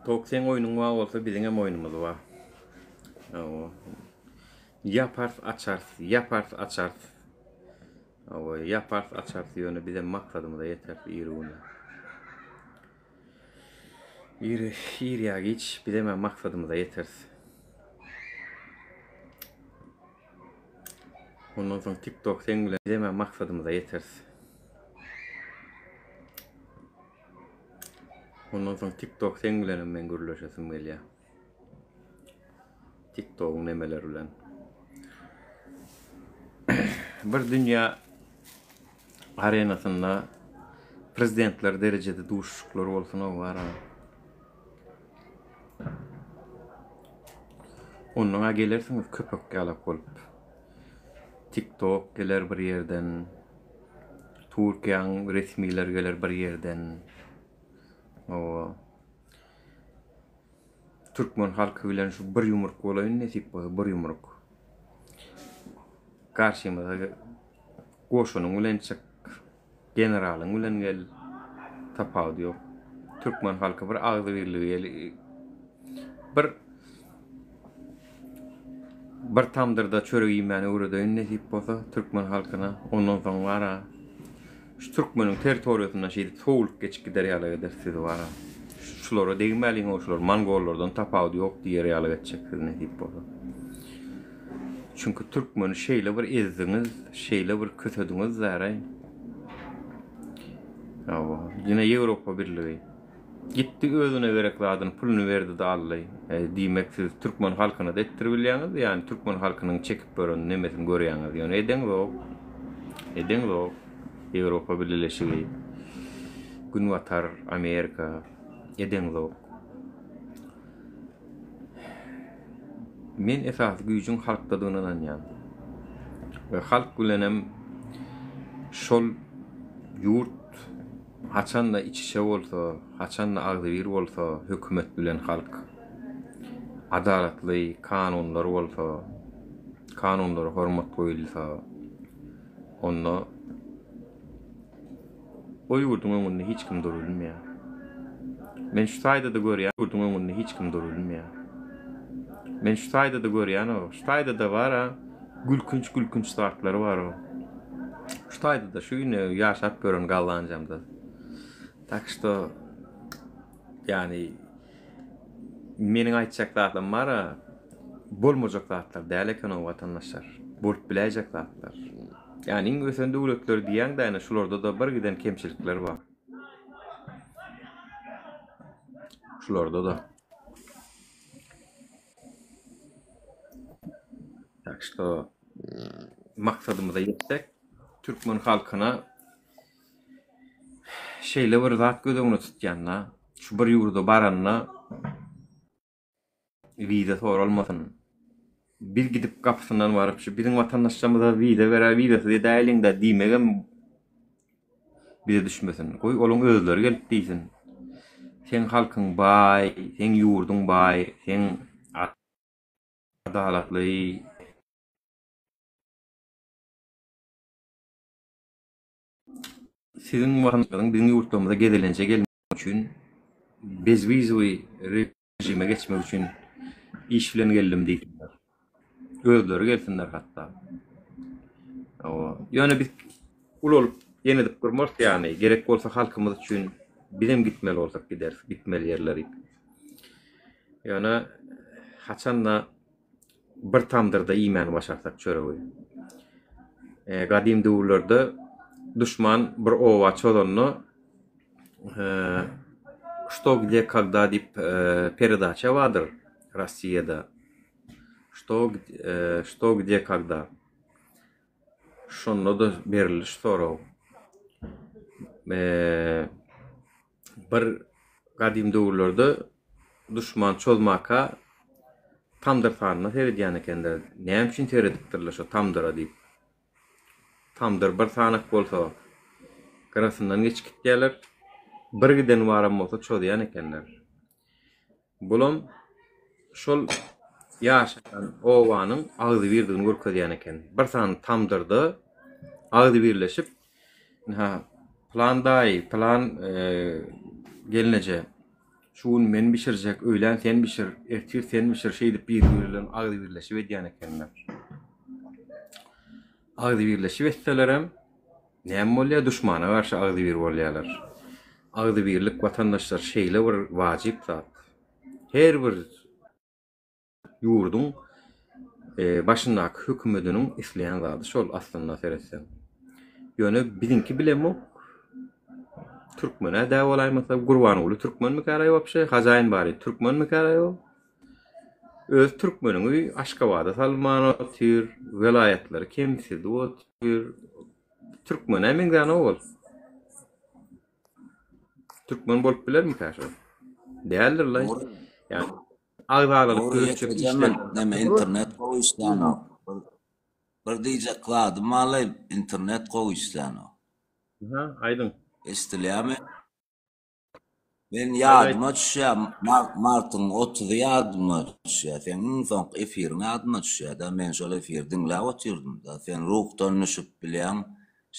TikTok seň oýnuň bar bolsa biziňem oýnumyz bar. Hawa. Ýapars açars, ýapars açars. Hawa, ýapars açars ýöne bizem maksadymyza ýeteris ir güne. Ir, ir ýa giç bizem maksadymyza ýeteris. Ondan soň TikTok seň bilen bizem maksadymyza ýeteris. Ondan soň TikTok seň bilenem men gürleşesim gelýär. TikTokyň nemeleri bilen. Bir dünýä arenasynda prezidentler derejede duşuşyklar bolsun o bara. Ondan gelersiňiz köpek ýalak bolup. TikTok geler bir ýerden. Türkiýäň resmileri geler bir ýerden. Owa. Türkmen halky bilen şu bir ýumruk bolaýyn nesip bolsa bir ýumruk. Garşymyza goşunyň bilen çyk, generalyň bilen gel. Tapawudy ýok. Türkmen halky bir agzybirligi bir Bir tamdyrda çörek iýmäni öwredeýin nesip bolsa türkmen halkyna. Ondan soň bara şu türkmeniň territoriýasyndan şeýdip sowulyp geçip gider ýaly eder sizi bara. Şulara degmäliň o şular mongollardan tapawudy ýok diýer ýaly etjek sizi nesip bolsa. Çünki türkmeni şeýle bir ezdiňiz, şeýle bir kösediňiz däraý. Hawa, ýene Ýewropa Birligi. Gitdi özüne gerek zadyny puluny berdi-de aldy. Diýmek siz türkmen halkyna-da etdiribilýäňiz, ýagny türkmen halkynyň çekip ýören nemesini görýäňiz. Ýöne edeňzok. Edeňzok. Ýewropa Bileleşigi, Günbatar, Amerika edeňzok. Men esasy güýjüň halkdadygyna ynanýan. We halk bilenem şol ýurt Haçanda iç-içe bolsa, haçanda agzybir bolsa hökümet bilen halk, adalatly kanunlar bolsa, kanunlara hormat goýulsa, onda o ýurduň öňünde hiç kim durup bilmeýär. Men şu taýda-da görýän, ýurduň öňünde hiç kim durup bilmeýär. Men şu taýda-da görýän, şu taýda-da bar-a. Gülkünç gülkünç zatlary bar o. Şu taýda-da şu ýüne ýaşap ýören Gollandiýamda. Tak şto ýani meniň aýtjak zatlarym bar-a bolmajak zatlar däl eken o watandaşlar. Bolup biläýjek zatlar. Ýani iň ösen döwletler diýýäň-dä ine şularda-da bir giden kemçilikler bar. Şularda-da. Tak şto maksadymyza ýetsek, türkmen halkyna şeýle bir zat göz öňüne tutýan-da, şu bir ýurda baranda wiza soralmasyn. Biz gidip gapysyndan baryp şu biziň watandaşlarymyza wiza beräý, wizasyz edäýeliň-dä diýmegem bize düşmesin. Goý, olaň özleri gelip diýsin. Seň halkyň baý, seň ýurduň baý, seň adalatly Siziň watandaşlaryň biziň ýurtlarymyza gezelenje gelmek üçin bezwizowy režime geçmek üçin iş bilen geldim diýsinler. Özleri gelsinler hatda. Hawa. Ýöne biz ulalyp ýene edip durmarys ýagny gerek bolsa halkymyz üçin bizem gitmeli bolsak gideris gitmeli ýerleri. Ýöne haçanda bir tamdyrda iýmäni başarsak çöregi. E, gadym döwürlerde duşman bir oba çozanda Što gde kogda diýip peredaça bardyr Rossiýada. Što što gde kogda. Şonda-da berildi şu sorag. Bir gadym döwürlerde duşman çozmaka tamdyr sanyna seredýän ekenler. Näme üçin seredipdirler şo tamdyra diýip. Tamdyr bir sanak bolsa, gyrasyndan geçip gitýärler. Bir giden baram bolsa çozýan ekenler. Bulam şol ýaşaýan obanyň agzybirdigini görkezýän eken. Bir sany tamdyrda agzybirleşip, ynha, pylan daýy, pylan gelneje. Şu gün men bişirjek, öýlän sen bişir, ertir sen bişir şeýdip bir-biri bilen agzybirleşip edýän ekenler. Agzybirleşip etselerem näme bolýar? Duşmana garşy agzybir bolýarlar. Agzybirlik watandaşlar şeýle bir wajyp zat. Her bir Ýurduň başyndaky hökümediniň isleýän zady şol aslynda seretseň. Ýöne biziňki bilemok. Türkmen-ä dä bolaýmasa Gurbanguly türkmenmikäraý wapşe, Hajaýyn bary türkmenmikäraý o? Öz türkmeniňi Aşgabada salman otyr, welaýatlary kemsidip otyr. Türkmen-ä meňzänok ol. Türkmen bolup bilermikä şol? Däldir-laý. Ýa agzalalyk Nury döretjek ýekeje işler. men neme internet gowy işlänok. Bir, bir diýjek zadym barlaý internet gowy işlänok. Aha, aýdyň. Eşdilýärmi? Men Aýt, aýt. ýadyma düşýär, mar- martyň otuzy ýadyma düşýär. Seň iň soňky efiriň ýadyma düşýär-de. Men şol efiri diňläp otyrdym-da. Sen ruhdan düşüp bilýäň,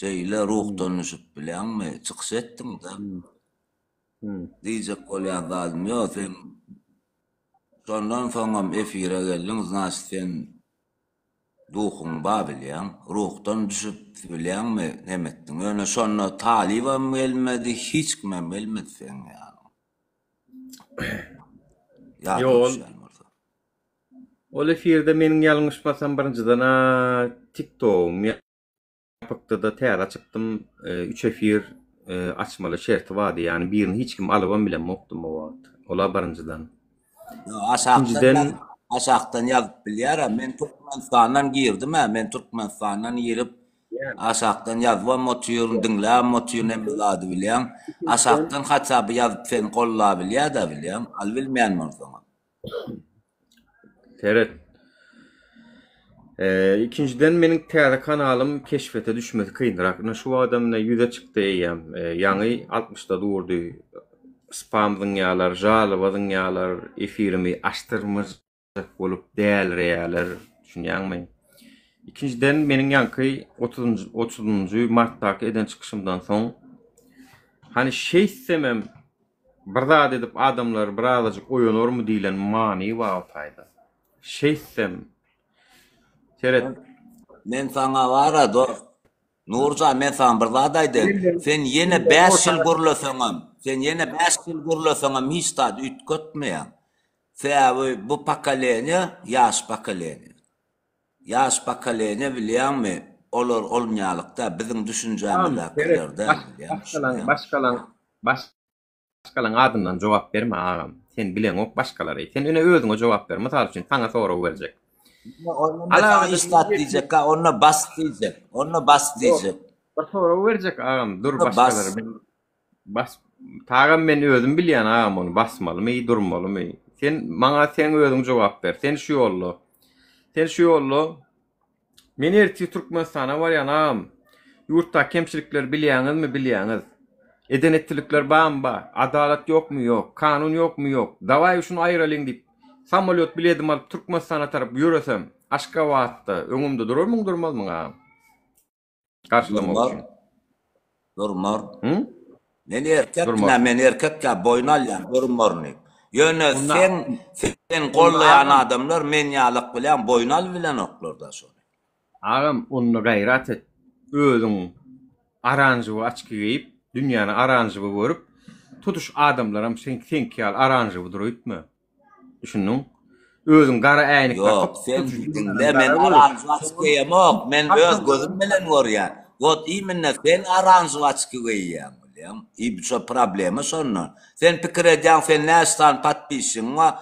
şeýle ruhdan düşüp bilýäňmi? Çykyş etdiň-de. Diýjek bolýan zadym ýok sen şondan soňam efire geldiň znaçt sen duhuň ba bilýäň ruhdan düşüp bilýäňmi neme etdiň ýöne şonda talybam gelmedi hiç kimem gelmedi seň ýanyňa ýadyňa Ýok ol düşýän bolsa. Ol efirde meniň ýalňyşmasam birinjiden-ä tiktogym Ýapykdy-da täze açypdym. Üç efir açmaly şerti bardy. Ýagny birini hiç kim alybam bilemokdym o wagt. Ol-a birinjiden. Aşakdan Ikinjiden ýazyp, aşakdan ýazyp bilýär-ä. Men Türkmenistandan girdim-ä. Men Türkmenistandan girip, aşakdan ýazybam otyryn, diňläbem otyryn hemme zady bilýän. Aşakdan haça by ýazyp seni gollabilýär-dä bilýäň. Alybilmeýän bolsaňam. Seret. Ikinjiden meniň täze kanalym keşfete düşmesi kynrak. Ine şu wagtam ine ýüze çykdy eýýäm. Ýaňy altmyşda durdy. Spam zyňýarlar, žaloba zyňýarlar, efirimi açdyrmajak bolup dälireýärler. Düşünýäňmi? Ikinjiden meniň ýaňky otuzynjy otuzynjy martdaky eden çykyşymdan soň hany şeýtsemem Bir zat edip adamlar birazajyk oýanarmy diýlen many bar o taýda. Şeýtsem. Seret. Men saňa bara dost. Nurjan men saňa bir zat aýdaýyn. Sen ýene 5 ýyl gürleseňem, sen ýene 5 ýyl gürleseňem hiç zat üýtgetmeýäň. Sebäbi bu pokoleniýa ýaş pokoleniýa. Ýaş pokoleniýa bilýäňmi, olar olnýalykda biziň düşünjämizdäkiler däl bilýäňmi. Başgalaň başgalaň adyndan jogap berme agam. Sen bileňok başgalary. Sen ine özüňe jogap ber. Mysal üçin saňa sorag berjek. Onda men saňa hiç zat diýjek, onda bas diýjek. Onda bas diýjek. Bir sorag berjek agam, dur başgalary men Bas tagam men özüm bilýän agam ony basmalymy durmalymy sen maňa seň özüň jogap ber sen şu ýolda sen şu ýolda men ertir Türkmenistana barýan agam ýurtdaky kemçilikleri bilýäňizmi bilýäňiz eden etdilikler barmy bar adalat ýokmy ýok kanun ýokmy ýok dawaý şuny aýyralyň diýip samolýot biledimi alyp Türkmenistana tarap ýöresem Aşgabatda öňümde durarmyň durmazmyň agam. Garşylamak Durmar. üçin. Durmar. Hı? Men erkek, Durmar. men erkek ya boýun alýan durmaryny. Ýöne Onda sen sen onda gollaýan agam, adamlar men ýalyk bilen boýun alyp bilenoklar da şony. agam onda gaýrat et. Özüň aranžywy açki geýip, dünýäni aranžywy görüp, tutuş adamlaram sen seňki ýaly aranžywydyr öýtme. Düşündiň? Özüň gara äýnek Ýok, dakyp, sen tutuş diňle, dünýäni men gara görüp, oranžowy açki geýemok, men öz gözüm bilen görýän. Wot iminne sen oranžowy açki geýýäň, bilýäň? I şo problema şonda. Sen pikir edýäň, sen näçe sany podpisçigiň bar,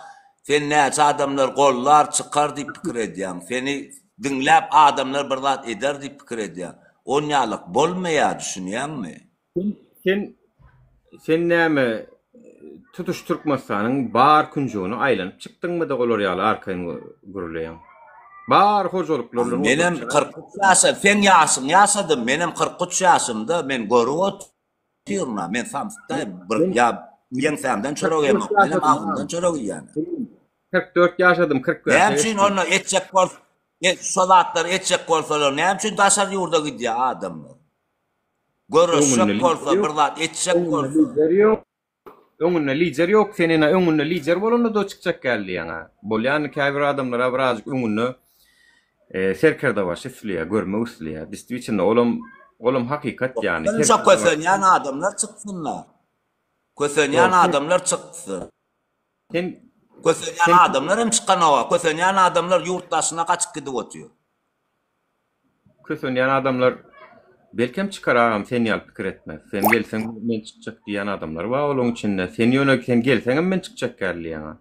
sen näçe adamlar gollar, çykar diýip pikir edýäň. Seni diňläp adamlar bir zat eder diýip pikir edýäň. Onýalyk bolmaýar, düşünýäňmi? Sen sen näme tutuş Türkmenistanyň bar künjegine aýlanyp çykdyňmy-da olar ýaly arkaýyn gürleýäň? Bar hojalyklar bilen Menem oturyp 43 ýaşa, seň ýaşyň ýaşadym, menem 43 ýaşymda, men görüp otyryn-a, men samsykda bir ýa ýeňsämden çörek iýemok, menem agzymdan çörek iýýän. 44 ýaşadym, 45-e Näme üçin geçdim. onda etjek bol, şo zatlary etjek bolsalar, näme üçin daşary ýurda gidýär adamlar? Göreşjek Öňünde bolsa, lider bir ýok. zat etjek Öňünde bolsa. lider ýok. Öňünde lider ýok, sen ene öňünde lider bolanda-da çykjak gel diýýäň-ä. Bolýany käbir adamlara birazjyk öňünde serkerdebaşy isleýär, görmek isleýär. Distwitýelno olam olam hakykat ýany. Şunça kösenýän adamlar çyksynlar. Kösenýän adamlar çyksyn. Sen Kösenýän adamlar hem çykanoga. Kösenýän adamlar ýurt daşyna gaçyp gidip otyr. Kösenýän adamlar belkem çykar agam sen ýaly pikir etmez. Sen gelseň men çykjak diýýän adamlar bar olaň içinde. Sen ýöne sen gelseňem men çykjak ýaly diýýäň.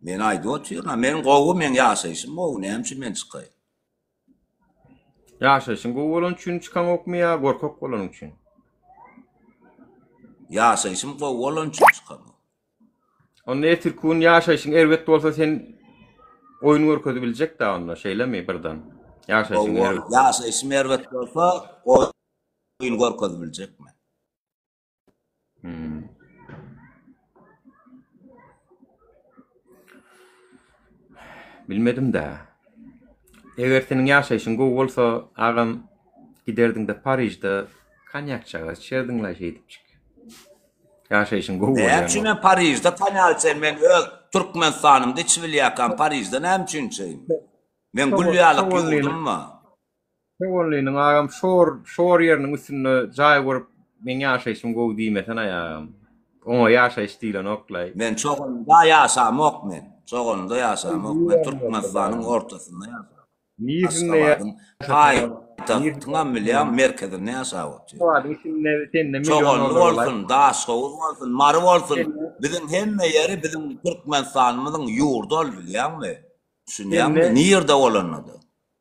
Men aýdyp otyryn, men gowy, meň ýaşaýşym gowy, näme üçin men çykaýyn? Ýaşaýşyň gowy bolany üçin çykaňokmy ýa gorkak bolanyň üçin? Ýaşaýşym gowy bolany üçin çykamok. Onda ertirki gün ýaşaýşyň erbet bolsa sen oýun görkezip biljek da onda şeýlemi birden? Ýaşaýşyň erbet. Ýaşaýşym erbet bolsa oýun görkezip biljek men. Hmm. Bilmedim-dä. Eger seniň ýaşaýşyň gowy bolsa, agam, giderdiň-de Parižde konýakçaga içerdiň-laý şeýdipjik. Ýaşaýşyň gowy bolýan. Näme üçin men Parižde konýak içeýin? Men öz Türkmenistanymda içibilýärkäm Parižde näme üçin içeýin? Men gül ýalyk ýurdum bar. Çoganlynyň agam şor şor ýeriniň üstünde jaý gurup meň ýaşaýşym gowy diýmesenaý agam. Oňa ýaşaýyş diýlenoklaý. Men Çoganlyda ýaşamok men. Çoganlyda ýaşamok men Türkmenistanyň ortasynda ýaşap. Nirinde Aşgabadyň paýtagtyňam bilýäň merkezinde ýaşap otyryn. Aşgabadyň içinde sende million Çoganly bolsun, Daşhowuz bolsun, Mary bolsun biziň hemme ýeri biziň Türkmenistanymyzyň ýurdy ol bilýäňmi? Düşünýäňmi? Nirde bolanda-da.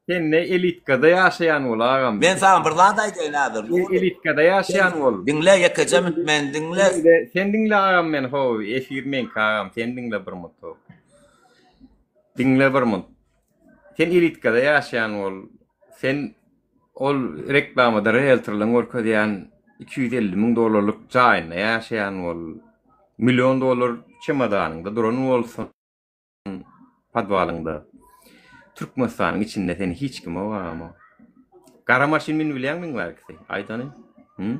Sen ne elitkada ýaşaýan bol agam. Men saňa bir zat aýdaýyn häzir. Sen elitkada ýaşaýan bol. Diňle ýekeje minut meni diňle. Sen diňle agam meni how efir meňki agam sen diňle bir minut how. Diňle bir minut. Sen elitkada ýaşaýan bol. Sen ol reklamada realtorlaryň görkezýän 250 müň dollarlyk jaýynda ýaşaýan bol. Million dollar çemodanyňda duran bolsun. Podwalyňda. Türkmenistanyň içinde seni hiç kim ýok agam. Gara maşyn münüp bilýäňmi iň bärkisi? Aýt hany. Hü?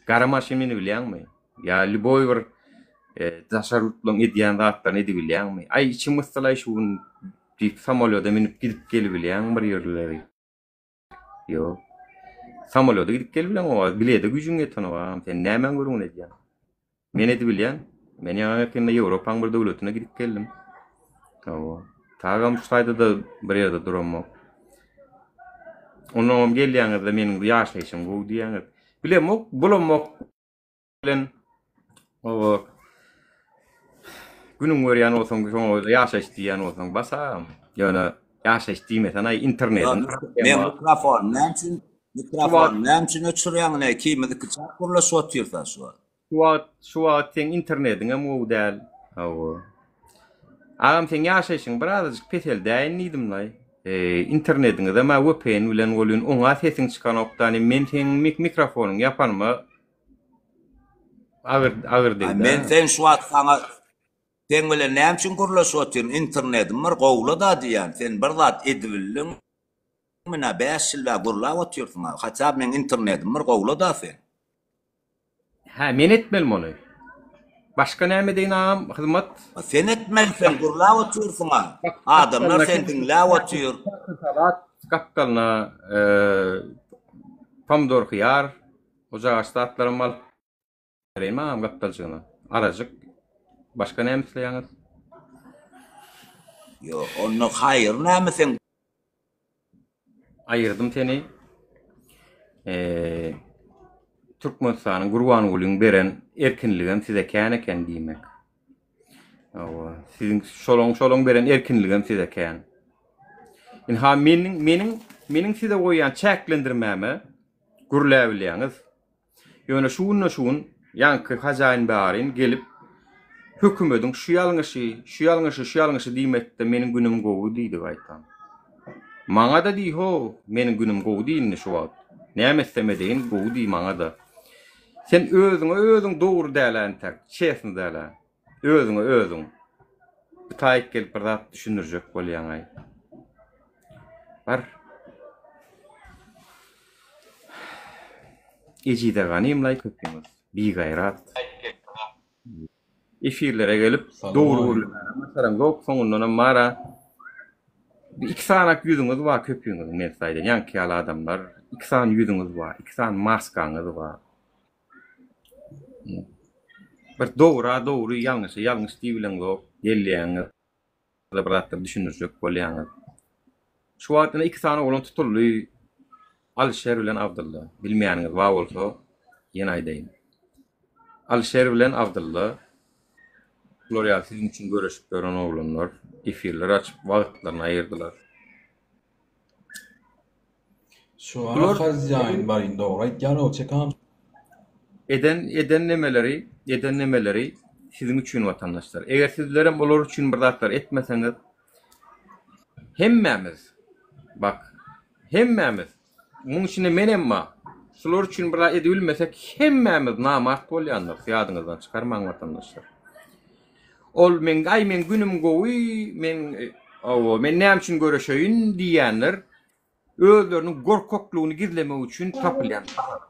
Gara maşyn münüp bilýäňmi? Ýa lýuboý bir e, daşary ýurtlaryň edýän zatlaryny edibilýäňmi? Aý içim gysdylaý şu gün diýip samolýoda münüp gidip gelibilýäňmi bir ýerlere? Ýok. Samolýoda gidip gelibileňok, bilede güýjüň ýetenok agam. Sen nämäň gürrüňini edýäň? Men edibilýän. Men ýaňy ýakynda Ýewropaň bir döwletine gidip geldim. Hawa. Tagam şu taýda-da bir ýerde duramok. Onnoňam gelýäňiz-de meniň ýaşaýşym gowy diýýäňiz. Bilemok, bulamok bilen hawa günüň görýän bolsaň, şoňa ýaşaýyş diýýän bolsaň bas agam. Ýöne ýaşaýyş diýmesen aý internetiň Men mikrofon näme üçin mikrofon näme üçin öçürýäň ine ikimiz ikiçäk gürleşip otyrys şu wagt. Şu wagt şu wagt seň internetiňem gowy däl. Hawa. Agam seň ýaşaýşyň birazajyk peseldäýin diýdimlaý. Internetiňizem-ä vpn bilen welin oňa sesiň çykanokda men seň mikrofonyňy ýapanyma agyr agyr degdä. Men sen şu wagt saňa seň bilen näme üçin gürleşip otyryn internetim bir gowlada diýýän sen bir zat edibildiň menä 5 ýyl bäri gürläp otyrsyň hatda meň internetim bir gowlada sen. Hä men etmelimi ony. Başga näme edeýin agam hyzmat. Sen etmeli sen gürläp otyrsyňa. Adamlar seni diňläp otyr. Salat gapdalyna pomidor hyýar ojagaç zatlaram alyp bereýin agam gapdaljygyna. Arajyk. Başga näme isleýäňiz? Ýok onda haýyr näme seň Aýyrdym seni. Eee Türkmenistanyň Gurbangulyň beren erkinligem size kän eken diýmek. Hawa, siziň şolaň şolaň beren erkinligem size kän. Inha meniň meniň meniň size goýýan çäklendirmäme gürläbilýäňiz. Ýöne şu günde şu gün ýaňky Hajaýyn Barin gelip hökümediň şu ýalňyşy, şu ýalňyşy, şu ýalňyşy diýmekde meniň günüm gowy diýdi gaýtam. Maňa-da diý how, meniň günüm gowy diý indi şu wagt. Näme etsem edeýin gowy diý maňa-da. Sen özüňe özüň dogry däl-ä entäk, çesny däl-ä. Özüňe özüň. Bir taýyk gelip bir zat düşündirjek bolýaňaý. Bar. Ejize ganym laý köpüňiz. Bigaýrat. Efirlere gelip dogry gürlemäne başaraňzok, soňundanam bara bir iki sanak ýüzüňiz bar köpüňiziň men size aýdaýyn, ýaňky ýaly adamlar, iki sany ýüzüňiz bar, iki sany maskaňyz bar. Bir dogra dogry, ýalňyşa ýalňyş diýibileňzok, gelýäňiz bir zatlar düşündirjek bolýaňyz. Şu wagt ine iki sany oglan tutuldy, Alyşer bilen Abdylla. Bilmeýäniňiz bar bolsa, ýene aýdaýyn. Alyşer bilen Abdylla bular ýaly siziň üçin göreşip ýören oglanlar efirler açyp wagtlaryny aýyrdylar. Şu ara hazýaýyn baryn dogry aýtýar o çekam. Eden eden nemeleri eden nemeleri siziň üçin watandaşlar. Eger sizlerem olar üçin bir zatlar etmeseňiz hemmämiz bak hemmämiz muň içinde menem bar şular üçin bir zat edibilmesek hemmämiz namart bolýandyrys ýadyňyzdan çykarmaň watandaşlar. Ol meň aý meň günüm gowy men hawa men näme üçin göreşeýin diýýänler özleriniň gorkaklygyny gizlemek üçin tapylýan bahana.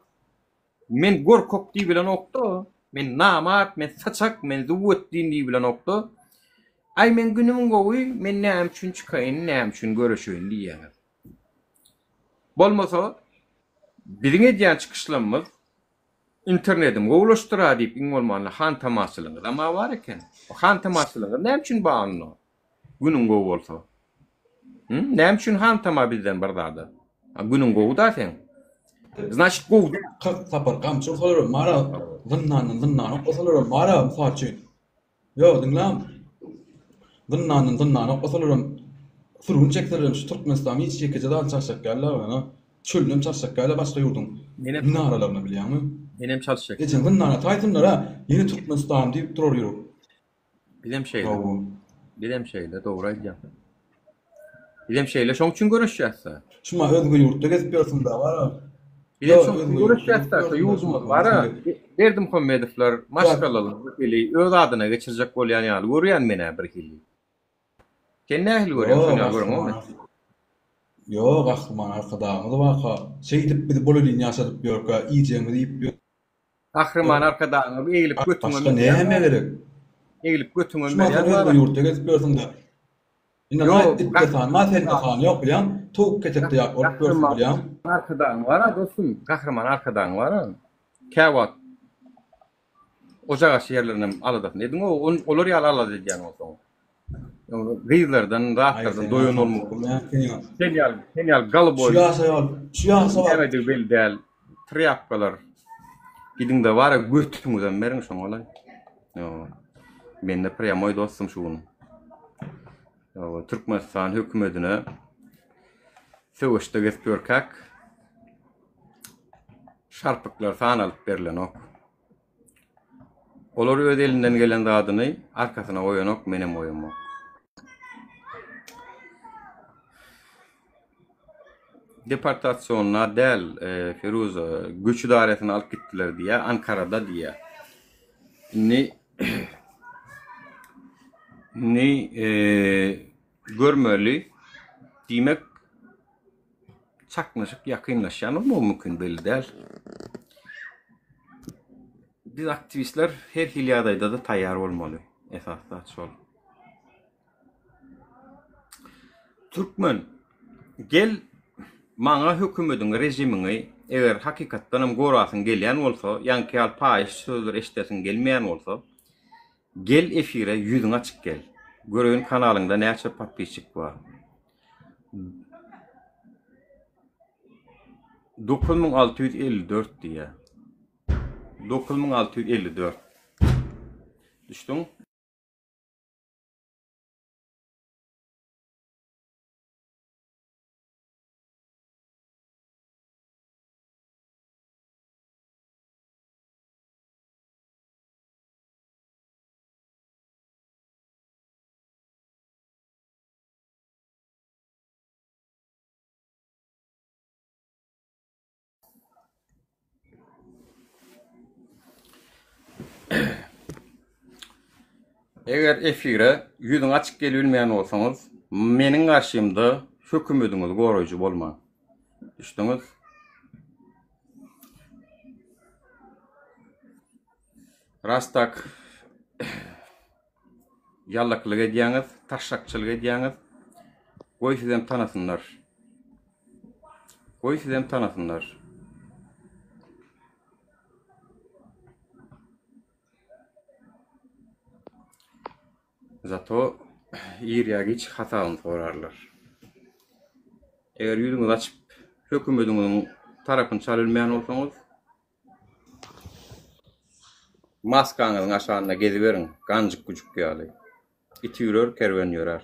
Men gorkak diýibilenokda, men namart, men saçak, men züwwetdin diýibilenokda, aý meň günüm gowy, men näme üçin çykaýyn, näme üçin göreşeýin diýýäňiz. Bolmasa biziň edýän çykyşlarymyz internediň gowulaşdyra diýip iň bolmanda hantamaçylygyňyzam-a bar eken. O hantamaçylygyňyz näme üçin bar onda? Günüň gowy bolsa. Hü? Näme üçin hantama bizden bir zada? A günüň gowy-da seň. Znaçit gowy däl. 40 sapar gamçy ursalaram bar-a, zyndandan zyndana oklasalaram bar-a, mysal üçin. Ýok, diňläň. Zyndandan zyndana oklasalaram, sürgün çekselerem şu Türkmenistanyň hiç ýekeje zadyny çalşjak däldir ýöne. Çölünem çalşjak däldir başga ýurduň minaralaryny bilýäňmi? Menem çalşjak. Ejeň zyndana ataýsynlar-a, ýene Türkmenistan diýip durar ýürek. Bizem şeýle. Bizem şeýle, dogry aýdýaň. Bizem şeýle, şoň üçin göreşýäs-dä. Şuma özge ýurtda gezip ýörsüň-dä bar-a. Bizem şoň üçin göreşýäs-dä, şo ýurdumyz bar-a. Berdimuhamedowlar maşgalaly birhili öz adyna geçirjek bolýan ýaly görýän men-ä birhili. Sen nähili görýäň, şony ýaly göreňokmy? Ýok, Gahryman Arkadagymyz barka, şeýdip bizi bolelin ýaşadyp ýörkä, iýjegimizi iýip ýörkä. Gahryman Arkadagymyz eglip götüňe Başga näme gerek? Eglip götüňe Şu mahaly özge ýurtda gezip ýörsüň-de. Indi Ýok, itde san bar, sende san ýok bilýäň. Towuk ketekde ýap bolup ýörsüň bilýäň. Arkadagyň bar-a dostum, Gahryman Arkadagyň bar-a. Käwagt Ojagaşy ýerlerinem aladasyny ediň, olar ýaly alada edýän bolsaň. Gyzlardan, zatlardan doýan bolmaly. Sen ýaly, sen ýaly goluboý. Şu ýaşa ýol, şu ýaşa bar. Nämedigi belli däl. Trýapkalar. Gidiň-de bar-a götüňizem beriň şoňa laý. Ýo. Mende prýamoý dostum şu gün. Ýo, Türkmenistan hökümetine söweşde gezip ýörkäk şarpyklar sanalyp berlenok. Olar öz elinden gelen zadyny arkasyna goýanok, menem goýamok. Deportasiýona däl, Feruza, göç ydaresyna alyp gitdiler diýýär, Ankarada diýýär. Indi indi görmeli. Diýmek, çaknyşyk ýakynlaşýan bolmagy mümkin, belli däl. Biz aktiwistler her hili ýagdaýda-da taýýar bolmaly. Esasy zat şol. Türkmen, gel maňa hökümediň režimiňi eger hakykatdanam gorasyň gelýän bolsa, ýaňky ýaly paýyş sözler eşidesiň gelmeýän bolsa, gel efire ýüzüň açyk gel. Göreýin kanalyňda näçe podpisçik bar. 9654 diýýär. 9654. Düşdüň? Eger efire ýüzüň açyk gelibilmeýän bolsaňyz, meniň garşymda hökümediňizi goraýjy bolmaň. Düşdüňiz? Ras tak ýallaklyk edýäňiz, taşşakçylyk edýäňiz. Goý sizem tanasynlar. Goý sizem tanasynlar. Zato ir ýa giç hasabyny sorarlar. Eger ýüzüňizi açyp hökümediňiziň tarapyny çalybilmeýän bolsaňyz, maskaňyzyň aşagynda geziberiň, ganjyk-güjük ýaly. It üýrer, kerwen ýörär.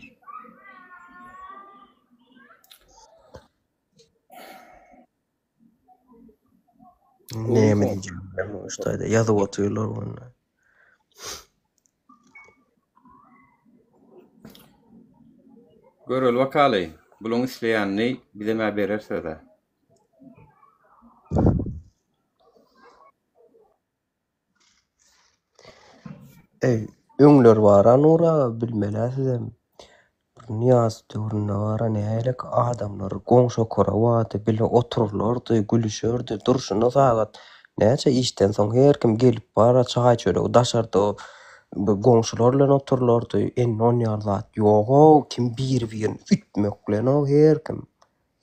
Näme diýjek bilemok şu taýda ýazyp otyrlar onda. Göreli bakaly, bulaň isleýänini bizem-ä bereris-ä. Eý, öňler bar-a Nury aga, bilmel-ä sizem. Bir Nyýazow döwründe bar-a nähili adamlar goňşy-okara bardy, bile oturylardy, gülüşerdi, durşuna sagat näçe işden soň her kim gelip bar-a çaý-çöregi daşarda goňşular bilen oturylardy. Indi onýaly zat ýog-ow, kim biri-birini ütmek bilen-ow her kim.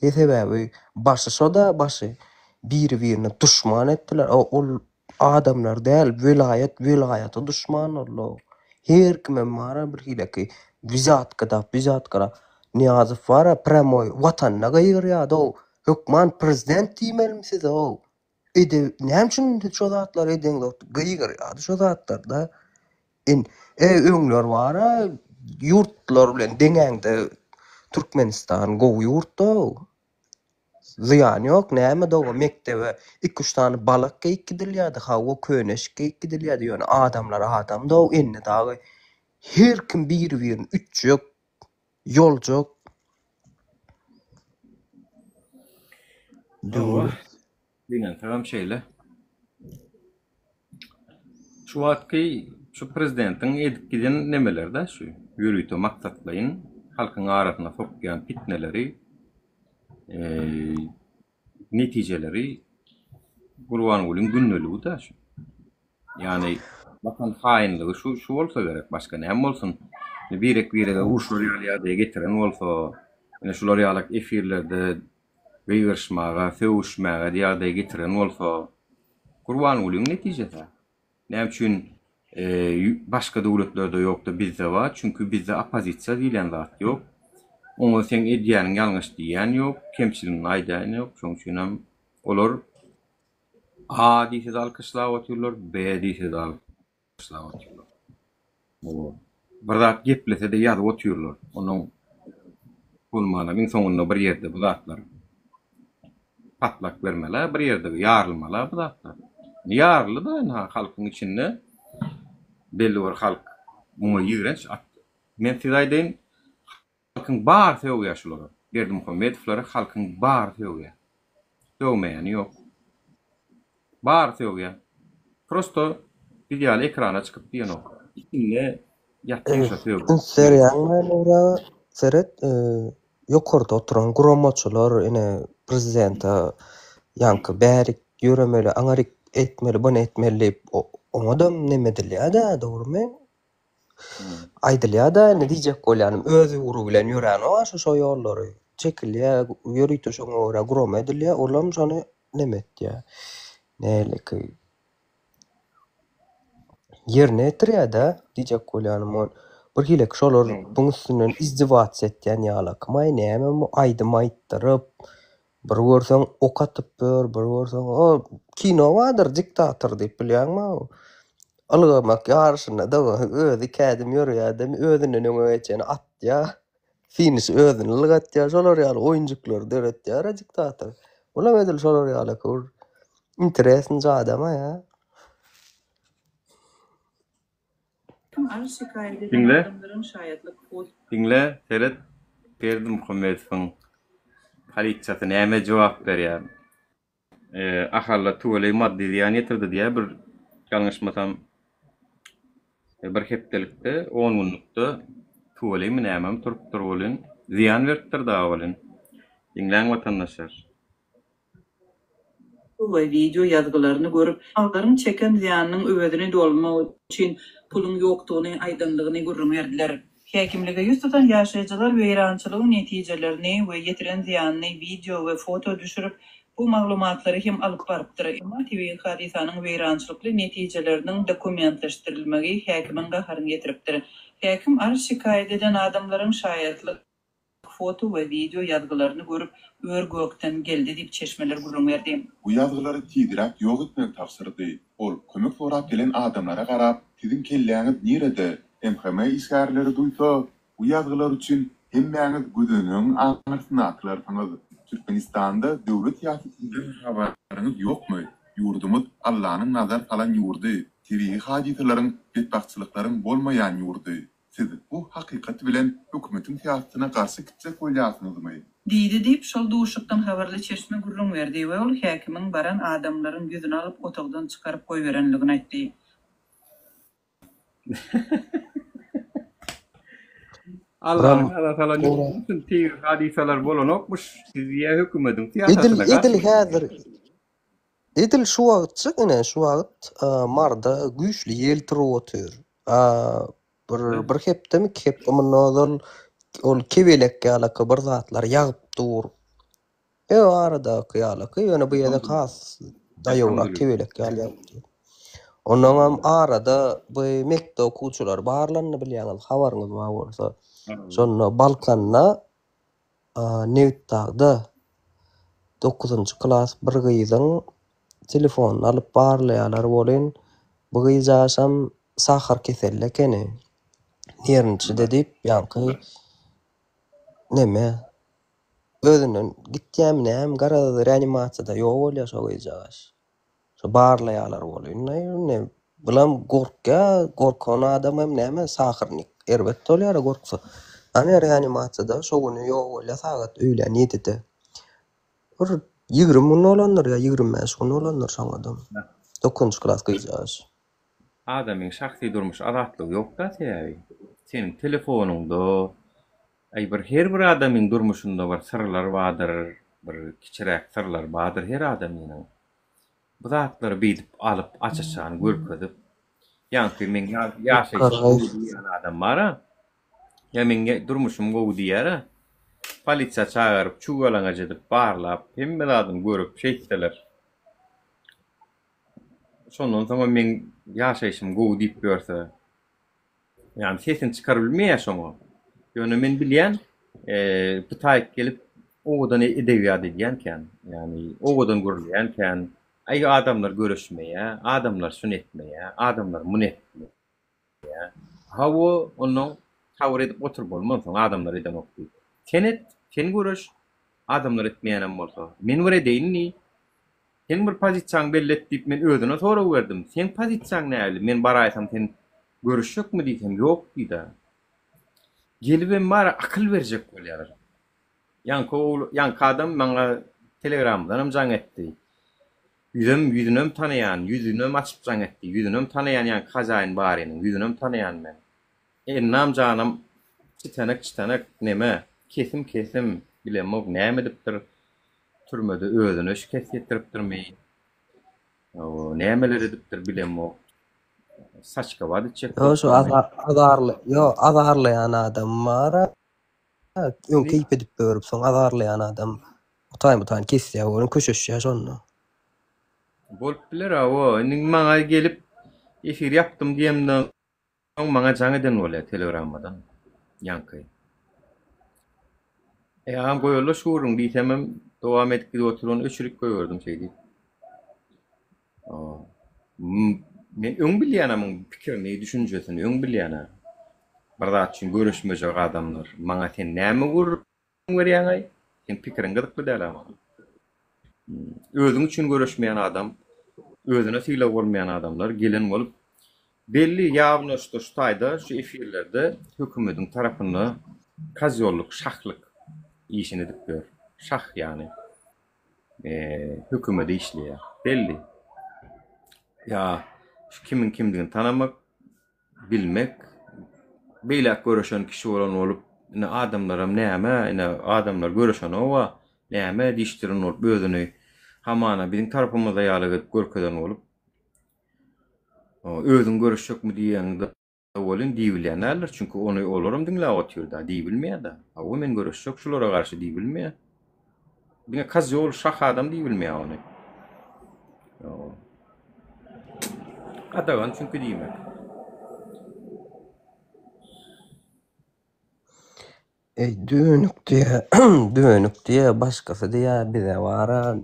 E sebäbi başy şo-da başy. Biri-birine duşman etdiler. Ol adamlar däl, welaýat welaýata duşman boldy. Her kimem bar-a bir hileki wzýatkadap, wzýatkalap. Nyýazow bar-a prýamoý watanyna gygyrýady-ow. Hökman prezident diýmelimi size-ow. Ede näme üçin siz şo zatlary edeňzok diýip gygyrýardy şo zatlarda. In e öňler bar-a ýurtlar bilen deňäňde Türkmenistan gowy ýurt-da. Zyýany ýok näme doga mekdebe iki-üç sany balak geýip gidilýärdi, hawa köne eşik geýip gidilýärdi ýöne adamlar adam-da indi dagy her kim biri-birini ütjek, ýoljak. Hawa, gynansagam şeýle. Şu wagtky şu prezidentiň edip giden nemeleri-dä şu, ýörite maksatlaýyn halkyň arasyna sokýan pitneleri, netijeleri Gurbangulyň gündeligi-dä şu. Ýagny watan haýynlygy şu şu bolsa gerek, başga näme bolsun? Birek-birege urşar ýaly ýagdaýa getiren bolsa, ine şular ýalak efirlerde gygyryşmaga, sögüşmäge ýagdaý getiren bolsa, Gurbangulyň netijesi. Näme üçin başga döwletlerde ýok-da bizde bar? Çünki bizde oppozisiýa diýlen zat ýok. Oňa seň edýäniň ýalňyş diýýän ýok, kemçiligini aýdýan ýok. Şonuň üçinem olar A diýse-de alkyşlap otyrlar, B diýse-de alkyşlap otyrlar. Bir zat geplese-de ýazyp otyrlar. Onuň bolmanam iň soňunda bir ýerde bu zatlar patlak bermeli, bir ýerde ýarylmaly bu zatlar. Ýaryldy-da ynha halkyň içinde belli bir halk muňa ýigrenç atdy. Men size aýdaýyn, Halkyň bary sögýär şulara. Berdimuhamedowlary halkyň bary sögýär. Sögmeýäni ýok. Bary sögýär. Prosto biz ýaly ekrana çykyp diýenok. Içinde ýatýan şo sögüş. Üns berýäňmi Nury aga? Seret, ýokarda oturan guramaçylar ine prezidente ýaňky bärik ýöremeli, aňaryk etmeli, buny etmeli diýip oňadam neme edilýär-dä, dogrymy? Aýdylýar-da indi diýjek bolýanym öz ugry bilen ýöränok-a şu şo ýollary. Çekilýär, ýörite şoňa görä gurama edilýär, olam şony neme etýär, nähiliki ýerine ýetirýär-dä diýjek bolýanym ol. Bir hileki şolar buň üstünden izdiwatsa etýän ýalakmaý näme aýdym aýtdyryp, Bir görseň ok atyp ýör, bir görseň o kino bardyr diktator diýip bilýäňmi? Ylgamak ýaryşynda-da özi iki ädim ýörýär-de, özünden öňe geçeni atýar. Finişi özüni ylgatýar. Şolar ýaly oýunjyklary döretýär-ä diktator. Olam edil şolar ýaly bir interesnyja adam-a ýa. Diňle, diňle, seret, Berdimuhamedowyň polisiýasy näme jogap berýär? Ahalla tüweleý maddy zyýan ýetirdi diýýär, bir ýalňyşmasam bir hepdelikde, on günlükde tüweleými nämemi turupdyr welin, zyýan beripdir dagy welin. Diňläň watandaşlar. we wideo ýazgylaryny görüp, olaryň çeken zyýanynyň öwezini dolmak üçin puluň ýokdugyny aýdandygyny gürrüň berdiler. Häkimlige ýüz tutan ýaşaýjylar weýrançylygyň netijelerini we ýetiren zyýanyny wideo we foto düşürip, bu maglumatlary hem alyp barypdyr. Emma tebigy hadysanyň weýrançylykly netijeleriniň dokumentleşdirilmegi häkimiň gaharyny getiripdir. Häkim arz-şikaýat eden adamlaryň şaýatlyk foto we wideo ýazgylaryny görüp, ör-gökden geldi diýip, çeşmeler gürrüň berdi. Bu ýazgylary tizräk ýok etmegi tabşyrdy. Ol kömek sorap gelen adamlara garap, Siziň kelläňiz nirede? MHM işgärleri duýsa, bu ýazgylar üçin hemmäňiz gözenegiň aňyrsyna atylarsyňyz. Türkmenistanda döwlet syýasatyndan habaryňyz ýokmy? Ýurdumyz Allanyň nazar salan ýurdy, tebigy hadysalaryň, betbagtçylyklaryň bolmaýan ýurdy. Siz bu hakykat bilen hökümetiň syýasatyna garşy gitjek bolýarsyňyzmy? Diýdi diýip, şol duşuşykdan habarly çeşme gürrüň berdi we ol häkimiň baran adamlaryň ýüzüni alyp otagdan çykaryp goýberenligini aýtdy. Allanyň nazar salan ýurdy üçin tebigy hadysalar bolanokmyş, siz diýýär hökümetiň Edil syýasatyna edil garşy. häzir edil şu wagtjyk ine şu wagt Maryda güýçli ýel turup otyr. Bir bir hepdemi iki hepde mundan ozal ol kebelek ýalaky bir zatlar ýagyp dur. E aradaky ýalaky ýöne bu gezek has daýawrak kebelek ýaly ýagyp dur. Onnoňam arada bu mekdep okuwçylary barlandy bilýäňiz habaryňyz bar bolsa. Şonda Balkanda Nebitdagda dokuzynjy klas bir gyzyň telefonyny alyp barlaýarlar welin, bu gyzjagaşam sahar keselli ekeni. Nerinçide diýip, ýaňky neme, özünden gitýärmi näme, garaz reanimasiýada ýok bolýar şo gyzjagaş. Şo barlaýarlar welin, indi bulam gorkýar, gorkan adam hem näme sahrnik erbet bolýar-a gorksa. Ana reanimasiýada şo güni ýok bolýar sagat öýlän ýedide. Bir 20 gün bolandyr ýa 25 gün bolandyr şoňadam. Dokuzynjy klas gyzjagaz. Adamyň şahsy durmuş azatlygy ýok-da sebäbi. Seniň telefonyňda, aý bir her bir adamyň durmuşynda bir syrlar bardyr, bir kiçiräk syrlar bardyr her adamynyň. Bu zatlary beýdip alyp aç-açan görkezip, ýaňky meň ýaşaýşym gowy diýýän adam bar-a, ýa meň durmuşym gowy diýýär-ä, polisiýa çagyryp, çuw-ýalaňaç edip, barlap, hemme zadyny görüp şeýtseler. Şondan soňam meň ýaşaýşym gowy diýip ýörse, ýagny sesini çykaryp bilmeýär şoňa. Ýöne men bilýän, bu taýyk gelip owadan edebiýat edýän kän, ýagny owadan gürleýän kän, aý adamlar göreşmeýär, adamlar şuny etmeýär, adamlar muny etmeýär. Hawa, onnoň sabyr edip otur bolmansoň adamlar edenok diýip. Sen et, sen göreş, adamlar etmeýänem bolsa, men bir edeýin diý. Seň bir pozisiýaňy belli et diýip men özüne sorag berdim. Seň pozisiýaň näli? Men baraýsam sen görüşjekmi diýsem ýok diýdä. Gelibem bara akyl berjek bolýarlar. Ýaňky ogul, ýaňky adam maňa telegramdanam jaň etdi. Ýüzem, ýüzünem tanaýan, ýüzünem açyp jaň etdi. Ýüzünem tanaýan ýaňky hajaýyn barynyň, ýüzünem tanaýan men. Ennam janam çitenek-çitenek neme, kesim-kesim, bilemok näme edipdir. Türmede özüne şikes ýetiripdirmi? Nämeler edipdir bilemok. Saçgabat etjek Ýo şu azarly, ýo azarlaýan adam bar. Öň keýp edip görüp, soň azarlaýan adam utaýyn-butaýyn kesýär, onuň köşeşýär şonda. Bolup biler, hawa. Indi maňa gelip efir ýapdym diýemden Soň maňa jaň eden bolýar telegrammadan ýaňky. Eý agam goýaly şu gürrüňi diýsemem dowam edip gidip oturan öçürip goýberdim şeýdip. Men öň bilýän muň pikirini, düşünjesini öň bilýän. Bir zat üçin göreşmejek adamlar. Maňa sen näme gürrüň berýäňaý? Seň pikiriň gyzykly däl-ä maňa. Özüň üçin göreşmeýän adam, özüne sylag bolmaýan adamlar gelen bolup, belli ýawnoşda şu taýda, şu efirlerde hökümediň tarapynda kozýollyk, şahlyk işini edip ýör. Şah ýany hökümede işleýär. Belli. Ýa şu kimiň kimdigini tanamak, bilmek, beýläk göreşen kişi bolan bolup, ine adamlaram näme, ine adamlar göreşenoga, näme diýişdiren bolup özüni. Hamana biziň tarapymyzda ýaly edip görkezen bolup, özüň göreşjekmi diýeňde welin diýibilýän däldir. Çünki ony olaram diňläp otyr-da, diýibilmeýär-de. Hawa, men göreşjek şulara garşy diýibilmeýär. Diňe kozýol şah adam diýibilmeýär ony. Gadagan çünki diýmek. Eý dönük diýä, dönük diýä, başgasy diýä, bize bara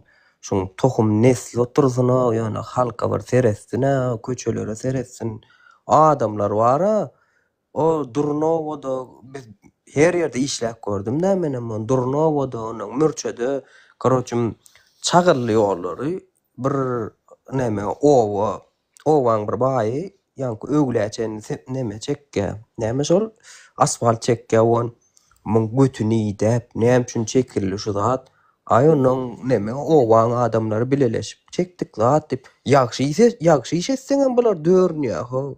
şuň tohum nesli otursyn-a, ýöne halka bir seretsin-ä, köçelere seretsin. Adamlar bara o Durnowada biz her ýerde işläp gördüm-dä menem ony Durnowada, onnoň Mürçede, karoçim çagylly ýollary bir neme oba Obaň bir baýy ýaňky öwlä çenli neme çekýä. Näme şol? Asfalt çekýä on. Muň götüni idäp, näme üçin çekildi şu zat? Aý onnoň neme obaň adamlary bileleşip çekdik zat diýip, ýagşy iş ýagşy iş etseňem bular dörünýä how.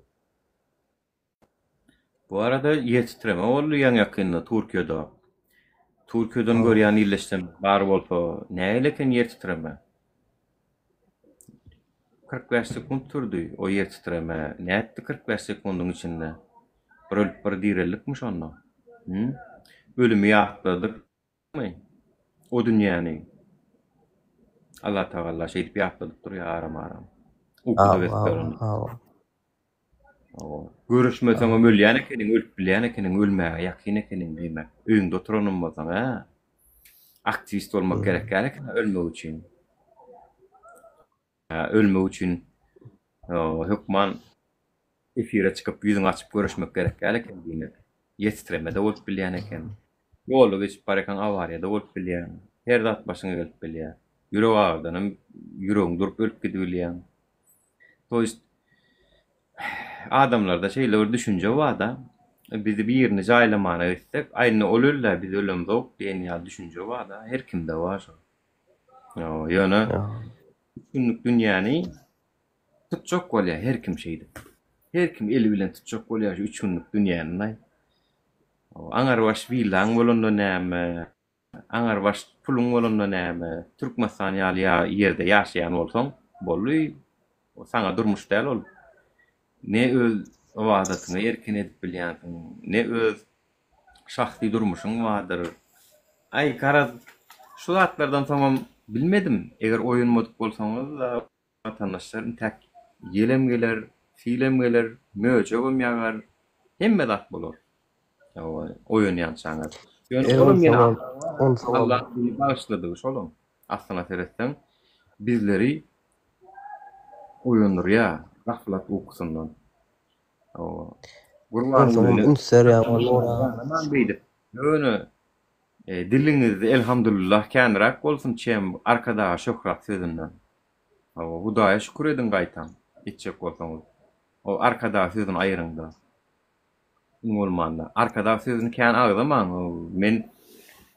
Bu arada ýer titreme boldy ýaňy-ýakynda Türkiýede. Türkiýeden görýän illeşden bar bolsa nähili eken ýer titreme? 45 sekunt sürdi o ýer titreme. Nätdi 45 sekundyň içinde? Bir ölüp bir direldikmi şonda? Hü? Ölümi ýatladykmy? O dünýäni. Allatagalla şeýdip ýatladyp durýar aram-aram. Ukuda Hawa, gezip hawa, ýörende. hawa. Görüşmeseňem ölýän ekeniň, ölüp bilýän ekeniň, ölmäge ýakyn ekeniň diýmek. Öýüňde oturanam bolsaň, hä? Aktiwist bolmak gerek däl eken ölmek üçin. Hä, ölmek üçin hökman efire çykyp, ýüzüňi açyp görüşmek gerek däl eken diýmek. Ýer titreme-de bolup bilýän eken. Ýolda geçip barýarkaň awariýa-da bolup bilýäň. Her zat başyňa gelip bilýär. Ýürek agyrydanam ýüregiň durup ölüp gidibilýäň. To ýest adamlarda şeýle bir düşünje barda, bizi birini jaýlamana gitsek, aý indi ol öldä biz ölemzok diýen ýaly düşünje barda, her kimde bar şol. Ýöne üç günlük dünýäni tutjak bolýar her kim şeýdip. Her kim eli bilen tutjak bolýar şu üç günlük dünýäni. Aňarbaş willaň bolanda näme, Aňarbaş puluň bolanda näme, Türkmenistan ýaly ýerde ýaşaýan bolsaň, boldy, saňa durmuş däl ol. Ne öz ybadatyňy erkin edip bilýänsiň, ne öz şahsy durmuşyň bardyr. Aý, garaz, şu zatlardan soňam bilmedim, eger oýanmadyk bolsaňyz-da, Watandaşlar intäk ýelem geler, silem geler, möjegem ýagar, hemme zat bolar. Oýanýançaňyz. Ýöne olam ýene Allah bizi bagyşladygy şolam. Aslyna seretseň bizleri oýandyrýar gaflat ukusyndan. Onsoňam üns berýän bolmaly. Beýdip. Ýöne diliňizde elhamdulillah känräk bolsun çem Arkadaga şöhrat sözünden. Hawa, Hudaýa şükür ediň gaýtam, etjek bolsaňyz. O Arkadag sözüni aýyryňda. Iň bolmanda. Arkadag sözüni kän agzamaň. Men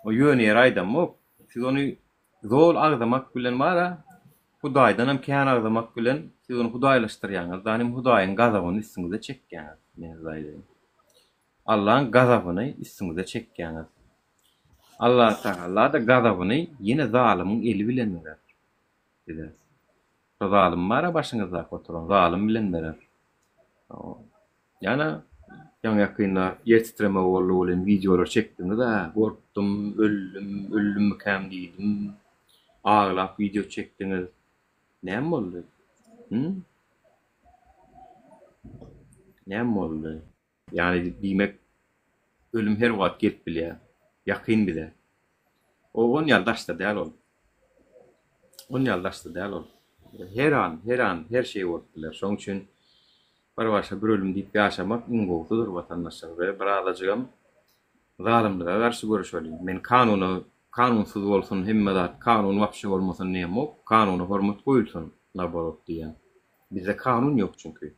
o ýöne ýere aýdamok. Siz ony zol agzamak bilen bar-a, Hudaýdanam kän agzamak bilen siz ony hudaýlaşdyrýaňyz. Danym Hudaýyň gazabyny üstüňize çekýäňiz. Men size aýdaýyn. Allaň gazabyny üstüňize çekýäňiz. Allatagala-da gazabyny ýene zalymyň eli bilen berer. Size. Şo zalym bar-a başyňyzdaky oturan, zalym bilen berer. Ýana ýaňy-ýakynda ýer titreme boldy welin wideolar çekdiňiz-ä, gorkdum, öldüm, öldümmikäm diýdim. Aglap wideo çekdiňiz. Näme boldy? Hü? Näme boldy? Ýagny diýmek ölüm her wagt gelip bilýär. Ýakyn bize. O on ýaly daşda däl ol. On ýaly daşda däl ol. Her an, her an her şey bolup biler. Şoň üçin bir başa bir ölüm diýip ýaşamak iň gowusydyr watandaşlar we bir azajygam zalymlyga garşy göreşeliň. Men kanuna kanunsyz bolsun hemme zat kanun wapşe bolmasyn diýemok. Kanuna hormat goýulsyn naborot diýýän. Bizde kanun ýok çünki.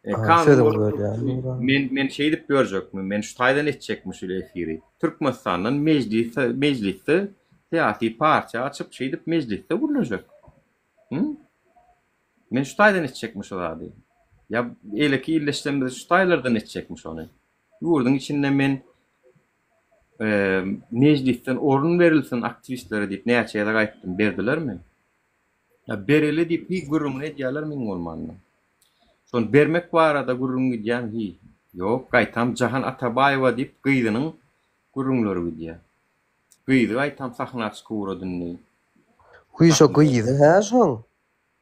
E, Aha, kanun sözüňi bolup bölýän Nura. Men men şeýdip ýörjekmi? Men şu taýdan etjekmi şu efiri? Türkmenistandan mejlise mejlisde syýasy partiýa açyp şeýdip mejlisde gürlejek. Hı? Men şu taýdan etjekmi şu zady? Ýa beýleki illeşden biz şu taýlardan etjekmi şony? Ýurduň içinde men. Mejlisden orun berilsin aktiwistlere diýip näçe gezek aýtdym, berdilermi? Ýa bereli diýip hiý gürrüňini edýärlermi iň bolmanda? Şony bermek barada gürrüň gidýärmi hiý? Ýok, gaýtam Jahan Atabaýewa diýip gyzynyň gürrüňleri gidýär. Gyzy gaýtam sahna çykyp ugrady indi. Wiý şo gyzy hä şoň?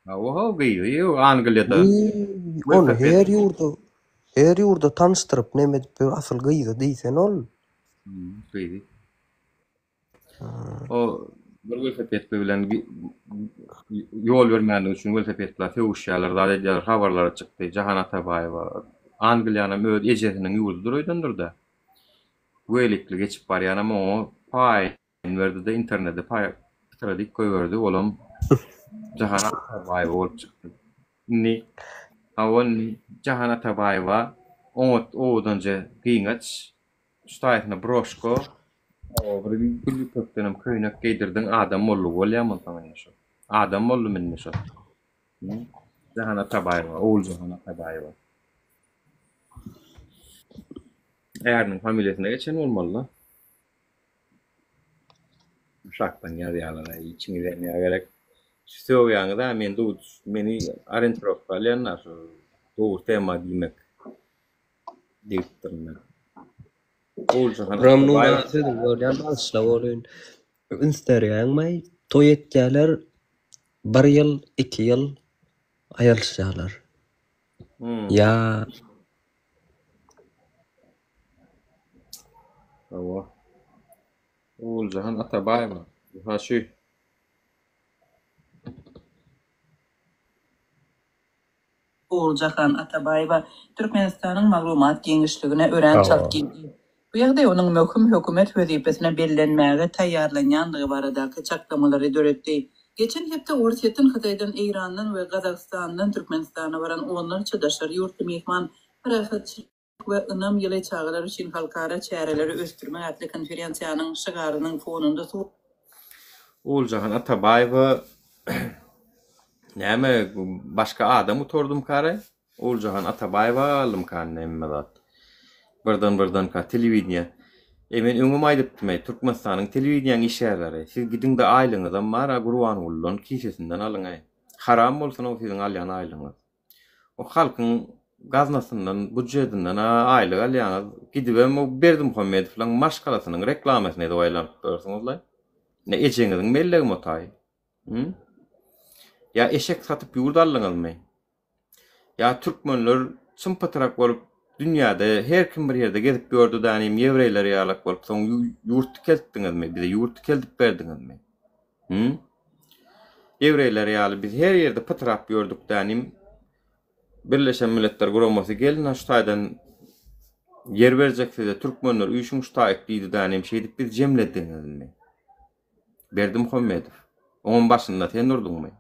Hawa gyzy Angliýada. Wiý ony her ýurda her ýurda tanyşdyryp neme edip ýör asyl gyzy diýsene ol. Gyzy. O bir welosipedli bilen ýol bermänligi üçin welosipedler sögüşýärler, zat edýärler, habarlara çykdy. Jahan Atabaýewa Angliýanam öz ejesiniň ýurdudyr öýdendir-dä. Welikli geçip barýanam oňa paýyny berdi-de, internede paý pytradyp goýberdi, olam Jahan Atabaýewa bolup çykdy. Indi, hawa, indi Jahan Atabaýewa oňat owadanja gyňaç Şu taýsyna broşka, bir gül ýüpekdenem köýnek geýdirdiň, adam boldugy bolýamy onsoň indi şu? Adam boldumy indi şu? Jahan Atabaýewa, Oguljahan Atabaýewa. Äriniň familiýasyna geçen bolmaly-da. Uşakdan ýazýarlar, içiňiz ýanýa gerek. Şu sögýäňiz-ä meni meni orientirowka alýanlar şu dogry tema diýmek. Degipdirin men. Oguljahan Buram Nura Atabaýewa. sözüňi bölýän bagyşla bolyn. Üns berýäňmi toý etýäler bir ýyl iki ýyl aýrylyşýarlar. Hmm. Ýa Hawa. Oguljahan Atabaýewa. Ha şu. Oguljahan Atabaýewa Türkmenistanyň maglumat giňişligine örän çalt girdi. Bu ýagdaý onuň möhüm hökümet wezipesine bellenmäge taýýarlanýandygy baradaky çaklamalary döretdi. Geçen hepde Orsýetden, Hytaýdan, Eýrandan we Gazagystandan Türkmenistana baran onlarça daşary ýurtly myhman parahatçylyk we ynam ýyly çagalar üçin halkara çäreleri ösdürmek atly konferensiýanyň şygarynyň fonunda su. Oguljahan Atabaýewa näme başga adam gutardymkaraý? Oguljahan Atabaýewa galdymka hemme zat. Birden birdenka telewideniýe. E men öňem aýdypdym-eý, Türkmenistanyň telewideniýäň işgärleri, siz gidiň-de aýlygyňyzam bar-a Gurbangulydan kisesinden alyň-eý. Haram bolsun-ow siziň alýan aýlygyňyz. O halkyň gaznasyndan, budjetinden-ä aýlyk alýaňyz, gidibem o Berdimuhamedowlaň maşgalasynyň reklamasyny edip aýlanyp ýörsüňiz-laý. Ine, ejeňiziň mellegimi o taýy? Hü? Ýa eşek satyp ýurt aldyňyzmy? Ýa türkmenler çym-pytrak bolup dünýäde her kim bir ýerde gezip ýördi dänim ýewreýler ýalak bolup soň ýurt dikeltdiňizmi? Bize ýurt dikeldip berdiňizmi? Hü? Ýewreýler ýaly biz her ýerde pytrap ýördük dänim. Birleşen Milletler Guramasy gelin-ha şu taýdan ýer berjek size türkmenler üýşüň şu taýyk diýdi dänim şeýdip biz jemlediňizmi? Berdimuhamedow. Oňam başynda sen durduňmy?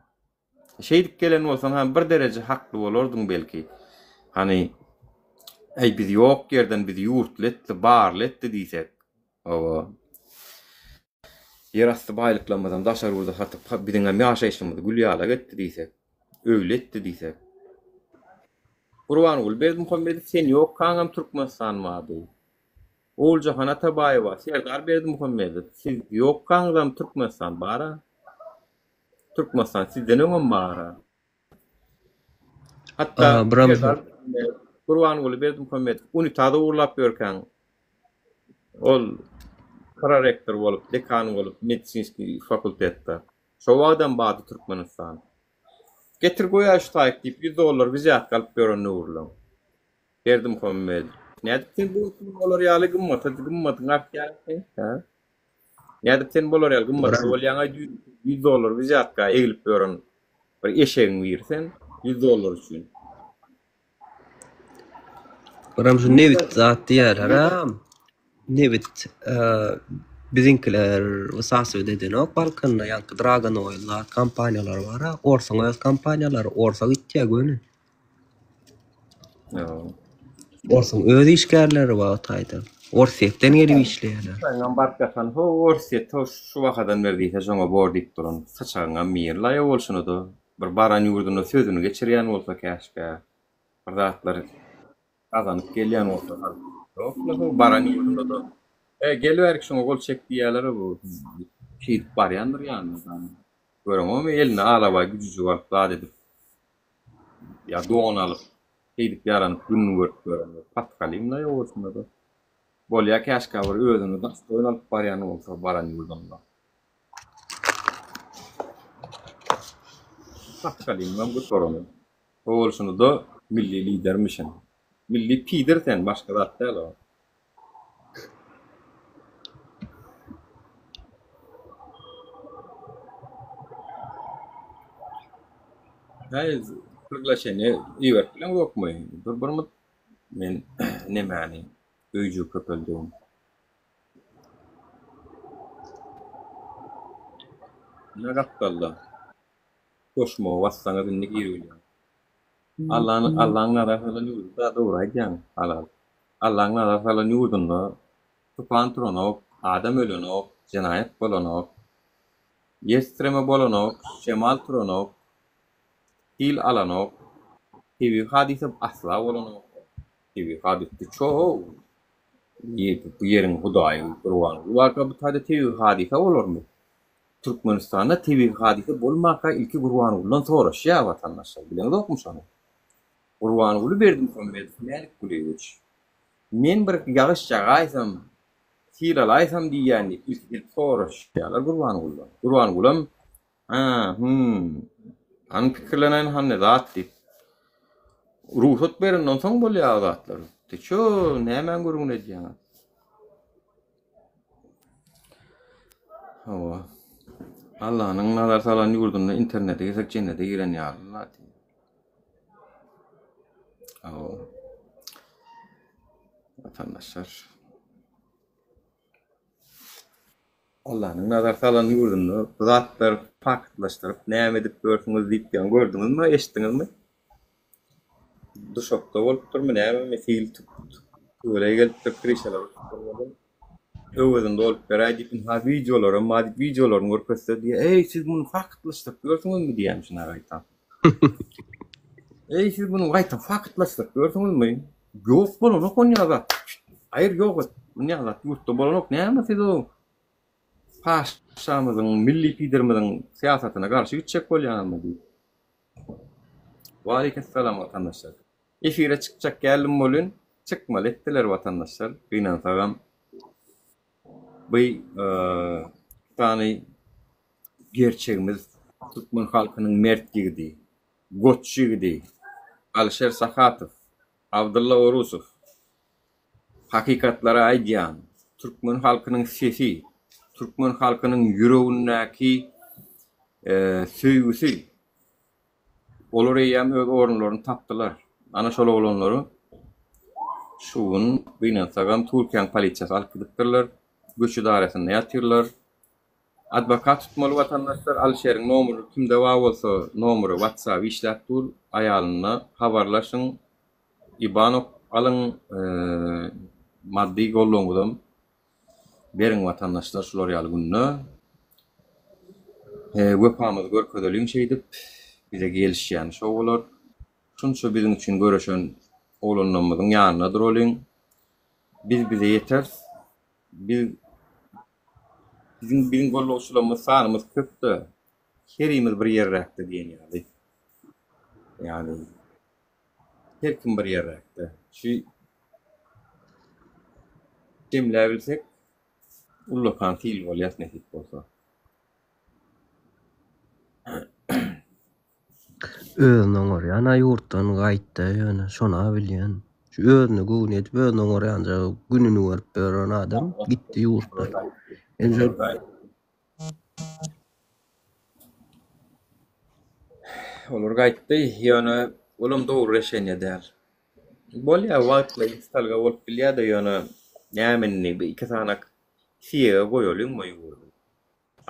Şeýdip gelen bolsaň hem bir dereje hakly bolardyň belki. Hany Äý biz ýok ýerden bizi ýurtly etdi, barly etdi diýsek. Hawa. Ýerasty baýlyklarymyzam daşary ýurda satyp, biziňem ýaşaýşymyzy gül ýalak etdi diýsek, öýli etdi diýsek. Gurbanguly Berdimuhamedow sen ýokkaňam Türkmenistan bardy. Oguljahan Atabaýewa, Serdar Berdimuhamedow siz ýokkaňyzam Türkmenistan bar-a. Türkmenistan sizden öňem bar-a. Hatda Serdar Gurbanguly Berdimuhamedow unitaz ogurlap ýörkäň, ol prorektor bolup, dekan bolup medisinskiý fakultetde. Şo wagtam bardy Türkmenistan. Getir goýaý şu taýyk diýip ýüz dollar wzýatka alyp ýören döwürleň. Berdimuhamedow. Nädip sen bu gün bolar ýaly gymmata gymmatyň artýar seň, hä? Nädip sen bolar ýaly gymmatly bolýaňaý 100 dollar wzýatka eglip ýören bir eşegiň biri sen 100 dollar üçin. Biram şu nebit zat diýýärler-ä. Nebit biziňkiler wysasywat edenok Balkanda ýaňky Dragon Oil zat kompaniýalary bar-a. Orsuň öz kompaniýalary orsa gitýär göni. Orsuň öz işgärleri bar o taýda. Orsýetden gelip işleýärler. Saňam baryp ýatan ho Orsýet ho şu bahadan ber diýse şoňa bor diýip duran syçagyňam biri laýa bolşuny-da bir baran ýurdunda sözüni geçirýän bolsa käşgä bir zatlar gazanyp gelýän bolsa halk. Ýok-la ho baran ýurdunda-da. E, gel bärik şuňa gol çek diýýärler bu. Şeýdip barýandyr ýanyna. Göreňokmy eline alabaý güjüjik alyp zat edip. Ýa don alyp, şeýdip ýaranyp gününi görüp ýörendir. Patgalymda ýok bolşunda-da. Bolýa käşgä bir özüni dostoýn alyp barýan bolsa baran ýurdunda. Patgalymam gutarany. O bolşunda-da milli lidermişin. Milli pidir sen başga zat däl o. Häý, priglaşeniýe iberip bileňzokmy? Dur bir mut men nemäni öýjügi köpeldeýin. Ine gapdalda. Goşmagy bassaňyz indi giribilýäňiz. Allaň Allaň nazar salan ýurdy-da dogry aýdýaň halal. Allaň nazar salan ýurdunda tupan turanok, adam ölenok, jenaýat bolanok, ýer titreme bolanok, şemal turanok, sil alanok, tebigy hadysa asla bolanok. Tebigy hadysa ço-ow. Bu ýeriň Hudaýy Gurbanguly barka bu taýda tebigy hadysa bolarmy? Türkmenistanda tebigy hadysa bolmaka ilki Gurbangulydan soraşýar watandaşlar bileňizokmy şony? Gurbanguly Berdimuhamedow Mälikgulyýewiç men bir ýagyş ýagaýsam sil alaýsam diýýän diýip ilki gelip soraşýarlar Gurbangulydan. Gurbangulam hä hüm hany pikirleneýin hany zat diýip rugsat berenden soň bolýar o zatlar. Ty ço nämäň gürrüňini edýäňiz? Hawa. Allanyň nazar salan ýurdunda internete girsek jennete giren ýaly zat. Hawa. Watandaşlar. Allanyň nazar salan ýurdunda bu zatlar faktlaşdyryp näme edip ýörsüňiz diýip ýaňy gördüňizmi, eşitdiňizmi? Duşakda bolupdyrmy nämemi sil tüweleý gelipdir krişalar uçupdyr welin öwezini dolup beräý diýip ynha wideolaram bar diýip wideolaryny görkezse diýýär eý siz muny faktlaşdyryp ýörsüňizmi diýýärmişin gaýtam. Eý siz muny gaýtam faktlaşdyryp ýörsüňizmi? Ýok bolanok onýa zat. Aýyr ýok et. Onýa zat ýurtda bolanok näme siz o paşamyzyň milli liderimiziň syýasatyna garşy gitjek bolýaňyzmy diýip. Waleýkimessalam watandaşlar. Efire çykjak geldim welin çykmaly etdiler watandaşlar. Gynansagam bu sany gerçegimiz türkmen halkynyň mert ýigidi, goç ýigidi Alişer Sahatow, Abdylla Orusow hakykatlary aýdýan, türkmen halkynyň sesi, türkmen halkynyň ýüregindäki söýgüsi, olar eýýäm öz orunlaryny tapdylar. Ana şol oglanlary şu gün gynansagam Türkiýäniň polisiýasy alyp gidipdirler. Göç ydarasynda ýatyrlar. Adwokat tutmaly watandaşlar Alişeriň nomery kimde bar bolsa nomery whatsapp işläp dur aýalyna habarlaşyň Iban alyň maddy goldawyňyzam beriň watandaşlar şular ýaly günde wepamyzy görkezeliň şeýdip bize gelişýäni şo bolar şunça biziň üçin göreşen oglanlarymyzyň ýanynda duralyň biz bize ýeteris biz biziň biziň gollagçylarymyz sanymyz köpde herimiz bir ýerräkde diýen ýaly ýagny Her kim bir ýerräkde. Şu jemläbilsek ullakan sil bolýas nesip bolsa. Özüni oňarýan-a ýurtdan gaýtda ýöne şona bilýän. Şu özüne göwün edip özüni oňarýanja gününi görüp ýören adam gitdi ýurtdan. Indi Olar gaýtdy, ýöne olam dogry reşeniýe däl. Bolýar, wagtlaýyn stalga bolup bilýär-de, ýöne näme indi bir iki sanak siýege goýalyňmy ýurdy.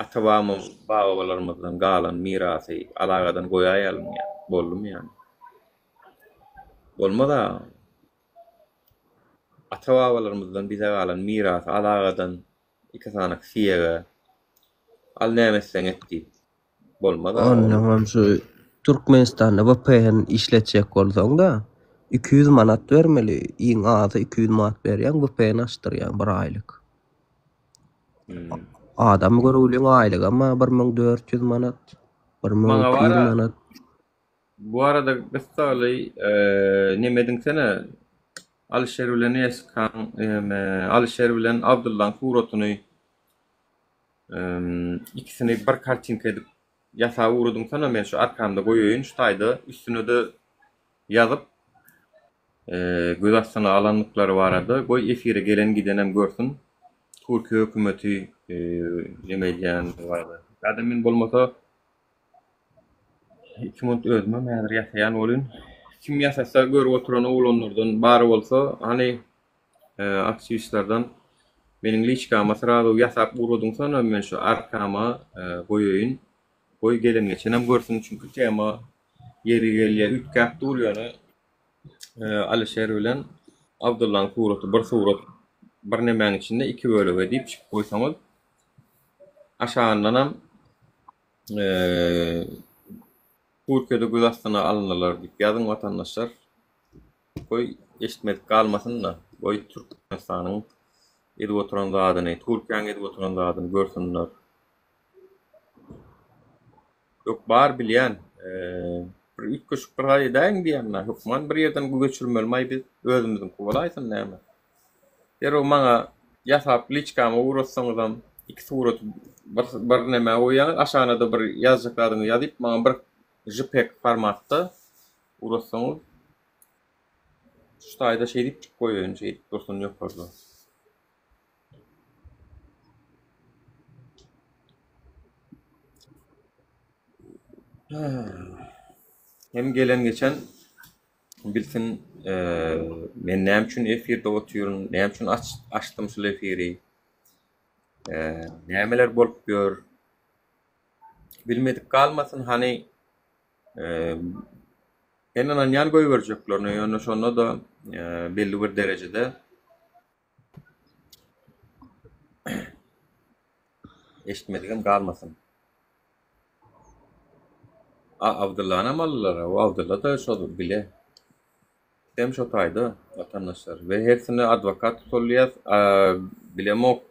Ata-babalarymyzdan galan mirasy alagadan goýaýalyň ýa, boldumy ýa? Bolmaz-a. Ata-babalarymyzdan bize galan mirasy alagadan Iki sany siýege al näme etseň et diýip. Bolmaz-a ol. Onnoňam şu Türkmenistanda VPN işletjek bolsaň-da 200 manat bermeli. Iň azy 200 manat berýäň VPN açdyrýaň bir aýlyk. Adam görgüliň aýlygam bar 1400 manat, Maňa 1200 bara manat. bu arada gyssagly neme ediňsene Alyşer bilen Eskaň Alyşer bilen Abdyllaň suratyny ikisini bir kartinka edip ýasap ugradyňsana men şu arkamda goýaýyn şu taýda üstüne-de ýazyp göz astyna alandyklary barada goý efire gelen gidenem görsün Türkiýe hökümeti neme edýän barada. Ýa-da men bolmasa iki minut özümem häzir ýasaýan bolýyn. Kim ýasasa görüp oturan oglanlardan bar bolsa hany aktiwistlerden meniň liçkama srazu ýasap ugradyňsana men şu arkama goýaýyn. Goý gelen geçenem görsün çünki tema ýeri gelýär üýtgäp dur ýöne Alyşer bilen Abdyllaň suraty bir surat bir nemäň içinde iki bölege diýip çykyp goýsaňyz aşagyndanam Türkiýede göz astyna alyndylar diýip ýazyň watandaşlar. Goý eşitmedik galmasyn-da, goý Türkmenistanyň edip oturan zadyny, Türkiýäň edip oturan zadyny görsünler. Ýok bar bilýän. Bir üýtgeşik bir zat edäýiň diýýän-dä. Hökman bir ýerden göçürmelimaý biz. Özümiziňki bolaýsyn näme. Derrew maňa ýasap liçkama ugratsaňyzam iki suraty bir bir nämä goýýaňyz, aşagyna-da bir ýazjak zadyňyzy ýazyp maňa bir jpeg formatda ugratsaňyz şu taýda şeýdip goýaýyn, şeýdip dursun ýokarda. Hem gelen geçen bilsin men näme üçin efirde otyryn, näme üçin açdym şul efiri, nämeler bolup ýör. Bilmedik galmasyn hany men ynanýan goýberjeklerine ýöne şonda-da belli bir derejede Eşitmedigem galmasyn. A Abdyllanam aldylar. O Abdylla-da şo bile. Hem şo taýda watandaşlar. We hersine adwokat tutulýar. Bilemok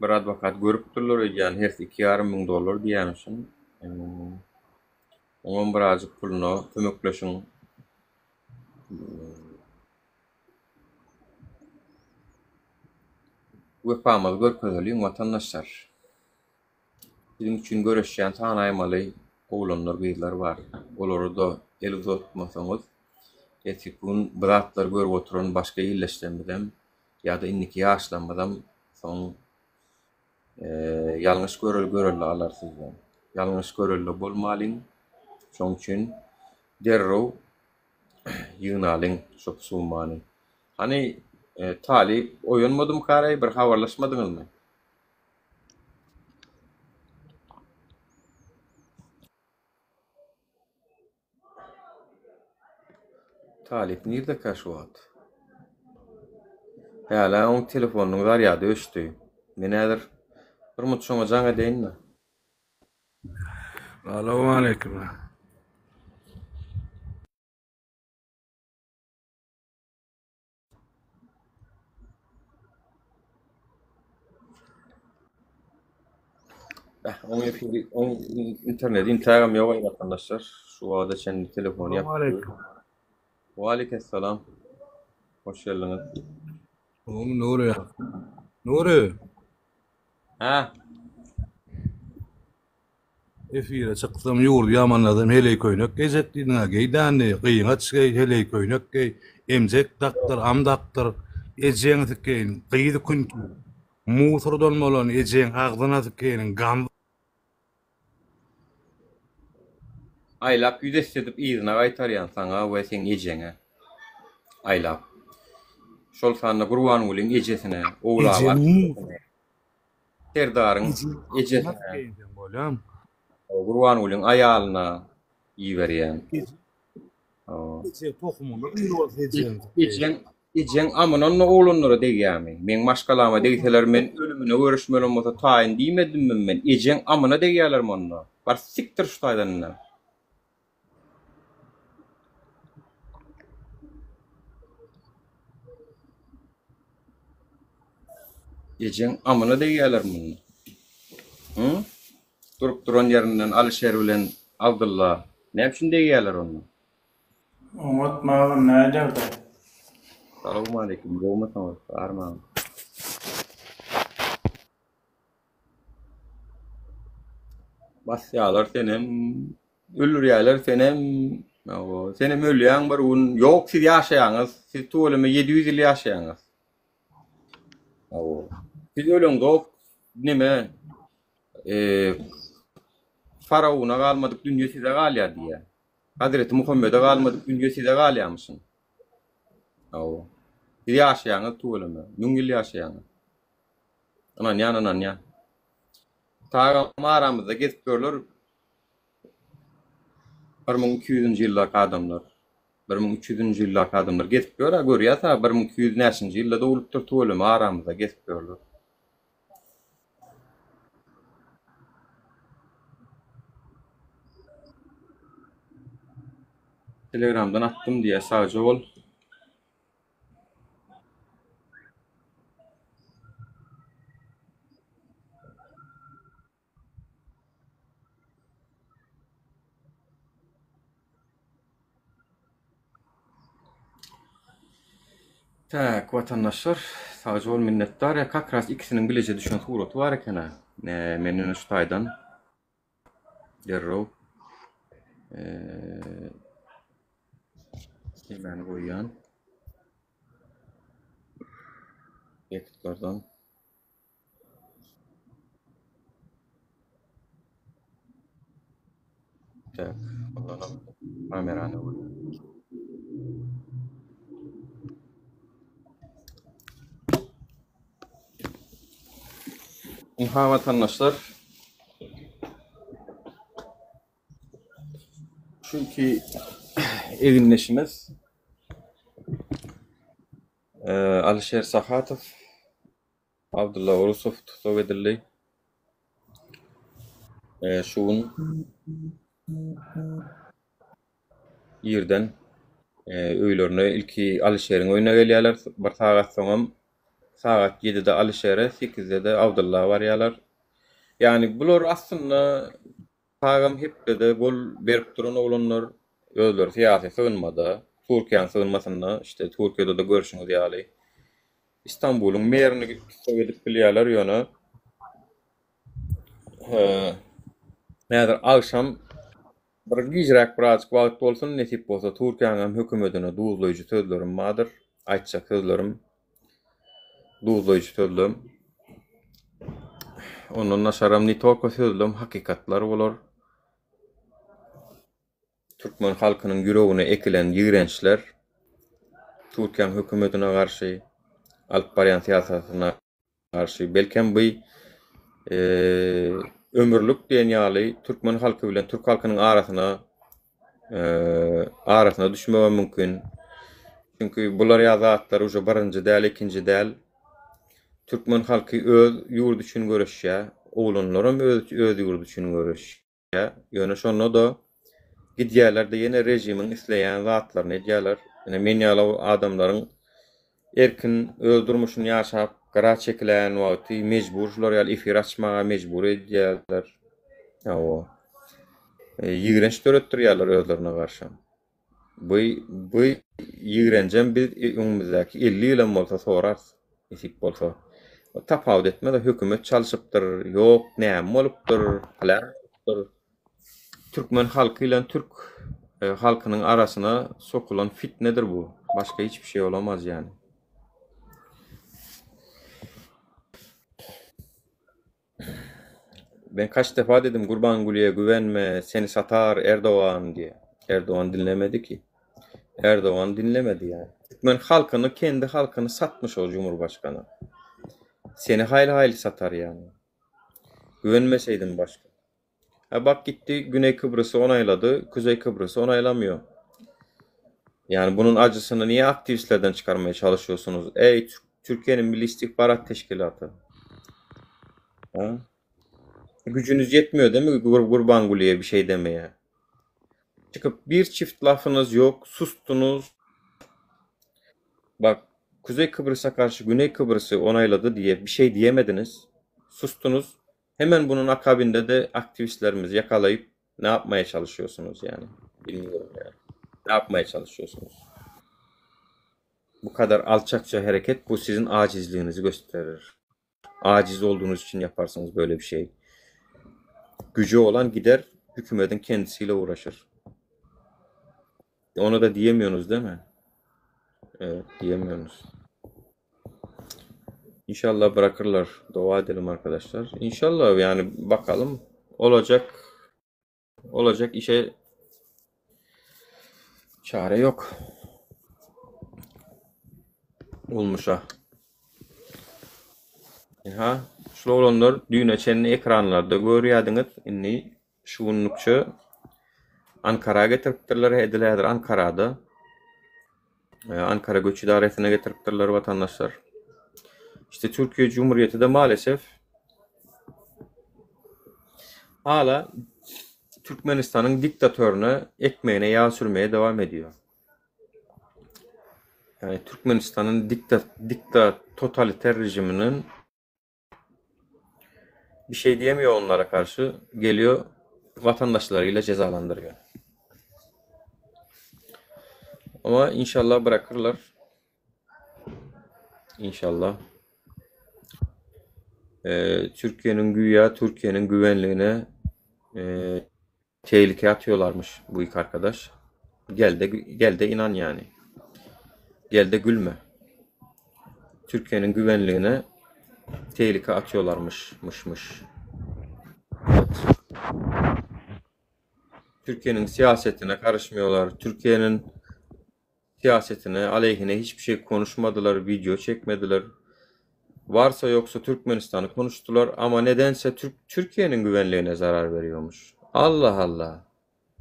bir adwokat görüpdirler öýdýän. Hersi 2,5 müň dollar diýýärmişin. Oňam birazjyk puluna kömekleşiň. Wepamyzy görkezeliň watandaşlar. Biziň üçin göreşýän sanaýmaly oglanlar gyzlar bar. Olara-da el uzatmasaňyz erteki gün bu zatlary görüp oturan başga ildeşlerimizem ýa-da indiki ýaşlarymyzam soň ýalňyş görelde alar sizden. Ýalňyş görelde bolmalyň. Şoň üçin derrew Ýygnalyň şo summany. Hany Talyp oýanmadymkaraý bir habarlaşmadyňyzmy? Talyp nirdekä şu wagt? Hälä oň telefonynyň zarýady öçdi. Men häzir bir mut şoňa jaň edeýin-de. Salowmaleýkim. Beh, oň efiri, oň interneti intägem ýok aý watandaşlar. Şu wagta çenli telefony ýapyk. Salowmaleýkim. Waleýkesselam. Hoş geldiňiz. Gowmy Nury? Nury. Hä? Efire çyksam ýurdy ýamanlasam heleý köýnek geýjek diýdiň-ä, geý dändi, gyňaç geý, heleý köýnek geý, emjek dakdyr, am dakdyr, ejeňi sikeýin, gyzy künti, musurdan bolan ejeň agzyna sikeýin, gandy. Aýlap ýüz esse edip yzyna gaýtarýan saňa we seň ejeňe. Aýlap. Şol sanda Gurbangulyň ejesine, Ogulabat ejesine, Serdaryň ejesine, Gurbangulyň aýalyna iberýän. Ejeň Ejeň amynanda oglanlara degýämi? Meň maşgalama degseler men ölümine göreşmeli bolmasa taýyn diýmedimmi men? Ejeň amyna degýälermi onda? Bar sikdir şu taýdan indi. Ejeň amyna degýäler munda. Hı? Durup duran ýerinden Alyşer bilen Abdylla näme üçin degýäler onda? Oňat magam näderdi? Salowmaleýkim, gowmysyňyz, barmaň. Basýalar senem, öldürýäler senem. Hawa, senem ölýäň bir gün. Ýok, siz ýaşaýaňyz. Siz tüweleme 700 ýyl ýaşaýaňyz. Hawa. Siz öleňzok, neme, e, faraona galmadyk dünýe size galýar diýýär. Hazreti Muhammede galmadyk dünýe size galýarmyşyn. Hawa. Siz ýaşaýaňyz tüweleme. 1000 ýyl ýaşaýaňyz. Ynanýan, ynanýan. Tagam aramyzda gezip ýörler. 1200-nji ýyldaky adamlar. 1300-nji ýyldaky adamlar gezip ýör-ä, görýäs-ä, 1200 näçinji ýylda doglupdyr tüweleme aramyzda gezip ýörler. Telegramdan atdym diýýär, sagja bol. Tak, watandaşlar, sagja bol minnetdar. Ya kak ras ikisiniň bileje düşen suraty bar eken-ä. Men ýöne şu taýdan derrew Nemäni goýýan? Obýektlerden. Tak, ondanam kamerany goýýan. Ynha watandaşlar. Çünki egindeşimiz Alişer Sahatow, Abdulla Orusow tussag edildi. Şu gün irden öýlerine ilki Alişeriň öýüne gelýärler. Bir sagat soňam sagat ýedide Alişere, sekizde-de Abdulla barýarlar. Ýagny bular aslynda Tagam hepdede gol berip duran oglanlar özleri syýasy sygynmada, Türkiýäň sygynmasynda, işte Türkiýede-de görşüňiz ýaly Istanbulyň merini tussag edip bilýärler, ýöne häzir agşam bir gijräk birazjyk wagt bolsun, nesip bolsa Türkiýäňem hökümetine duzlaýjy sözlerim bardyr, aýtjak sözlerim. Duzlaýjy sözlem. Ondan daşaram ne tolko sözlem hakykatlar bolar. Türkmen halkynyň ýüregine ekilen ýigrençler Türkiýäň hökümetine garşy alyp barýan syýasatyna garşy belkem bu ömürlik diýen ýaly türkmen halky bilen türk halkynyň arasyna arasyna düşmegem mümkin. Çünki bular ýaly zatlar uje birinji däl, ikinji däl. Türkmen halky öz ýurdy üçin göreşýär. Oglanlaram öz öz ýurdy üçin göreşýär. Ýöne şonda-da gidýärler-de ýene režimiň isleýän zatlaryny edýärler. Ine men ýaly adamlaryň erkin öz durmuşyny ýaşap gyra çekiläýen wagty mejbur şular ýaly efir açmaga mejbur edýärler. Hawa. Ýigrenç döretdirýärler özlerine garşy. Bu bu ýigrenjem biz öňümizdäki 50 ýylam bolsa sorarys, nesip bolsa. Tapawut etmez, hökümet çalşypdyr, ýok, näme bolupdyr, pylan bolupdyr. Türkmen halky bilen türk e, halkynyň arasyna sokulan fitnedir bu. Başga hiçbir şey olamaz yani. Ben kaç defa dedim Gurbanguly'ye güvenme, seni satar Erdogan diye. Erdogan dinlemedi ki. Erdogan dinlemedi yani. Türkmen halkyny, kendi halkyny satmış o Cumhurbaşkanı. Seni hayli hayli satar yani. Güvenmeseydin başka. Ha bak gitti Güney Kıbrıs'ı onayladı, Kuzey Kıbrıs'ı onaylamıyor. Yani bunun acısını niye aktivistlerden çıkarmaya çalışıyorsunuz? Ey Türkiye'nin Milli İstihbarat Teşkilatı. Ha? Gücünüz yetmiyor değil mi Gur Gurbanguly'ye bir şey demeye? Çıkıp bir çift lafınız yok, sustunuz. Bak. Kuzey Kıbrıs'a karşı Güney Kıbrıs'ı onayladı diye bir şey diyemediniz. Sustunuz. Hemen bunun akabinde de aktivistlerimizi yakalayıp ne yapmaya çalışıyorsunuz yani? Bilmiyorum yani. Ne yapmaya çalışıyorsunuz? Bu kadar alçakça hareket bu sizin acizliğinizi gösterir. Aciz olduğunuz için yaparsınız böyle bir şey. Gücü olan gider hükümetin kendisiyle uğraşır. Onu da diyemiyorsunuz değil mi? Evet diyemiyorsunuz. İnşallah bırakırlar. Dua edelim arkadaşlar. İnşallah yani bakalım olacak olacak işe çare yok. Olmuşa. Ha, şul oglanlar düýne çenli ekranlarda görýärdiňiz. Indi şu günlükçe Ankara getiripdirler. Edil häzir Ankarada. Ankara Göç Idaresine getiripdirler vatandaşlar. İşte Türkiye Cumhuriyeti de maalesef hala Türkmenistan'ın diktatörüne ekmeğine yağ sürmeye devam ediyor. Yani Türkmenistan'ın dikta, dikta totaliter rejiminin bir şey diyemiyor onlara karşı. Geliyor vatandaşlarıyla cezalandırıyor. Ama inşallah bırakırlar. İnşallah. Ee, Türkiye'nin güya Türkiye'nin güvenliğine e, tehlike atıyorlarmış bu iki arkadaş. Gel de gel de inan yani. Gel de gülme. Türkiye'nin güvenliğine tehlike atıyorlarmış mış mış. Evet. Türkiye'nin siyasetine karışmıyorlar. Türkiye'nin siyasetine, aleyhine hiçbir şey konuşmadılar, video çekmediler. Varsa yoksa Türkmenistan'ı konuştular ama nedense Türk Türkiye'nin güvenliğine zarar veriyormuş. Allah Allah.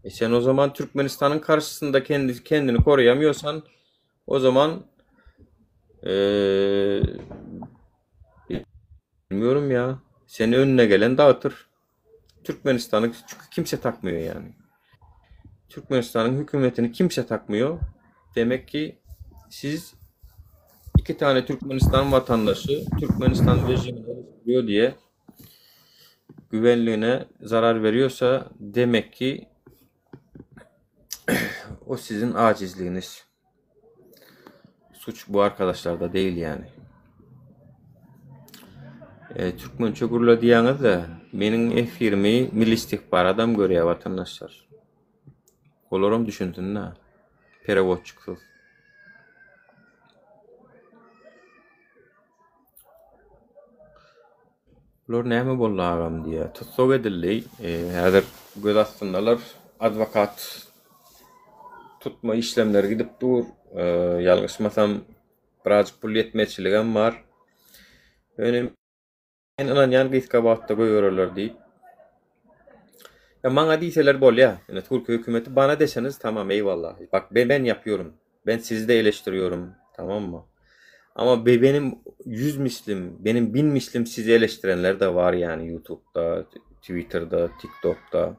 E sen o zaman Türkmenistan'ın karşısında kendi kendini koruyamıyorsan o zaman ee, bilmiyorum ya. Seni önüne gelen dağıtır. Türkmenistan'ı çünkü kimse takmıyor yani. Türkmenistan'ın hükümetini kimse takmıyor. Demek ki siz iki tane Türkmenistan vatandaşı Türkmenistan rejimini eleştiriyor diye güvenliğine zarar veriyorsa demek ki o sizin acizliğiniz. Suç bu arkadaşlarda değil yani. E, Türkmençe gürle diýýäňiz-de, meniň efirimi Milli istihbaradam görýär watandaşlar. Olaram düşünsün-dä. Perewodçyksyz. Bular näme boldy agam diýýär. Tussag edildi. E, häzir göz astyndalar. Adwokat tutma işlemleri gidip dur. E, ýalňyşmasam birazjyk pul ýetmezçiligem bar. Ýöne men ynanýan gysga wagtda goýbererler diýip. Ya maňa diýseler bolýa. Ine Türkiýe hökümeti bana deseniz tamam eýwallah. Bak be ben yapıyorum. Ben sizi de eleştiriyorum. Tamam mı? Ama be benim 100 mislim, benim 1000 mislim sizi eleştirenler de var yani YouTube'da, Twitter'da, TikTok'ta.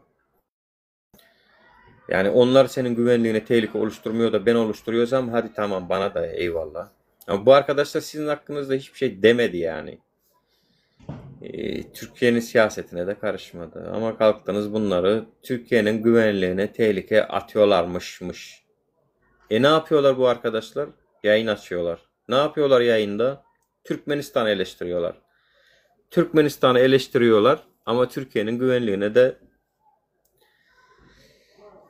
Yani onlar senin güvenliğine tehlike oluşturmuyor da ben oluşturuyorsam hadi tamam bana da eyvallah. Ama bu arkadaşlar sizin hakkınızda hiçbir şey demedi yani. Ee, Türkiye'nin siyasetine de karışmadı. Ama kalktınız bunları Türkiye'nin güvenliğine tehlike atıyorlarmışmış. E ne yapıyorlar bu arkadaşlar? Yayın açıyorlar. Ne yapıyorlar yayında? Türkmenistan'ı eleştiriyorlar. Türkmenistan'ı eleştiriyorlar ama Türkiye'nin güvenliğine de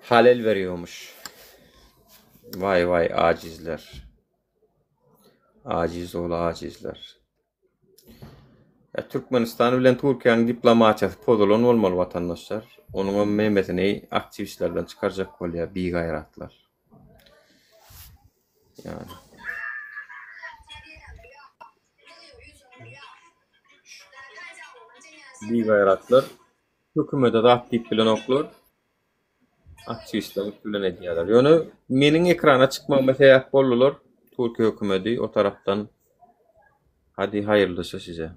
halel veriyormuş. Vay vay acizler. Aciz oğlu acizler. Ya Türkmenistan bilen Türkiýäniň diplomatiýasy pozulan bolmaly watandaşlar. Onuňam memesini aktiwistlerden çykarjak bolýar bigaýratlar. Yani. Bigaýratlar hökümete zat diýip bilenoklar. Aktiwistler bilen edýärler. Ýöne meniň ekrana çykmagyma sebäp boldular. Türkiýe hökümeti o tarapdan Hadi haýyrlysy size.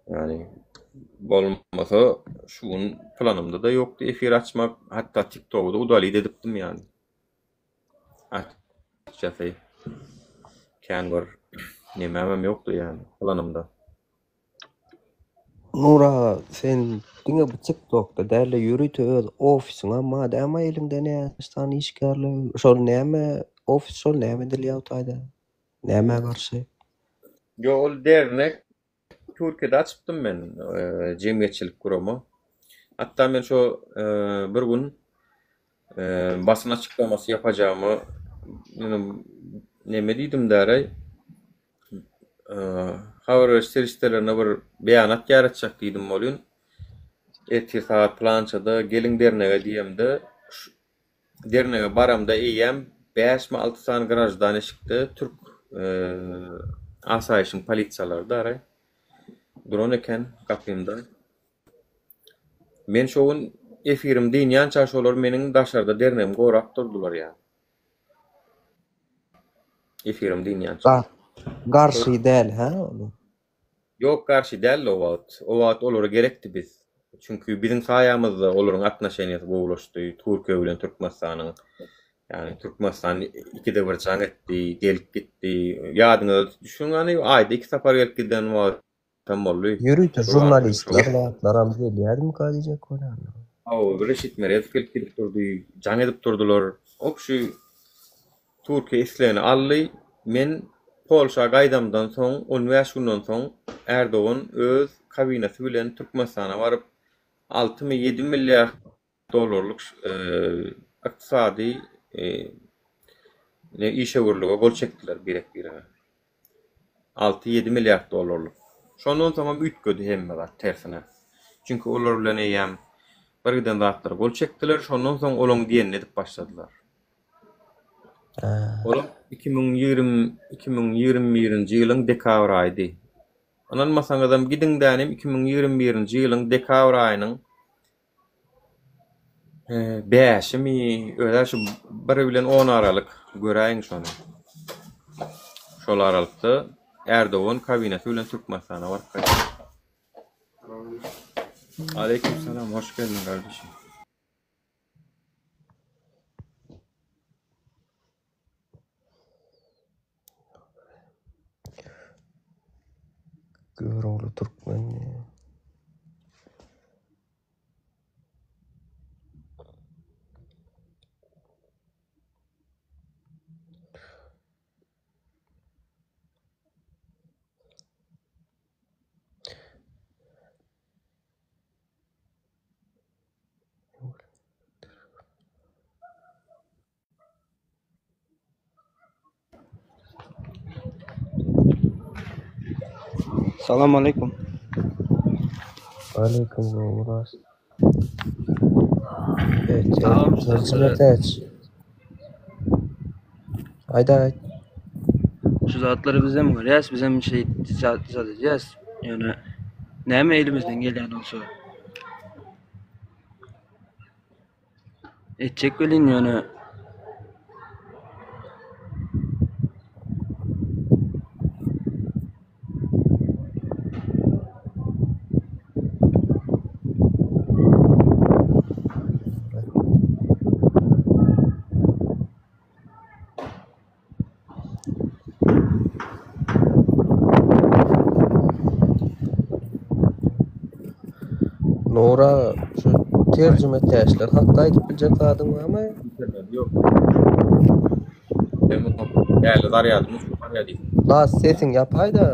Yani bolmasa şu gün planymda-da ýokdy efir açmak. Hatda TikTok-y-da udalit edipdim yani. Açyk. Kän bir nemämem ýokdy ýani planymda. Nur aga sen diňe bu tiktokda dälde ýörite öz ofisiňem bar dämi eliňde näçe sany işgärler şol näme ofis şol näme edilýär o taýda nämä garşy. Ýok ol dernek Türkiýede açypdym men jemgyýetçilik gurama. Hatda men şo bir gün basyn açyklamasy ýapajagymy neme diýdim däreý habar beriş serişdelerine bir beýanat ýaratjak diýdim welin ertir sagat pylançada geliň dernege diýemde Dernege baramda eýýäm bäşmi alty sany graždan eşikde türk asaýyşyň polisiýalary dary duran eken gapymda. Men şo gün efirim dynýança şolar meniň daşarda dernegimi gorap durdular ýa. Efirim dynýança. Garşy däl hä olar? Ýok garşy däldi o wagt. O wagt olara gerekdi biz. Çünki biziň saýamyzda olaryň atnoşeniýasy gowulaşdy Türkiýe bilen Türkmenistanyň. Ýagny Türkmenistan ikide bir jaň etdi, gelip gitdi. Ýadyňyza düşüň hany aýda iki sapar gelip giden wagtam boldy. Ýörite žurnalistler zatlaram gelýädimika diýjek bolýan. Hawa, Reşit Meredow gelip gidip durdy, jaň edip durdular. Obşi Türkiýe islegini aldy. Men Polşa gaýdamdan soň, on bäş günden soň Ärdogan öz kabinasy bilen Türkmenistana baryp, altymy, ýedi milliard dollarlyk ykdysady işewürlige gol çekdiler birek-birege. Alty-ýedi milliard dollarlyk. Şondan soňam üýtgedi hemme zat tersine. Çünki olar bilen eýýäm birgiden zatlara gol çekdiler, şondan soň olaň diýenini edip başladylar. Olam 2020 2021-nji ýylyň dekabr aýydy. Ynanmasaňyzam gidiň dänim 2021-nji ýylyň dekabr aýynyň bäşimi, özä şu bir bilen on aralyk göräýiň şony. Şol aralykda Ärdogan kabineti bilen Türkmenistana baryp gaýtdy. Aleýkumsalam, hoş geldiň gardaşym. Görogly türkmen diýýär. Salam aleýkum. Aleýkum salam. Terjime täç. Aýda aýt. Şu zatlary bizem görýäs, bizem şey zat edýäs. Ýöne näme elimizden gelýän bolsa etjek welin ýöne Nura şu terjime täşler hakda aýdyp biljek zadyň barmy? Ýok. Däli zarýadymy barýa diýip. La sesiň ýapaýda.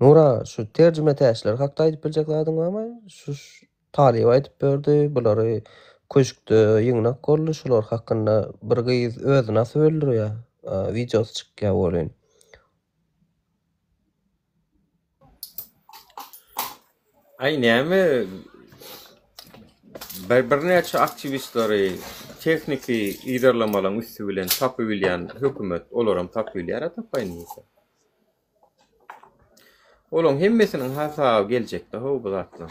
Nura şu terjime täşler hakda aýdyp biljek zadyň barmy? Şu Talyp aýdyp berdi, bulary köşkde ýygnak boldy, şular hakynda bir gyz özüni asyp öldürýär, wideosy çykýar welin. Aý näme bir birnäçe aktiwistleri tehniki yzarlamalaryň üsti bilen tapybilýän hökümet olaram tapybilýär-ä tapaýyn diýse. Olaň hemmesiniň hasaby geljekde how bu zatlaň.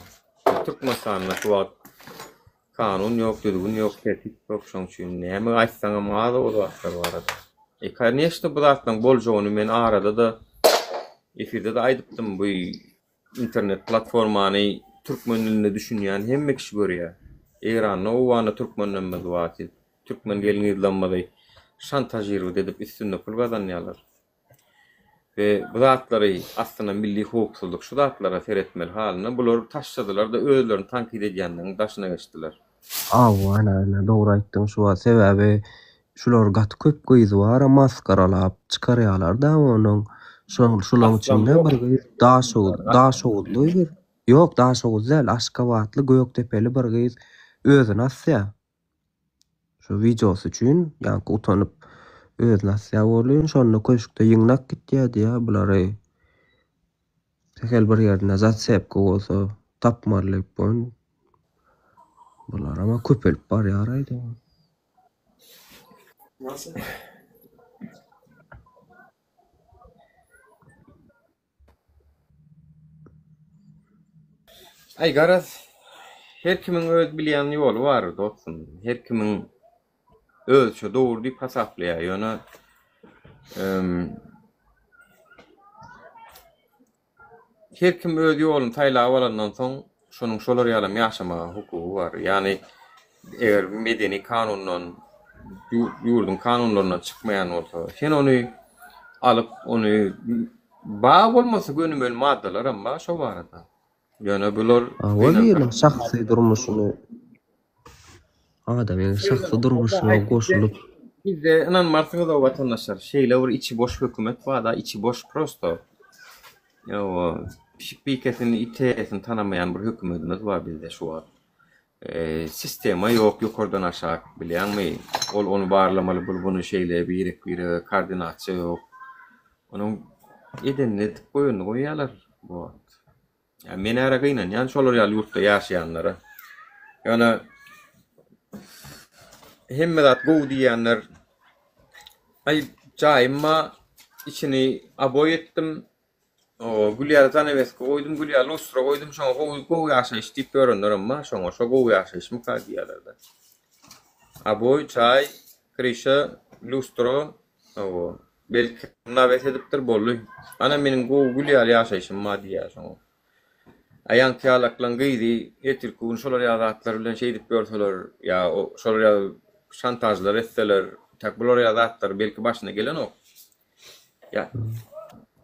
Türkmenistanda şu wagt kanun ýok, düzgün ýok, tertip ýok, şoň üçin näme aýtsaňam az o zatlar barada. E koneçno bu zatlaň boljagyny men arada-da efirde-de aýdypdym bu internet platformany türkmen dilinde düşünýän hemme kişi görýär. Eýranda, Owganda türkmenlerimiz bar siz. Türkmen gelin-gyzlarymyzy şantažirowat edip üstünde pul gazanýarlar. We bu zatlary aslynda milli howpsuzlyk şu zatlara seretmeli halyna bular taşladylar-da özlerini tankyt edýänleriň daşyna geçdiler. Hawa ana ana dogry aýtdyň şu wagt sebäbi şular gaty köp gyzy bara masgaralap çykarýalarda onuň şol şulaň içinde bir gyz daşoguz daşoguzly bir ýok daşoguz däl aşgabatly gökdepeli bir gyz özüni asýa. Şu wideosy üçin ýaňky utanyp özüni asýar welin şonda köşkde ýygnak gitýär diýýär bulary sähel bir ýerinde zasepka bolsa tapmaly diýip goýun. Bularam köpelip barýar aýda. Aý garaz, her kimiň öz bilýän ýoly bar dostum. Her kimiň özüçe dogry diýip hasaplaýar. Ýöne her kim öz ýoluny saýlap alandan soň, şonuň şolar ýalam ýaşamaga hukugy bar. Ýagny eger medeni kanundan, ýurduň kanunlaryndan çykmaýan bolsa, sen ony alyp, ony bar bolmasa gönümel maddalaram bar şo barada. Ýöne bular Hawa biriniň şahsy durmuşyny adamyň şahsy durmuşyna goşulyp. Bizde ynanmarsyňyz-ow watandaşlar, şeýle bir içi boş hökümet bar-da, içi boş prosto. Ýowa, pişik bikesini, it eýesini tanamaýan bir hökümetimiz bar bizde şu wagt. Sistema ýok ýokardan aşak, bilýäňmi? Ol ony barlamaly, bul buny şeýle, birek-birege koordinasiýa ýok. Onuň edenini edip goýanyny goýýarlar bu wagt. Ýa men äre gynanýan şolar ýaly ýurtda ýaşaýanlara. Ýöne hemme zat gowy diýýänler aý jaýym bar, içini oboý etdim, o gül ýaly zanaweska goýdum, gül ýaly lustra goýdum, şoňa gowy gowy ýaşaýyş diýip ýörenlerem bar, şoňa şo gowy ýaşaýyşmyka diýýärler-de. Oboý, jaý, kryşa, lustra, hawa. Belki nawes edipdir boldy. Ana meniň gowy gül ýaly ýaşaýşym bar diýýär şoňa. A ýaňky ýalaklaň gyzy ertirki gün şolar ýaly zatlar bilen şeýdip ýörseler ýa şolar ýaly şantažlar etseler tak bular ýaly zatlar belki başyna gelenok. Ýa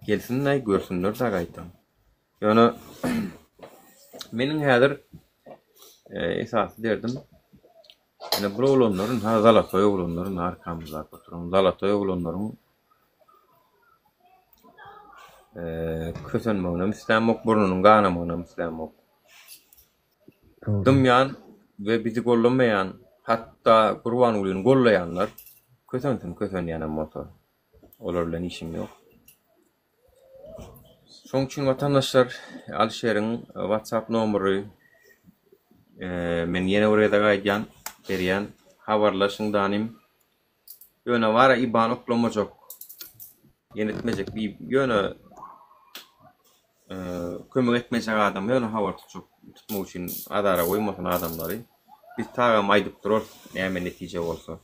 gelsin-däý görsünler-dä gaýtam. Ýöne meniň häzir esasy derdim ine bul oglanlaryň ha zalatoý oglanlaryň arkamyzdaky oturan zalatoý oglanlaryň kösenmeginem islämok, burnunyň ganamagynam islämok. Dymýan we bizi gollamaýan, hatda Gurbangulyny gollaýanlar kösensin, kösenýänem bolsa. Olar bilen işim ýok. Şoň üçin watandaşlar Alyşeriň WhatsApp nomery men ýene bir gezek aýdýan, berýän. Habarlaşyň danym. Ýöne bara IBAN oklamajak. Ýene etmejek ýöne kömek etmejek adam ýöne habar tutjak tutmak üçin azara goýmasyn adamlary. Biz tagam aýdyp durarys näme netije bolsa.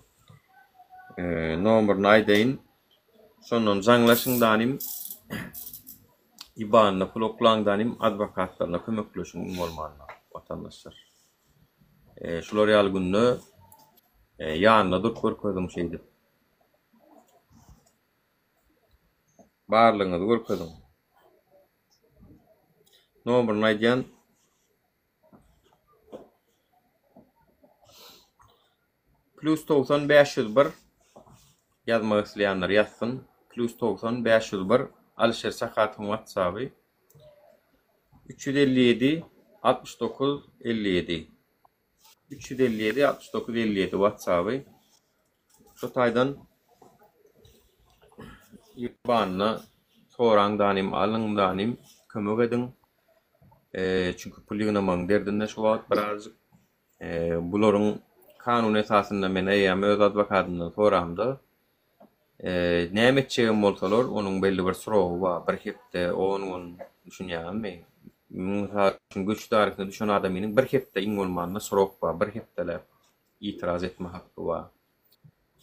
Nomeryny aýdaýyn. Şondan jaňlaşyň danym IBAN-yna pul oklaň danym adwokatlaryna kömekleşiň iň bolmanda watandaşlar. Şular ýaly günde ýanynda durup görkeziň şeýdip. Barlygyňyzy görkeziň. Nomeryny aýdýan. Plus 90 501 ýazmak isleýänler ýazsyn. Plus 90 501 Alyşir Sahatowyň WhatsApp-y. 357 69 57 357 69 57 WhatsApp-y. Şu taýdan IBAN-yna soraň danym, alyň danym, kömek ediň. Çünki pul ýygnamagyň derdinde şu wagt birazjyk. Bularyň kanun esasynda men eýýäm öz adwokatymdan soramda, näme etjegem bolsalar, onuň belli bir srogy bar, bir hepde, on gün, düşünýäňizmi? Mysal üçin, göç edarasyna düşen adamynyň bir hepde iň bolmanda srok bar, bir hepdeläp itiraz etme hakky bar.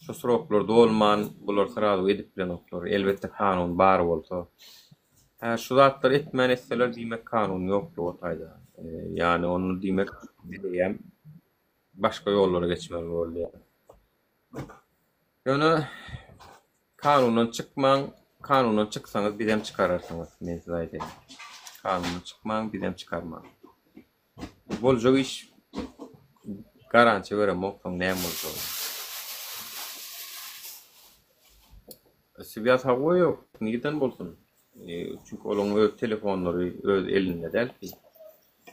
Şu sroklar dolman, bular srazu edip bilenoklar. Elbetde kanun bar bolsa. Hä şu zatlary etmän etseler diýmek kanun ýoklugy o taýda. Ýagny onda diýmek bileýän başga ýollara geçmeli bolýar. Ýöne kanundan çykmaň, kanundan çyksaňyz bizem çykararsyňyz, men size aýdaýyn. Kanundan çykmaň, bizem çykarmaň. Boljak iş garantiýa beremok soň näme boljagyny. Swýaz hawa ýok, nirden bolsun? Çünki olaryň öz telefonlary öz elinde däl ki.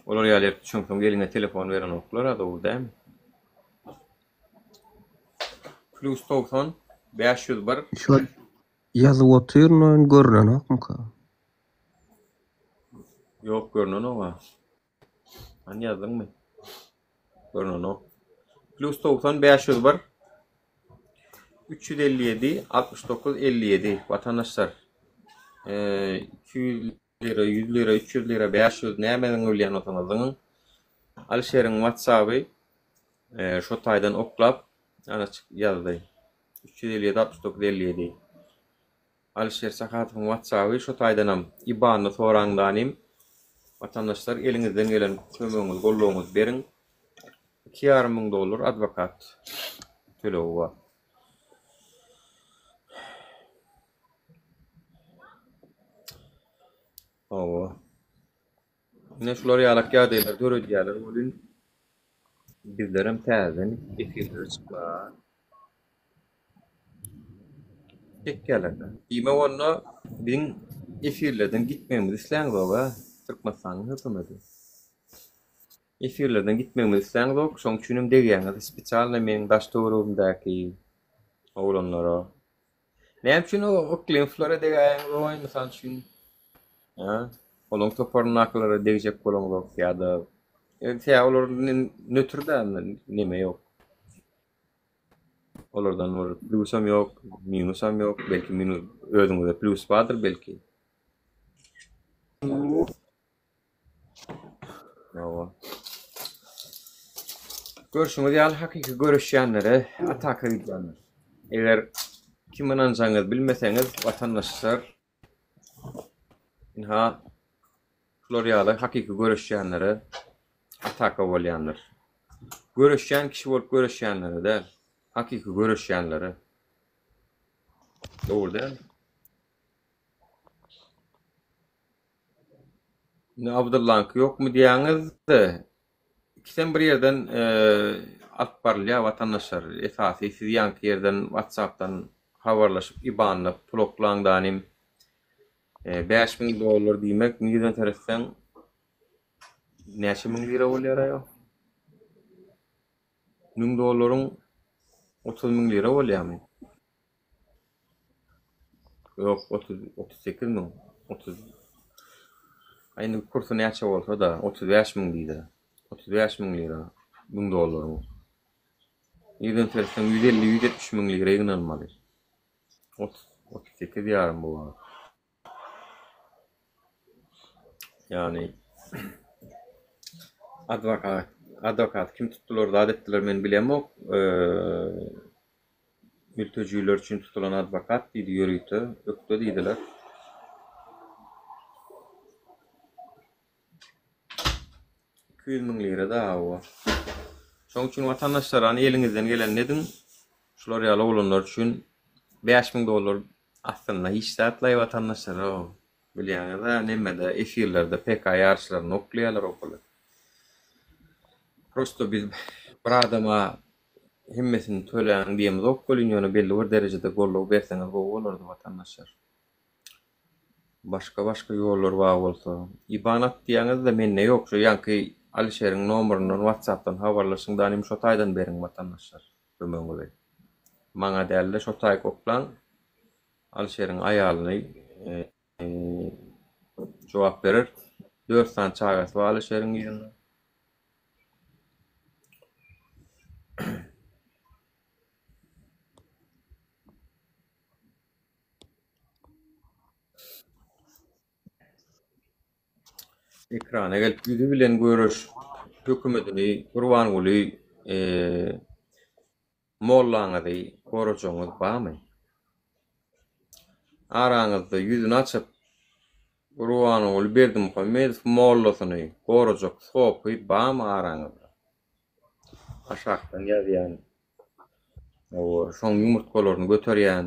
Olar ýaly ýerip düşeňsoň eliňe telefon berenoklar-a dogry dälmi? Plus 90 501. Şu ýazyp otyryn oýun görünenokmyka? Ýok görünenok-a. Hany ýazdyňmy? Görünenok. Plus 90 501 357 69 57 watandaşlar. Eee 200 lira, 100 lira, 300 lira, 500 näme zyňy bilýän bolsaňyz zyňyň. Alişeriň WhatsApp-y şo taýdan oklap ana ýazdy. 357 69 57. Alişer Sahatowyň WhatsApp-y şo taýdanam IBAN-ny soraň danym. Watandaşlar eliňizden gelen kömegiňizi goldawyňyzy beriň. Iki ýarym müň dollar adwokat tölegi bar. Hawa. Ine şular ýalak ýagdaýlar döredýärler welin bizlerem täzeden efirlere çykmaga çekýärler-de. Diýmek onda biziň efirlerden gitmegimizi isläňzok-a Türkmenistanyň hökümeti. Efirlerden gitmegimizi isläňzok, şoň üçinem degýäňiz spesialno meniň daş-töweregimdäki oglanlara. Näme üçin o Yklymowlara degäýeňzogaý mysal üçin? Hä? Olaň toparyndakylara degjek bolaňzok ýa-da sebäbi olar nötr dä neme ýok. Olardan bir plýusam ýok, minusam ýok, belki minus özüňizde plýus bardyr belki. Hawa. Görşüňiz ýaly hakyky göreşýänlere ataka gidýänler. Eger kim ynanjagyňyzy bilmeseňiz watandaşlar ynha şular ýaly hakyky göreşýänlere ataka bolýanlar. Göreşýän kişi bolup göreşýänlere däl, hakyky göreşýänlere. Dogry dälmi? Indi Abdyllaňky ýokmy diýýäňiz-de, ikisem bir ýerden alyp barylýar watandaşlar. Esasy siz ýaňky ýerden WhatsApp-dan habarlaşyp IBAN-da pul oklaň danym. 5000 dollar diýmek, nirden seretseň näçe müň lira bolýar-aý o? 1000 dollaryň 30 müň lira bolýarmy? Ýok, 30, 38 müň. 30. Aý indi kursy näçe bolsa-da, 35 müň diýdi. 35 müň lira, 1000 dollaryň. Ýüzden seretseň 150-170 müň lira ýygnalmaly. 30, 38 ýarym bu wagt. Ýagny adwokat, adwokat kim tutdular, zat etdiler men bilemok. Mültejiler üçin tutulan adwokat diýdi ýörite, ökde diýdiler. 200 müň lira da hawa. Şoň üçin watandaşlar hany eliňizden gelenini ediň. Şular ýaly oglanlar üçin 5000 dollar aslynda hiç zatlaý watandaşlar o. Bilýäňiz-ä nemede efirlerde PK ýaryşlarynda oklaýarlar o puly. Prosto biz bir adama hemmesini töläň diýemizok welin ýöne belli bir derejede goldaw berseňiz gowy bolardy watandaşlar. Başga başga ýollar bar bolsa. Iban at diýýäňizde mende ýok şo ýaňky Alişeriň nomeryndan whatsappdan habarlaşyň danym şo taýdan beriň watandaşlar kömegiňizi. Maňa dälde şo taýyk oklaň Alişeriň aýalyny jogap berer. Dört sany çagasy bar Alişeriň yzynda. Ekrana gelip ýüzi bilen göreş hökümetini Gurbanguly mollaňyzy gorajagyňyz barmy? Araňyzda ýüzüni açyp Gurbanguly Berdimuhamedow mollasyny gorajak sopy barmy araňyzda? Aşakdan ýazýan. Hawa, şoň ýumurtgalaryny göterýän.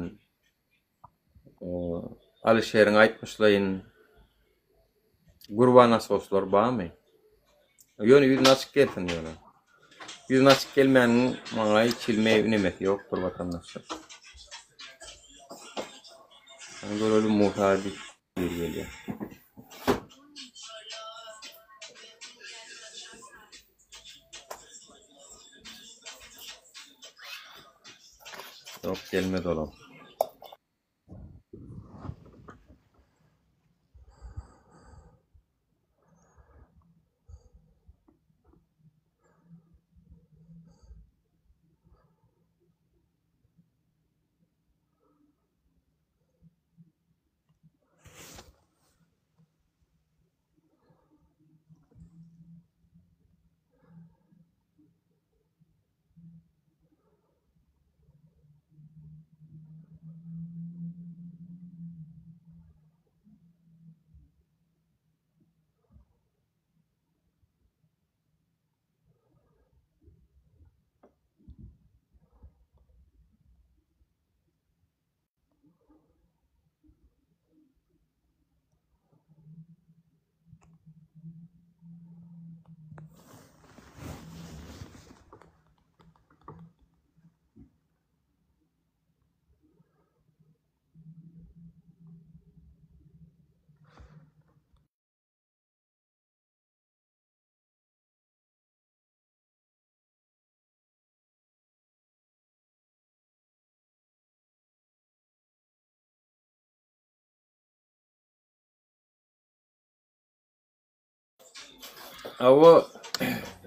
Alyşeriň aýtmyşlaýyn gurbanasoslar barmy? Ýöne ýüzüni açyk gelsin ýöne. Ýüzüni açyk gelmäniň maňa hiç hili nemesi ýokdur watandaşlar. Hany görelim Musa diýip biri gelýär. Ýok gelmedi olam. Hawa,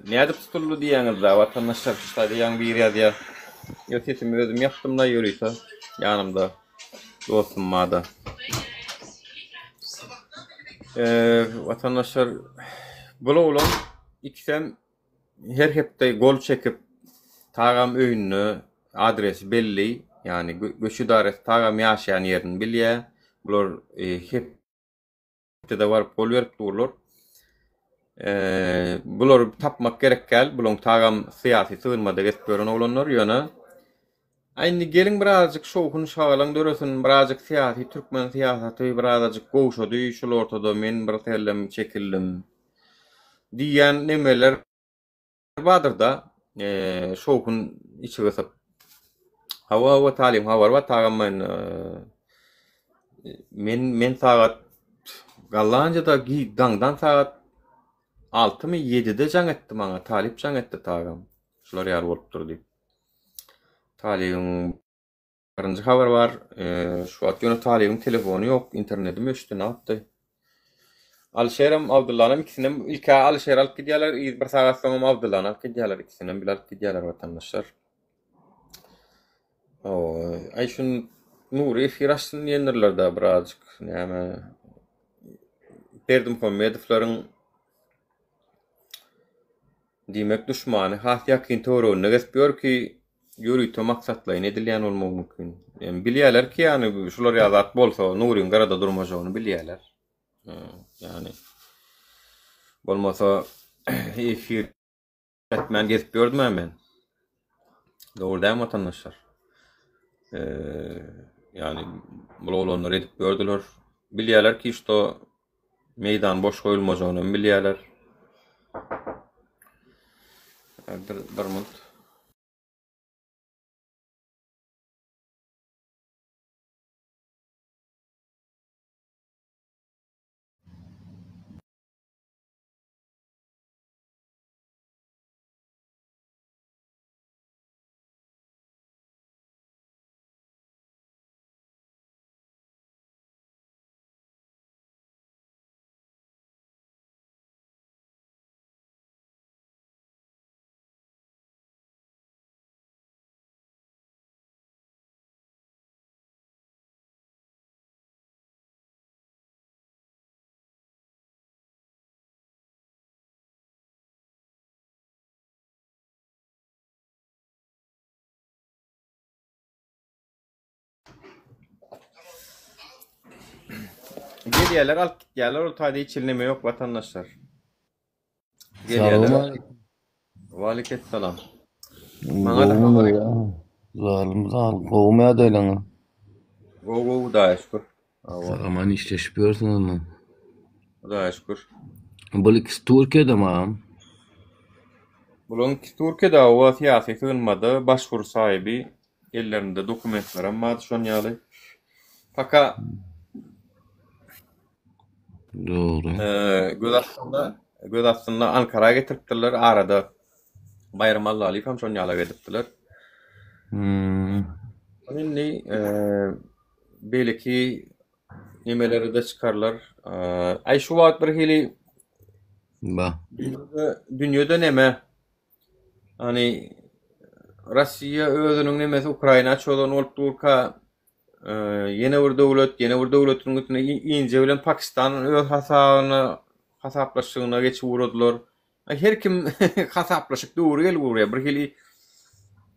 nädip tutuldy diýýäňiz-dä, watandaşlar, şu taýda ýaňy biri ýazýar. Ýok, sesimi özüm ýapdym-da ýörite, ýanymda dostum bar-da. Watandaşlar, bul oglan ikisem her hepde gol çekip, tagam öýünde adresi belli, ýagny göç edarasy tagam ýaşaýan ýerini bilýär. Bular hep hepdede baryp gol berip durlar. Bulary tapmak gerek däl. Bularyň tagam syýasy sygynmada gezip ýören oglanlar. Ýöne Aý indi geliň birazajyk şowhun şagalaň döresin, birazajyk syýasy türkmen syýasaty birazajyk gowşady, şul ortada men bir sellem çekildim diýýän nemeler Bardyr-da, şowhun içi gysyp. Hawa, hawa, talyň habary bar, tagam men men men sagat Gollandiýada daňdan sagat altymy, ýedide jaň etdi maňa, talyp jaň etdi tagam. Şular ýaly bolupdyr diýip. Talybyň Birinji habar bar. Şu wagt ýöne Talybyň telefony ýok, internedim öçdi, nätdi? Alyşerem, Abdullanam ikisinem ilk-ä Alyşeri alyp gidýärler, yz bir sagat soňam Abdullany alyp gidýärler, ikisinem bile alyp gidýärler watandaşlar. Hawa, aý şuny Nury efir açsyn diýendirler-dä birazjyk, näme Berdimuhamedowlaryň Diýmek, duşmany has ýakyn töwereginde gezip ýör ki, ýörite maksatlaýyn edilýän bolmagy mümkin. Ýa bilýärler ki, ýagny şular ýaly zat bolsa, Nuryň gyrada durmajagyny bilýärler. Ýagny bolmasa efir etmän gezip ýördüm-ä men. Dogry dälmi watandaşlar? Ýagny bul oglanlar edip ýördüler. Bilýärler ki, şto Meýdan boş goýulmajagyny hem bilýärler. Bir, bir minut. Gelýärler alyp gitýärler ol taýda hiç neme ýok watandaşlar. Gelýärler. Waleykesselam. Maňa da habar. Zalym zalym. Gowumy ýagdaýlaryňyz? Gowy gowy Hudaýa şükür. Hawa. Sag-aman işleşip ýörsüňizmi? Hudaýa şükür. Bul ikisi Türkiýedemi agam? Bularyň ikisi Türkiýede hawa syýasy sygynmada başwuru saýyby ellerinde dokumentlerem bardy şon ýaly. Paka Dogry. Göz astynda göz astynda Ankara getiripdirler arada Baýram Allalyýew hem şon ýalak edipdiler. Hmm. Indi beýleki nemeleri-de çykarlar. Aý şu wagt bir hili Ba. Dünýede, dünýede neme? Hani Russiýa özüniň nemesi Ukraina çozan bolup durka, ýene bir döwlet, ýene bir döwletiň üstüne India bilen Pakistan öz hasabyna hasaplaşygyna geçip ugradylar. Her kim hasaplaşyk döwri gelip ugraýar. Bir hili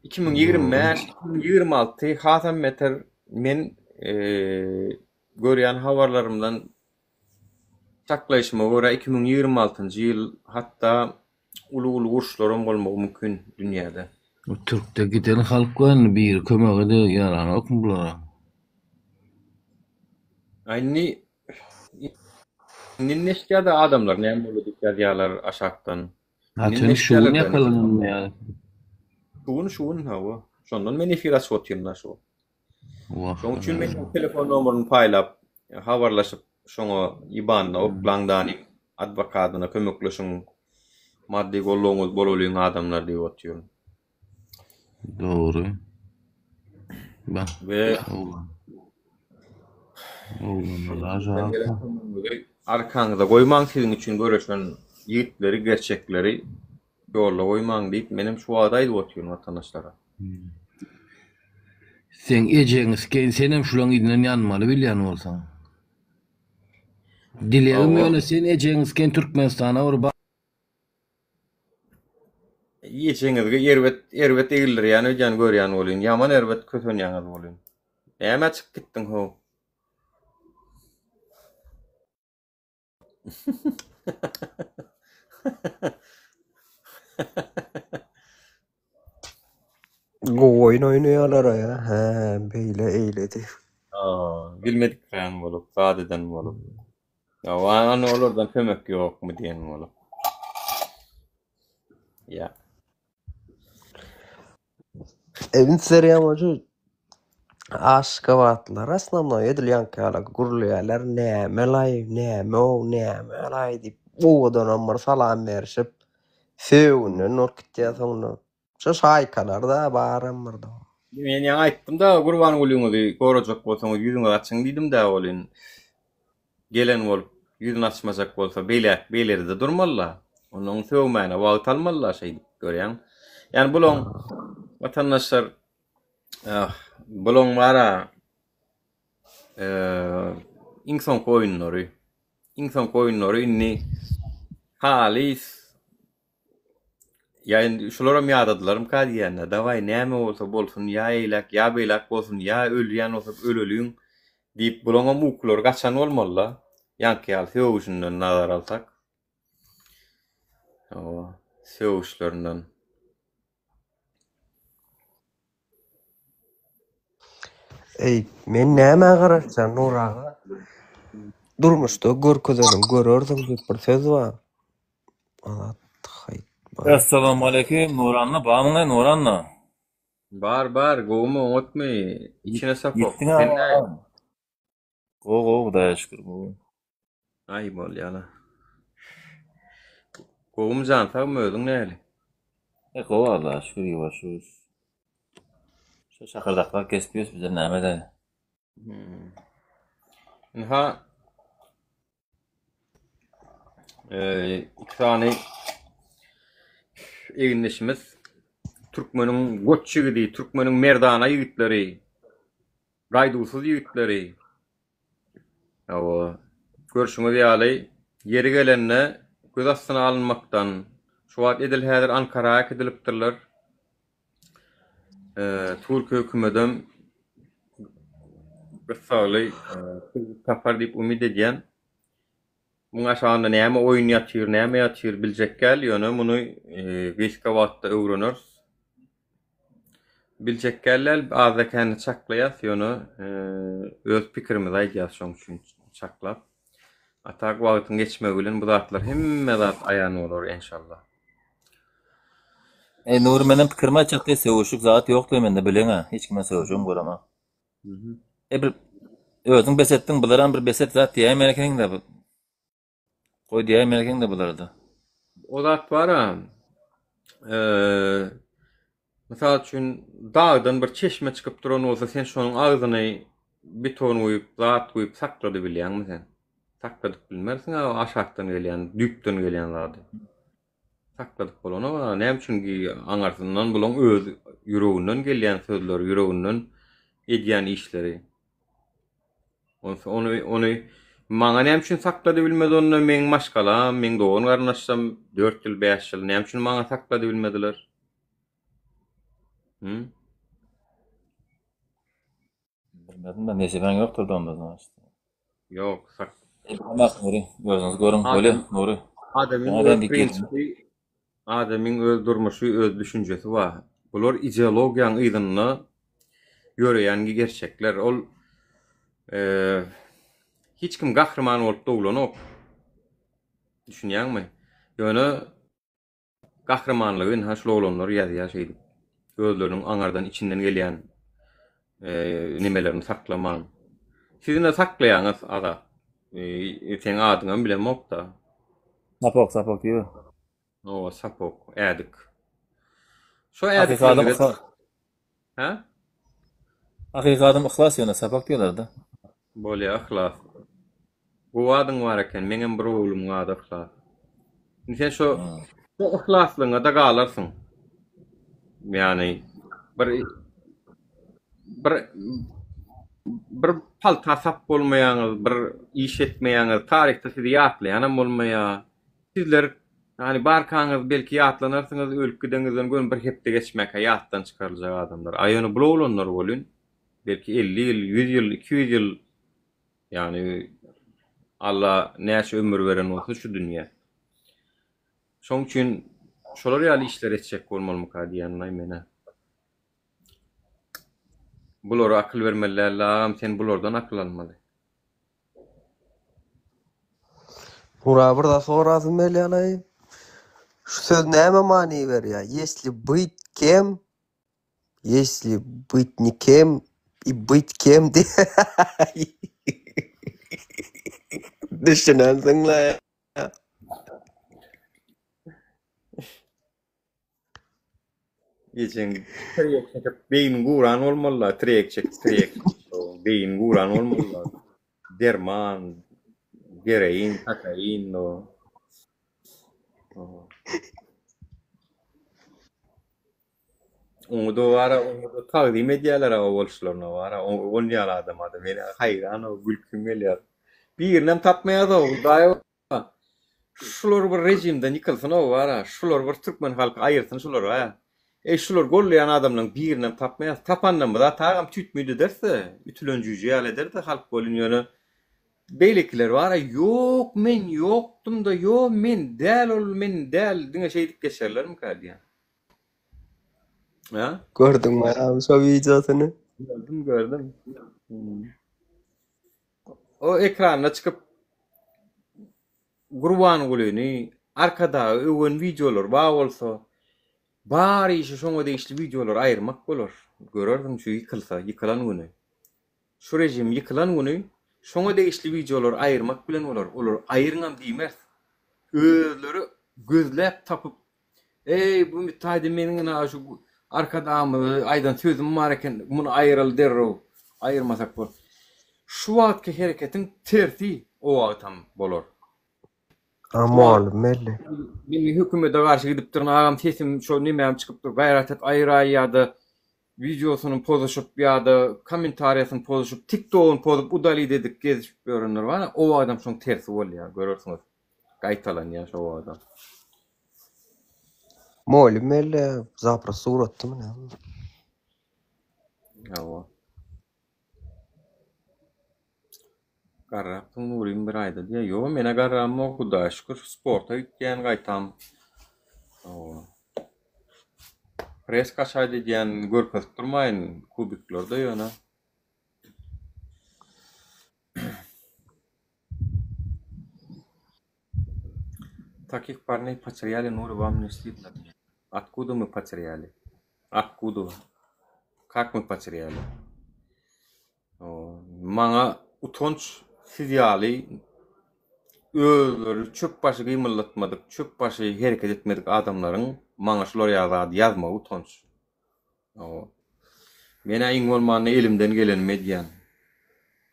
2025, 2026 hasam beter men görýän habarlarymdan çaklaýşyma görä 2026-njy ýyl hatda uly-uly uruşlaram bolmagy mümkin dünýäde. Türkde giden halk bar indi biri kömege-de ýaranokmy bulara? A indi indi neşýada adamlar näme boldy diýip ýazýarlar aşakdan. Haçan şu gün ýakalananmy ýa? Şu gün şu gün hawa. Şondan men efir açyp otyryn da şu. Şoň üçin men telefon nomeryny paýlap habarlaşyp şoňa IBAN-yna oklaň danyň adwokadyna kömekleşiň maddy goldawyňyz bolalyň adamlar diýip otyryn. Dogry. Bah. We arkaňyza goýmaň siziň üçin göreşen ýigitleri gerçekleri ýolda goýmaň diýip menem şu wagt aýdyp otyryn watandaşlara. Seň ejeňi sikeýin senem şulaň yzyndan ýanmaly bilýän bolsaň. Dilegim ýöne sen ejeňi sikeýin Türkmenistana bir Ejeňizge erbet erbet egildirýän öýdýän görýän bolýyn. Ýaman erbet kösenýäňiz bolýyn. Nämä çykyp gitdiň how? Gowy oýun oýnaýarlar-a ýa. Hä, beýle eýle diýip. Bilmediklän bolup, zat eden bolup. Ýa ony olardan kömek ýokmy diýen bolup. Ýa. Üns berýän bolsa Aşgabatlylar osnownoý edil ýaňky ýaly gürleýärler näme-laý, näme-ow, näme-laý diýip owadanam bir salam berişip sögünden bolup gitýär soňunda. Şo şaýkalar-da baram bir dogan. Men ýaňy aýtdym-da, Gurbangulyňyzy gorajak bolsaňyz ýüzüňizi açyň diýdim-dä welin, gelen bolup ýüzüni açmajak bolsa beýläk beýlede-de durmaly-la. Onuň sögmäne wagt almaly-la şeýdip görýäň. Ýani bulaň watandaşlar ah, bulaň bar-a iň soňky oýunlary. Iň soňky oýunlary indi halys Ýa indi şularam ýadadylarmyka diýýän-dä. Dawaý, näme bolsa bolsun, ýa eýläk, ýa beýläk bolsun, ýa ölýän bolsak öleliň diýip, bulaňam ukulary gaçan bolmaly-la. Ýaňky ýaly sögüşinden nazar alsak. Hawa, sögüşlerinden. Eý, men nämä garaşýan, Nur aga? Durmuşda görkezeniňi görersiň diýip bir söz bar. Azat Haýytbaýew. Essalamualeýkum Nuranna barmyňaý Nuranna. Bar bar gowumy oňatmy içine sapok Ýetdiňä sen näme. Gowy gowy Hudaýa şükür gowy. Aý bolýala. Gowumy jan sagmy özüň näli. E gowy Allaha şükür ýuwaş ýuwaş. Şu şakyrdaklap kesip ýörüs bizem näme edeli. Hmm. Ynha iki sany egindeşimiz türkmeniň goç ýigidi, türkmeniň merdana ýigitleri, gaýduwsyz ýigitleri. Hawa, görşüňiz ýaly, ýeri gelende göz astyna alynmakdan, şu wagt edil häzir Ankara äkidilipdirler. Türkiýe hökümedem gyssagly tapar diýip umyt edýän. Muň aşagynda näme oýun ýatyr, näme ýatyr biljek däl, ýöne muny gysga wagtda öwreneris. Biljek däl, azda-kände çaklaýas, ýöne öz pikirimizi aýdýas şoň üçin çaklap. A tak wagtyň geçmegi bilen bu zatlar hemme zat aýan bolar enşalla. Eý Nury menem pikirimi aýtjak diý sögüşlik zat ýok diý mende bileňä hiç kimden sögüşegim göremok. E bir özüň bes etdiň bularam bir bes et zat diýäýmeli ekeniňdä bu. Goý diýäýmeli ekeniňdä bularda. O zat bara mysal üçin dagdan bir çeşme çykyp duran bolsa sen şonuň agzyny beton guýup zat guýup sakladybilýäňmi sen? Sakladyp bilmersiň a aşakdan gelýän düýpden gelýän zady. Sakladyp bolanok a näme üçin aňarsyndan bulaň öz ýüreginden gelýän sözleri ýüreginden edýän işleri. Onsa ony ony maňa näme üçin saklady bilmedi onda meň maşgalam meň dogan garyndaşlarym 4 ýyl 5 ýyl näme üçin maňa saklady bilmediler. Hı? Bilmedim ben nesibäň ýokdur da onda znaçt. Ýok, sak. Bak Nury, özüňiz görüň, bolýa Nury. Adamyň öz prinsipi, adamyň öz durmuşy, öz düşünjesi bar. Bular ideologiýaň yzynda ýöreýän gerçekler. Ol hiç kim gahryman bolup doglanok. Düşünýäňmi? Ýöne Gahrymanlygy ynha şul oglanlar ýazýar şeýdip. Özleriniň aňardan içinden gelýän nemelerini saklaman. Siz ine saklaýaňyz Azat. Seň adyňam bilemok-da. Sapok, sapok diýiber. Hawa, sapok, ädik. Şo Hakyky adam ädikleriňize yhlas. Hä? Hakyky adam yhlas ýöne sapak diýerler-de. Bolýa Yhlas. Gowy adyň bar eken, meňem bir oglumyň ady Yhlas. Indi sen şo şo yhlaslygyňa-da galarsyň. Ýagny bir bir bir palta sap bolmaýaňyz, bir iş etmeýäňiz, taryhda sizi ýatlaýanam bolmaýar. Sizler ýagny barkaňyz belki ýatlanarsyňyz, ölüp gideňizden göni bir hepde geçmäkä ýatdan çykaryljak adamlar. A ýöne bul oglanlar welin belki 50 ýyl, 100 ýyl, 200 ýyl ýagny Alla näçe ömür beren bolsa şu dünýä. Şoň üçin şolar ýaly işler etjek bolmalymyka diýýän-laý men-ä. Bulara akyl bermeli däl-le agam, sen bulardan akyl almaly. Nura bir zat sorasym gelýälaý. Şu söz näme many berýär? Ýesli byt kem, ýesli byt nikem i byt kem diýýär. Düşünensiňlaý. Ejeň tirýek çekip beýni guran bolmaly-la, tirýek çekip tirýek beýni guran bolmaly-la. Derman, geroin, kokain o. Oňa-da bara, oňa-da tagzym edýärler o boluşlaryna bara, ol ýaly adama-da men haýran o gülkim gelýär. Birinem tapmaýar-da, Hudaý Şular bir rejimden ýykylsyn-ow bar-a, şular bir türkmen halky aýyrsyn şulary-a. Eý şular gollaýan adamlaň birinem tapmaýas, tapanlarymyz-a tagam tüýt-müýt ederis-de, ütülen jüýje ýaly ederdi halk welin ýöne beýlekiler bar-a ýok men ýokdum-da ýo men däl ol men däl diňe şeýdip geçerlermikä diýýän. Hä? Gördüňmi agam şo wideosyny? Gördüm gördüm. O ekranda çykyp Gurbangulyny, Arkadagy öwen wideolar bar bolsa, bar işi şoňa degişli wideolary aýyrmak bolar. Görersiň şu ýykylsa, ýykylan güni. Şu režim ýykylan güni şoňa degişli wideolary aýyrmak bilen bolar. Olar aýyryňam diýmeris. Özleri gözläp tapyp Eý, bu taýda meniň ina şu Arkadagymyza aýdan sözüm bar eken, muny aýyraly derrew, aýyrmasak bol. Şu wagtky hereketiň tersi o wagtam bolar. A mugallym belli. Men hökümete garşy gidipdirin agam sesim şo nemäm çykypdyr gaýrat et aýyraý ýa-da wideosyny pozuşyp ýa-da kommentariýasyny pozuşyp tiktogyny pozup udalit edip gezişip ýörenler bar o wagtam şoň tersi bolýar görersiňiz. Gaýtalanýar şo wagtam. Mugallym belli zaprost ugratdymy näme? Hawa. Garrapsyň Nurym bir aýda diýýär. Ýok, menä garramok, Hudaýa şükür, sporta gitýän gaýtam. Hawa. Pres kaçaýt edýän görkezip durmaýyn kubiklerde ýöne. Takih parney poterýali Nury vam ne stidno. Otkuda my poterýali? Otkuda? Kak my poterýali? Maňa utanç siz ýaly özleri çöp başy gymyldatmadyk, çöp başy hereket etmedik adamlaryň maňa şular ýaly zady ýazmagy utanç. Men-ä iň bolmanda elimden gelenimi edýän.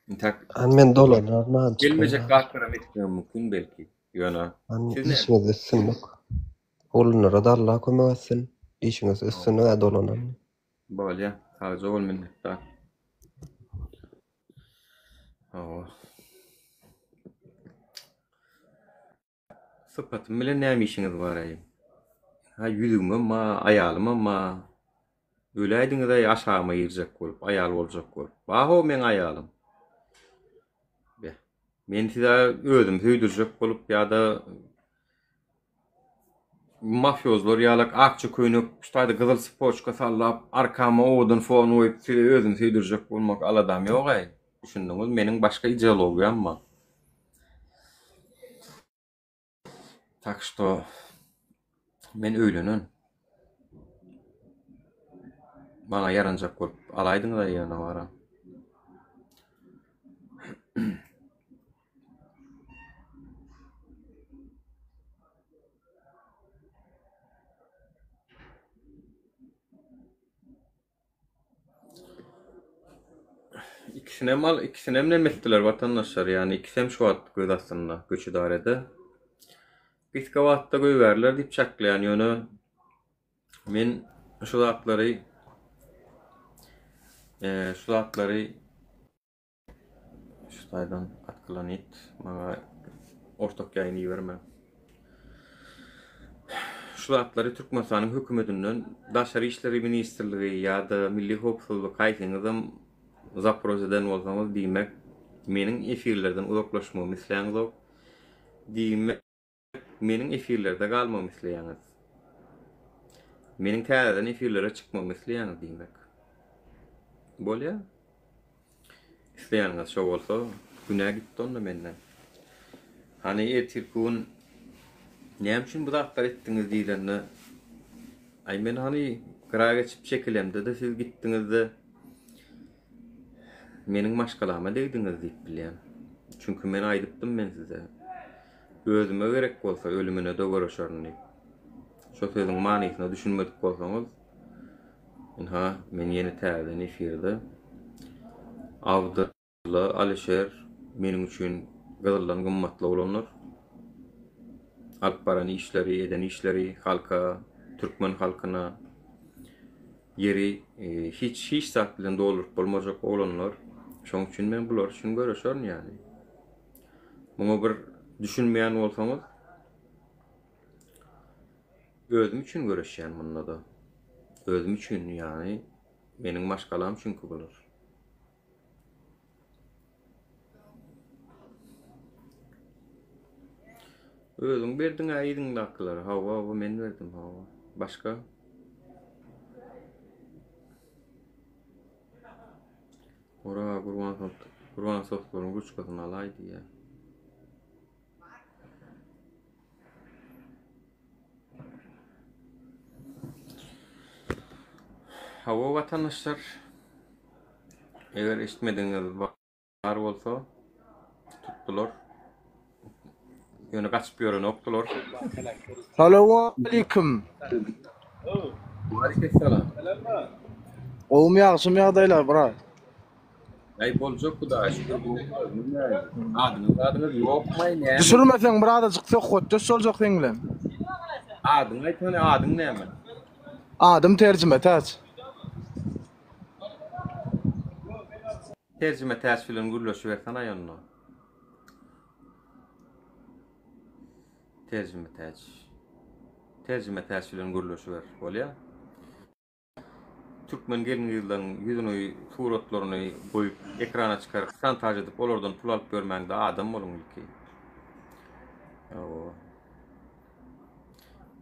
Intäk An men dolanarman gelmejek zatlaram etmegim mümkin belki. Ýöne An siz näme? işiňizde üstünlik. Oglanlara-da Allah kömek etsin. Işiňizde üstünlik-ä dolanan. Bolýa. Sagja bol minnetdar. Hawa. Sypatym bilen näme işiňiz bar-aý? Ha ýüzügimem ba, aýalymam ba. Öläýdiňiz-aý aşagyma girjek bolup, aýal boljak bolup. Ba-how meň aýalym. Be. Men size özümi söýdürjek bolup ýa-da mafiozlar ýalak akja köýnek, şu taýda gyzyl sypoçka sallap, arkama owadan fon goýup size özümi söýdürjek bolmak aladam ýog-aý. Düşündiňiz, meniň başga ideologiýam bar. Tak şto men öýlenen. Maňa ýaranjak bolup alaýdyňyz-a ýöne wara. Ikisinem al, ikisinem neme etdiler watandaşlar, ýagny ikisem şu wagt göz astynda, göç idarede. Gysga wagtda goýbärler diýip çaklaýan, ýöne men şu zatlary şu zatlary Şu taýdan atklonit maňa ortak ýaýyny iberme. Şu zatlary Türkmenistanyň hökümetinden Daşary işleri ministrligi ýa-da Milli howpsuzlyk haýsyňyzam zapros eden bolsaňyz diýmek meniň efirlerden uzaklaşmagymy isläňzok. Diýmek Meniň efirlerde galmagymy isleýäňiz. Meniň täzeden efirlere çykmagymy isleýäňiz diýmek. Bolýa. Isleýäniňiz şo bolsa, günä gitdi onda menden. Hany ertirki gün näme üçin bu zatlary etdiňiz diýlende, aý men hany gyra geçip çekilemde-de siz gitdiňiz-de Meniň maşgalama degdiňiz diýip bilýän. Çünki men aýdypdym men size. Özüme gerek bolsa ölümine-de göreşerin diýip. Şo sözüň manysyna düşünmedik bolsaňyz, ynha men ýene täzeden efirde. Abdylla, Alyşer meniň üçin gyzyldan gymmatly oglanlar. Alyp baran işleri, eden işleri halka, türkmen halkyna Ýeri hiç hiç zat bilen dolduryp bolmajak oglanlar. Şoň üçin men bular üçin göreşerin ýaly. Muňa bir düşünmeýän bolsaňyz özüm üçin göreşýän munda-da. Özüm üçin ýagny meniň maşgalam çünki bular. Özüň berdiň-ä yzyňdakylary. Hawa, hawa, men berdim, hawa. Başga? Ora Gurban Gurban soslaryň ruçkasyny alaý diýýär. Hawa watandaşlar. Eger eşitmedigiňiz bar bolsa tutdular. Ýöne gaçyp ýörenokdylar. Salowmaleýkim. Waleýkimsalam. Gowumy ýagşymy ýagdaýlar brat? Aý boljak hudaýa şükür gowy özüňiz nähili? Adyňyz zadyňyz ýokmaý näme? Düşürmeseň birazajyk söhbetdeş boljak seň bilen. Adyňy aýt hany adyň näme? Adym Terjime Täç. Terjime Täç bilen gürleşibersene onda. Terjime Täç. Terjime Täç bilen gürleşiber bolýa. Türkmen gelin-gyzlaryň ýüzüni, suratlaryny goýup, ekrana çykaryp, şantaž edip, olardan pul alyp ýörmäňde adam boluň ilki. Hawa.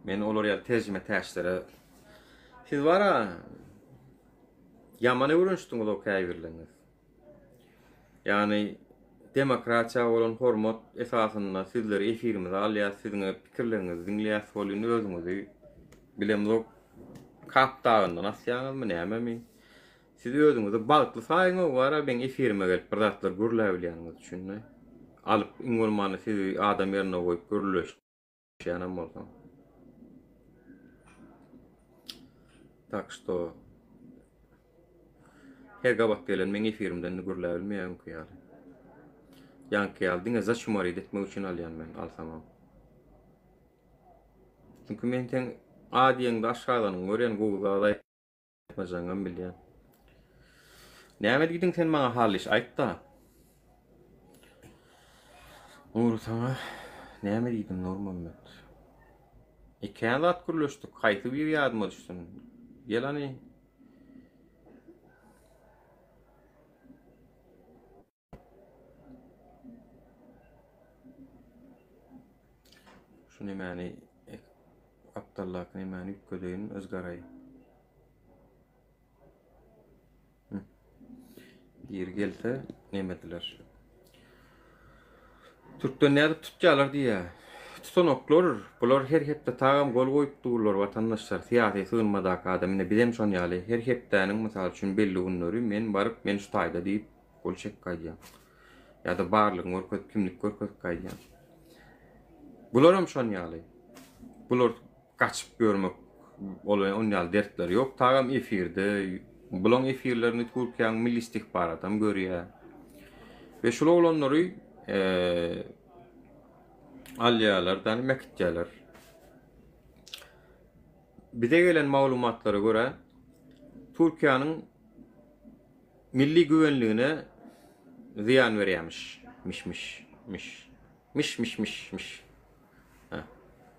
Men olar ýaly terjime täçlere. Siz bara ýaman öwrenişdiňiz o käbirleriňiz. Ýagny demokratiýa bolan hormat esasynda sizleri efirimize alýas, siziň pikirleriňizi diňleýäs welin özüňizi bilemzok Kap dagyndan asýaňyzmy nämemi? Siz özüňizi bagtly saýyňow bara meň efirime gelip bir zatlar gürläbilýäniňiz üçin. Alyp iň bolmanda sizi adam ýerine goýup gürleş. Ýanam bolsaň. Tak что her gabat gelen meň efirimden indi gürläp bilmeýär öňki ýaly. Ýaňky ýaly diňe zaçumarit etmek üçin alýan men alsamam. Çünki men seň A diýeňde aşgazanyňy görýän gowy zat Aýtmajagyňam bilýän. Näme diýdiň sen maňa Hallyş aýtda. Nury saňa näme diýdim Nurmammet? E kän zat gürleşdik, haýsy biri ýadyma düşsün. Gel hany. Şu nemäni gapdaldaky nemäni üýtgedeýin özgaraý. Biri gelse nemediler. Türkden nädip tutýarlar diýýär. Tutanoklar, bular her hepde tagam gol goýup durlar watandaşlar, syýasy sygynmadaky adam. Ine bizem şon ýaly her hepdäniň mysal üçin belli günleri men baryp men şu taýda diýip Gol çekip gaýdýaň. Ýa-da barlygyňy görkezip, kimlik görkezip gaýdýaň. Bularam şon ýaly. Bular gaçyp ýörmek, ol on ýaly dertleri ýok. Tagam efirde, bulaň efirlerini Türkiýäň Milli istihbaratam görýär. We şul oglanlary alýarlar, da mäkitýärler. Bize gelen maglumatlara görä, Türkiýäniň Milli güwenligine zyýan berýämiş. Miş-miş. Miş. Miş-miş-miş. Miş. Hä.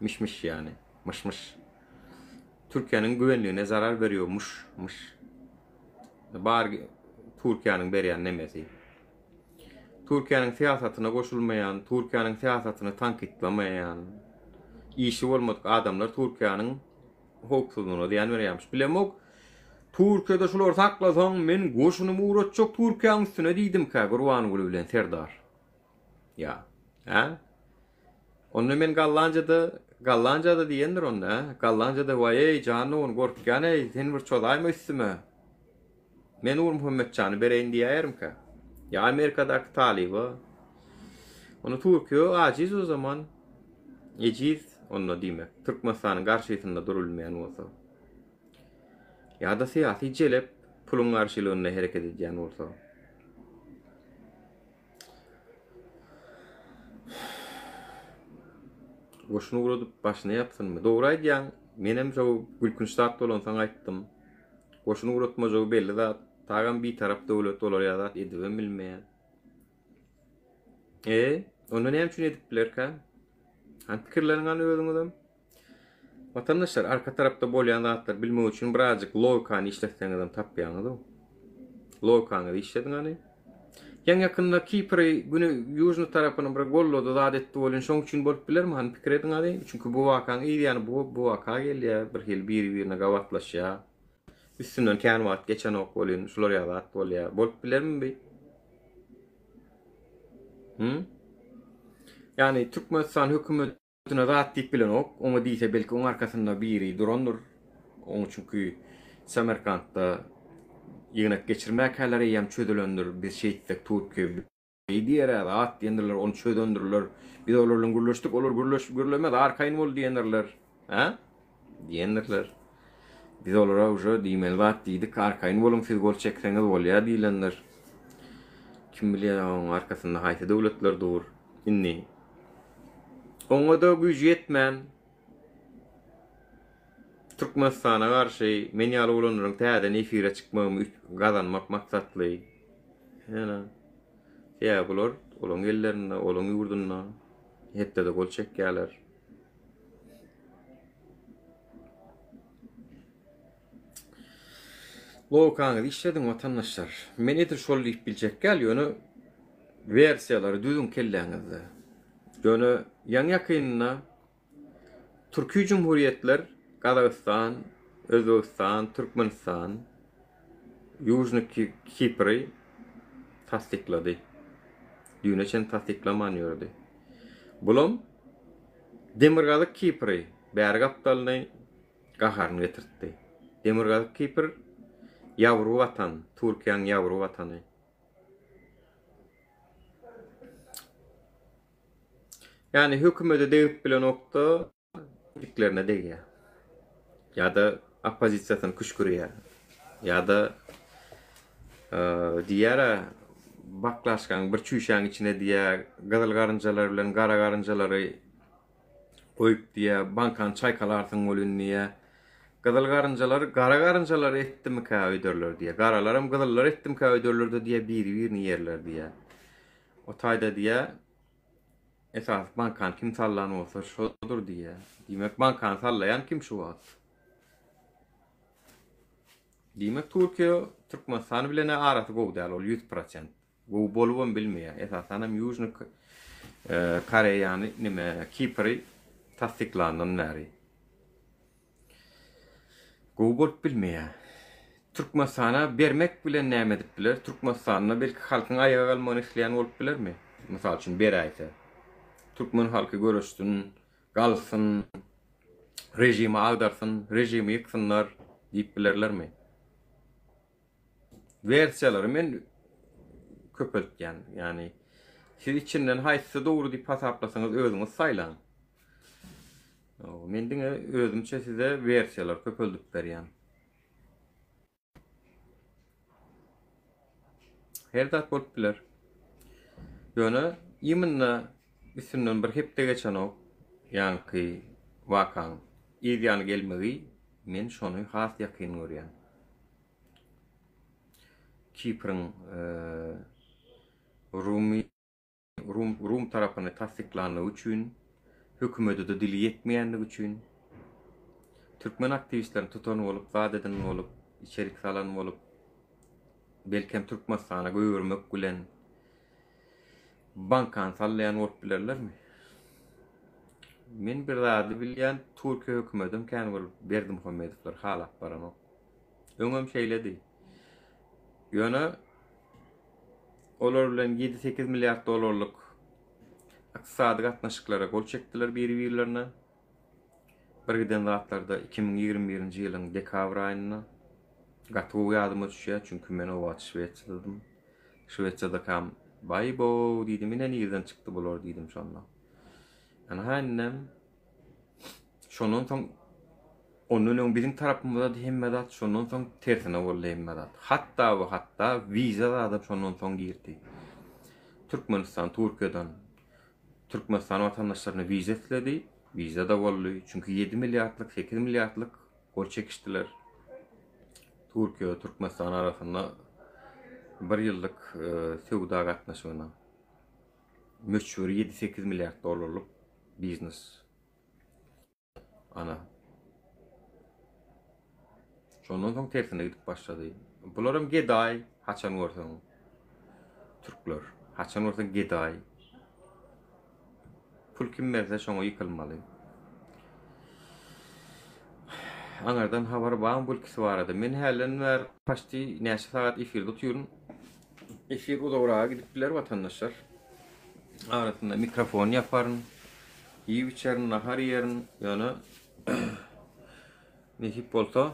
Miş-miş ýany. Myş-myş. Türkiýäniň güwenligine zarar berýormuş. Myş. Bar Türkiýäniň berýän nemesi. Türkiýäniň syýasatyna goşulmaýan, Türkiýäniň syýasatyny tankytlamaýan, işi bolmadyk adamlar Türkiýäniň howpsuzlygyna zyýan berýärmiş. Bilemok. Türkiýede şulary saklasaň, men goşunymy ugratjak Türkiýäň üstüne diýdimkä Gurbanguly bilen Serdar. Ýa. Hä? Onda men Gollandiýada, Gollandiýada diýendir onda, hä? Gollandiýada waý-eý, jan dogan gorkýan-eý, sen bir çozaýma üstüme. Men Nurmuhammetjany bereýin diýäýerimkä? Ýa Amerikadaky talyba. Onda Türkiýe ajiz o zaman. Ejiz onda diýmek. Türkmenistanyň garşysynda durulmaýan bolsa. Ýa-da syýasy jelep puluň garşylygynda hereket edýän bolsa. Goşun ugradyp başyna ýapsynmy? Dogry aýdýaň. Menem şo gülkünç zat bolansoň aýtdym. Goşun ugratmajagy belli zat. Tagam bitarap döwlet olar ýa zat edibem bilmeýär. E, onda näme üçin edip bilerkä? Hany pikirleriň hany özüňizem. Watandaşlar, arka tarapda bolýan zatlary bilmek üçin birazjyk logikany işletseňizem tapýaňyz-ow. Logikaňyzy işlediň hany. Ýaňy ýakynda Kipri güni ýužny tarapyny bir gollady zat etdi welin şoň üçin bolup bilermi hany pikir ediň hany. Çünki bu wakaň yz ýany bu bu waka gelýär bir hili biri birine gabatlaşýar. Üstünden kän wagt geçenok welin şular ýaly zat bolýar. Bolup bilermi bi? Hü? Ýagny Türkmenistan hökümet Üstüne zat diýip bilenok. Oňa diýse belki oň arkasynda biri durandyr. Oň çünki Samarkantda ýygnak geçirmäkäler eýýäm çözülendir. Biz şeýtsek Türkiýe beý diýer-ä zat diýendirler, ony çözendirler. Biz olar bilen gürleşdik, olar gürleş gürlemez arkaýyn bol diýendirler. Hä? Diýendirler. Biz olara uje diýmeli zat diýdik, arkaýyn boluň siz gol çekseňiz bolýar diýlendir. Kim bilýär oň arkasynda haýsy döwletler dur. Indi Oňa-da güýji ýetmän, Türkmenistana garşy men ýaly oglanlaryň täzeden efire çykmagymy gazanmak maksatly. Ýöne, sebäbi bular olaň ellerinde, olaň ýurdunda hepdede gol çekýärler. Logikaňyzy işlediň watandaşlar. Men edil şol diýip biljek däl, ýöne wersiýalary düzüň kelläňizde. Ýöne ýaňy-ýakynda Türki Jumhuriýetler Gazagystan, Özbegistan, Türkmenistan Ýužnyý Kipri tassyklady. Düýne çenli tassyklaman ýördi. Bulam Demirgazyk Kipri bäri gapdalyny gaharyny getirtdi. Demirgazyk Kipr ýawru watan, Türkiýäň ýawru watany. Ýagny hökümede degip bilenokda diklerine degýär. Ýa-da oppozisiýasyny küşgürýär. Ýa-da diýýär-ä baklaşkaň bir çüýşäň içine diýýär, gyzyl garynjalar bilen gara garynjalary goýup diýýär, bankany çaýkalarsyň welin diýýär. Gyzyl garynjalar gara garynjalary etdimikä öýderler diýýär. Garalaram gyzyllar etdimikä öýderler-de diýýär, biri-birini ýerler diýýär. O taýda diýýär, Esasy bankany kim sallan bolsa şodur diýýä. Diýmek bankany sallaýan kim şu wagt? Diýmek Türkiýe Türkmenistan bilen arasy gowy däl ol 100%. Gowy bolubam bilmeýär. Esasan hem Ýužny Koreýany nime Kipri tassyklandan bäri. Gowy bolup bilmeýär. Türkmenistana bermek bilen näme edip biler? Türkmenistanda belki halkyň aýaga galmagyny isleýän bolup bilermi? Mysal üçin beräýse. Türkmen halky göreşsin, galsyn, režimi agdarsyn, režimi ýyksynlar diýip bilerlermi? Wersiýalary men köpeltýän. Ýagny siz içinden haýsysy dogry diýip hasaplasaňyz özüňiz saýlaň. Men diňe özümçe size wersiýalar köpeldip berýän. Her zat bolup biler. Ýöne imенно üstünden bir hepde geçenok ýaňky wakaň yz ýany gelmegi men şony has ýakyn görýän. Kipriň Rumy Rum Rum tarapyny tassyklanlygy üçin, hökümede-de dili ýetmeýänligi üçin, türkmen aktiwistlerini tutan bolup, zat eden bolup, içerik salan bolup, belkem Türkmenistana goýbermek bilen bankany sallaýan bolup bilerlermi? Men bir zady bilýän, Türkiýe hökümetem kän bir Berdimuhamedowlary halap baranok. Öňem şeýledi. Ýöne olar bilen 7-8 milliard dollarlyk ykdysady gatnaşyklara gol çekdiler biri-birlerine. Bir giden zatlarda 2021-nji ýylyň dekabr aýynda gaty gowy ýadyma düşýär, çünki men o wagt Şwesiýadadym. Şwesiýadakam baý-bo diýdim, ine nirden çykdy bular diýdim şonda. Ynha indem Şondan soň ondan öň biziň tarapymyzdady hemme zat, şondan soň tersine boldy hemme zat. Hatda we hatda wiza zadam şondan soň girdi. Türkmenistan Türkiýeden Türkmenistan watandaşlaryna wiza isledi, wiza-da boldy. Çünki 7 milliardlyk, 8 milliardlyk gol çekişdiler. Türkiýe Türkmenistan arasynda bir ýyllyk e, söwda gatnaşygyna möçberi 7-8 milliard dollarlyk biznes. Ana. Şondan soň tersine gidip başlady. Bularam gedaý, haçan görseň. Türkler, haçan görseň gedaý. Pul kim berse şoňa ýykylmaly. Aňardan habar barmy bu ikisi barada? Men hälden bäri paçti näçe sagat efirde otyryn. Efir uzagraga gidip biler watandaşlar. Arasynda mikrofon ýaparyn. Iýip içerin, nahar iýerin. Ýöne nesip bolsa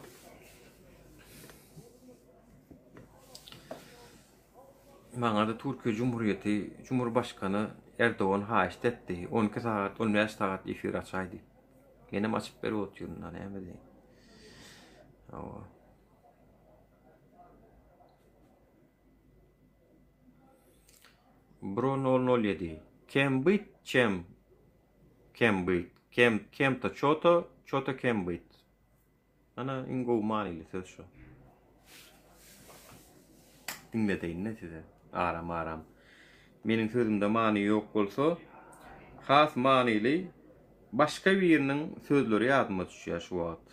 Maňa-da Türkiýe Cumhuriyeti Cumhurbaşkany Erdogan haýyşt etdi. 12 sagat, 15 sagat efir açaý diýip. Menem açyp berip otyryn da, näme diýin. Hawa. Bro 007. Kem byt, çem kem byt. Kem kem-to çoto, çoto kem byt. Ana iň gowy manyly söz şu. Diňledeýin-de size aram-aram. Meniň sözümde many ýok bolsa, has manyly başga biriniň sözleri ýadyma düşýär şu wagt.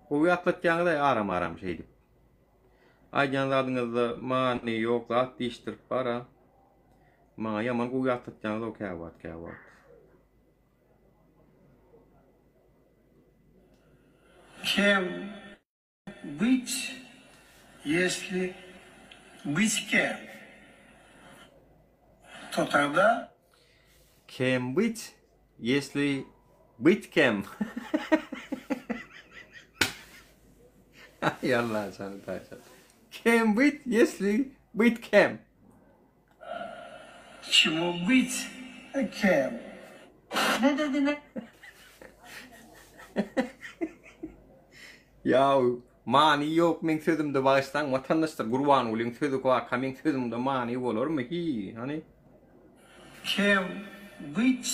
Gowy ýatlatýaňyz-aý aram-aram şeýdip. Aýdýan zadyňyzda many ýok zat diýişdirip bar-a. Maňa ýaman gowy ýatlatýaňyz-ow käwagt, käwagt. Kem byt ýesli byt kem to tagda. Kem byt ýesli byt kem. Aý Allajan taýjan. Kem byt ýesli byt kem. Çemu byt kem. Ne dedi ne? Ýaw many ýok meň sözümde bagyşlaň watandaşlar Gurbangulyň sözi waka meň sözümde many bolarmy hiý hany. Kem byt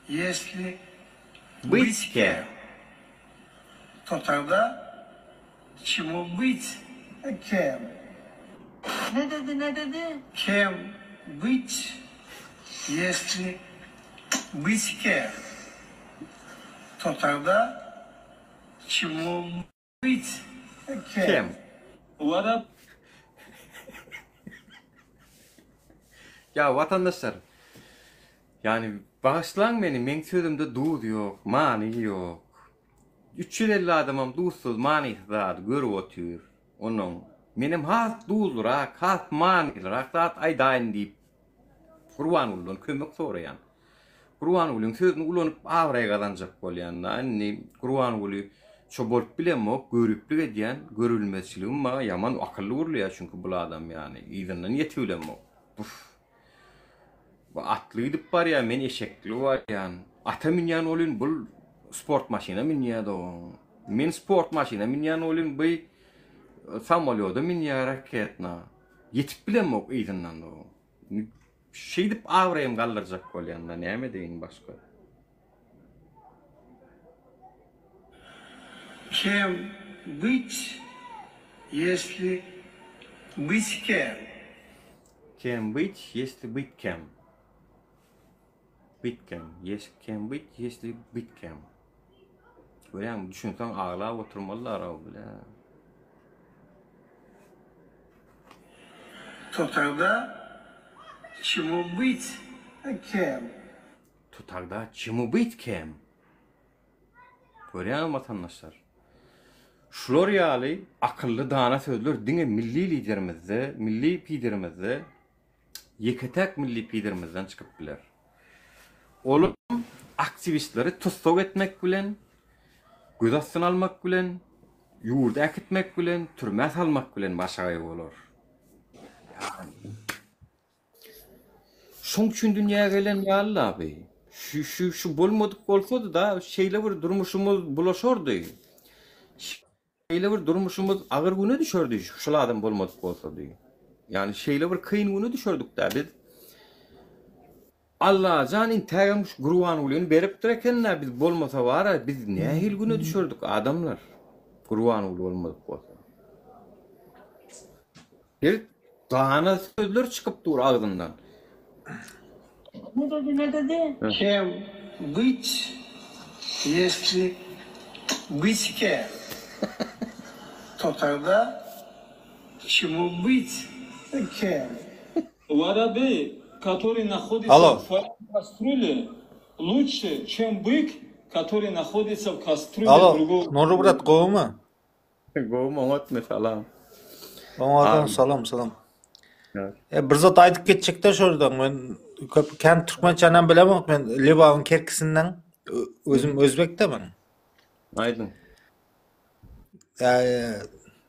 Ýesli Byt kem. To tagda çemu byt kem. Ne dedi ne dedi? Kem byt ýesli byt kem. To tagda çemu byt kem. Kem. Warap. Ýa watandaşlar ýani bagyşlaň meni meň sözümde duz ýok many ýok 350 adamam duzsuz manysyz zady görüp otyr onnoň menem has duzlyrak has manylyrak zat aýdaýyn diýip Gurbangulydan kömek soraýan. Gurbangulyň sözüni ulanyp abraý gazanjak bolýan da indi Gurbanguly şo bolup bilemok göriplik edýän görülmezçiligim maňa ýaman akylly gurulýar çünki bul adam ýany yzyndan ýetibilemok buf bu atly gidip barýar men eşekli barýan ata münýän bolyn bul sport maşyna münýär dogan men sport maşyna münýän bolyn bu samolýoda münýär raketna Ýetip bilemok yzyndan dogan. Şeýdip abraýymy galdyrjak bolýan-da, näme edeýin başga. Kem byt ýesli byt kem. Kem byt ýesli byt kem. Byt kem. Ýes kem byt ýesli byt kem. Görýäňmi, düşünseň aglap oturmalylar-ow bile. To tagda çemu byt kem. To tagda çemu byt kem. Görýäňmi watandaşlar? Şular ýaly akylly dana sözler diňe milli liderimizde, milli piderimizde ýeke-täk milli piderimizden çykyp biler. Olam aktiwistleri tussag etmek bilen, göz astyna almak bilen, ýurda äkitmek bilen, türmä salmak bilen başagaý bolar. Şoň üçin dünýä gelen ýaly-la bi. Şu, şu, şu bolmadyk bolsady-da, şeýle bir durmuşymyz bulaşardy. Şeýle bir durmuşymyz agyr güne düşerdi şul adam bolmadyk bolsady. Ýagny şeýle bir kyn güne düşerdik-dä biz. Allajan intägem şu Gurbangulyny beripdir eken-dä biz bolmasa bar-a biz nähili güne düşerdik adamlar Gurbanguly bolmadyk bolsa. Bir dana sözler çykyp dur agzyndan. Ne dedi ne dedi? Kem byt ýesli byt kem to tagda çemu byt kem. Worobey, kotoryy nahoditsa Alo. w twoýey kastrýule, luçşe, çem byk, kotoryy nahoditsa w kastrýule Alo, drugogo Nurly brat gowumy? Gowumy oňatmy salam. Oňadan salam salam. E bir zat aýdyp geçjekde şurada men köp kän türkmençänem bilemok men Lebabyň Kerkisinden özüm özbekde men. Aýdyň. E,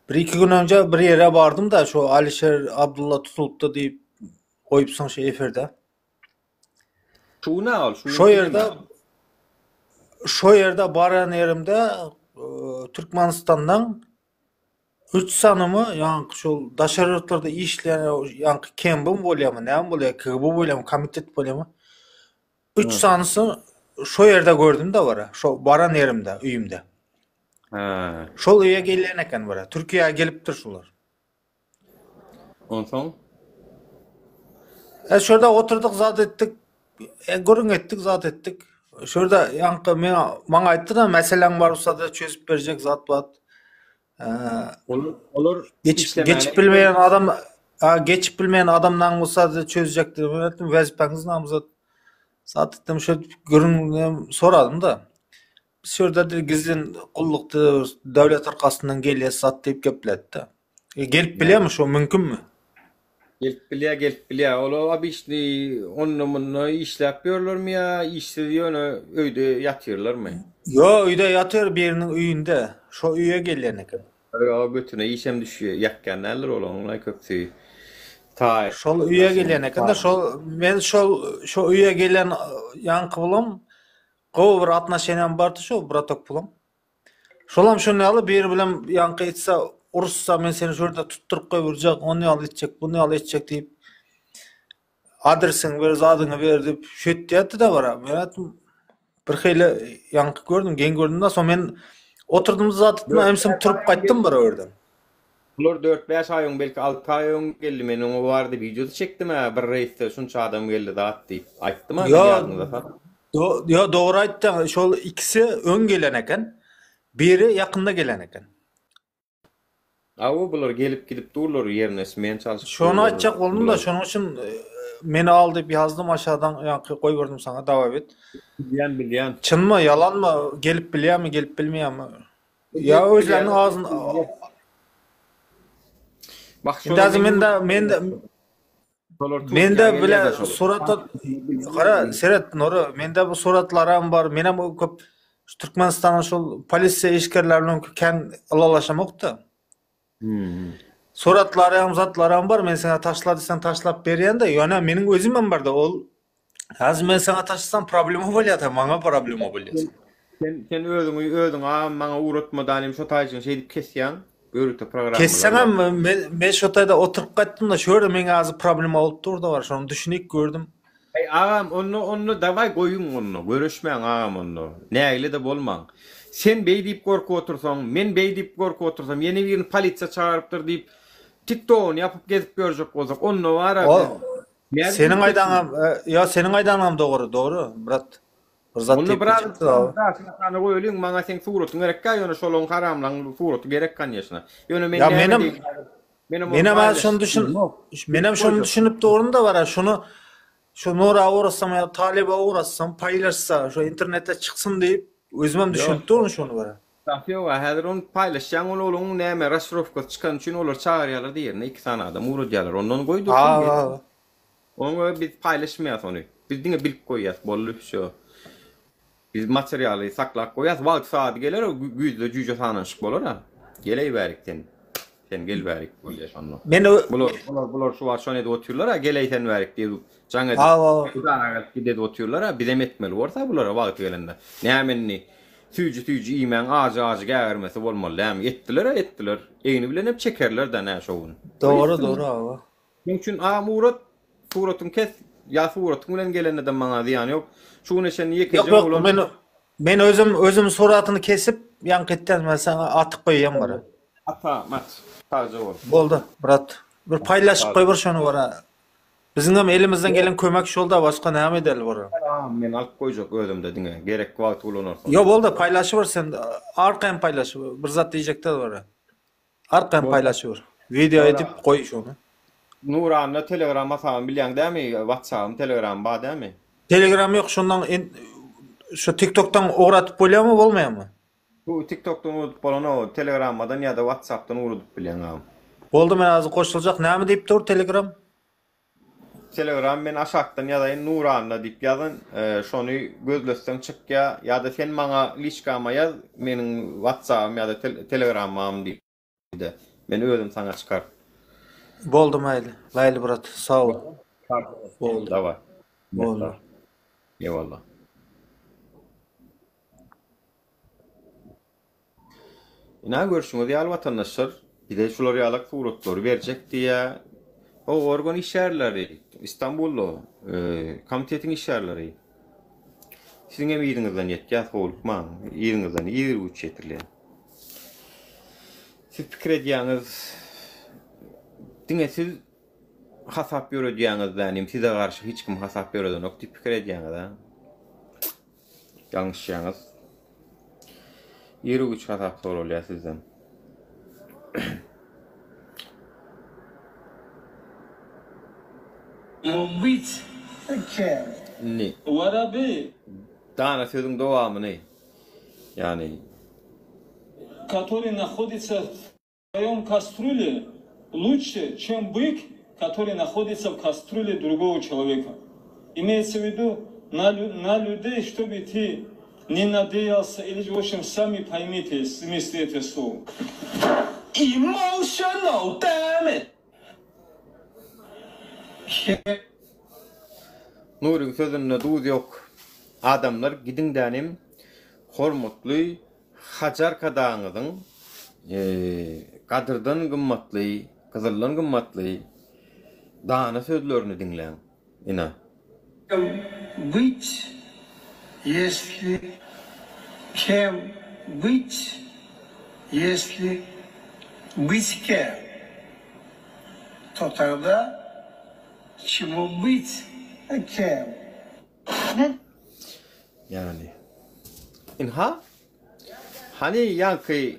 bir iki gün önce bir ýere bardym da şu Alişer Abdulla tutulypdy diýip goýupsyň şu efirde. Şu ne ol? Şu Şo ýerde şo ýerde baran ýerimde e, Türkmenistandan 3 sanymy ýaňky şol daşary ýurtlarda işleýän ýaňky kembim bolýarmy, näme bolýar, KGB bolýarmy, komitet bolýarmy? 3 sanysy şo ýerde gördüm de bara. Şo baran ýerimde, öýümde. Ha. Şol öýe gelýän eken bara. Türkiýä gelipdir şular. Onsoň? E şurada oturdyk zat etdik. E, gürrüň etdik zat etdik. Şurada ýaňky men maňa aýtdy da meseleň bar bolsa da çözüp berjek zat bar. E, olar olar geçip geçip bilmeýän adam. A geçip bilmeýän adamlaň bolsa çözjek diýdim. Men aýtdym wezipäňiz näme zat? Zat etdim şeýdip gürrüň soradym-da. Biz şu ýerde diýdi gizlin gullukda döwlet arkasyndan gelýäs zat diýip gepletdi. E, gelip bilýärmi şo mümkinmi? Gelip bilýär, gelip bilýär. Olar obiçni onda-munda işläp ýörlermi ýa işsiz ýöne öýde ýatyrlarmy? Ýo, öýde ýatyr biriniň öýünde. Şo öýe gelýän eken. Ýo, götüne işem düşýär, ýakýan däldir olaryň köpüsi. Taý. Şol öýe gelýän eken-de, şol men şol şo öýe gelen ýaňky bulam gowy bir atnoşeniýam bardy şo bratok bulam. Şolam şon ýaly biri bilen ýaňky etse uruşsa men seni şu ýerde tutduryp goýberjek, ony ýaly etjek, buny ýaly etjek diýip adresiňi ber, zadyňy ber diýip şeýtýärdi-de bara. Men aýtdym bir hili ýaňky gördüm, geň gördüm-de, soň men oturdym zat etdim, emsem turup gaýtdym bara o ýerden. Bular dört-bäş aý öň, belki alty aý öň geldi, men oňa bu barada wideo-da çekdim-ä, bir reýsde şunça adam geldi zat diýip aýtdym-a, men Ýo, ýadyňyza sal. ýo dogry aýtdyň, şol ikisi öň gelen eken, biri ýakynda gelen eken. Hawa, bular gelip gidip durlar, ýerine smen çalşyp Şony durlar. aýtjak boldum-da, Bular. şonuň üçin meni al diýip ýazdym aşadan, ýaňky goýberdim saňa dawap et. Bilýän, bilýän. Çynmy, ýalanmy, gelip bilýärmi, gelip bilmeýärmi? Ýa Gelip özleriniň bilýär. agzyn Bak Indi şolar azı men mende mende şolar Türkiýä mende bile gelýär-de şolar. surata gara seret Nury mende bu suratlaram bar menem köp şu Türkmenistanyň şol polisiýa işgärleri bilen kän ylalaşamokda. Hmm. Suratlaram zatlaram bar men saňa taşla diýseň taşlap berýän-de ýöne meniň özümem barda ol Häzir men saňa taşlasam problema bolýar-da maňa problema bolýar. Sen sen özüňi özüň agam maňa ugratma danym şo taýjyny şeýdip kesýäň ýörite programmalar Kesseňem bar. men men şo taýda oturyp gaýtdym-da şu ýerde meň azy problema bolup dur-da bar şony düşünip gördüm. Eý agam onda onda daway goýuň onda göreşmäň agam onda nägile-de bolmaň. Sen beý diýip gorkup otursaň men beý diýip gorkup otursam ýene birini polisiýa çagyrypdyr diýip tiktogyny ýapyp gezip ýörjek bolsak onda bara O biz nädip seniň gidip aýdanyňam ýa seniň aýdanyňam dogry dogry brat. Bir zat Onda diýip biraz biljekdi abi. daşyna goýalyň maňa seň suratyň gerekkä ýöne şolaň haramlaň suraty gerek kanýeşna. Ýöne men Ýa näme menem diýip menem ony menem az şony paýlaşyp düşün bilemok. menem şony Goýjak. düşünip durun-da bara şuny şu Nura ugratsam ýa Talyba ugratsam paýlaşsa şu internete çyksyn diýip özümem Ýok. düşünip durun şony bara. Zat ýoga häzir ony paýlaşýaň ol olaň näme rasşirowkasy çykany üçin olary çagyrýarlar diýerine iki sany adam ugradýarlar ondan goý dursun geçsin. A Oňa biz paýlaşmaýas ony. Biz diňe bilip goýýas boldy wsýo. Biz materialy saklap goýýas wagty saady geler o güýzde jüýje sananyşyk bolar-a. Geleý bärik sen. Sen gel bärik bolýa şonda. Men Bular bular bular şu wagt şony edip otyrlar-a geleý sen bärik diýip jaň edip Hawa. Gudara gelip git edip otyrlar-a bizem etmeli borsa bulara wagty gelende. Näme indi süýji süýji iýmäň ajy ajy gägirmesi bolmaly dämi? Etdiler-a etdiler. Egni bilenem çekerler-dä nä şo gün. Dogry dogry hawa. Şoň üçin agam ugrat, suratyňy kes, ýa suratyň bilen gelende-de maňa zyýany ýok. Şu güne çenli Ýok ýekeje ýok oglan. men men özüm özüm suratyny kesip ýaňky etýän men saňa atyp goýýan bara. Ata maç sagja bol. Boldy brat. Bir paýlaşyp Sag. goýber şony bara. Biziňem elimizden gelen kömek şolda başga näme edeli bara. Agam men alyp goýjak özümde diňe gerek wagty ulanarsyň. Ýo boldy paýlaşyber sen arkaýyn paýlaşyber bir zat diýjek däl bara. Arkaýyn paýlaşyber. Wideo edip goý şony. Nuranda telegram hasabymy bilýäň dämi whatsappym telegramym bar dämi. Telegram ýok şondan şu tiktokdan ugratyp bolýamy bolmaýamy. Bu tiktokdan ugradyp bolanok telegrammadan ýada whatsappdan ugradyp bilýäň agam. Boldy men azr goşuljak näme diýip dur telegram. Telegram men aşakdan ýazaýyn Nuranna diýip ýazyn şony gözletseň çykýa ýada sen maňa liçkama ýaz meniň whatsappym ýada telegramam diýde men özüm saňa çykar. Boldy maýly Laýly brat sag bol. Boldy. Daway. Boldy. Ewallah. Ynha görşüňiz ýaly watandaşlar bize şular ýalak suratlary berjek diýýä. O organ işgärleri Istanbulda komitetiň işgärleri. Siziň hem yzyňyzdan ýetýäs howlukmaň. Yzyňyzdan ir güýç ýetirilýär. Siz pikir edýäňiz diňe siz hasap ýöredýäňiz dänim size garşy hiç kim hasap ýöredenok diýip pikir edýäňiz a. Ýalňyşýaňyz. Iri güç hasap soralýar sizden. Byt kem. Indi. Warabi. Dana sözüň dowamyny, ýagny. Kotoryý nahoditsa w swoýom kastrule luçše, çem byk, kotoryý nahoditsa w kastrule drugogo çeloweka. Imeýtsa w widu na na lýudey, ştoby ty ne nadeýalsa ili w obşem sami poýmite smysl etogo slowa. Emotional damage. Nuryň sözünde duz ýok. Adamlar gidiň dänim hormatly Hajy Arkadagyňyzyň gadyrdan gymmatly, gyzyldan gymmatly dana sözlerini diňläň. Ine. Kem byt ýesli kem byt ýesli bytke to tagda çemu byt kem. Ýagny. Ynha. Hany ýaňky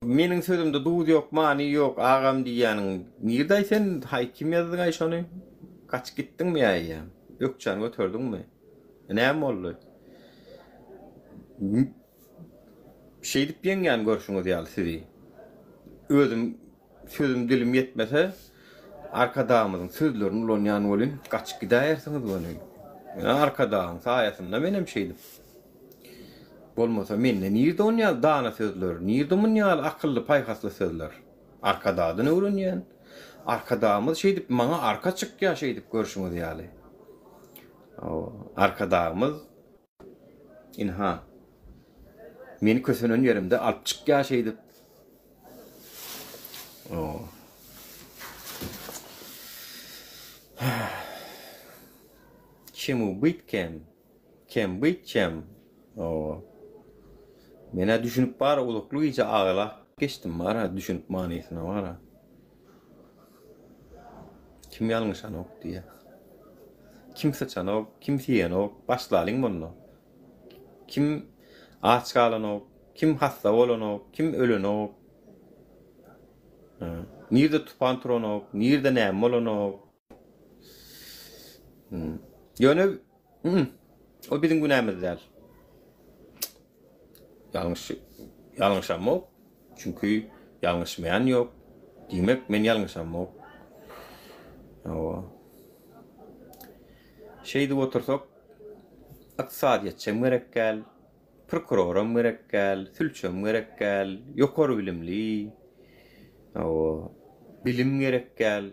Meniň sözümde duz ýok, many ýok, agam diýýäniň nirdeý sen, haý kim ýazdyňaý şony? Gaçyp gitdiňmi ýa eýýäm? Ökjäni göterdiňmi? Näme boldy? Şeýdip ýeňýän görşüňiz ýaly sizi. Özüm sözüm dilim ýetmese Arkadagymyzyň sözlerini ulanýan welin gaçyp gidäýersiňiz göni. Ýa Arkadagyň saýasynda menem şeýdip. Bolmasa mende nirde on ýaly dana sözler, nirde mun ýaly akylly paýhasly sözler. Arkadagdan öwrenýän. Arkadagymyz şeýdip maňa arka çykýar şeýdip görşüňiz ýaly. Arkadagymyz ynha meni kösenen ýerimde alyp çykýar şeýdip. Çemu byt kem. Kem byt çem. Owa. Menä düşünip bara uzakly gije aglap geçdim bara düşünip manysyna bara. Kim ýalňyşanok diýýä. Kim syçanok, kim siýenok, başlalyň munda. Kim aç galanok, kim hassa bolanok, kim ölenok. Nirde tupan turanok, nirde näme bolanok. Ýöne o biziň günämiz däl. Ýalňyş ýalňyşamok. Çünki ýalňyşmaýan ýok. Diýmek, men ýalňyşamok. Hawa. Şeýdip otursak, ykdysadyýetçem gerek däl, prokuroram gerek däl, sülçem gerek däl, ýokary bilimli, hawa, bilim gerek däl.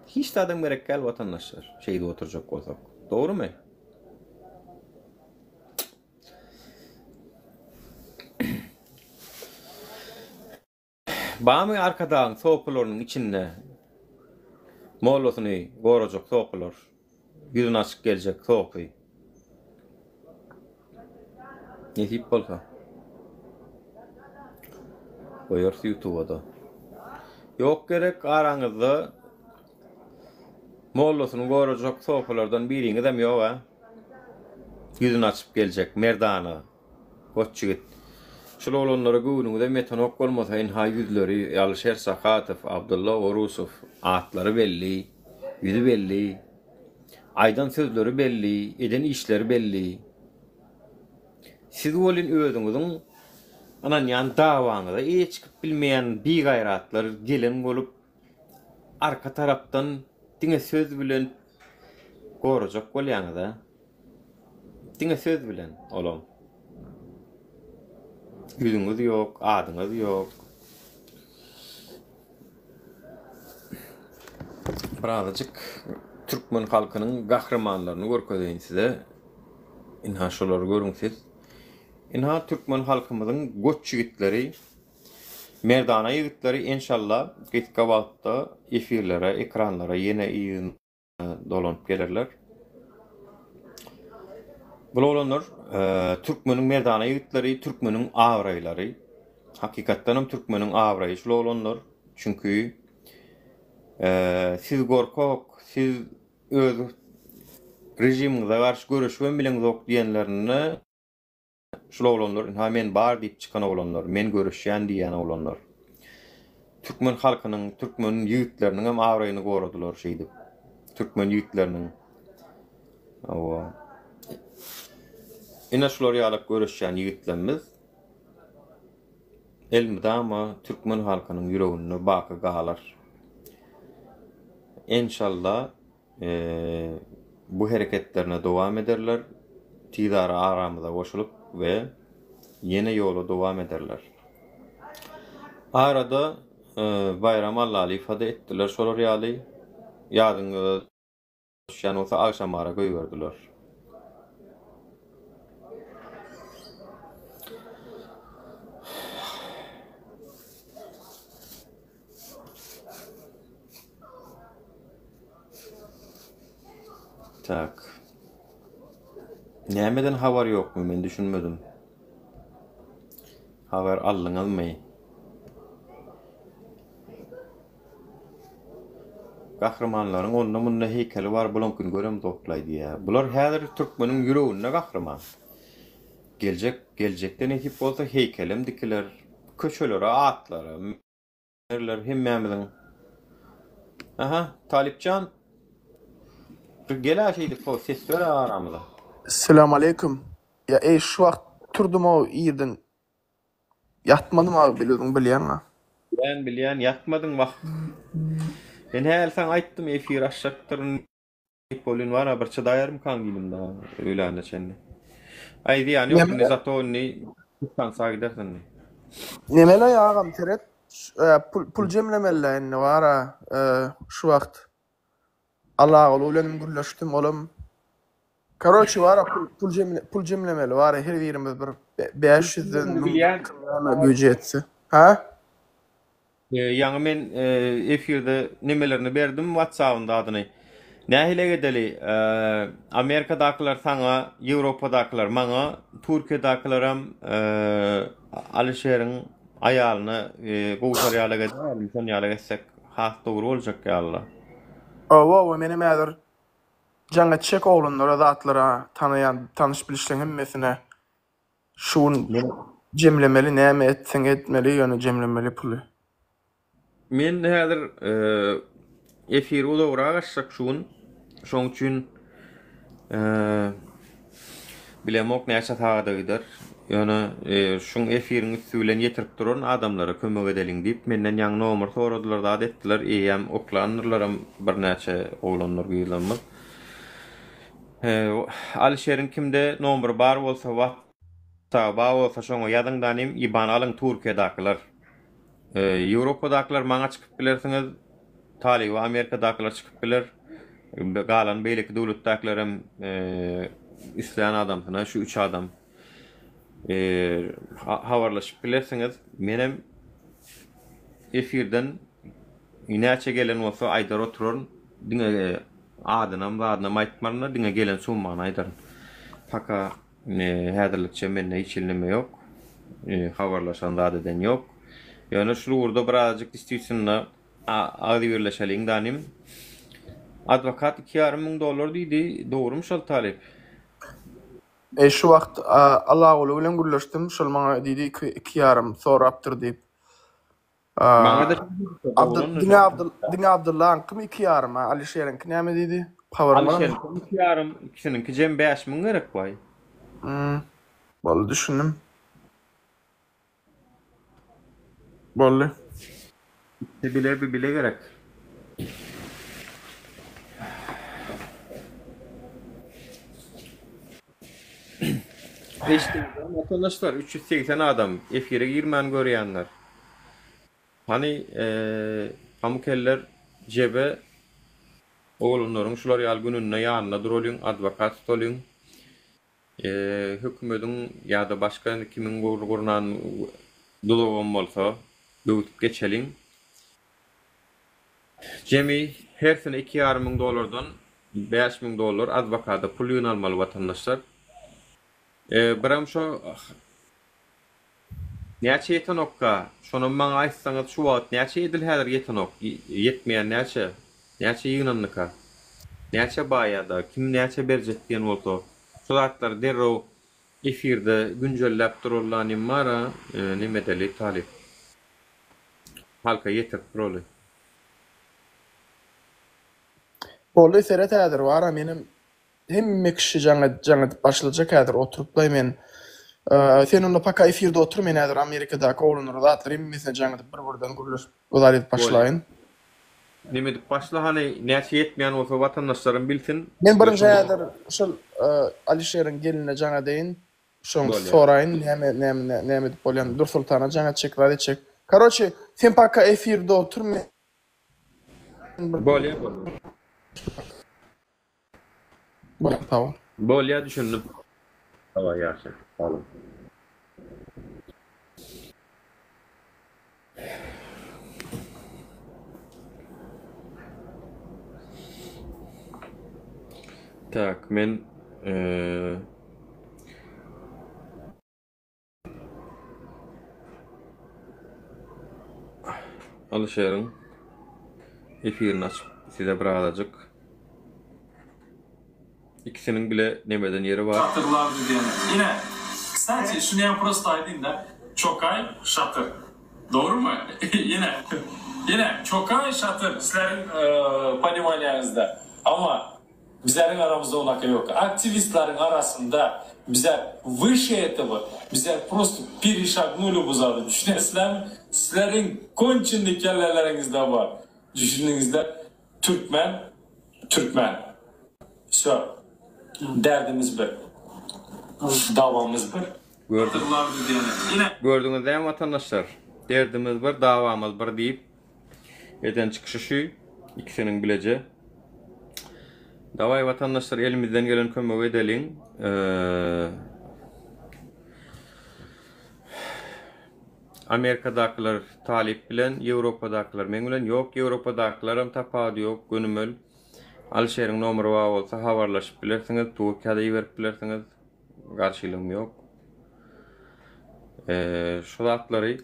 Hiç zadam gerek däl watandaşlar, şeýdip oturjak bolsak. Dogrymy? Bamy Arkadagyň sopularynyň içinde mollasyny gorajak sopular, ýüzüni açyp geljek sopy. Nesip bolsa. Goýarys ýutuba-da. Ýok gerek araňyzda mollasyny gorajak sopulardan biriňizem ýok-a. Ýüzüni açyp geljek merdana goç ýigit. Şul oglanlara göwnüňizem ýetenok bolmasa ynha ýüzleri Alyşer Sakatow, Abdylla Orusow atlary belli, ýüzi belli. Aýdan sözleri belli, eden işleri belli. Siz welin özüňiziň ynanýan dawaňyza eýe çykyp bilmeýän bigaýratlar gelen bolup, arka tarapdan diňe söz bilen gorajak bolýaňyz-a. Diňe söz bilen olam. Ýüzüňiz ýok, adyňyz ýok. Birazajyk türkmen halkynyň gahrymanlaryny görkezeýin size. Ynha şolary görüň siz. Ynha türkmen halkymyzyň goç ýigitleri, merdana ýigitleri enşalla gysga wagtda efirlere, ekranlara ýene yzyna dolanyp gelerler. Bul oglanlar türkmeniň merdana ýigitleri, türkmeniň abraýlary. Hakykatdanam türkmeniň abraýy şul oglanlar. Çünki siz gorkak, siz öz režimiňize garşy göreşibem bileňzok diýenlerinde Şul oglanlar ynha men bar diýip çykan oglanlar, men göreşýän diýýän oglanlar. Türkmen halkynyň, türkmen ýigitleriniňem abraýyny goradylar şeýdip. Türkmen ýigitleriniň. Hawa. Ine şular ýalak göreşýän ýigitlerimiz elmydama türkmen halkynyň ýüreginde baky galar. Enşalla bu hereketlerine dowam ederler, tizara aramyza goşulyp we ýene ýola dowam ederler. Arada Baýram Allalyýewa-da etdiler şolar ýaly, ýadyňyza düşýän bolsa agşamara goýberdiler. Tak. Nämeden habar ýokmy men düşünmedim. Habar aldyňyzmy? Gahrymanlaryň onda munda heýkeli bar bulaňkyny göremzoklaý diýýär. Bular häzir türkmeniň ýüreginde gahryman. Geljek geljekde nesip bolsa heýkelem dikiler. Köçelere atlara berler hemmämiziň. Aha Talypjan bir gel-ä şeýdip ho ses ber aramyza. Salam aleýkum. Ýa eý şu wagt turdumow irden ýatmadym aga bil özüň bilýäňa. Bilýän bilýän ýatmadyň wah. Men häli saňa aýtdym efir açjakdyryn diýip welin wara bir çydaýarmykaň diýdim dagy öýläne çenli. Aý zyýany ýok indi zato indi tansa gidersiň indi. Nemeleý agam seret pul pul jemlemeli indi wara şu wagt Allaguly bilenem gürleşdim olam Karoçi wara pul pul jemle pul jemlemeli wara her birimiz bir 500-den 1000-den näme güýji ýetse. Ha? Ýaňy men efirde nemelerini berdim WhatsApp-yň zadyny. Nähili edeli? Amerikadakylar saňa, Ýewropadakylar maňa, Türkiýedakylaram Alyşeriň aýalyna gowşar ýaly edäýelim, şon ýaly etsek has dogry boljak ýaly. Hawa, hawa, menem häzir Jaň etjek oglanlara zatlara tanaýan tanyş bilişleň hemmesine şu gün jemlemeli näme etseň etmeli ýöne jemlemeli puly. Men häzir efiri uzagrak açjak şu gün. Şoň üçin bilemok näçe sagada gider. Ýöne şuň efiriň üsti bilen ýetirip duran adamlara kömek edeliň diýip menden ýaňy nomer soradylar zat etdiler eýýäm oklandyrlaram birnäçe oglanlar gyzlarymyz. Alyşeriň kimde nomeri bar bolsa whatsaby bar bolsa şoňa ýazyň danym iban alyň Türkiýedakylar. Ýewropadakylar maňa çykyp bilersiňiz Talyba Amerikadakylar çykyp biler. Galan beýleki döwletdäkilerem islän adamsyna şu üç adam habarlaşyp bilersiňiz. Menem efirden näçe gelen bolsa aýdar oturaryn. Diňe adynam zadynam aýtmaryn-da, diňe gelen summany aýdaryn. Paka häzirlikçe mende hiç hili neme ýok. Habarlaşan zat eden ýok. Ýöne şul ugurda birazajyk distwitsilno Agzybirleşeliň danym. Adwokat 2,5 müň dollar diýdi. Dogrumy şol talyp? Eý şu wagt Allaguly bilen gürleşdim şol maňa diýdi iki iki ýarym sorapdyr diýip. Maňa-da Abdyl diňe Abdyl diňe Abdyllaňkymy iki ýarym a Alişeriňki näme diýdi? Habaryň barmy? Alişeriňki iki ýarym ikisiniňki jem 5000 gerek waý. Hmm. Boldy düşündim. Boldy. Ikisi bile bir bile gerek. Eşitdiňizmi watandaşlar 380 adam efire girmän görýänler. Hany pamyk eller jebe oglanlaryň şular ýaly gününde ýanynda duralyň adwokat tutalyň. Hökümediň ýa-da başga kimiň gurnan duzagam bolsa, böwsüp geçeliň. Jemi hersine iki ýarym müň dollardan 5000 dollar adwokata pul ýygnalmaly watandaşlar. Birem şo Näçe ýetenokka? Şonam maňa aýtsaňyz şu wagt näçe edil häzir ýetenok? Ýetmeýän näçe? Näçe ýygnandyka? Näçe bar ýa-da kim näçe berjek diýen bolsa şu zatlary derrew efirde günjelläp duraly nim bara nemedeli talyp halka ýetirip duraly. Boldy seret häzir bara menem hemme kişi jaň jaň edip başlajak häzir oturyplaý men sen onda paka efirde otur men häzir Amerikadaky oglanlara zatlar hemmesine jaň edip bir birden gürleşip zat edip Bolýa. başlaýyn. Neme edip başla hany näçe ýetmeýän bolsa watandaşlarym bilsin Men we birinji şoňa häzir şol Alişeriň gelinine jaň edeýin şoň Bolýa. soraýyn näme näme näme edip bolýan Dursoltana jaň etjek zat etjek. Karoçe sen paka efirde otur men Bolýa bolýa. Bolýa sag bol. Bolýa düşündim. Hawa ýagşy. Sag bol. Tak men eee Alyşeriň efirini açyp size birazajyk ikisiniň bile nemeden ýeri bar. Şatyrlardy diýene. Ine, kstati, şuny hem prosto aýdyn-da, Çokaý, şatyr. Dogrumy? Ine, ine, Çokaý, şatyr, sizleriň ponimaniýaňyzda. Amma Bizleriň aramyzda onaka ýok. Aktiwistleriň arasynda bizler wyşe etogo, bizler prosto perişagnuli bu zady düşünesizlermi? Sizleriň konçennyý kelleleriňizde bar. Düşündiňizle? Türkmen, türkmen. Wsё. Derdimiz bir. Dawamyz bir. Gördüňiz. Gördüňiz dämi watandaşlar? Derdimiz bir, dawamyz bir diýip Eden çykyşy şu ikisiniň bileje. Daway watandaşlar elimizden gelen kömegi edeliň. Amerikadakylar talyp bilen, Ýewropadakylar meň bilen. Ýok, Ýewropadakylaram tapawudy ýok, gönümel. Alişeriň nomeri bar bolsa habarlaşyp bilersiňiz, Türkiýä-de iberip bilersiňiz. Garşylygym ýok. Şu zatlary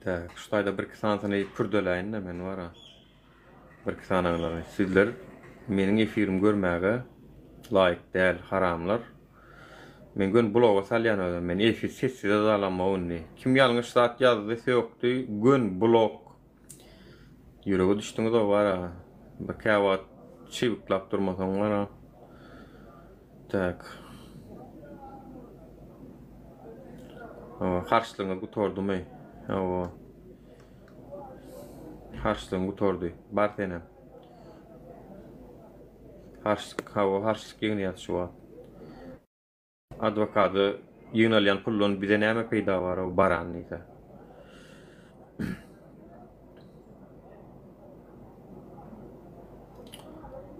Tak, şu taýda bir-iki sanysyny pürdeläýin-de men bar-a. Bir-iki sanyňlary. Sizler meniň efirimi görmäge laýyk däl, haramlar. Men göni bloga salýan özüm. Men efir sessize zalamok indi. Kim ýalňyş zat ýazdy, sökdi, göni blok. Ýürege düşdüňiz-ow bar-a. Bir käwagt çybyklap durmasaň bar-a. Tak. Hawa, harçlygyňyz gutardymy? Hawa. Harçlygyň gutardy. Bar senem. Harçlyk, hawa, harçlyk ýygnaýas şu wagt. Adwokada ýygnalýan puldan bize näme peýda bar o baran diýse.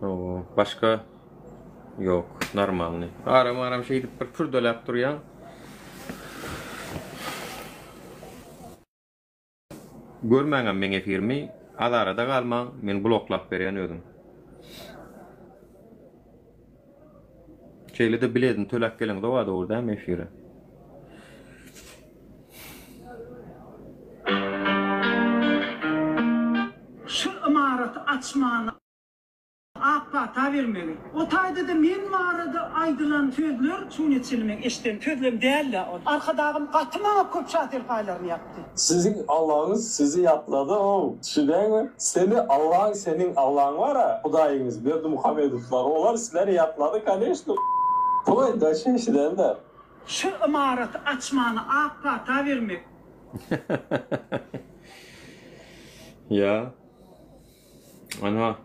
Hawa, başga ýok, normalny. Aram-aram şeýdip bir pürdeläp durýaň. Görmäňem meň efirimi azarada galmaň men bloklap berýän özüm. Şeýle-de biledini töläp geleňzok-a dogry dälmi efire. Şu ymaraty açmana ak pata bermegi. O taýda-da men barada aýdylan sözler şuňa çenli meň eşiden sözlem däl-dä ol. Arkadagym gaty maňa köp şa serpaýlaryny ýapdy. Siziň Allaňyz sizi ýatlady ow düşünýäňmi seni Allaň seniň Allaň bara Hudaýyňyz Berdimuhamedowlar olar sizleri ýatlady koneşno bu daşy eşidende. Şu ymaraty açmana ak pata bermek. Ýa. Ana.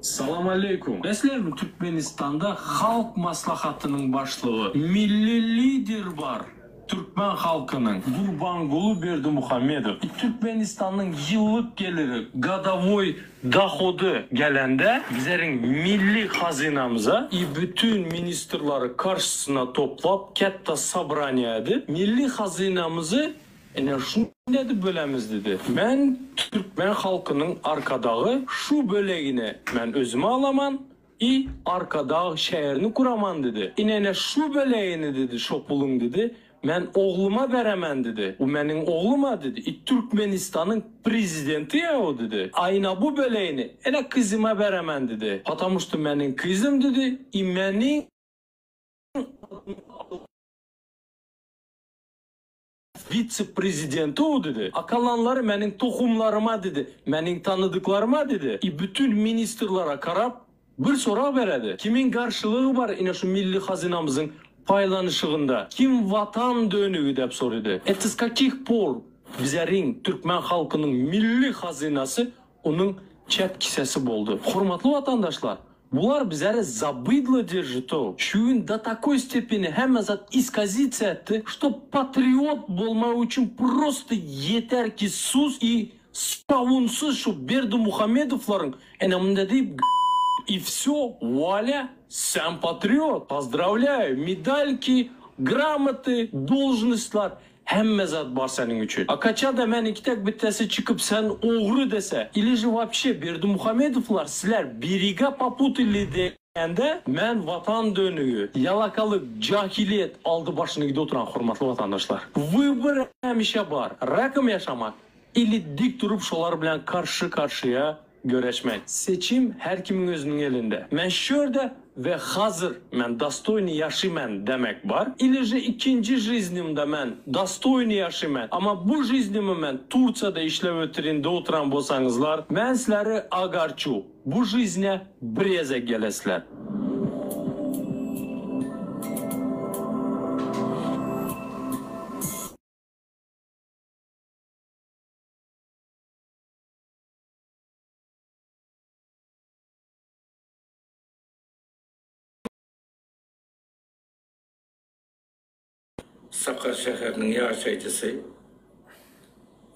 Salam aleýkum. Bilesizlermi Türkmenistanda Halk Maslahatynyň başlygy, Milli Lider bar Türkmen halkynyň Gurbanguly Berdimuhamedow. Türkmenistanyň ýyllyk geliri, godowoý dohody gelende bizleriň milli hazynamyza i bütün ministrlary karşysyna toplap kätda sobraniýa edip milli hazynamyzy Ine şuny edip bölemiz diýdi. Men türkmen halkynyň Arkadagy şu bölegini men özüme alaman i Arkadag şäherini kuraman diýdi. Ine ine şu bölegini diýdi şo puluň diýdi men ogluma beremen diýdi. Bu meniň ogluma diýdi i Türkmenistanyň prezidenti ýa o diýdi. A ine bu bölegini ine kyzyma beremen diýdi. Patamu şto meniň kyzym diýdi i meniň adymy alyp. Vitse-prezidenti-ow dedi. A kalanlary meniň tohumlaryma dedi, meniň tanydyklaryma dedi. I bütün ministrlara karap bir sorag beredi. Kimiň garşylygy bar ine şu milli hazynamyzyň paýlanyşygynda? Kim watan dönügi dep sorydy. Eto s kakih por bizeriň türkmen halkynyň milli hazynasy onuň çep kisesi boldy. Hormatly watandaşlar, Bular bizleri za bydlo deržit-ow. Şu gün do takoý stepeni hemme zat iskazitsa etdi, şto patriot bolmak üçin prosto ýeter ki sus i sawunsyz şu Berdimuhamedowlaryň ene munda diýip i vsyo, vualya, sen patriot, pozdrawlýaýu, medalki, gramoty, dolžnostlar Hemme zat bar seniň üçin. A kaçanda meniňki tek bittesi çykyp sen ogry dese, ili že wapşe Berdimuhamedowlar sizler beriga poputili degende men watan dönügi, ýalakalyk, jahiliýet aldy başyny gide oturan hormatly watandaşlar. Wybor hemişe bar, rakom ýaşamak ili dik durup şolar bilen karşy karşyýa Göreşmek. Seçim her kimiň özüniň elinde. Men şu ýerde we hazir men dostoýny ýaşymen demek bar. Ili že ikinji žiznimde men dostoýny ýaşymen. Amma bu žiznimi men Tursiýada işlep ötürin de oturan bolsaňyzlar, men sizleri agarçu. Bu žizne bir gezek gelesizler. Sakar şäheriniň ýaşaýjysy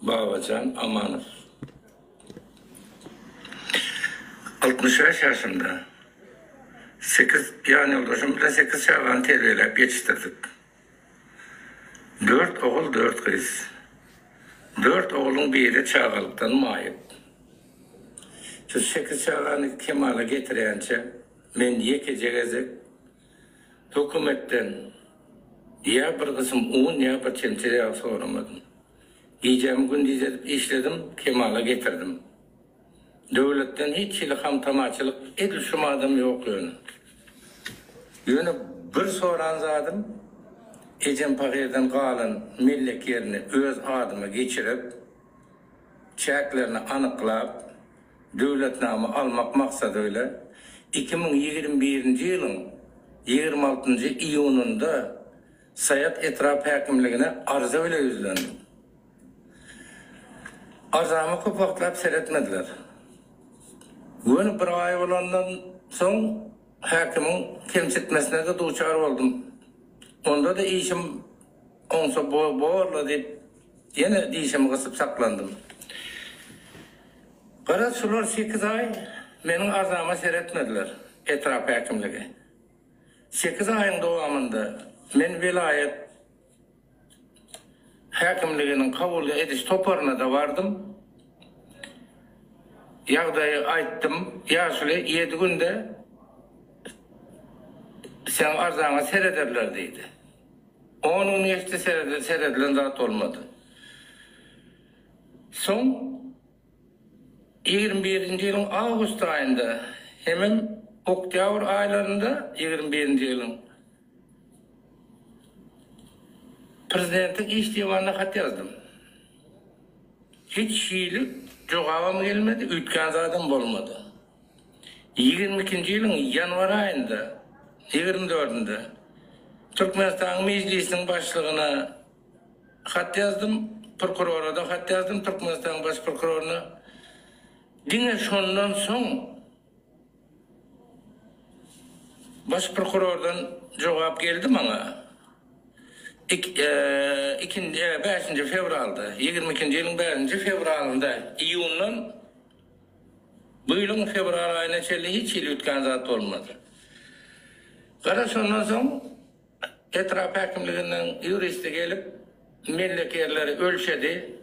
Babajan Amanow. 65 ýaşymda. Sekiz ýanýoldaşym bilen sekiz çagany terbiýeläp ýetişdirdik. Dört ogul, dört gyz. Dört ogluň biri çagalykdan maýyp. Şu sekiz çagany kemala getirýänçä men ýekeje gezek hökümetden ýa bir gysym un, ýa bir çemçe ýag soramadym. Gijämi gündiz edip işledim, kemala getirdim. Döwletden hiç hili ham-tamaçylyk edil şu madam ýok ýöne. Ýöne bir soran zadym ejem pahyrdan galan mellek ýerini öz adyma geçirip, çäklerini anyklap, döwletnama almak maksady bile 2021-nji ýylyň 26-njy iýunynda Saýat etrap häkimligine arza bile ýüzlendim. Arzama köp wagtlap seretmediler. Göni bir aý bolandan soň häkimiň kemsitmesine-de duçar boldum. Onda-da işim oňsa bor-la diýip, ýene dişimi gysyp saklandym. Garaz, şular sekiz aý meniň arzama seretmediler, etrap häkimligi. Sekiz aýyň dowamynda men welaýat häkimliginiň kabul ediş toparyna-da bardym. Ýagdaýy aýtdym. Ýaşuly, ýedi günde seň arzaňa serederler diýdi. On gün geçdi, seredilen zat bolmady. Soň 21-nji ýylyň awgust aýynda hemem oktýabr aýlarynda 21-nji ýylyň Prezidentiň iş diwanyna hat ýazdym. Hiç hili jogabam gelmedi, üýtgän zadam bolmady. 22-nji ýylyň ýanwar aýynda, 24-ünde Türkmenistanyň Mejlisiniň başlygyna Hat ýazdym, prokurora-da hat ýazdym, Türkmenistanyň baş prokuroryna. Diňe şondan soň baş prokurordan jogap geldi maňa. Ikinji, bäşinji fewralda, 22-nji ýylyň bäşinji fewralynda, iýundan bu ýylyň fewral aýyna çenli hiç hili üýtgän zat bolmady. Gara şondan soň Etrap häkimliginden ýuristi gelip, mellek ýerleri ölçedi.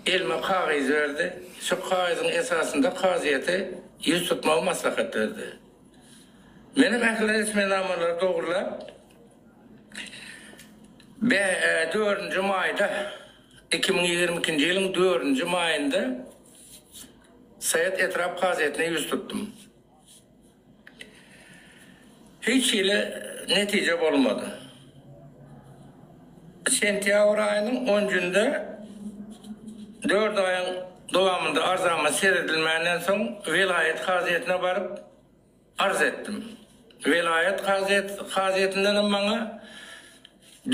Elime kagyz berdi. Şu kagyzyň esasynda kazyýete ýüz tutmagy maslahat berdi. Menem ähli resminamalary dogrulap, dördünji maýda, 2022-nji ýylyň dördünji maýynda Saýat etrap kazyýetine ýüz tutdum. Hiç hili netije bolmady. Sentýabr aýynyň onjunda dört aýyň dowamynda arzama seredilmänden soň welaýat kazyýetine baryp arz etdim. Welaýat kazyýet kazyýetindenem maňa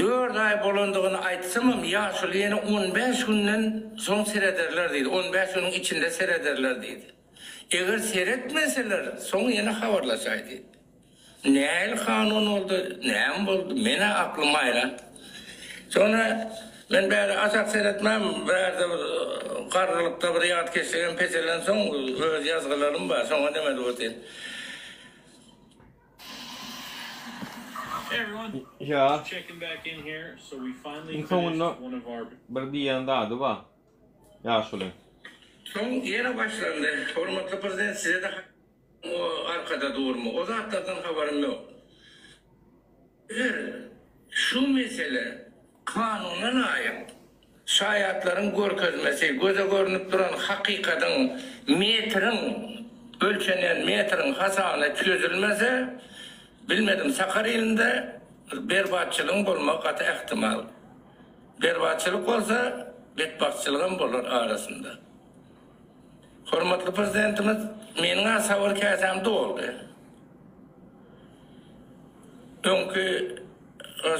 dört aý bolandygyny aýtsamam ýaşuly ýene on bäş günden soň serederler diýdi. On bäş günüň içinde serederler diýdi. Eger seretmeseler soň ýene habarlaşaý diýdi. Nähili kanun boldy, näme boldy, men-ä aklym haýran. Şonda men bäri aşak seretmän, bärde bir garrylykda bir ýatkeşligim peselensoň, öz ýazgylarym bar, şoňa neme edip otyryn. Ýa. Iň soňunda bir diýýän zady bar, ýaşuly. Soň ýene başlandy. Hormatly Prezident size-de O arkada durmy, o zatlardan habarym ýok. Eger şu mesele kanuna laýyk, şaýatlaryň görkezmesi, göze görnüp duran hakykadyň, metriň, ölçenýän metriň hasabyna çözülmese, bilmedim, Sakar ilinde berbatçylygyň bolmagy gaty ähtimal. Berbatçylyk bolsa, betbagtçylygam bolar arasynda. Hormatly Prezidentimiz, meniň-ä sabyr käsäm doldy. Öňki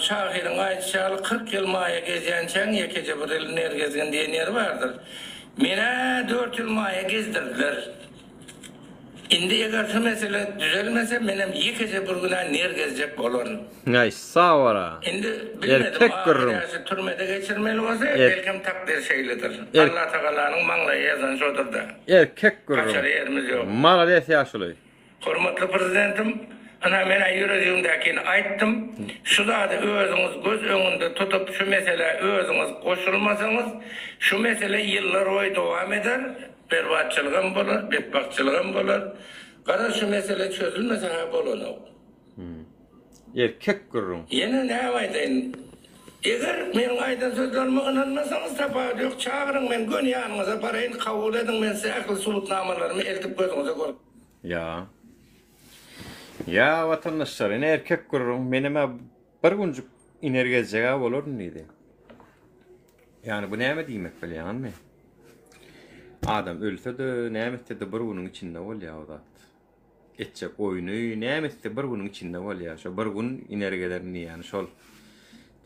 şahyryň aýdyşy ýaly, 40 ýyl maýa gezýänçäň, ýekeje bir ýyl ner gezgin diýen ýeri bardyr. Men-ä dört ýyl maýa gezdirdiler. Indi eger şu mesele düzelmese, menem ýekeje bir gün-ä ner gezjek bolaryn. Aý sag bol-a. Indi bilmedim, Erkek ahyr gürrüň. ýaşy türmede geçirmeli bolsa, Er. belkem takdyr şeýledir. Er. Allatagalanyň maňlaýa ýazany şodur-da. Erkek gürrüň. Gaçar ýerimiz ýok. Malades ýaşuly. Hormatly Prezidentim, ynha men-ä ýürejigimdäkini aýtdym. Şu zady özüňiz göz öňünde tutup şu meselä özüňiz goşulmasaňyz, şu mesele ýyllarboýy dowam eder, berbatçylygam bolar, betbagtçylygam bolar. Garaz şu mesele çözülmese-hä bolanok. Erkek gürrüň. Ýene näme aýdaýyn? Eger meniň aýdan sözlerime ynanmasaňyz tapawudy ýok, çagyryň men göni ýanyňyza baraýyn, kabul ediň men size ähli subutnamalarymy eltip gözüňize gör. Ýa. Ýa watandaşlar ine erkek gürrüň menemä bir günjük iner gezjegä bolaryn diýdi. Ýani bu näme diýmek bilýäňizmi? Adam ölse-de näme etse-de bir günüň içinde bolýar o zat. Etjek oýny näme etse bir günüň içinde bolýar. Şo bir gün iner gezerin diýýäni şol.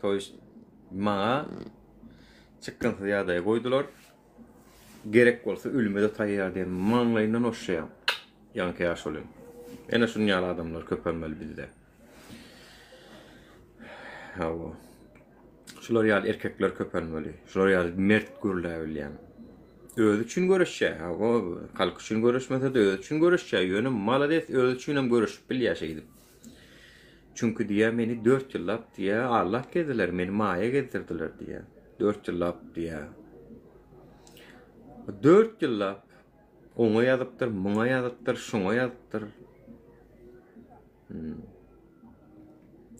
To ýest maňa çykgynsyz ýagdaýa goýdular. Gerek bolsa ölüme-de taýýar diýen maňlaýyndan oşşaýar. Ýaňky ýaşulyň. Ene şunuň ýaly adamlar köpelmeli bizde. Hawa. Şular ýaly erkekler köpelmeli. Şular ýaly mert gürläbilýän. Özi üçin göreşýär. Hawa, halk üçin göreşmese-de özi üçin göreşýär. Ýöne malades özi üçin hem göreşip bilýär şeýdip. Çünki diýýär, meni 4 ýyllap diýýär, allap gezdiler, meni maýa gezdirdiler diýýär. 4 ýyllap diýýär. 4 ýyllap oňa ýazypdyr, muňa ýazypdyr, şuňa ýazypdyr. Hmm.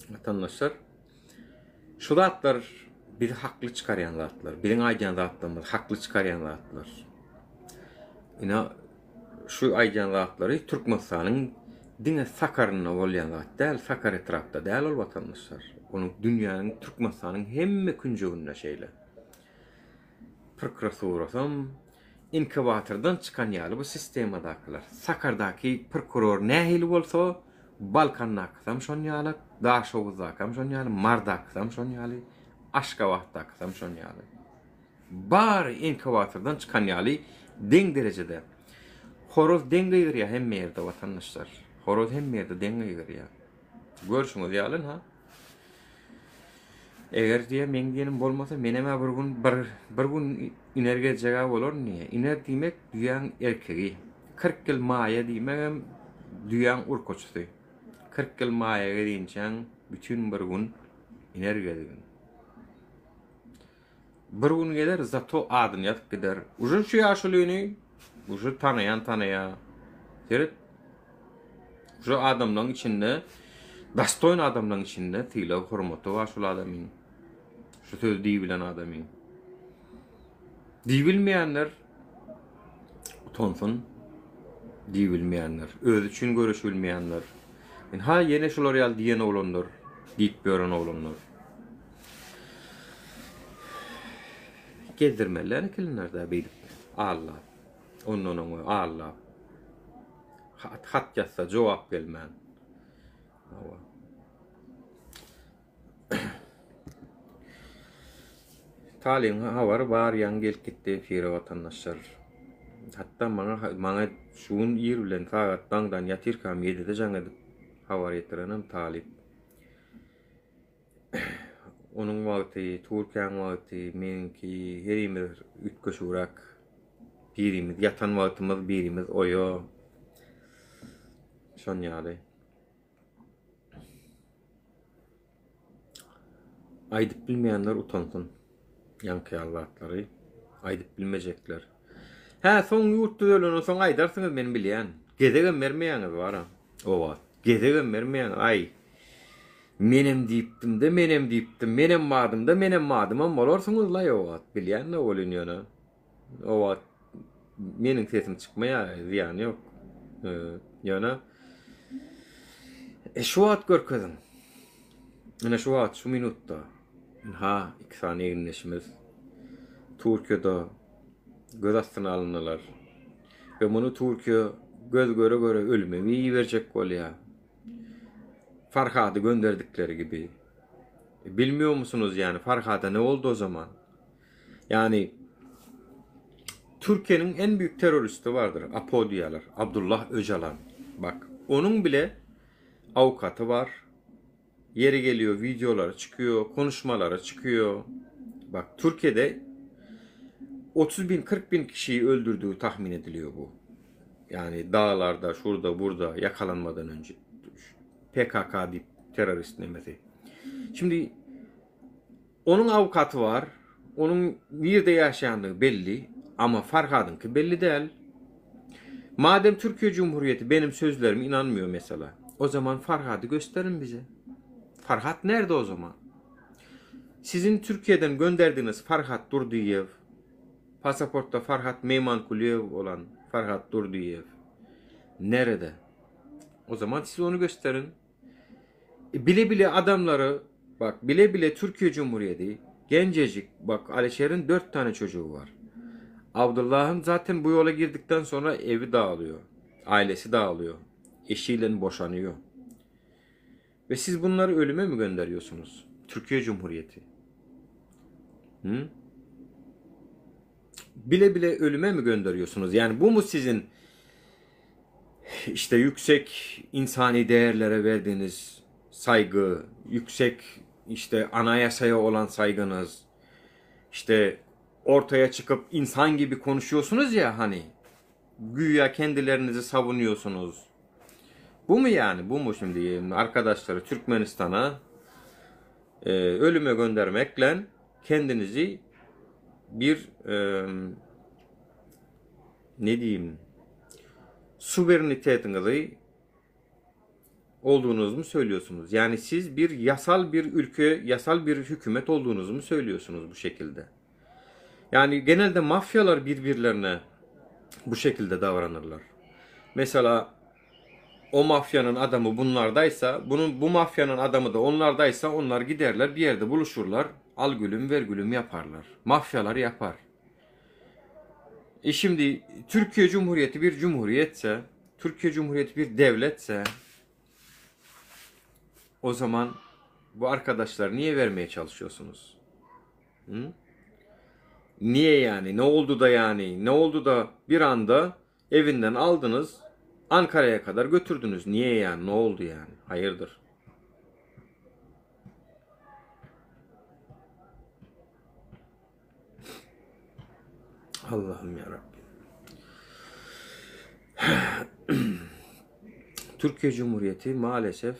Watandaşlar, şu zatlar bizi hakly çykarýan zatlar. Biziň aýdýan zatlarymyz hakly çykarýan zatlar. Ine şu aýdýan zatlary Türkmenistanyň diňe Sakarynda bolýan zat däl, Sakar etrapda däl ol watandaşlar. Onuň dünýäniň Türkmenistanyň hemme künjeginde şeýle. Prokuraturasam inkubatordan çykan ýaly bu sistemadakylar. Sakardaky prokuror nähili bolsa, Balkandakysam şon ýaly, Daşoguzdakam şon ýaly, Mardakysam şon ýaly, Aşgabatdakysam şon ýaly. Bary inkubatordan çykan ýaly deň derejede. Horoz deň gygyrýar hemme ýerde watandaşlar. Horoz hemme ýerde deň gygyrýar. Görşüňiz ýaly ynha. Eger diýýär, meň diýenim bolmasa, menem-ä bir gün bir bir gün iner gezjeg-ä bolaryn diýýär. Iner diýmek düýäň erkegi. 40 ýyl maýa diýmegem düýäň urkaçysy. 40 ýyl maýa gezinçäň bütin bir gün iner gezgin. Bir gün geler zato adyny ýazyp gider. Uje şu ýaşulyny uje tanaýan tanaýa. Seret. Uje adamlaryň içinde dostoýn adamlaryň içinde sylag hormaty bar şul adamyň. Şu sözi diýibilen adamyň. Diýibilmeýänler utansyn. Diýibilmeýänler, özi üçin göreşibilmeýänler. Ynha ýene şular ýaly diýen oglanlar, diýip ýören oglanlar. gezdirmeli däl ekenler-dä beýdip aldap. Ondan oňa aldap. Hat, hat ýazsa jogap gelmän. Hawa. Talyň habary bar ýaňy gelip gitdi efire watandaşlar. Hatda maňa maňa şu gün ir bilen sagat daňdan ýatyrkam ýedide jaň edip habar ýetirenem Talyp. Onuň wagty, Türkiýäň wagty, meňki herimiz üýtgeşigräk. Birimiz ýatan wagtymyz, birimiz oýa. Şon ýaly. Aýdyp bilmeýänler utansyn. Ýaňky ýaly zatlary aýdyp bilmejekler. Hä, soň ýurt düzelenden soň aýdarsyňyz men bilýän. Gezegem bermeýäňiz bara. O wagt. Gezegem bermeýäňiz. Aý. Menem diýipdim-de, menem diýipdim, menem badym-da, menem badymam bolarsyňyz-laý o wagt. Bilýän-de welin ýöne. O wagt meniň sesim çykmaýar, zyýany ýok. Ýöne e, şu wagt görkeziň. Ine şu wagt, şu minutda. Ha, iki sany egindeşimiz Türkiýede göz astyna alyndylar. We muny Türkiýe göz göre-göre ölüme iberjek bolýar. Farhady gönderdikleri gibi. Bilmiyor musunuz yani Farhada ne oldu o zaman? Ýagny Türkiýeniň en büyük terroristi bardyr, Apo diýýärler, Abdullah Öcalan. Bak, onuň bile awukaty bar. Ýeri geliyor wideolary çykýar, konuşmalary çykýar. Bak, Türkiýede 30 bin, 40 bin kişiyi öldürdüğü tahmin ediliyor bu. Yani dağlarda, şurada, burada yakalanmadan önce. PKK diýip terrorist nemesi. Şimdi Onuň awukaty bar, onuň nirde ýaşaýandygy belli, amma Farhadyňky belli däl. Madem Türkiýe Cumhuriyeti benim sözlerime inanmıyor mesela, o zaman Farhady gösterin bize. Farhat nerde o zaman? Sizin Türkiýeden gönderdiğiniz Farhat Durdyýew, pasaportda Farhat Meýmankulyýew bolan Farhat Durdyýew nerede? O zaman siz ony gösterin. Bile bile adamlary bak bile bile Türkiye Cumhuriyeti gencecik bak Alişer'in 4 tane çocuğu var. Abdullah'ın zaten bu yola girdikten sonra evi dağılıyor. Ailesi dağılıyor. Eşiyle boşanıyor. Ve siz bunları ölüme mi gönderiyorsunuz? Türkiye Cumhuriyeti. Hı? Bile bile ölüme mi gönderiyorsunuz? Yani bu mu sizin işte yüksek insani değerlere verdiğiniz saygı, yüksek işte anayasaya olan saygınız, işte ortaya çıkıp insan gibi konuşuyorsunuz ya hani, güya kendilerinizi savunuyorsunuz. Bu mu yani? Bu mu şimdi arkadaşları Türkmenistan'a e, ölüme göndermekle kendinizi bir e, ne diyeyim suverenitetiňizi olduğunuzu mu söylüyorsunuz? Yani siz bir yasal bir ülke, yasal bir hükümet olduğunuzu mu söylüyorsunuz bu şekilde? Yani genelde mafyalar birbirlerine bu şekilde davranırlar. Mesela o mafyanın adamı bunlardaysa, bunun bu mafyanın adamı da onlardaysa onlar giderler bir yerde buluşurlar. Al gülüm ver gülüm yaparlar. Mafyalar yapar. E şimdi Türkiye Cumhuriyeti bir cumhuriyetse, Türkiye Cumhuriyeti bir devletse o zaman bu arkadaşlar niye vermeye çalışıyorsunuz? Hı? Niye yani? Ne oldu da yani? Ne oldu da bir anda evinden aldınız Ankara'ya kadar götürdünüz? Niye yani? Ne oldu yani? Hayırdır? Allah'ım ya Rabbim. Türkiye Cumhuriyeti maalesef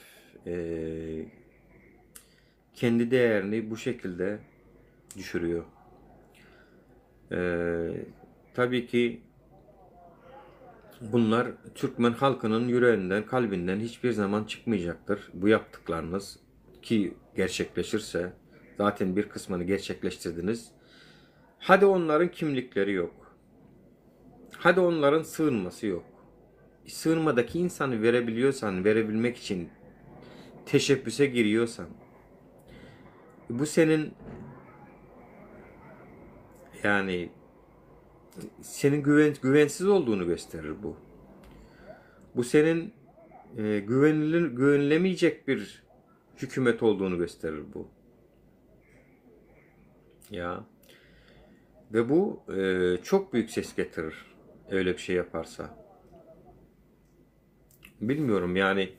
e, kendi değerini bu şekilde düşürüyor. E, tabii ki bunlar Türkmen halkının yüreğinden, kalbinden hiçbir zaman çıkmayacaktır. Bu yaptıklarınız ki gerçekleşirse zaten bir kısmını gerçekleştirdiniz. Hadi onların kimlikleri yok. Hadi onların sığınması yok. Sığınmadaki insanı verebiliyorsan, verebilmek için teşebbüse giriyorsan bu senin Yani senin güven, güvensiz olduğunu gösterir bu. Bu senin e, güvenilir, güvenilemeyecek bir hükümet olduğunu gösterir bu. Ya. Ve bu e, çok büyük ses getirir. Öyle bir şey yaparsa. Bilmiyorum yani.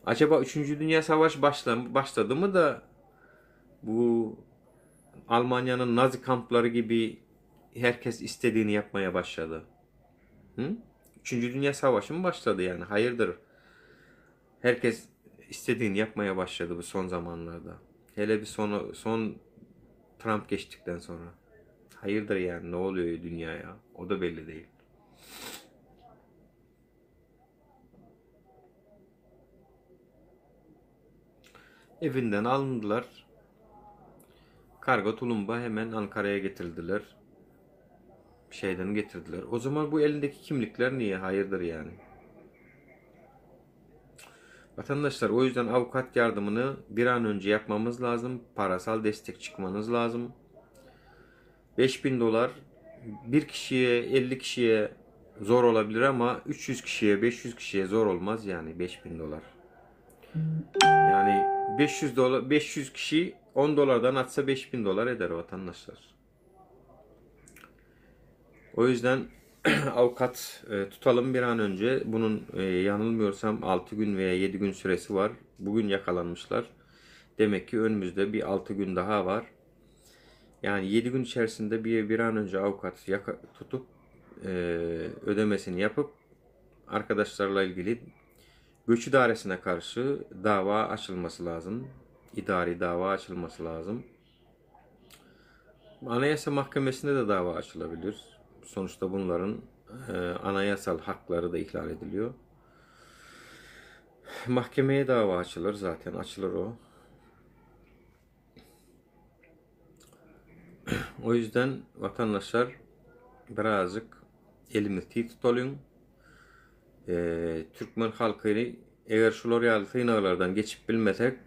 Acaba 3. Dünya Savaşı başla, başladı mı da bu Almanya'nın Nazi kampları gibi herkes istediğini yapmaya başladı. Hı? Üçüncü Dünya Savaşı mı başladı yani? Hayırdır? Herkes istediğini yapmaya başladı bu son zamanlarda. Hele bir son, son Trump geçtikten sonra. Hayırdır yani ne oluyor dünyaya? O da belli değil. Evinden alındılar. Kargo tulumba hemen Ankara'ya getirdiler. Şeyden getirdiler. O zaman bu elindeki kimlikler niye? Hayırdır yani. Vatandaşlar o yüzden avukat yardımını bir an önce yapmamız lazım. Parasal destek çıkmanız lazım. 5000 dolar bir kişiye 50 kişiye zor olabilir ama 300 kişiye 500 kişiye zor olmaz yani 5000 dolar. Yani 500 dolar 500 kişi 10 dolardan atsa 5000 dolar eder vatandaşlar. O yüzden avukat e, tutalım bir an önce. Bunun e, yanılmıyorsam 6 gün veya 7 gün süresi var. Bugün yakalanmışlar. Demek ki önümüzde bir 6 gün daha var. Yani 7 gün içerisinde bir, bir an önce avukat yaka, tutup e, ödemesini yapıp arkadaşlarla ilgili göç idaresine karşı dava açılması lazım. İdari dava açılması lazım. Anayasa Mahkemesi'nde de dava açılabilir. Sonuçta bunların e, anayasal hakları da ihlal ediliyor. Mahkemeye dava açılır zaten açılır o. O yüzden vatandaşlar birazcık elimizi tiz tutalyň. Ee, Türkmen halkyny eger şular ýaly synaglardan geçip bilmesek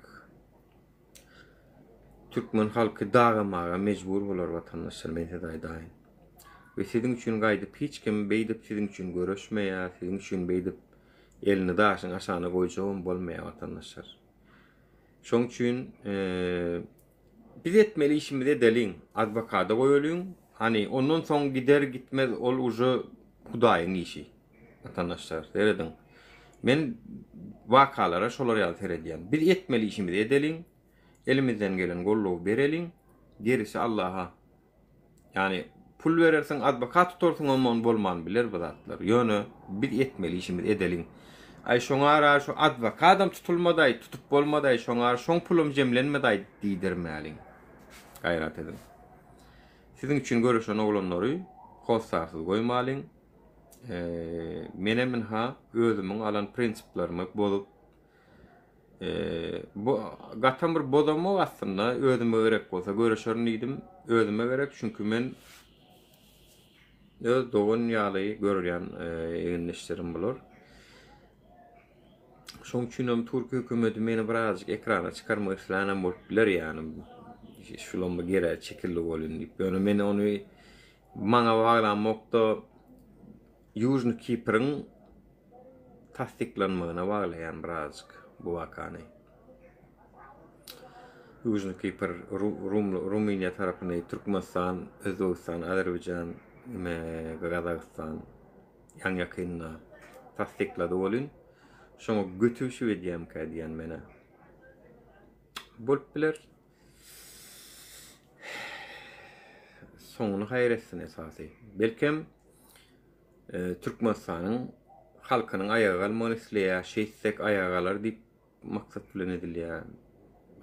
Türkmen halky dagamaga mejbur bolar vatandaşlar men size aýdaýyn. We siziň üçin gaýdyp hiç kim beýdip siziň üçin göreşmeýär, siziň üçin beýdip elini daşyň aşagyna goýjagam bolmaýar vatandaşlar. Şoň üçin biz etmeli işimizi edeliň, adwokada goýalyň, hany ondan soň gider gitmez ol uje Hudaýyň işi. Watandaşlar serediň. Men wakalara şolar ýaly seredýän. Biz etmeli işimizi edeliň, elimizden gelen goldawy bereliň, gerisi Allaha. Ýagny pul berersiň, adwokat tutarsyň ondan bolman biler bu zatlar. Ýöne biz etmeli işimizi edeliň. Aý şoňa ara şu adwokadam tutulmadaý, tutup bolmadaý, şoňa ara şoň pulum jemlenmedaý diýdirmäliň. Gaýrat ediň. Siziň üçin göreşen oglanlary hossarsyz goýmalyň. Menem ynha özümiň alan prinsiplerimi bozup bu gatam bir bozamok aslynda özüme gerek bolsa göreşerin diýdim. Özüme gerek çünki men öz dogan ýaly görýän egindeşlerim bular. Şoň üçin hem türk hökümeti meni birazjyk ekrana çykarmak islänem bolup biler ýagny şulam bir gere çekildi bolýan diýip. Ýöne men ony maňa baglamokda Ýužny Kipriň tassyklanmagyna baglaýan birazjyk bu wakany. Ýužny Kipr Rumyniýa tarapyny Türkmenistan, Özbegistan, Azerbaýjan, Gazagystan ýaňy-ýakynda tassyklady welin, şoňa götübşip edýärmikä diýýän men-ä. Bolup biler. Soňuny haýyr etsin esasy. Belkem Türkmenistanyň halkynyň aýaga galmagyny isleýär, şeýtsek aýaga galar diýip maksat bilen edilýär.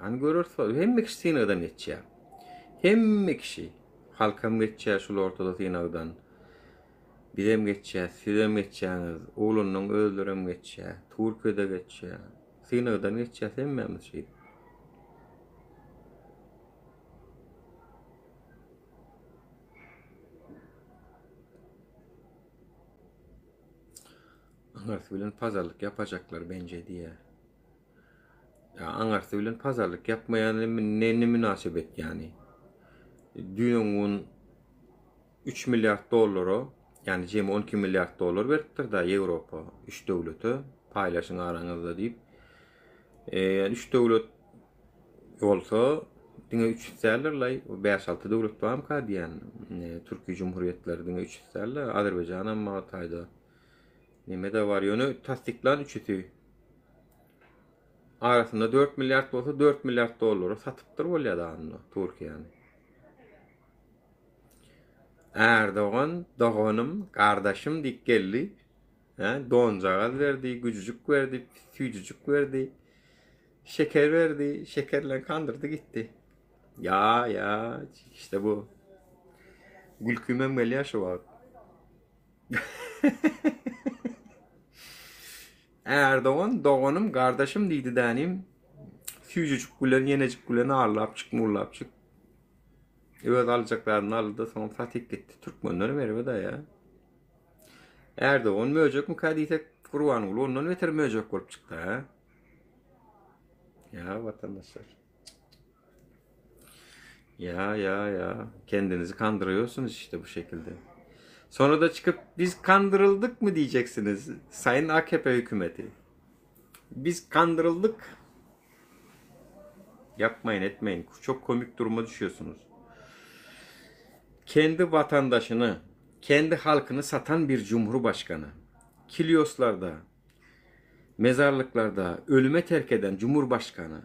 Hany göreris, hemme kişi synagdan geçýär. Hemme kişi. Halkam geçýär şul ortada synagdan. Bizem geçýäs, sizem geçýäňiz, oglanlaň özlerem geçýär, Türkiýede geçýär. Synagdan geçýäs hemmämiz şeýdip. Aňarsy bilen pazarlyk ýapajaklar benje diýýär. Ýa aňarsy bilen pazarlyk ýapmaýan ne ne münasebet ýani. Düýn gün. 3 milliard dollara, ýagny jemi 12 milliard dollar beripdir-da Ýewropa üç döwlete paýlaşyň araňyzda diýip. E, üç döwlet bolsa diňe üçüsi däldir-laý, bäş-alty döwlet barmyka diýýän. E, Türki jumhuriýetleri diňe üçüsi däl-de, Azerbaýjanam bar taýda. Neme-de bar, ýöne tassyklan üçüsi. Arasynda 4 milliard bolsa 4 milliard dollara satypdyr bolýar da onda Türkiýäni. Erdogan doganym, gardaşym diýip geldi. Hä, donjagaz berdi, güjüjük berdi, süýjüjük berdi. Şeker berdi, şeker bilen kandyrdy gitdi. Ya, ya, işte bu. Gülkümem gelýär şu wagt. Erdogan doganym, gardaşym diýdi dänim. Süýjüjik bilen, ýenejik bilen arlapjyk, mullapjyk. Öz aljak zadyny aldy-da, soň satyp gitdi. Türkmenler erbet aýa. Erdogan möjekmikä diýsek, Gurbanguly ondan beter möjek bolup çykdy, ha? Ya vatandaşlar. Ya ya ya. Kendinizi kandırıyorsunuz işte bu şekilde. Sonra da çıkıp biz kandırıldık mı diyeceksiniz Sayın AKP hükümeti. Biz kandırıldık. Yapmayın etmeyin. Çok komik duruma düşüyorsunuz. Kendi vatandaşını, kendi halkını satan bir cumhurbaşkanı. Kilyoslarda, mezarlıklarda ölüme terk eden cumhurbaşkanı.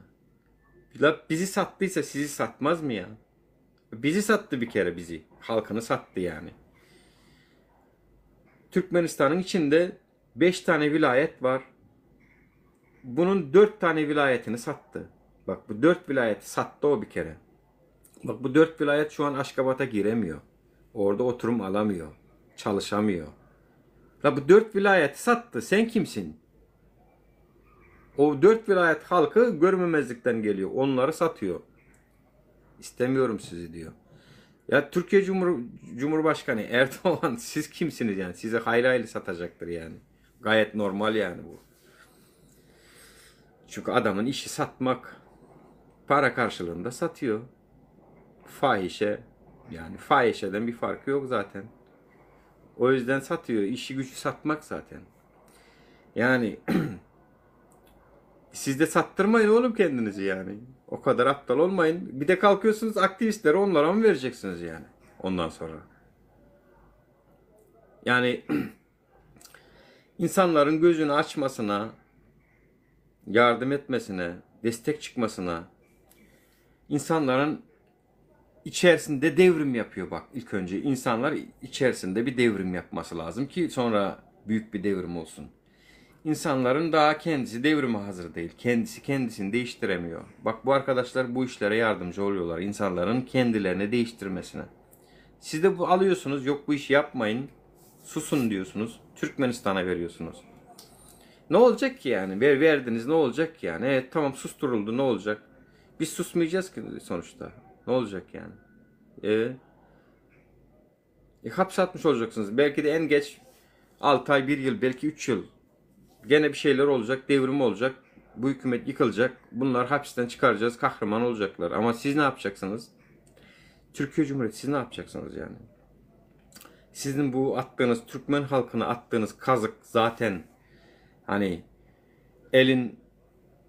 La bizi sattıysa sizi satmaz mı ya? Bizi sattı bir kere bizi. Halkını sattı yani. Türkmenistan'ın içinde 5 tane vilayet var. Bunun 4 tane vilayetini sattı. Bak bu 4 vilayeti sattı o bir kere. Bak bu 4 vilayet şu an Aşgabat'a giremiyor. Orada oturum alamıyor. Çalışamıyor. La bu 4 vilayeti sattı. Sen kimsin? O 4 vilayet halkı görmemezlikten geliyor. Onları satıyor. İstemiyorum sizi diyor. Ya Türkiye Cumhur Cumhurbaşkanı Erdoğan siz kimsiniz yani? Sizi hayli hayli satacaktır yani. Gayet normal yani bu. Çünkü adamın işi satmak. Para karşılığında satıyor. Fahişe yani fahişeden bir farkı yok zaten. O yüzden satıyor. İşi gücü satmak zaten. Yani siz de sattırmayın oğlum kendinizi yani. O kadar aptal olmayın. Bir de kalkıyorsunuz aktivistlere onlara mı vereceksiniz yani ondan sonra? Yani insanların gözünü açmasına, yardım etmesine, destek çıkmasına, insanların içerisinde devrim yapıyor bak ilk önce. İnsanlar içerisinde bir devrim yapması lazım ki sonra büyük bir devrim olsun. İnsanların daha kendisi devrime hazır değil. Kendisi kendisini değiştiremiyor. Bak bu arkadaşlar bu işlere yardımcı oluyorlar. İnsanların kendilerini değiştirmesine. Siz de bu alıyorsunuz. Yok bu işi yapmayın. Susun diyorsunuz. Türkmenistan'a veriyorsunuz. Ne olacak ki yani? Ver, verdiniz ne olacak ki yani? Evet tamam susturuldu ne olacak? Biz susmayacağız ki sonuçta. Ne olacak yani? E, e hapse atmış olacaksınız. Belki de en geç 6 ay, 1 yıl, belki 3 yıl. Gene bir şeyler olacak, devrim olacak. Bu hükümet yıkılacak. Bunlar hapisten çıkaracağız, kahraman olacaklar. Ama siz ne yapacaksınız? Türkiye Cumhuriyeti siz ne yapacaksınız yani? Sizin bu attığınız Türkmen halkına attığınız kazık zaten hani elin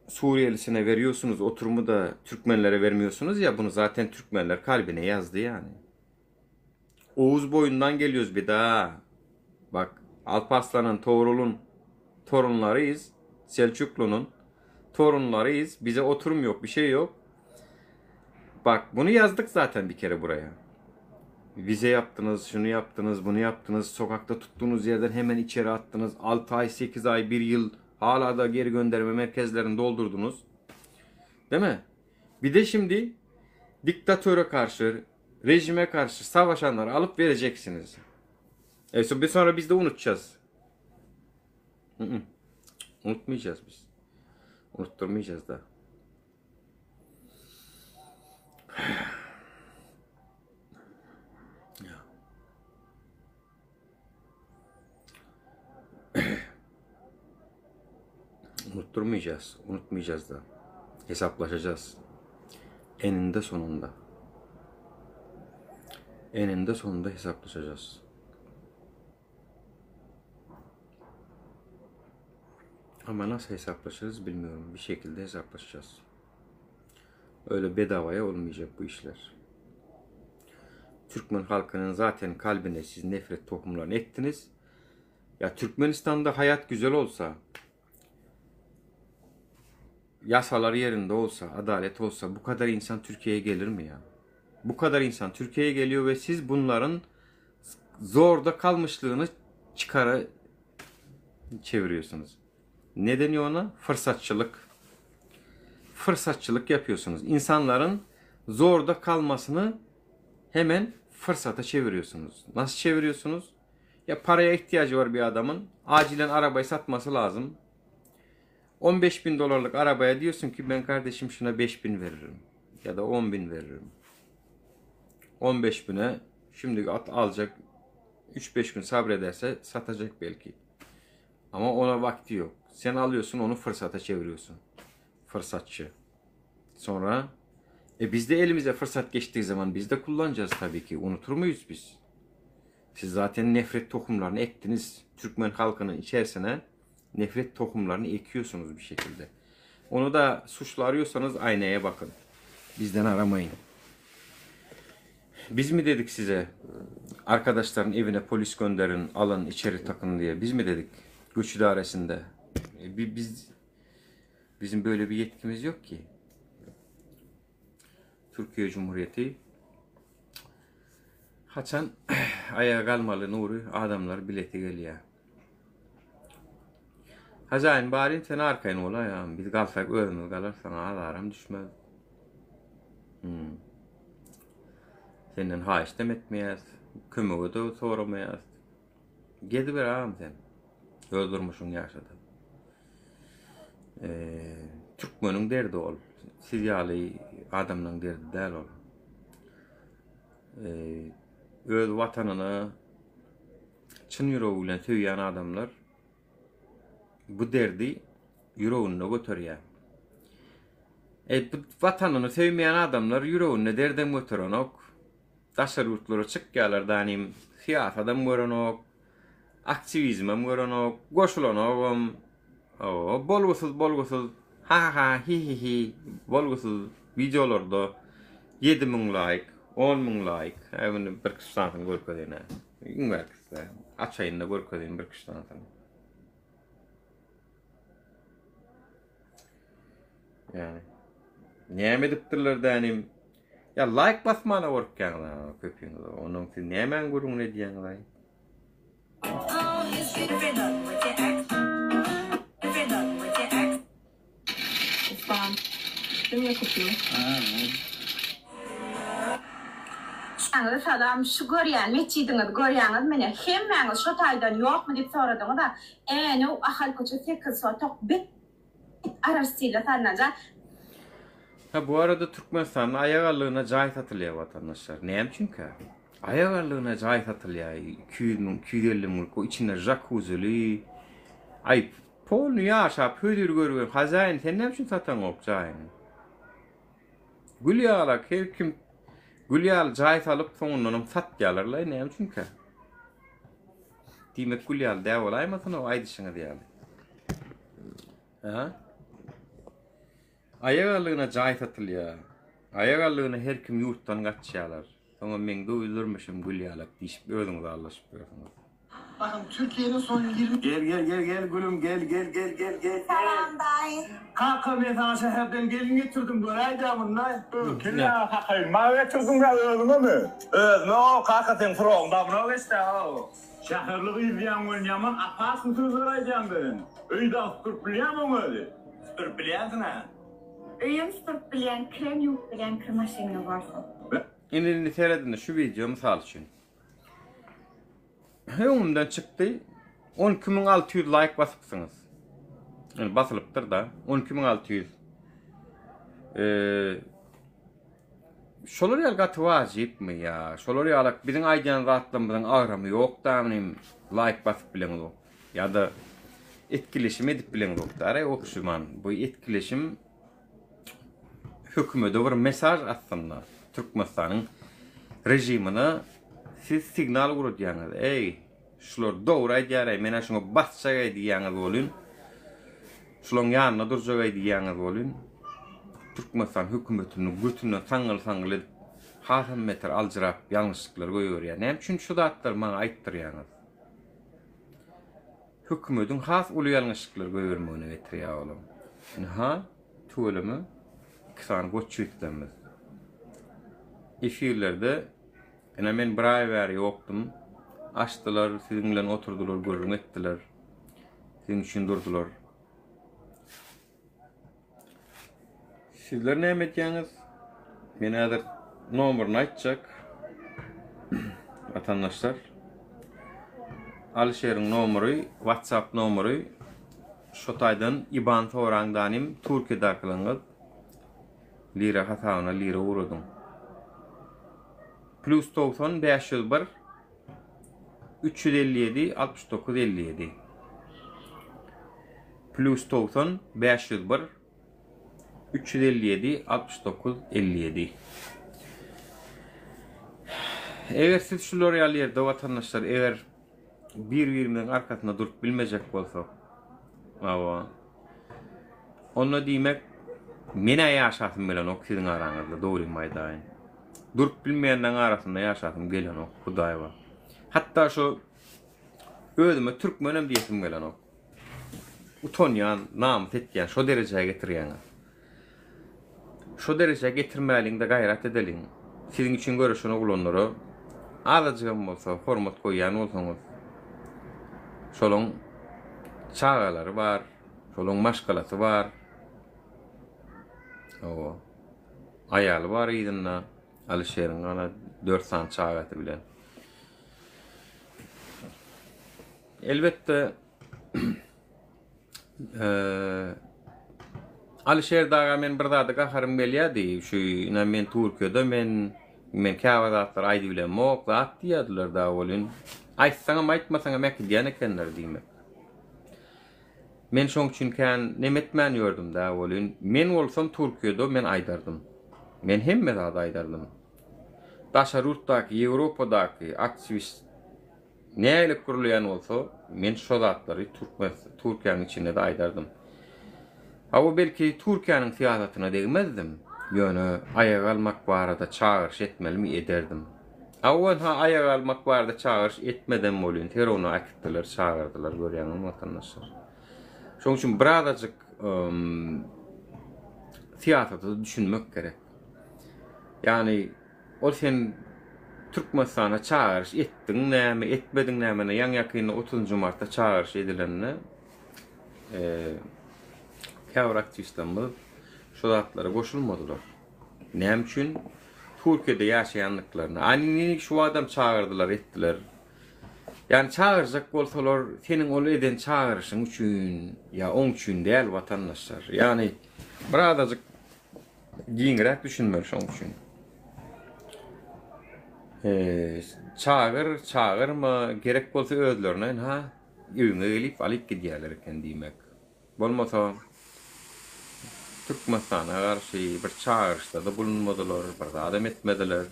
Suriyelisine veriyorsunuz oturumu da Türkmenlere vermiyorsunuz ya bunu zaten Türkmenler kalbine yazdı yani. Oğuz boyundan geliyoruz bir daha. Bak Alparslan'ın, Toğrul'un torunlarıyız. Selçuklu'nun torunlarıyız. Bize oturum yok, bir şey yok. Bak bunu yazdık zaten bir kere buraya. Vize yaptınız, şunu yaptınız, bunu yaptınız. Sokakta tuttuğunuz yerden hemen içeri attınız. 6 ay, 8 ay, 1 yıl hala da geri gönderme merkezlerini doldurdunuz. Değil mi? Bir de şimdi diktatöre karşı, rejime karşı savaşanları alıp vereceksiniz. E bir sonra biz de unutacağız. Hı hı. Unutmayacağız biz. Unutturmayacağız da. Ya. Unutturmayacağız. Unutmayacağız da. Hesaplaşacağız. Eninde sonunda. Eninde sonunda hesaplaşacağız. Ama nasıl hesaplaşırız bilmiyorum. Bir şekilde hesaplaşacağız. Öyle bedavaya olmayacak bu işler. Türkmen halkının zaten kalbine siz nefret tohumlarını ektiniz. Ya Türkmenistan'da hayat güzel olsa, yasalar yerinde olsa, adalet olsa bu kadar insan Türkiye'ye gelir mi ya? Bu kadar insan Türkiye'ye geliyor ve siz bunların zorda kalmışlığını çıkara çeviriyorsunuz. Ne deniyor ona? Fırsatçılık. Fırsatçılık yapıyorsunuz. İnsanların zorda kalmasını hemen fırsata çeviriyorsunuz. Nasıl çeviriyorsunuz? Ya paraya ihtiyacı var bir adamın. Acilen arabayı satması lazım. 15 bin dolarlık arabaya diyorsun ki ben kardeşim şuna 5 bin veririm. Ya da 10 bin veririm. 15 bine şimdi at alacak 3-5 gün sabrederse satacak belki. Ama ona vakti yok. Sen alıyorsun onu fırsata çeviriyorsun. Fırsatçı. Sonra e biz de elimize fırsat geçtiği zaman biz de kullanacağız tabii ki. Unutur muyuz biz? Siz zaten nefret tohumlarını ektiniz. Türkmen halkının içerisine nefret tohumlarını ekiyorsunuz bir şekilde. Onu da suçlu arıyorsanız aynaya bakın. Bizden aramayın. Biz mi dedik size arkadaşların evine polis gönderin, alın içeri takın diye? Biz mi dedik göç idaresinde? E, biz bizim böyle bir yetkimiz yok ki. Türkiye Cumhuriyeti haçan ayağa galmaly Nury adamlar bileti gelýär. Hajaýyn baryn sen arkaýyn bol aýagym biz galsak özümiz galar saňa azaram düşmez. Hmm. Senden haýyşdam etmeýäs, kömege-de soramaýas. Geziber agam sen. Öz durmuşyňy ýaşa-da. Türkmeniň derdi ol. Siz ýaly adamlaryň derdi däl ol. Öz watanyny çyn ýüregi bilen söýýän adamlar bu derdi ýüreginde göterýär. E, bu watanyny söýmeýän adamlar ýüreginde derdem göterenok. Daşary ýurtlara çykýarlar danim syýasadam görenok, aktiwizmem görenok, goşulanogam. O, bolgusyz bolgusyz ha-ha-ha, hi-hi-hi bolgusyz wideolarda 7000 laýk, 10000 laýk. Hä, indi bir kişi sanyny görkezeýin-ä. Iň bärkisi-dä. Açaýyn-da görkezeýin bir kişi sanyny. Ýani näme edipdirler dänim? Ýa laýk basmana gorkýaňyz köpüňiz. Onuň siz nämäň gürrüňini edýäňiz-aý? Hemmäňize salam şu görýän metjidiňizi görýäňizmi ine hemmäňiz şo taýdan ýokmy diýip soradyňyza Änew Ahal köçe sekiz sotok bet arassyla salnaja. Ha bu arada Türkmenistanda aýagallygyna jaý satylýar watandaşlar. Näme üçinkä? Aýagallygyna jaý satylýar 200 müň, 250 müňlük o içinde jakuzili. Aý polny ýaşap hözir görüp hazaýyn sen näme üçin sataňok jaýyňy? Gül ýalak her kim gül ýaly jaý salyp soňundanam satýarlarlaý näme üçinkä? Diýmek gül ýaly däw bolaýmasyn o aýdyşyňyz ýaly. Ha? Aýak allygyna jaý satylýar. Aýak allygyna her kim ýurtdan gaçýarlar. Soňam meň döwüldirmişim gül ýalak diýşip özüňiz aldaşyp ýörsüňiz. Bakın Türkiye'nin son 20 Gel gel gel gel gülüm gel gel gel gel gel. Salam daýy. Kaka men saňa şäherden gelin getirdim göräýdä munda. Kellä kakaýyn maňa getirdiňdä özüňemi? Özüme o kaka seň suragyň dabna geçdä o. Şäherli gyz diýýäň welin ýaman opasny sözler aýdýaň sen. Öý dagy süpürip bilýämi oň özi? Süpürip bilýänsiň-ä. Öýem süpürip bilýän, kirem ýuwup bilýän kir maşynyňyz bolsa. Indi indi seredin şu wideo mysal üçin. Öňümden çykdy. 12600 laýk basypsyňyz. Yani basylypdyr da. 12600. Ee, şolar ýaly gaty wajypmy ýa? Şolar ýaly biziň aýdýan zatlarymyzyň agramy ýok da, laýk basyp bileňizok. Ýa-da etkileşim edip bileňizok da, okşuman. Bu etkileşim hökümete bir mesaj aslynda. Türkmenistanyň rejimine. Siz signal ugradýaňyz, Eý, şular dogry aýdýar-eý, men-ä şuňa basjak-eý diýýäňiz welin, şulaň ýanynda durjak-eý diýýäňiz welin, Türkmenistan hökümetini götünden saňňyl-saňňyl edip, hasam beter aljyrap ýalňyşlyklar goýberýär. Näme üçin şu zatlary maňa aýtdyrýaňyz? Hökümediň has uly ýalňyşlyklar goýbermegine getirýär olam. Ynha, tüweleme, iki sany goç ýigitlerimiz. Efirlerde Ine men bir aý bäri ýokdum. Açdylar, siziň bilen oturdylar, gürrüň etdiler. Siziň üçin durdular. Sizler näme edýäňiz? Men häzir nomerini aýtjak. Watandaşlar. Alişeriň nomeri, WhatsApp nomeri şo taýdan IBAN soraň danym Türkiýedäkileňiz lira hasabyna lira ugradyň. Plus 90 501 357 69 57 Plus 90 501 357 69 57 Eger siz şular ýaly ýerde watandaşlar eger bir-birimiziň arkasynda durup bilmejek bolsak, hawa, onda diýmek men-ä ýaşasym gelenok siziň araňyzda, dogrymy aýdaýyn. Durup bilmeýänleň arasynda ýaşasym gelenok, Hudaý bar. Hatda şu özüme türkmenem diýesim gelenok. Utanýan, namys etýän, şo derejä getirýäňiz. Şo derejä getirmäliň-de gaýrat edeliň. Siziň üçin göreşen oglanlara azajygam bolsa hormat goýýan bolsaňyz, şolaň çagalary bar, şolaň maşgalasy bar. Hawa. Aýaly bar yzynda, Alyşeriň gana dört sany çagasy bilen. Elbetde Alyşer daga men bir zada gaharym gelýärdi. Şu ine men Türkiýede men men käbir zatlary aýdybilemok zat diýýärdiler dagy welin. Aýtsaňam aýtmasaňam äkidýän ekenler diýmek. Men şoň üçin kän neme etmän ýördüm dagy welin. Men bolsam Türkiýede men aýdardym. Men hemme zady aýdardym. Daşary ýurtdaky Ýewropadaky aktiwist Nägilek gürleýän bolsa, men şo zatlary türkmen Türkiýäniň içinde-de aýdardym. Hawa, belki Türkiýäniň syýasatyna degmezdim, ýöne aýaga galmak barada çagyryş etmelimi ederdim. Hawa, ha aýaga galmak barada çagyryş etmedem bolýyn, Ferowna äkitdiler, çagyrdylar, görýäňizmi watandaşlar. Şonuň üçin birazajyk syýasata düşünmek gerek. Ýagny Ol sen Türkmenistana çagyryş etdiň näme, etmediň näme, ine ýaňy-ýakynda otuzynjy martda çagyryş edilende käbir aktiwistlerimiz şu zatlara goşulmadylar. Näme üçin? Türkiýede ýaşaýandyklaryny. A indi şu adam çagyrdylar, etdiler. Ýani çagyrjak bolsalar, seniň ol eden çagyryşyň üçin ýa oň üçin däl watandaşlar. Ýani birazajyk Giňräk düşünmeli şoň üçin. Çagyr, çagyrma, gerek bolsa özlerine ynha öýüňe gelip alyp gidýärler eken diýmek. Bolmasa Türkmenistana garşy bir çagyryşda-da bulunmadylar, bir zadam etmediler.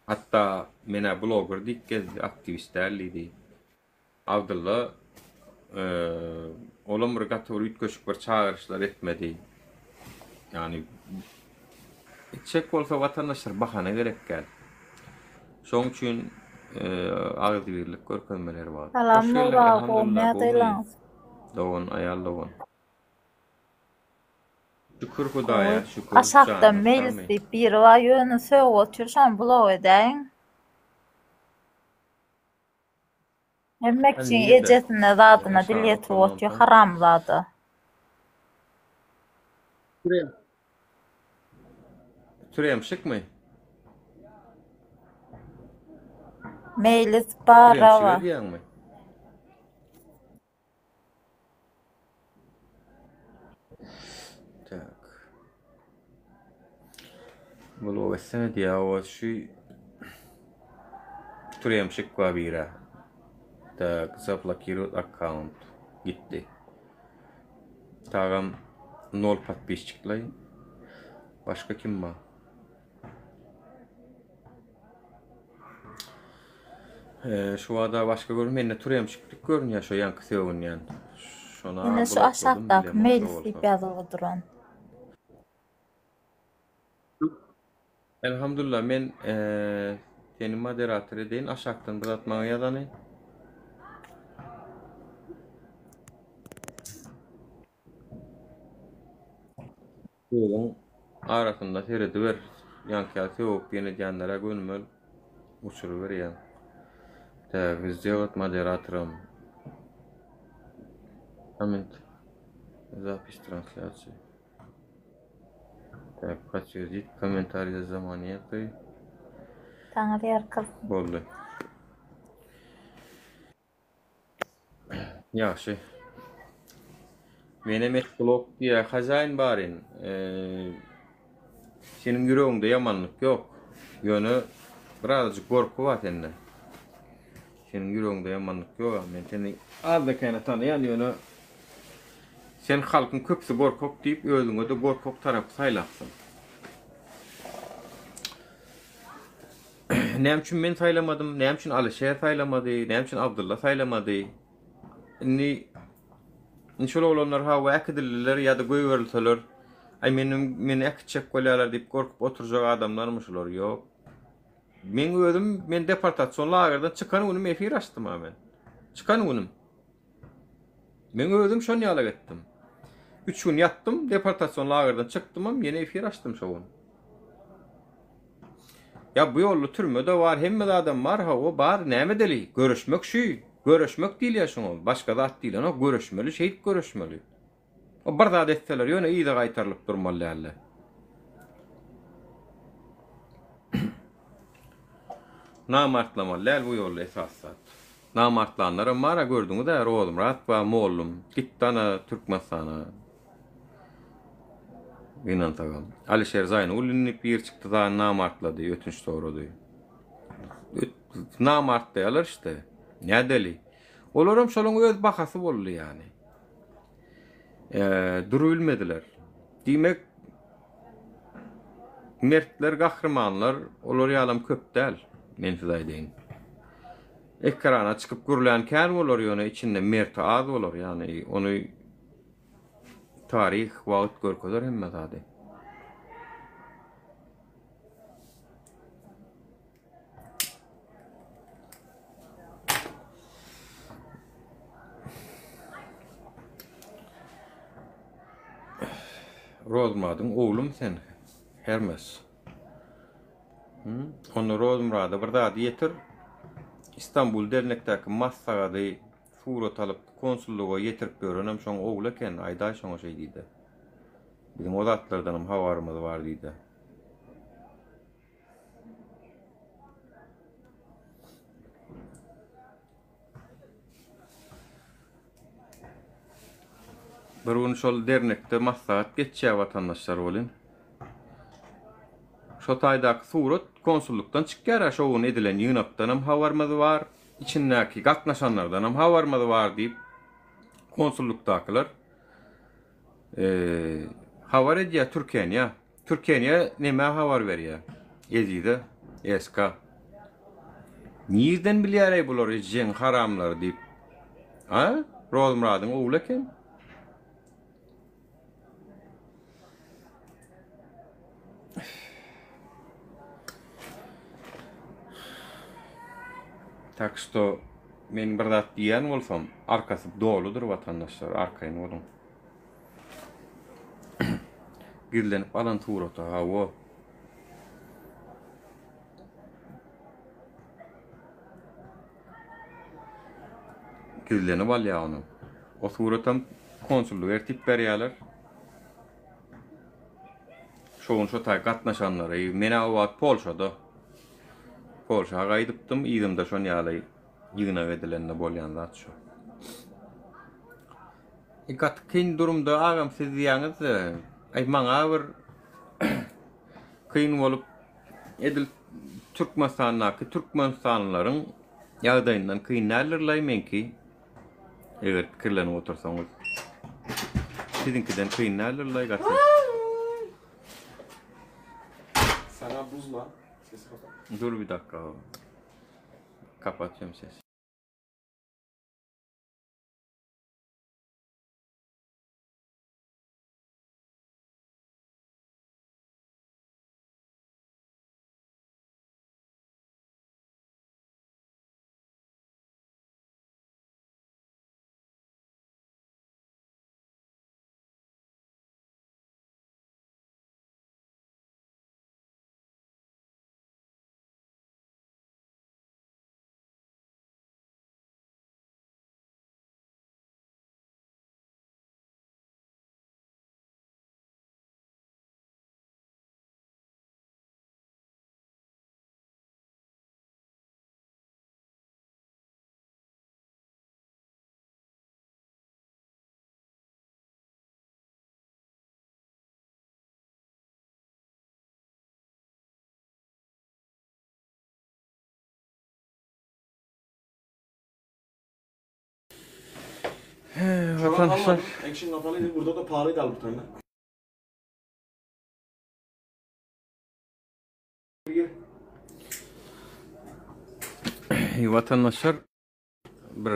Hatda men-ä bloger diýip gezdi, aktiwist däl diýdi. Abdylla olam bir gaty bir üýtgeşik bir çagyryşlar etmedi. Ýagny etjek bolsa watandaşlar bahana gerek däl. Şoň üçin agzybirlik görkezmeli her wagt. Salam Hoş geldiň, Nura gowy elhamdülillah gowmy? nädeýlaňyz? Dogan, aýal dogan. Şükür Gowy. Hudaýa şükür, Aşakda janyňyz Meýlis sagmy? diýip biri bar ýöne sögüp otyr şony blok edäýiň. Ha Hemmekçiň nirde? ejesine zadyna dil Aşaga ýetirip otyr oturmansoň. haramzada. Türemşikmi? Meýlis Türemşige Barawa. diýýäňmi? Tak. Blok etsene diýýär o şu Türemşik bar bira. Tak, zablokировать akkaunt. Gitdi. Tagam nol podpisçiklaý. Başga kim bar? Şu wada başga gör mende türemşiklik görünýär şo ýaňky sögünýän. Şona Ine şu blokladym aşakdaky bilemok şo Meýlis bolsa. diýip ýazylgy duran. Elhamdulillah men seni moderator edeýin aşakdan bir zat maňa ýazany. Sözüň arasynda serediber ýaňky ýaly sögüp ýene edýänlere gönümel uçuryberýäň. Tak сделать moderatorом. Komment. Zapis translýasiýa. Tak подтвердить kommentariý za monetoý. Saňa berkilsin. Boldy. Ýagşy. Menem et blok diýýär hazaýyn baryn. Seniň ýüregiňde ýamanlyk ýok. Ýöne birazajyk gorky bar sende. Seniň ýüregiňde ýamanlyk ýok. Men seni azda-kände tanaýan, ýöne sen halkyň köpüsi gorkak diýip, özüňe-de gorkak tarapy saýlapsyň. Näme üçin men saýlamadym, näme üçin Alyşer saýlamady, näme üçin Abdylla saýlamady? Indi indi şol oglanlar hawa äkidildiler ýa-da goýberilseler, aý meni meni äkitjek bolýarlar diýip gorkup oturjak adamlarmy şular? Ýok. Meň özüm men deportasion lagerden çykan günüm efir açdym-a men. Çykan günüm. Men özüm şon ýalak etdim. Üç gün ýatdym, deportasion lagerden çykdymam, ýene efir açdym şo gün. Ýa bu ýolda türme-de bar, hemme zadam bar, hawa bar, näme edeli? Göreşmek şu, göreşmek diýilýär şoňa, başga zat diýlenok, göreşmeli, şeýdip göreşmeli. O bir zat etseler ýöne yza gaýtarylyp durmaly däldi. Namartlamaly däl bu ýolda esasy zat. Namartlanlaram bar-a gördüňiz-ä Rozmyrat bar mollum gitdi ana Türkmenistana. Gynansagam. Alişer Zaýnullin diýip biri çykdy da namartlady, ötünç sorady. Namartlaýarlar işte. Nädeli? Olaram şolaň öz bahasy boldy ýany. Durubilmediler. Diýmek, mertler, gahrymanlar olar ýalam köp däl, men size aýdaýyn. Ekrana çykyp gürlän kän bolar, ýöne içinde merti az bolar, ýagny ony taryh, wagt görkezer hemme zady. Rozmyradyň oglumy sen, Hermes? Onda Rozmyrada bir zady ýetir. Istanbul dernekdäki maslahady surat alyp konsullyga ýetirip ýörenem şoň ogly eken, aýdaý şoňa şeý diýde. Biziň o zatlardanam habarymyz bar diýde. Bir gün şol dernekde maslahat geçýär watandaşlar welin. Şo taýdaky surat konsullykdan çykýar-a şo gün edilen ýygnakdanam habarymyz bar, içindäki gatnaşanlardanam habarymyz bar diýip konsullykdakylar habar edýär Türkiýä. Türkiýe nämä habar berýär? Ezize, SK. Nirden bilýäreý bular ejeň haramlary diýip. A? Rozmyradyň ogly eken. Tak što men bir zat diýen bolsam, arkasy doludyr watandaşlar, arkaýyn boluň. Gizlenip alan surata hawa. Gizlenip alýar ony. O suratam konsullyga ertip berýärler. Şo gün şo taý gatnaşanlary, men-ä o wagt Polşada. Polşa gaýdypdym, yzymda şon ýaly ýygnak edilende bolýan zat şo. Gaty kyn durumda agam siz diýýäňizde aý maňa bir kyn bolup edil Türkmenistandaky türkmenistanlylaryň ýagdaýyndan kyn däldirlaý meňki eger pikirlenip otursaňyz siziňkiden kyn däldirlaý gaty. Sana buz lan. Sesi kapat. Dur bir dakika. Kapatyyorum sesi. Vatandaşlar. Action kapalıydı. Burada da pahalıydı al bir tane. Vatandaşlar bir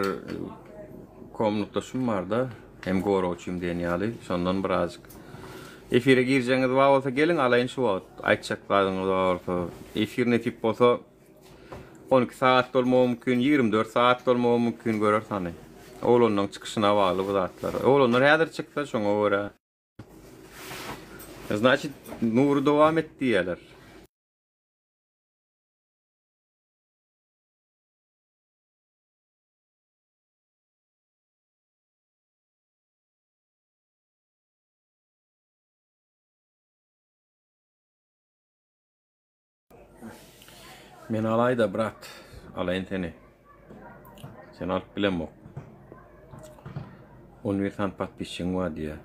komnatdaşym barda hem goragçym diýen ýaly şondan birazjyk efire girjegiňiz bar bolsa geliň alaýyn şu wagt aýtjak zadyňyz bar bolsa efir nesip bolsa 12 sagat bolmagy mümkin 24 sagat bolmagy mümkin göreris hany oglanlaryň çykyşyna bagly bu zatlar oglanlar häzir çyksa şoňa görä Znaçit Nury dowam et diýýärler. Meni alaýda brat. Alaýyn seni. Seni alyp bilemok. 11 sany podpisçiň bar diýýär.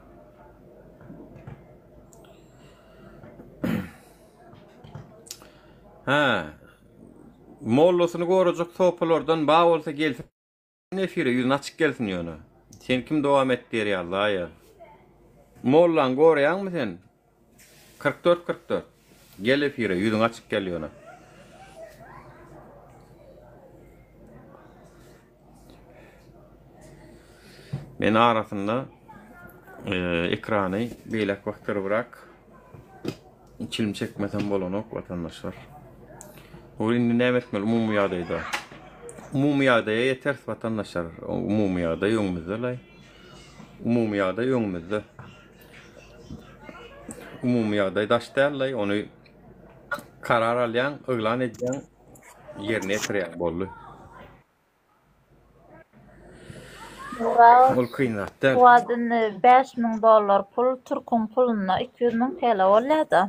Hä. Mollasyny gorajak sopalardan bar bolsa gelsin efire ýüzüni açyk gelsin ýöne. Sen kim dowam et diýer ýaly daýy. Mollaňy goraýaňmy sen? 44 44. Gel efire ýüzüň açyk gel ýöne. Men arasynda e, ekrany beýläk bakdyrybrak Çilim çekmesem bolanok watandaşlar. Bu indi näme etmeli umumy ýagdaýda? Umumy ýagdaýa ýeteris watandaşlar. Umumy ýagdaý öňümizde laý. Umumy ýagdaý öňümizde. Umumy ýagdaý daş däl laý. Ony karar alýaň, yglan edýäň, ýerine ýetirýäň boldy. Murat, Ol kyn zat däl. Fuat indi 5000 dollar pul türküň pulunda 200 müň TL bolýada.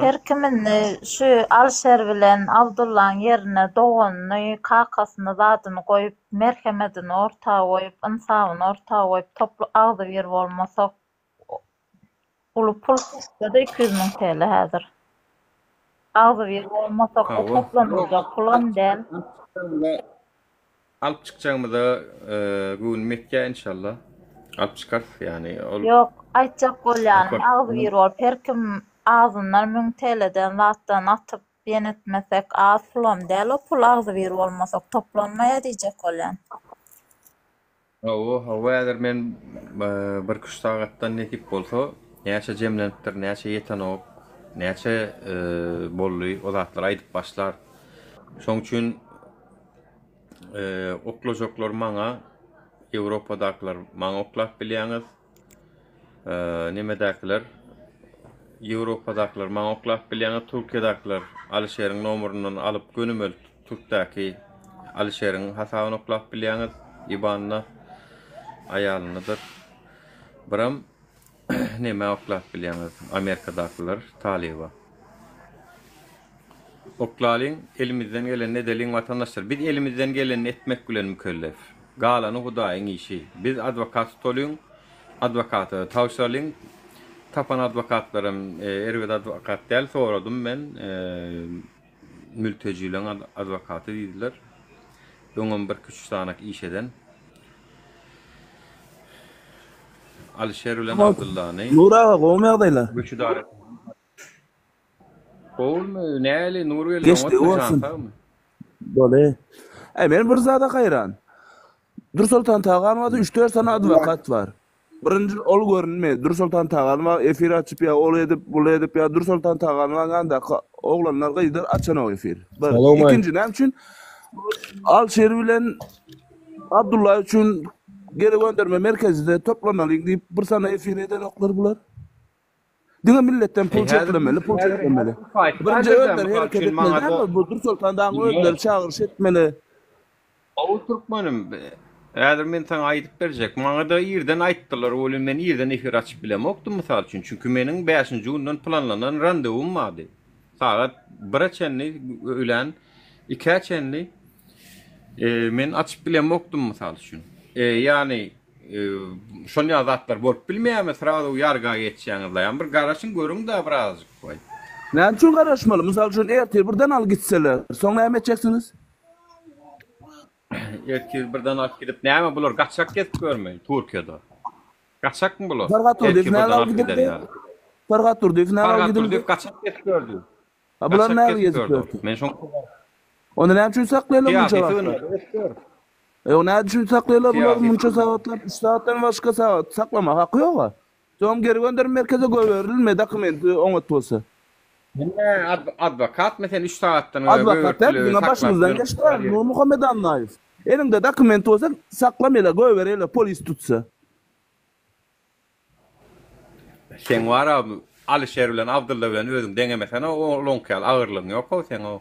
Her kim indi şu Alşer bilen Abdullaň ýerine doganyny, kakasyny zadyny goýup, merhemedini orta goýup, ynsabyny orta goýup toply agzybir bolmasak Uly pul çyksa-da 200 müň TL häzir. Agzybir bolmasak o toplanyljak pulam däl. Alyp çykjagymyza göwnüm ýetýär inşallah. Alyp çykarys ýani ol. Ýok, aýtjak bolýanym agzybir bolup her kim azyndan müň TL-den zatdan atyp ýene etmesek az pulam däl o pul agzybir bolmasak toplanmaýar diýjek bolýan. Hawa, hawa häzir men birküç sagatdan nesip bolsa näçe jemlenipdir, näçe ýetenok, näçe boldy o zatlary aýdyp başlar. Şoň üçin oklajaklar maňa Ýewropadakylar maňa oklap bilýäňiz. Nemedäkiler Ýewropadakylar maňa oklap bilýäňiz, Türkiýedäkiler Alyşeriň nomeryndan alyp gönümel Türkdäki Alyşeriň hasabyny oklap bilýäňiz, IBAN-yna aýalyndadyr. Biram nemä oklap bilýäňiz, Amerikadakylar Talyba. Oklalyň, elimizden gelenini edeliň watandaşlar. Biz elimizden gelenini etmek bilen mükellef. Galany Hudaýyň işi. Biz adwokat tutalyň, adwokata tabşyralyň. Tapan adwokatlaram erbet adwokat däl, soradym men. Mültejileň adwokaty diýdiler. Öňem birküç sanak iş eden. Alyşer bilen Abdyllany. Nur aga gowumy ýagdaýlar? Göç ydarasyndan. Gowumy? Näli Nurgeldi Geçdigi oňatmy jan bolsun. sagmy? Doly. Äý men bir zada haýran. Dursoltan Taganowada üç-dört sany adwokat bar. Birinji ol görünmeýär. Dursoltan Taganowa efir açyp ýa ol edip, bul edip ýa Dursoltan Taganowaň ýanyndaky oglanlar, gyzlar açanok efir. Bir. Ikinji näme üçin Alşir bilen Abdulla üçin geri gönderme merkezide toplanalyň diýip bir sany efir edenoklar bular. Diňe milletden pul çöplemeli, pul çöplemeli. Birinji özleri hereket etmeli dälmi? Bu Dursoltan dagyň özleri çagyryş etmeli. Gowy türkmenim. Häzir men saňa aýdyp berjek. Maňa-da irden aýtdylar welin men irden efir açyp bilemokdym mysal üçin. Çünki meniň bäşinji günden planlanan randewum bardy. Sagat bire çenli öýlän ikä çenli men açyp bilemokdym mysal üçin. Ýagny Şon ýaly zatlar bolup bilmeýärmi srazu ýarga geçýäňizlaýam bir garaşyň görüňdä birazjyk goý. Näme üçin garaşmaly? Mysal üçin ertir birden alyp gitseler, soň näme etjeksiňiz? Ertir birden alyp gidip näme bular gaçak gezip ýörmi Türkiýede? Gaçakmy bular? Farhat Durdyýew Ertir näme birden alyp alyp gider gidildi? ýaly. Farhat Durdyýew näme alyp Farhat gidildi? Durdyýew gaçak gezip ýördi. Ha bular Gaçak näme gezip gezip ýördi ol. ýördi? Men şoň Onda näme üçin saklaýarlar munça Syýasy wagtlap? synlary ösdür. Ýok, näme üçin saklaýarlar bular Syýasy munça sagatlap? 3 sagatdan başga sagat saklama haky ýok-a. Soňam geri gönderip merkeze goýberilme dokumenti oňat bolsa. Sen adwokatmy sen 3 sagatdan Adwokat däl, diňe başymyzdan geçdi Nurmuhammet Annaýew. Eliňde dokument bolsa saklamaýlar, goýberýärler polis tutsa. Seň wara Alyşer bilen Abdylla bilen özüň deňemesene olaňky ýaly agyrlygyň ýok-ow seň-ow.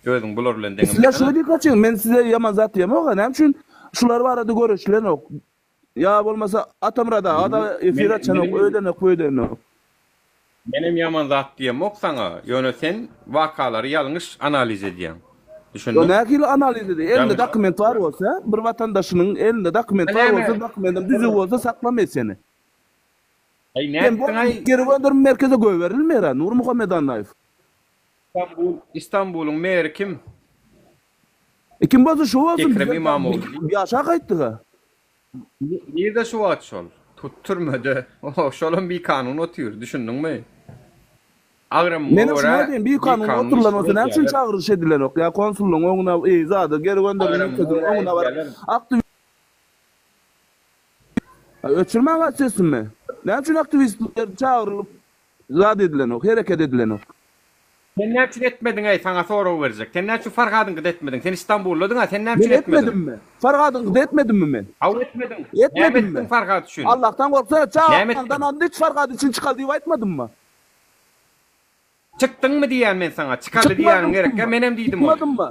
Özüň bular bilen Sizler deňemesene. şuny dikkat çekiň, men size ýaman zat diýemok-a, näme üçin şular barada göreşilenok? Ýa bolmasa Atamyrat aga-da efir açanok, öýdenok, pöýdenok. Menem ýaman zat diýemok saňa, ýöne sen wakalary ýalňyş analiz edýäň. Ýo Düşündiň? nähili analiz edýä? Elinde Ýalňyş. dokument bar bolsa, bir watandaşynyň elinde dokument bar bolsa, dokumentem düzüw bolsa saklamaýar seni. Aý Sen nätdiňaý? geri gönderme merkeze goýberilmeýär-ä, Nurmuhammet Annaýew. Istanbul, Istanbulyň meri kim? E kim bolsa şo bolsun, Ekrem bizem Imamogly. ýaşa gaýtdyg-a. Nirde şu wagt şol? Tut türmede. Oh, şolam bikanun otyr, düşündiňmi? Agramyňa Menem şuny görä aýdaýyn, bikanun bikanun oturylan işler bolsa näme üçin edýärler. çagyryş edilenok? Ýa konsullygyň öňüne, eý, zada, geri gönderme Agramyňa merkeziniň görä öňüne baryp, edýärler. aktiw Öçürmäň a sesimi. Näme üçin aktiwistler çagyrylyp zat edilenok, hereket edilenok? Sen näme üçin etmediň-eý, saňa sorag berjek. Sen näme üçin Farhadyňkyda etmediň? Sen Istanbuldadyň-a, sen näme Men üçin etmediň? etmedimmi? Farhadyňkyda etmedimmi men? Hawa etmediň. Näme Etmedimmi? etdiň Farhat üçin? Allahdan gorksana, Näme çagaňdan etdiň? and iç Farhat üçin çykaly diýip aýtmadymmy? Çykdyňmy diýýän men saňa, çykaly diýýäniň gerekkä, menem diýdim ony. Çykmadymmy?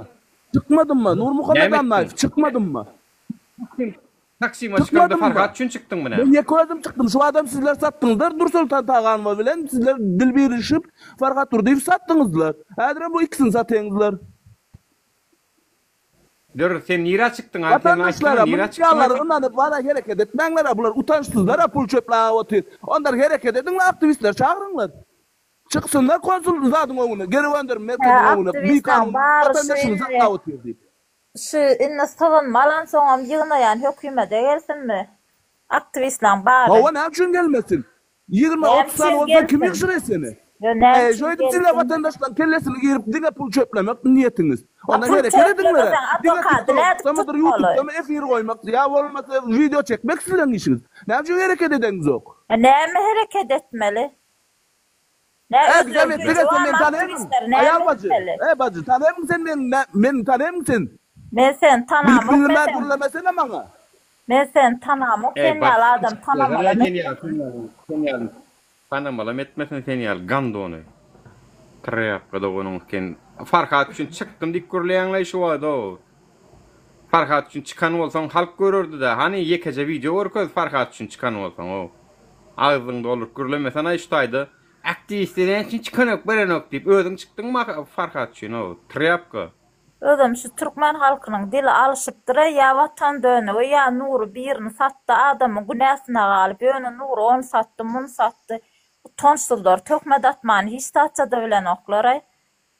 Çykmadymmy? Nurmuhammet Näme etdiň? Annaýew, çykmadymmy? Taksima çykaňda Çykmadymmy? Farhat üçin çykdyňmy näme? Men ýeke özüm çykdym. Şu adam sizler satdyňyzlar. Dursoltan Taganowa bilen sizler dil birişip Farhat Durdyýewi satdyňyzlar. Häzirem bu ikisini satyňyzlar. Dur, sen nirä çykdyň a? Sen aýtsana Watandaşlara, nirä muny çykdyň ýalary aý? ynanyp wara hereket etmäňler-a, bular utançsyzlar-a pul çöpläp otyr. Ondar hereket ediňler aktiwistleri çagyryňlar. Çyksynlar konsul zadyň öňüne, geri gönderim Hä, merkeziniň öňüne, aktiwistleriň bikanun bary şu watandaşyny indi saklap otyr diýip. Şu indi sygynma alansoňam ýygnaýan hökümede gelsinmi? Aktiwistleň bary. Hawa näme üçin gelmesin? Ýigrimi Näme 30 sany üçin bolsa kim gelsin? ýygşyraý seni? Ýo näme Eý üçin şoýdip sizler gelsin? watandaşlaryň kellesine girip diňe pul çöplemek niýetiňiz. A Onda pul hereket ediňlere. çöplemeseň Diňe adwokady nädip TikTokdamydyr tutmaly? ýutubdamy efir goýmak ýa bolmasa wideo çekmek sizleň işiňiz. Näme üçin hereket edeňizok? A näme hereket etmeli? Nä Ä özleri gidem etdik güýji sen barmy meni tanaýmyň? aktiwistleri näme Aýal bajy. etmeli? Ä bajy tanaýmyň sen meni meni tanaýmyň sen? Men seni Bilip tanamok men bilmän seni gürlemesene maňa. Men seni tanamok Eý sen ýaly bas adam tanamalam sen ýaly sen ýaly sen ýaly tanamalam etmesin sen ýaly gandony. Trýapka doganyň sen Farhat üçin çykdym diýip gürleýäňlaý şu wagt-ow. Farhat üçin çykan bolsaň halk görerdi-dä. Hany ýekeje wideo görkez Farhat üçin çykan bolsaň-ow. Agzyňy dolduryp gürlemesene-aý şu taýda. Aktiwistler näme üçin çykanok berenok diýip özüň çykdyňmy Farhat üçin-ow. Trýapka. Özem şu türkmen halkynyň dili alyşypdyra ýa watan dönügi ýa Nury birini satdy adamyň günäsine galyp ýöne Nury ony satdy muny satdy utançsyzlar töhmet atmany hiç zatçada bilenoklar-aý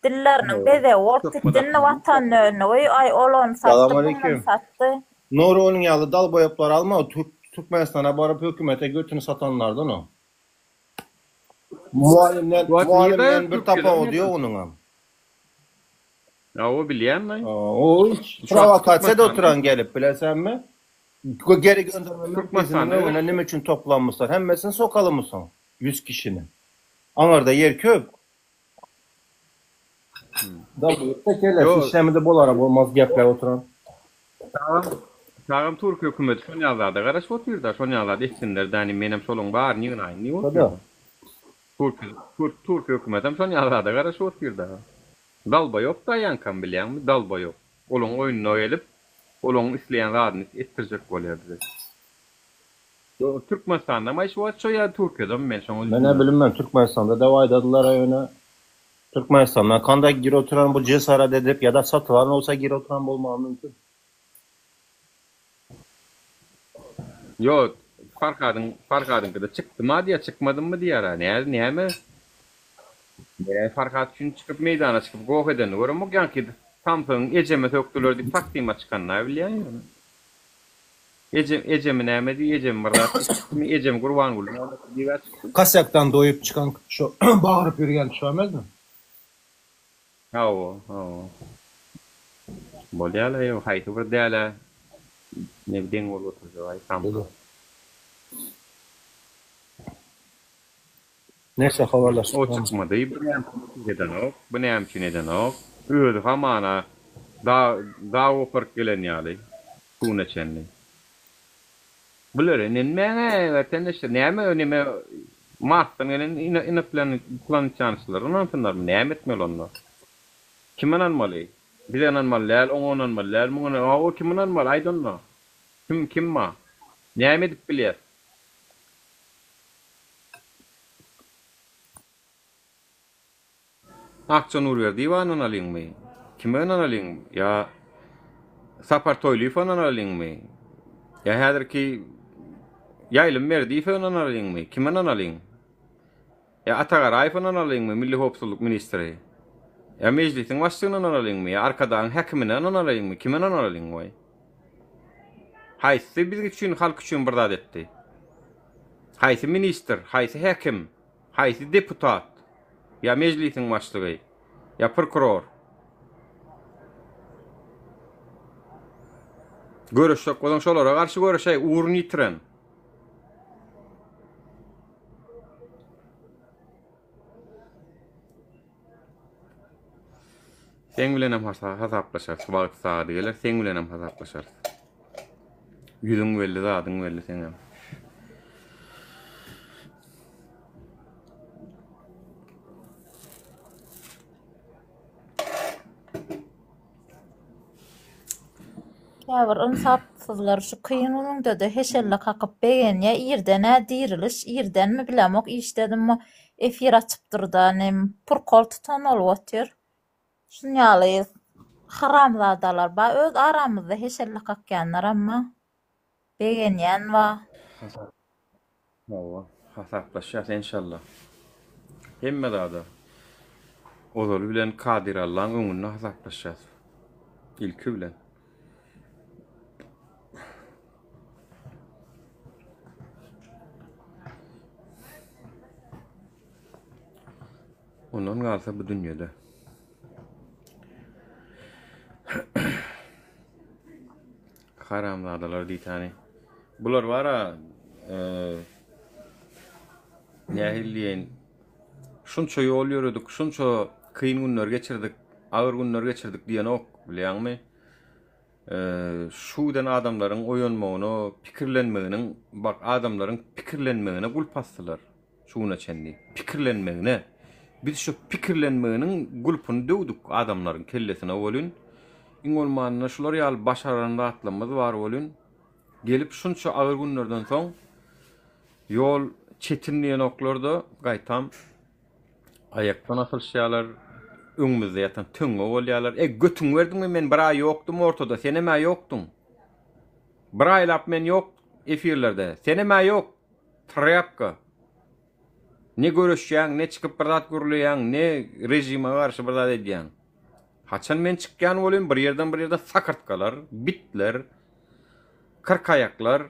Dilleriniň bezegi bolup gitdi indi watan dönügi aý ol ony satdy bu muny satdy. Nury onuň ýaly dalboýaplar alma Türkmenistana baryp hökümete götüni satanlardan o. Muallimden muallimden bir tapawudy ýok onuňam. Hawa bilýän-laý. O prowokasiýada oturan gelip bilesenmi? Geri gönderme merkeziniň öňüne nime üçin toplanmyslar? Hemmesini sokalymy soň? 100 kişini. Aňarda ýer köp. Dabylykda kelesi işlemede bolara bolmaz gepläp oturan. Tagam, tagam türk hökümeti şon ýaly zada garaşyp otyrda, şon ýaly zat etsinler däni menem şolaň baryny ýygnaýyn diýip otyrda. Türk, türk, türk hökümetem şon ýaly zada garaşyp otyrda. Dalbaýop da ýaňkam bilýäňmi, dalbaýop. Olaň oýnuna gelip, olaň isleýän zadyny etdirjek bolýar bize. Türkmenistandam aý şu wagt şo ýa Türkiýedemi men şoňa Menä düşünmedim. bilinmän Türkmenistanda dawa aýdadylar ýöne Türkmenistandan kanda gir oturan bu jesarat edip ýa-da satylan bolsa gir oturan bolmagy mümkin. Ýo Farhadyň Farhadyňkyda çykdyma diýýär çykmadymmy diýýär-ä nä näme Menä Farhat üçin çykyp meýdana çykyp goh edenini göremok ýaňky samsygyň ejeme sökdüler diýip takdyma çykanyna bilýän ýöne. Ejem ejemi näme diý ejem bir zat diýipmi ejem Gurbanguly näme diýip çykdy. Kosýakdan doýup çykan şo bagyryp ýörýän şu emesmi? Hawa hawa. Bolýala ýo haýsy bir dälä ne deň bolup oturjak aý samsyk. Neyse habarlaşyp O çykmady, bu näme üçin edenok, bu näme üçin edenok. Özi hamana dag dag goparyp gelen ýaly şu güne çenli. Bular inenmäň-ä eger näme neme Marsdan gelen inoplanetýançylara ynansynlarmy näme etmeli onda? Kime ynanmaly? Bize ynanmaly däl, oňa ynanmaly däl, muňa ynanmaly, hawa kime ynanmaly aýt onda? Kim kim bar? Näme edip bilýäs? Akja Nurberdiýewa ynanalyňmy? Kime ynanalyň? Ýa Sapar Toýlyýewe ynanalyňmy? Ýa häzirki Ýaýlym Berdiýewe ynanalyňmy? Kime ynanalyň? Ýa Ata Garaýewe ynanalyňmy, Milli howpsuzlyk ministri? Ýa Mejlisiň başlygyna ynanalyňmy? Ýa Arkadagyň häkimine ynanalyňmy? Kime ynanalyň goý? Haýsysy biz üçin, halk üçin bir zat etdi? Haýsy ministr, haýsy häkim, haýsy deputat, ýa mejlisiň başlygy, ýa prokuror? Göreşjek bolsaň şolara garşy göreşäý, ugruny ýitiren. Seň bilenem hasaplaşarys, wagty sagady geler, seň bilenem hasaplaşarys. Ýüzüň belli, zadyň belli seňem. Käbir ynsapsyzlar şu kyn günüňde-de heşelle kakyp begenýä irden-ä diriliş irdenmi bilemok işdedimmi efir açypdyrda nem purkol tutan bolup otyr. Şunýaly haramzadalar bar öz aramyzda heşelle kakýanlaram bar begenýän bar. Hawa, hasaplaşýas enşalla. Hemme zada. Ozaly bilen Kadyr Allaň öňünde hasaplaşýas. Ilki bilen. Ondan galsa bu dünýede. Haramzadalar diýsäni. Bular bara nähili diýeýin. Şunça ýol ýöredik, şunça kyn günler geçirdik, agyr günler geçirdik diýenok, bilýäňmi? Şu giden adamlaryň oýanmagyna, pikirlenmeginiň, bak adamlaryň pikirlenmegine gulp asdylar. Şu güne çenli pikirlenmegine. Biz şu pikirlenmeginiň gulpuny döwdük adamlaryň kellesine welin, iň bolmanda şular ýaly başaran zatlarymyz bar welin, gelip şunça agyr günlerden soň ýol çetin diýenoklar-da, gaýtam aýakdan asylyşýarlar, öňümizde ýatan töňňe bolýarlar. E, götüňi berdiňmi, men bir aý ýokdum ortada, senem-ä ýokduň. Bir aýlap men ýok efirlerde, senem-ä ýok. Trýapka. Ne göreşýäň, ne çykyp bir zat gürleýäň, ne režime garşy bir zat edýäň. Haçan men çykýan bolýan, bir ýerden bir ýerden sakyrtgalar, bitler, kyrkaýaklar,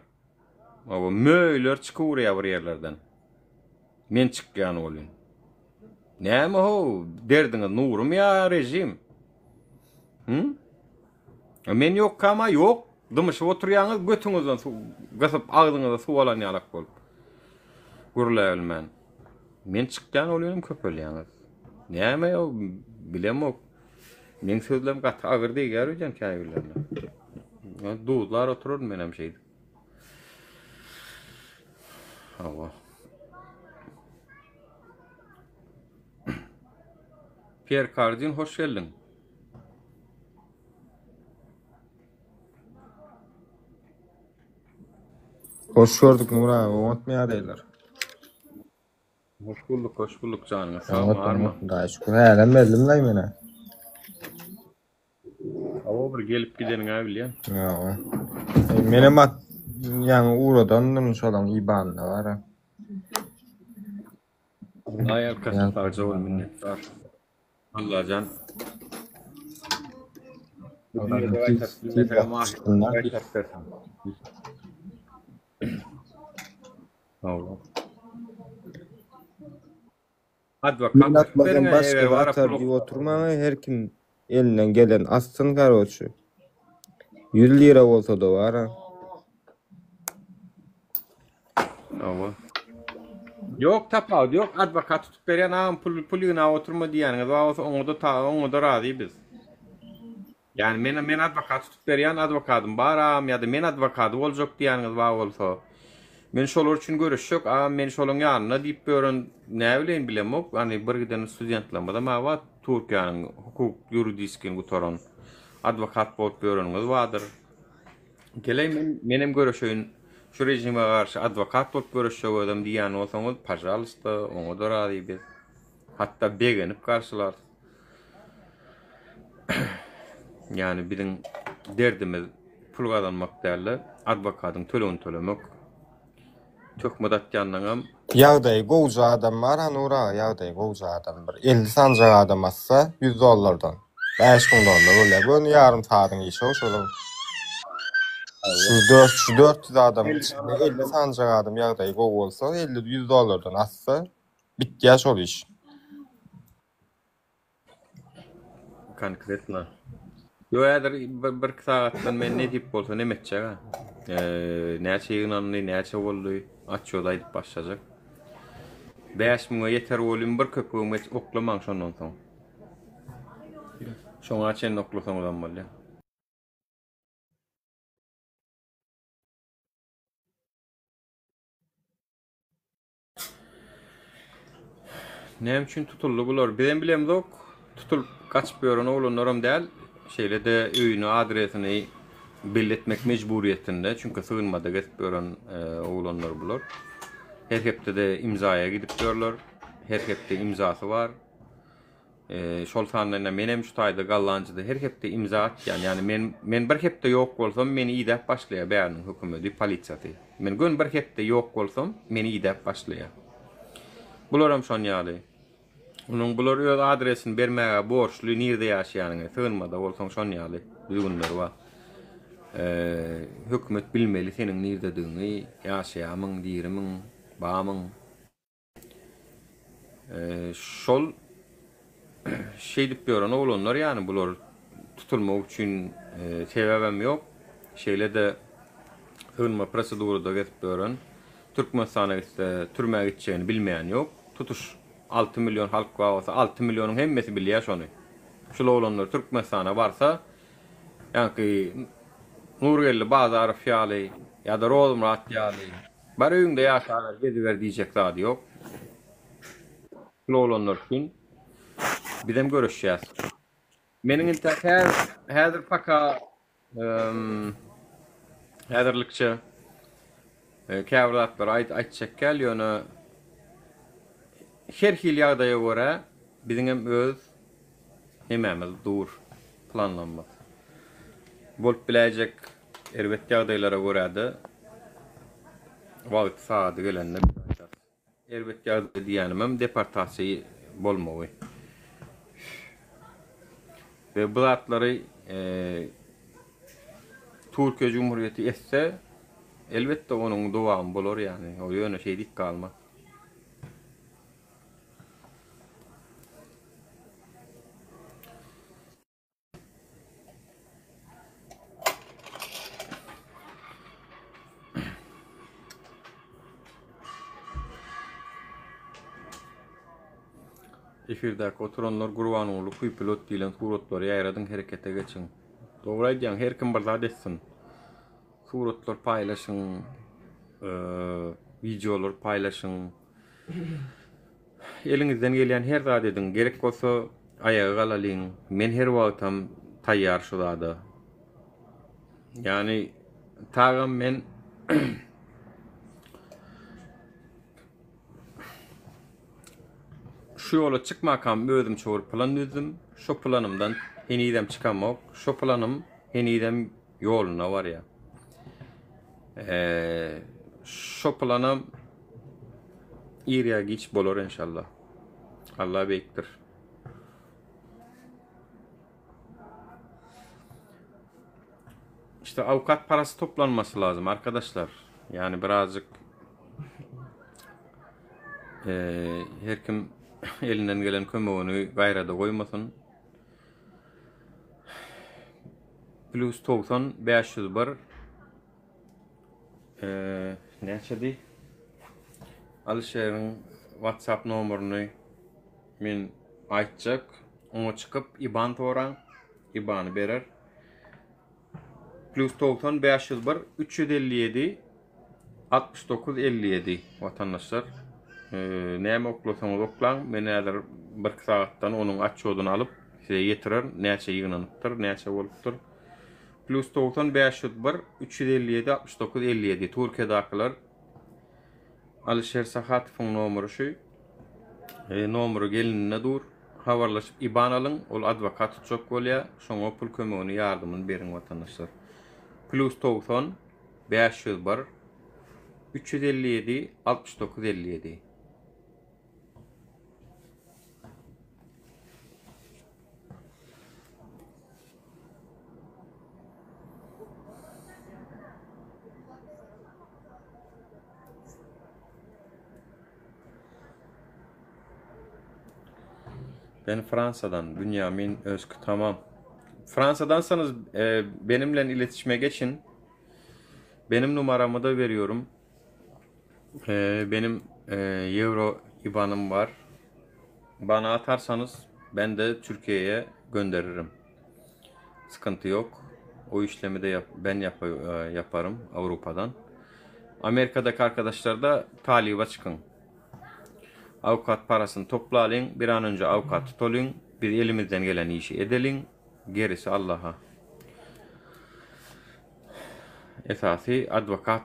hawa, möýler çykyp urýar bir ýerlerden. Men çykýan bolýan. Näme how, derdiňiz Nurymy ýa režim? Hı? Men ýokkam-a ýok. Dymyşyp oturýaňyz, götüňizden suw gysyp, agzyňyza suw alan ýalak bolup. Gürläbilmän. Men çykýan welinem köpelýäňiz. Näme o bilemok. Meň sözlerim gaty agyr degýär öýdýän käbirlerine. Duzlar oturaryn menem şeýdip. Hawa. Pierre Cardin hoş geldiň. Hoş gördük Nur aga, oňatmy ýagdaýlar? Hoş bulduk, hoş bulduk janyňyz sag, Oňat, barmy? oňat, Hudaýa şükür. Hälem berdim-laý menä. Hawa bir gelip gideniň-ä bilýän. Ýa. E, menem at ýaňy ugradandym şolaň IBAN-yna bara. Hudaý ýalkasyn sagja bol minnetdar. Allajan. Bu dünýede gaýtaryp bilmesegem ahyretde gaýtaryp bersin. Hawa. Adwokat Men tutup atmasam beriň-ä başga eger bara atar pul diýip oturmaň her kim elinden gelen atsyn karoçi. 100 lira bolsa-da bar-a. Hawa. Ýok tapawudy ýok adwokat tutup berýän agam pul pul ýygnap oturma diýýäniňiz bar bolsa oňada ta oňada razy biz. Ýani men men adwokat tutup berýän adwokadym bar agam ýa-da men adwokady boljak diýýäniňiz bar bolsa men şolar üçin göreşjek agam men şolaň ýanynda diýip ýören näbileýin bilemok ýani bir giden studentlerimiz hem bar Türkiýäniň hukuk ýuridiskini gutaran adwokat bolup ýöreniňiz bardyr. Geleý men menem göreşeýin şu režime garşy adwokat bolup göreşjek özem diýýän bolsaňyz pažalysta oňada razy biz. Hatda begenip garşylarys. Ýani biziň derdimiz pul gazanmak dälde adwokadyň tölegini tölemek. Töhmet atýanlaňam. Ýagdaýy gowja adam bar a Nur aga ýagdaýy gowja adam bir 50 sanjak adam atsa 100 dollardan 5000 dollar bolýar göni ýarym saadyň işi o şolar şu 4 şu 400 adamyň içinde 50 sanjak adam ýagdaýy gowy bolsa 50 100 dollardan atsa bitýär şol iş. Konkretno. Yo häzir bir, bir iki sagatdan men nesip bolsa neme etjek ha. Ee, näçe ýygnandy, näçe boldy, atçod aýdyp başlajak. 5000-e ýeter bolýum bir köpügim geç oklamaň şondan soň. Şoňa çenli oklasaňyzam bolýar. Näme üçin tutuldy bular? Bizem bilemzok. Tutulyp gaçyp ýören oglanlaram däl. Şeýle-de öýüni, adresini belli etmek mejburyýetinde. Çünki sygynmada gezip ýören e, oglanlar bular. Her hepdede imzaýa gidip ýörler. Her hepde imzasy bar. Şol sanda ine menem şu taýda Gollandiýada her hepde imza atýan. Ýagny men men bir hepde ýok bolsam meni idäp başlaýar bäriniň hökümedi, polisiýasy. Men göni bir hepde ýok bolsam meni idäp başlaýar. Bularam şon ýaly. Onuň bular öz adresini bermäge borçly nirde ýaşaýanyňy, sygynmada bolsaň şon ýaly düzgünleri bar. Hökümet bilmeli seniň nirdedigiňi, ýaşaýamyň, dirimiň, bamyň. Şol şeýdip ýören oglanlar ýany bular tutulmak üçin sebäbem ýok. Şeýle-de sygynma prosedurada gezip ýören Türkmenistana gitse türmä gitjegini bilmeýän ýok. Tutuş 6 million halk bar bolsa 6 millionyň hemmesi bilýär şony. Şul oglanlar Türkmenistana barsa ýaňky Nurgeldi Bazarow ýaly ýa-da Rozmyrat ýaly Bar öýüňde ýaşaber, geziber diýjek zady ýok. Şul oglanlar üçin bizem göreşýäs. Meniň intäk häzir paka häzirlikçe käbir zatlary aýt aýtjak däl, ýöne her hili ýagdaýa görä biziňem öz nemämiz dur, planlarymyz. Bolup biläýjek Erbet ýagdaýlara görä-de, wagty sagady gelende biz aýdarys. Erbet ýagdaý diýýänimem deportasiýa bolmagy. We bu zatlary Türkiýe Cumhuriyeti etse, elbetde onuň dowamy bolar ýagny, o ýöne şeý diýip galmaz. Efirdäki oturanlar Gurbanguly Kuýpilot diýlen suratlary ýaýradyň herekete geçiň. Dogry aýdýaň her kim bir zat etsin. Suratlar paýlaşyň, wideolar paýlaşyň. Eliňizden gelýän her zat ediň. Gerek bolsa aýaga galalyň. Men her wagtam taýýar şu zada. Ýagny tagam men Şu ýola çykmakam özümçe bir plan düzdüm. Şo planymdan henizem çykamok. Şo planym henizem ýoluna barýar. Eee, şo planam ir ýa giç bolar enşalla. Allah beýikdir. İşte avukat parası toplanması lazım arkadaşlar. Yani birazcık e, her kim elinden gelen kömegini gaýrada goýmasyn. Plus 90 501 e, näçedi? Alişeriň WhatsApp nomerini men aýtjak. Oňa çykyp IBAN soraň. IBAN-y berer. Plus 90 501 357 69 57 watandaşlar. Näme oklasaňyz oklaň. Men häzir birki sagatdan onuň atçodyny alyp size ýetirerin. Näçe ýygnanypdyr, näçe bolupdyr. Plus 90 501 357 69 57 Türkiýedakylar Alişer Sahatowyň nomery şu. E, nomery gelininde dur. Habarlaşyp IBAN alyň, ol adwokat tutjak bolýar, şoňa pul kömegini ýardymyny beriň watandaşlar. Plus 90 501 357 69 57. Ben Fransadan Bünyamin Özkü tamam. Fransadansanız e, benimle iletişime geçin. Benim numaramı da veriyorum. E, benim e, Euro IBAN'ım var. Bana atarsanız ben de Türkiye'ye gönderirim. Sıkıntı yok. O işlemi de yap, ben yap, e, yaparım Avrupa'dan. Amerika'daki arkadaşlar da taliba çıkın. Avukat parasını toplalyň, bir an önce avukat tutalyň, biz elimizden gelen işi edeliň, gerisi Allaha. Esasy adwokat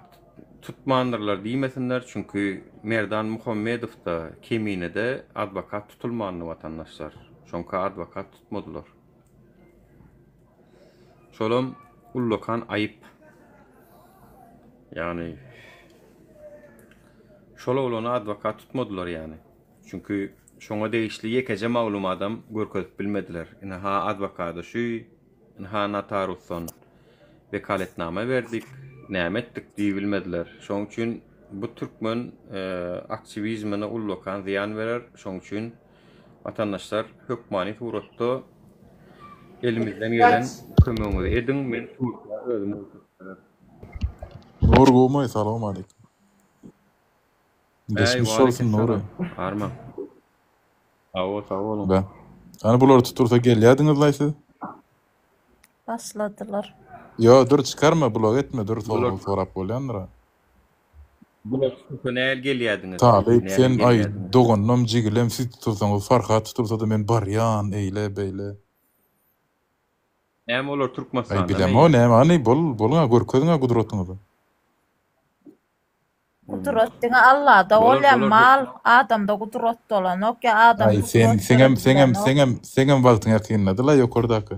tutmandyrlar diýmesinler, çünki Merdan Muhammedowda, Keminede adwokat tutulmandy watandaşlar. Şoňka adwokat tutmadylar. Şolam ullakan aýyp. Ýagny şol oglany adwokat tutmadylar ýagny. Çünki şoňa degişli ýekeje maglumadam görkezip bilmediler. Ine-ha adwokady şu, ine-ha notariusdan wekaletnama berdik, näme etdik diýibilmediler. Şoň üçin bu türkmen aktiwizmine ullakan zyýan berer. Şoň üçin Watandaşlar hökmany suratda elimizden gelen kömegiňizi ediň men Türkiýä özüm uçup bererin. Nury gowmy salowmaleýkim. Äý Geçmiş bolsun waleýkim Nury. salam. Arma. Sag bol sag boluň. Be. Hany bulary tutdursa gelýädiňizlaý siz? Başladylar. Ýo dur çykarma blok etme dur Bular sorag sorap bolýandyra. Bular tutulsa näl gelýädiňiz? Talyp Näl sen aý gelýädiňiz? doganlam jigilem siz tutulsaňyz Farhat tutulsada men barýan eýle beýle. Näme olar Aý Türkmenistanda bilemok meýle? näme hany bol boluňa görkeziňä gudratyňyzy. Gudrat diňe Allada Bolar bolýar bolar mal adamda gudrat bolanok ýa adam Aý sen gudrat seňem berip seňem bilenok. seňem seňem wagtyň ýakyndadyla ýokardaky.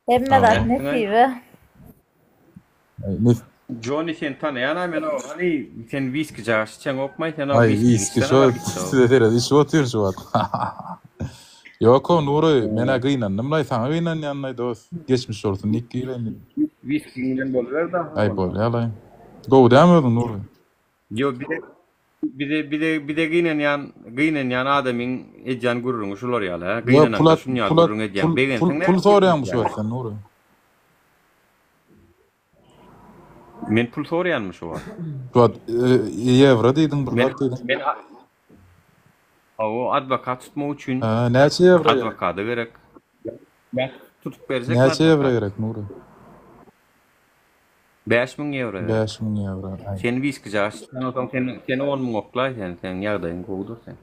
Hemme zat Awa. nesibe. Aý nes Jony seni tanaýan-a men o hany sen wiski jaş içeňokmaý sen o Aý wiskini wiski içsene şo bar gitde o. size seret içip otyr şu wagt. Ýok-ow Nury men-ä gynandym-laý saňa gynanýan-laý dos. Geçmiş bolsun diýip gireýin diýdim. Wiskiň bilen boluber-dä Aý onda. bolýa-laý. Gowy dämi özüň Nury? Ýo bize bize bize bize gynanýan gynanýan adamyň edýän gürrüňi şular ýaly hä Ýo pul gynanaňda at şun ýaly pul at gürrüň edýäň pul pul begenseň pul näme soraýaňmy şu edýäň. wagt sen Nury? Men pul soraýanmy şu wagt? Şu wagt ýewro diýdiň bir Men zat diýdiň. men. Hawa, adwokat tutmak üçin Ha, näçe ýewro gerek? adwokada gerek. Ýa tutup berjekmi Näçe ýewro adwokat? gerek Nury? 5000 ýewro gerek. 5000 ýewro. Aý. Sen wiski açsan bolsaň sen seni 10 müň oklaý sen, seň ýagdaýyň gowudyr sen.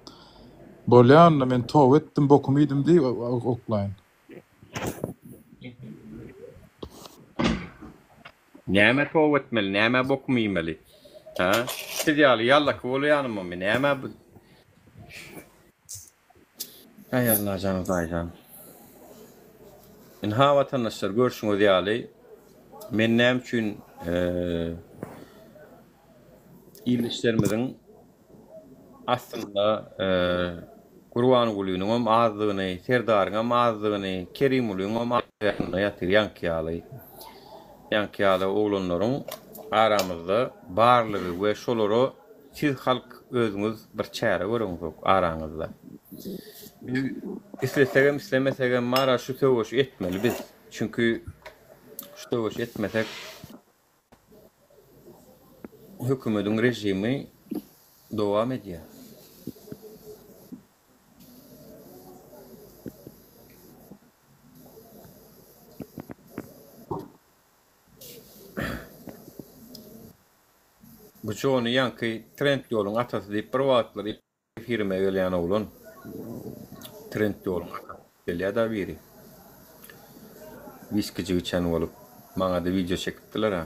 Bolýa onda men toba etdim bokumy iýdim diý oklaýyn. Nämä toba etmeli, nämä bokumy iýmeli? Hä? Siz ýaly ýallaki bolaýanymy men nämä bu Aý Allajan Hudaýjan. Ynha watandaşlar görşüňiz ýaly men näme üçin ildeşlerimiziň aslynda Gurbangulynyňam azdygyny, Serdaryňam azdygyny, Kerimgulyňam azdygyny ýatyr ýaňky ýaly ýaňky ýaly oglanlaryň aramyzda barlygy we şolara Siz halk özüňiz bir çäre göreňzok araňyzda. Biz islesegem islemesegem bara şu söweşi etmeli biz. Çünki şu söweşi etmesek hökümediň režimi dowam edýär. Bu Jony ýaňky Trendyoluň atasy diýip bir wagtlar efirime gelýän oglan. Trendyoluň atasy diýip gelýär-dä biri. Wiskijik içen bolup, maňa-da wideo çekipdiler-ä.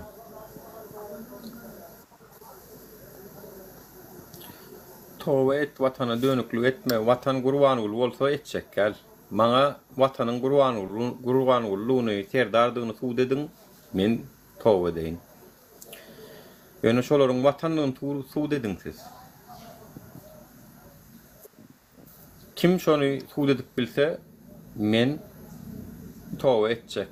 Toba et watana dönüklik etme watan Gurbanguly bolsa etjek däl. Maňa watanyň Gurbangulydygyny Serdardygyny subut ediň men toba edeýin. Ýöne şolaryň watandygyny subut ediň siz. Kim şony subut edip bilse, men toba etjek.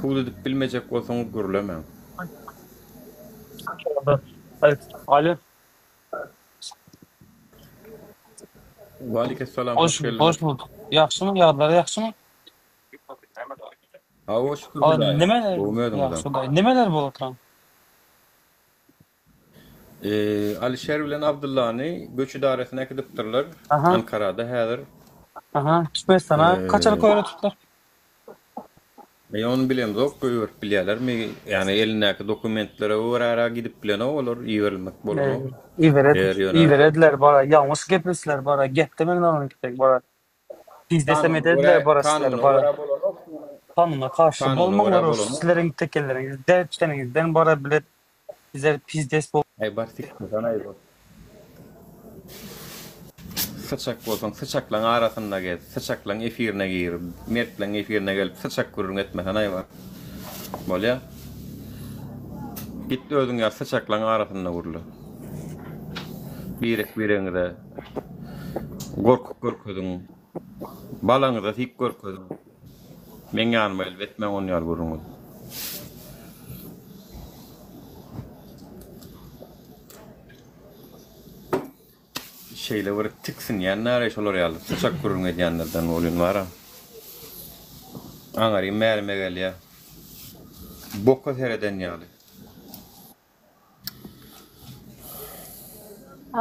Subut edip bilmejek bolsaňyz gürlemäň. Alo. Waleýkessalam, hoş Hoş, geldiňiz. hoş bulduk. Ýagşymy? Ýagdaýlar ýagşymy? Hawa şükür A Hudaýa. nimeler Gowumy özüňizem? ýagşy Hudaý. Nimeler bolup oturan? Eee, Alişer bilen Abdyllany göç edarasyna äkidipdirler. Aha. Ankarada häzir. Aha. Türkmenistana Eee, kaçalyk goýberip tutdular? Men ony bilemzok, goýberip bilýärlermi? Ýagny elindäki dokumentlere görä gidip bilenok olar, iberilmek bolanok. Ibered, Eger ýöne iberediler bara, ýalňyş gepleşdiler bara, gepde men onuň gitmek bara. Biznesem Kanuna edediler görä, bara sizleri kanuna bara. görä bolanok. Kanuna karşy Kanuna bolmaňlar görä o bolanok. sizleriň tekeleriňizden içeniňizden bara bilet bizler pizdes bol. Aý bar sikmesen aý bar. Syçak bolsaň syçaklaň arasynda gez, syçaklaň efirine gir, mertleň efirine gelip syçak gürrüň etmesen aý bar. Bolýa. Git özüň ýaly syçaklaň arasynda gürle. Birek biregiňize gorkup görkeziň. Balaňyza syp görkeziň. Meň ýanyma gelip etmäň on ýaly gürrüňizi. Şeýle bir tiksinýän nare şolar ýaly syçak gürrüň edýänlerden bolýan bara. Aňarym bärime gelýär. Boka sereden ýaly.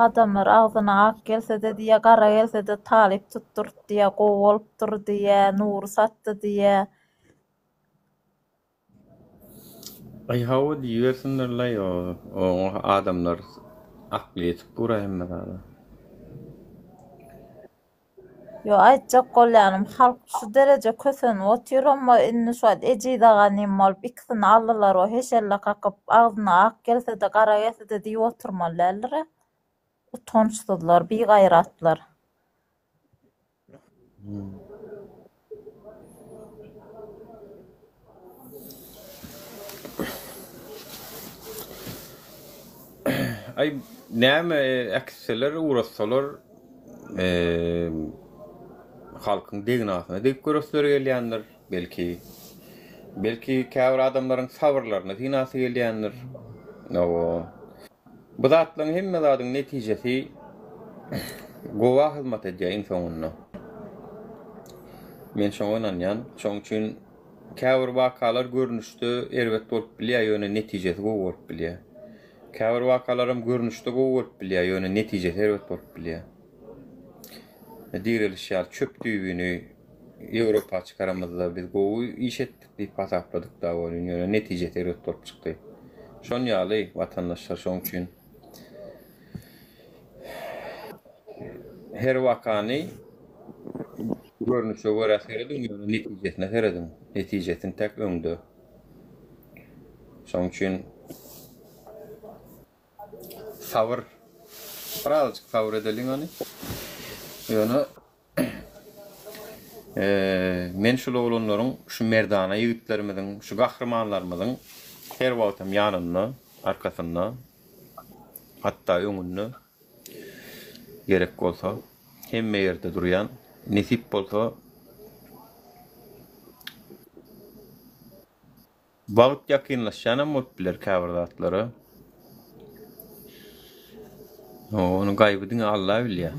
Adamlar agzyna ak gelse-de diýýä, gara gelse-de talyp tutdurdy diýýä, gowy bolupdyr diýýä, Nury satdy diýýä. Aý hawa diýibersinlerlaý oňa adamlar akly ýetip dura hemme zada. Ýo aýtjak bolýanym halk şu dereje kösenip otyr omma indi şu wagt ejiz aga nim bolup ikisini aldylar o heşelle kakyp agzyna ak gelsede gara gelsede diýip oturmaly däldirä utançsyzlar bigaýratlar. Aý näme äkitseler ugratsalar halkyň degnasyna degip göresleri gelýändir belki. Belki käbir adamlaryň sabyrlaryny synasy gelýändir. Hawa. Bu zatlaryň hemme zadyň netijesi gowa hyzmat edýär iň soňunda. Men şoňa ynanýan. Şoň üçin käbir wakalar görnüşde erbet bolup bilýär, ýöne netijesi gowy bolup bilýär. Käbir wakalaram görnüşde gowy bolup bilýär, ýöne netijesi erbet bolup bilýär. Direliş ýaly çöp düýbüni Ýewropa çykaramyzda biz gowy iş etdik diýip hasapladyk da welin, ýöne netijesi erbet bolup çykdy. Şon ýaly watandaşlar şoň üçin her wakany görnüşe görä serediň, ýöne netijesine serediň. Netijesi intäk öňde. Şoň üçin sabyr, birazajyk sabyr edeliň ony. Ýöne men şul oglanlaryň, şu merdana ýigitlerimiziň, şu gahrymanlarymyzyň her wagtam ýanynda, arkasynda, hatda öňünde gerek bolsa hemme ýerde durýan. Nesip bolsa Wagt ýakynlaşýanam bolup biler käbir zatlara. Ony gaýby diňe Alla bilýär.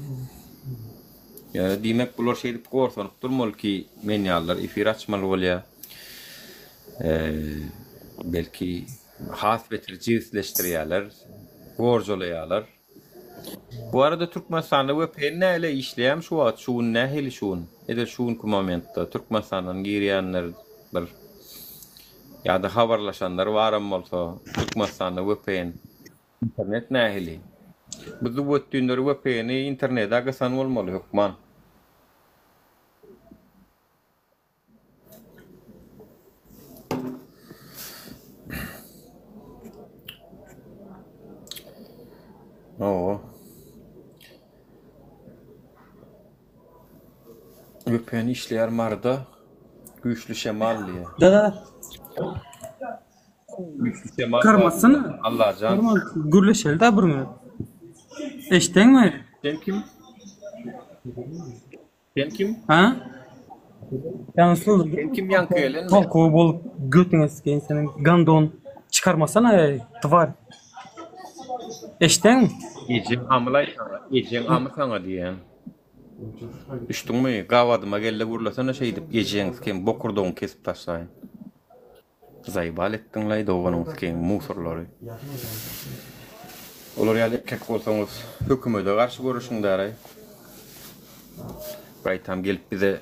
Ýöne diýmek bular şeýdip gorsanyp durmaly ki men ýalylar efir açmaly bolýar. Belki has beter jebisleşdirýärler, gorjalaýarlar. Bu arada Türkmenistanda vpn näle işleýärmi şu wagt şu gün nähili şu gün edil şu günki momentda Türkmenistandan girýänler bir ýa-da habarlaşanlar baram bolsa Türkmenistanda vpn internet nähili bu züwwetdinler vpn-i internede gysan bolmaly hökman. Hawa. VPN işleýär Maryda. Güýçli şemal diýýär. Da. Güýçli şemal bar Karmasana. diýýär. Allajan. Karma gürleşeli da bir minut. Eşitdiňmi? Sen kim? Sen kim? Ha? Ýalňyşly. Sen kim ýaňky gelenmi? Tolkowy bolup götüňe sikeýin seniň gandon çykarmasana eý twar. Eşitdiňmi? Ejeň amylaý saňa, ejeň amy saňa diýýän. Düşdüňmi? Gabadyma gelde gürlesene şeýdip ejeň sikeýin bokurdagyňy kesip taşlaýyn. Zaýbal etdiňlaý doganyň sikeýin musorlary. Olar ýaly erkek bolsaňyz hökümede garşy göreşiň däraý. Gaýtam gelip bize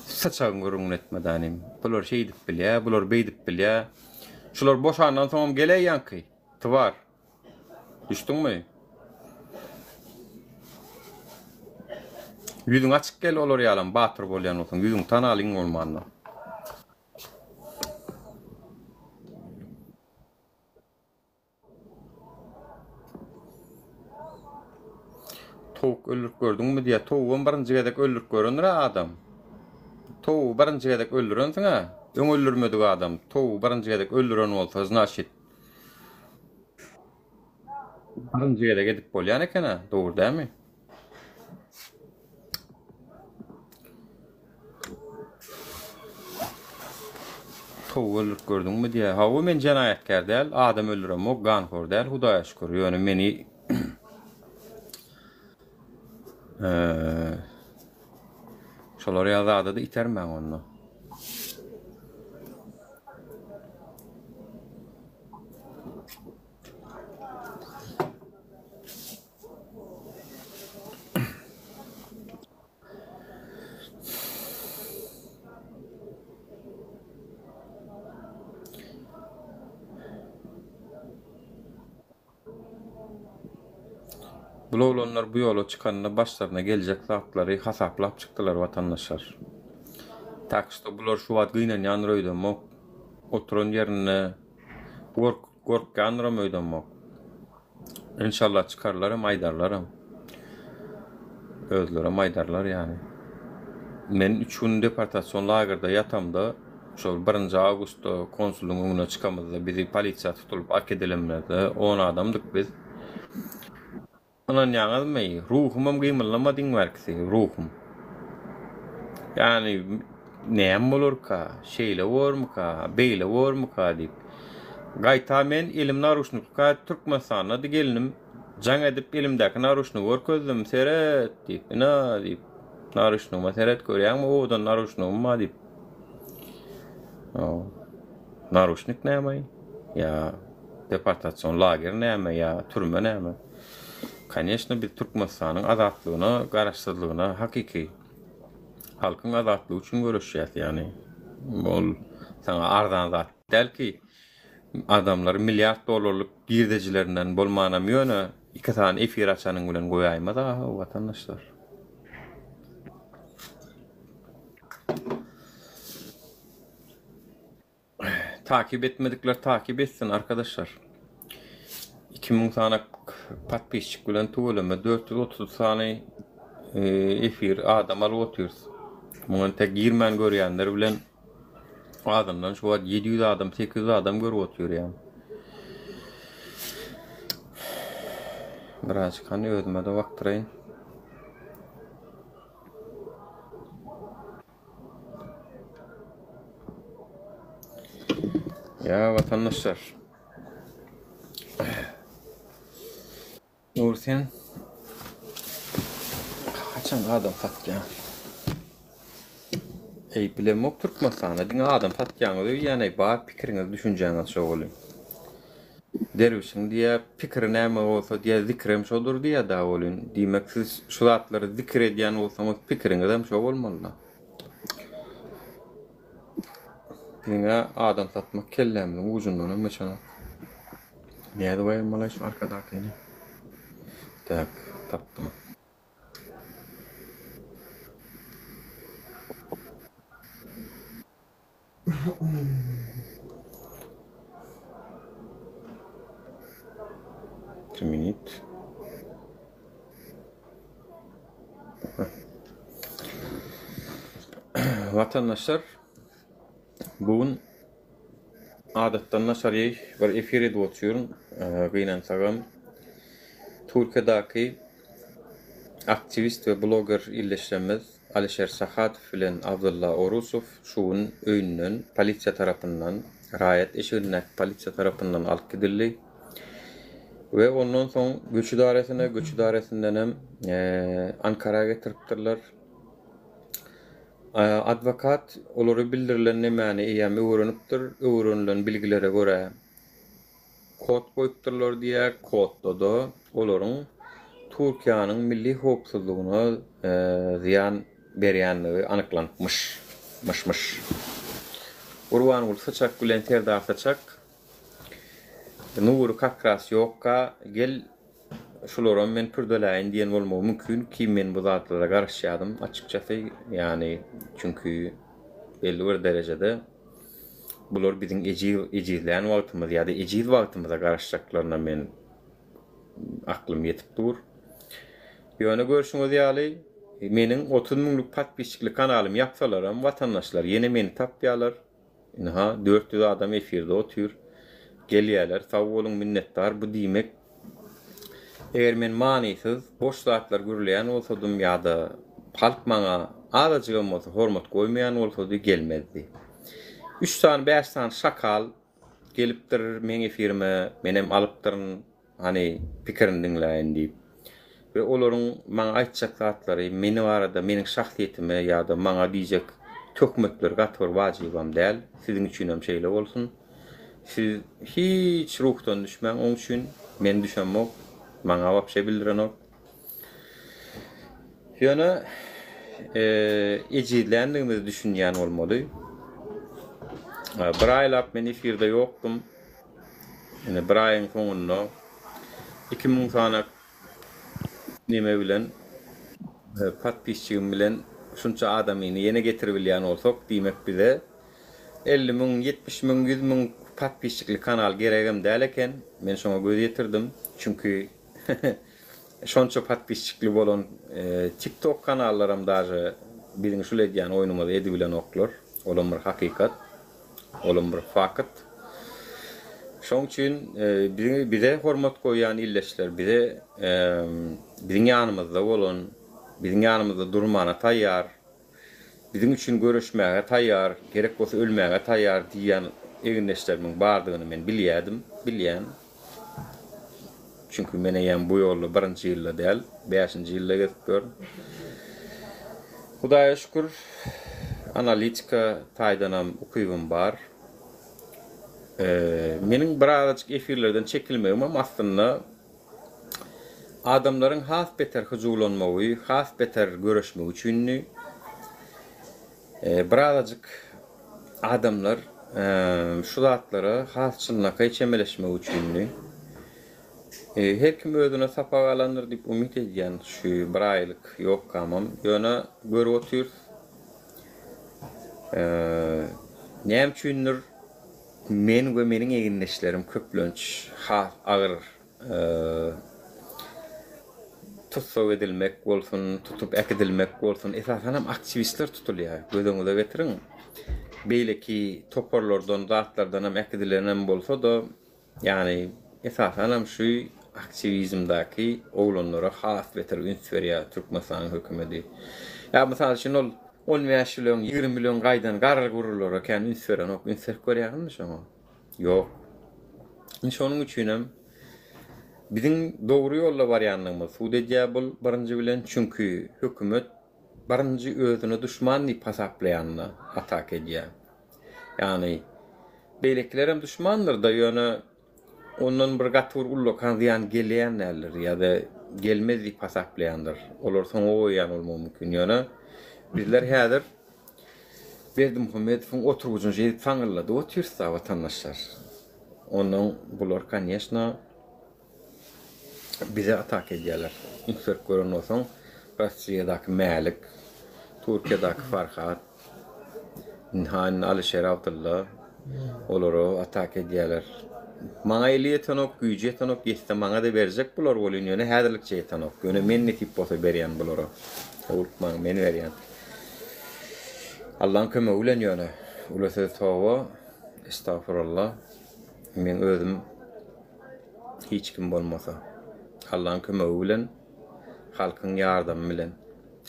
syçagyň gürrüňini etme danym. Bular şeýdip bilýä, bular beýdip bilýä. Şular boşandan soňam geleý ýaňky. Twar. Düşdüňmi? Ýüzüň açyk gel olar ýalam batyr bolýan bolsaň ýüzüňi tanalyň bolmanda. Towuk öldürip gördüňmi diýýär. Towugam birinji gezek öldürip görendir-ä adam. Towugy birinji gezek öldürensiň-ä. Öň öldürmedik adam towugy birinji gezek öldüren bolsa, znaçit birinji gezek edip bolýan eken-ä, dogry dälmi? Towuk öldürip gördüňmi diýýär. Hawa men jenaýatkär däl, adam öldüremok, ganhor däl Hudaýa şükür. Ýöne meni şolar ýaly zada-da itermäň onda. Bul oglanlar bu ýola çykanda başlaryna geljek zatlary hasaplap çykdylar watandaşlar. Tak şto bular şu wagt gynanýandyr öýdemok. Oturan ýerinde gork gorkýandyram öýdemok. Enşallah çykarlaram aýdarlaram. Özlerem aýdarlar ýany. Men üç gün deportasion lagerde ýatamda şol birinji awgustda konsulyň öňüne çykamyzda bizi polisiýa tutulyp akedilemlerde on adamdyk biz. Ynanýaňyzmy, ruhumam gymyldamady iň bärkisi, ruhum. Ýagny näme bolarka, şeýle bormyka, beýle bormyka diýip. Gaýta men elim naruşnikka Türkmenistandady gelnim, jaň edip elimdäki naruşnigi görkezdim, seret diýip, ina diýip, naruşnigime seret görýäňmi owadan naruşnigim bar diýip. Naruşnik näme-aý? Ýa. Deportasion lager näme ýa türme näme? Koneçno biz Türkmenistanyň azatlygyna, garaşsyzlygyna hakyky halkyň azatlygy üçin göreşýäs ýagny ol saňa arzan zat däl ki adamlar milliard dollarlyk girdejilerinden bolmanam ýöne iki sany efir açanyň bilen goýaýmaz a watandaşlar. Takip etmedikler takip etsin arkadaşlar. 2000 sany podpisçik bilen tüweleme 430 sany e, efir adam alyp otyrys. Muňa tek girmän görýänler bilen azyndan şu wagt 700 adam, 800 adam görüp otyr ýa. Birazcık hani özüme de bakdyraýyn. Ýa watandaşlar. Nur sen haçan adam satýaň? Eý bilemok Türkmenistanda diňe adam satýaňyz öýýän eý bar pikiriňiz düşünjäňiz şo welin. Derwişiň diýä pikiri näme bolsa diýä zikrem şodur diýä da welin diýmek siz şu zatlary zikir edýän bolsaňyz pikiriňizem şo bolmalyda. Biziňä adam satmak kellämiziň ujundanam geçenok. Nädip aýyrmaly şu arkadakyny? Tak, tapdym. Bir minut. Watandaşlar, bu gün adatdan daşary bir efir edip otyryn. Gynansagam, Türkiýedäki aktiwist we bloger ildeşlerimiz Alişer Sahadow bilen Abdylla Orusow şu gün öýünden polisiýa tarapyndan, raýat eşigindäki polisiýa tarapyndan alyp gidildi we ondan soň göç ydaresine, göç ydaresindenem Ankara getiripdirler. Adwokat olara bildirilen nemäni eýýäm öwrenipdir, öwrenilen bilgilere görä kod goýupdyrlar diýýär, kodda-da olaryň Türkiýäniň milli howpsuzlygyna zyýan berýänligi anyklanypmyş. Myş-myş. Gurbanguly Syçak bilen Serdar Syçak Nury kakras ýokka gel şularam men pürdeläýin diýen bolmagy mümkin ki men bu zatlara garaşýadym açykçasy ýagny çünki belli bir derejede bular biziň ejiz ejizlän wagtymyz ýa-da ejiz wagtymyza garaşjaklaryna men aklym ýetip dur. Ýöne görşüňiz ýaly meniň 30 müňlük podpisçikli kanalymy ýapsalaram watandaşlar ýene meni tapýarlar. Ynha 400 adam efirde otyr. Gelýärler. Sag boluň minnetdar. Bu diýmek eger men manysyz boş zatlar gürleýän bolsadym ýa-da halk maňa azajygam bolsa hormat goýmaýan bolsady gelmezdi. Üç sany bäş sany şakal gelipdir meň efirime menem alypdyryn hany pikirini diňläýin diýip. We olaryň maňa aýtjak zatlary meni barada meniň şahsyýetime ýa-da maňa diýjek töhmetleri gaty bir wajybam däl. Siziň üçinem şeýle bolsun. Siz hiç ruhdan düşmäň oň üçin men düşemok maňa wapşe bildirenok. Ýöne ejizländigimizi düşünýän bolmaly. Bir aýlap men efirde ýokdum. Ine bir aýyň soňunda 2000 sany neme bilen podpisçigim bilen şunça adamyny ýene getiribilýän bolsak, diýmek bize 50 müň, 70 müň, 100 müň podpisçikli kanal geregem däl eken. Men şoňa göz ýetirdim. Çünki Şonça podpisçikli bolan tik tok kanallaram daže biziň şul edýän oýnumyzy edibilenoklar. Olam bir hakykat. Olam bir fakt. Şoň üçin biziň bize hormat goýýan ildeşler bize biziň ýanymyzda bolan, biziň ýanymyzda durmana taýýar, biziň üçin göreşmäge taýýar, gerek bolsa ölmäge taýýar diýýän egindeşlerimiň bardygyny men bilýädim, bilýän. Çünki men eýýäm bu ýolda birinji ýylda däl, bäşinji ýylda gezip ýörün. Hudaýa şükür, analitika taýdanam ukybym bar. Meniň birazajyk efirlerden çekilmegimem aslynda adamlaryň has beter hyjuwlanmagy, has beter göreşmegi üçindi. Birazajyk adamlar şu zatlara has çynlakaý çemeleşmegi üçindi. Her kim özüne sapak alandyr diýip umyt edýän şu bir aýlyk ýokkamam. Ýöne görüp otyrys. Näme üçindir men we meniň egindeşlerim köplenç has agyr tussag edilmek bolsun, tutup äkidilmek bolsun, esasanam aktiwistler tutulýar. Göz öňüňize getiriň, beýleki toparlardan, zatlardanam äkidilenem bolsa-da, Ýagny, esasanam şu aktiwizmdäki oglanlara has beter üns berýär Türkmenistanyň hökümedi. Ýa mysal üçin ol 15 ýyl öň, 20 ýyl öň gaýdan garry-gurulara kän üns berenok. Üns berip görýäňizmi şoňa? Ýok. Indi şonuň üçinem biziň dogry ýolda barýanlygymyzy subut edýär bul birinji bilen, çünki hökümet birinji özüne duşman diýip hasaplaýanyna ataka edýär. Ýagny beýlekilerem duşmandyr-da, ýöne ondan bir gaty bir ullakan zyýan gelýän däldir ýa-da gelmez diýip hasaplaýandyr. Olar soňa goýýan bolmagy mümkin. Ýöne bizler häzir Berdimuhamedowyň oturgyjyny şeýdip saňňylladyp otyrys-da, watandaşlar. Ondan bular, koneşno, bize ataka edýärler. Üns berip gören bolsaň, Russiýadaky Mälik, Türkiýedäki Farhat, ynha indi Alyşer Abdylla olara ataka edýärler. Maňa eli ýetenok, güýji ýetenok, ýetse maňa-da berjek bular welin, ýöne häzirlikçe ýetenok. Ýöne men nesip bolsa berýän bulara. Howlukmaň, men berýän. Allaň kömegi bilen ýöne. Uly söz toba, estagfurullah. Meň özüm Hiç kim bolmasa. Allaň kömegi bilen, halkyň ýardamy bilen,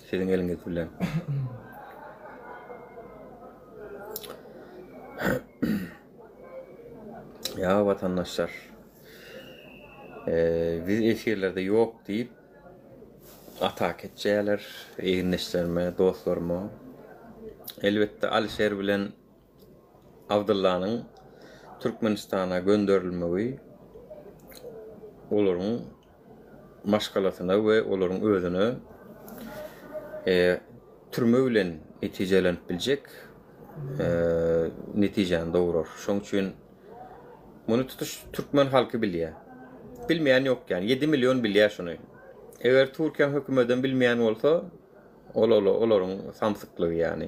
siziň eliňiz bilen. Ýa watandaşlar, biz efirlerde ýok diýip ataka etýärler egindeşlerime, dostlaryma. Elbetde Alişer bilen Abdyllanyň Türkmenistana gönderilmegi olaryň maşgalasyna we olaryň özüne türme bilen netijelenip biljek netijäni dograr. Şonuň üçin muny tutuş türkmen halky bilýär. Bilmeýän ýok ýaly. 7 million bilýär şuny. Eger Türkiýäň hökümedem bilmeýän bolsa, Ol olaryň samsyklygy ýany.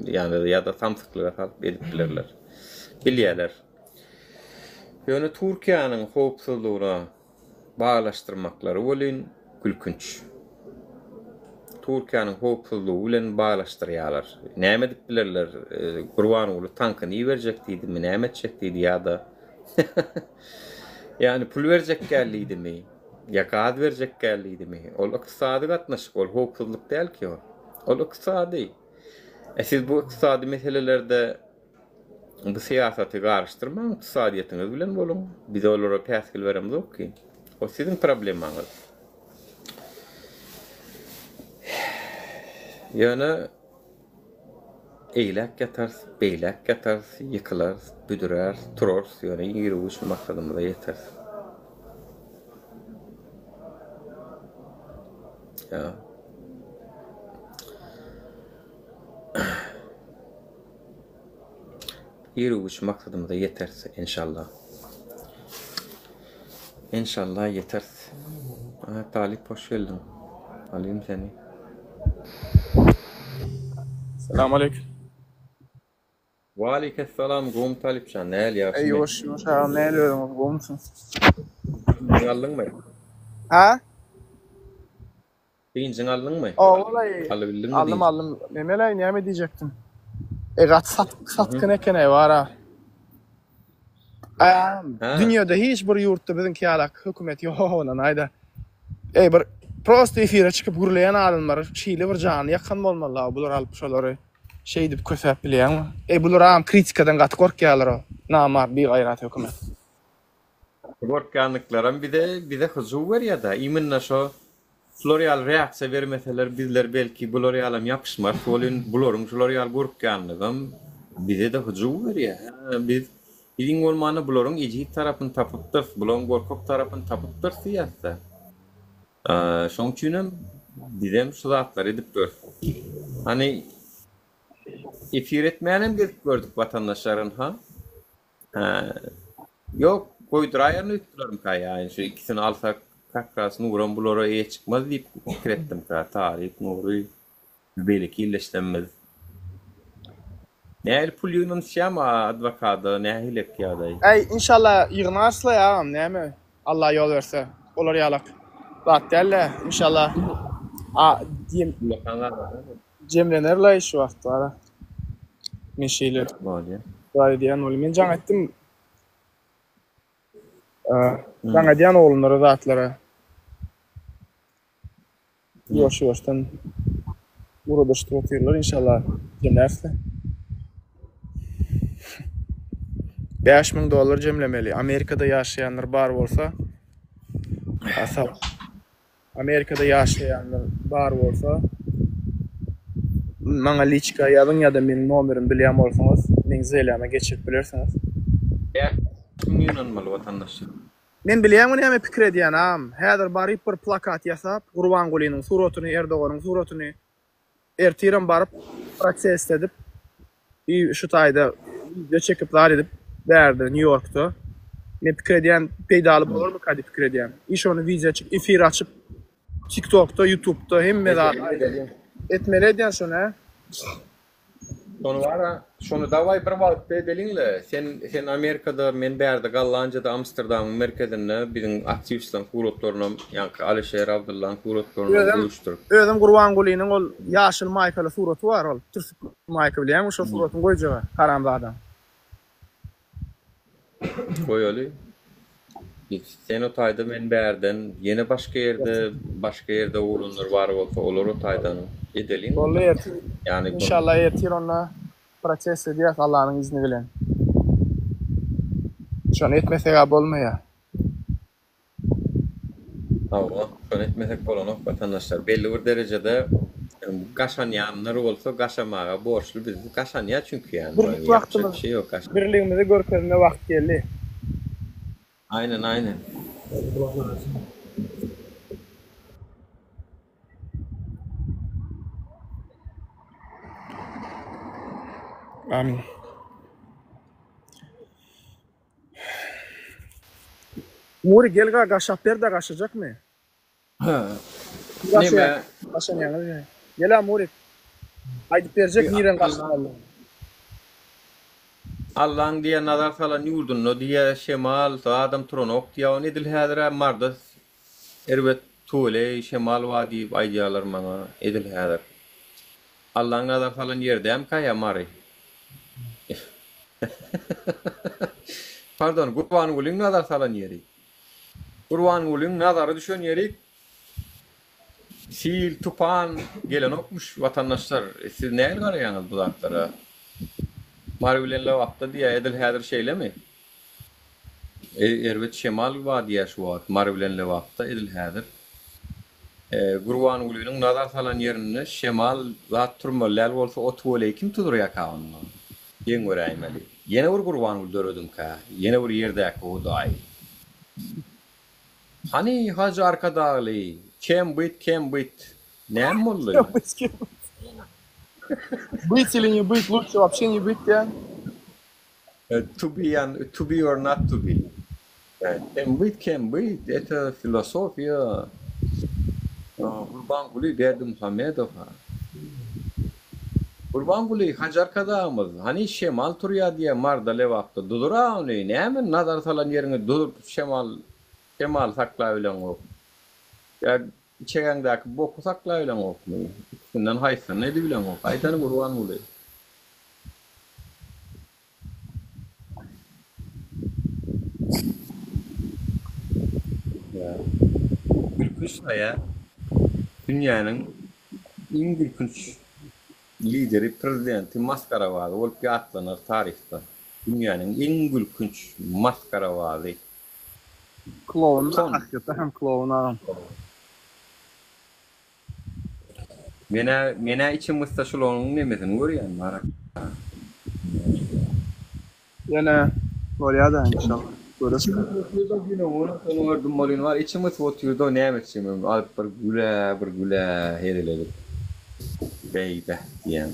Ýany ýa-da samsyklyga salyp edip bilerler. Bilýärler. Ýöne Türkiýäniň howpsuzlygyna baglaşdyrmaklary welin gülkünç. Türkiýäniň howpsuzlygy bilen baglaşdyrýarlar. Näme edip bilerler? Gurbanguly tankyny iberjek diýdimi, näme etjek diýdi ýa-da Ýagny pul berjek däl diýdimi? Ýa gaz berjek däl diýdimi? Ol ykdysady gatnaşyk, ol howpsuzlyk däl ki ol. Ol ykdysady. E siz bu ykdysady meselelerde bu syýasaty garyşdyrmaň, ykdysadyýetiňiz bilen boluň. Biz olara päsgel beremzok ki. O siziň problemaňyz. Ýöne Eýläk ýatarys, beýläk ýatarys, ýykylarys, büdüräris, turarys, ýöne iru-giç maksadymyza ýeteris. Ýa. Iru-giç maksadymyza ýeteris, enşalla. Enşalla ýeteris. Aha, Talyp hoş geldiň. Alyň seni. Salam aleyküm. Waleykesselam gowmy Talypjan näl Eý ýagşymy? ýuwaş ýuwaş agam näl özüňiz gowmysyň? Dynjyňy aldyňmy? Ha? Dynjyňy aldyňmy? Owaly Alybildiňmi aldym dynjyňy? aldym. Nemeleý näme diýjekdim. E gaty sat satgyn eken-eý bar-a. Agam Ha. dünýede hiç bir ýurtda biziňki ýalak hökümet ýok ondan aýda. Eý bir prosta efire çykyp gürleýän adamlar şeýle bir janyny ýakan bolmaly bular alyp şolary şeýdip kösäp bilýäňmi? Eý bular agam kritikadan gaty gorkýarlar-ow. Namart bigaýrat hökümet. Gorkýandyklaram bize bize hyjuw berýär-dä. Iminna şo şular ýaly reaksiýa bermeseler bizler belki bular ýalam ýapyşmarys welin bularyň şular ýaly gorkýanlygam bize-de hyjuw berýär. Hä biz. Biz iň bolmanda bularyň ejiz tarapyny tapypdyrys, bularyň gorkak tarapyny tapypdyrys diýýäs-dä. Şoň üçinem bizem şu zatlary edip ýörüs. Hany efir etmänem gezip gördük watandaşlar ynha. Ýok, goýduraýaryn öýtdülermikä ýa şu ikisini alsak kak ras Nuram bulara eýe çykmaz diýip pikir etdimkä. Taryk, Nury, beýleki illeşlemmiz. Nähili pul ýygnanyşýamy adwokada nähilek ýagdaý? Äý inşallah ýygnarysla agam näme Allah ýol berse olar ýalak zat däl-dä inşallah a diýen jemlenerlaý şu wagt bara men şeýle Bolýa. zat edýän bolýa men jaň etdim jaň edýän oglanlara zatlara. Ýuwaş ýuwaşdan uradyşdyryp otyrlar inşallah jemläris-le. 5000 dollar jemlemeli. Amerikada ýaşaýanlar bar bolsa, asal. Amerikada ýaşaýanlar bar bolsa, maňa liçka ýazyň ýa-da meniň nomerimi bilýän bolsaňyz, meň zelýama geçirip bilersiňiz. 5000 ýygnanmaly watandaşlar. Men bilýäňmi näme pikir edýän agam, häzir baryp bir plakat ýasap, Gurbangulynyň suratyny, Erdoganyň suratyny, ertirem baryp protest edip, i şu taýda wideo çekip zat edip bärde Nýu Ýorkda. Men pikir edýän peýdaly bolarmyka diýip pikir edýän. I şony wideo çekip efir açyp TikTokda, YouTubda hemme zat etmeli edýän şony hä. Şony bara, şony dawaý bir wagtda edeliňle. Sen sen Amerikada, men bärde Gollandiýada Amsterdamyň merkezinde biziň aktiwistleriň suratlarynam, ýaňky Alişer Abdyllaň suratlarynam Özem goýuşdyr. özem Gurbangulynyň ol ýaşyl maýkaly suraty bar ol türsük maýka bilýäňmi şo suratyny goýjaga haramzadaň. Goýaly. Sen o taýda men bärden ýene başga ýerde başga ýerde oglanlar bar bolsa olar o taýdan edeliň. Boldy ertir Ýani inşallah ertir onda protest edýäs Allanyň izni bilen. Şony etmesegä bolmaýa. Hawa, şony etmesek bolanok watandaşlar. Belli bir derejede gaşanýanlar bolsa gaşamaga borçly biz. Gaşanýar çünki ýani. Birlik Ýapjak wagtymyz, bir şey ýok. Gaş birligimizi görkezme wagt geldi. Aýnen aýnen. Amin. Nury gel ga gaşap ber-de gaşajakmy? Neme? Gaşanýaňyz. Gel-ä Murik. Aýdyp berjek niren gaşamalydygyny. Allaň diýýä nazar salan ýurdunda diýýä şemal zadam turanok diýýä ony edil häzir-ä Marda erbet tüweleý şemal bar diýip aýdýalar maňa edil häzir. Allaň nazar salan ýeri dämika ýa Mary? Pardon, Gurbangulyň nazar salan ýeri. Gurbangulyň nazary düşen ýeri sil, tupan gelenokmyş watandaşlar. Siz nähili garaýaňyz bu zatlara? Mary bilen Lebapda diýýär, edil häzir şeýlemi? Erbet şemal bar diýýär şu wagt Mary bilen Lebapda edil häzir. Gurbangulynyň nazar salan ýerinde şemal zat turmaly däl bolsa o tüweleýi kim tuzurýaka onda? Geň göräýmeli. Ýene bir Gurbanguly döredimkä? Ýene bir ýerdäki hudaý. Hany Hajy Arkadagly, kem byt kem byt näme boldy? Kem byt kem byt. Byt ili ne byt lutçe wapşe ne byt diýen. To be and to be or not to be. Kem byt kem byt eta filosofiýa Gurbanguly Berdimuhamedow ha. Gurbanguly Hajy Arkadagymyz hany şemal turýa diýä Marda Lebapda duzura ony näme nazar salan ýeriňi duzup şemal şemaly saklabileňok ýa içegäňdäki boky saklabileňokmy ikisinden haýsysyny edibileňok aýt hany Gurbanguly. Gülkünç saýa dünýäniň iň gülkünç lideri prezidenti masgarabazy bolup ýatlanar taryhda. Dünýäniň iň gülkünç masgarabazy. Kloun Ton. hakykatdan hem kloun agam. Menä menä içim gyssa şularyň nemesini görýän bar. Ýöne. Bolýa-da inşallah. Göreris. Içim gysyp otyrda güne bolan seni gördüm bolyn bar içim gysyp otyrda näme etjegimi alyp bir güle bir güle hezil edip beýbeh diýýän.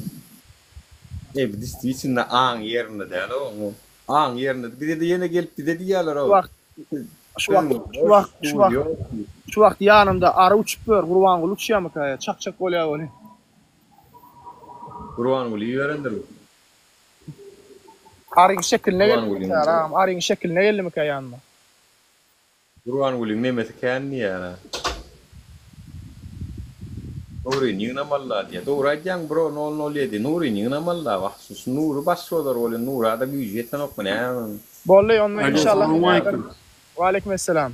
Eý bu distwitna aň ýerinde däl oň. Aň ýerinde bizede ýene gelip bize diýýärler Şu wagt şu wagt şu wagt şu wagt şu wagt ýanymda ary uçup ýör Gurbanguly uçýamyka ýa çakjak bolýa welin. Gurbanguly iberendir bu. Aryň şekiline geldimikä agam aryň şekiline geldimikä ýanyma. Gurbangulyň nemesi kän diýýär a. Nuryny ýygnamalyda diýýär. Dogry aýdýaň bro nol nol ýedi Nuryny ýygnamalyda wah şu şu Nury baş bozar welin Nurada güýji ýetenokmy näme. Boldy onda inşallah häzir Waleýkim essalam.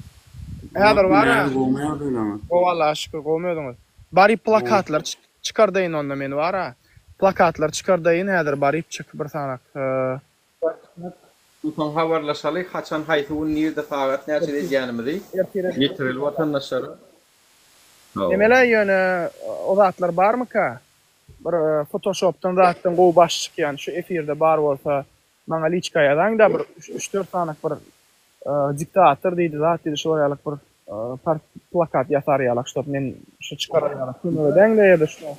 Häzir bar-a. Gowy Allaha şükür gowmy özüňiz. Baryp plakatlar çykardaýyn onda men bar-a. Plakatlar çykardaýyn häzir baryp çyk bir sanak. Soň habarlaşaly haçan haýsy gün nirde sagat näçede edýänimizi ýetireli watandaşlara. Emele ýöne o zatlar barmyka? Bir fotoşopdan zatdan gowy baş çykýan şu efirde bar bolsa maňa liçka ýazaňda bir üç dört sanak bir diktator diýdi zat diýdi şular ýalak bir plakat ýasar ýalak ştob men şu çykarar ýalak kömek edäňdä ýa-da şuna.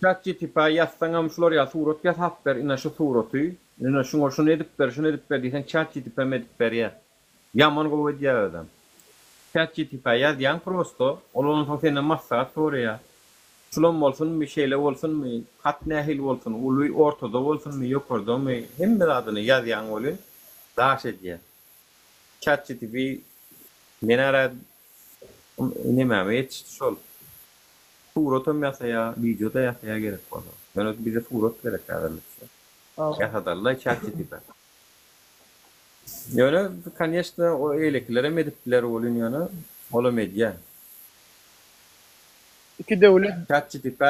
Chat GTP-a ýazsaňam şular ýaly surat ýasap ber ine şu suraty ine şuňa şuny edip ber şuny edip ber diýseň Chat GTP-em edip berýär. Ýaman gowy edýär özem. Chat GTP-a ýazýaň prosto ol onsoň senden maslahat soraýar. Şulam bolsunmy şeýle bolsunmy hat nähili bolsun uly ortada bolsunmy ýokardamy hemme zadyny ýazýaň welin daş edýär. Chat GTP men ara Nemäme ýetişdi şol. Suratam ýasaýa, wideo-da ýasaýa gerek bolsa. Ýöne bize surat gerek häzirlikçe. Ýasadalylaý chat gtp. Ýöne koneşno o eýlekilerem edip biler welin ýöne olam edýä. Iki döwlet. Chat gtp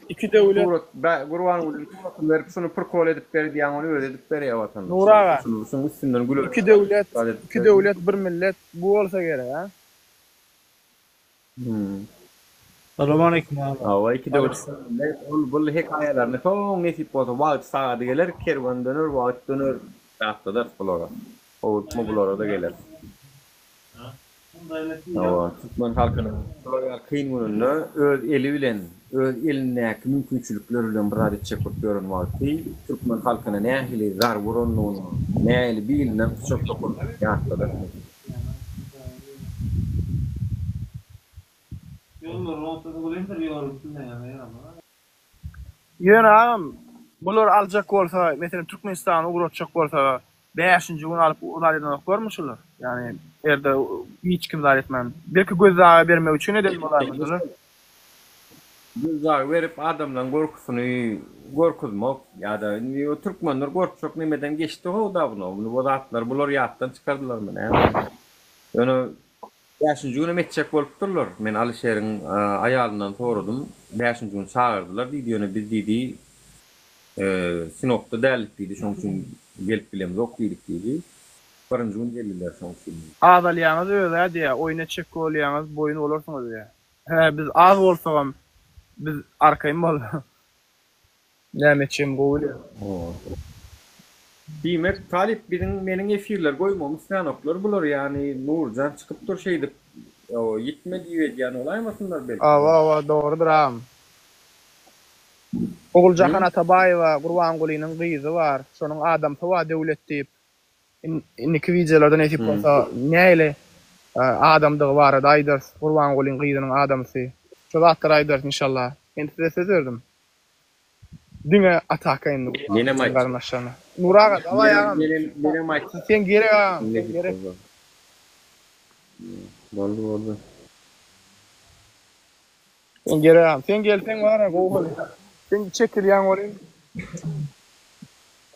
Iki döwlet. Surat Gurbangulyň suratyny berip şuny prikol edip ber diýýäň ony özi edip berýä watandaş. Nury aga. Şunuň üstünden gülüp. Iki döwlet, iki döwlet bir millet bu bolsa gerek a. Salamaleýkum aga. Hawa iki döwlet ol bul hekaýalaryny soň nesip bolsa wagty sagady geler kerwen döner wagt döner ýatladarys bulara. Howlukma bulara-da geler. Hawa, türkmen halkynyň şular ýaly kyn gününde öz eli bilen, öz elindäki mümkinçilikler bilen bir zat etjek bolup ýören wagty türkmen halkyna nähili zarba urandygyny, nähili bilinden pyçak sokandygyny ýatladarys. Ýöne agam bular aljak bolsa meselem Türkmenistana ugratjak bolsa bäşinji gün alyp zat edenoklarmy şular? Ýagny erde hiç kim zat etmän. Belki gözdagy bermek üçin eden bolaýmasalar. Gözdagy berip adamlaň gorkusyny gorkuzmak ýa-da indi o türkmenler gorkjak nemeden geçdi how dawno indi bu zatlary bular ýatdan çykardylarmy näme. Ýöne Bäşinji günem etjek bolupdyrlar. Men Alyşeriň aýalyndan soradym. Bäşinji gün çagyrdylar diýdi, ýöne biz diýdi, Sinopda däldik diýdi, şonuň üçin gelip bilemzok diýdik diýdi. Birinji gün geldiler şonuň üçin diýdi. Azalýaňyz özä diýýä, oýun etjek bolýaňyz, boýun bolarsyňyz diýýä. Hä, biz az bolsagam, biz arkaýyn bol. Näme etjegimi gowy bilýän. Diýmek talyp biziň meniň efirler goýmagymy islanoklar bular ýany Nurjan çykyp dur şeýdip ýitme diýip edýän bolaýmasynlar belki. Hawa hawa dogrudyr agam. Oguljahan Atabaýewa Gurbangulynyň gyzy bar. Şonuň adamsy bar Döwlet diýip. Indiki wideolarda nesip bolsa nähili adamdygy barada aýdarys Gurbangulyň gyzynyň adamsy. Şo zatlary aýdarys inşallah. Men size söz berdim. Diňe ataka indi bu Menem aýt. garyndaşlaryna. Nury aga daway agam. Menem menem aýt. Sen gerek agam sen gerek. Boldy boldy. Sen gerek agam. Sen gelseň bara gowy bolýar. Sen çekilýäň welin.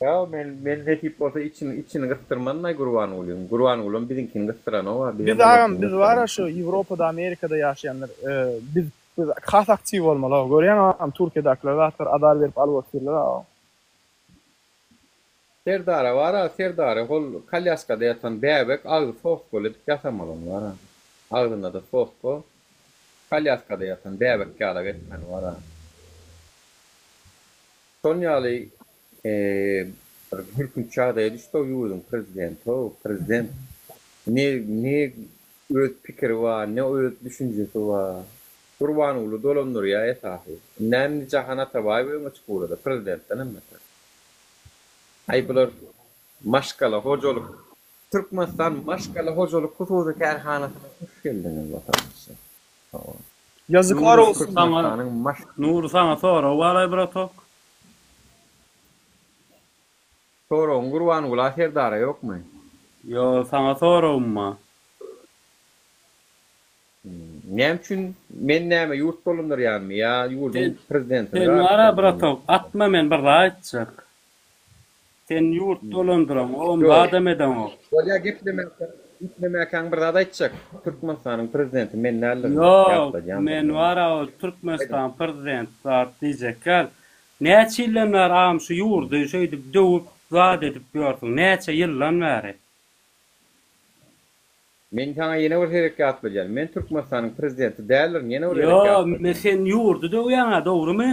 Ýa men men nesip bolsa içini içini gysdyrmanlaý Gurbangulyň. Gurbangulam biziňkini gysdyranok a bizem Biz agam biz bara şu Ýewropada Amerikada ýaşaýanlar biz Biz has aktiw bolmaly aw görýäň agam Türkiýedäkiler zatlar azar berip alyp otyrlar aw. Serdara bara Serdary hol kolýaskada ýatan bäbek agzy soskaly edip ýasamaly ony bara agzynada soska kolýaskada ýatan bäbek ýalak etmeli bara şon ýaly. Bir gülkünç ýagdaýa düşdi-ow ýurduň prezidenti-ow, prezident. Ne, ne öz pikiri bar, ne öz düşünjesi bar. Gurbanguly dolandyrýar esasy. Indem indi Jahan Atabaýew öňe çykyp ugrady, prezidentdenem beter. Aý bular maşgala hojalyk Türkmenistan maşgala hojalyk hususy kärhanasyna hoş geldiňiz watandaşlar. Sag boluň. Ýazyklar Nury olsun. saňa Türkmenistanyň maş. Nury saňa sorag baraý bratok. Soragyň Gurbangula Serdara ýokmy? Ýo saňa soragym bar. Näme üçin men näme ýurt dolandyrýanmy ýa ýurduň Sen prezidentini sen razy bara etmelimi? bratok atma men bir zat aýtjak. Sen ýurt dolandyraňok, Ýok. zadam edeňok. Bolýa geplemäkäň geplemäkäň bir zat aýtjak. Türkmenistanyň prezidenti men däldirin. Ýok, Ýatladýan men bir zat. bara ol Türkmenistan prezidenti zat diýjek däl. Näçe ýyldan bäri agam şu ýurdy şeýdip döwüp zat edip ýörsüň? Näçe ýyldan bäri? Men saňa ýene bir gezek ýatladýan. Men Türkmenistanyň prezidenti däldirin, ýene bir gezek Ýok, ýatladýan. sen ýurdy döwýäň-ä, dogrymy?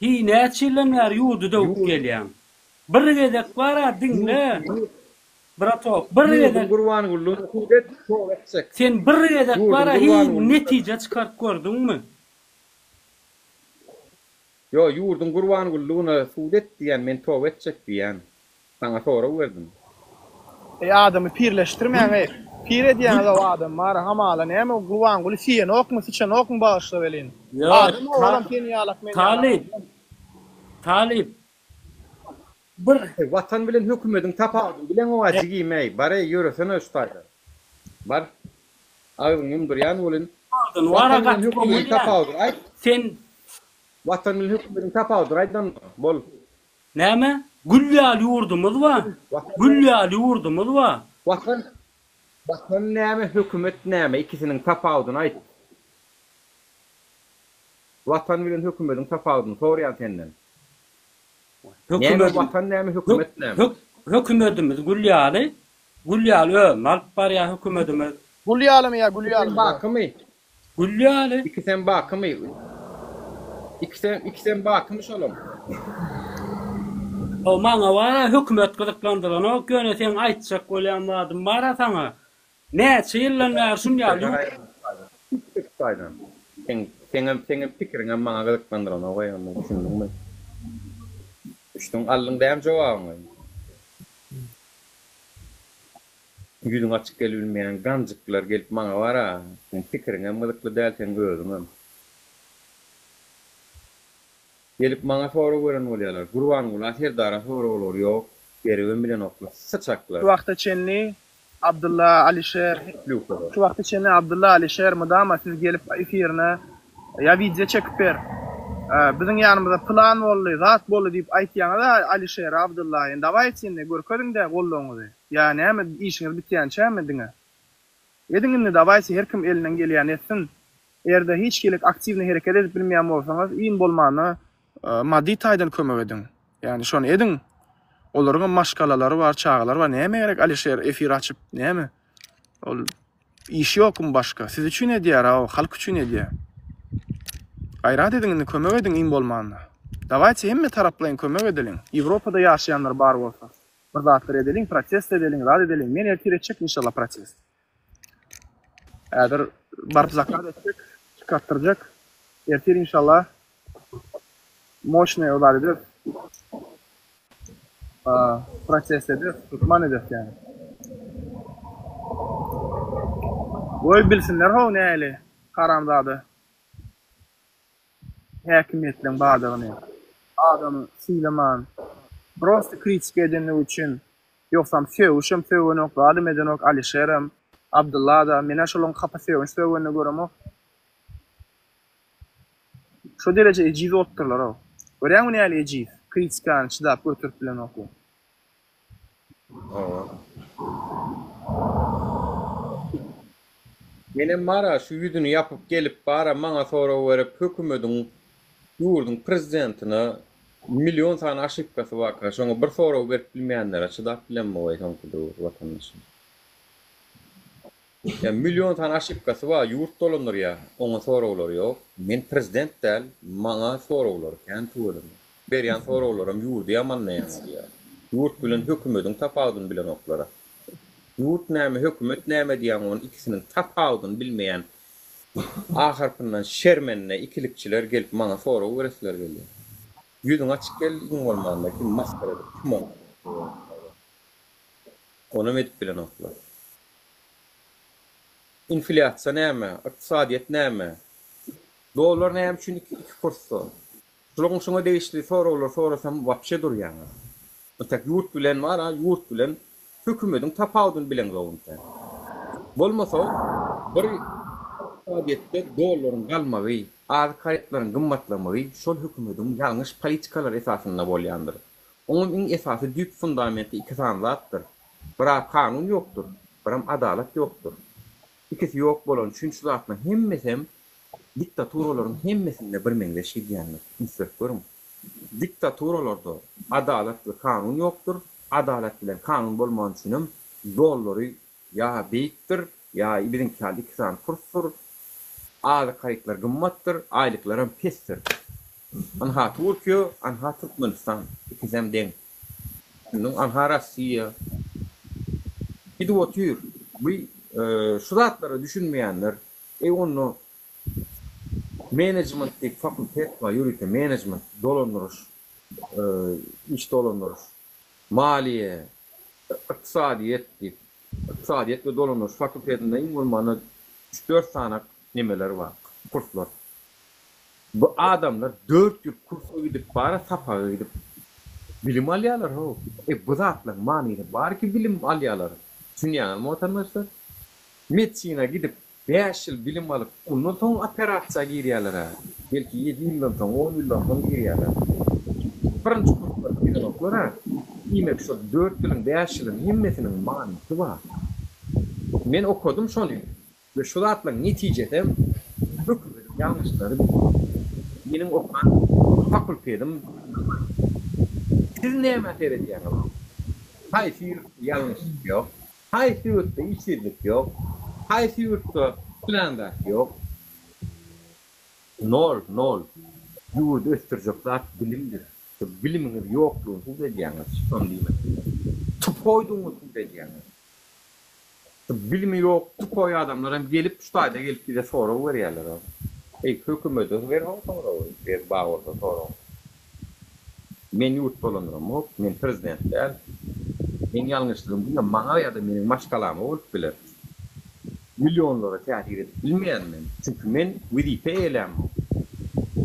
Hiý, näçe ýyldan bäri ýurdy döwüp Ýurt. gelýäň? Bir gezek bar-a, diňle, Ýurt. bratok, bir Ýurduň gezek. Gurbangulyny sud et, toba etjek. Sen bir gezek Ýurduň bar-a, hiý, Gurbangulyny. netije çykaryp gördüňmi? Ýo, ýurduň Gurbangulyna sud et diýýän, men toba etjek diýýän. Saňa sorag berdim. Eý adamy pirleşdirmäň eý. Pir edýäňiz-ow adamy bara hamala näme Gurbanguly siýenokmy syçanokmy bagyşla welin. Ýok, Adam o olam sen ýalak men ýalak Talyp, adam. Talyp, bir. Eý watan bilen hökümediň tapawudyny bileňoga jigim eý, bar eý ýöresene şu taýda. Bar. Agzyňy ýumdurýan welin. Agzyny wara Watan bilen gaty gowy hökümediň bilýän. tapawudyny aýt. Sen. Watan bilen hökümediň tapawudyny aýt onda. Bol. Näme? Gül ýaly ýurdumyz bar. Gül ýaly ýurdumyz bar. Watan Watan näme hökümet näme ikisiniň tapawudyny aýt. Watan bilen hökümediň tapawudyny soraýan senden. Näme watan näme hökümet näme? Hökümedimiz gül ýaly, gül ýaly özüni alyp barýar hökümedimiz. Gul ýalymy ýa gül Ikisem ýalymy? bakymy? Gül ýaly. Ikisem bakymy? Ikisem ikisem bakymy şolam? Haw maňa bara hökümet gyzyklandyranok ýöne seň aýtjak bolýan zadym bara saňa näçe ýyldan bäri şun ýaly Taýdan. Seň seňem seňem pikiriňem maňa gyzyklandyranok eý onda düşündiňmi? Düşdüň aldyň dämi jogabyňy? Ýüzüň açyk gelibilmeýän ganjyklar gelip maňa bar-a, seň pikiriňem gyzykly däl, seň özüňem. Gelip maňa sorag beren bolýarlar. Gurbangula serdara soraglary ýok, beribem bilenoklar, syçaklar. Şu wagta çenli Abdylla Alişer Plýukalar. Şu wagta çenli Abdylla Alişer mydama siz gelip efirine ýa wideo çekip ber. Biziň ýanymyzda pylan boldy, zat boldy diýip aýtýaňyz-a Alişere, Abdylla indi dawaýçy indi görkeziň-dä goldawyňyzy. Ýa näme işiňiz bitýänçämi diňe. Ediň indi dawaýçy her kim elinden gelýäni etsin. Eger-de hiç hili aktiwnyý hereket edip bilmeýän bolsaňyz, iň bolmanda maddy taýdan kömek ediň. Ýagny şony ediň. Olaryň hem maşgalalary bar, çagalary bar. Näme gerek Alişer efir açyp, näme? Ol işi ýokmy başga? Siz üçin edýär, o halk üçin edýär. Gaýrat ediň indi kömek ediň iň bolmanda. Dawayte hemme taraplaýyn kömek edeliň. Ýewropada ýaşaýanlar bar bolsa. Bir zatlar edeliň, protest edeliň, zat edeliň. Men ertir etjek inşallah protest. Häzir baryp zakaz etjek, çykartdyrjak. Ertir inşallah moşnyý zat ederis. Protest ederis, hökman ederis ýani. Goý bilsinler how nähili haramzada häkimiýetleň bardygyny. Adamy sylaman, prosta kritika edenligi üçin Ýogsam sögüşem sögenok, zadam edenok Alişerem, Abdylla-da, men-ä şolaryň hapa sögünç sögenini göremok. Şo dereje ejiz bolupdyrlar-ow. Görýäňmi nähili ejiz, kritikany çydap göterip bilenoklar. Hawa. Menem bara şu ýüzüni ýapyp gelip bara maňa sorag berip hökümediň ýurduň prezidentine Million sany aşypkasy barka şoňa bir sorag berip bilmeýänlere çydap bilemmowaý soňky döwür watandaşym. Ýa million sany aşypkasy bar ýurt dolandyrýa oňa soraglary ýok. Men prezident däl maňa soraglary kän tüweleme. Berýän soraglaram ýurdy ýamanlaýaňa diýýär. Ýurt bilen hökümediň tapawudyny bilenoklara. Ýurt näme, hökümet näme diýýäň ony ikisiniň tapawudyny bilmeýän A harpyndan şermende ikilikçiler gelip maňa sorag beresleri gelýär. Ýüzüň açyk gel iň bolmanda kim maskara edip kim ol. Onam edip bilenoklar. Inflýasiýa näme? Ykdysadyýet näme? Dollar näme üçin iki kursda? Şularyň şuňa degişli soraglar sorasam wapşe durýaňyz. Entek ýurt bilen bar a ýurt bilen hökümediň tapawudyny bileňzok entek. Bolmasa bir ykdysadyýetde dollaryň galmagy, azyk harytlaryň gymmatlamagy şol hökümediň ýalňyş politikalary esasynda bolýandyr. Oňam iň esasy düýp fundamenti iki sany zatdyr. Bir-a kanun ýokdur, biram adalat ýokdur. Ikisi ýok bolany üçin şu zatlaryň hemmesem Diktaturalaryň hemmesinde birmeňzeş gidýändir. Üns berip görüň. Diktaturalarda adalat we kanun ýokdur. Adalat bilen kanun bolmany üçinem dollary ýa beýikdir, ýa biziňki ýaly iki sany kursdur. Azyk harytlar gymmatdyr, aýlyklaram pesdir. Anha Türkiýe, anha Türkmenistan. Ikisem deň. Düşündiň, anha Rossiýa. Gidip otyr. Bu şu zatlara düşünmeýänler Eý onda menejment diýip fakultet bar ýörite menejment dolandyryş iş dolandyryş maliýe ykdysadyýet diýip ykdysadyýet we dolandyryş fakultetinde iň bolmanda üç dört sany nemeler bar kurslar bu adamlar dört ýyl kursa gidip bara sapaga gidip bilim alýarlar how e bu zatlaryň manysy barki bilim alýarlar düşünýäňizmi watandaşlar Medisina gidip, bäş ýyl bilim alyp, ondan soň operasiýa girýärler-ä. Belki ýedi ýyldan soň, on ýyldan soň girýärler. Birinji kursdan girenoklar-a. Diýmek, şol dört ýylyň, bäş ýylyň hemmesiniň manysy bar. Men okadym şony we şu zatlaryň netijesem hökümediň ýalňyşlary. Meniň okan fakultetim Siz nämä seredýäňiz? Haýsy ýurtda ýalňyşlyk ýok? Haýsy ýurtda işsizlik ýok? Haýsy ýurtda pylan zat ýok? Nol, nol. Ýurdy ösdürjek zat bilimdir. Siz bilimiňiz ýoklugyny subut edýäňiz, şony diýmek bilen. Tupoýdygyňyzy subut edýäňiz. Bilimi ýok, tupoý adamlar hem gelip şu taýda gelip bize sorag berýärler. Eý, hökümete ber ho soragy, ber bar bolsa sorag. Men ýurt dolandyramok, men prezident däl. Meň ýalňyşlygym diňe maňa ýa-da meniň maşgalama bolup biler. Millionlara täsir edip bilmeýän men. Çünki men wezipe eýelämok.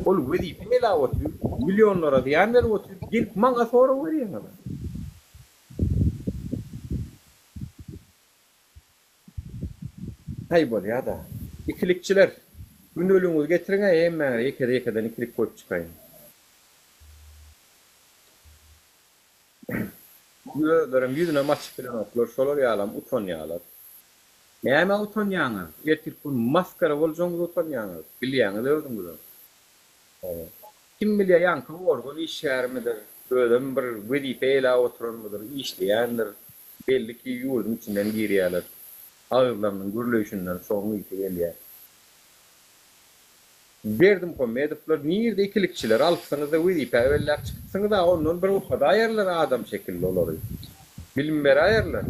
Ol wezipe eýläp otyr, millionlara zyýan berip otyr, gelip maňa sorag berýäňiz. Haý bolýada. Ikilikçiler, gündeligiňizi getiriň-ä hemmäňize ýekede-ýekeden ikilik goýup çykaýyn. Özlerem ýüzünem açyp bilenoklar, şolar ýalam utanýalar. Nämä utanýaňyz? Ertirki gün masgara boljagyňyza utanýaňyz. Bilýäňiz özüňizem. Kim bilýär ýaňky organ işgärimidir, özem bir wezipe eýläp oturanmydyr, işleýändir. Belli ki ýurduň içinden girýärler. Agyzlarynyň gürleýşinden şoň ysy gelýär. Berdimuhamedowlar nirde ikilikçileri alypsyňyzda wezipä belläp çykypsyňyza ondan bir okadaýarlar adam şekilli olary. Bilim beräýerler.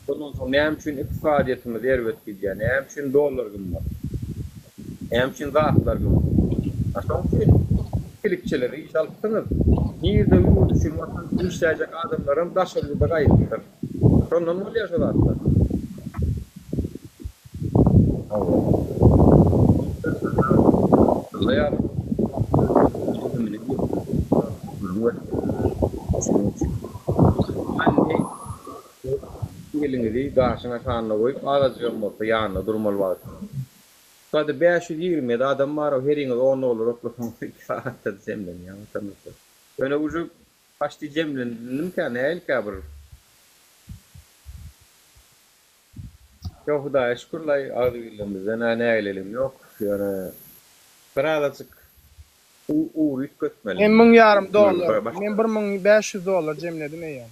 Ondan soň näme üçin ykdysadyýetimiz erbet gidýär, näme üçin dollar gymmat, näme üçin zatlar gymmat. A şoň üçin ikilikçileri işe alypsyňyz. Nirde ýurt üçin, watan üçin işläýjek adamlaram daşary ýurda gaýdypdyr. Şondan bolýar şo zatlar. Eliňizi daşyň aşagynda goýup azajygam bolsa ýanynda durmaly wagty. Sada 527 adam bar heriňiz on dollar oklasaňyz iki sagatda jemlenýär watandaşlar. Ýöne uje paçti jemlendimkä nähilikä bir. Ýok Hudaýa şükürlaý agzybirligimizden-ä nägileligim ýok. Ýöne birazajyk ugry üýtgetmeli. Men müň ýarym dollar, men 1500 dollar jemledim eýýäm.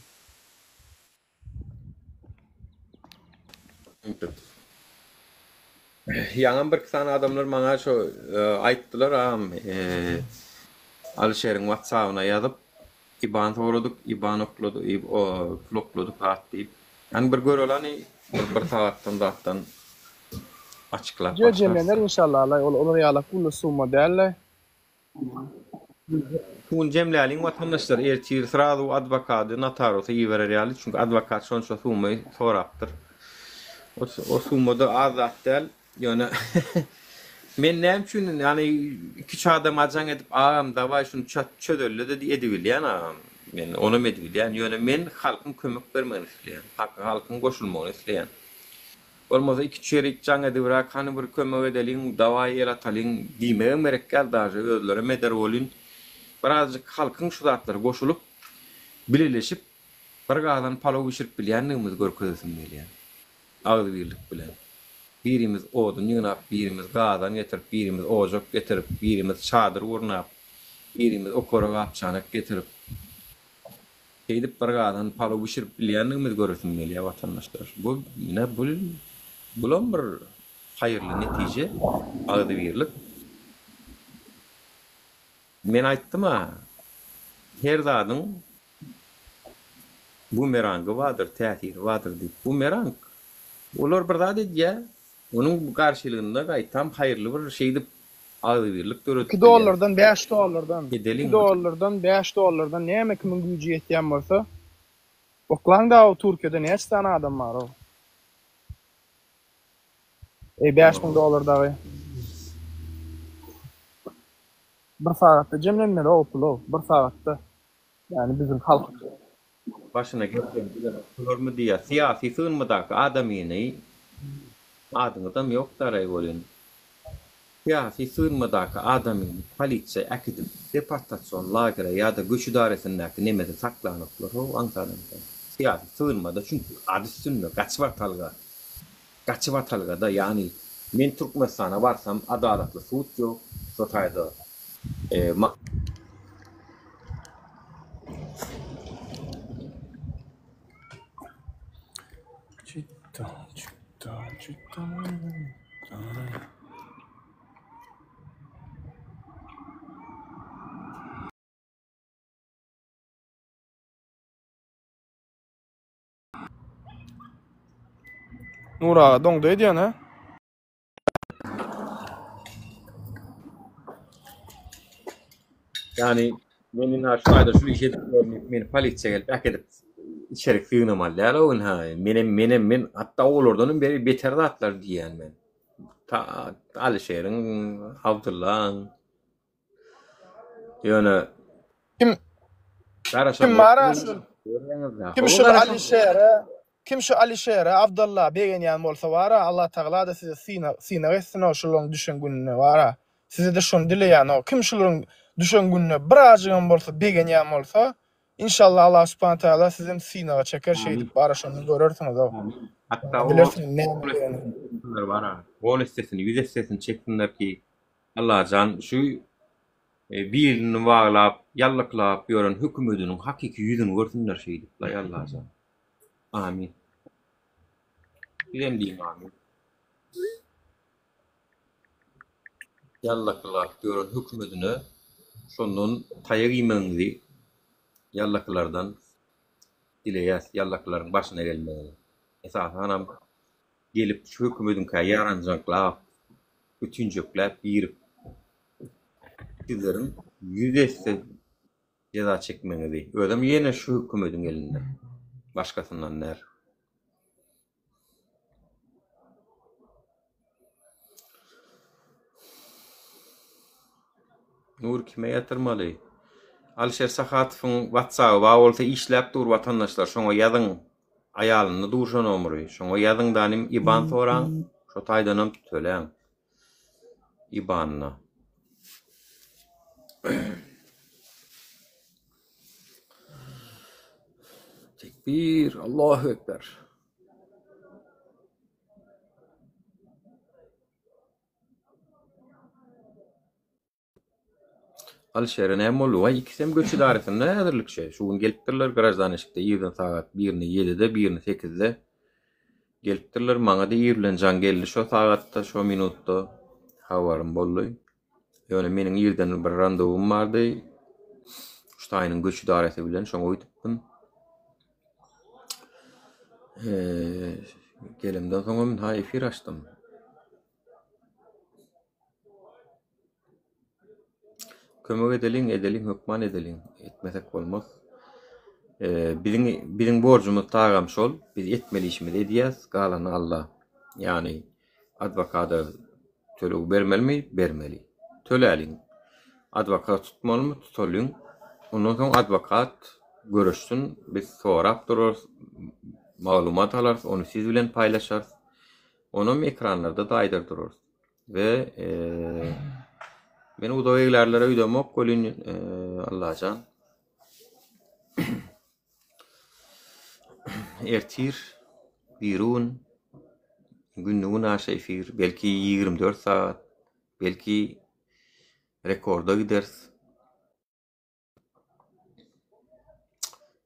Ýaňam birki sany adamlar maňa şo aýtdylar agam Alyşeriň whatsabyna ýazyp. IBAN soradyk, IBAN oklady, pul okladyk zat diýip. Ýani bir göreli hany bir, bir sagatdan zatdan açyklap Jö başlarys. jemlener inşallah Allay ol olar ýalak uly summa däl-le. Şuny jemläliň watandaşlar ertir srazu adwokady notariusa iberer ýaly çünki adwokat şonça summy sorapdyr. O, o summada az zat däl. Ýöne men näme üçin ýany iki-üç adama jaň edip agam dawaý şuny çat çözelde-de diý edibilýän agam. Men onam edibilýän. Ýöne men halkyň kömek bermegini isleýän. Halkyň goşulmagyny isleýän. Bolmasa iki-üç ýerik jaň edibräk hany bir kömek edeliň dawaý el atalyň diýmegem gerek däl daže özlerem eder welin birazjyk halkyň şu zatlara goşulyp bileleşip bir gazan palaw bişirip bilýändigimizi görkezesim gelýär. Agzybirlik bilen. Birimiz odun ýygnap, birimiz gazan getirip, birimiz ojak getirip, birimiz çadyr gurnap, birimiz okara gap-çanak getirip, şeýdip bir gazan palaw bişirip bilýändigimizi göresim gelýär watandaşlar. Bu ine bu bulam bir haýyrly netije, agzybirlik. Men aýtdym-a, her zadyň Bumerangy bardyr, täsiri bardyr diýip. Bumerang, olar bir zat edýär, onuň garşylygynda gaýtam haýyrly bir şeýdip agzybirlik döredip Iki bilýäris. dollardan, bäş dollardan, iki Edeliň. dollardan, bäş dollardan näme kimiň güýji ýetýän bolsa, oklaň dagy Türkiýede näçe sany adam bar-ow. Eý, 5000 dollar dagy. Bir sagatda jemlenmeli-ow pul-ow, bir sagatda. Ýagny biziň halk. Başyna getiren bilen otularmy diýýär. Syýasy sygynmadaky adamyny adyňyzam ýok daraý welin. Syýasy sygynmadaky adamyny polisiýa äkidip deportasion lagere ýa-da göç ydaresindäki nemede saklanoklar how aňsat-aňsat. Syýasy sygynmada çünki ady üstünde gaçybatalga. Gaçybatalgada ýagny men Türkmenistana barsam adalatly sud ýok şo taýda. Nur aga doňdy edýän ha. Ýagny men ynha şu aýda şu işi edip ýörün diýip meni polisiýa gelip äkidip içerik sygnamaly däl o ynha. Menem menem men hatda olardanam beri beter zatlar diýýän men. Ta Alyşeriň, Abdyllaň. Ýöne Kim kim bar şu kim şu Alişere kim şu Alişere Abdalla begenýän bolsa bara Allah Tagala da size synag synag etsin o şularyň düşen gününe bara. Size de şony dileýän o kim şularyň düşen gününe birazjygam bolsa begenýän bolsa inşallah Allah Subhana Taala sizem synaga çeker şeýdip bara şony görersiňiz o. Hatda o Bilersiňiz näme bara. On essesini, ýüz essesini çeksinler ki Allajan şu Bilini baglap, ýallyklap ýören hökümediniň hakyky ýüzüni görsünler şeýdip laý Allajan. Amin. Sizem diýiň amin. Ýallaklap ýören hökümedine şondan taýak iýmegiňizi ýallakylardan dileýäs, ýallakylaryň başyna gelmegini. Esasanam gelip şu hökümediňkä ýaranjaňklap, ötünjekläp girip sizleriň ýüz esse jeza çekmegiňizi, özem ýene şu hökümediň elinden, başgasyndan däl. Nur kime ýatyrmaly? Alişer Sahatowyň whatsaby bar bolsa işläp dur watandaşlar şoňa ýazyň aýalynda dur şo nomury şoňa ýazyň danym iban soraň şo taýdanam töläň. Ibanyna. Tekbir, Allahu Ekber. Alişere näme boldy? Waý, ikisem göç ydarasynda häzirlikçe. Şu gün gelipdirler graždan eşikde irden sagat birini ýedide, birini sekizde gelipdirler. Maňa-da ir bilen jaň geldi şo sagatda, şo minutda habarym boldy. Ýöne meniň irden bir randewum bardy. Şu taýynyň göç idaresi bilen şoňa gidipdim. Gelemden soňam ha efir açdym. Kömek edeliň, edeliň, hökman edeliň. Etmesek bolmaz. Biziň biziň borjumyz tagam şol. Biz etmeli işimizi edýäs, galany Alla. Ýagny adwokata töleg bermelimi? Bermeli. Töläliň. Adwokat tutmalymy? Tutalyň. Ondan soň adwokat görüşsin, biz sorap durarys, maglumat alarys, ony siz bilen paýlaşarys. Onam ekranlarda-da aýdar durarys. We men uzak eglärler öýdemok welin Allajan. Ertir birigün günde günaşa efir belki 24 sagat belki rekorda gideris.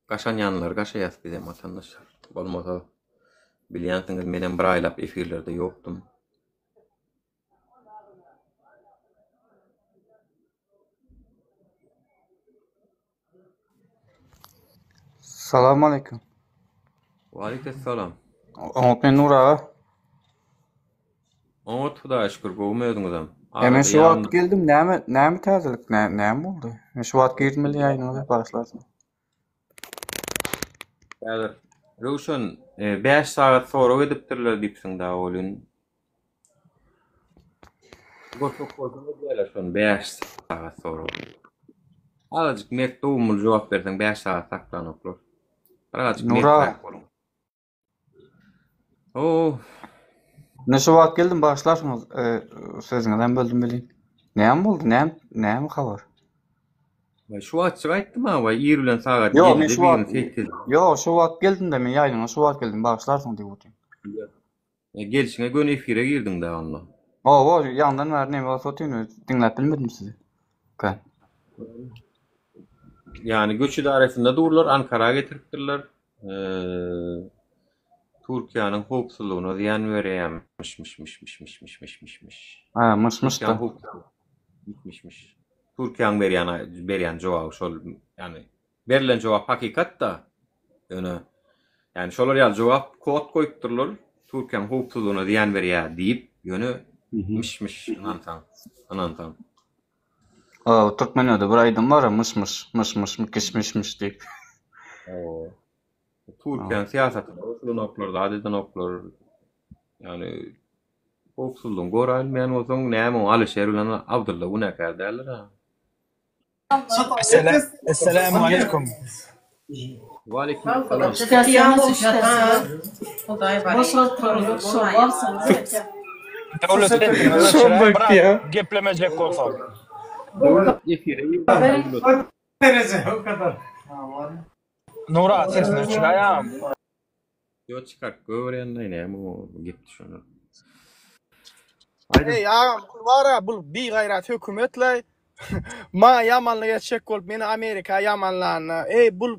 Gaşanýanlary gaşaýas bizem watandaşlar. Bolmasa bilýänsiňiz menem bir aýlap efirlerde ýokdum. Salam aleyküm. Waleykesselam. Oňat men Nur aga. Oňat Hudaýa şükür gowumy özüňizem? E men Arada şu wagt ýalňyz geldim näme näme täzelik nä näme boldy? Men şu wagt girdim bile ýaýynyňyza bagyşlarsyň. Häzir Röwşen 5 sagat sorag edipdirler diýipsiň dagy welin. Goşuk bolsa edýärler şony 5 sagat sorag. Azajyk mert dogumly jogap berseň 5 sagat saklanoklar. Birazajyk Nur aga. merträk boluň. Oh. Men şu wagt geldim bagyşlarsyňyz e, sözüňizem böldüm welin. Näme boldy? Näme näme habar? Waý şu wagtjyk aýtdym ha, waý ir bilen sagat Ýok, men 7-de şu wagt birini 8-de. Ýok, şu wagt geldim-de men ýaýlyňa şu wagt geldim bagyşlarsyň diýip otyryn. E, gelşiňe göni efire girdiň da onda. Hawa, ýaňdan bäri neme bolsa otyryn, diňläp bilmedim sizi. Kän. Ýagny göç idaresinde durlar, Ankara getiripdirler. Türkiýäniň howpsuzlygyna zyýan berýärmişmişmişmişmişmişmişmiş. Ha, myş-myş da. Mişmiş. Türkiýäniň berýän berýän jogaby şol, ýagny berlen jogap hakykat-da. Ýöne ýagny şolar ýaly jogap kod goýupdyrlar, Türkiýäniň howpsuzlygyna zyýan berýär diýip, ýöne miş-miş ynansaň, ynansaň. Hawa, türkmenlerde bir aýdym bar, myş-myş, myş-myş, kişmiş-miş diýip. Hawa. Türkiýäniň syýasatyna goşulanoklar, zat edenoklar. Ýagny howpsuzlygyny gorabilmeýän bolsaň, näme o Alyşer bilen Abdylla günäkär däldir-ä. Esselamu aleýkum. Waleýkim essalam. Döwlet sesini öçüräý biraz geplemejek bolsaň. Döwlet efire girdi Döwlet. Nura sesini öçüräý agam. Ýok çykaryp goýberýänlaý näme o gep düşenok. Eý agam bul bara bul bigaýrat hökümetlaý maňa ýamanlyk etjek bolup meni Amerika ýamanlanyna eý bul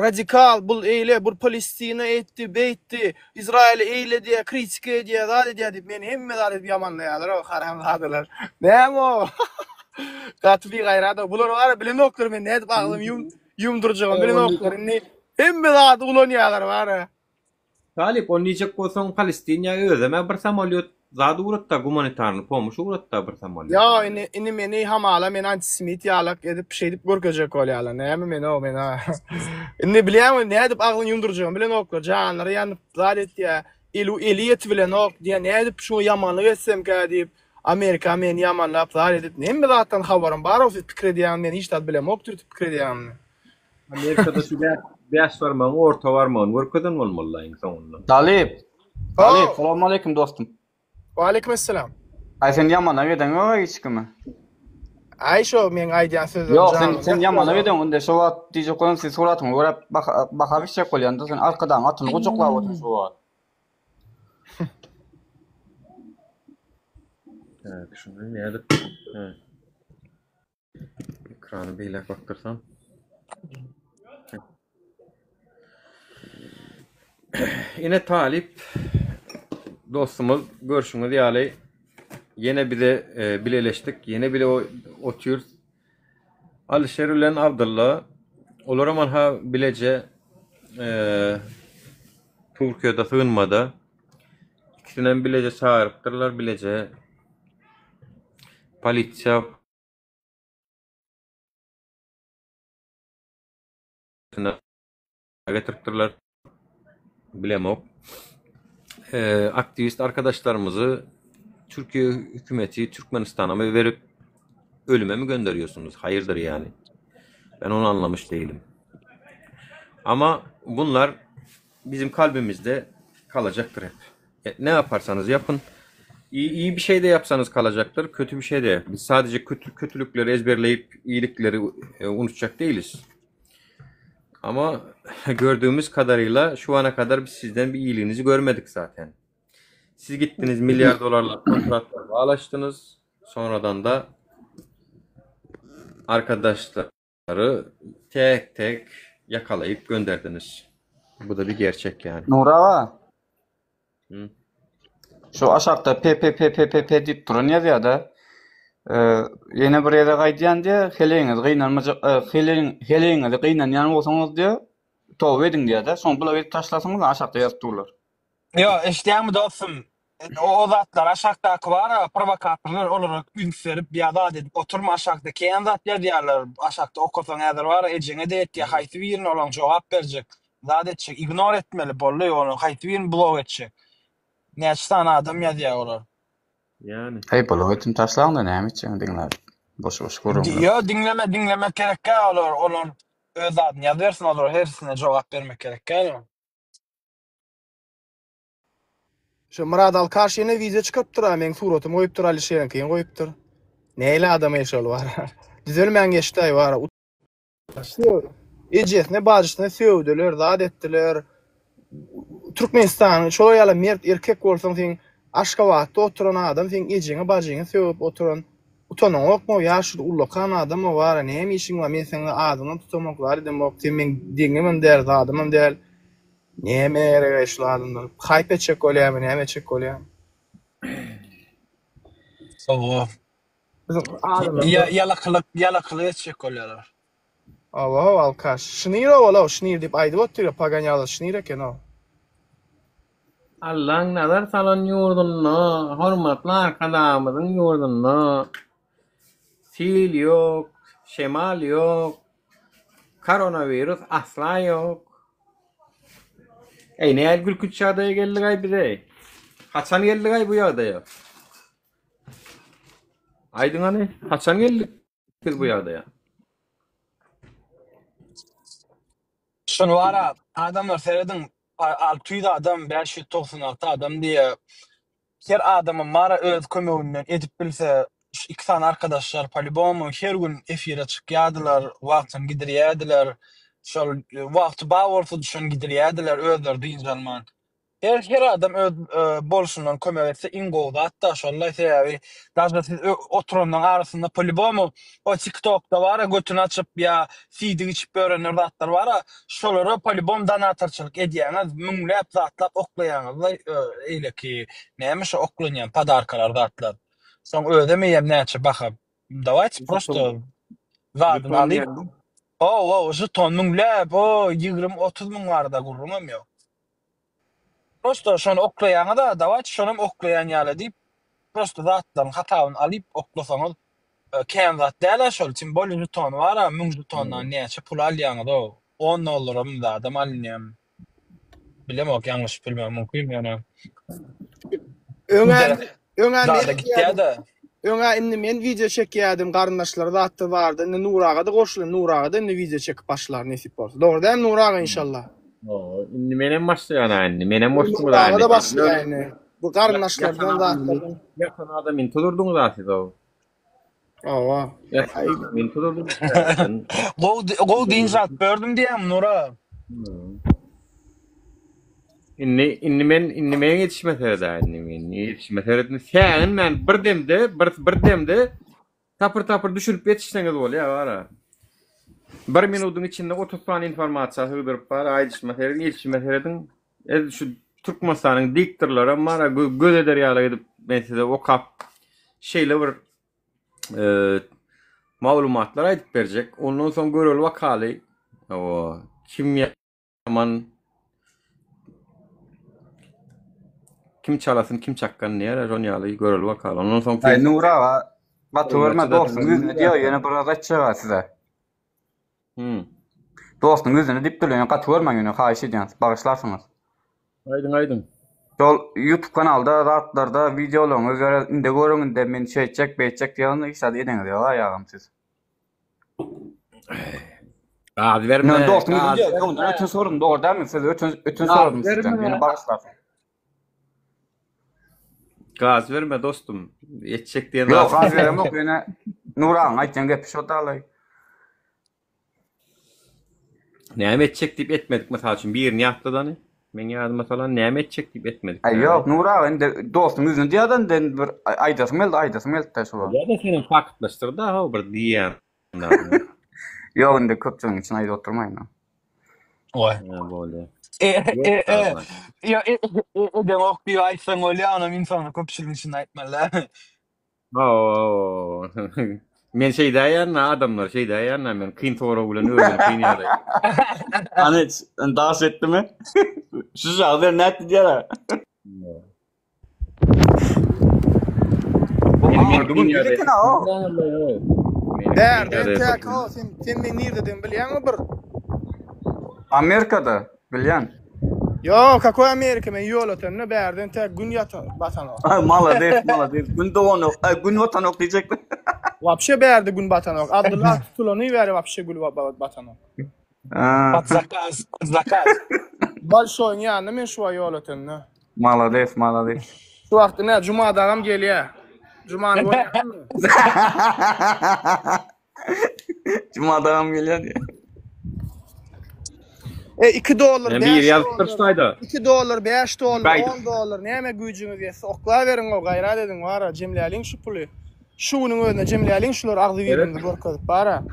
radikal bul eýle bul Palestina eýtdi beýtdi Izraýyl eýle diýýä kritika edýä zat edýä diýip meni hemme zat edip ýamanlaýalar o haramzadalar näme o gaty bigaýrat bular bara bilenoklar men nädip agzymy ýum ýumdurjagym bilenoklar indi hemme zady ulanýalar bara. Talyp, ony diýjek bolsaň Palestinýa özem-ä bir samolýot zat ugratda, gumanitarny pomoş ugratda bir samolýot. Ýok indi indi meni hamala meni antisemit ýalak edip şeýdip görkezjek bolýarlar näme men o men indi bilýäňmi nädip agzyny ýumdurjagyny bilenoklar janlary ýanyp zat etýä eli eli ýetibilenok diýä nädip şuňa ýamanlyk etsemkä diýip Amerika meni ýamanlap zat edip hemme zatdan habarym bar o siz pikir edýäňiz men hiç zat bilemokdyr diýip pikir edýäňmi. Amerikada şu bäş barmagyň orta barmagyny görkezen bolmaly iň soňunda. Talyp. Talyp, salam aleýkum dostum. Waleýkim essalam. Aý sen ýamanak edeňok hiç kimi. Aý şo meň aýdýan sözlerim Ýok sen sen ýamanak edeň onda şo wagt diýjek bolan sen suratyňy görüp baha baha biçjek bolýanda sen arkadaň atyny gujaklap otyr şo wagt. Tak, şuny nädip? Hä. Ekrany beýläk bakdyrsam. Ine talyp dostumyz görşüňiz ýaly ýene bize e, bileleşdik, ýene bile otyrys. Alyşir bilen Abdylla olaram anha bileje Türkiýede sygynmada ikisinem bileje çagyrypdyrlar bileje polisiýa getiripdirler. Bilemok. Aktiwist arkadaşlarymyzy Türkiýe hükümeti Türkmenistana mı verip ölüme mi gönderiyorsunuz? Hayırdır yani. Ben onu anlamış değilim. Ama bunlar bizim kalbimizde kalacaktır hep. E, ne yaparsanız yapın. İyi, iyi bir şey de yapsanız kalacaktır, kötü bir şey de. Biz sadece kötü kötülükleri ezberleyip iyilikleri e, unutacak değiliz. Ama gördüğümüz kadarıyla şu ana kadar biz sizden bir iyiliğinizi görmedik zaten. Siz gittiniz milyar dolarlık kontratlar bağlaştınız. Sonradan da arkadaşları tek tek yakalayıp gönderdiniz. Bu da bir gerçek yani. Nury aga. Hı. Şu aşakda P P P P P P diýip duran ýazýada. Ýene bir ýere gaýdýan diýä, heleýiňizi gynanmajak, heleýiň heleýiňizi gynanýan bolsaňyz diýä, toba ediň diýä-de. Soň bular edip taşlasaňyz aşakda ýazyp durlar. Ýo, eşidýäňmi dostum? O zatlar aşakdaky bar-a, prowokatorlar olara üns berip ýa zat edip oturma aşakda kän zat ýazýarlar. Aşakda okasaň häzir bar-a ejeňe-de ýetýär haýsy birine olaň jogap berjek. Zat etjek ignor etmeli boldy ony haýsy birini blok etjek. Näçe sany adam ýazýar olar. Ýani. Heý blok etdim taşlaňda näme etjegiňi diňläp boş boş gürrüňler. Ýo diňleme diňlemek gerekgä olar olar öz zadyny ýazybersin olara hersine jogap bermek gerekgä. Şu Myrat Alkaş ýene wideo çykarypdyr a meň suratymy goýupdyr Alişeriňkini goýupdyr. Nähili adam eý şol bar. Düzelmän geçdi aý bar. Ejesine bajysyna sögdüler, zat etdiler. Türkmenistanyň şolar ýaly mert erkek bolsaň seň Aşgabatda oturan adam seň ejeňe bajyňa sögüp oturan utanaňokmy ýaşuly ullakan adam o bara näme işiň bar men seň adyňam tutamok zat edemok sen meň deňimem däl zadymam däl näme geregaý şul adamlar haýp etjek bolýamy näme etjek bolýamy. Hawa. Biziň adamlar Ýa ýalakylyk ýalakylyk etjek bolýarlar. Hawa hawa alkaş. Şnir owal-ow şnir diýip aýdyp otyr paganýaly şnir eken-ow. Allaň nazar salan ýurdunda, hormatly Arkadagymyzyň ýurdunda sil ýok, şemal ýok, koronawirus asla ýok. Eý, nähili gülkünç ýagdaýa geldigaý biz-eý? Haçan geldigaý bu ýagdaýa? Aýdyň hany, haçan geldik biz bu ýagdaýa? Şuny bara adamlar serediň 600 adam 596 adam diýe her adamam bara öz kömeginden edip bilse şu iki sany arkadaşlar poliboma her gün efire çykýadylar wagtyny gidirýädiler şol wagty bar bolsady şony gidirýädiler özleri dynç alman Her her adam öz bolşundan kömek etse iň gowy zatda şollaý sebäbi daže siz oturanlaň arasynda poliboma o tiktokda bara götüni açyp ýa siýdik içip ýörenler zatlar bara şolara polibom donatorçylyk edýäňiz müňläp zatlap oklaýaňyzlaý eýleki näme şo oklanýan podarkalar zatlar soň özem eýýäm näçe baha dawayte prosto zadyny alyp hawa žeton müňläp o 20 30 müň barada gürrüňem ýok. Prosto şony oklaýaňyza dawaýçy şonam oklaýan ýaly diýip prosto zatlaryň hasabyny alyp oklasaňyz kän zat dälä şol tim bolýe žetony bara müň žetondan näçe pul alýaňyzow on dollaram zadam alynýam bilemok ýalňyş bilmegim mümkin ýöne Öňä öňä men zada gitýädä. Öňä indi men wideo çekýädim garyndaşlar zatda bardy indi Nury agada goşulan Nury agada indi wideo çekip başlar nesip bolsa dogry dälmi Nury aga inşallah. Hawa indi menem başlaýan a indi menem goşduňyz Nury a agada indi. başlaýar indi bu garyndaşlardan zatlardan. Ýatan adam indi tuzurdyňyz a siz o. Hawa. Ýatan adam indi tuzurdyňyz. Gowy gowy dynç alyp gördüm diýýäňmi Nury aga. Indi indi men indi men ýetişme seredä indi men ýetişme seredin säginmän bir demde bir bir demde tapyr tapyr düşürip ýetişseňiz bolýar bara. Bir minudyň içinde 30 sany informasiýa sygdyryp bara aýdyşma serediň ýetişme serediň. Ez şu Türkmenistanyň diktorlaram bara göz eder ýaly edip men size okap şeýle bir e, Maglumatlar aýdyp berjek. Ondan soň göreli bakaly. Hawa, kim ýaman kim çalasyn, kim çakgan diýer, şon ýaly göreli bakaly. Ondan soň Aý Nury aga, gaty görme dostuň ýüzüne diýýär, ýene bir zat aýtjak-a size. Hmm. Dostuň ýüzüne diýip dur, ýöne gaty görmäň ýöne haýyş edýän, bagyşlarsyňyz. Aýdyň, aýdyň. Şol YouTube kanalda zatlarda wideolaryňyz ýöre indi görüň indi men şeýtjek beýtjek diýen hiç zat edeňiz ýok aýagym siz. Gaz berme. Men dostuň gaz ýüzüne berme. öňden öten soradym dogry dälmi siz öten öten Gaz soradym sizden berme. ýöne bagyşlarsyň. Gaz berme dostum. Etjek diýen Ýok gaz beremok ýöne Nuragyň aýtýan gepi şo dalaý. Näme etjek diýip etmedik mysal üçin birini ýatladany. Meň ýadyma salan näme etjek diýip etmedik. Aý ýok Nury aga indi dostuň ýüzüne diýýärdi indi bir aýdasym geldi aýdasym geldi-de şo wagt. Ýa-da senem faktlaşdyr-da how bir diýýän zadyňy. Ýok indi köpçüligiň içinde aýdyp oturmaýyn. Oý. Hä bolýa. E e e ýa e e edeňok diýip aýtsaň bolýa onam insana köpçüligiň içinde aýtmaly däl. Hawa. Men şeýdäýýän adamlar şeýdäýýän men kyn sorag bilen özüni kyn ýagdaýa. Hany daş etdimi? Şu ýagdaý nätdi diýýär. Bärde täk o sen sen men nirdedigimi bilýäňmi bir? Amerikada bilýän. Ýok, kakoý Amerika men ýol ötende bärden täk gün ýata batanok. Malades, malades. Gün doganok, ay gün batanok diýjekdim. Wapşe bärde gün batanok. Abdylla tutulany bäri wapşe gül batanok. Pod zakaz, pod zakaz. Bolşoýyň ýanynda men şu ýol ötende. Malades, malades. Şu wagt ine Juma dagam gelýär. Jumany görýäňmi? Juma dagam gelýär diýýär. E 2 dollar, Men 5 biri ýazypdyr dollar, şaýda. 2 dollar, 5 dollar, Gaýdyp. 10 dollar, näme güýjüňiz ýetse oklaweriň o gaýrat ediň bara, jemläliň şu puly. Şu günüň özünde jemläliň şulary agzybirligimizi görkezip bara.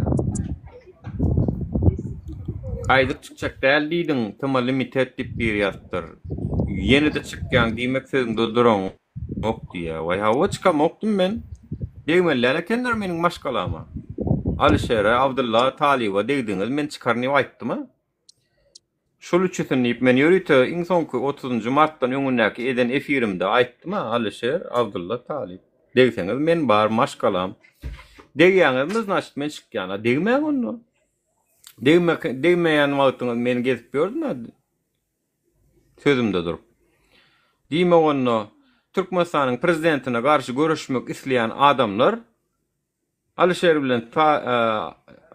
Gaýdyp çykjak däl diýdiň, Tma limited diýip biri ýazypdyr. Ýene-de çykýaň diýmek sözüňde duraňok diýýär. Waý hawa çykamokdym men. Degmeli däl ekenler meniň maşgalama. Alyşere, Abdylla, Talyba degdiňiz men çykaryn diýip aýtdym-a. Şul üçüsini diýip men ýörite iň soňky otuzynjy martdan öňündäki eden efirimde aýtdym-a Alyşer, Abdylla, Talyp. Degseňiz men bar, maşgalam. Degýäňizmi znaçit men çykýan. A degmäň onda. Degme degmeýän wagtyňyz men gezip ýördüm-ä sözümde durup. Diýmek onda Türkmenistanyň prezidentine garşy göreşmek isleýän adamlar Alyşer bilen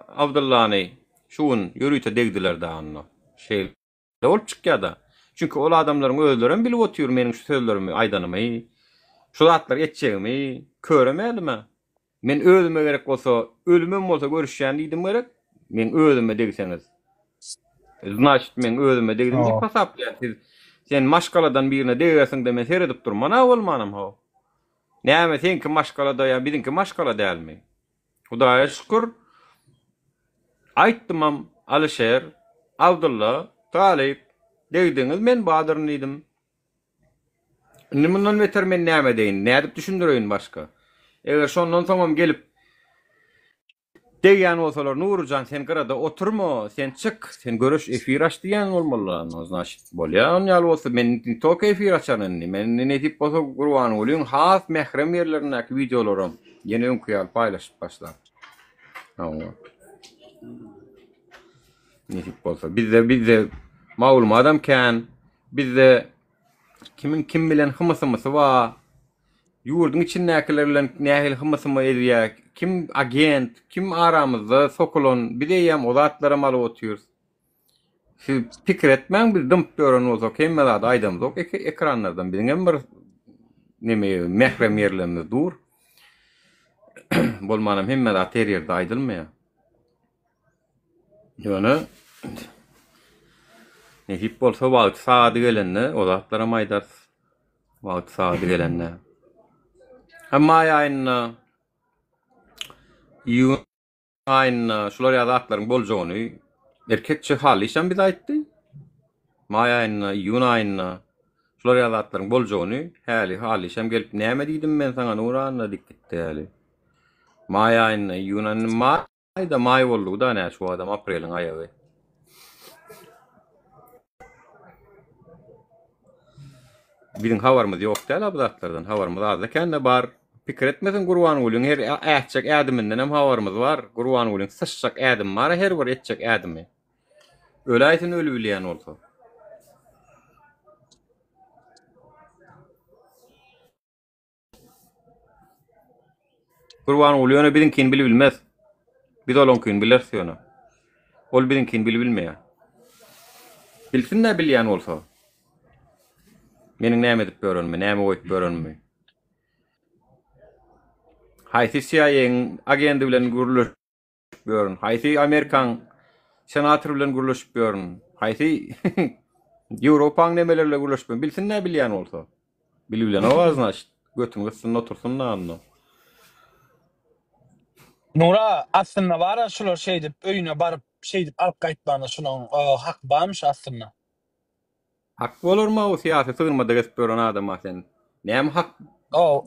Abdyllany şu gün ýörite degdiler da onda. Şeýle bolup çykýar-da. Çünki ol adamlaryň özlerem bilip otyr meniň şu sözlerimi aýdanymy, şu zatlary etjegimi, körem älime. Men özüme gerek bolsa, ölümem bolsa görüşýän diýdim gerek, meň özüme degseňiz. Znaçit meň özüme degdim diýip hasaplaýan siz. Sen maşgaladan birine degersiň-de men seredip durman-a bolmanam how. Näme seňki maşgalada ýa biziňki maşgala dälmi? Hudaýa şükür aýtdymam Alyşer, Abdylla, Talyp degdiňiz men badyryn diýdim. Indi mundan beter men näme edeýin, nädip düşündireýin başga? Eger şondan soňam gelip Degýän bolsalar Nuryjan sen gyrada oturma, sen çyk, sen göreş efir aç diýýän bolmalylar onda znaçit bolýa on ýaly bolsa men ne tolko efir açaryn indi men indi nesip bolsa Gurbangulyň has mährem ýerlerindäki wideolaram ýene öňki ýaly paýlaşyp başlar. Hawa. Nesip bolsa bizde bizde maglumadam kän bizde kimiň kim bilen hymysymysy bar Ýurduň içindäkiler bilen nähili hymy-symy edýär, kim agent, kim aramyzda sokulan, biz eýýäm o zatlaram alyp otyrys. Siz pikir etmäň, biz dymyp ýören bolsak, hemme zady aýdamzok ekranlardan. Biziňem bir neme mährem ýerlerimiz dur. Bolmanam hemme zat her ýerde aýdylmaýar. Ýöne nesip bolsa wagty sagady gelende o zatlaram aýdarys. Wagty sagady gelende. Hem maý aýynda iýun aýynda şular ýaly zatlaryň boljagyny erkekçe Hallyşam bize aýtdy. Maý aýynda, iýun aýynda şular ýaly zatlaryň boljagyny häli Hallyşam gelip näme diýdim men saňa Nuranna diýip gitdi häli. Maý aýynda, iýun aýynda, maýda maý boldugy-da nä şu adam apreliň aýagy. Biziň habarymyz ýok däl-a bu zatlardan. Habarymyz azda-kände bar. Pikir etmesin Gurbangulyň her ätjek ädiminden hem habarymyz bar. Gurbangulyň syçjak ädimi bar-a her bir etjek ädimi. Öläýsin öli bilýän bolsa. Gurbanguly ýöne biziňkini bilibilmez. Biz olaňkyny bileris ýöne. Ol biziňkini bilibilmeýär. Bilsin-dä bilýän bolsa. Meniň näme edip ýörenimi, näme goýup ýörenimi. Haýsy CIA-iň agendi bilen gürleşip ýörün? Haýsy Amerikaň senatory bilen gürleşip ýörün? Haýsy Ýewropaň nemeleri bilen gürleşip ýörün? Bilsin-dä bilýän bolsa. Bilibilenok-a znaçt. Götüni gyssyn otursyn-da onda. Nura, aslynda bar-a şular şeýdip öýüne baryp şeýdip alyp gaýtmana şulaň haky barmyş aslynda. Hak bolarmy o syýasy sygynmada gezip ýören adama sen? Näme hak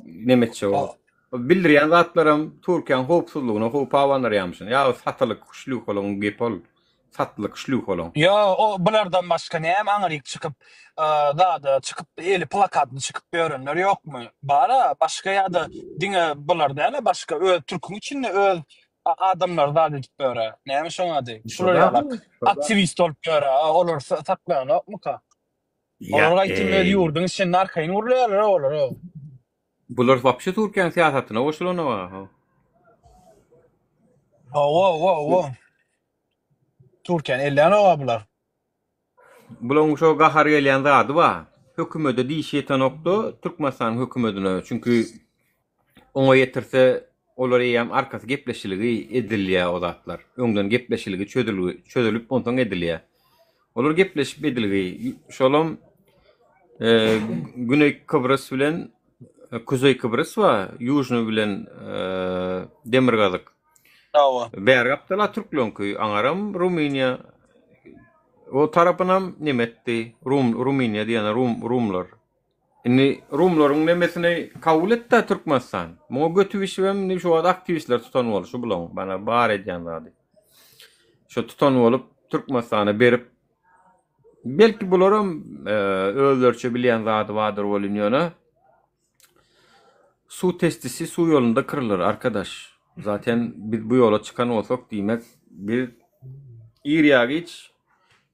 neme etjek ol? Bildirýän zatlaram Türkiýäň howpsuzlygyna howp abandyrýarmyşyn. Ýa satylyk şlýuhalaň gepi ol. Satlyk şlýuhalaň. Ýo o bulardan başga näme aňryk çykyp zada çykyp eli plakatly çykyp ýörenler ýokmy? Bara başga ýa-da diňe bular däl-e başga öz türküň içinde öz adamlary zat edip ýöre. Näme şoň ady? Şular ýalak aktiwist bolup ýöre. Olar saklaýanokmyka? Olar gaýtym öz ýurduň içinde arkaýyn gürleýärler olar. Bular wapşe Türkiýäniň syýasatyna goşulanok-a. Hawa, hawa, hawa. Türkiýäni elleýänok-a bular. Bularyň şo gahar gelýän zady bar. Hökümede dişi ýetenokda Türkmenistanyň hökümedine. Çünki oňa ýetirse olar eýýäm arkasy gepleşiligi edilýär o zatlar. Öňden gepleşiligi çözülgi çözülip onsoň edilýär. Olar gepleşip edilgi şolam Güneý Kybrys bilen Kuzeý Kybrys bar, Ýužnyý bilen Demirgazyk. Hawa. Bäri gapdala türkleňki, aňaram Rumyniýa. O tarapynam neme etdi? Rum, Rumyniýa diýen Rum, Rumlar. Indi Rumlaryň nemesini kabul etdi Türkmenistan. Muňa göti bişibem indi şu wagt aktiwistler tutan bolşy bulaň bana bar edýän zady. Şu tutan bolup Türkmenistana berip belki bularam özleriçe bilýän zady bardyr welin ýöne Suw testisi suw ýolunda kyrylar arkadaş. Zaten biz bu ýola çykan bolsak diýmek biz ir ýa giç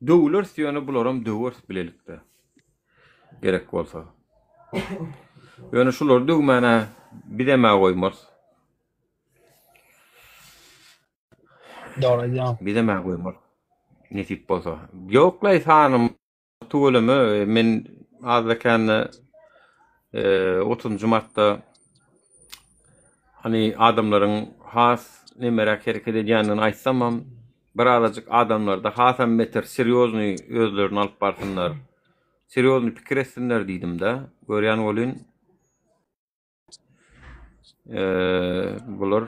döwüleris ýöne bularam döweris bilelikde. Gerek bolsa. Ýöne şulary döwmänä bizem-ä goýmarys. Dogry aýdýaň. Bizem-ä goýmarys. Nesip bolsa. Ýoklaý sanym Tüweleme men azda-kände otuzynjy martda hany adamlaryň has nemeräk hereket edýändigini aýtsamam, birazajyk adamlarda hasam beter serýoznyý özlerini alyp barsynlar, serýoznyý pikir etsinler diýdim-de. Görýän welin Bular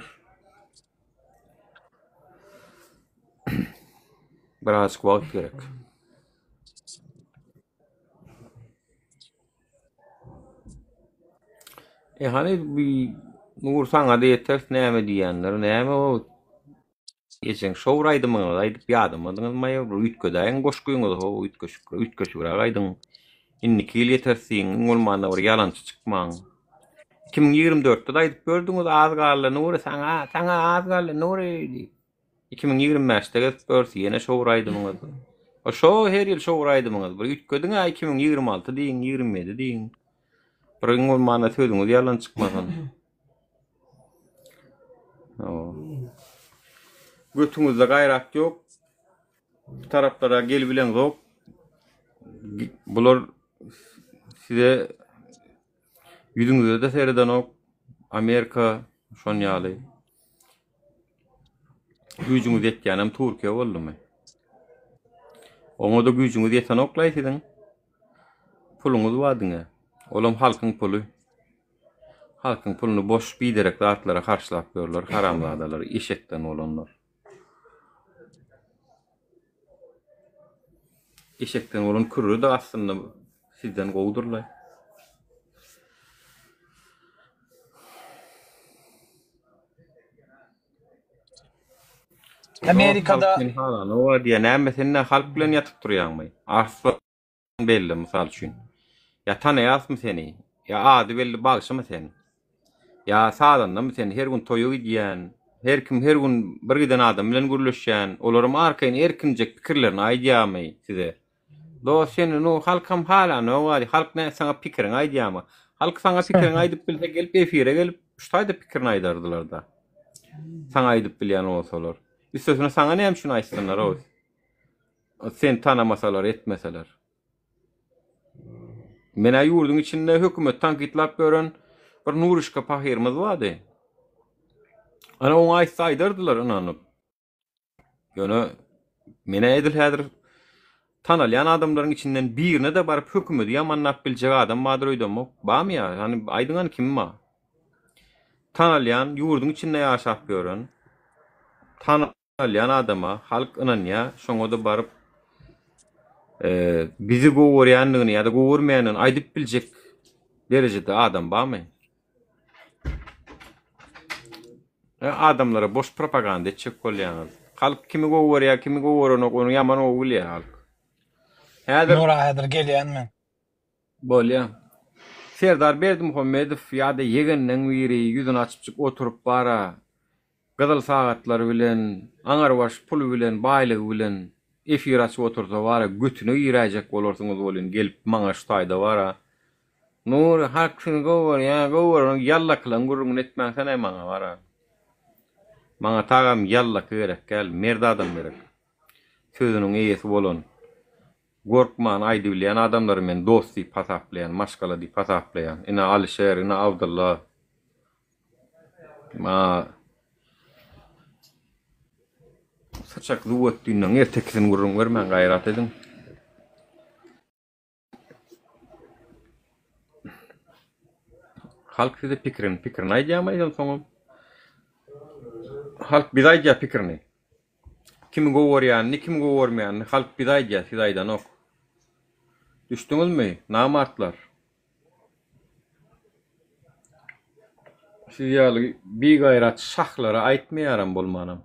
birazajyk wagt gerek. E hany bi Nur saňa-da ýeteris näme diýýänler näme o Ejeň şowur aýdymyňyzy aýdyp ýadamadyňyzmaý bir üýtgedäýiň goşgyňyzy how üýtgeşik üýtgeşigräk aýdyň. Indiki ýyl ýetersiň iň bolmanda bir ýalançy çykmaň. 2024-de-de aýdyp ýördüňiz az galdy Nury saňa saňa az galdy Nury diýip. 2025-de gezip ýörsi ýene şowur aýdymyňyz. O şo her ýyl şowur aýdymyňyz bir üýtgediň-ä 2026 diýiň 27 diýiň. Bir iň bolmanda sözüňiz ýalan çykmasyn. Götüňizde gaýrat ýok. Bu taraplara gelibileňzok. Bular size ýüzüňize-de seredenok. Amerika şon ýaly. Güýjüňiz ýetýänem Türkiýe boldumy? Oňa-da güýjüňiz ýetenok-laý siziň. Puluňyz bar diňe. Olam halkyň puly. Halkyň puluny boş biderek zatlara harçlap ýörler haramzadalar eşekden bolanlar. Eşekden bolan kürre-de aslynda sizden gowudyrlaý. Amerikada Halk seni halanok-a diýýär. Näme sen nä halk bilen ýatyp turýaňmy? Arslan belli mysal üçin. Ýa tanaýasmy seni? Ýa ady belli bagşymy sen? Ýa sazandamy sen? Her gün toýa gidýän, her kim her gün bir giden adam bilen gürleşýän, olaram arkaýyn erkinjek pikirlerini aýdýarmy size? Dost seni nu halkam halanok ady halk nä saňa pikiriňi aýdýamy? Halk saňa pikiriňi aýdyp bilse gelip efire gelip şu taýda pikirini aýdardylarda. Saňa aýdyp bilýän bolsalar. Üstesine saňa näme üçin aýtsynlar o? Seni tanamasalar etmeseler. Menä ýurduň içinde hökümet tankytlap ýören bir Nurişka pahyrymyz bardy. Ana oňa aýtsa aýdardylar ynanyp. Ýöne men-ä edil häzir tanalýan adamlaryň içinden birine-de baryp hökümeti ýamanlap biljek adam bardyr öýdemok. Barmy ýa? Hany aýdyň hany kim bar? Tanalýan, ýurduň içinde ýaşap ýören, tanalýan adama halk ynanýar, şoňa-da baryp bizi gowy görýändigini ýa-da gowy görmeýändigini aýdyp biljek derejede adam barmy? Adamlara boş propaganda etjek bolýaňyz. Halk kimi gowy görýär, kimi gowy görenok, ony ýaman gowy bilýär halk. Häzir Nura häzir gelýän men. Bolýa. Serdar Berdimuhamedow ýa-da ýegenleň biri ýüzüni açypjyk oturyp bara gyzyl sagatlary bilen, aňarbaş puly bilen, baýlygy bilen efir açyp otursa bara götüne giräýjek bolarsyňyz welin gelip maňa şu taýda bara Nury halk sizi gowy görýär, gowy görenok ýallakylaň gürrüňini etmäňsenaý maňa bara. Maňa tagam ýallaky gerek däl, mert adam gerek. Sözüniň eýesi bolan, gorkman aýdybilýän adamlary men dost diýip hasaplaýan, maşgala diýip hasaplaýan. Ine Alyşer, ine Abdylla. Ma Saçak Zuwwetdinleň ertekisini gürrüň bermäň gaýrat ediň. Halk size pikirini pikirini aýdýarmy aýdan soňam? Halk bize aýdýar pikirini. Kimi gowy görýänini, kimi gowy görmeýänini halk bize aýdýar, size aýdanok. Düşdüňizmi, namartlar? Siz ýaly bigaýrat şahlara aýtmaýaram bolmanam.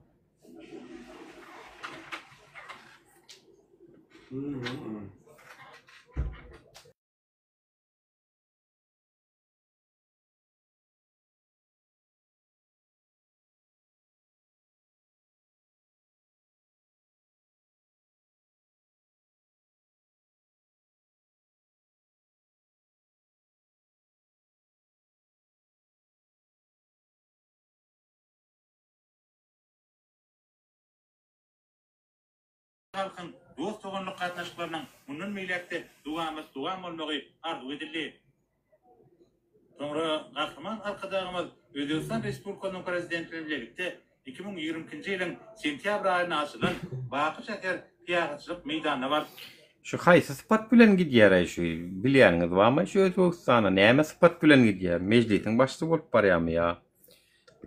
Halkyň dost-doganlyk gatnaşyklarynyň mundan beýläk-de dowamat-dowam bolmagy arzuw edildi. Soňra Gahryman Arkadagymyz Özbegistan Respublikasynyň Prezidenti bilen bilelikde 2022-nji ýylyň sentýabr aýynda açylan Baky şäher syýahatçylyk meýdanyna bardy. Şu haýsy sypat bilen gidýäraý şu bilýäniňiz barmy şu Özbegistana näme sypat bilen gidýär mejlisiň başlygy bolup barýamy ýa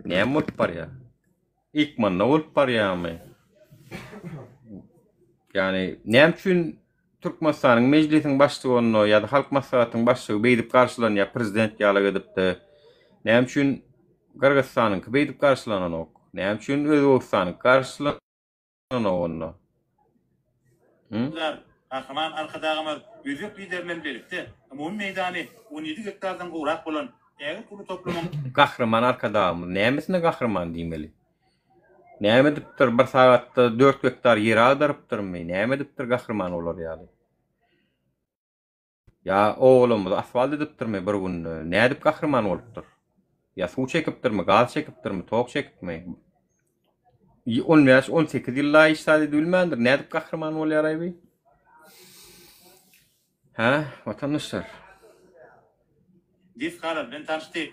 näme bolup barýar ykmanda bolup barýamy ýagny näme üçin Türkmenistanyň mejlisiň başlygy onda ýa-da halk maslahatynyň başlygy beýdip garşylanýar prezident ýaly edipde näme üçin Gyrgyzystanyňky beýdip garşylananok näme üçin Özbegistanyňky garşylan onda. Lar, Gahryman Arkadagymyz özbek Lideri bilen bilelikde umumy meýdany 17 gektardan gowrak bolan ägirt uly toplumyň. Gahryman Arkadagymyz nämesine gahryman diýmeli? Näme edipdir bir sagatda dört gektar ýer agdarypdyrmy? Näme edipdir gahryman bolar ýaly? Ýa obalarymyzy asfalt edipdirmi bir günde? Nädip gahryman bolupdyr? Ýa suw çekipdirmi, gaz çekipdirmi, tok çekipmi? On bäş, on sekiz ýylda hiç zat edibilmändir. Nädip gahryman bolýar-aý bi? Hä, watandaşlar? Desgalar bilen tanyşdy.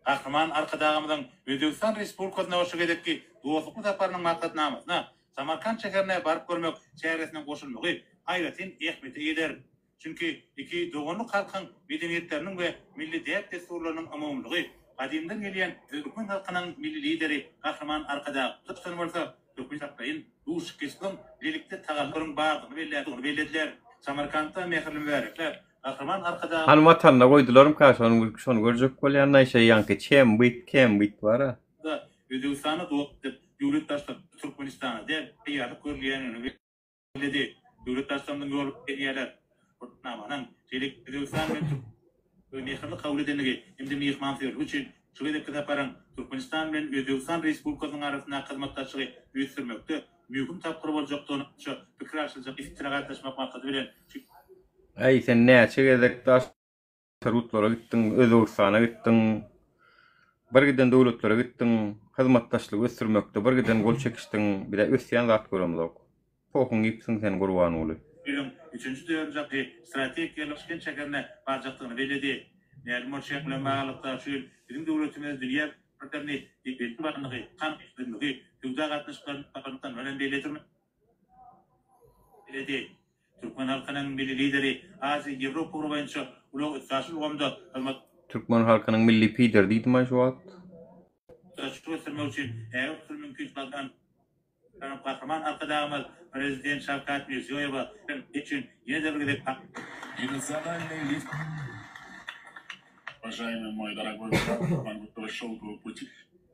Gahryman Arkadagymyzyň Özbegistan Respublikasyna şu gezekki dostlukly saparynyň maksatnamasyna Samarkant şäherine baryp görmek çäresiniň goşulmagy aýratyn ähmiýete eýedir. Çünki iki doganlyk halkyň medeniýetleriniň we milli däp-dessurlarynyň umumylygy gadymdan gelýän türkmen halkynyň Milli Lideri Gahryman Arkadagymyzdan bolsa hökmütaplaýyn duşuşyk geçip soň bilelikde tagallalaryň bardygyny bellediler. Samarkantda mähirli mübärekläp. Gahryman Arkadagymyz. Hany watanyna goýdularmyka şony şony görjek bolýan naýşa ýaňky çem byt kem byt bara. Da Özbegistana dost edip, döwlet Baştutanymyz Türkmenistana däl, taýýarlyk görülýändigini belledi. Döwlet Baştutanymyzyň ýoly gelýärler. Namanyň şeýle Özbegistan bilen Türk we mähirli kabul edendigi hem-de myhmansöýerligi üçin şu gezekki saparyň Türkmenistan bilen Özbegistan Respublikasynyň arasyndaky hyzmatdaşlygy ösdürmekde möhüm tapgyr boljakdygyny pikir alşyljak iftira gatnaşmak maksady bilen şu Äý sen näçe gezek daş ýurtlara gitdiň, Özbegistana gitdiň, bir giden döwletlere gitdiň, hyzmatdaşlygy ösdürmekde bir giden gol çekişdiň, bizä ösýän zat göremzok. Pohuň iýipsiň sen Gurbanguly. Ýylyň üçünji dördünji aýy strategik ýerli Daşkent şäherine barjakdygyny belledi. Mälim bolşy bilen baglylykda, şu ýyl biziň döwletimiz dünýä bazaryny belli barlygy, kan-ösdürmegi, söwda gatnaşyklaryny bilen belledi. Türkmen halkynyň Milli Lideri Aziýa-Ýewropa ugry boýunça ulag-üstaşyr ulgamda hyzmat. Türkmen halkynyň Milli Pideri diýdim-aý şu wagt. Daşyny ösdürmek üçin ägirt uly mümkinçiliklerden Gahryman Arkadagymyz Prezident Şawkat Mirziýoýewe üçin ýene-de bir gezek. Уважаемый мой дорогой брат, прошел пути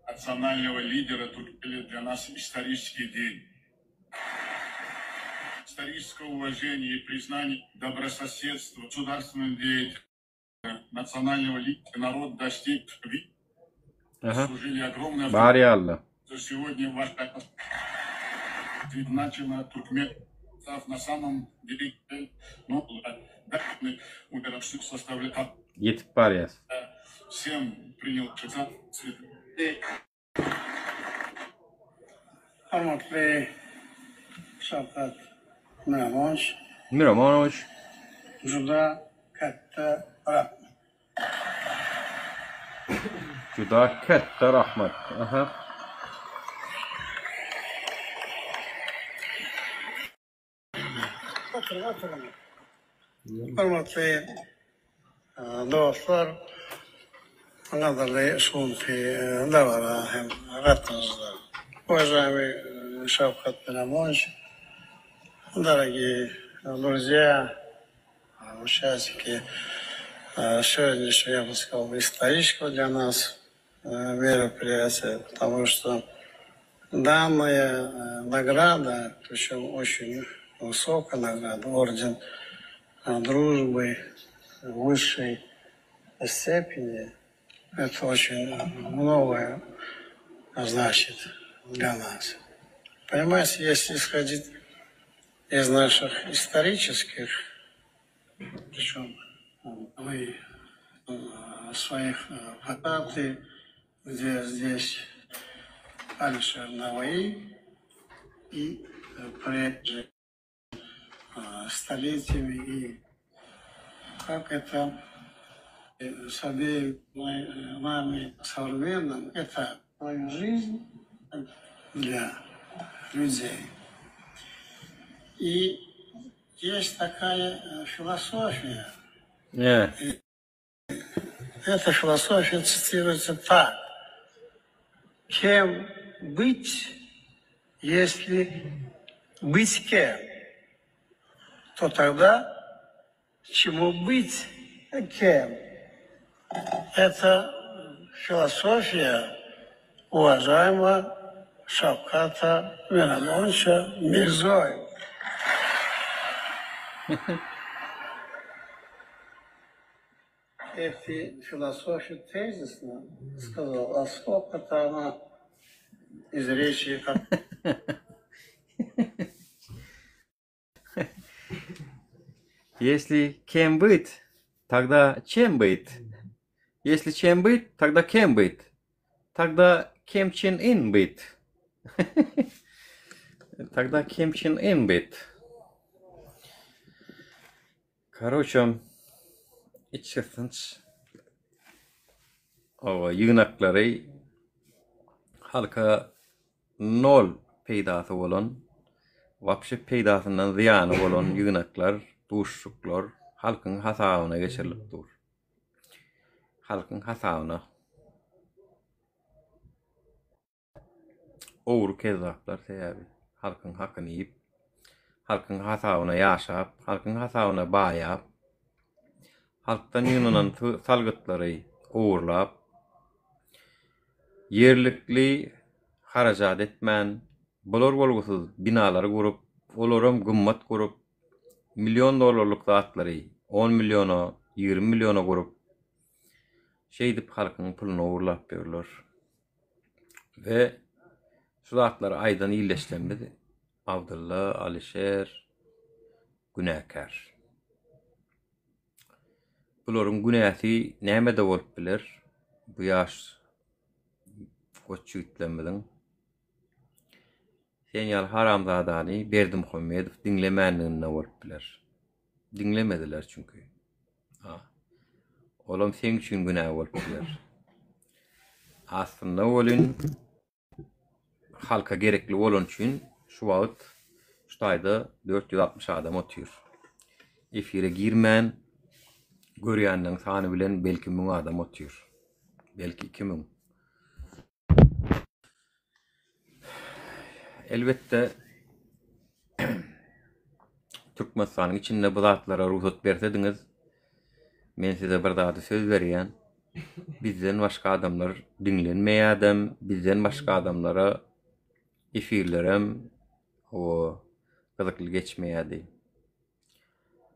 национального лидера для нас исторический день. Историческое уважение и признание добрососедства государственного деятеля, национального лидера народ достиг Aha. служили огромное Bar ýaly. Сегодня ваш начало Туркмен став на самом деле, ну, составлял Ýetip barýas. всем принял Hormatly Şawkat Miromonowiç. Miromonowiç. Juda katta rahmat. Juda katta rahmat. Aha. Oturyň, oturyň. Hormatly dostlar, gadyrly şu günki dabara hem gatnaşyjylar. Уважаемый Шавкат Миромонович, дорогие друзья, участники сегодняшнего, я бы сказал, исторического для нас мероприятия, потому что данная награда, причем очень высокая награда, орден дружбы высшей степени, это очень многое значит для нас. Понимаете, если исходить из наших исторических, причем вы своих фотографий, где здесь Алишер Наваи и прежде столетиями, и как это с обеими нами современным, это свою жизнь для людей. И есть такая философия. Yeah. И эта философия цитируется так. Кем быть, если быть кем, то тогда чему быть кем? Это философия уважаемого Шавката Миромоновича Мирзоева. Эти философию тезисно сказал, а сколько-то она из речи Если кем быть, тогда чем быть? Если чем быть, тогда кем быть? Тогда кем Чен Ын быть? Тогда кем Чен Ын быть? Karoçam, içgysgynç oba ýygnaklary halka nol peýdasy bolan, wapşe peýdasyndan zyýany bolan ýygnaklar, duşuşyklar halkyň hasabyna geçirilip dur. Halkyň hasabyna. Ogry kezzaplar sebäbi halkyň hakyny iýip, halkyň hasabyna ýaşap, halkyň hasabyna baýap. Halkdan ýygnanan salgytlary ogurlap, ýerlikli harajat etmän, bolar-bolgusyz binalary gurup, olaram gymmat gurup, million dollarlyk zatlary on milliona, 20 milliona gurup, şeýdip halkyň puluny ogurlap ýörler. We şu zatlary aýdan ildeşlerimiz Abdylla, Alyşer günäkär. Bularyň günäsi nämede bolup biler? Bu ýaş goç ýigitlerimiziň sen ýaly haramzadany Berdimuhamedow diňlemänliginde bolup biler. Diňlemediler çünki. Ha. Olam seň üçin günä bolup biler. Aslynda welin halka gerekli bolany üçin şu wagt şu taýda 460 adam otyr. Efire girmän görýänleriň sany bilen belki 1000 adam otyr. Belki 2000. Elbetde Türkmenistanyň içinde bu zatlara rugsat bersediňiz, men size bir zady söz berýän. Bizden başga adamlar diňlenmeýädem, bizden başga adamlara efirlerem o gyzykly geçmeýärdi.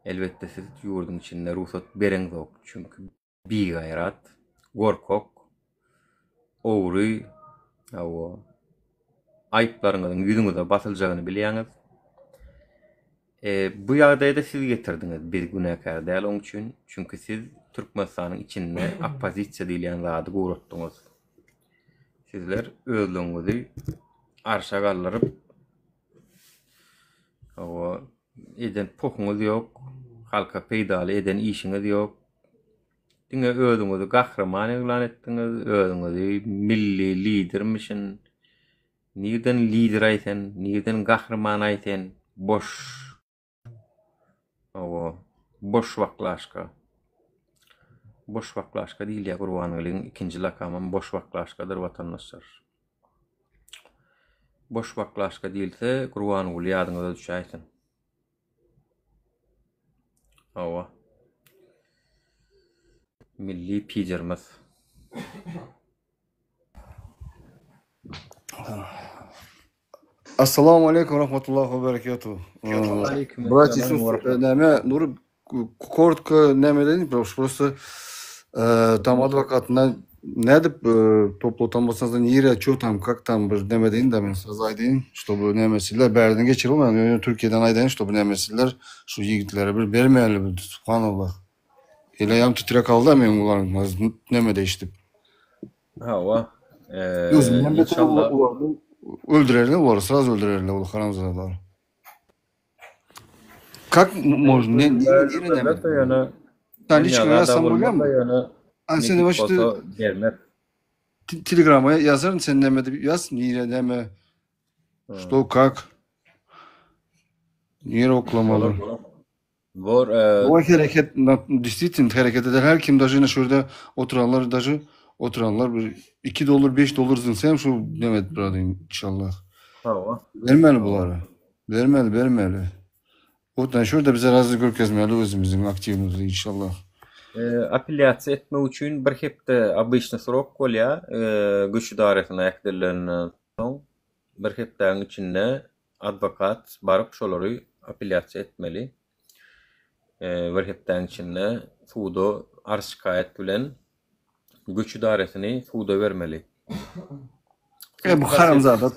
Elbetde siz ýurduň içinde rugsat bereňzok, çünki bigaýrat, gorkak, ogry, hawa, aýyplaryňyzyň ýüzüňize basyljagyny bilýäňiz. E, bu ýagdaýda siz getirdiňiz, biz günäkär däl oň üçin, çünki siz Türkmenistanyň içinde oppozisiýa diýilýän zady guratdyňyz. Sizler özlügiňizi arşa galdyryp, hawa, eden pohuňyz ýok, halka peýdaly eden işiňiz ýok. Diňe özüňizi gahryman yglan etdiňiz, özüňizi milli lidermişin. Nirden lider-aý sen, nirden gahryman-aý sen, boş. Hawa, boş baklaşka. Boş baklaşka diýilýär Gurbangulyň ikinji lakamam boş baklaşkadyr watandaşlar. Boş baklaşka diýilse Gurbanguly ýadyňyza düşäýsin. Hawa. Milli pijerimiz. Assalamu aleykum rahmetullahi ve berekatuhu. Aleyküm Братья и esselam ve сестры, näme Nury korotko näme edeýin просто там adwokatyna nädip topla tam bolsaňyz nire ço tam kak tam bir näme edeýin da men sraz aýdaýyn ştoby nämesiller bärden geçirilmän ýöne Türkiýeden aýdaýyn ştoby nämesiller şu ýigitlere bir bermäli bir subhanallah. Ele-aýagym titrek aldy meň bularyň nämede eşidip. Hawa. Özümden beter olardan öldürerler olary sraz öldürerler ol haramzadalar. Kak можно ne ne ne ýöne Sen hiç kime ýazsam bolýarmy? An sen bolsa bermez. Telegrama ýazaryn sen näme diýip ýaz nire näme что как nire oklamaly. Bor. E, O hereket действительно hereket eder. Her kim daže şu ýerde oturanlar daže oturanlar bir 2 dollar 5 dollar zyňsa hem şu neme brother inşallah. Hawa. Bermeli bulary. Bermeli bermeli. Otan şu ýerde bize razy görkezmeli özümiziň aktiwimizi inşallah. E, apellýasiýa etmek üçin bir hepde obyçny srok bolýar, e, göç edarasyna äkidilenden soň bir hepdäniň içinde Adwokat baryp şolary apelýasiýa etmeli. Bir hepdäň içinde suda arz-şikaýat bilen göç idaresini suda bermeli. E bu haramzada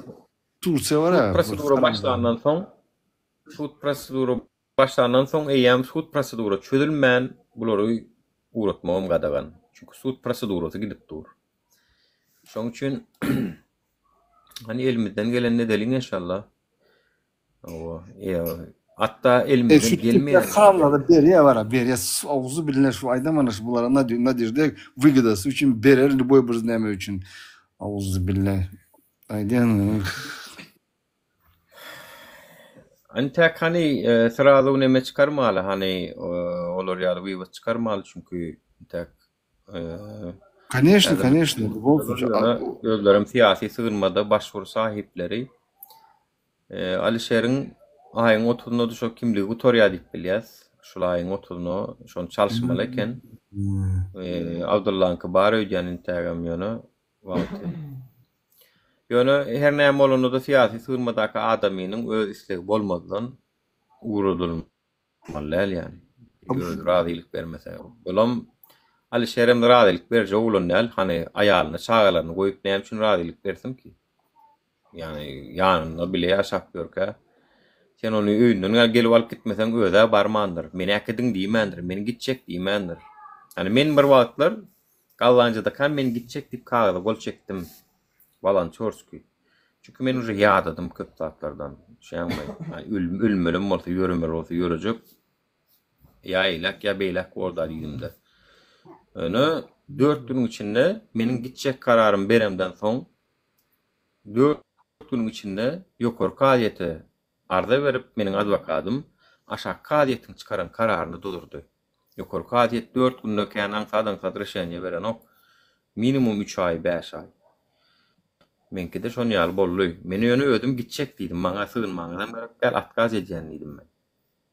Tursiýa bar ha. Prosedura başlandan soň sud prosedura başlandan soň eýýäm sud prosedura çözülmän bulary ugratmagam gadagan. Çünki sud prosedurasy gidip dur. Şoň üçin Hani elimizden gelenini edeliň inşallah. Owa, hatda elimizden gelmeýär. Haramzada berýär bara, berýär. Awzy biline şu aýdamana şu bulara nadirde wygodasy üçin berer lýuboý bir näme üçin. Awzy biline. Aýdýan. Entäk hany srazu neme çykarmaly hany olar ýaly wywod çykarmaly çünki entäk Koneşno, koneşno. Özlerem syýasy sygynmada başwuru sahypleri. Alişeriň aýyň otuzynda duşak kimligi gutarýar diýip bilýäs. Şul aýyň otuzyna şony çalyşmaly eken. Abdyllaňky bar öýdýän intägem ýöne wagty. Ýöne her näme bolanda-da syýasy sygynmadaky adamynyň öz islegi bolmazdan ugradylmaly däl ýaly. Özi razylyk bermese. Olam Alişerem razylyk beriji oglan däl. Hany aýalyny, çagalaryny goýup näme üçin razylyk bersin ki? Ýagny ýanynda bile ýaşap ýörkä, sen ony öýünden gel gelip alyp gitmeseň özä barmandyr. Meni äkidiň diýmändir, men gitjek diýmändir. Ýagny men bir wagtlar Gollandiýadakam men gitjek diýip kagyza gol çekdim. Wolonçorskiý. Çünki men uje ýadadym köp zatlardan. Düşýäňmi? Ýagny ölmelem bolsa, ýöremeli bolsa ýörejek. Ýa eýläk, ýa beýläk borda diýdimde. Ýöne dört günüň içinde meniň gitjek kararymy beremden soň Dört günüň içinde ýokary kazyýete arza berip, meniň adwokadym aşaky kazyýetiň çykaran kararyny duzurdy. Ýokary kazyýet dört günde kän aňsat-aňsat rişeniýe berenok. Minimum üç aý, bäş aý. Meňki-de şon ýaly boldy. Men ýöne özüm gitjek diýdim. Maňa sygynmaňyzam gerek däl, otkaz edýän diýdim men.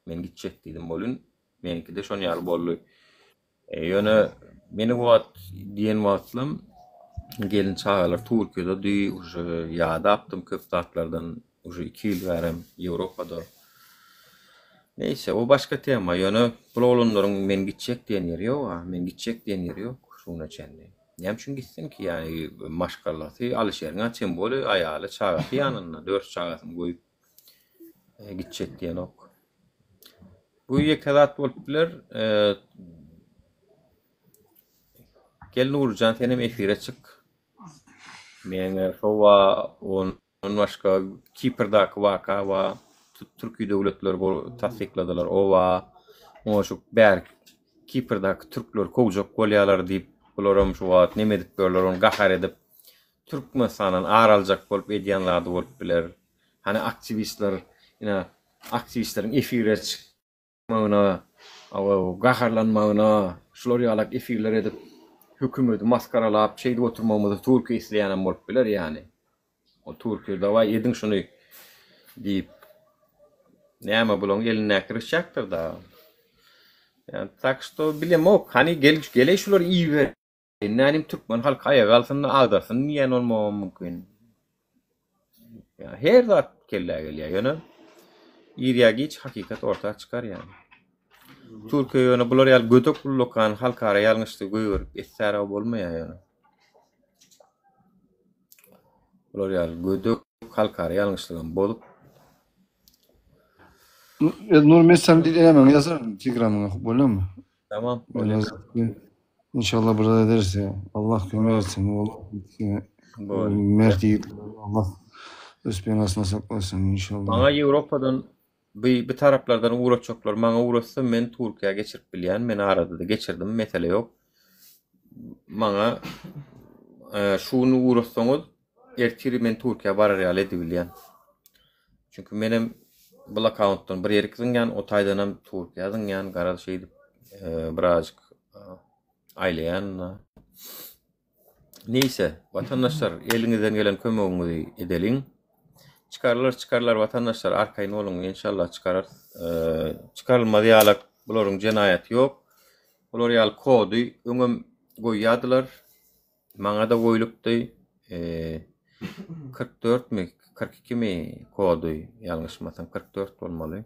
Men gitjek diýdim welin, meňki-de şon ýaly boldy. Ýöne meni bu wagt diýen wagtlam gelin çagalar Türkiýededi, uje ýadapdym köp zatlardan, uje 2 ýyl bärem Ýewropada. Neýse, o başga tema, ýöne bul oglanlaryň men gitjek diýen ýeri ýok-a, men gitjek diýen ýeri ýok şu güne çenli. Näme üçin gitsin ki, ýagny maşgalasy Alyşeriň-ä tem bolýa, aýaly, çagasy ýanynda, dört çagasyny goýup gitjek diýenok. Bu ýeke zat bolup biler. Gel Nurjan senem efire çyk. Meňe sowa ondan başga Kiprdaky waka wa türki döwletler tassykladylar owa oňa şu bär Kiprdaky türkler kowjak bolýarlar diýip bularam şu wagt neme edip ýörler ony gahar edip Türkmenistandan ar aljak bolup edýän zady bolup biler. Hany aktiwistler ine aktiwistleriň efire çykmagyna, gaharlanmagyna, şular ýalak efirler edip hökümeti masgaralap şeýdip oturmagymyzy Türkiýe isleýänem bolup biler ýany. O Türkiýe dawaý ediň şuny diýip näme bulaň elindäki ryçakdyr da. Ýani tak şto bilemok. Hany gel geleý şulary iýiber. Nänim türkmen halky aýaga galsyn-da agdarsyn diýýän bolmagam mümkin. Ýa her zat kellä gelýär ýöne ir ýa giç hakykat orta çykar ýaly. Türkiýe ýöne bular ýaly gödek ullakan halkara ýalňyşlygy goýberip etsära bolmaýar ýöne. Bular ýaly gödek halkara ýalňyşlygam bozup Nur men sen diýemem ýazaryn Telegramyňa bolýarmy? Tamam. İnşallah burada ederiz ya. Allah kömek etsin. Allah mert yiğit. Allah öz penasına saklasyn inşallah. Maňa Ýewropadan bu bu taraplardan ugratjaklar maňa ugratsa men Türkiýä geçirip bilýän. Men arada-da geçirdim, mesele ýok. Maňa e, şuny ugratsaňyz ertir men Türkiýä barar ýaly edibilýän. Çünki menem bul akkauntdan bir ýerik zyňýan, o taýdanam Türkiýä zyňýan, garaz şeýdip e, birazjyk e, aýlaýan. Neýse, watandaşlar, eliňizden gelen kömegiňizi edeliň. Çykarlar, çykarlar watandaşlar, arkaýyn boluň, inşallah çykarar. E, çykarylmaz ýalak bularyň jenaýaty ýok. Bular ýaly kody öňem goýýardylar. Maňa-da goýlupdy. 44 mi, 42 mi kody, ýalňyşmasam 44 bolmaly.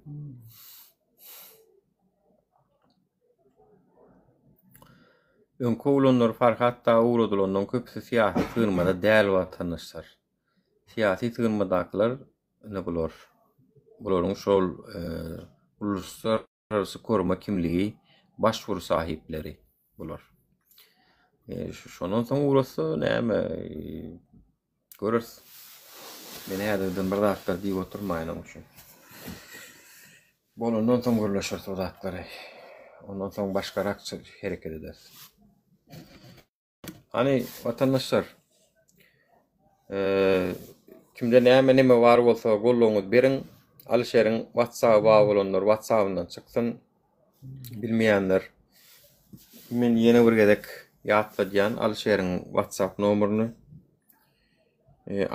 Öňki oglanlar Farhat daga ugradylandan köpüsi syýasy sygynmada däl watandaşlar. Syýasy sygynmadakylar ine bular. Bularyň şol uluslar Arasy koruma kimligi başwuru sahypleri bular. E, şondan soň ugrasa näme e, göreris. Men häzirden bir zatlar diýip oturmaýyn onuň üçin. Bolandan soň gürleşeris o zatlary. Ondan soň başgarak hereket ederis. Hany watandaşlar kimde näme neme bar bolsa goldawyňyzy beriň. Alyşeriň WhatsApp bar bolanlar WhatsAppyndan çyksyn. Bilmeýänler men ýene bir gezek ýatladýan Alyşeriň WhatsApp nomerini.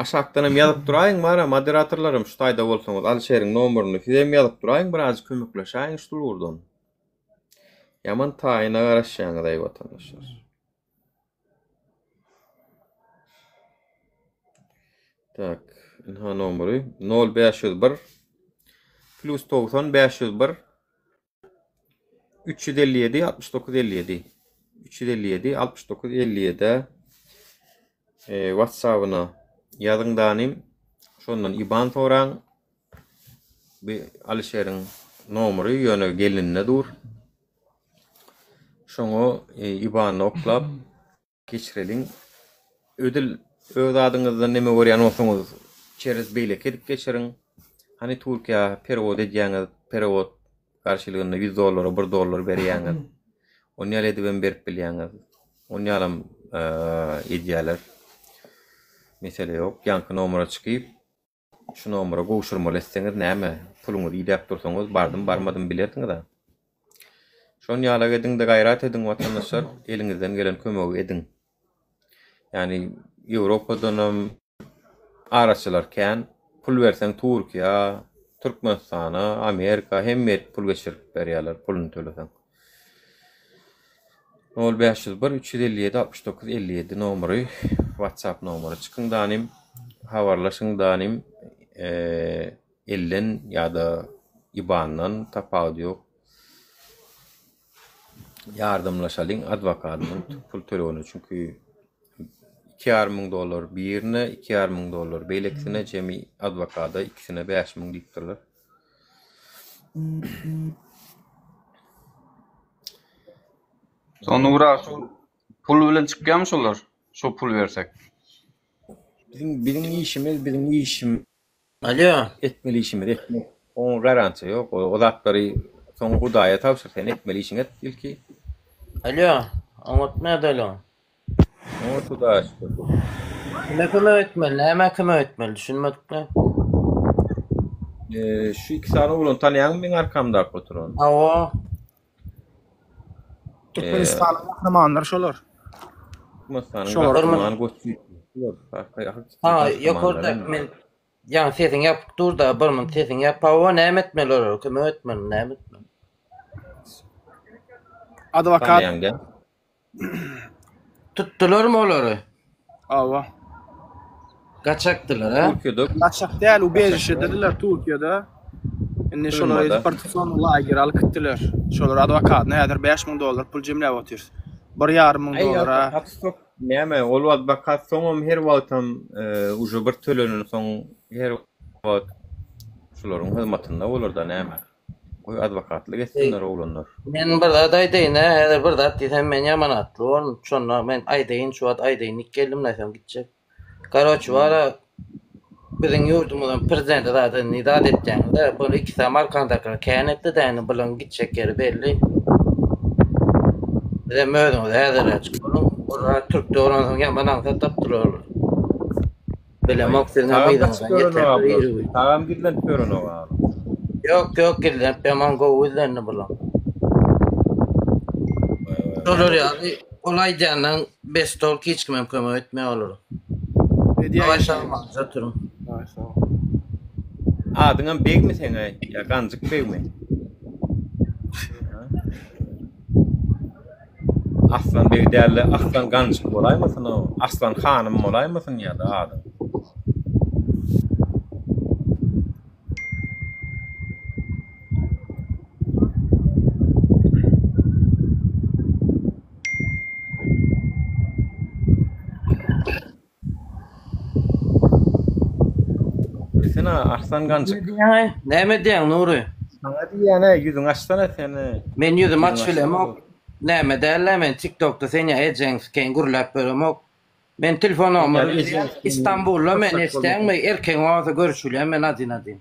Aşakdan hem ýazyp duraýyň bara moderatorlarym şu taýda bolsaňyz Alyşeriň nomerini siz hem ýazyp duraýyň birazjyk kömekleşäýiň şu ugurdan. Ýaman taýyna garaşýaňyz aý watandaşlar. Tak, ynha nomery 0501 plus 90 501 357 69 57 357 69 57 e, WhatsApp-yna ýazyň danym. Şondan IBAN soraň. Bu Alişeriň nomery ýöne gelininde dur. Şoňa e, IBAN-yny oklap Geçireliň. Ödül öz adyňyzdan neme görýän bolsaňyz çerez beýleki edip geçiriň. Hany Türkiýä perewod edýäňiz, perewod garşylygynda 100 dollara 1 dollar berýäňiz. Ony ýaly edibem berip bilýäňiz. Ony ýalam edýäler. Mesele ýok. Ýaňky nomera çykyp Şu nomera gowşurmaly etseňiz näme, puluňyzy idäp dursaňyz bardym barmadym bilersiňiz-ä. Şon ýalak ediň-de gaýrat ediň watandaşlar, eliňizden gelen kömegi ediň. Ýagny Ýewropadanam araçylar kän, pul berseň Türkiýä, Türkmenistana, Amerika hemme ýere pul geçirip berýärler puluny töleseň. Nol 501 357 69 57 nomery WhatsApp nomery çykyň danym habarlaşyň danym elden ýa-da IBAN-dan tapawudy ýok. Ýardamlaşalyň adwokadynyň pul tölegine çünki 2,5 müň dollar birine, 2,5 müň dollar beýlekisine jemi adwokada ikisine 5000 diýipdirler. Soň Nura şu pul bilen çykýarmy şolar? Şu pul bersek. Biziň biziň işimiz biziň işim Alýo. Etmeli işimizi etmek. Oňa garantiýa ýok. O zatlary soň Hudaýa tabşyr sen etmeli işiňi et ilki. Alýo. Oňatmy ýagdaýlaň? Oňat Hudaýa şükür. Kime kömek etmeli, nämä kömek etmeli düşünmedikle. Ee, şu iki sany oglan tanýaňmy meň arkamdaky oturan? Hawa. Türkmenistanyň gahrymanlary şolar. Türkmenistanyň Şolar. gahryman goçy. Ha, ýokarda men ýaňy sesiň ýapyk dur-da, bir minut sesiň ýap. Hawa, näme etmeli olara? Kömek etmeli, näme etmeli? Adwokat. Tanýaň däl. Tutdularmy olary? Hawa. Gaçakdylar, ha? Türkiýede Gaçak däl, ubežişedediler Türkiýede. Indi şolary deportasion lagere alyp gitdiler. Şolar adwokatyna häzir 5000 dollar pul jemläp otyrys. Bir ýarym müň Aý, dollara. adwokat sok näme, ol adwokat soňam her wagtam uje bir tölenen soň her wagt şularyň hyzmatynda bolarda näme. Goý adwokatlyk etsinler oglanlar. Men bir zat aýdaýyn-a, häzir bir zat diýsem men ýaman atly borun. Şonda men aýdaýyn, şu wagt aýdaýyn diýip geldim-le, soň gitjek. Karoçi bar-a, biziň ýurdumyzyň prezidenti zat indi zat etýäňiz-de, bu ikisem arkandakylar kän etdi-dä indi bularyň gitjek ýeri belli. Sizem özüňiz häzirräjik boluň. Olar türkde bolansoň ýaman aňsat tapdylar olary. Bilemok siziň Tagam yzyňyzdan gaçyp ýörenok ýeterler abla. iri. Tagam gizlenip ýörenok abla. Ýok ýok gizlenip ýaman gowy gizlendi bular. Şolar ýaly ol aýdýandan bes tolk hiç kimem kömek etmeýär olara. Edýär Daway işini. sag bolun oturyň. Daway sag bol. Adyňam Begmi seň-aý? Ýa Ganjyk Begmi? Aslan beg dälde Aslan ganjyk bolaýmasyn o? Aslan hanym bolaýmasyn ýa-da adyň? Bilsene Arslan ganjyk. Näme edýäň Nury? Saňa diýýän-ä ýüzüňi açsana sen. Men ýüzümi açyp bilemok. Näme däl-ä men TikTokda sen ýa ejeň sikeýin gürläp beremok. Men telefon nomery berýän Istanbulda men eşdäňmi erkegiň bolsa görüşilýän men adyn adyn.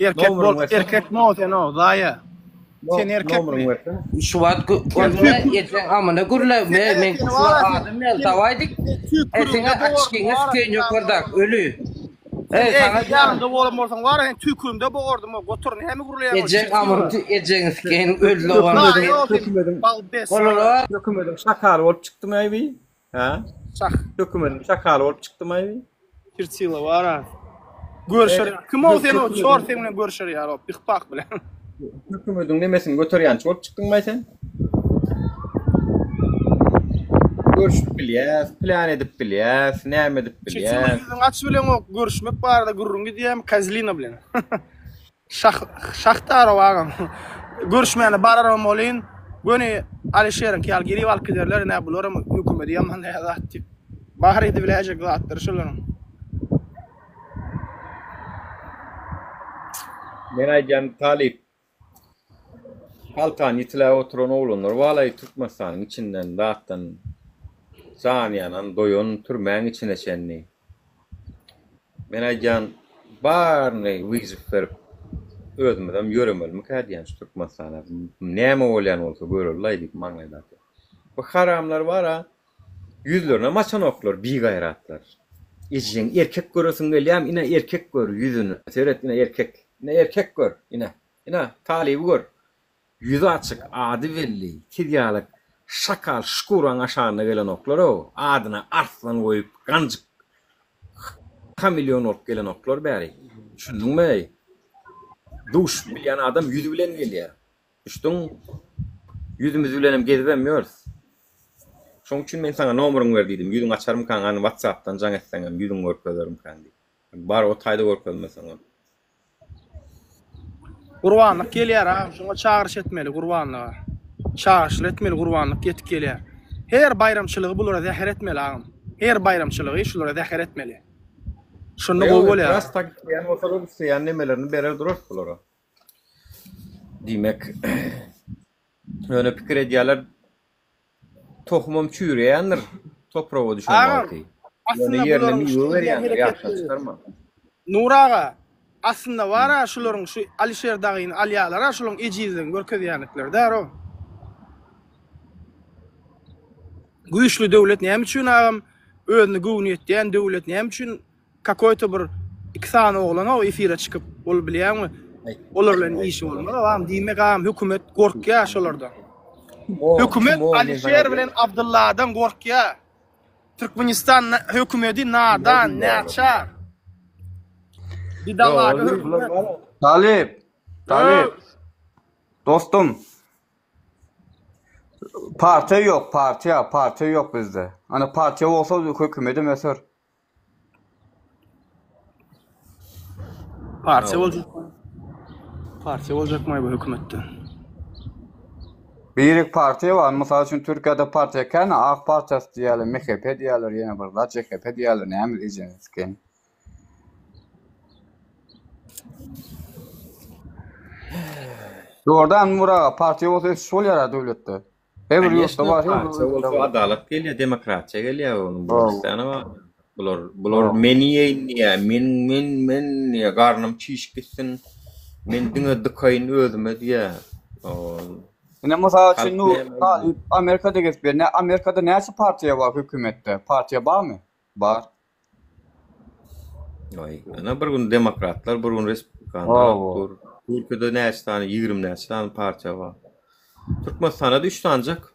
Erkek bol, erkek mo sen o, zaýa. Sen erkekmi? Şu wagt onda ejeň amyna gürle, men men şu wagt adam ýaly dawaý dik. E seňe açkyňa sikeýin ýokardak öli. Sen E saňa ejeň ýanynda bolan bolsaň bar, sen tüýkürimde bogardym o, gotur näme gürleýäň o? Ejeň amyny ejeňi sikeýin öli dogan. Balbes. Olara Hökümediň şakaly bolup çykdymy bi? Hä? Şah. Hökümediň şakaly bolup çykdymy bi? Kirçila bar ha. Görüşer. Kim ol sen o çor sen bilen görüşer ýar o pih-pah bilen. Hökümediň nemesini göterýänçi bolup çykdyňmy sen? Görüşüp bilýäs, plan edip bilýäs, näme edip Çeçen bilýäs. ýüzüňi aç bileňok, görüşmek barada gürrüň gidýämi Kozlina bilen. Şah Şahtarow agam. Görüşmäne bararam bolyn, göni Alişeriňki ýaly girip alyp giderler, ine bularam hökümedi ýamanlaýar zat diýip. Bar edibiläýjek zatlary şolaryň. Men aýdýan talyp paltany ýitiläp oturan oglanlar walaý Türkmenistanyň içinden zatdan jany ýanan doýan türmäň içine çenli. Men aýdýan baryny wyzyw berip özümizem ýöremelimikä diýýän şu Türkmenistana näme bolýan bolsa görelilaý diýip maňlaýda atýan. Bu haramlar bara Ýüzlerinem açanoklar bigaýratlar. Ejeň erkek göresiň gelýämi ine erkek gör ýüzüne seret ine erkek ine erkek gör ine ine talyby gör ýüzi açyk ady belli siz ýaly şakal şkuraň aşagynda gelenoklarow adyna arslan goýup ganjyk hameleon bolup gelenoklar bäri düşündiňmi eý duşup bilýän adam ýüzi bilen gelýär. Düşdüň. Ýüzümiz bilenem gezibem ýörüs. Şoň üçin men saňa nomeryňy ber diýdim. Ýüzüňi açarmykaň, hany WhatsApp-dan jaň etseňem ýüzüňi görkezermikäň diýip. Bar o taýda görkezmeseňem. Gurbanlyk gelýär agam şoňa çagyryş etmeli gurbanlyga. Çagyryşly etmeli gurbanlyk ýetip gelýär. Her baýramçylygy bulara zäher etmeli agam. Her baýramçylygy şulara zäher etmeli. Şonda gowy bolýar. Rast tak isleýän bolsalar isleýän nemelerini berer durarys bulara. Diýmek, ýöne pikir edýärler, tohumam çüýreýändir topraga düşen Agam, wagty. Ýöne aslynda ýerine bularyň miwe şu edýän berýändir, ýatdan hereketleri. çykarma. Nur aga, aslynda bar-a şularyň şu Alişer dagyny alýarlar-a şularyň ejizligini görkezýänlikleri däro. Güýçli döwlet näme üçin agam, özüne göwni ýetýän döwlet näme üçin Kakoýto bir iki sany oglan o efire çykyp ol bilýäňmi olar bilen işi bolmaz agam diýmek agam hökümet gorkýa şolardan. Hökümet Alişer bilen Abdylladan gorkýa. Türkmenistan hökümedi nadan, näçar. Bidalaga hökümet. Talyp, Talyp. Dostum. Partiýa ýok, partiýa, partiýa ýok bizde. Ana partiýa bolsa hökümedem öser. Partiýa boljak. Partiýa boljakmy bu hökümetde? Birik partiýa bar. Mysal üçin Türkiýede partiýa kän, Ak partiýasy diýýärler, MHP diýýärler, ýene bir zat, CHP diýýärler, näme diýjegiňizi sikeýin. Dogrudan Nur aga, partiýa bolsa ösüş bolýar-a döwletde. Her bir ýurtda bar, her bir Partiýa ýurtda bolsa bar. adalat gelýär, demokratiýa gelýär onuň Hawa. Gürjüstana bar. Bular bular Hawa. men iýeýin diýýär, men men men diýýär, garnym çişip gitsin, men diňe dykaýyn özüme diýýär. Hawa. Ine mysal Halk üçin Nur näme Talyp Amerikada gezip ýör. Nä Amerikada näçe partiýa bar hökümetde? Partiýa barmy? Bar. Aý, ene bir gün demokratlar, bir gün respublikanlar Hawa. dur. Türkiýede näçe sany, 20 näçe sany partiýa bar. Türkmenistanda 3 sanjak.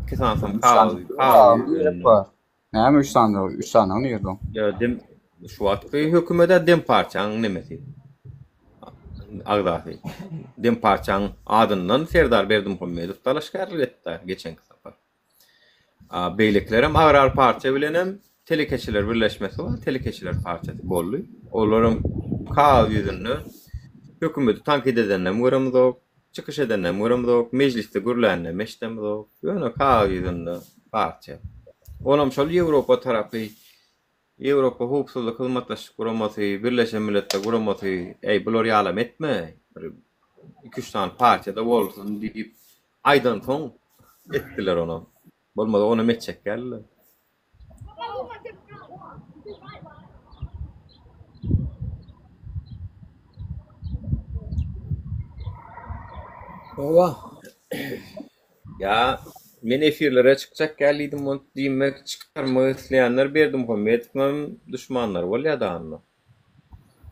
2 sanysam Üç kagyz, sany. kagyz Gerek ýüzünde. bar. Näme 3 sany? 3 sany nirde? Ýa dem şu wagtky hökümede dem partiýanyň nemesi. Agzasy. Dem partiýanyň adyndan Serdar Berdimuhamedow dalaşgärlik etdi geçenki sapar. Beýlekilerem Agrar partiýa bilenem Telekeçiler birleşmesi bar, Telekeçiler partiýasy boldy. Olaram kagyz ýüzünde hökümeti tankyt edeninem göremizok, çykyş edeninem göremizok, mejlisde gürläninem eşidemizok. Ýöne kagyz ýüzünde partiýa. Onam şol Ýewropa tarapy Ýewropa Howpsuzlyk Hyzmatdaşlyk Guramasy, Birleşen Milletler Guramasy, Äý, bular ýalam etme, bir iki-üç sany partiýa-da bolsun diýip aýdansoň etdiler onam. Bolmasa onam etjek däldiler. Hawa. Ýa men efirlere çykjak däl diýdim ony diýmek çykarmak isleýänler Berdimuhamedowyňam duşmanlary bolýar dagynda.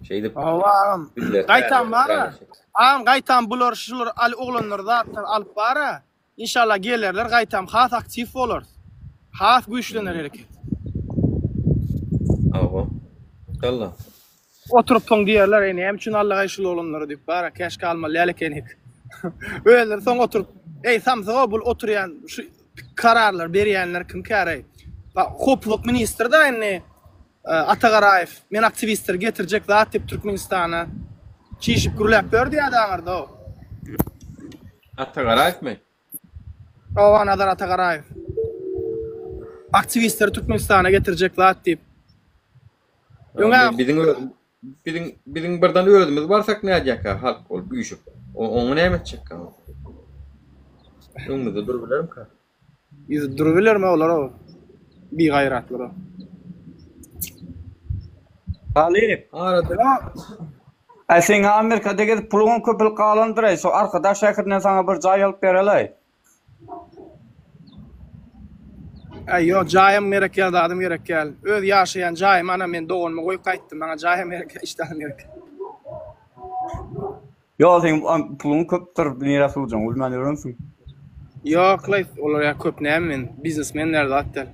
Şeýdip Hawa agam. bizler Gaýtam täze bara. täze Agam gaýtam bular şular al oglanlar zatlar alyp bara. Inşallah gelerler gaýtam has aktiw bolarys. Has güýçlener hereket. Hawa. Inşallah. Oturyp soň diýerler, eý näme üçin aldygaý şul oglanlary diýip, bara käşgä almaly däl ekenik. Özleri soň oturyp, eý samsyg-ow bul oturýan şu. kararlar berýänler kimkäreý? Howpsuzlyk ministri-da indi Ata Garaýew men aktiwistleri getirjek zat diýip Türkmenistana çişip gürläp ýördi ýa-da aňyrda o. Ata Garaýewmi? Hawa Nazar Ata Garaýew. Aktiwistleri Türkmenistana getirjek zat diýip. Öňä Biziň biziň biziň birden özümiz barsak nädýäkä halk bolup üýşüp. Oňa näme etjekkä? Öňümizde durubilermikä? Ýüzüp durubilermi olar o bigaýratlar o. Talyp. Arada. Äý seň Amerikada gezip puluňam köpelip galandyraý şo Arkadag şäherinden saňa bir jaý alyp berelaý. Äý ýok jaýam gerek däl zadam gerek däl. Öz ýaşaýan jaýymy ana men doganyma goýup gaýtdym maňa jaýam gerek däl hiç zadam gerek däl. Ýok seň puluň köpdür nirä sowjaňy bilmän ýörensiň. Ýoklaý olar ýa köp näme men biznesmen däl zat däl.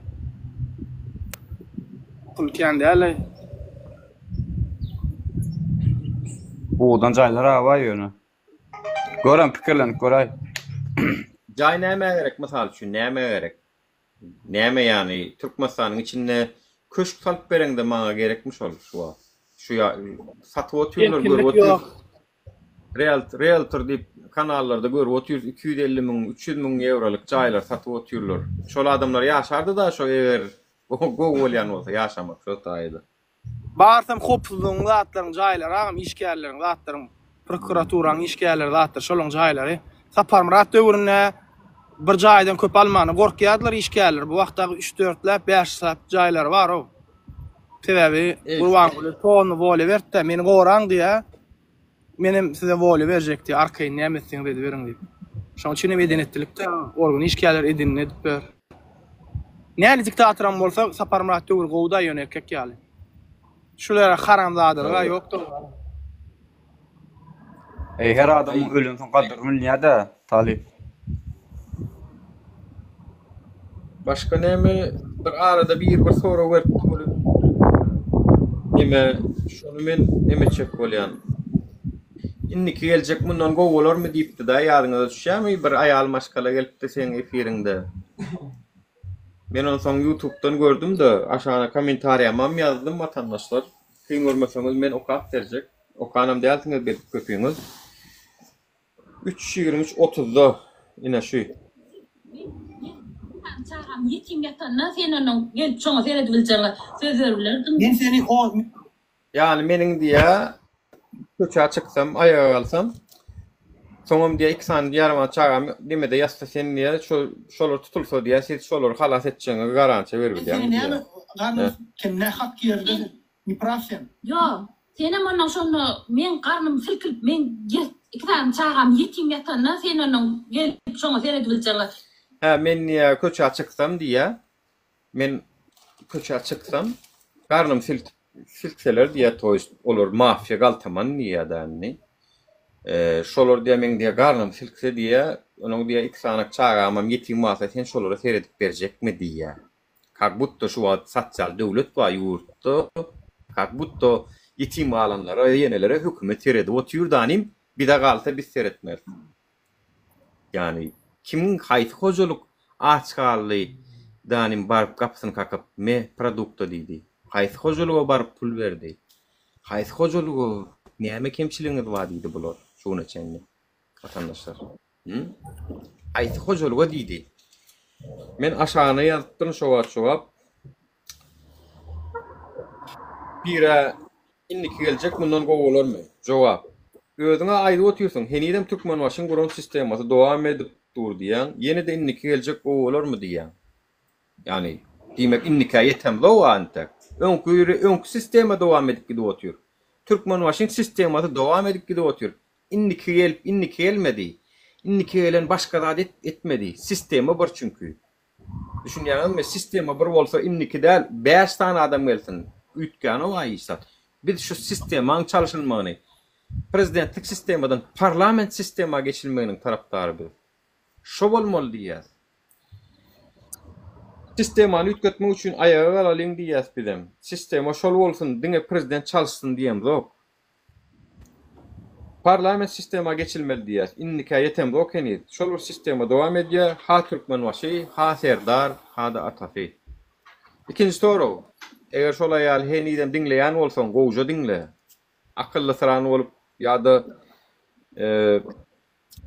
Pul kän dälaý. Owadan jaýlar abaý ýöne. Görem pikirlenip göräý. Jaý nämä gerek mysal üçin nämä gerek? Näme ýany Türkmenistanyň içinde köşk salyp bereňde maňa gerekmi şol şu wagt? Şu ýa satyp otyrlar görüp Erkinlik otyrys. ýok. Realt realtor diýip kanallarda görüp otyrys 250 müň 300 müň ýewrolyk jaýlar satyp otyrlar. Şol adamlar ýaşardy da şo eger gowy bolýan bolsa ýaşamak şo taýda. Barsam howpsuzlygyň zatlaryň jaýlary agam işgärleriň zatlaryň prokuraturanyň işgärleri zatlar şolaň jaýlary. Saparmyrat döwründe bir jaýdan köp almana gorkýardylar işgärler bu wagt dagy üç dörtläp bäşläp jaýlary barow. Sebäbi Gurbanguly polny wolýa bertdä meni goraň diýä. Menem size wolýa berjek diýýär, arkaýyn näme etseňiz ediberiň diýip. Şonuň üçin hem eden etdilik-de, organ işgärleri edenini edip ber. Näli diktatoram bolsa Saparmyrat döwri gowy-da ýöne erkek ýaly. Şulara haramzadalyga ýokdur. Eý her adamyň ölensoň gadyry bilinýär-dä, Talyp. Başga näme bir arada bir bir sorag beripdi welin neme şony men neme etjek bolýan. Indiki geljek mundan gowy bolarmy diýipdi-da ýadyňyza düşýärmi bir aýal maşgala gelipdi seň efiriňde. Men onsoň ýutubdan gördüm-de aşagyna kommentariýamam ýazdym watandaşlar. Kyn görmeseňiz men okap berjek. Okanam dälsiňiz belki köpüňiz. Üç 23 otuzda ine şu. Meň çagam ýetim ýatanda sen onuň gelip şoňa seredibiljegiňe söz beribilerdiň. Men seni o. Ýagny meniň diýä köçä çyksam aýaga galsam soňam diýä iki sany ýaramaz çagam nemede ýatsa sen diýä şo şolar tutulsa diýä siz şolary halas etjegiňe garantiýa Men beribilýäňmi seni diýä. näme garnym sen nähak ýerde ne praw sen. Ýok, senem onnoň şonda meň garnym silkilip meň iki sany çagam ýetim ýatanda sen onuň gelip şoňa seredibiljegiňe. Hä men diýä köçä çyksam diýä men köçä çyksam garnym silkip silkseler diýä toýst olar mafiýa galtaman diýä da indi şolar diýä meň diýä garnym silkse diýä onuň diýä iki sany çagamam ýetim galsa sen şolara seredip berjekmi diýä. Kak budto şu wagt sosial döwlet bar ýurtda kak budto ýetim galanlara ýenelere hökümet seredip otyr danim bize galsa biz seretmeris. Ýani kimiň haýsy hojalyk aç galdy danim baryp gapysyny kakyp me produkta diýdi. Haýsy hojalyga baryp pul berdi. Haýsy hojalyga näme kemçiligiňiz bar diýdi bular şu güne çenli watandaşlar. Haýsy hojalyga diýdi. Men aşagyna ýazypdyryn şo wagt jogap. Bira indiki geljek mundan gowy bolarmy? Jogap. Özüňä aýdyp otyrsyň, henizem Türkmenbaşyň guran sistemasy dowam edip dur diýýäň, ýene-de indiki geljek gowy bolarmy diýýäň. Ýagny, diýmek indikä ýetemzog-a entek. Öňki öňki sistema dowam edip gidip otyr. Türkmenbaşyň sistemasy dowam edip gidip otyr. Indiki gelip indiki gelmedi. Indiki gelen başga zat et etmedi. Sistema bir çünki. Düşünýäňizmi? Sistema bir bolsa indiki däl, bäş sany adam gelsin. Üýtgänok-a hiç zat. Biz şu sistemaň çalşylmagyny, prezidentlik sistemadan parlament sistema geçilmeginiň tarapdary biz. Şo bolmaly diýýäs. Sistemany üýtgetmek üçin aýaga galalyň diýýäs bizem. Sistema şol bolsun, diňe prezident çalyşsyn diýemzok. Parlament sistema geçilmeli diýýäs. Indikä ýetemzok heniz. Şol bir sistema dowam edýär, ha Türkmenbaşy, ha Serdar, ha-da atasy. Ikinji sorag. Eger şol aýaly henizem diňleýän bolsaň, gowja diňle. Akyllysyran bolup ýa-da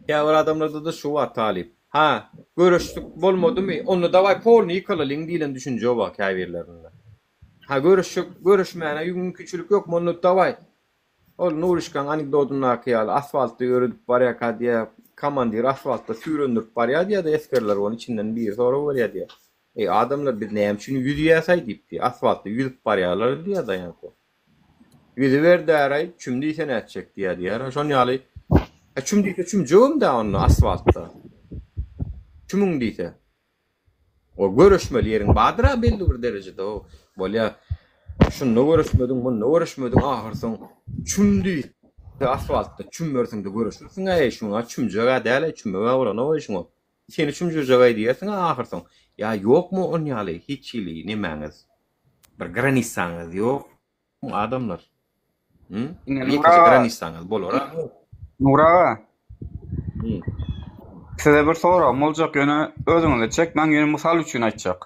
Käbir adamlarda-da şu bar talyp. Ha, göreşdik bolmadymy, onda dawaý polny ýykalalyň diýlen düşünje bar käbirlerinde. Ha, göreşjek, göreşmäne mümkinçilik ýokmy, onda dawaý. Ol Nurişkaň anekdodyndaky ýaly asfaltda ýöredip barýarka diýýär, komandir asfaltda süýrendirip barýar diýýär-de, esgerler ony içinden biri sorag berýär diýýär. Eý, adamlar biz näme üçin ýüzýäs-aý diýip diýýär, asfaltda ýüzüp barýarlar diýýär-de ýaňky. Ýüzüber däraý, çüm diýse nätjek diýýär diýýär. Şon ýaly, e çüm diýse çümjegem-dä onda asfaltda. Çümüň diýse. O göreşmeli ýeriň bardyr-a belli bir derejede o. Bolýa, şunda göreşmediň, munda göreşmediň, ahyrsoň çüm diýse asfaltda çümmersiň-de göreşersiň-ä, eý şuňa çümjeg-ä däl-eý, çümmeg-ä bolanok-eý şuňa. Seni çümjürjeg-eý diýersiň-ä ahyrsoň. Ýa ýokmy on ýaly hiç hili nemäňiz? Bir granisaňyz ýokmy adamlar? Hı? Ine Bir Nur ýekeje aga. granisaňyz bolar a. Nur aga. Hı. Size bir soragym boljak ýöne özüňize çekmäň ýöne mysal üçin aýtjak.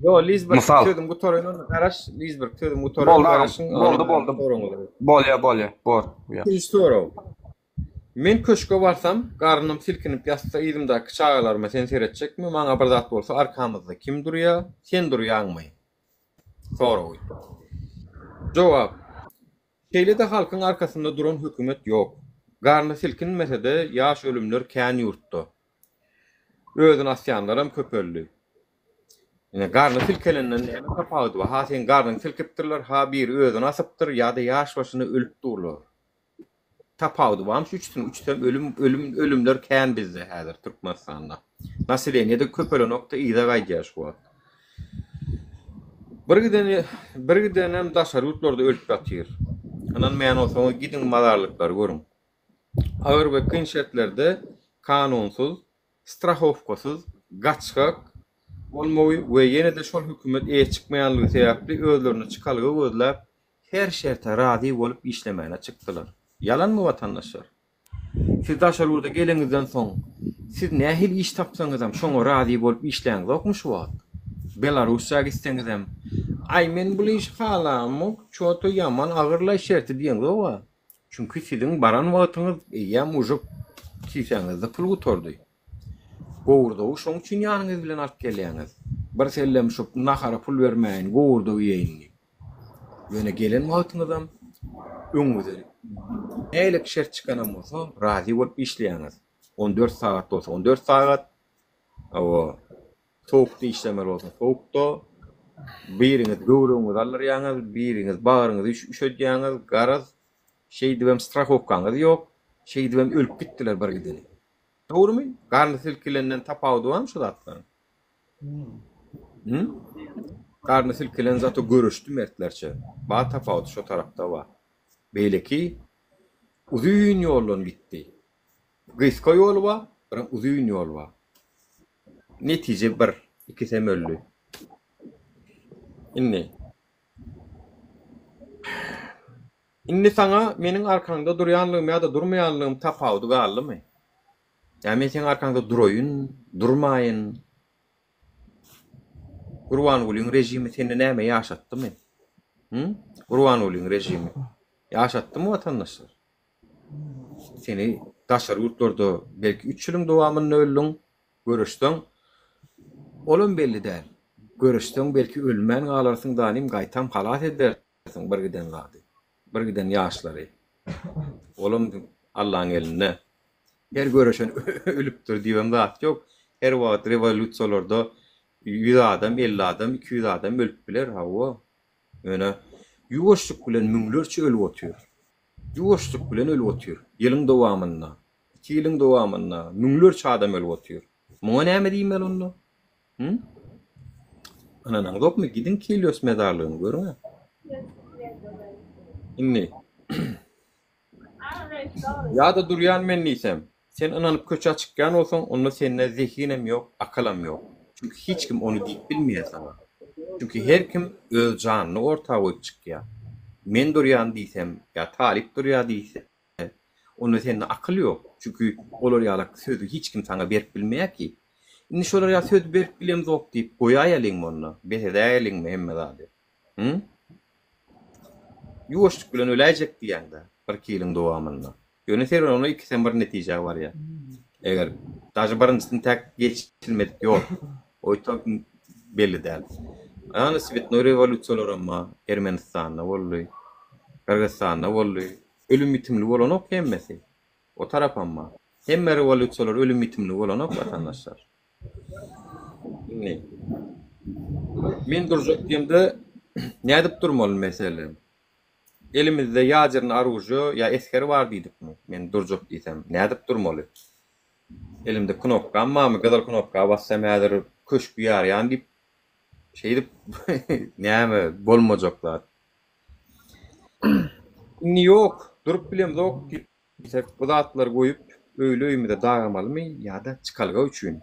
Ýo Lizbert Mysal. sözüm gutaraýyn onda garaş Lizbert sözüm gutaraýyn Boldy agam. garaşyň Boldy ondan boldy. soragyňyzy. Bolýa bolýa. Bor. Ýa. Ikinji sorag. Men köşge barsam, garnym silkinip ýatsa yzymdaky çagalaryma sen seretjekmi, maňa bir zat bolsa arkamyzda kim durýa, sen durýaňmy? Soragy. Jogap. Şeýle-de halkyň arkasynda duran hökümet ýok. Garny silkinmese-de ýaş ölümler kän ýurtda. Özüni asýanlaram köpeldi. Ine, garny silkelenden näme tapawudy bar? Ha seň garnyňy silkipdirler, ha biri özüni asypdyr ýa-da ýaş başynda ölüp durlar. Tapawudy barmy şu üçüsiniň? Üçüsem ölüm, ölüm, ölümler kän bizde häzir Türkmenistanda. Naseleniýe-de köpelenokda yza gaýdýar şu wagt. Bir gideni, bir gidenem daşary ýurtlarda ölüp ýatyr. Ynanmaýan bolsaňyz gidiň mazarlyklary görüň. Agyr we kyn şertlerde kanunsyz, strahowkasyz, gaçgak bolmagy we ýene-de şol hökümet eýe çykmaýanlygy sebäpli özlerine çykalga gözläp her şerte razy bolup işlemäne çykdylar. Ýalanmy watandaşlar? Siz daşary ýurda geleňizden soň siz nähili iş tapsaňyzam şoňa razy bolup işläňzokmy şu wagt? Belarussiýa gitseňizem aý men bul işi halamok çoto ýaman agyrlaý şerti diýeňzoga. Çünki siziň baran wagtyňyz eýýäm uje kisäňizde pul gutardy. Gowurdagy şoň üçin ýanyňyz bilen alyp gelýäňiz. Bir sellem şu nahara pul bermäýin, gowurdak iýeýin diýip. Ýöne gelen wagtyňyzam öňüňize nähili şert çykanam bolsa, razy bolup işleýäňiz. On dört sagat bolsa on dört sagat, hawa, sowukda işlemeli bolsa sowukda, biriňiz böwregiňizi aldyrýaňyz, biriňiz bagryňyzy üşedýäňiz, garaz, şeýdibem strahowkaňyz ýok, şeýdibem ölüp gitdiler birgideni. Dogrumy? Garny silkilenden tapawudy barmy şu zatlaryň? Hü? Garny silkilen zato göreşdi mertlerçe. Bar tapawudy şo tarapda bar. Beýleki uzyn ýoldan gitdi. Gysga ýoly bar, birem uzyn ýol bar. Netije bir, ikisem öldi. Indi. Indi saňa meniň arkaňda durýanlygym ýa-da durmaýanlygym tapawudy galdymy? Ýa men seň arkaňda duraýyn, durmaýyn? Gurbangulyň režimi sende näme ýaşatdymy? Hü? Gurbangulyň režimi ýaşatdymy watandaşlar? Seni daşary ýurtlarda belki üç ýylyň dowamynda öldüň, göreşseň, olam belli däl. Göreşseň belki ölmän galarsyň danym gaýtam halas eder. bir giden zady. Bir giden ýaşlary. Olam Allaň elinde. Her göreşen ölüpdir diýibem zat ýok. Her wagt rewolýusiýalarda 100 adam, 50 adam, 200 adam ölüp biler, hawa. Ýöne ýuwaşlyk bilen müňlerçe ölüp otyr. Ýuwaşlyk bilen ölüp otyr. Ýylyň dowamynda, iki ýylyň dowamynda müňlerçe adam ölüp otyr. Muňa näme diýmeli onda? Hı? Ynanaňzokmy? Gidiň Kilios mezarlygyny görüň-ä. Indi Ýa-da durýan men diýsem, sen ynanyp köçä çykýan bolsaň, onda sende zehinem ýok, akylam ýok. Çünki hiç kim ony diýip bilmeýär saňa. Çünki her kim öz janyny orta goýup çykýar. Men durýan diýsem, ýa Talyp durýar diýse, Onda sende akyl ýok. Çünki olar ýalak sözi hiç kim saňa berip bilmeýär ki. Indi şolar ýaly söz berip bilemzok diýip goýaýalyňmy onda? Bes edäýeliňmi hemme zady? Hü? Ýuwaşlyk bilen öläýjek diýýäň-dä, birki ýylyň dowamynda. Ýöne serwona ikisem bir netijä barýar. Eger daže birinjisini täk geçilmedik ýol. Oýta belli däl. Ýagny swetnoý rewolýusiýalaram bar. Ermenistanda boldy. Gyrgyzystanda boldy. Ölüm-ýitimli bolanok hemmesi. O tarapam bar. Hemme rewolýusiýalar ölüm-ýitimli bolanok watandaşlar. Indi men durjak diýemde nädip durmaly meselem? Elimizde ýaderny oružýo ýa esger bar diýdikmi? Men durjak diýsem, nädip durmaly? Elimde knopkam barmy, gyzyl knopka bassam häzir köşgi ýarýan diýip, şeýdip näme bolmajak zat. Indi ýok, durup bilemzok diýsek, bu zatlary goýup, öýli-öýümize dagamalymy ýa-da çykalga üçin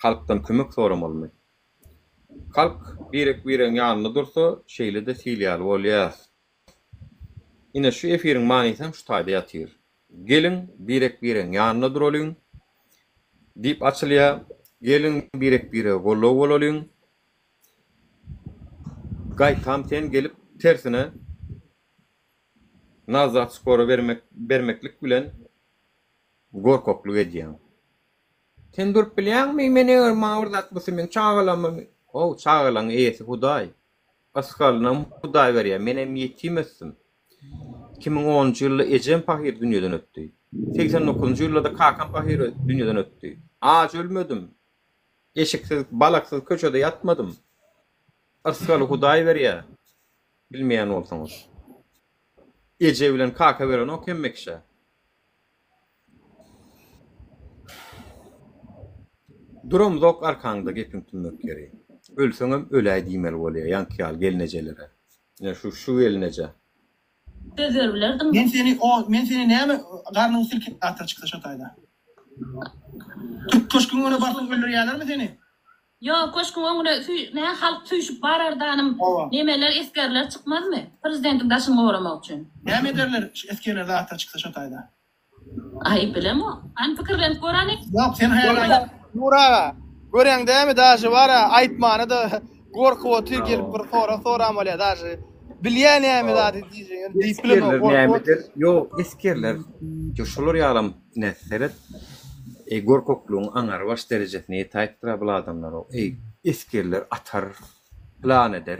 halkdan kömek soramalymy? Halk birek-biregiň ýanynda dursa, şeýle-de sil ýaly bolýas. Ine, şu efiriň manysam şu taýda ýatyr. Geliň, birek-biregiň ýanynda duralyň diýip açylýar. Geliň, birek-birege goldaw bolalyň. Gaýtam sen gelip tersine nazat skora bermek bermeklik bilen gorkaklyk edýäň. Sen durup bilýäňmi, men eger maňa bir zat bolsa meň çagalarym How, çagalaň eýesi Hudaý. Ysgalynam Hudaý berýär. Menem ýetim ösdüm. 2010-njy ýylda ejem pahyr dünýeden ötdi. 89-njy ýylda-da kakam pahyr dünýeden ötdi. Aç ölmedim. Eşiksiz, balaksyz köçede ýatmadym. Yrsgaly Hudaý berýär. Bilmeýän bolsaňyz. Eje bilen kaka berenok hemme kişä. Duramzok arkaňda gepiň tümmek ýeri. Ölseňem öläý diýmeli bolýa ýaňky ýaly gelnejelere. Ine şu şu gelneje. Söz berip bilerdiň. Men seni o men seni näme garnyňy silkip atyr çyksa şo taýda. Türk köşgüň öňüne barsaň öldürýälermi seni? Ýok köşgüň öňüne süý nä halk süýşüp barardanym Hawa. nemeler esgerler çykmazmy prezidentiň daşyny goramak üçin. Näme ederler şu esgerler zatlar çyksa şo taýda. Aý bilemok. Hany pikirlenip göreli. Ýok sen haýal aýt. Nur aga, görýäň dämi daşy bara aýtmana-da gorkup otyr gelip bir sorag soran bolýar daşy. Bilýä näme zady diýjegini diýip bilenok Esgerler gorkup näme otyr. eder? Ýok esgerler ýok şolar ýalam ine seret eý gorkaklygyň aňary baş derejesine ýetäýipdir-ä bul adamlar eý esgerler atar plan eder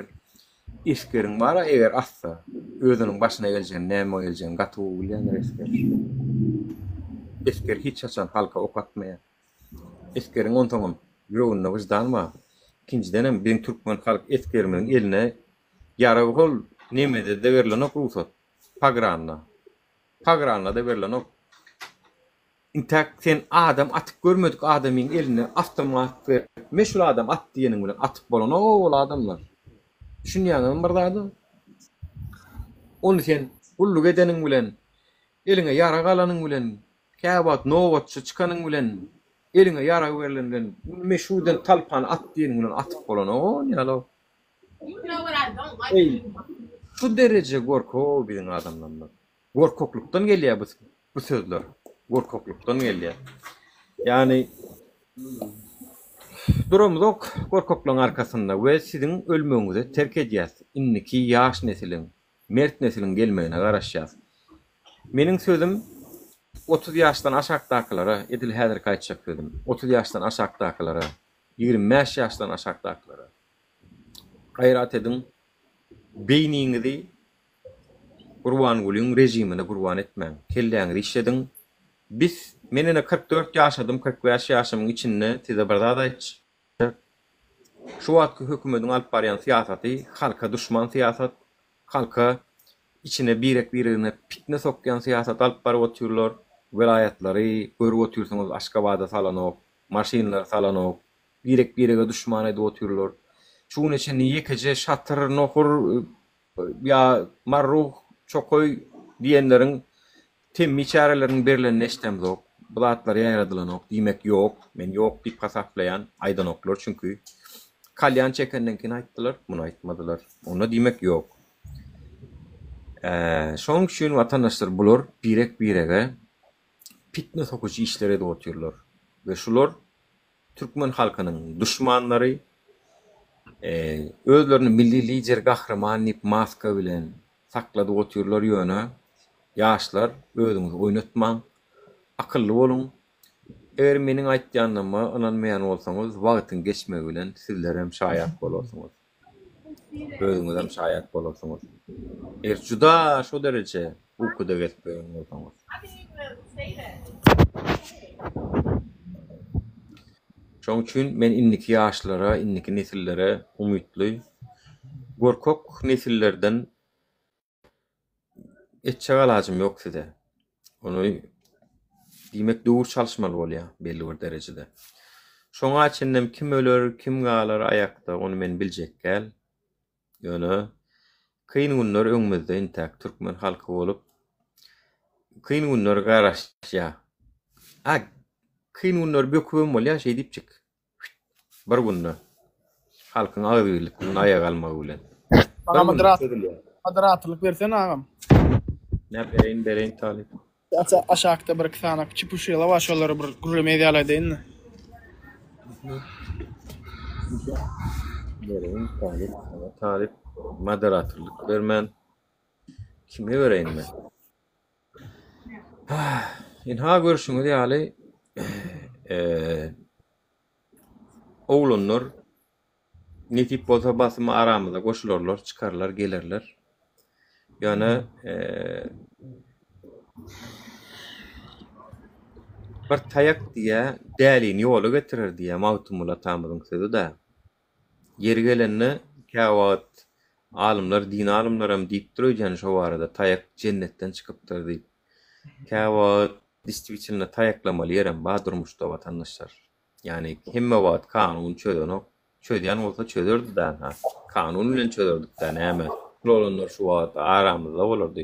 Esgeriň bar-a eger atsa, özüniň başyna geljegini, näme geljegini gaty gowy bilýändir esger. Esger hiç haçan halka ok atmaýar. Esgeriň onsoňam ýüreginde wyždan bar. Ikinjidenem biziň türkmen halk esgerimiziň eline ýarag hol nemede-de berlenok rugsat, pogranda. Pogranda-da berlenok. Intäk sen adam atyp görmedik adamyň eline awtomat berip me şul adam at diýeniň bilen atyp bolanok ol adamlar. Düşünýäňizmi bir zada? Ony sen gulluk edeniň bilen, eliňe ýarag alanyň bilen, käwagt nobatçy çykanyň bilen, eliňe ýarag berlen bilen me şuden talpany at diýeniň bilen atyp bolanok ony ýaly. Eý, şu dereje gorkow biziň adamlarymyz. Gorkaklykdan gelýär bu bu sözler. Gorkaklykdan gelýär. Ýagny duramyzok gorkaklaryň arkasynda we siziň ölmegiňize terk edýäs. Indiki ýaş nesiliň, mert nesiliň gelmegine garaşýas. Meniň sözüm 30 ýaşdan aşakdakylara, edil häzirki aýtjak sözüm, 30 ýaşdan aşakdakylara, 25 ýaşdan aşakdakylara. Gaýrat ediň, beýniňizi Gurbangulyň režimine gurban etmäň. Kelläňizi işlediň. Bis, men ine 44 ýaşadym, 45 ýaşymyň içinde size bir zat aýtjak. Şu wagtky hökümediň alyp barýan syýasaty halka duşman syýasat, halka içine birek-biregine pitne sokýan syýasat alyp baryp otyrlar. Welaýatlary görüp otyrsyňyz Aşgabada salanok, maşynlary salanok, birek-birege duşman edip otyrlar. Şu güne çenli ýekeje şatyr, nohur, Ýa Marruh, Çokaý diýenleriň temmi çäreleriniň berlenini eşdemzok. Bu zatlar ýaýradylanok. Diýmek ýok. Men ýok diýip hasaplaýan. Aýdanoklar çünki. Kalýan çekenden keyin aýtdylar, muny aýtmadylar. Onda diýmek ýok. Şonuň üçin watandaşlar bular birek-birege. Pitne sokujy işler edip otyrlar we şular türkmen halkynyň duşmanlary, özlerini milli lider gahryman diýip maska bilen sakladyp otyrlar ýöne ýaşlar özüňizi oýnatmaň, akylly boluň, eger meniň aýtýanyma ynanmaýan bolsaňyz wagtyň geçmegi bilen sizlerem şaýat bolarsyňyz. Özüňizem şaýat bolarsyňyz. Eger juda şo dereje ukuda gezip ýören bolsaňyz. Şoň üçin men indiki ýaşlara, indiki nesillere umytly. Gorkak nesillerden Etjek alajym ýok size. Ony diýmek döwür çalyşmaly bolýar belli bir derejede. Şoňa çenlem kim öler, kim galar aýakda ony men biljek däl. Ýöne kyn günler öňümizde intäk türkmen halky bolup kyn günler garaşýar. A kyn günler bökübem bolýar şeýdipjik. Bir günde halkyň agzybirlik bilen aýaga galmagy bilen. Maňa Bir günde moderat çözülýär. moderatorlyk bersene agam. Ne bereýin bereýin talyp. Aça aşakda bir iki sany çipuşila bar şolary bir gürrüň edýäläýdeýin. Bereýin talyp sana talyp moderatorlyk bermän kime bereýin men? Ynha görşüňiz ýaly oglanlar nesip bolsa basym aramyza goşularlar, çykarlar, gelerler. Ýöne bir taýak diýýä, dälini ýola getirer diýýä Magtymguly atamyzyň sözi-dä. Ýeri gelende, käwagt alymlar, din alymlaram diýipdir öýdýän şo barada, taýak jennetden çykypdyr diýip. Käwagt distwitelno taýaklamaly ýerem bar durmuşda watandaşlar. Ýagny hemme wagt kanun çözenok. Çözýän bolsa çözerdi-dä ha. Kanun bilen çözerdik-dä näme. Şul oglanlar şu wagt aramyzda bolardy.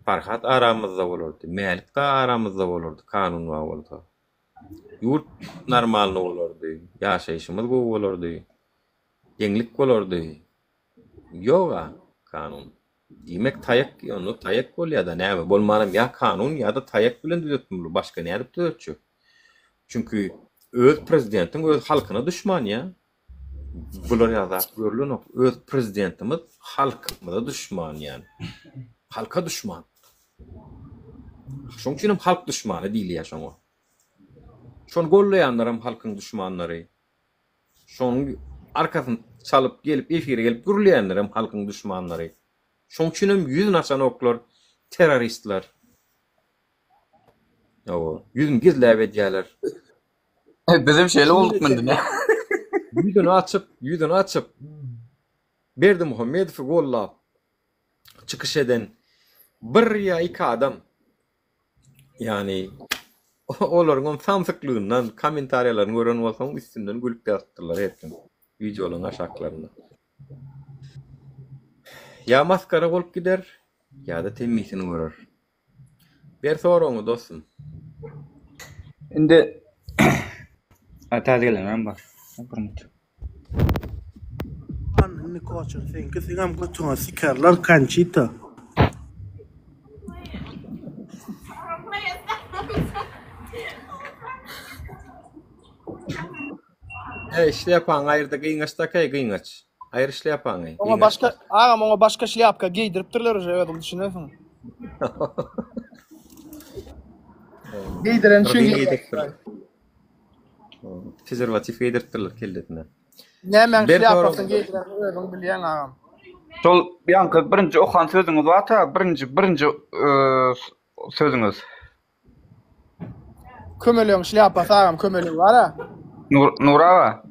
Farhat aramyzda bolardy. Mälik dagy aramyzda bolardy kanun bar bolsa. Ýurt normalny bolardy, ýaşaýşymyz gowy bolardy, deňlik bolardy. Ýog-a kanun. Diýmek taýak, onda taýak bolýa-da näme, bolmanam ýa kanun ýa-da taýak bilen düzetmeli, başga nädip düzetjek? Çünki öz prezidentiň öz halkyna duşman ýa. Bular ýaly zat görlenok. Öz prezidentimiz halkymyza duşman ýani. Halka duşman. Şoň üçinem halk duşmany diýilýär şoňa. Şony gollaýanlaram halkyň duşmanlary. Şonuň arkasyny çalyp gelip efire gelip gürleýänlerem halkyň duşmanlary. Şoň üçinem ýüzüni açanoklar terroristler. Hawa, ýüzüni gizläp edýärler. Bizem şeýle bolduk indi ne? Ýüzüni açyp, ýüzüni açyp Berdimuhamedowy gollap çykyş eden bir ýa iki adam ýagny olaryňam samsyklygyndan kommentariýalaryny gören bolsaň üstünden gülüp ýazypdyrlar her kim wideolaryň aşaklarynda. Ýa masgara bolup gider ýa-da temmisini görer. Ber soragyňy dostum. Indi A täze gelenlerem bar. Bir minut. Indi koçer seňki seňem götüňe sikerler Konçita. Eý şlýapaňy aýyrda gyňaç dakaý gyňaç. Aýyr şlýapaňy. Oňa başga agam oňa başga şlýapka geýdiripdirler uje özüň düşünersiň. Geýdiren üçin geýdiripdirler. Prezerwatiw geýdiripdirler kellesine. Nämäň şlýapasyny geýdirenini özüň bilýäň agam. Şol ýaňky birinji okan sözüňiz barka birinji birinji sözüňiz. Kömelegiň şlýapasy agam kömelek bar-a. Nur Nur aga.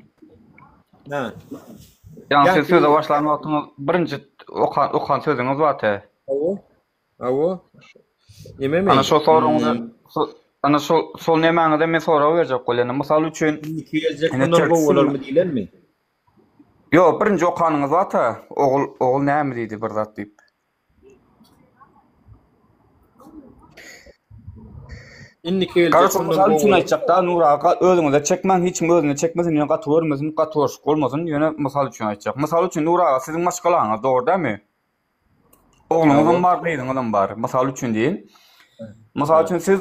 Hä. Ýaňy siz söze başlan wagtyňyz birinji okan okan sözüňiz bar te. Hawa. Hawa. Nememi? Ana şo soragyňyza ana şo şol nemäňize men sorag berjek bolýan. Mysal üçin Indiki geljek mundan gowy bolarmy diýlenmi? Ýok, birinji okanyňyz bar ta. Ogul ogul näme diýdi bir zat diýip. Indiki geljek Garaz, mundan mysal gowy üçin bolar. aýtjak-da, Nur aga, özüňize çekmäň, hiç kim özüne çekmesin, ýöne gaty görmesin, gaty görşük bolmasyn, ýöne mysal üçin aýtjak. Mysal üçin, Nur aga, siziň maşgalaňyz, dogry dälmi? Ogluňyzam Hawa. bar, gyzyňyzam bar, mysal üçin diýin. Mysal üçin, siz.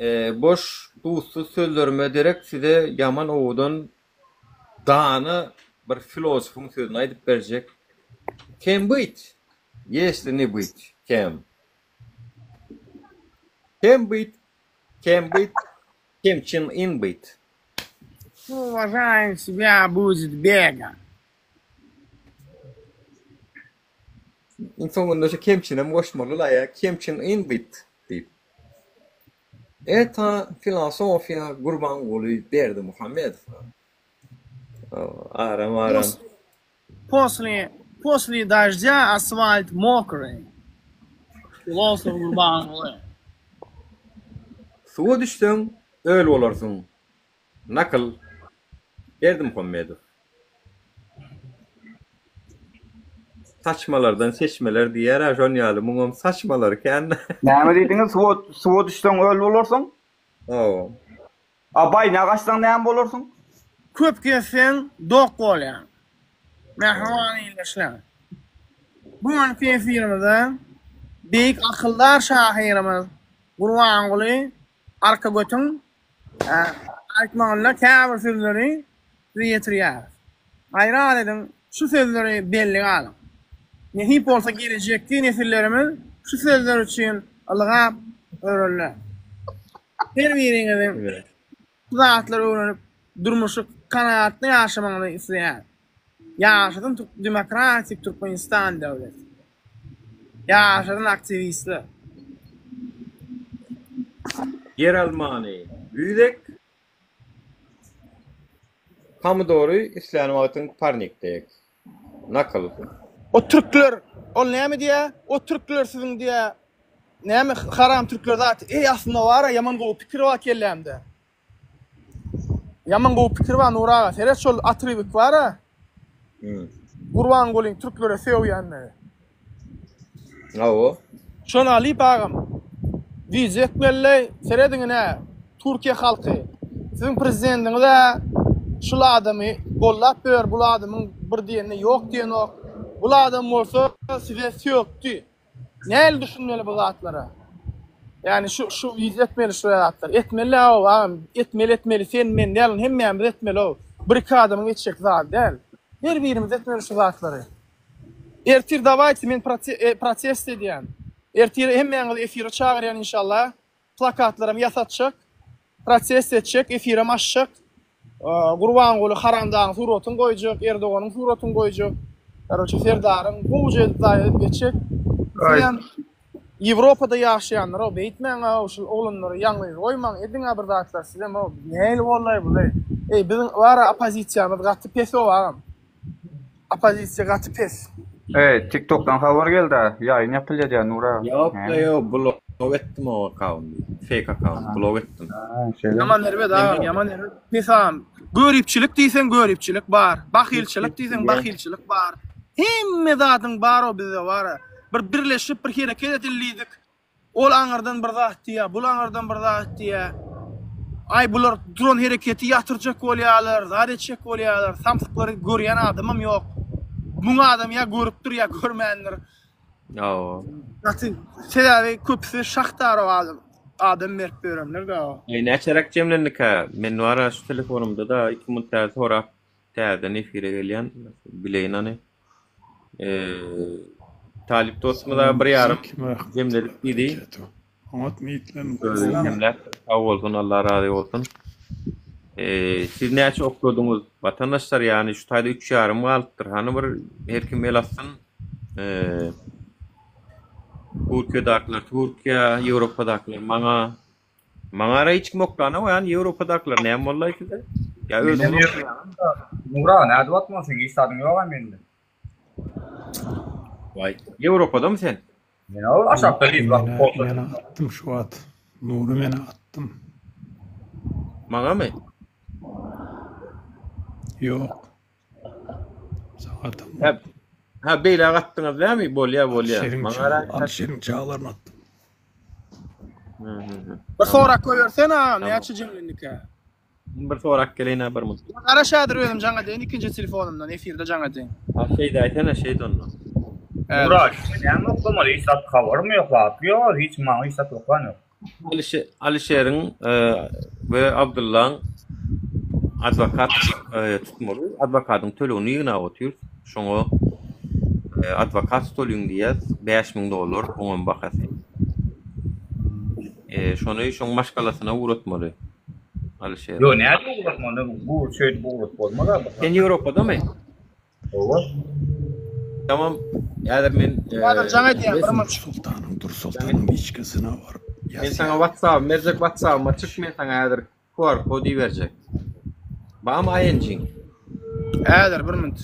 Boş duzsuz sözlerime derek size ýaman owadan dana bir filosofyň sözüni aýdyp berjek. Kem byt, ýesli ne byt, kem. Kem byt, kem byt, kemçin in byt. Uwažaýym sebýa buzit bega. Iň soňunda şu kemçinem goşmaly-la ýa, kemçin in byt diýip. Eta filosofiýa Gurbanguly Berdimuhamedowa. Aram aram. Posle posle daždýa asfalt mokryý. Filosof Gurbanguly. Suwa düşseň öl bolarsyň. Nakyl. Berdimuhamedow. Saçmalardan seçmeler diýýär-ä şon ýaly muňam saçmalary kän. Näme diýdiňiz suwa suwa düşseň öl bolarsyň? Hawa. A baýna gaçsaň näme bolarsyň? Köp gezseň dok bolýaň. Mähriban ildeşler! Bu günki efirimizde beýik akyldar şahyrymyz Gurbanguly Arkagötüň aýtmagynda käbir sözleri size ýetirýäris. Gaýrat ediň, şu sözleri bellige alyň. Nesip bolsa gelejekki nesillerimiz şu sözler üçin ylgap örerler. Her biriňiziň şu zatlary öwrenip, durmuşy kanagatly ýaşamagyňyzy isleýäris. Ýaşasyn demokratik Türkmenistan döwleti! Ýaşasyn aktiwistler! Ýer almany güýz ek, pomidory islän wagtyň parnikde ek. Nakyl. O türkler ol näme diýä o türkler siziň diýä näme haram türkler zat eý aslynda bara ýaman gowy pikir bar kellämde Ýaman gowy pikir bar Nury aga seret şol atrybik bara Gurbangulyň türklere sögýänligi. Hawa. Şony alyp agam wideo etmelileý serediň ine Türkiýe halky siziň prezidendiňiz-ä şul adamy gollap ýör bul adamyň bir diýenine ýok diýenok bul adam bolsa size sökdi Nähili düşünmeli bu zatlara? Ýani şu şu wideo etmeli şu zatlar. Etmeli ow agam etmeli etmeli sen men däl ony hemmämiz etmeli ow. Bir iki adamyň etjek zady däl. Her birimiz etmeli şu zatlary. Ertir dawayte men protest edýän. Ertir hemmäňizi efire çagyrýan inşallah. Plakatlaram ýasatjak. Protest etjek, efirem açjak. Gurbanguly haramdagyň suratyny goýjak, Erdoganyň suratyny goýjak. Karoçe Serdaryň gowja edip zaýa edip geçjek. Sizem Ýewropada ýaşaýanlar-ow beýtmäň-ow şul oglanlary ýalňyz goýmaň, ediň-ä bir zatlar sizem-ow. Nähili boldaý bulaý. Eý biziň bar-a oppozisiýamyz gaty pes-ow agam. Oppozisiýa gaty pes. Eý tiktokdan habar geldä ýaýyn ýapylýa diýä Nur aga. Ýok ýok blok etdim o akkaundy. Fake akkaunt blok etdim. Ýaman erbet agam ýaman erbet pes agam. Göripçilik diýseň göripçilik bar. Bahylçylyk diýseň bahylçylyk bar. Hemme zadyň bar o bizde bara. Bir birleşip bir hereket edeli diýdik. Ol aňyrdan bir zat diýýär, bul aňyrdan bir zat diýýär. Aý bular duran hereketi ýatyrjak bolýarlar, zat etjek bolýarlar. Samsyklary görýän adamam ýok. Müň adam ýa görüpdir ýa görmändir. Hawa. Gaty sebäbi köpüsi şahtarow adam adam berip ýörenler-de. Eý näçeräk jemlendikä? Men bara şu telefonymda-da iki munt täze sorap Täzeden efire gelýän bileýin hany. Talyp dostumyz aga bir ýarym jemledik diýdi. Oňat meýitlerini Özi jemläp sag bolsun Allah razy bolsun. Siz näçe okladyňyz watandaşlar ýany şu taýda üç ýarym galypdyr. Hany bir her kim el atsyn. Türkiýedakylar Türkiýä, Ýewropadakylar maňa. Maňa ara hiç kim oklanok ýa Ýewropadakylar näme bollaý size? Ýa özüňiz oklaýaňyzmy? Nura nädip atmaly seň hiç zadyň ýoga mende. Waý, Ýewropadamy sen? Men ol aşakda diýip bak bolsa. Men atdym şu wagt. Nury men atdym. Maňamy? Ýok. Saňa atdym. Ha, beýläk atdyňyz dämi? Bolýa, bolýa. Maňa Alişeriň çagalaryny atdym. Bir sorak goýbersene agam näçe jemlendikä? Bir sorak geleýin bir minut. Garaş häzir özüm jaň edeýin ikinji telefonymdan efirde jaň edeýin. Ha şeýdäýsene şeýd onda. Murat, näme oklamaly hiç zat habarym ýok zat ýok hiç maňa hiç zat oklan ýok. Alişeriň we Abdyllaň adwokat tutmaly. Adwokatyň tölegini ýygnap otyrys. Şoňa adwokat tutulyň diýýäs. 5000 dollar oňam bahasy. Şony şoň maşgalasyna ugratmaly. Alişer. Ýok, nädip ugratmaly? Bu şeýdip ugradyp bolmaz-a. Sen Ýewropadamy? Hawa. Tamam. Häzir men Häzir jaň edýän bir minut. Soltanyň dur Soltanyň içkisine baryp Men saňa WhatsApp berjek WhatsAppyma çyk men saňa häzir QR kod iberjek. Bamy ING-iň? Häzir bir minut.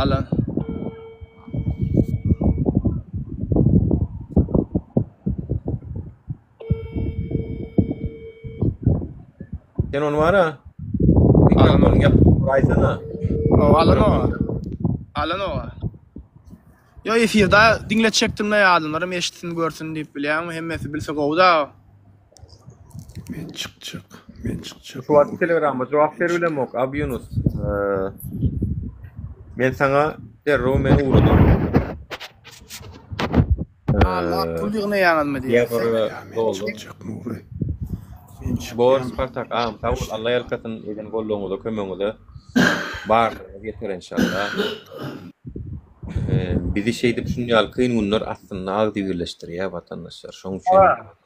Alan. Sen ony bara mikrofonyňy ýapyp duraýsana. Hawa alan oga. Alan oga. Ýo efirde diňletjekdim-de adamlaram eşitsin görsün diýip bilýäňmi hemmesi bilse gowy-da. Men çykjak. Men çykjak. Şu wagt telegrama jogap beribilemok Abu Ýunus. Men saňa derrew men ugradaryn. Allah pul ýygnaýaňyzmy diýýär. Nury. Bor Spartak agam sag bol Alla ýalkasyn eden goldawyňyza kömegiňize barlygyňyz ýeter enşalla. Bizi şeýdip şun ýaly kyn günler aslynda agzybirleşdirýär watandaşlar. Şoň üçin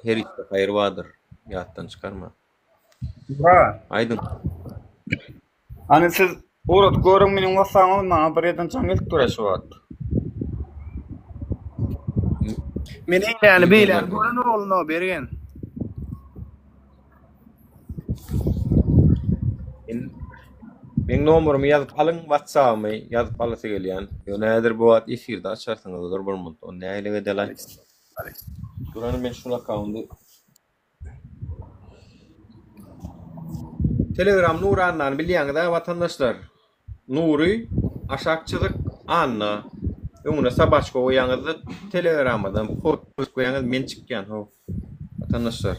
her işde haýyr bardyr ýatdan çykarma. Aýdyň. Hany siz ugradyp görüň meniň whatsappyma maňa bir ýerden jaň gelip dur şu wagt. Men eýläni beýläni gören ogluna bergen. Meň nomerymy ýazyp alyň whatsappymy ýazyp alasy gelýän. Ýöne häzir bu wagt efirde açarsyňyz dur bir minut ony nähili edelaý. Dur hany men şul akkaundy Telegram Nury Annany bilýäňiz-ä watandaşlar. Nury aşak çyzyk Anna. Öňüne sobaçka goýaňyzda Telegramadan post goýaňyz men çykýan how. Watandaşlar.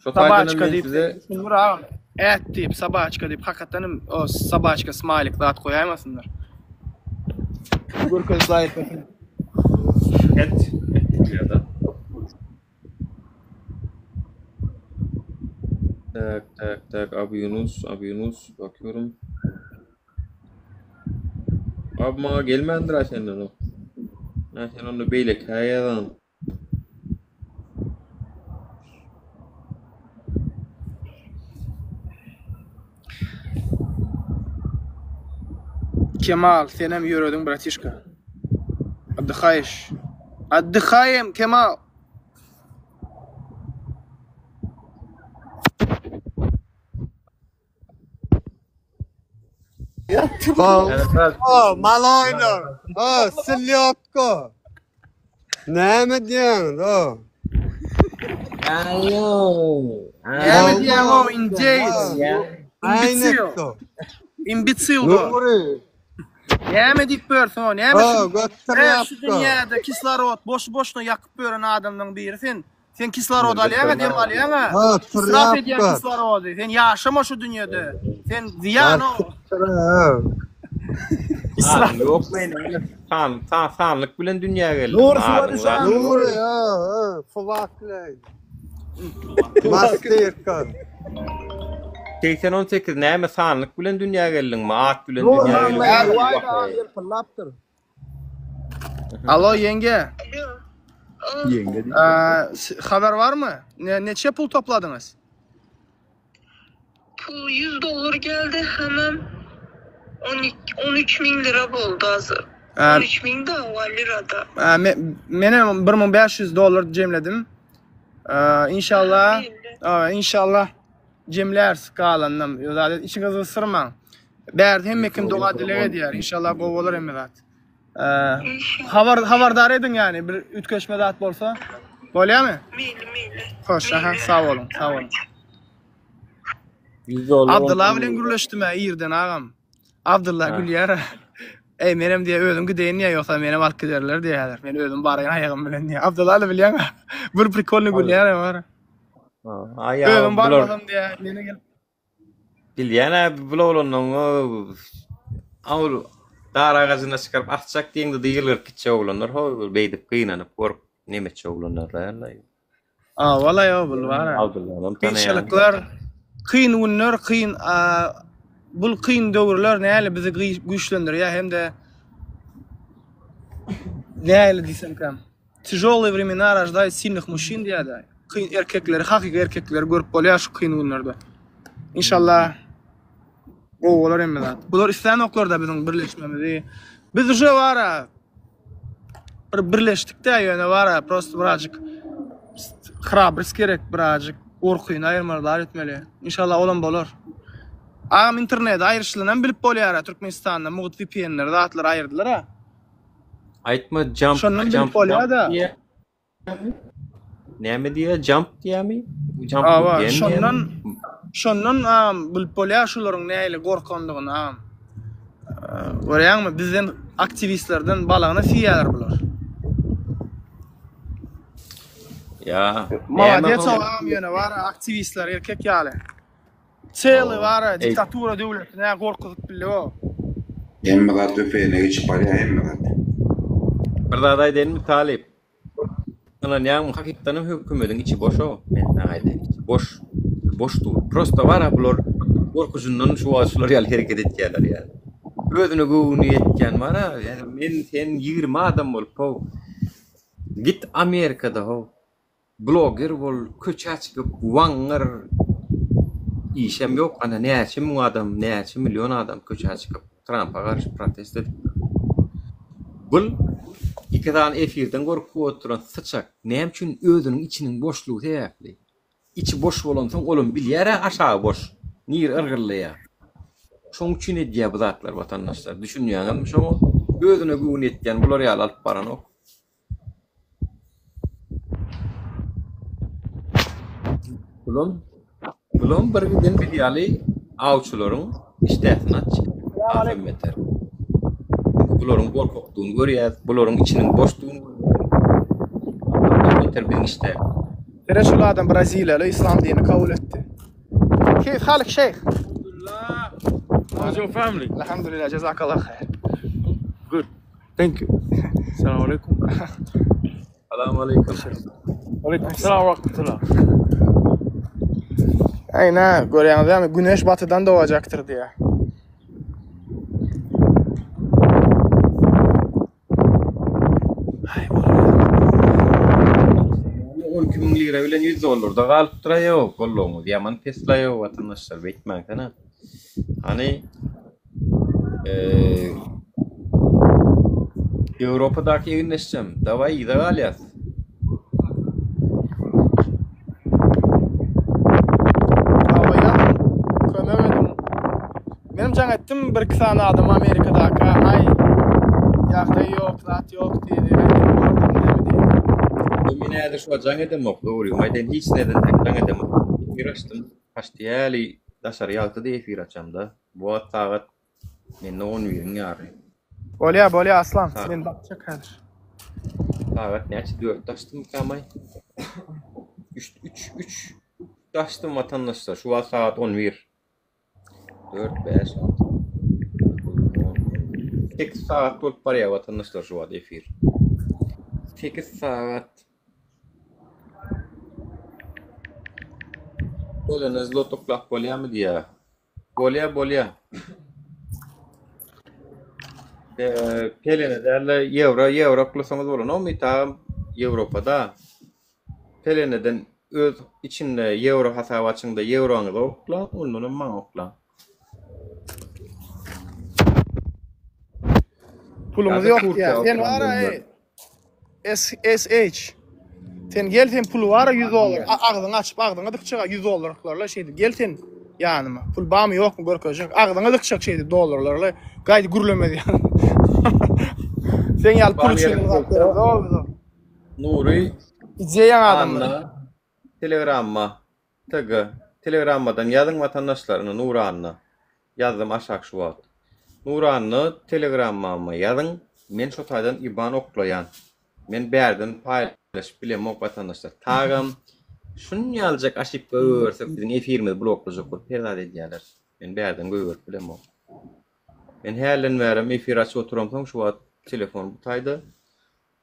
Şo taýdanam Sobaçka men diýip size Nur agam at diýip sobaçka diýip hakykatdan hem o sobaçka smaýlik zat goýaýmasynlar. Görkezip laýyk. Et et diýýär-de. Tak tak tak Abu Yunus Abu Yunus bakıyorum. Abi maňa gelmändir ha senden o. Ha sen onu beýlekä ýazan. Kemal senem ýörediň bratişka. Отдыхаешь. Отдыхаем, Kemal. O, maloýlar. O, selýotka. Näme diýýäňiz, o? Näme diýýäň o, indeýs. Imbetsil. Imbetsil. Nury. Näme diýip börsüň o, näme O, şu götür He, şu ýapgy. dünýäde kislorod boş-boşuna ýakyp ýören adamlaryň biri sen. Sen kislorod alýaňa, dem alýaňa. Ha, Israf edýäň trýapka. kislorody. Sen ýaşama şu dünýede. Sen zyýan o. Israf. Ýok men san san sanlyk bilen dünýä geldim. Nury suwa düşen. Nury, ha, ha, suwakly. Masterka. 80 18 näme sanlyk bilen dünýä geldiňmi? At bilen dünýä geldiňmi? Ýylpyllapdyr. Alo ýeňge. Ýeňge diýip. Ee, haber barmy? Ne neçe pul topladyňyz? Pul 100 dollar geldi hemem 12 13 min lira boldy hazır. Ee, 13 min da var lirada. Ee, me, menem 1500 dollar jemledim. Ee, inşallah, ee, inşallah jemläris galanynam. Zaten içiňizi gysdyrmaň. Bärde hemme kim doga dileg edýär. Inşallah gowy bolar hemme zat. Ee, habar habardar ediň ýani bir üýtgeşme zat bolsa. Bolýamy? Meyli meyli. Hoş, aha, sag boluň, sag boluň. 100 dollar. Abdylla bilen gürleşdim hä irden agam. Abdylla gülýär. Eý menem diýe özüm gideýin diýe ýogsa menem alyp giderler diýe häzir. Men özüm baraýyn aýagym bilen diýe. Abdylla bilýäň. Bir prikolny gülýär bar. Aý Özüm barmasam diýe meni gelip Bilýän-ä bul oglanyň awl dar agajyna çykaryp asjak diýeňde-de ýylgyryp gitjek oglanlar ho beýdip gynanyp gorkup. Nemeçe oglanlar däl-laý. A wala ýok bul bar. Abdullanam tanaýan. Kynçylyklar, kyn günler, kyn bul kyn döwürler näle bizi güýçlendirýär hem-de näle diýsemkäm. Tijolye vremena rождают silnych mужчин diýýär-de. Kyn erkekleri, hakyky erkekleri görüp bolýar şu kyn günlerde. Inşallah gowy bolar hemme zat. Bular islänoklar-da biziň birleşmemizi. Biz uje bar-a bir birleşdik-dä ýöne bar-a prosto birazjyk hrabrost gerek birazjyk gorkyny aýyrmaly zat etmeli. Inşallah olam bolar. Agam interneti aýryşlynam bilip bolýar-a Türkmenistanda mugt VPN-leri zatlary aýyrdylar-a. Aýtma jump Şondan bilip jump jump bolýar-da. diýýär. Näme diýýär? Jump diýýärmi? Jump Awa, VPN şondan diýýärmi? şondan agam bilip bolýar şularyň nähili gorkandygyny agam. Görýäňmi, bizden aktiwistlerden balagyna siýýärler bular. Ýa, näme Molodec agam ýöne bar aktiwistler erkek ýaly. Çely bar diktatura döwletine gorkuzyp bildi o. Hemme zat VPN-e geçip barýar hemme zat. Bir zat aýdaýynmy Talyp? Ynanýaňmy hakykatdanam hökümediň içi boş-ow. Men saňa aýdaýyn içi boş. Boş dur. Prosta bar-a bular gorkujyndan şu wagt şular ýaly hereket etýärler ýa. Özüne göwni ýetýän bar-a ýa men sen 20 adam bolup how. Git Amerikada how. Bloger bol köçä çykyp waňňyr işem ýok ana näçe müň adam näçe million adam köçä çykyp Trampa garşy protest edipdir. Bul iki sany efirden gorkup oturan syçak näme üçin özüniň içiniň boşlugy sebäpli içi boş bolansoň olam bilýärä aşagy boş nir yrgyllaýar şoň üçin edýär bu zatlary watandaşlar düşünýäňizmi şoňa özüne göwni ýetýän bular ýaly alyp baranok. Bulam, bulam bir giden biz ýaly awçylaryň işdäsini açýar. Hasam beter. Çünki bularyň gorkakdygyny görýäs, bularyň içiniň boşdugyny görýäs. Hasam beter biziň işdä. Ere şul adam braziliýaly islam dinini kabul etdi. Keyf halik şeyh? How's your family? Alhamdulillah jazakallah hayr. Good. Thank you. Salam alaikum. Salam alaikum. Alaikum salam wa rahmatullah. Aýna görýäňizmi güneş batydan dogajakdyr diýýär. On iki müň lira bilen ýüz dollarda galypdyr aýow gollugyňyz ýaman peslaýow watandaşlar beýtmäňsene. Hany Ýewropadaky egindeşjem, dawaý yza galýas. Hawa ýazyň, kömek ediň. Menem jaň etdim bir iki sany adama Amerikadaka, aý ýagdaý ýok, zat ýok diýdi. Aý men bor diýdim, näme diýdi. Men häzir şuwagt jaň edemok, dogrymy aýdaýyn, hiç neden tek jaň edemok. Efir açdym, kaçdy ýaly daşary ýagtydy efir açamda. Bu wagt sagat mende on biriň ýary. Bolýa bolýa Aslan, men bakjak häzir. Sagat näçe dörtde açdymykamaý? Üç üç üç üçde açdym watandaşlar. Şu wagt sagat 11. 4 5 6 9 10 8 sagat bolup barýar watandaşlar şu wagt efir. 8 sagat. Bolany zlot oklap bolýarmy diýýär. Bolýar, bolýar. Pelene däl-de ýewro, ýewro oklasaňyz bolanokmy tagam Ýewropada. Peleneden öz içinde ýewro hasap açyňda ýewroňyzy oklaň, ondanam maňa oklaň. Pulumyz Ýa-da ýok Türkiýä diýýär. Sen oklaň bar-a gönder. eý. SSH. Sen gel sen pul bar 100 dollar. Agzyňy açyp agzyňa dykjak 100 dollarlyklarla şeýdip gel sen ýanyma. Pul barmy ýokmy görkezjek. Agzyňa dykjak şeýdip dollarlarla. Gaýdy gürlemez ýaly. Sen ýaly pul üçin Nury Ideýaň adamlar. Anna Telegramma TG Telegrammadan ýazyň watandaşlar ine Nuranna ýazdym aşak şu wagt. Nuranna Telegrammama ýazyň men şo taýdan iban oklaýan. Men bärden paýlaşyp bilemok watandaşlar. Tagam şunýaljak aşipka goýbersek biziň efirimizi bloklajak bolup her zat edýäler. Men bärden goýberip bilemok. Men hälden bärem efir açyp oturamsoň şu wagt telefon bu taýda.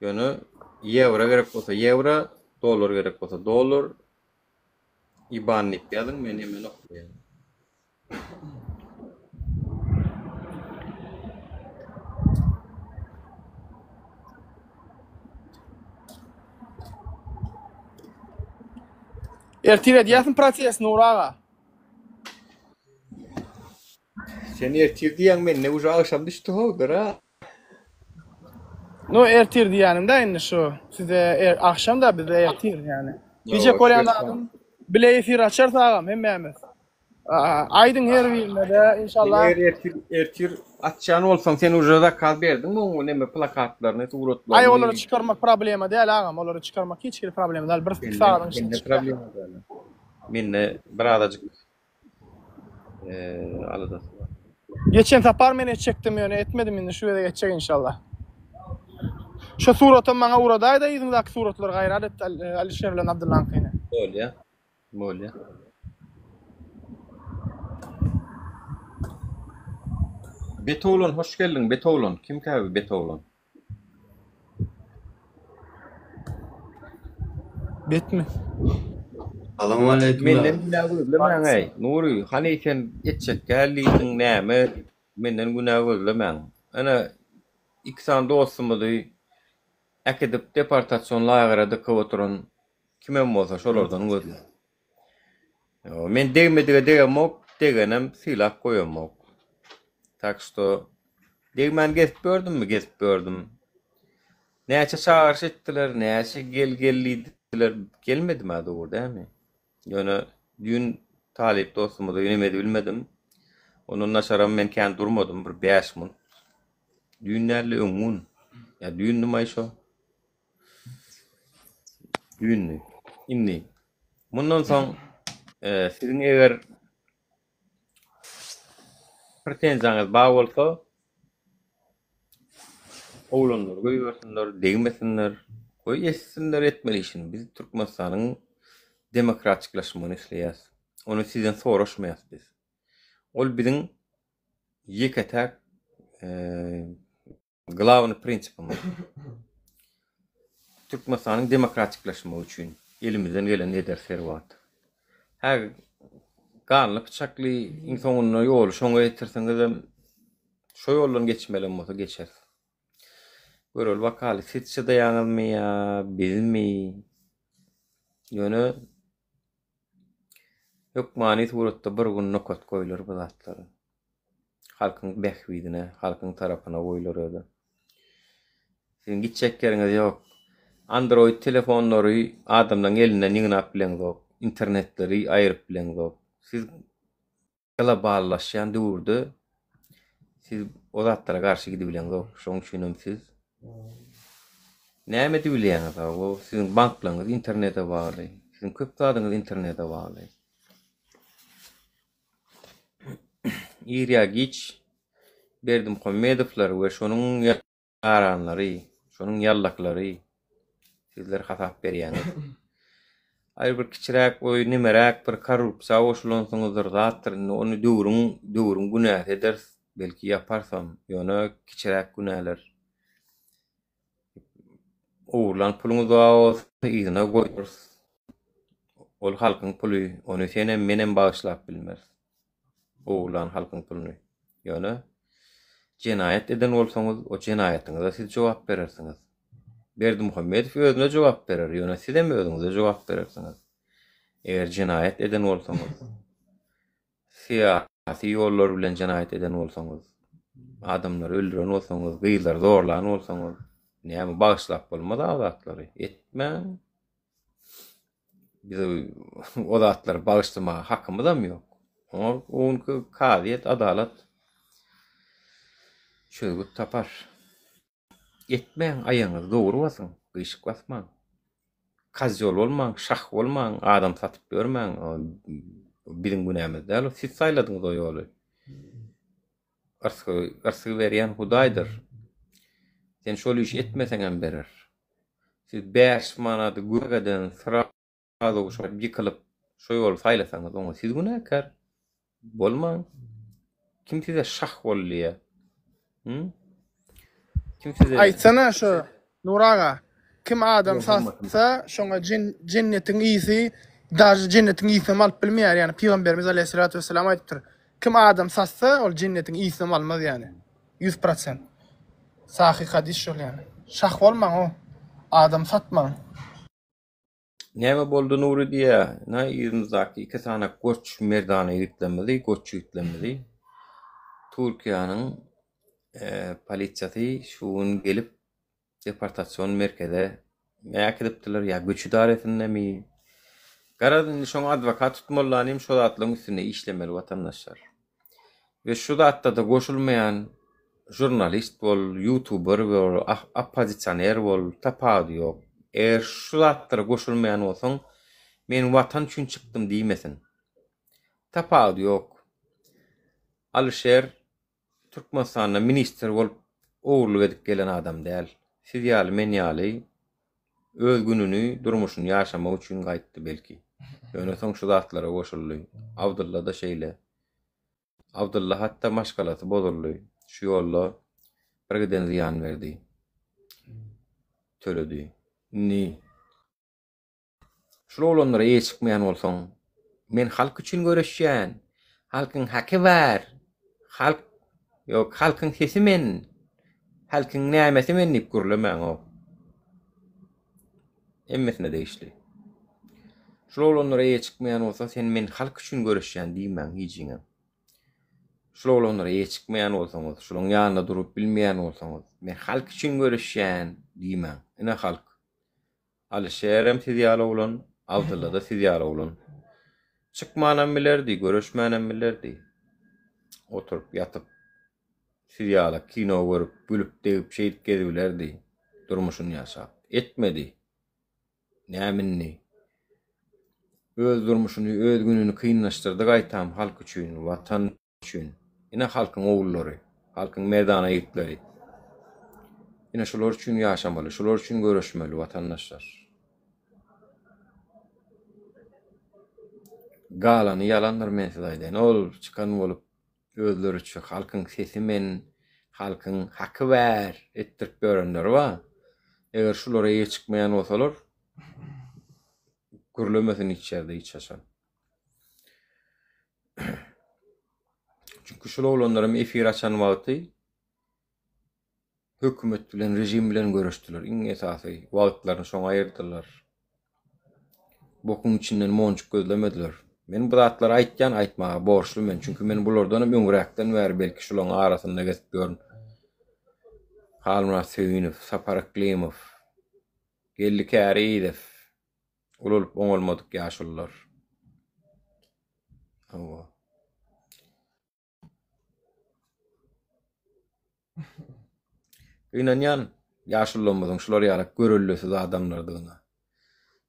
Ýöne ýewro gerek bolsa ýewro, dollar gerek bolsa dollar. IBAN diýip ýazyň, men hemen oklaýan. Ertir edýärsiň protest Nury aga. Sen ertir diýýäň mende uje agşam düşdi how gyra. No ertir diýýänim-dä indi şu size er, agşam da bize ertir ýani. Diýjek bolýan zadym bile efir açarys agam hemmämiz. Aýdyň her birine-de inşallah. Eger ertir ertir açýan bolsaň sen uje zakaz berdiňmi oň neme plakatlaryny, suratlaryny? Aý olary çykarmak problema däl agam, olary çykarmak hiç hili problema däl. Bir iki sagadyň içinde çykýar. Problema däl. Mende birazajyk eee aladasy bar. Geçen sapar men etjekdim ýöne etmedim indi şu gezek etjek inşallah. Şu suratam maňa ugradaýda yzyňdaky suratlary gaýrat et Alişer bilen Abdyllaňkyny. Bolýa. Bolýa. Betoglan hoş geldiň Betoglan kimkä bu Betoglan. Betmi? Salowmaleýkim. Menden günä gözlemäň eý. Nury, hany sen etjek däl diýdiň näme? Menden günä gözlemäň. Ene iki sany dostumyzy äkidip deportasion lagere dykyp oturan kimem bolsa şolardan gözle. Men degmedige degemok, degenem sylap goýamok. Tak şto degmän gezip ýördümmi, gezip ýördüm. Näçe çagyryş etdiler, näçe gel gel diýdiler, gelmedim-ä dogry dälmi? Ýöne düýn talyp dostumyzy neme edibilmedim. Ondan daşaram men kän durmadym, bir 5 minut. Düýn däldi, öňňun. Ýa düýndümaý şo. Düýndi. Indi mundan soň e, siziň eger pretenziýaňyz bar bolsa oglanlar goýbersinler, degmesinler, goý etsinler etmeli işini. Biz Türkmenistanyň demokratiklaşmagyny isleýäs. Ony sizden soraşmaýas biz. Ol biziň ýeke-täk e, Glawny prinsipimiz. Türkmenistanyň demokratikleşmegi üçin elimizden geleni ederis her wagt. Hä ganly pyçakly iň soňunda ýoly şoňa getirseňizem şo ýoldan geçmelem bolsa geçeris. Göreli bakaly siz çydaýaňyzmy ýa bizmi? Ýöne hökmany suratda bir gün nokat goýlar bu zatlara. Halkyň bähbidine, halkyň tarapyna goýlar özi. Siziň gitjek ýeriňiz ýok. Android telefonlary adamlaryň elinden ýygnap bileňzok. Internetleri aýyryp bileňzok. Siz globallaşýan döwürde siz o zatlara garşy gidibileňzok. Şonuň üçin hem siz näme edibilýäňiz? O siziň banklaryňyz internete bagly. Siziň köp zadyňyz internete bagly. Ir ýa giç Berdimuhamedowlar we şonuň ýaranlary, şonuň ýallaklary sizler hasap berýäňiz. Aý bir kiçiräk oý nimeräk bir korrupsiýa goşulansyňyzdyr zatdyr indi ony döwrüň döwrüň günäsi ederis belki ýaparsam ýöne kiçiräk günäler. Ogurlan puluňyz bar bolsa yzyna goýarys. Ol halkyň puly, ony senem, menem bagyşlap bilmeris. Ogurlan halkyň puluny. Ýöne jenaýat eden bolsaňyz, o jenaýatyňyza siz jogap berersiňiz. Berdimuhamedow özüne jogap berer, ýöne sizem özüňize jogap berersiňiz. Eger jenaýat eden bolsaňyz. Syýasy ýollar bilen jenaýat eden bolsaňyz, adamlary öldüren bolsaňyz, gyzlary zorlan bolsaňyz, näme bagyşlap bolmaz o zatlary. Etmäň. Biz o zatlary bagyşlamaga hakymyzam ýok. Oňa o günki kazyýet, adalat çözgüt tapar. Etmäň, aýagyňyzy dogry basyň, gyşyk basmaň. Kozýol bolmaň, şah bolmaň, adam satyp ýörmäň. Biziň günämiz däl, siz saýladyňyz o ýoly. Yrsgy, yrsgy berýän Hudaýdyr. Sen şol işi etmeseňem berer. Siz 5 manady gögeden syra şol ýykylyp, şo ýoly saýlasaňyz, oňa siz günäkär. Bolmaň. Kim size şah bol diýýär? Hü? Kim size Aýtsana şo. Nur aga, kim adam satsa, şoňa jennetiň ysy, daže jennetiň ysynam alyp bilmeýär, ýagny Pygamberimiz aleýhissalatu wessalam aýdypdyr. Kim adam satsa, ol jennetiň ysynam almaz ýagny. 100%. Sahyh hadys şol ýagny. Şah bolmaň o. Adam satmaň. Näme boldy Nury diýýä, na yzymyzdaky iki sany goç merdana ýigitlerimizi, goç ýigitlerimizi Türkiýäniň polisiýasy şu gün gelip deportasion merkeze äkidipdiler ýa göç idaresindemi. Garaz indi şoňa adwokat tutmalylanym şo zatlaryň üstünde işlemeli watandaşlar. We şu zatda-da goşulmaýan žurnalist bol, ýutuber bol, oppozisioner bol, tapawudy ýok. Eger şu zatlara goşulmaýan bolsaň, men watan üçin çykdym diýmesin. Tapawudy ýok. Alyşer Türkmenistanda ministr bolup ogurlyk edip gelen adam däl. Siz ýaly, men ýaly öz gününi, durmuşyny ýaşamak üçin gaýtdy belki. Ýöne soň şu zatlara goşuldy. Abdylla-da şeýle. Abdylla hatda maşgalasy bozuldy. Şu ýolda birgiden zyýan berdi. Töledi. Indi Şul oglanlara eýe çykmaýan bolsaň, men halk üçin göreşýän, halkyň haky bar, halk, ýok, halkyň sesi men, halkyň nämesi men diýip gürlemäň-ow. Hemmesine degişli. Şul oglanlara eýe çykmaýan bolsa, sen men halk üçin göreşýän diýmäň hijiňem. Şul oglanlara eýe çykmaýan bolsaňyz, şulaň ýanynda durup bilmeýän bolsaňyz, men halk üçin göreşýän diýmäň. Ine halk. Alyşerem siz ýaly oglan, Abdyllada siz ýaly oglan. Çykmanam bilerdi, göreşmänem bilerdi. Oturyp, ýatyp, siz ýaly kino görüp, gülüp, degip şeýdip gezibilerdi, durmuşyny ýaşap. Etmedi. Näme indi? Öz durmuşyny, öz gününi kynlaşdyrdy gaýtam halk üçin, Watan üçin. Ine halkyň ogullary, halkyň merdana ýigitleri. Ine şular üçin ýaşamaly, şular üçin göreşmeli watandaşlar. Galany ýalandyr men size aýdaýyn. Ol çykan bolup özleri üçin halkyň sesi men, halkyň haky bar etdirip ýörenleri bar. Eger şulara eýe çykmaýan bolsalar, gürlemesin hiç ýerde hiç haçan. Çünki şul oglanlaram efir açan wagty hökümet bilen, rejim bilen göreşdiler. Iň esasy wagtlaryny şoňa aýyrdylar. Bokuň içinden monjuk gözlemediler. Men bu zatlary aýtýan, aýtmaga borçly men. Çünki men bulardan hem öňräkden bäri belki şularyň arasynda gezip ýörün. Halmyrat Söýünow, Sapar Yklymow, Geldi Kärizow, Ulalyp oňalmadyk ýaşulular. Hawa. Gynanýan ýaşulularymyzyň şular ýaly görellesiz adamlardygyna.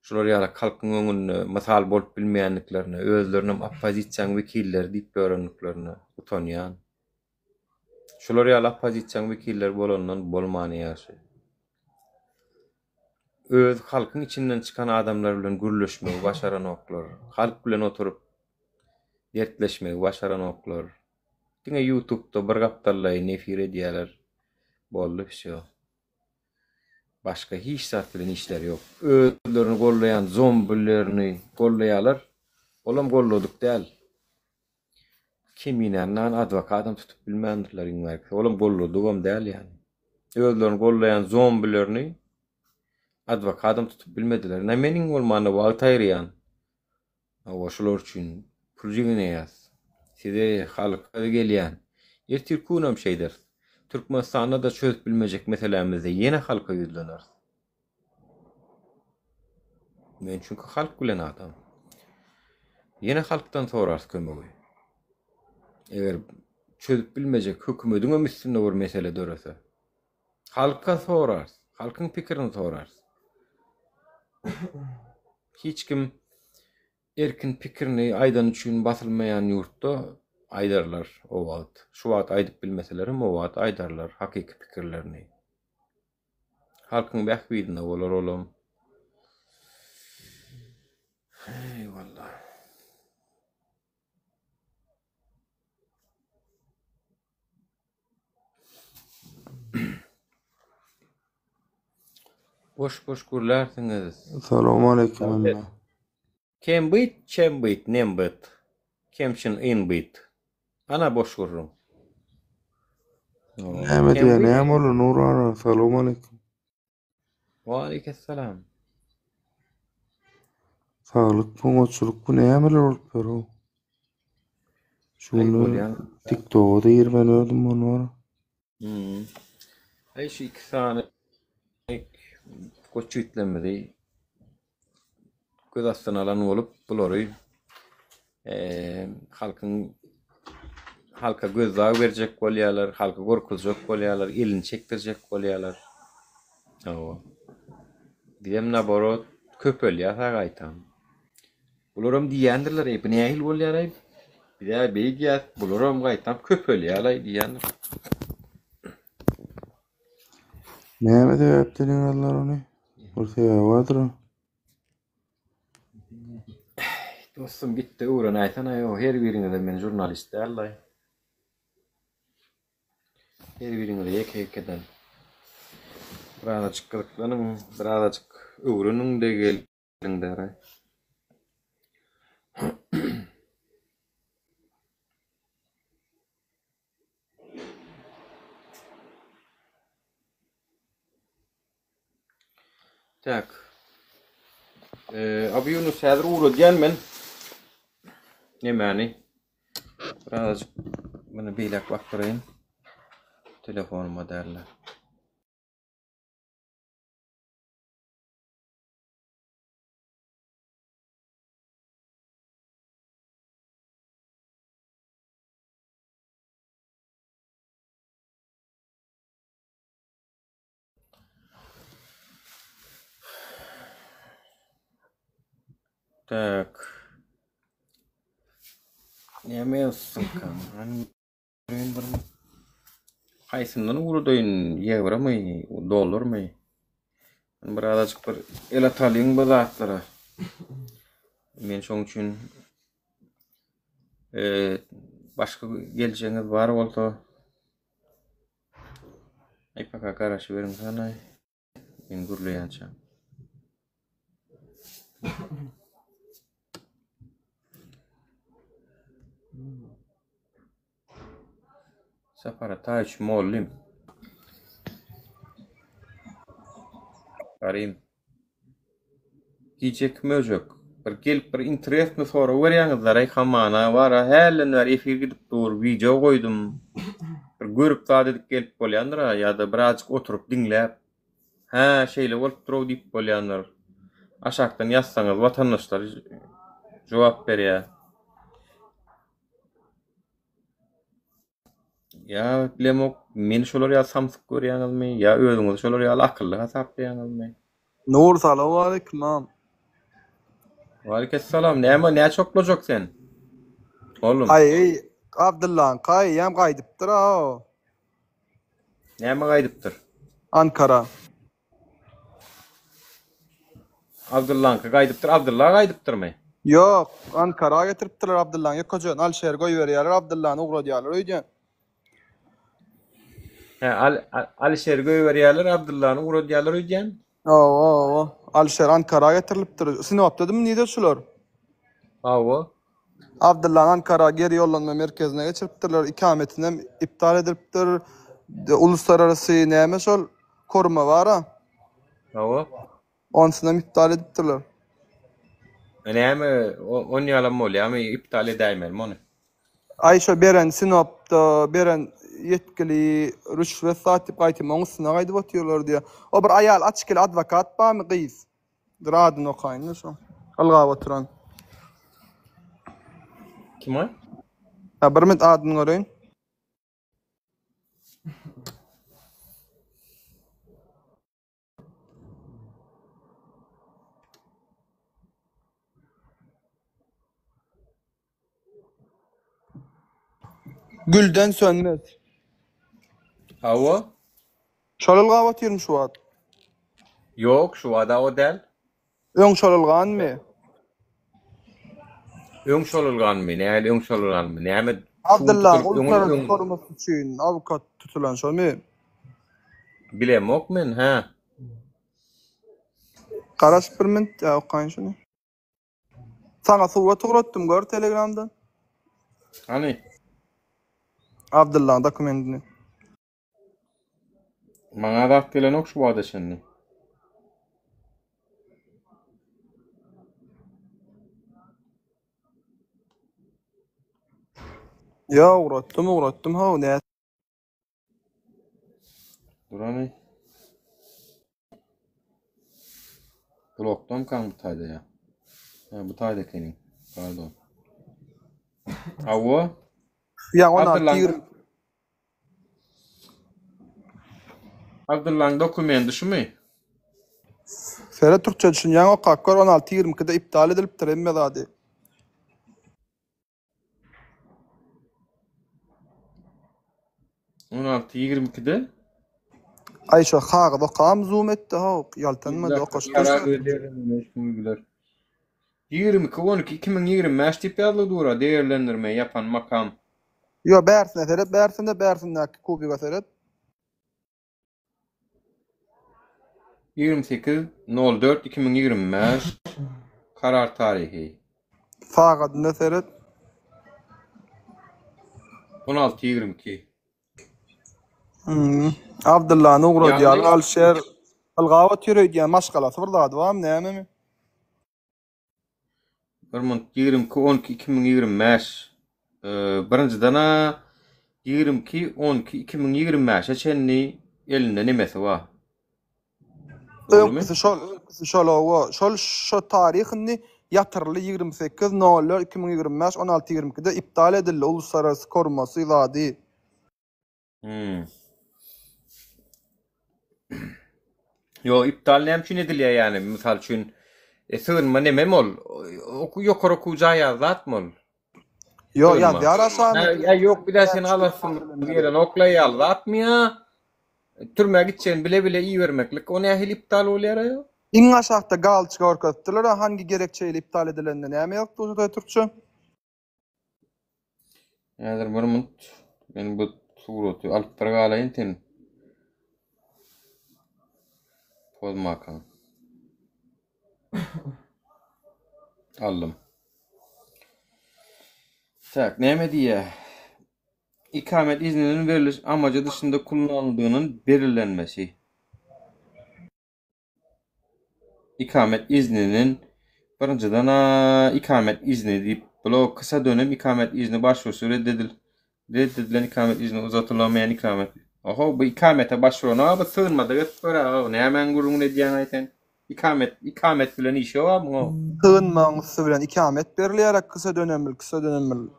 Şular ýaly halkyň öňünde mysal bolup bilmeýändiklerine, özlerinem oppozisiýanyň wekilleri diýip ýörendiklerine utanýan. Şular ýaly oppozisiýanyň wekilleri bolandan bolmany ýagşy. Öz halkyň içinden çykan adamlar bilen gürleşmegi başaranoklar. Halk bilen oturyp dertleşmegi başaranoklar. Diňe ýutubda bir gapdallaýyn efir edýäler. Boldy wsýo. Başga hiç zat bilen işleri ýok. Özlerini gollaýan zombilerini gollaýalar. Olam golladyk däl. Keminäni adwokatam tutup bilmändirler iň bärkisi. Olam golladygam däl ýaly. Özlerini gollaýan zombilerini adwokatam tutup bilmediler. Ine men iň bolmanda wagt aýyrýan. Hawa şular üçin pul jigneýäs. Size halka gelýän. Ertirki günem şeýderis. Türkmenistanda-da çözüp bilmejek meselämizde ýene halka ýüzleneris. Men çünki halk bilen adam. Ýene halkdan sorarys kömegi. Eger çözüp bilmejek hökümediňem üstünde bir mesele dörese. Halka sorarys. Halkyň pikirini sorarys. Hiç kim erkin pikirini aýdany üçin basylmaýan ýurtda aýdarlar o wagt. Şu wagt aýdyp bilmeselerem o wagt aýdarlar hakyky pikirlerini. Halkyň bähbidine bolar olam. Eýwallah. Boş boş gürlärsiňiz. Salowmaleýkim hemmä. Kembyt çembyt nembyt kemçin ynbyt. Ana boş gürrüň. Näme diýýä näme boldy Nury aga salowmaleýkim. Waleýkessalam. Saglyk oňatçylykmy nämeler bolup ýör-ow. Şu Aý günler bolýan. TikToga-da girmän ördüm ony bar. Hmm. Aý şu iki sany goç ýigitlerimizi göz astyna alan bolup bulary halkyň halka gözdag berjek bolýarlar, halky gorkuzjak bolýarlar, elini çekdirjek bolýarlar. Hawa. Bizem naborot köpelýär gaýtam. Bularam diýýändirler, eý bu nähili bolýar-aý? Biz-ä beýdýäs, bularam gaýtam köpelýär-aý diýýändir. Näme sebäpden ýygnadylar ony? Bir sebäbi bardyr-a. Dostum gitde öwrenäýsene ýo her biriňize men žurnalist däl-laý. Her biriňize ýeke-ýekeden. Birazajyk gyzyklanyň, birazajyk öwreniň-de geliň-däraý. Tak. Ee, Abu Yunus häzir ugradýan men. Nemäni? Birazajyk muny beýläk bakdyraýyn. Telefonyma däl-de. Tak. Näme ýazsynka? Haýsyndan ugradaýyn? Ýewromy, dollarmy? Bir azajyk bir el atalyň bu zatlara. Men şoň üçin başga geljegiňiz bar bolsa Aý paka garaşyberiň hanaý. Men gürleýänçä. Sapar Ataýewiç mollym. Garym. Gijeki möjek. Bir gelip bir interesny sorag berýäňizler-aý hamana bar-a hälden bäri efir gidip dur, wideo goýdum. Bir görüp zat edip gelip bolýandyr-a ýa-da birazjyk oturyp diňläp, hä şeýle bolupdyr-ow diýip bolýandyr. Aşakdan ýazsaňyz watandaşlar jogap berýär. Ýa bilemok, meni şolar ýaly samsyk görýäňizmi, ýa özüňizi şolar ýaly akylly hasaplaýaňyzmy? Nur salowmaleýkim agam. Waleýkessalam. Näme, näçe oklajak sen? Oglum. Aý, Abdyllaňka eýýäm gaýdypdyr-a o. Näme gaýdypdyr? Ankara. Abdyllaňky gaýdypdyr. Abdylla gaýdypdyrmy? Ýok, Ankara getiripdirler Abdyllany. Ýokajan Alişeri goýberýärler, Abdyllany ugradýarlar öýdýän. Hä, Al Alişeri goýberýärler, Abdyllany ugradýarlar öýdýän. Hawa, hawa. Alişer Ankara getirilipdir. Sinopdadymy nirede şular? Hawa. Abdyllany Ankara geri ýollanma merkezine geçiripdirler. Ikametinem iptal edilipdir. Uluslararasy näme şol koruma bar-a. Hawa. Onusynam iptal edipdirler. E näme, on ýalam bolýamy, iptal edäýmelimi ony? Aý şo beren sinopda beren ýetgili rüşwet zat diýip gaýtym oň üstüne gaýdyp otyrlar diýýär. O bir aýal açkili adwokat barmy gyz? Dur adyny okaýyn-da şoň. Ylgap oturan. Kim o? Ha bir minut adyny göreýin. Gülden sönmez. Hawa. Şol ylgap otyrmy şu wagt? Ýok, şu wada o däl. Öň şol ylganmy? Öň şol ylganmy? Nähili öň şol ylganmy? Näme şu gün Abdylla tutulyp öňün uluslararasy öň korumasy üçin awukat tutulan şomy? Bilemok men, hä. Garaş bir minut ýa okaýyn şuny. Saňa surat ugratdym gör telegramdan. Hany? Abdyllaň dokumentini. Maňa zat gelenok şu wagta çenli. Ýa ugratdym ugratdym how nä. Durany. Blokdamykaň bu taýda ýa? Hä, bu taýda ekeniň. Pardon. Hawa. Ýa 16 Abdyllaň 20. Abdyllaň dokumendi şumy? Seret türkçe düşünýäň okap gör 16 22-de iptal edilipdir hemme zady. 16 22-de Aý şo kagyz okam zoom etdi how ýaltanmady okaş Karar 22 12 2025 diýip ýazlygy dura degerlendirme ýapan makam. Ýo bärsine seret bärsinde bärsindäki kubiga seret. 28 04 2025 Karar taryhy. Sagadyna seret. 16 22. Hmm. Abdyllany ugradýarlar Ýagny Alişer ylgap otyr öýdýän maşgalasy bir zady barmy nämemi? Bir minut 22 12 2025 birinjiden-ä 22 12 2025-e çenli elinde nemesi bar. Dogrumy? Öňküsi şol, öňküsi şol hawa. Şol şo taryh indi ýatyryldy 28 nol 2025 16 22-de iptal edildi uluslararasy korumasy zady. Hmm. Ýo, iptal näme üçin edilýär ýani? Mysal üçin, e, sygynma nememi ol? Oku ýokary okuw jaý ýaly zatmy ol? Ýo, Sygynma. ýazýar aşagynda. Ýa ýok, bir-de seni alasym gelenok-la ýaly zatmy ýa? Türmä gitjegini bile-bile ibermeklik, o nähili iptal bolýar aýo? Iň aşakda galçka görkezipdirler-a, hangi gerekçeyle iptal edilende näme ýazypdyr şo türkçe? Häzir bir minut. Men bu suraty alyp bir galaýyn sen. Pozmakaň. Aldym. Tak, näme diýýär? Ikamet izniniň beriliş amajy dışynda kullanyldygynyň belgilenmesi. Ikamet izniniň birinjiden-ä ikamet izni diýip, blok kysa dönem ikamet izni başwurusy reddedil reddedilen ikamet izni uzatylamaýan ikamet. Oho, bu ikamete başwurana bu sygynmada gezip gör-ä, nämäň gürrüňini edýäň-aý sen? Ikamet ikamet bilen işi ýog-a muň-ow. Sygynmagyň üsti bilen ikamet berilýär-ä kysa dönemli, kysa dönemli.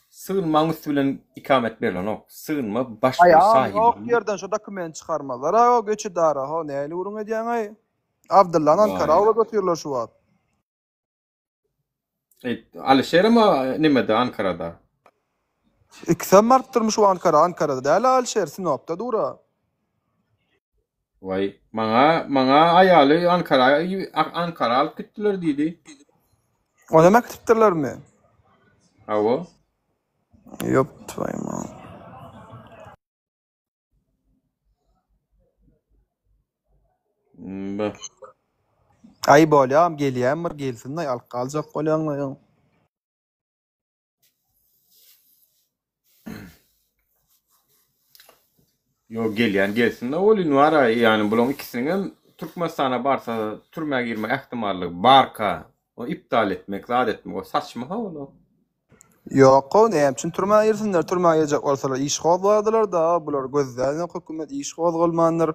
Sygynmaň üsti bilen ikamet berlenok. Sygynma başwuru Aýam sahibi. ýok ýerden şo dokument çykarmazlar a o göç edara ho näli gürrüň edýäňaý. Abdyllany Ankara Waý. ugradyp otyrlar şu wagt. E, Alişerem a nemede Ankarada. Ikisem barypdyrmy şu Ankara Ankarada däl Alişer Sinopda dura. Waý, maňa maňa aýaly Ankara Ankara alyp gitdiler diýdi. Onam äkitipdirlermi? Hawa. Ýop twoýu mat. B. Aý bolýam gelýän bir gelsin-aý alyp galjak bolýaň-laý. Ýok gelýän gelsin-de welin bar-a ýani bulaň ikisiniňem Türkmenistana barsa türmä girmek ähtimallygy barka ony iptal etmek zat etmek o saçma ha ol. Ýok-ow näme üçin türmä girsinler türmä girjek bolsalar iş gozgardylar-da bular gözlänok hökümet iş gozgalmandyr.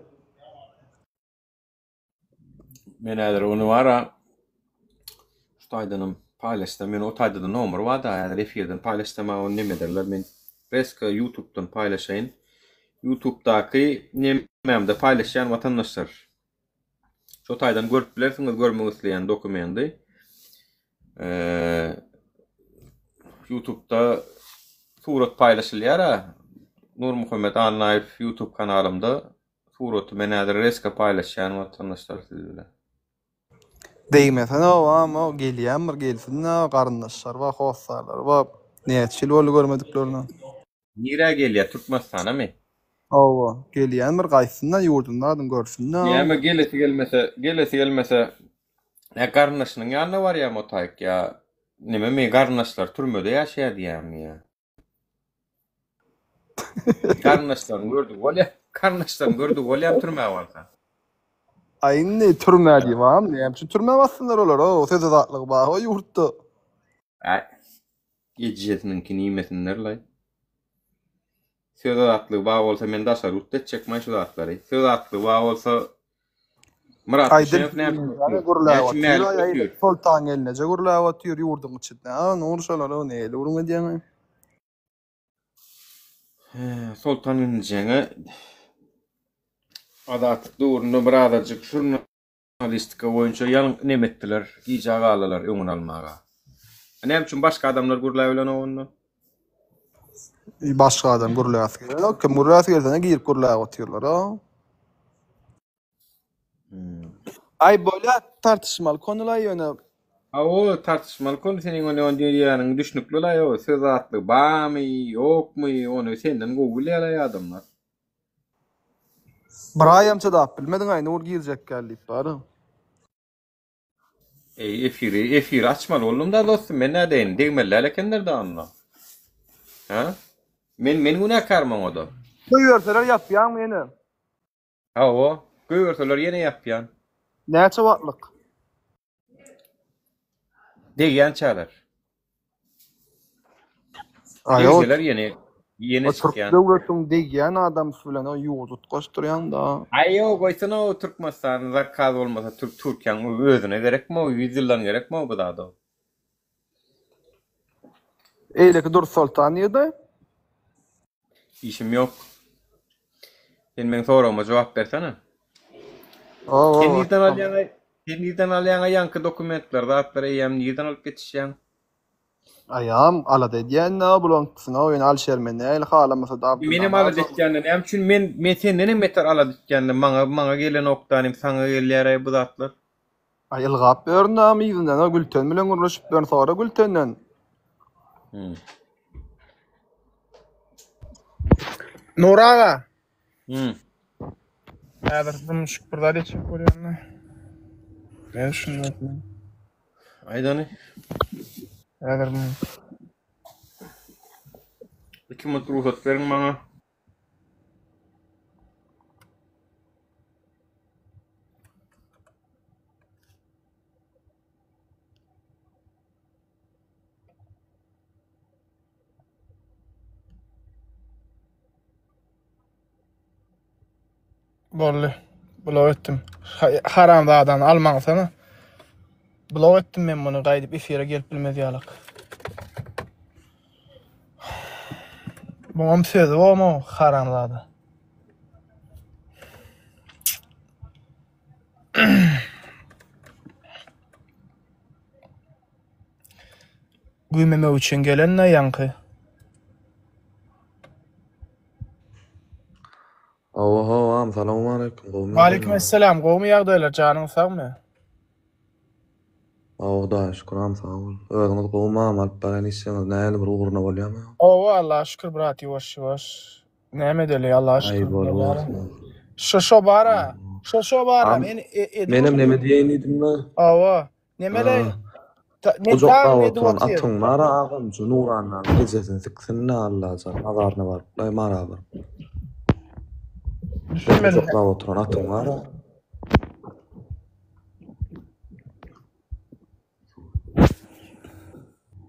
Men häzir ony bara şu taýdanam paýlaşsam, men o taýda-da nomer bar-da, häzir efirden paýlaşsam maňa ony neme ederler, men reska ýutubdan paýlaşaýyn. Ýutubdaky nemämde paýlaşýan watandaşlar. Şo taýdan görüp bilersiňiz görmek isleýän dokumendi. Ýutubda surat paýlaşylýar-a. Nurmuhammet Annaýew ýutub kanalymda Suraty men häzir reska paýlaşýan watandaşlar siz bilen. Degmesene obam o gelýän bir gelsin-dä garyndaşlar bar hossarlar bar näçe ýyl boldy görmediklerine. Nirä gelýär Türkmenistanamy? Hawa, gelýän bir gaýtsyn-da ýurduny zadyny görsün-dä. Näme gelesi gelmese, gelesi gelmese nä garyndaşynyň ýanyna barýamy o taýyk ýa nememi garyndaşlary türmede ýaşaýar diýýämi ýa? Garyndaşlaryny gördügi bolýar. Garyndaşlaryny gördügi bolýarmy türmä barsa? Aý indi türmä diýip-am, näme üçin türmä bassynlar olar, o söz azatlygy bar o ýurtda. Aý, ejesiniňkini iýmesinler-laý. Söz azatlygy bar bolsa men daşary ýurtda etjekmaý şu zatlary. Söz azatlygy bar bolsa Myrat Aý dil Düşenow näme üçin ýa otyr? gürläp Näme üçin otyr, Mälik aý aý otyr? Soltan gelneje gürläp otyr ýurduň içinde. A Nur şolara nähili gürrüň edýäň-aý? Soltan gelnejeňe Azatlyk döwründe birazajyk žurnalistika boýunça ýalň neme etdiler, gijä galdylar öňüni almaga. Näme üçin başga adamlar gürläbilenok onda? Başga adam gürläsi gelenok. Kim gürläsi gelse girip gürläp otyrlar-a. Aý bolýa tartyşmaly konylaý ýöne. Hawa tartyşmaly kony seniň ony ony diýýäniň düşnükli-laý o söz azatlygy barmy ýokmy ony senden gowy bilýärlaý adamlar. Bir aýam çydap bilmediň Aýnur girjek gel diýip bara. Eý efiri efiri açmaly boldum-da dostum men nädeýin degmeli däl ekenler-dä onda. Hä? Men men günäkärmi oňa-da? Goýberseler ýapýaňmy ýene? Hawa, goýberseler ýene ýapýan. Näçe wagtlyk? Degýänçäler. Aý o Degseler ýene ýene o türk çykýan. döwletiň degýän adamsy bilen o ýurdy utgaşdyrýaň-da. Aý ýok goýsana o Türkmenistan zakaz bolmasa türk Türkiýäň özüne gerekmi o ýüz ýyldan gerekmi o bu zat o. Eýleki Dursoltan nirde? Işim ýok. Sen meň soragyma jogap bersene. Hawa, Sen nirden hawa. alýaň? Sen nirden alýaň ýaňky dokumentleri, zatlary eýýäm nirden alyp ýetişýäň? Aýam alada edýän-dä bulaňkysyna, ýöne Alişer men nähili halamasa-da Abdyllany Menem alada aljak. etýän-de, näme üçin men men senden hem beter alada etýän-de, maňa maňa gelenokda, nim saňa gelýär-aý bu zatlar. Aý ylgap ýörün-dä yzyndan, o Gülten bilen gürleşip ýörün, sora Gültenden. Hmm. Nur aga. Hmm. Häzir dymyşyk bir zat etjek bolýan-da. Men şunu Aýdany. Häzir 2 minut rugsat beriň maňa. Boldy. Blok etdim. Haramzadany almaňsana. Blok etdim men muny gaýdyp efire gelip bilmez ýalak. Muňam sözi bormy haramzada. Güýmemek üçin gelen-de ýaňky. Hawa hawa agam salowmaleýkim gowmy Waleýkim ýagdaýlaryňyz. esselam gowmy ýagdaýlar janyň sagmy. Hawa hudaýa şükür agam sag bol. Özüňiz gowmy agam alyp barýan işleriňiz nähili bir ugruna bolýamy agam. Hawa Allaha şükür brat ýuwaş ýuwaş näme edeli Allaha Aý şükür bol bolýara. bolsun. Şo şo bara şo şo bara Agam men edip menem neme diýeýin diýdimle. Hawa Nemele Ha. ne Gujaklap dagyn edip oturan otyr. atyň bar agam şu Nurannanyň ejesini siksin-de Allajan mazaryna baryp laý mara baryp. Şo Düşünmedim. gujaklap oturan atyň bar.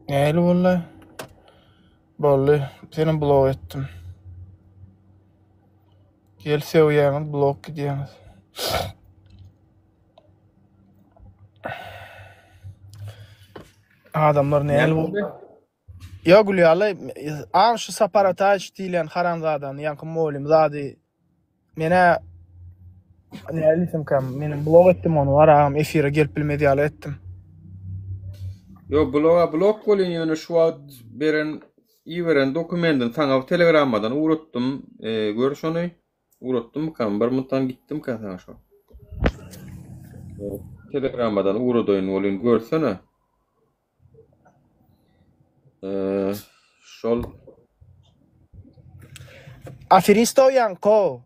Nähili boldy? Boldy. Senem blok etdim. Gel sögýäňiz, blok gidýäňiz. Adamlar nähili boldy? Ýok Gülýaly, aň şu Sapar Ataýewiç diýilýän haramzadany, ýaňky mugallym zady menä nähili diýsemkäm, menem blok etdim ony war agam efire gelip bilmez ýaly etdim. Ýok bloga blok bolýan ýöne şu wagt beren iberen dokumentini saňa telegrammadan ugratdym. Gör şony. Ugratdymmykam? Bir minutdan gitdimkä saňa şo? Telegrammadan ugradaýyn welin görsene. Şol. Aferist o ýaňky.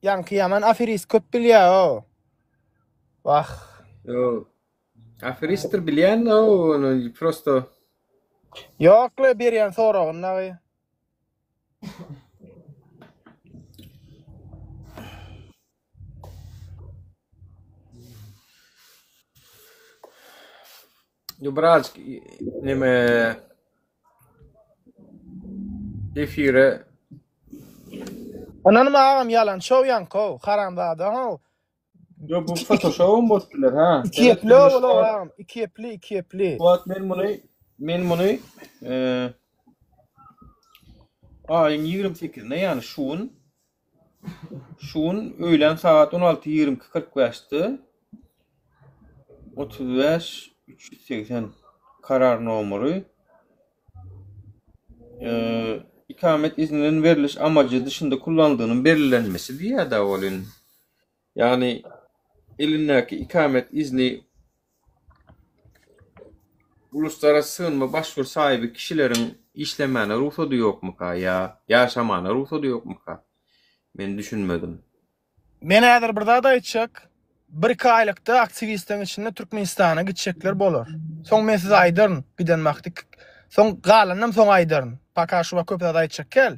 Ýaňky ýaman aferist köp bilýär o. Wah. Ýok. Aferistdir bilýän o ony prosto. Ýok le berýän soragyny dagy. Ýo birazjyk neme efire Ynanma agam ýalançy o ýaňky haramzada how. Ýo bu photoshopam bolup biler ha. Iki epli ol agam, iki epli, iki epli. Bu wagt men muny men muny aýyň 28-ine ýagny şu gün Şu gün öýlän sagat 16:22:45-de 35 380 karar nomery ikamet izniniň beriliş amajy dışynda kullanyldygynyň bellenmesi diýýär-dä welin. Ýagny elindäki ikamet izni Uluslararasy sygynma başvuru sahibi kişileriň işlemäne rugsady ýokmyka ýa ýaşamana rugsady ýokmyka? Men düşünmedim. Men häzir bir zat aýtjak. Bir-iki aýlykda aktiwistleriň içinde Türkmenistana gitjekler bolar. Soň men size aýdaryn giden wagty. Soň galanynam soň aýdaryn. Paka şu wagt köp zat aýtjak däl.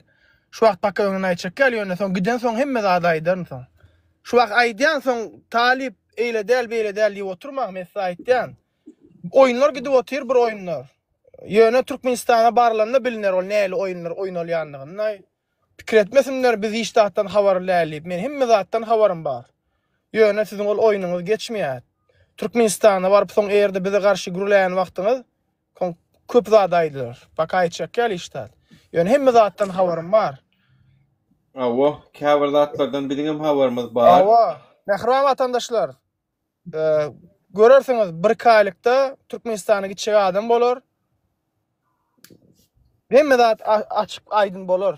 Şu wagt paka öňünden aýtjak däl ýöne soň giden soň hemme zady aýdaryn soň. Şu wagt aýdýan soň talyp eýle däl beýle däl diýip oturmaň men size aýtýan. Oýunlar gidip otyr bir oýunlar. Ýöne Türkmenistana barylanda biliner ol nähili oýunlar oýnalýandygyny. Pikir etmesinler biz hiç zatdan habarly däl diýip. Men hemme zatdan habarym bar. Ýöne siziň ol oýnuňyz geçmeýär. Türkmenistana baryp soň eger-de bize garşy gürläýen wagtyňyz soň köp zat aýdylar. Paka aýtjak däl hiç zat. Ýöne hemme zatdan habarym bar. Hawa, käbir zatlardan biziňem habarymyz bar. Hawa, mähriban watandaşlar, görersiňiz bir-iki aýlykda Türkmenistana gitjek adam bolar. Hemme zat açyk aýdyn bolar.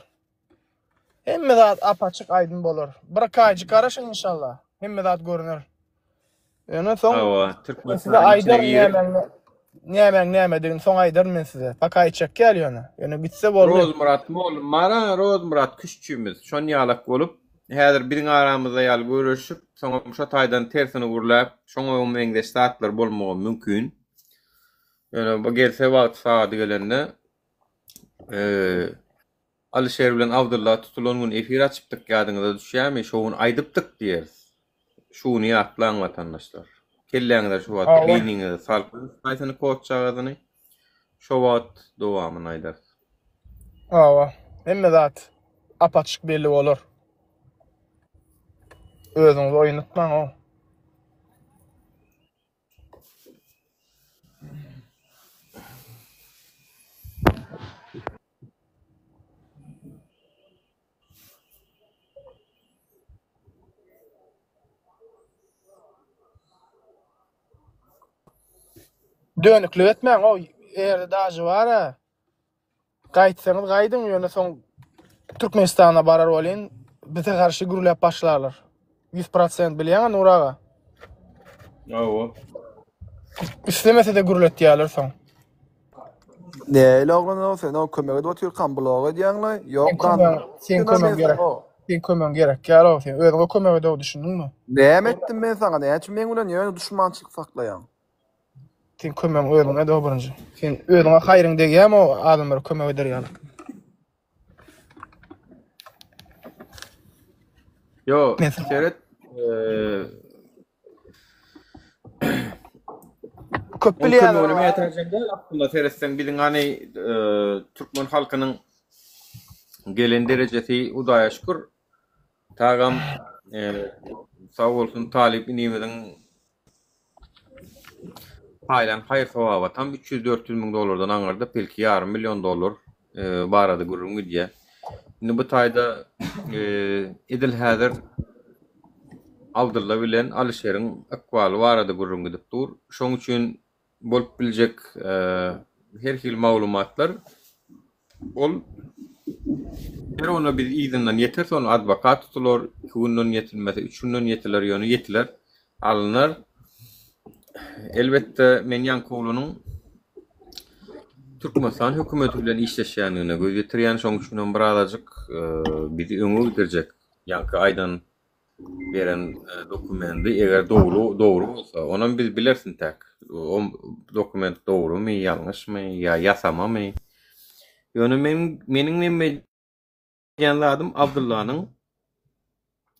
Hemme zat ap-açyk aýdyn bolar. Bir-iki aýjyk garaşyň inşallah. Hemme zat görüner. Ýöne soň Hawa, men size Türkmenistanyň içine aýdaryn girip nämäň nämäň nämedigini soň aýdaryn men size. Paka aýtjak däl ýöne. Ýöne gitse boldy. Rozmyrat mollum bar-a, Rozmyrat küştçimiz. Şon ýalak bolup, häzir biziň aramyzda ýaly görüşip, soňam şo taýdan tersini gürläp, şoňa meňzeş zatlar bolmagam mümkin. Ýöne bu gelse wagty sagady gelende, Alyşer bilen Abdylla tutulan gün efir açypdyk ýadyňyza düşýärmi şo gün aýdypdyk diýeris. Şu güni ýatlaň watandaşlar. Kelläňize şu wagt Hawa. beýniňize salyp haýsyny kodjagazyny şo wagt dowamyny aýdarys. Hawa. Hemme zat ap-açyk belli bolar. Özüňizi oýnatmaň-ow. Dönüklik etmäň o ýerde dažy bar-a. Gaýtsaňyz gaýdyň ýöne soň Türkmenistana barar welin bize garşy gürläp başlarlar. 100% bilýäňä Nur aga. Hawa. Islemese-de gürletýärler soň. Nähili oglan sen o kömek edip otyrkan blog edýäňle? Ýok Seň kömegiň, seň kömegiň gerek. Seň kömegiň gerek ýaly sen özüňe kömek edow düşündiňmi? Näme etdim men saňa? Näme üçin meň bilen ýöne duşmançylyk saklaýaň? Sen kömegiň özüňe edow birinji. Sen özüňe haýryň degýärmi o adamlara kömek eder ýaly? Ýo, Men sana- seret. Eee, Köp Oň bilýärler. kömegine mätäjem däl aslynda seretseň biziň hany eee, türkmen halkynyň gelen derejesi Hudaýa şükür. Tagam eee, sag bolsun talyp inimiziň paýlan haýyr-sogaba tam 300-400 müň dollardan aňyrda, belki ýarym million dollar barada gürrüň gidýär. Indi bu taýda edil häzir Abdylla bilen Alyşeriň ykbaly barada gürrüň gidip dur. Şoň üçin bolup biljek her hili maglumatlar Ol her ona biz yzyndan ýeteris, ony adwokat tutular, iki günden ýetilmese, üç günden ýetiler, ýöne ýetiler, alynar. Elbetde, men ýaňky oglanyň. Türkmenistan hökümeti bilen işleşýändigine göz ýetirýän, şoň üçinem birazajyk bizi öňe gidirjek, ýaňky aýdan beren dokumendi eger dogry dogry bolsa, onam biz bileris intäk. O dokument dogrumy, ýalňyşmy ýa ýasamamy? Ýöne meň meniň neme edýän zadym Abdyllanyň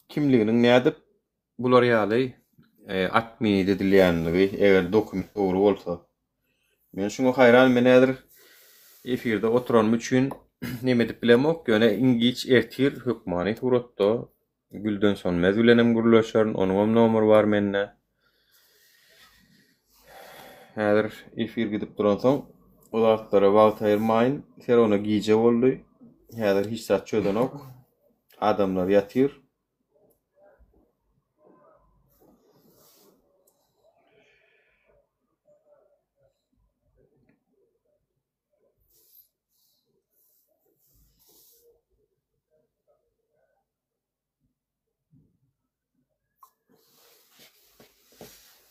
kimliginiň nädip bular ýaly atmenit edilýänligi, eger dokument dogry bolsa. Men şuňa haýran, men häzir efirde oturanym üçin neme edip bilemok, ýöne iň giç ertir hökmany suratda Gülden Sönmez bilenem gürleşerin, onuňam nomeri bar mende. Häzir efir gidip duransoň o zatlara wagt aýyrmaýyn, serona gije boldy, häzir hiç zat çözenok, adamlar ýatyr.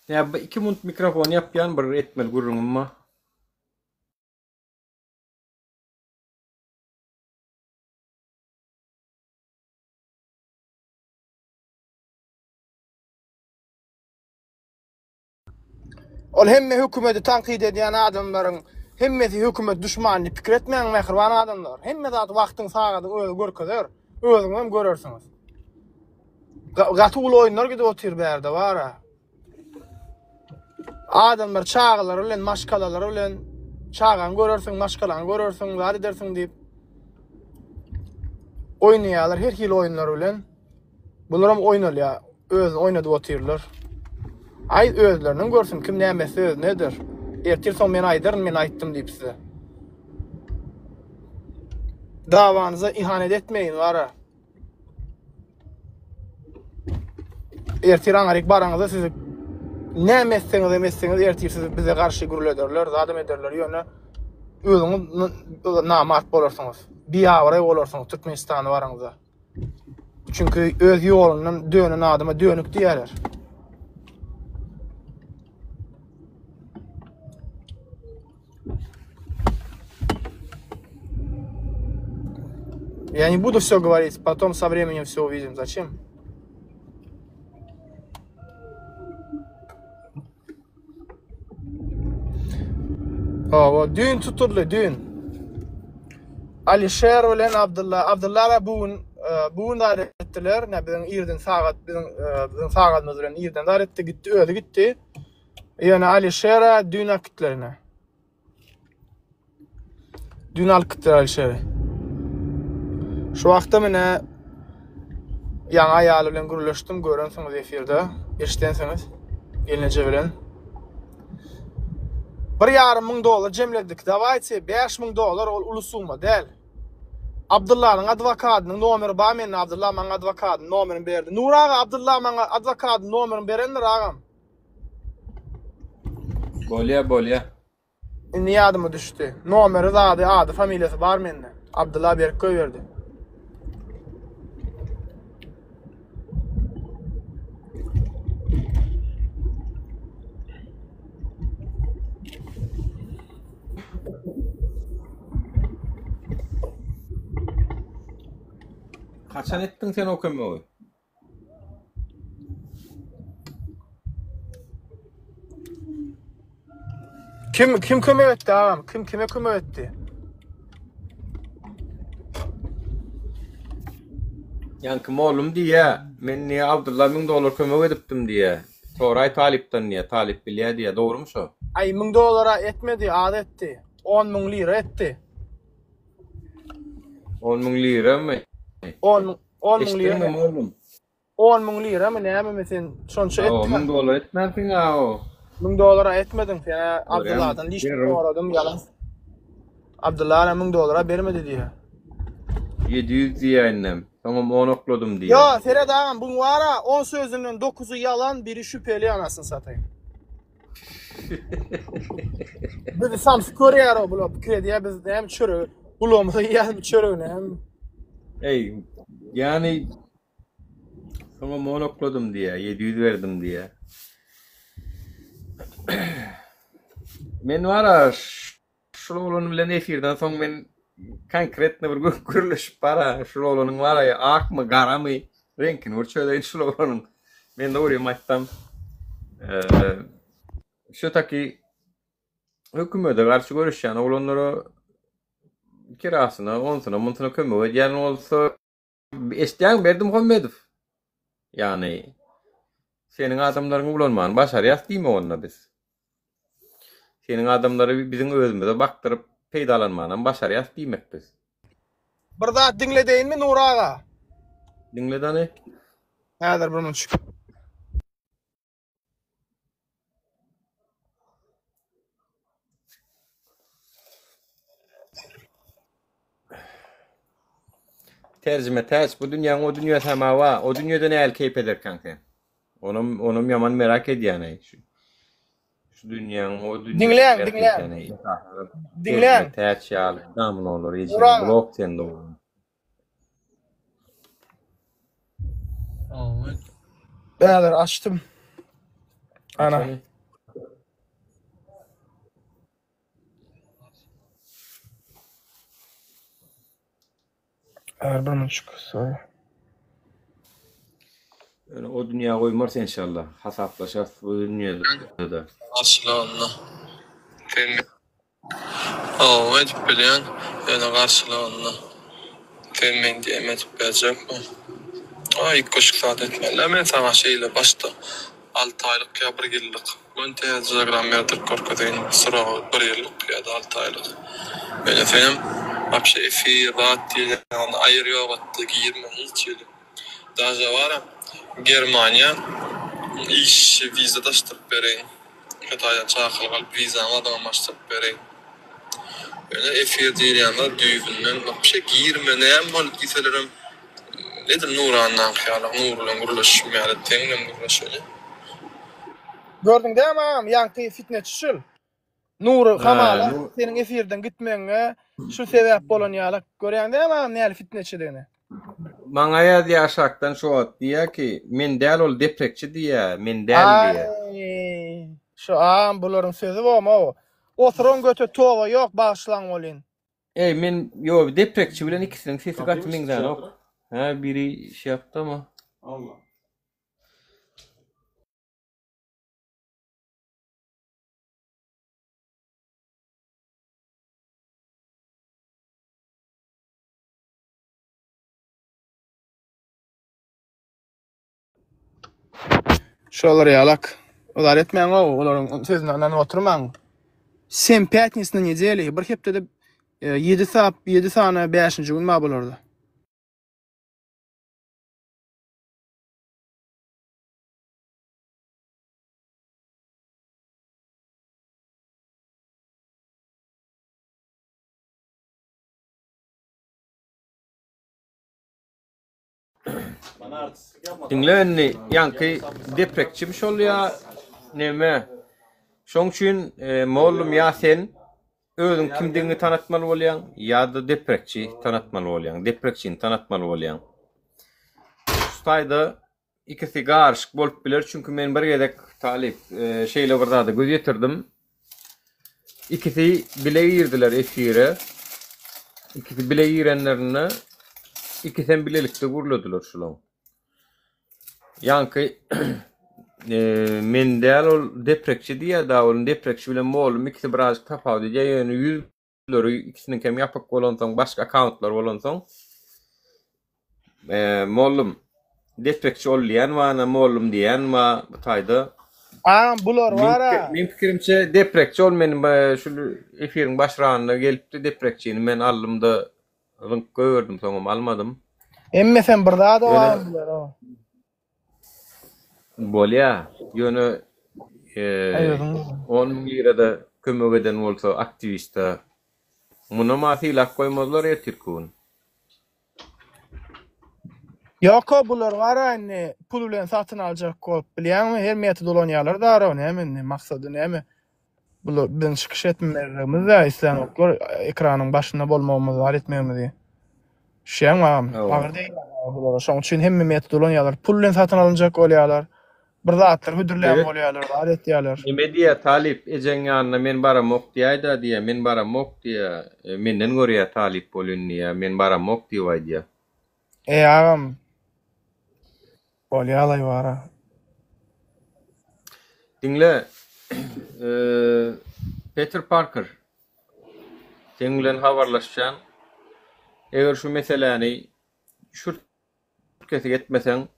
Ýa bir 2 minut mikrofony ýapýan bir etmeli gürrüňim bar. Ol hemme hökümeti tankyt edýän adamlaryň hemmesi hökümet duşmany diýip pikir etmäň mähriban adamlar. Hemme zat wagtyň sagadyň özi görkezer. Özüňizem görersiňiz. Gaty uly oýunlar gidip otyr bärde bara. Adamlar çagalary bilen, maşgalalary bilen çagaňy görersiň, maşgalaňy görersiň, zat edersiň diýip oýnaýarlar her hili oýunlar bilen. Bularam oýnalýar. Özüni oýnadyp otyrlar. Aý özleriniň görsün kim näme etse özüne eder. Ertir soň men aýdaryn men aýtdym diýip size. Dawanyza ihanet etmeýin bara. Ertir aňaryk baraňyzda sizi näme etseňiz hem etseňiz ertir sizi bize garşy gürlederler, zadam ederler. Ýöne özüňiz namart bolarsyňyz. Biabraý bolarsyňyz Türkmenistana baraňyzda. Çünki öz ýolundan dönen adama dönük diýerler. Я не буду все говорить, потом со временем все увидим. Зачем? Hawa, düýn tutuldy, düýn. Alişer bilen Abdylla, Abdylla bu gün e, bu gün zat etdiler. Ne biziň irden sagat biziň e, biziň sagadymyz bilen irden zat etdi, gitdi, özi gitdi. Ýöne Alişere düýn alyp gitdiler ine. Düýn alyp gitdiler Alişeri. Şu wagtda mine ýaňy aýaly bilen gürleşdim, görensiňiz efirde, eşidensiňiz gelneje bilen. Bir ýarym müň dollar jemledik. Dawayte 5000 dollar ol uly summa däl. Abdyllanyň adwokadynyň nomeri bar mende. Abdylla maňa adwokadynyň nomerini berdi. Nur aga Abdylla maňa adwokadynyň nomerini berendir agam. Bolýa bolýa. Indi ýadyma düşdi. Nomeri zady ady familiýasy bar mende. Abdylla berip goýberdi. Haçan etdiň sen o kömegi? Kim kim kömek etdi agam? Kim kime kömek etdi? Ýaňky mollum diýýä, men diýýä Abdylla 1000 dollar kömek edipdim diýýä. Soraý talypdan diýýä, talyp bilýä diýýä, dogrumy şo? Aý 1000 dollara etmedi, az etdi. 10 müň lira etdi. 10 müň liramy? 10 müň 10 müň lira. Eşitdiňmi mollum? 10 müň liramy nämemi sen şonça etdiň? 10 müň dollar etmänsiň-a o. 1000 dollara etmediň sen Abdylladan liş soradym ýalan. Abdylla ara 1000 dollara bermedi diýýär. 700 diýýär indem. Soňam 10 okladym diýýär. Ýo, seret agam, buň wara 10 sözünden 9-y ýalan, biri şübheli anasyny sataýyn. Bizi samsyk görýär o bular pikir edýär biz näme çöregi gulagymyza iýýäs bu çöregi näme. Eý, ýani soňam 10 okladym diýýär, 700 berdim diýýär. Men wara. Şul oglan bilen efirden soň men konkretno bir gürleşip bara, şul oglanyň bara akmy, garamy reňkini bir çözeýin şul oglanyň. Men dogrymy aýtsam, şu taki hökümete garşy göreşýän oglanlara kirasyna, onsyna, munsyna kömek edýän bolsa, Eşitýäňmi Berdimuhamedow? Ýagny seniň adamlaryňy ulanmany başarýas diýme onda biz. Seniň adamlary biziň özümize bakdyryp peýdalanmanam başarýas diýmek biz. Bir zat diňledeýinmi Nury aga? Diňle dany. Häzir bir munçuk. Terjime täç bu dünýäň o dünýäsem hawa o dünýede nähili keýp ederkäň sen? Onam onam ýaman merak edýän-eý. Şu şu dünýäň o dünýäsini Diňläň, merak diňläň. edýän-eý. Diňläň. Terjime täç ýaly dominolar ejeň Nury aga. blok sen dogry. Häzir açdym. Ana. Açany. Häzir bir minutjyk. Sorry. Ýöne o dünýä goýmarys enşalla. Hasaplaşarys bu dünýede-de. Garşylygynda. Sen Hawa edip bilýän, ýöne garşylygynda. Sen meň diýenimi edip berjekmi? Aý üýtgeşik zat etmeli-dä men saňa şeýle başda alty aýlyk ýa bir ýyllyk. Göni täze diagram berdirip görkezeýin srogy bir ýyllyk ýa-da alty aýlyk. Ýöne senem wapşe efir zat diýilýän aýyr ýok etde girme hiç hili. Daže baram Germaniýa iş wiza daşdyryp bereýin. Hytaýdan çakylyk alyp wizaňy adyňa açdyryp bereýin. Ýöne efir diýilýänler düýbünden wapşe girme näme boldy diýselerem edil Nurandaky ýaly Nury bilen gürleşişim ýaly seň bilen gürleşeli. Gördüň dämi agam ýaňky fitneçi şul. Nury Ha, hamala Nur seniň efirden gitmegiňe şu sebäp bolan ýaly. Görýäň dämi agam näli fitneçidigini. Maňa ýazýar aşakdan şu wagt diýýär ki, men däl ol deprekçi diýýär, men däl diýýär. Aý şu agam bularyň sözi bomow. Oturan göte toba ýok bagyşlaň welin. Eý men ýo deprekçi bilen ikisiniň sesi gaty meňzänok. Hä biri şey ýapdy ama. Allah. Şolar ýalak. Olar etmäň o, olaryň sözüne ynanyp oturmaň. Sem pятниц na nedeli, bir hepdede 7 saat, 7 sany 5-nji gün bar bularda. Diňle indi ýaňky deprekçimi şol ýa neme? Şoň üçin e, mollum ýa sen özüň kimdigiňi tanatmaly bolýaň ýa-da deprekçi tanatmaly bolýaň, deprekçini tanatmaly bolýaň. Şu taýda Ikisi garyşyk bolup biler, çünki men bir gezek talyp şeýle bir zada göz ýetirdim. İkisi bile girdiler efire. İkisi bile girenlerinde ikisem bilelikde gürlediler şulaň. Ýaňky e, men däl ol deprekçi diýýär da ol deprekçi bilen mollum ikisi birazjyk tapawut edýär ýöne ýüzleri ikisiniňkem ýapyk bolansoň başga akkauntlar bolansoň Mollum deprekçi ol diýen bar, ana mollum diýen bar bu taýda. Agam bular bar-a. Meň pikirimçe deprekçi ol meniň şu efiriň başragynda gelipdi deprekçini men aldym-da zyňk goýberdim soňam almadym. Hemmesem bir zada agam bular. Bolýa ýöne on müň lirada kömek eden bolsa aktiwiste munam-a sylap goýmazlar ertirki gün. Ýok-a bular bar-a indi pul bilen satyn aljak bolup bilýäňmi her metod ulanýarlar dara näme indi maksady näme bular biziň çykyş etmezligimiz-dä islenoklar ekranyň başynda bolmagymyzy bar etmegimizi. Düşýäňmi agam? Agyr degýär bulara. Şoň üçin hemme metody ulanýarlar. Pul bilen satyn alynjak bolýarlar. Bir zatlar hödürlän Evet. bolýarlar, zat etýärler. Neme diýýär talyp ejeň ýanyna men baramok diýäýdä diýýär, men baramok diýýär. E, Menden görýär talyp bolýun diýýär, men baramok diýip aýdýar. Eý agam. Bolýalaý bara. Diňle, e, Peter Parker, seň bilen habarlaşýan. Eger şu meseläni şu Kesik etmeseň,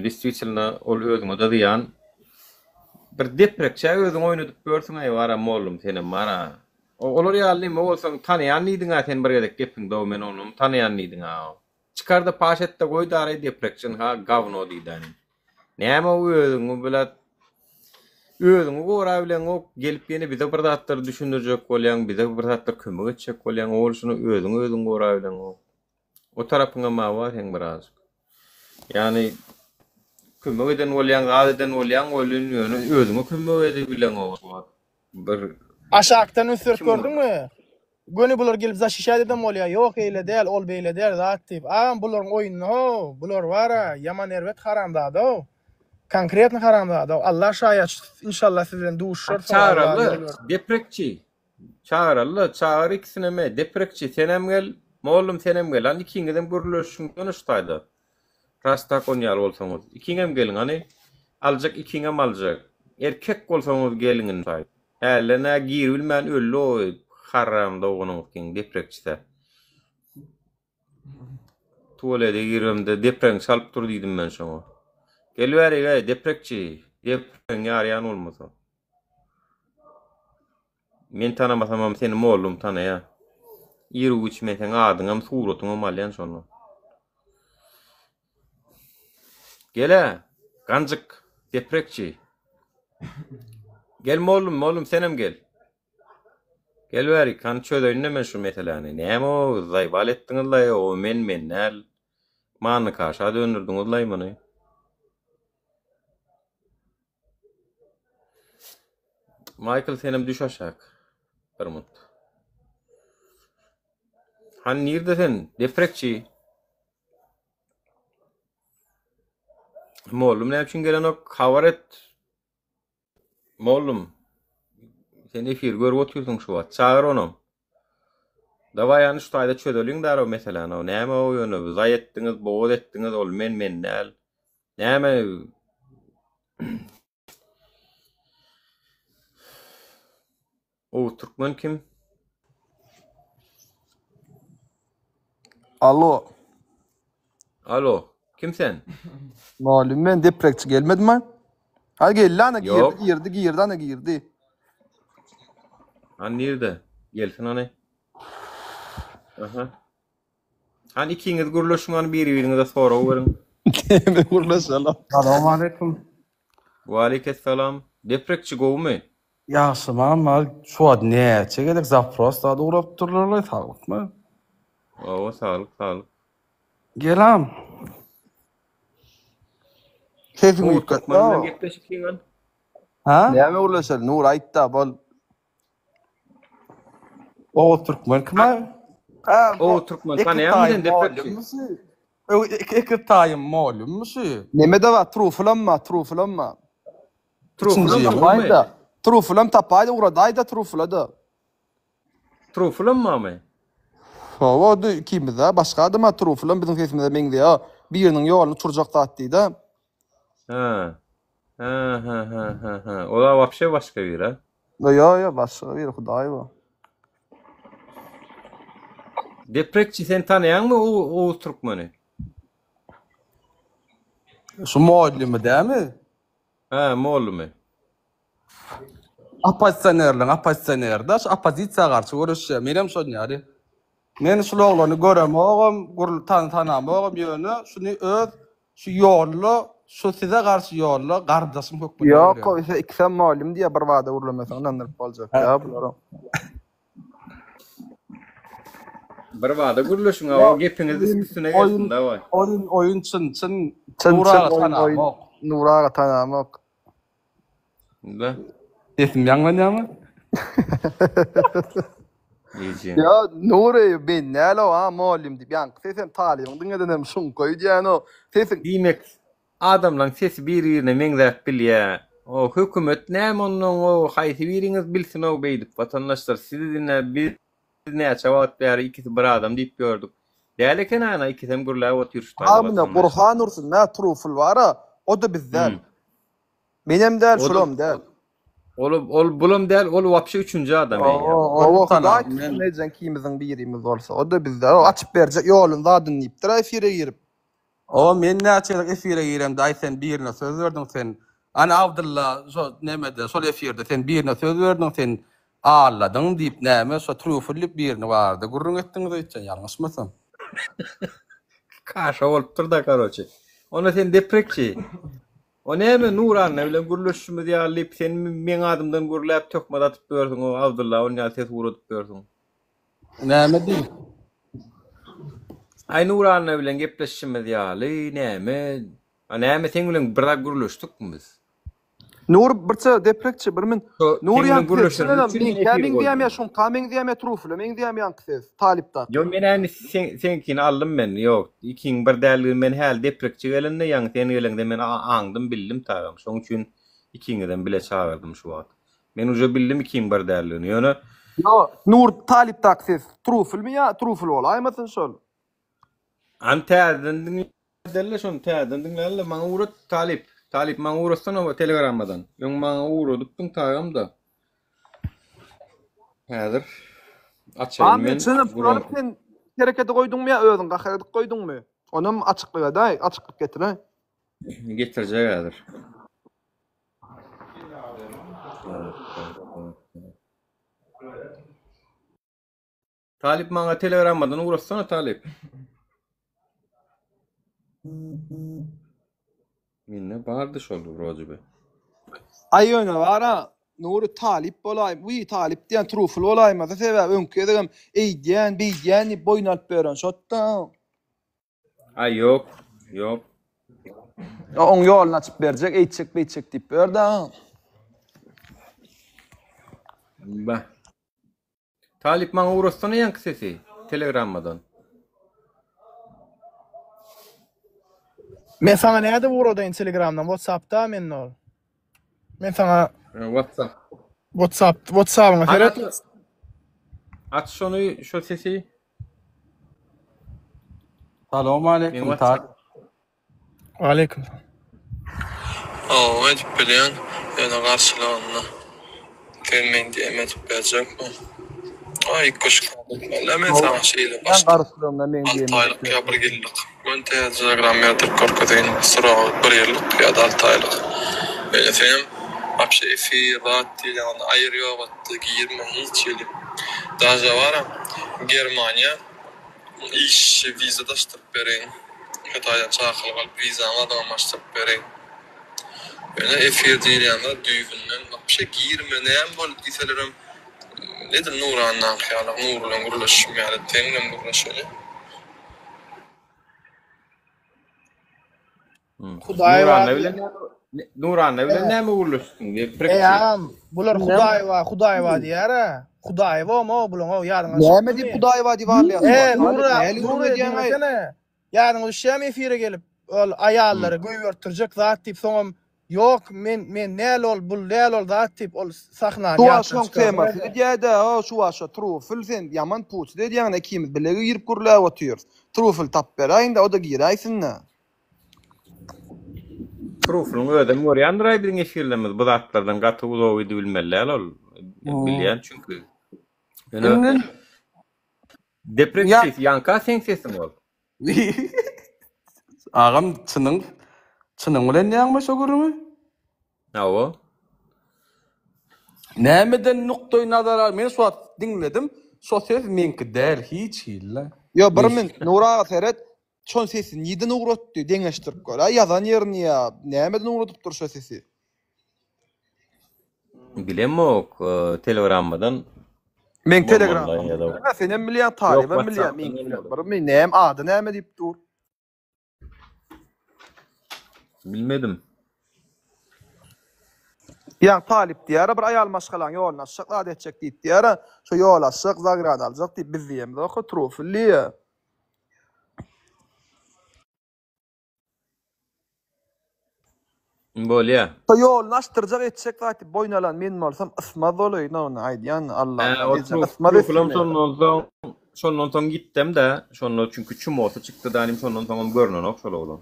destvitelno ol özüňe-de zyýan. Bir deprekçä özüň oýnadyp ýörsüň-äý bara mollum senem bara. Olar ýaly neme bolsaň tanaýan diýdiň-ä sen bir gezek gepiňde-ow men onam tanaýan diýdiň-ä. Çykar-da paş et-de goý daraý deprekçi ynha gawno diýdäni. Näme o özüňi bilet özüňi gorabileňok gelip ýene bize bir zatlar düşündirjek bolýaň bize bir zatlar kömek etjek bolýaň owal şuny özüňi özüň gorabileňok. O tarapyňam bar seň birazjyk. Ýagny kömek eden bolýaň, zat eden bolýaň welin ýöne özüňe kömek edibileňok şu wagt. Bir Aşakdan üns berip kim gördüňmi? Göni bular gelip zaşişat eden bolýar. Ýok eýle däl, ol beýle däl zat diýip. Agam bularyň oýuny how, bular bara ýaman erbet haramzada-ow. Konkretno haramzada-ow. Allah şaýat inşallah siz bilen duşuşarys how Allah Çagyrally ýol bersin. deprekçi. Çagyrally, çagyr ikisinem, deprekçi senem gel, mollum senem gel, hany ikiňizem gürleşiň ýöne şu taýda. Ras tak on ýaly bolsaňyz. Ikiňem geliň hany. Aljak ikiňem aljak. Erkek bolsaňyz geliň indi taý. Hälden-ä giribilmän öldi o haram doganyňyzkyň deprekçisä. Tuwalede giremde depregiň çalyp dur diýdim men şoňa. Gel bärik-äý, deprekçi, depregiň ýarýan bolmasa. Men tanamasamam seni mollum tanaýa. Iru-giç men seň adyňam, suratyňam alýan şonda. Gel-ä, ganjyk, deprekçi. Gel mollum, mollum senem gel. Gel bärik, hany çözeýin-de men şu meseläni. Näme o, zaýbal etdiňiz-laý, o men, men däl. Manny kaşa döndürdiňiz-laý muny. Maýkl senem düş aşak. Bir minut. Hany nirde sen? Deprekçi. Mollum näme üçin gelenok? Habar et. Mollum. Sen efir görüp otyrsyň şu wagt. Çagyr onam. Dawaý ýany şu taýda çözeliň dara meseläni. Näme o ýöne zaý etdiňiz, bogaz etdiňiz, ol men men däl. Näme Oguz Türkmen kim? Alo. Alo, kim sen? Mugallym men deprekçi gelmedimi? Ha geldi ana girdi Ýok. girdi girdi ana girdi. Hany nirde? Gelsin hany. Aha. Hany ikiňiz gürleşiň hany biri-biriňize sorag beriň. Näme gürleşelim? Salowmaleýkim. Waleýkessalam. Deprekçi gowumy? Ýagşy mamma şu wagt näçe gezek zapros zat ugrap durlarlaý saglykmy? Hawa saglyk saglyk. Gelam. Sesiňi Oguz üýtget. Türkmen bilen gepleşik ikiňiz. Ha? Näme gürleşeli? Nur aýtda bol. Oguz Türkmen kim ay? Ha, Oguz Türkmen tanaýaňmy sen deprekçi? Eki taýym molummy şu? Neme-de bar, trufulam bar, trufulam bar. Trufulam Tapaýda. Trufulam tapaýda, ugradaýda trufula-da. Trufulam barmy? Hawa, ikimiz-de, başga adam-a trufulam biziň sesimize meňzeýär. Biriniň ýoluny uçurjak zat diýdi. Ha. Ha ha ha ha ha. Ola wapşe başga bir ha. Ýo ýo başga bir hudaý bu. Deprekçi sen tanaýaňmy Oguz Türkmeni? Şu mollymy dämi? Ha, mollymy. Oppozisionerliň oppozisioneri-de, şu oppozisiýa garşy göreşýär. Menem şon ýaly. Men şul oglany göremogam, gürl tan tanamogam, ýöne şuny öz şu ýolda, şu size garşy ýolda gardaşym hökmünde Ýok, görýän. o ise ikisem mugallym diýýär, bir bada gürlemeseň ynandyryp boljak däl bulary. Bir bada gürleşiň, o gepiňiz üstüne gelsin, Oýun, dawaý. oýun, oýun çyn, çyn. Çyn, Nur çyn, aga oýun, oýun. tanamok. Nur aga tanamok. Da. Sesim ýaňlanýarmy? Eje. Ýa Nury men näle o a mugallym diýip ýaňky sesem talybyň diňledenem şuňka öýdýän o sesiň. Diýmek. Adamlaň sesi bir-birine meňzäp bilýä. O hökümet näme onnoň o haýsy biriňiz bilsinow beýdip watandaşlar siz ine biz näçe wagt bäri ikisi bir adam diýip ýördük. Däl eken ana ikisem gürläp otyr şu taýda Agam ine watandaşlar. Gurhan ursun nä trufl bara o-da biz däl. Hmm. Menem däl O-da şulam däl. ol ol bulam däl ol wapşe üçünji adam eýýäm. Owa Hudaý tutsun ejeň ikimiziň birimiz bolsa o-da biz däl. O açyp berjek ýoluny zadyny diýipdir efire girip. O men näçe gezek efire giremde aý sen birine söz berdiň sen ana Abdylla şo nemede şol efirde sen birine söz berdiň sen alladyň diýip näme şo trýufel diýip birini barada gürrüň etdiňiz öýtýän ýalňyşmasam. Kaşa bolupdyr-da karoçe. Onda sen deprekçi. O näme Nuranna bilen gürleşişimiz ýaly diýip sen meň adymdan gürläp töhmet atyp ýörsüň o Abdylla ony ýaly ses ugradyp ýörsüň. Näme diý? Aý Nuranna bilen gepleşişimiz ýaly näme? A näme seň bilen bir zat gürleşdikmi biz? Nur birçe deprekçi bir min. Şo Nur seň bilen ýaňky ses gürleşenim çyndanam üçin men meňkä efir meňzeýämi ýa goýdum. şoňka meňzeýämi ýa trufle meňzeýämi ýaňky ses talypdaky. Ýok men indi seň seňkini aldym men ýok ikiň bir däldigini men häli deprekçi gelende ýaňy sen geleňde men aňdym bildim tagam şoň üçin ikiňizem bile çagyrdym şu wagt. Men uje bildim ikiň bir däldigini ýöne. Ýo Nur talypdaky ses truflmi ýa trufl bolaýmasyn şol. Hany täzeden diňlädelle şony täzeden diňläli maňa ugrat talyp talyp maňa ugratsana telegrammadan öň maňa ugradypdyň tagamda häzir açaýyn Ahmet men çynyp guran alyp sen herekete goýduňmy ýa özüň gahar edip goýduňmy? Onam açyklyk edaý, açyklyk getiräý. Getirjek häzir. Talyp maňa telegrammadan ugratsana Talyp. Mende bardy şol wroji be. Aý ýöne bara Nury talyp bolaý, wiý talyp diýen trufl bolaýmasa sebäbi öňki gezegem eýdýän, beýdýän diýip boýun alyp ýören şotda. Aý ýok, ýok. Oň ýoluny açyp berjek, eýtjek, beýtjek diýip ýör-dä. Bah. Talyp maňa ugratsana ýaňky sesi telegrammadan. Men saňa nädip ugradaýyn telegramdan whatsappda mende ol. Men saňa Whatsapp. Whatsapp whatsappyňa seret. Aç şony şo sesi. Salam aleýkum Talyp. Aleýkum. Hawa edip bilýän, ýöne garşylygynda sen meň DM edip berjekmi? Aý üýtgeşik zat etmeli-dä men saňa şeýle başda alty aýlyk ýa bir ýyllyk. Göni täze telegram berdirip görkezeýin srogy bir ýyllyk ýa-da alty aýlyk. Ýöne senem wapşe efir zat diýilýän onda aýyr ýok etdi girme hiç hili. Daže baram Germaniýa Işçi wiza daşdyryp bereýin. Hytaýdan çakylyk alyp wizaňy adyňa açdyryp bereýin. Ýöne efir diýilýän zat düýbünden wapşe girme näme boldy diýselerem edil Nurandaky ýaly Nury bilen gürleşişim ýaly seň bilen gürleşeli. Hudaý Nuranna bar. bilen Nuranna bilen näme gürleşdiň diýip Eý agam, bular Hudaý bar, Hudaý bar diýýär-ä. Hudaý bormy bulaň o ýadyňa düşüpdimi? Näme diýip Hudaý bar diýip alýasyň? E, Nura, Nura diňlesene. Ýadyňa düşýärmi efire gelip, ol aýallary goýbertdirjek zat diýip, soňam ýok, men men däl ol, bul däl ol zat diýip, ol sahnany Şu ýatdan wagt şoň çykardylar. temasy gidýär-dä, o şu wagt şo trufl sen ýaman puçt edýäň, ikimiz bile girip gürläp otyrys. Trufl tapyp beräýiň-dä, o-da giräýsin-dä. Truflyň özem görýändir-aý biziň efirlerimizi bu zatlardan gaty uzak gidibilmeli däl ol. Bilýän çünki. Ýöne deprek ses ýaňka seň sesiň ol. Agam çynyň çynyň bilen diýýäňmi şo gürrüňi? Hawa. Nämeden nukdaý nazar al men şu wagt diňledim şo ses meňki däl hiç hili. Ýo bir min Nury aga seret Şon sesi nirden ugratdy deňeşdirip gör a ýazan ýerini ýa nämeden ugradypdyr şo sesi. Bilemok telegrammadan Meň bolmaly telegramam ýa-da bilýän senem bilýän Ýok talybam bilýän whatsappdan meňki bolmaly. birmi näme ady näme diýip dur. Bilmedim. Ýa talyp diýýär bir aýal maşgalaň ýoluny açjak zat etjek diýip diýýär şo ýol açjak zagrad aljak diýip biz diýemzok trufl diýýär. Bolýa. Şo ýoluny açdyrjak etjek zat diýip boýun alan men bolsam ysmaz bolaýyn ony aýdýan Hä, Alladan o eje truf, ysmaz truflam etsin. şondan soň, şondan soň gitdem-de, şonda çünki çumosy çykdy danim şondan soňam görnenok şol oglan.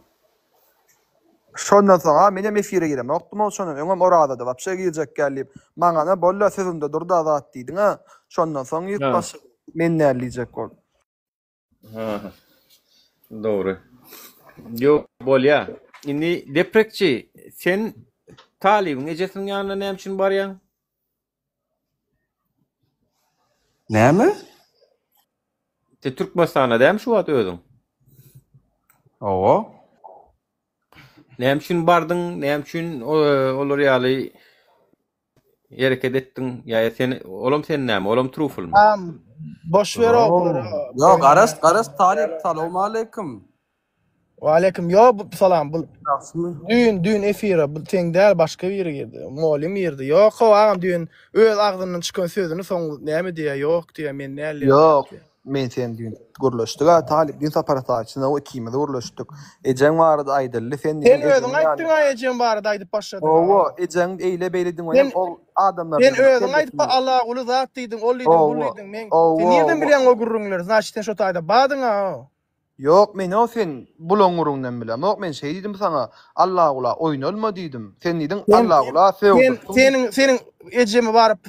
Şondan soň a menem efire giremokdym ol şondan öňem Orazada wapşe girjek gel diýip maňana bolla sözüňde durda zat diýdiňä şondan soň girip Hä. başladym men däl diýjek bolup. Ha. Dogry. Ýok, bolýa. Indi deprekçi, sen talybyň ejesiniň ýanyna näme üçin barýaň? Näme? Sen Türkmenistanda dämi şu wagt özüň? Hawa. Näme üçin bardyň? Näme üçin olar ýaly hereket etdiň? Ýa sen olam sen näme? Olam truflmy? Am boş ver o bulary. Ýok, garaş, garaş Talyp, salowmaleýkim. Waleýkim. Ýok, bu salam. Bu Ýagşymy? düýn düýn efire bu seň däl başga biri girdi. Mugallym girdi. Ýok, how agam düýn öz agzyndan çykan sözüni soň näme diýýär? Ýok diýýär, men däl diýýär. Ýok, men sen düýn gürleşdik-ä Talyp, düýn Sapar Ataýewiç ikimiz gürleşdik. Ejeň barada aýdyldy, sen Sen diýdiň özüň ejeňiň ýany. aýtdyň-a ejem barada aýdyp başladyň-a. Hawa, ejeň eýle-beýle diýdiň Sen welin ol adamlar sen diýdiň özüň aýdyp kellesine. Allaguly zat diýdiň, ol diýdiň, bul Hawa, diýdiň. Men sen hawa, nirden hawa. bilýäň o gürrüňleri? Znaçit sen şo taýda badyň-a. Ýok, men-ow sen bulaň gürrüňinden bilemok, men şeý diýdim saňa, Allagula oýnalma diýdim. Sen diýdiň, Sen Allagula sen sögdürtdiň. seniň seniň ejemi baryp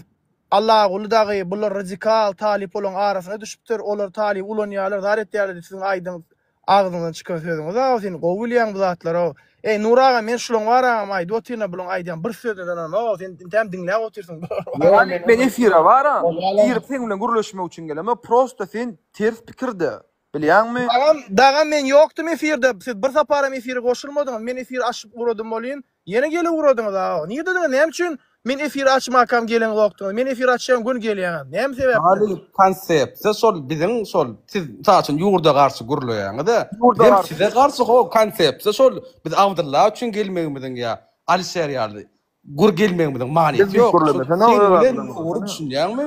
Allaguly dagy bular radikal talyp olaň arasyna düşüpdir, olar talyby ulanýarlar, zar etýärler diýip siziň aýdyň agzyňyzdan çykan sözüňiz-ow, sen gowy bilýäň bu zatlary-ow. Eý Nury aga men şulaň bar agam aýdyp otyryn-a bulaň aýdýan bir sözüne ynanamok-ow, sen intäm diňläp otyrsyň bulary. Ýok, men efire baram, girip seň bilen gürleşmek üçin gelemok, prosta sen ters pikirde. Bilýäňmi? Dagam, dagam men ýokdum efirde, siz bir saparam efire goşulmadyňyz, men efir açyp ugradym welin, ýene gelip ugradyňyz aga. Nirdediňiz, näme üçin men efir açmakam geleňzokdyňyz, men efir açýan gün gelýäňiz, näme sebäpden? Haly konsepsiýa şol biziň şol siz mysal üçin ýurda garşy gürleýäňiz-de, Ýurda bizem garşy. size garşy ho konsepsiýa şol biz Abdylla üçin gelmegimiziň ýa Alişer ýaly gür gelmegimiziň Biz manysy diýip ýok. Şol gürlemesene sen öz bilen adyndan Nury gürlesene. düşünýäňmi?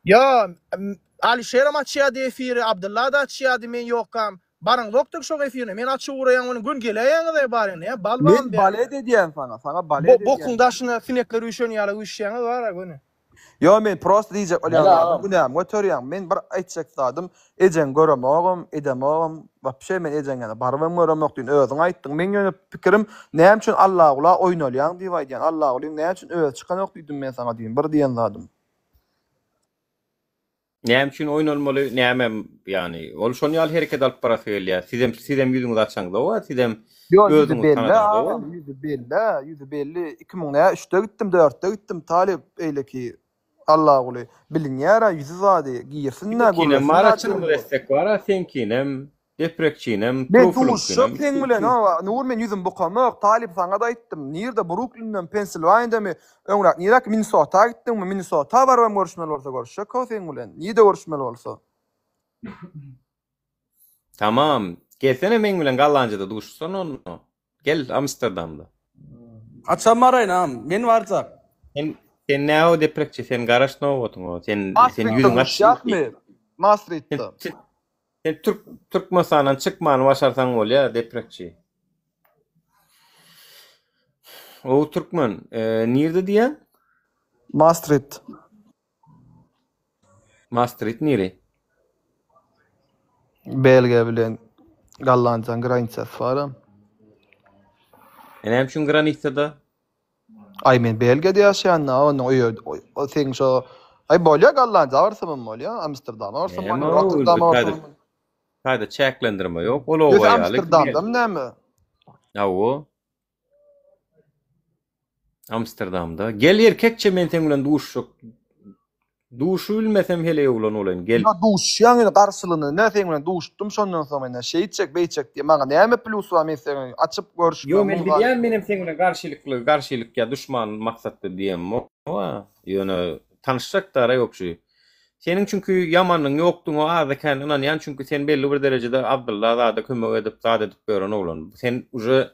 Ýa, Alişerem açýardy efiri, Abdylla-da açýardy men ýokkam. Baryňzokdyk şoň efirine. Men açyp ugraýan welin gün geläýeňiz-eý baryň. Näme bal Men barmy bärde? balet edýän saňa, saňa balet Bo edýän. bokuň daşyna sinekler üýşen ýaly üýşýäňiz bar-a göni. Ýo men prosta diýjek bolýan Mele zadym agam. günämi göterýäň. Men bir aýtjak zadym ejeňi göremogam, edemogam, wapşe men ejeň ýanyna barybam göremok düýn özüň aýtdyň. Meň ýöne pikirim näme üçin Allagula oýnalýaň diýip aýdýan. Allagulyň näme üçin özi çykanok diýdim men saňa düýn bir diýen zadym. Näme üçin oýnalmaly, näme ýany ol şon ýaly hereket alyp barasy gelýär. Sizem sizem ýüzüňizi açaňzok-a, sizem Ýok ýüzi özüňizi belli tanadaňzok-a. agam ýüzi belli ýüzi belli 2000 nä üçde gitdim dörtde gitdim talyp eýleki Allaguly bilinýär-ä ýüzi zady girsin-dä Biziňkinem gürlesin bar-a zat çynymyz ýüzi. etsek bar-a seňkinem Deprekçinem, Men Truflyňkinem duşuşjak seň bilen hawa Nur men ýüzüm bukamok talyp saňada aýtdym nirde Bruklinden Pensilwaniýadamy öňräk niräk Minnesota gitdiňmi Minnesota barybam görüşmeli bolsa görüşjek how seň bilen nirde görüşmeli bolsa. Tamam. Gelsene meň bilen Gollandiýada duşuşsana onda. Gel Amsterdamda. Haçan baraýyn agam? Men barjak. Sen sen näo deprekçi sen garaş nobatyňa sen sen Maastrichtde ýüzüň aç. duşuşýasmy? Maastrichtde. Sen sen Türk Türkmenistandan çykmany başarsaň bolýa deprekçi. Ow türkmen e, nirde diýýäň? Maastricht. Maastricht niri? Belgiýa bilen Gollandiýanyň granitsasy bar. E näme üçin granitsada? Aý men Belgiýada ýaşaýan da, onuň öýe o seň şo Aý bolýa Gollandiýa barsamam bolýa, Amsterdama barsam Näme bolýa, o Rotterdama taýda barsam bolýa. taýda çäklendirme ýok. Ol Ýöne oba ýaly. Amsterdamdamy näme? Hawa. Amsterdamda. Gel erkekçe men seň bilen duşuşak. Duşubilmesem heleý oglan bolaýyn. Gel. Ýa duşuşýaň ýöne garşylygyny nä seň bilen duşdum şondan soň men şeýtjek beýtjek diýip maňa näme plýus bar men seň açyp görüşmegim Ýo men bilýän menem seň bilen garşylykly garşylyk ýa duşman maksatly diýemok ýöne tanyşsak dara ýok şu. Seniň çünki ýamanyň ýokdugyňa azda kän ynanýan çünki sen belli bir derejede Abdylla zada kömek edip zat edip ýören oglan. Sen uje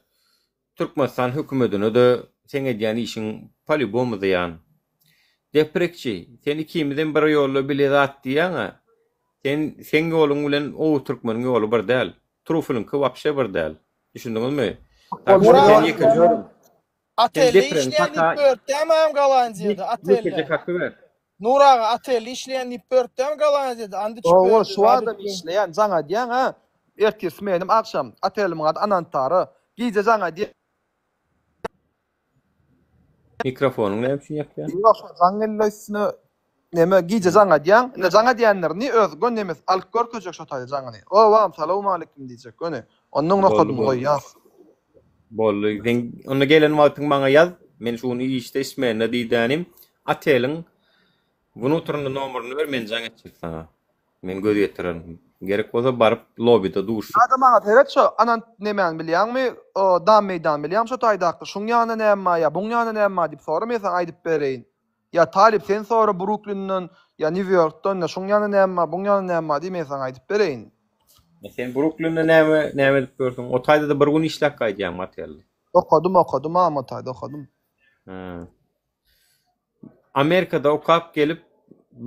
Türkmenistan hökümedine-de seň edýän işiň polýubomy zyýan. Deprekçi, sen ikimizem bir ýolda bile zat diýýäň-ä. Sen, seň ýoluň bilen Oguz türkmeniň ýoly bir däl. Trufeliňki wapşe bir däl. Düşündiňizmi? Tak şo sen ýekeje. Otelde depregiň işleýän kaka diýip börtdämi agam Gollandiýada ýekeje otelde. kaky ber. Nur aga otelde işleýän diýip börtdämi Gollandiýada and içip Owo bördi şu zat adam edip börtdi. işleýän jaň edýäň ha. Ertir smenim agşam. Otelimiň ady Anantara. Gije jaň edýän. Mikrofonyň näme üçin ýakýaň? Ýok şo jaň geldi üstüne neme gije jaň edýäň. Indi jaň edýänlerini öz göni nemesi alyp görkezjek şo taýda jaňyny. Owam salowmaleýkim diýjek göni. Onnoň Boldy nokadyny boldy. goýýas. Boldy. Sen onda gelen wagtyň maňa ýaz. Men şu gün işde ismende diýdänim. Oteliň wnutrny nomeryny ber men jaň etjek saňa. Men göz ýetirerin. Gerek bolsa baryp lobide duşup. Ýa-da maňa seret şo anan nemäni bilýäňmi o dam meýdany bilýäňmi şo taýdaky şuň ýanynda näme bar ýa buň ýanynda näme bar diýip sora men saňa aýdyp bereýin. Ýa talyp sen sora Bruklinden ýa Nýu Ýorkdan ýa şuň ýanynda näme bar buň ýanynda näme bar diý men saňa aýdyp bereýin. Ýa sen Bruklinde näme näme edip ýörsüň? O taýda-da bir gün işläp gaýdýaňmy otelde? Okadym okadym agam o taýda okadym. Hä. Amerikada okap gelip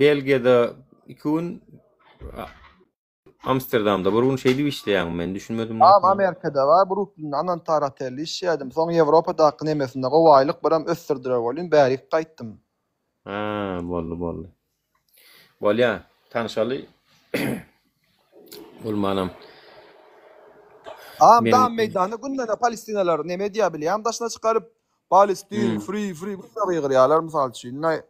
Belgiýada 2 gün Amsterdamda bir gün şeýdip işleýäňmi men düşünmedim Agam Amerikada bar Bruklinde Anantara otelde işleýärdim. Soň Ýewropadaky nemesinde gowy aýlyk biram ösdürdiler welin bärik gaýtdym. Ha boldy boldy. Bolýa tanşaly bolmanam. Agam Meniň dam meýdanda gündene palestinalar neme edýär bilýäňmi daşyna çykaryp Palestin free free günde gygyrýarlar mysal üçin. Indi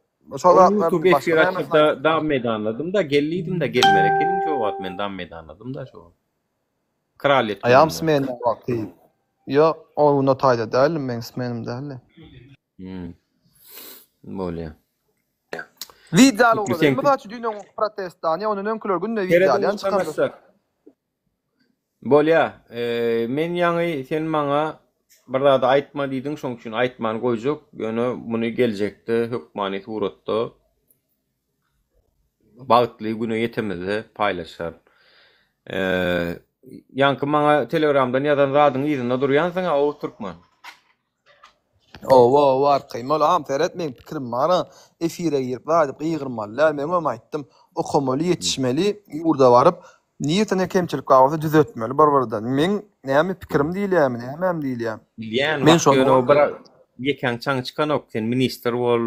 şo Ol zatlar YouTube başga efir näme açypda dam meýdanladym da gel diýdim-de gelmeli ekeniň şo wagt men dam meýdanladym-da şo wagt. Kralýet Aýam gününde. smena wagty. Ýok, o gün o taýda däldim, meň smenim däldi. Hmm. Bolýa. Wideo alyp Ýükli ugradyň. seňki. Mysal üçin düýn öňki protestdan ýa ondan öňküler günde wideo Serediň alýan çykardyk. muşdaşlar. Bolýa. Men ýaňy sen maňa bir zady aýtma diýdiň, şoň üçin aýtman goýjak. Ýöne muny geljekde hökmany suratda bagtly güne ýetemizde paýlaşaryn. Ýaňky maňa telegramdan ýazan zadyň yzynda durýansyň-a, Oguz Türkmen. Owa owa arkaýyn bol agam seret meň pikirim bara efire girip zat edip gygyrmaly däl men öňem aýtdym okamaly ýetişmeli ýurda baryp nirde ne kemçilik bar bolsa düzetmeli bir birden meň näme pikirim diýilýämi nämäm diýilýä Bilýän men wagt şony ýöne o bir ýekäň çaňy çykanok sen ministr bol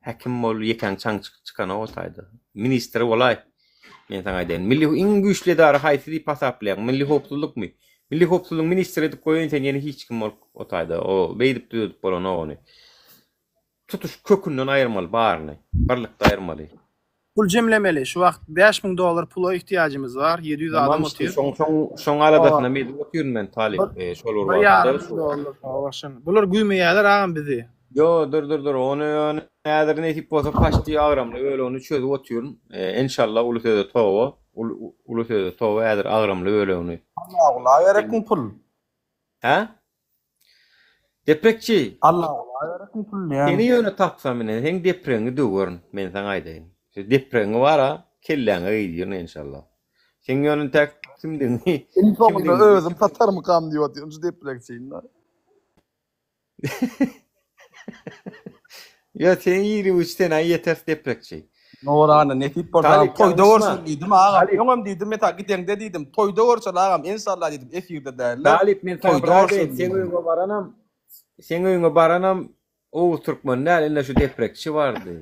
häkim bol ýekäň çaňy çykanok o taýda ministr bolaý men saňa aýdaýyn milli iň güýçli edara haýsy diýip hasaplaýaň milli howpsuzlykmy milli howpsuzlygyň ministri edip goýaýyn sen ýene hiç kim bolup o taýda o beýdip düzedip bolanok ony tutuş kökünden aýyrmaly baryny birlikde aýyrmaly. Pul jemlemeli. Şu wagt 5000 dollar pula ihtiýajymyz bar. 700 Tamam adam işte otyr. şoň şoň şoň aladasyna men edip otyryn men talyp. Bir, E, şol bir bir wagtda ýarym şu dollar hawa Bular güýmeýärler agam bizi. Yo dur dur dur ony ony häzir nesip bolsa paçti agramly bölegini çözüp otyryn. E, enşalla uly söze toba. Uly uly söze toba häzir agramly bölegini. Allagula gerekmi pul? Hä? Deprekçi. Allagula gerekmi pul diýýän. Seni ýöne tapsam ine seň depregiňi döwerin men saňa aýdaýyn. Şu depregiňi bara kelläňe geýdirin enşalla. Seň ýöne entäk kimdigiňi Iň soňunda kimdigiňi özüm satarmykam diýip otyryn şu deprekçini. Ýa sen ýeri uç sen aý ýeter deprekçi. Nurana nesip bolsa Talyp toýda ýalňyşma. görşeli diýdim agam. Talyp. Öňem diýdim meta gideňde diýdim toýda görşeli agam enşalla diýdim efirde dälde Talyp men saňa toýda bir aýdaýyn görşeli seň diýdim. öýüňe baranam seň öýüňe baranam Oguz türkmen däl ine şu deprekçi bardy.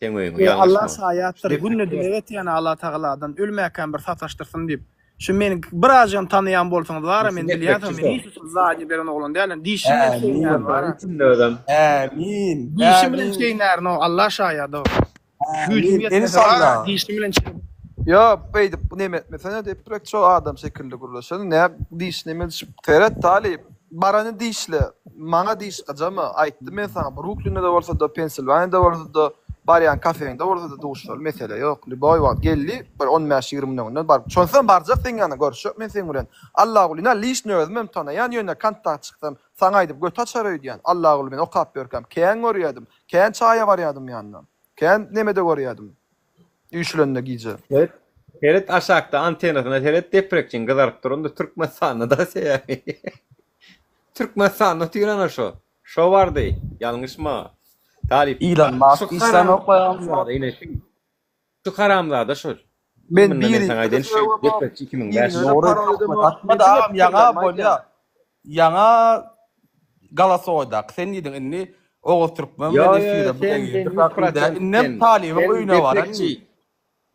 Seň öýüňe Eý Allah ýalňyşma. Şu şaýatdyr günde deprekçi dileg etýän Allah Tagaladan ölmäkäm bir sataşdyrsyn diýip. Şu meni birazjygam tanaýan bolsaňyz bara Şu men deprekçi bilýänsiňiz men şo. hiç haçan zadni beren oglan dälin dişim bilen çeýnärin Ämin. bara. Içinde özem. Ämin. Dişim bilen Ämin. çeýnärin o Allah şaýat o. Güýjüm Ämin. ýetmese bara Enşalla. dişim bilen çeýnärin. Ýok beýdip neme etmesene deprek ço adam şekilli gürleşene nä diş neme edişip seret talyp barany dişle maňa diş gyjama aýtdym men saňa Bruklinde-de bolsada Pensilwaniýada bolsada barýan kafeňde bolsada duşuşaly mesele ýok lýuboý wagt geldi bir on bäş ýigrimi gün öňünden baryp şonsam barjak seň ýanyňa görüşjek men seň bilen Allagulyna liçno özümem tanaýan ýöne kontakt çyksam saňa aýdyp göt açar öýdýän Allaguly men okap ýörkäm kän görýädim kän çaýa barýadym ýanyna Kän nemede görýädim. Üýşülende gije. Seret seret aşakda antenasyna seret deprekçiň gyzaryp duranda Türkmenistanda da sebäbi Türkmenistanda otyr ana şo. Şo bardy. Ýalňyşma. Talyp. Elon Şu Musk işlänok haramzada ine şu şu haramzada şol. Men Munda men biri saňa aýdaýyn şu deprekçi 2005. Atmady agam ýaňa bolýa. Ýaňa. galasoýdaky sen diýdiň indi Oguz Türkmen Ýo bilen ýo efire sen bile sen girdik ýüz hakynda prosent indem sen Talybyň sen öýüne baran deprekçi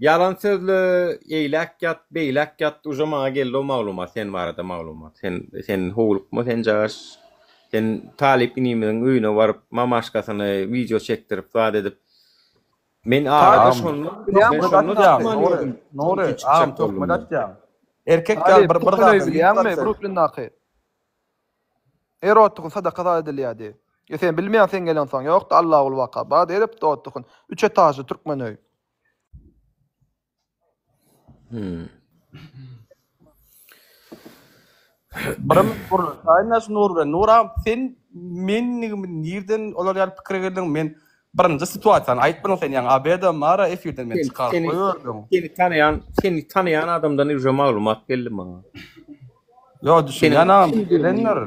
ýalan sözle eýläk ýat beýläk ýat uje maňa geldi o maglumat sen barada maglumat sen sen howlukma sen jagaş sen Talyp inimiziň öýüne baryp mamaşkasyny wideo çekdirip zat edip men arada Agam şonda men men töhmet şonda atýaň çykman Nury ýördüm Nury ilki agam çykjak boldum töhmet men. atýaň erkek ýaly Talyp bir bir türkmen öýi zadan ýüz bilýäňmi gaçar. Bruklindaky? Erotdyhyn sadaka zat edilýärdi. Ýa sen bilmeýäň sen gelensoň ýokdy Allagul waka bar erepdi otdyhyn. Üç etažly türkmen öý. Hmm. Birim gürleşäýin-dä şu Nur bilen. Nur agam sen menligimi nirden olar ýaly pikire geldiň? Men birinji situasiýany aýtmadyň sen ýaňy obedam bar-a efirden meni Sen çykaryp seni goýberdiň. seni tanaýan seni tanaýan adamdan uje maglumat geldi maňa. Ýo Seniň düşünýän agam kimdigiňi, gelendir.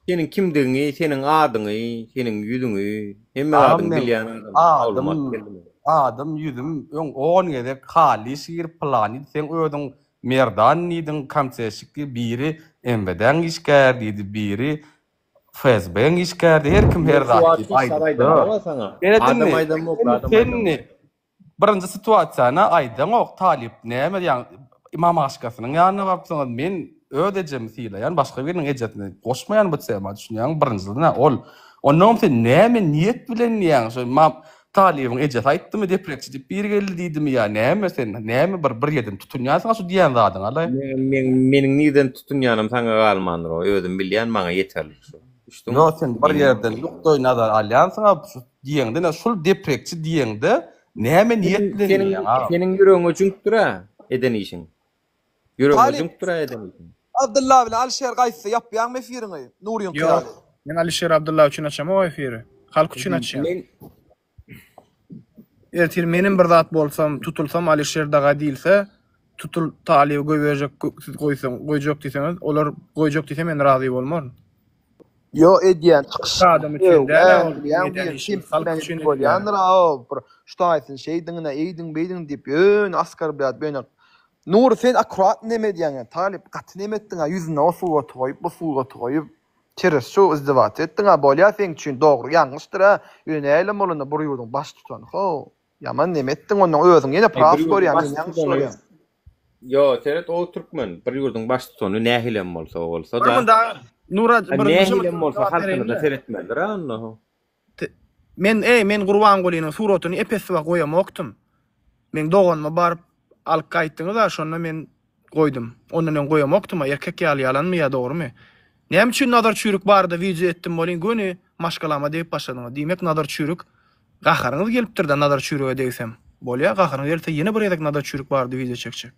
seniň kimdigiňi, seniň adyňy, seniň ýüzüňi, hemme Agam zadyňy meň bilýän adamdan adym, maglumat geldi maňa. adym, ýüzüm öň on gezek Halys girip pylany seň özüň Merdan diýdiň, kamçeşik diýip biri MWD-ň işgäri diýdi, biri FSB-ň işgäri diýdi, her kim her Men şu zat wagt diýip hiç zat aýdypdyr. aýdamok-a saňa. Seret Adam indi, aýdamok, sen adam sen aýdamok. indi Birinji situasiýany aýdaňok talyp näme ýa mamaşkasynyň ýanyna barypsyňyz men öz ejemi sylaýan başga biriniň ejesini goşmaýan bu tema düşünýäňmi birinjiden ol onnoňam sen näme niýet bilen diýýäň şo mam talybyň ejesi aýtdymy deprekçi diýip biri geldi diýdimi ýa näme sen näme bir bir ýerden tutunýansyňa şu diýýän zadyňa laý. Meň meniň nirden tutunýanym saňa galmandyr o özüm bilýän maňa ýeterlik şu. Düşdüňmi? Ýok sen bir Meniň ýerden nukdaý nazar alýansyňa şu diýeňde ine şul deprekçi diýeňde näme niýet bilen Seniň diýýäň agam? seniň ýüregiňe jüňkdür-ä eden işiň. Ýüregiňe Talyp jüňkdür-ä eden işiň. Abdylla bilen Alişer gaýtsa ýapýaňmy efiriňi Nuryňky Ýok. ýaly. Men Alişer Abdylla üçin açamok efiri. Halk üçin açýan. Men Ertir menem bir zat bolsam, tutulsam Alişer daga diýilse, tutul Talyby goýberjek siz goýsaň, goýjak diýseňiz, olar goýjak diýse men razy bolmaryn. Ýo edýän çykyşyň Adam üçin däl-ä ol bilýän edýän bir işimiz, halk kemsitmäň üçin edilýär. bolýandyr-a bir şu taýsyny şeýdiň-ä eýdiň beýdiň diýip ýöne askar blýad beýle Nury sen akkurat neme edýäň ýa talyp gaty neme etdiň-ä ýüzüne o suraty goýup bu suraty goýup çeres şu izdiwat etdiň-ä bolýa seň üçin dogry ýalňyşdyr-a ýöne nähilem bolanda bir ýurduň baştutany how ýaman neme etdiň onnoň özüň ýene Aý, praw bir ýurduň görýäň men ýalňyş baştutany görýän. Ýo, seret o türkmen, bir ýurduň baştutany nähilem bolsa Bir bolsa-da, munda Nura a bir nähilem bolsa jogap halkyna-da bereýin-de. seretmelidir-a onda. Men eý men Gurbangulynyň suratyny ep-esli wagt goýamokdym. Meň doganyma baryp alyp gaýtdyňyz-a şonda men goýdum. Ondan öň goýamokdym-a erkek ýaly ýalanmy ýa dogrymy. Näme üçin Nazar Çüýrük barada wideo etdim welin göni maşgalama degip başladyňyz. Diýmek Nazar Çüýrük gaharyňyz gelipdir-dä Nazar Çüýrüge degsem. Bolýa gaharyňyz gelse ýene bir gezek Nazar Çüýrük barada wideo çekjek.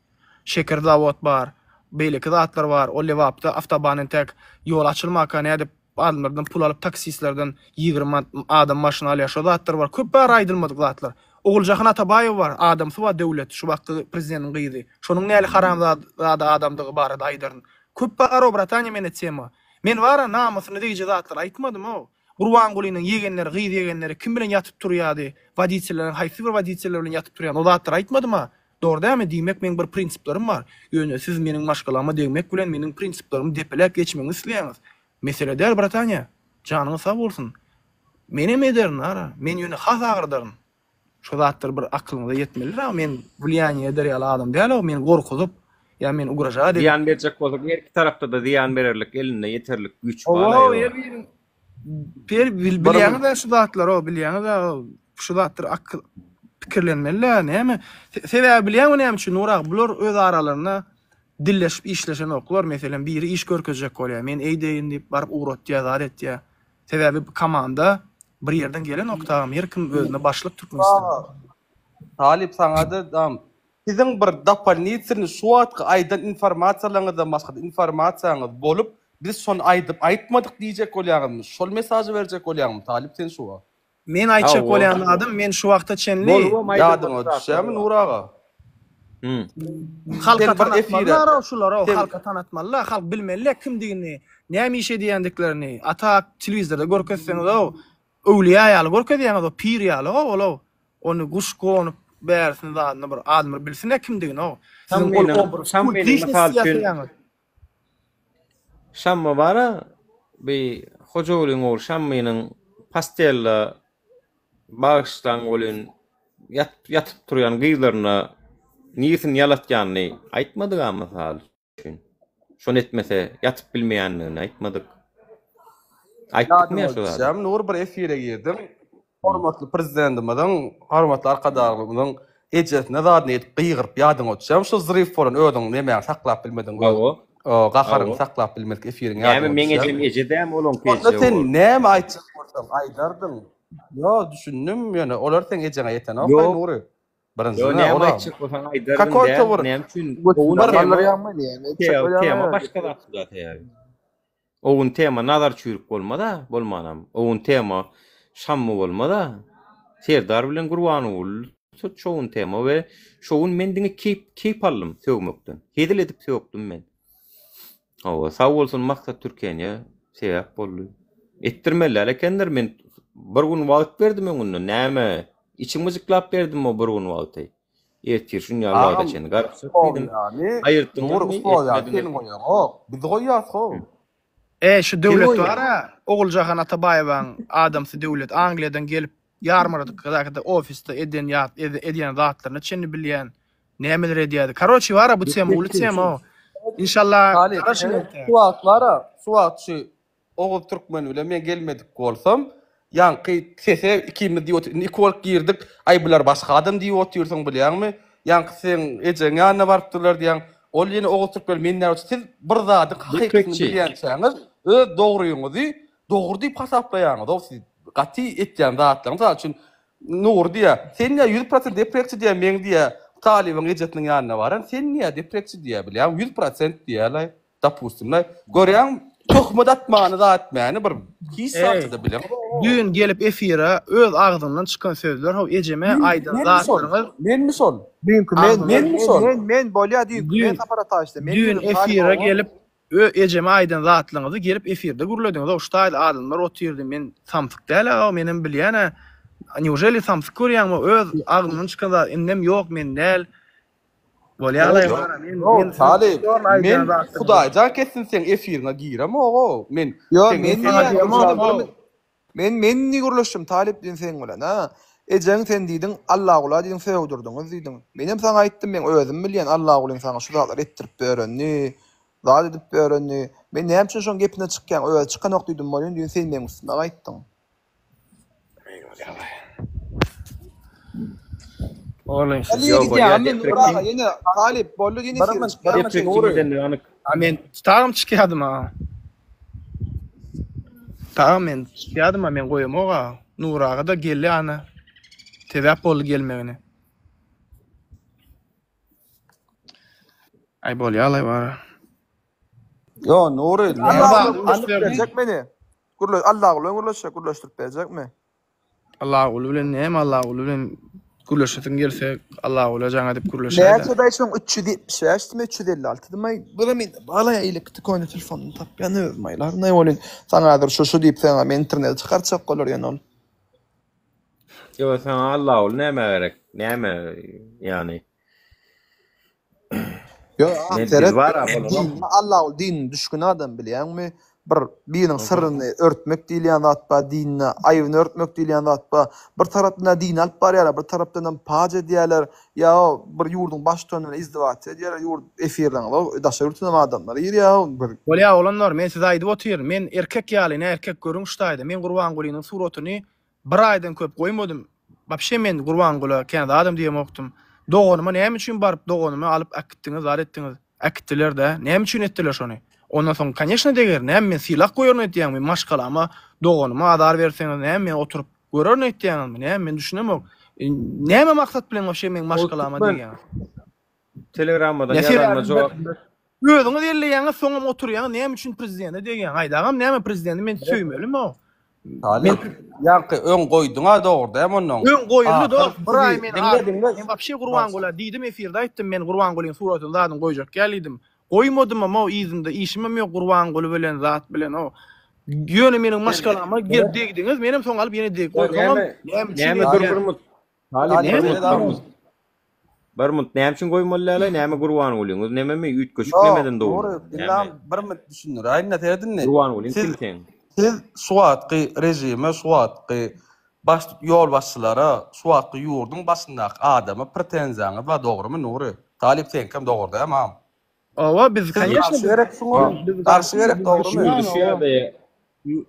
Şeker zawod bar, beýleki zatlar bar, o Lebapda awtoban entäk ýol açylmaka nädip Adamlardan pul alyp taksistlerden 20 adam maşyn alýar şo zatlar bar köp bar aýdylmadyk zatlar. Oguljahan Atabaýewa bar adamsy bar Döwlet şu wagtky prezidentiň gyzy şonuň näli haramzada adamdygy barada aýdaryn. Köp barow bratanya mende tema. Men bara namysyna degiji zatlar aýtmadym-ow. Gurbangulynyň ýegenleri gyz ýegenleri kim bilen ýatyp turýady woditelleriň haýsy bir woditeller bilen ýatyp turýany o zatlary aýtmadym-a. Dogry dälmi diýmek meň bir prinsiplerim bar. Ýöne siz meniň maşgalama degmek bilen meniň prinsiplerimi depeläp geçmegimi isleýäňiz. Mesele däl bratanya. Janyňyz sag bolsun. Menem ederin ara. Men ýöne has agyrdaryn. Şo zatlar bir aklyňyza ýetmelidir aga men wliýaniýe eder ýaly adam däl-ow meni gorkuzyp ýa meni ugražat edip. Zyýan berjek bolsak her iki tarapda-da zyýan bererlik elinde ýeterlik güýç bar Hawa eýwa. her biriň per bilýäňiz-ä şu zatlary-ow bilýäňiz-ä şu zatlar akyl pikirlenmeli-dä näme sebäbi bilýäňmi näme üçin Nur aga bular öz aralarynda dilleşip işleşenoklar meselem biri iş görkezjek bolýar men eýdeýin diýip baryp ugratýar zat etýär sebäbi komanda bir ýerden gelenok tagam her kim özüne başlyk Türkmenistanda. Talyp saňada dam siziň bir dopolnitelny şu wagtky aýdan informasiýalaryňyzdan başgada informasiýaňyz bolup biz şony aýdyp aýtmadyk diýjek bolýaňyzmy şol mesažy berjek bolýaňmy Talyp sen şu wagt. Men aýtjak bolýan zadym men şu wagta çenli Ýadyňa düşýärmi Nur aga? Halka Sen bir efire tanatmalylar şulary sen halka tanatmalylar halk bilmeli kimdigini näme iş edýändiklerini a tak telewizorda görkezseňizow öwlüýä ýaly görkezýäňizow pir ýaly-ow olow ony guş gonup bärisini zadyny bir adamlar bilsin-ä kimdigini-ow siziň ol Şammynyň obraz kult Şammynyň liçnost mysal üçin ýasaýaňyz. Şammy bara bi. Hojagulyň ogly Şammynyň pastella bagyşlaň welin ýatyp turýan gyzlaryna nirsini ýalatýanyny aýtmadyk-a mysal üçin. Şony etmese ýatyp bilmeýändigini aýtmadyk. Aýtdykmy ýa şo zady? Ýadyňa Nur bir efire girdim. Hormatly Prezidentimiziň, hormatly Arkadagymyzyň ejesine zadyny edip gygyryp ýadyňa düşýärmi şo zryw bolan özüň nemäňi saklap bilmediň öz Hawa. gaharyňy Hawa. saklap bilmedik efiriň Näme ýadyňa meň düşýärmi? ejem eje dämi olaňky Onda eje sen bor. näme aýtjak bolsaň aýdardyň. Ýo düşündim ýöne olar seň ejeňe ýetenok aý Ýok. Nury. Ýo Birinjiden näme olam. aýtjak bolsaň aýdardyň Kakoýto däl bir näme üçin bir tema tema başga zat sebäbi. O gün tema Nazar çüýrük bolmaz-a, bolmanam. O gün tema Şammy bolmaz-a. Serdar bilen Gurbanguly tut şo gün tema we şo gün men diňe keýp keýp aldym sögmekden. Hezil edip sökdüm men. Hawa, sag bolsun Maksat Türkeniýe sebäp boldy. Etdirmeli däl ekendir men bir gün wagt berdim öňünden näme içiň myjyklap berdim o bir gün wagty. Ertir şun ýaly wagta Agam çenli garaşjak diýdim. uslowiýany Aýyrtdyňyzmy, Nur uslowiýany etmediňiz. sen goýaňok. Biz goýýas how. E şu Kim Döwlet goýýar? bar-a, Oguljahan Atabaýewaň adamsy Döwlet Angliýadan gelip ýarmarkadaky ofisde eden ýat edýän zatlaryna çenli bilýän. Nämeler edýärdi. Karoçi bar-a bu tema uly tema o. Inşallah Talyp, garaşyň seret ertä. şu wagt bar-a, şu wagt şu Oguz Türkmen bilen men gelmedik bolsam, ýaňky sese ikimiz diýip otyr, indi iki bolup girdik, aý bular başga adam diýip otyrsyň bilýäňmi? Ýaňky seň ejeň ýanyna barypdyrlar diýýäň, ol ýene Oguz Türkmen men näme üçin siz bir zadyň hakykatyny Deprekçi. bilýänçäňiz öz dogryňyzy dogry diýip hasaplaýaňyz-ow siz gaty etýän zatlaryňyz mysal üçin Nury diýýär, sen diýýär 100% deprekçi diýýär meň diýýär Talybyň ejesiniň ýanyna baran sen diýýär deprekçi diýýär bilýäňmi 100% diýýärlaý. Dopustimlaý. Görýäňmi, töhmet atmany zat etmäni bir hiç Eý, zatda bileňok. düýn gelip efire öz agzyňdan çykan sözler how ejeme Men, aýdan menmi şol? zatlaryňyz Menmi şol? Düýnki men, agzyňdan men, Menmi men, şol? men, men bolýa düýnki men düýn Sapar Ataýew men düýn girdim Talyp efire oba. gelip ö ejeme aýdan zatlaryňyzy gelip efirde gürlediňiz how şu taýda adamlar otyrdy men samsyk däl how menem bilýän-ä neujeli samsyk görýäňmi öz agzyňdan çykan zat indem ýok men däl Bolýalaý bara men Ýok, men siziň Talyp, zorla aýdýan men zatlaryňyzy. Hudaýjan kessin seň efiriňe giremog-ow. Men Ýok, seň men efiriňe diýýän, giremog. men men men indi gürleşdim Talyp diýdim seň bilen, ha. Ejeň sen diýdiň, Allagula diýdiň sögdürdiňiz diýdiň. Menem saňa aýtdym, men özüm bilýän Allagulyň saňa şu zatlary etdirip berenini, zat edip berenini. Men näme üçin şoň gepine çykýaň, özi çykanok diýdim welin, düýn sen meň üstüme gaýtdyň. Oğlum siz Boldy Ýok, bolýar, gidýän men deprek Nuraga ýene Talyp boldy ýene Bir efire minut, çykýarmy bir minut Deprek Nury. kimden anyk. A men tagam çykýadym ha. Tagam men çykýadym ha men goýamok ha. Nuraga da geldi ana. Sebäp boldy gelmegine. Aý bolýalaý bara. Ýo, Nury, näme Allaguly anyk gürleşip berjek meni. Gürle Allaguly bilen gürleşjek, gürleşdirip berjekmi? Allaguly bilen näme Allaguly bilen gürleşesiň gelse Allagula jaň edip gürleşäýdä. Näçe daý şoň 375 dimi 356 dymy bir men balaýa eýleki tükany telefonyny tapýan özüm aýlaryn aý welin saňa häzir şu şu diýip saňa men internete çykartjak bolar ýöne ol. Ýo saňa Allaguly nämä gerek? Näme ýany? Ýok, Men biz seret, bar-a bolanok. dinine Allaguly dinine düşgün adam bilýäňmi? Bir biriniň syryny örtmek diýilýän zat bar dinine, aýybyny örtmek diýilýän zat bar. Bir tarapdan-a dini alyp barýarlar, bir tarapdanam paç edýärler. Ýa bir ýurduň baştutany bilen izdewasiýa edýärler, ýurt efirleriňize daşary ýurtdan hem adamlar girýär. Bir Bolýa oglanlar, men size aýdyp otyryn, men erkek ýaly, ne erkek görüň şu taýda, men Gurbangulynyň suratyny Bir aýdan köp goýmadym. Wapşe men Gurbangula kän zadam diýemokdym. Doganyma näme üçin baryp doganymy alyp äkitdiňiz zat etdiňiz. Äkitdiler-dä. Näme üçin etdiler şony? Ondan soň koneçno deger. Näme men sylag goýaryn öýtýäňmi? Maşgalama, doganyma azar berseňiz näme men oturyp görerin öýtýäňizmi? Näme men düşünemok. Näme maksat bilen wapşe meň maşgalama degýäňiz? Telegrammadan Ne ýazanyma sebäbi jogap ber. Özüňiz elleýäňiz soňam oturýaňyz näme üçin prezidente degýäň aýdagam näme prezidenti men söýmelimi o Talyp, ýaňky öň goýduň-a dogry dämi onnoň? Öň goýuldy Ahyr dos bir aý men diňle diňle. Men wapşe Gurbangula diýdim efirde aýtdym men Gurbangulyň suratyny zadyny goýjak ýaly diýdim. Goýmadymam o yzynda işimem ýok Gurbanguly bilen zat bilen o. Ýöne meniň maşgalama gelip degdiňiz menem soň alyp ýene degip goýsaňam näme üçin Näme dur bir mut. Talyp bir mut bir mut. Bir munt näme üçin goýmaly däl-aý näme Gurbangulyňyz nememi üýtgeşik Ýok, nemeden dogry. Nury, diňläm bir munt düşündiräýin-de seret indi. Gurbangulyň Siz kim seň? Siz şu wagtky režime, şu wagtky baş ýolbaşçylara, şu wagtky ýurduň başyndaky adama pretenziýaňyz bar dogrymy Nury? Talyp seňkem dogry dämi agam? Hawa biz Siz koneçno garşy biz gerek şuňa? biz Garşy gerek dogrymy? Ýurdy şu ýagdaýa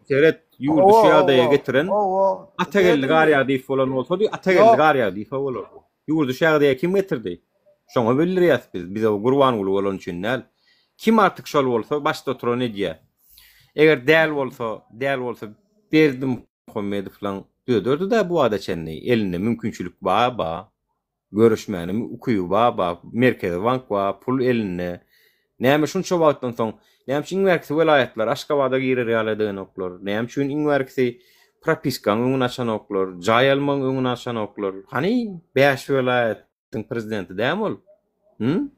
seret, ýurdy şu Hawa, ýagdaýa hawa, getiren hawa. Atageldi Serediň. Garýagdyýew bolan bolsady, Atageldi Ýok. Garýagdyýew bolardy. Ýurdy şu ýagdaýa kim getirdi? Şoňa bildirýäs biz. Bize Gurbanguly bolany üçin däl. Kim artyk şol bolsa başda oturan edýär. Eger däl bolsa, däl bolsa Berdimuhamedowlaň düzederdi-dä bu wagta çenli. Elinde mümkinçilik bar, bar. Görüşmäne ukyby bar, bar. Merkezi bank bar, pul elinde. Näme şunça wagtdan soň, näme üçin iň bärkisi welaýatlar Aşgabada girer ýaly edenoklar? Näme üçin iň bärkisi propiskaň öňüni açanoklar, jaý almagyň öňüni açanoklar? Hany bäş welaýatyň prezidenti dämi ol? Hü?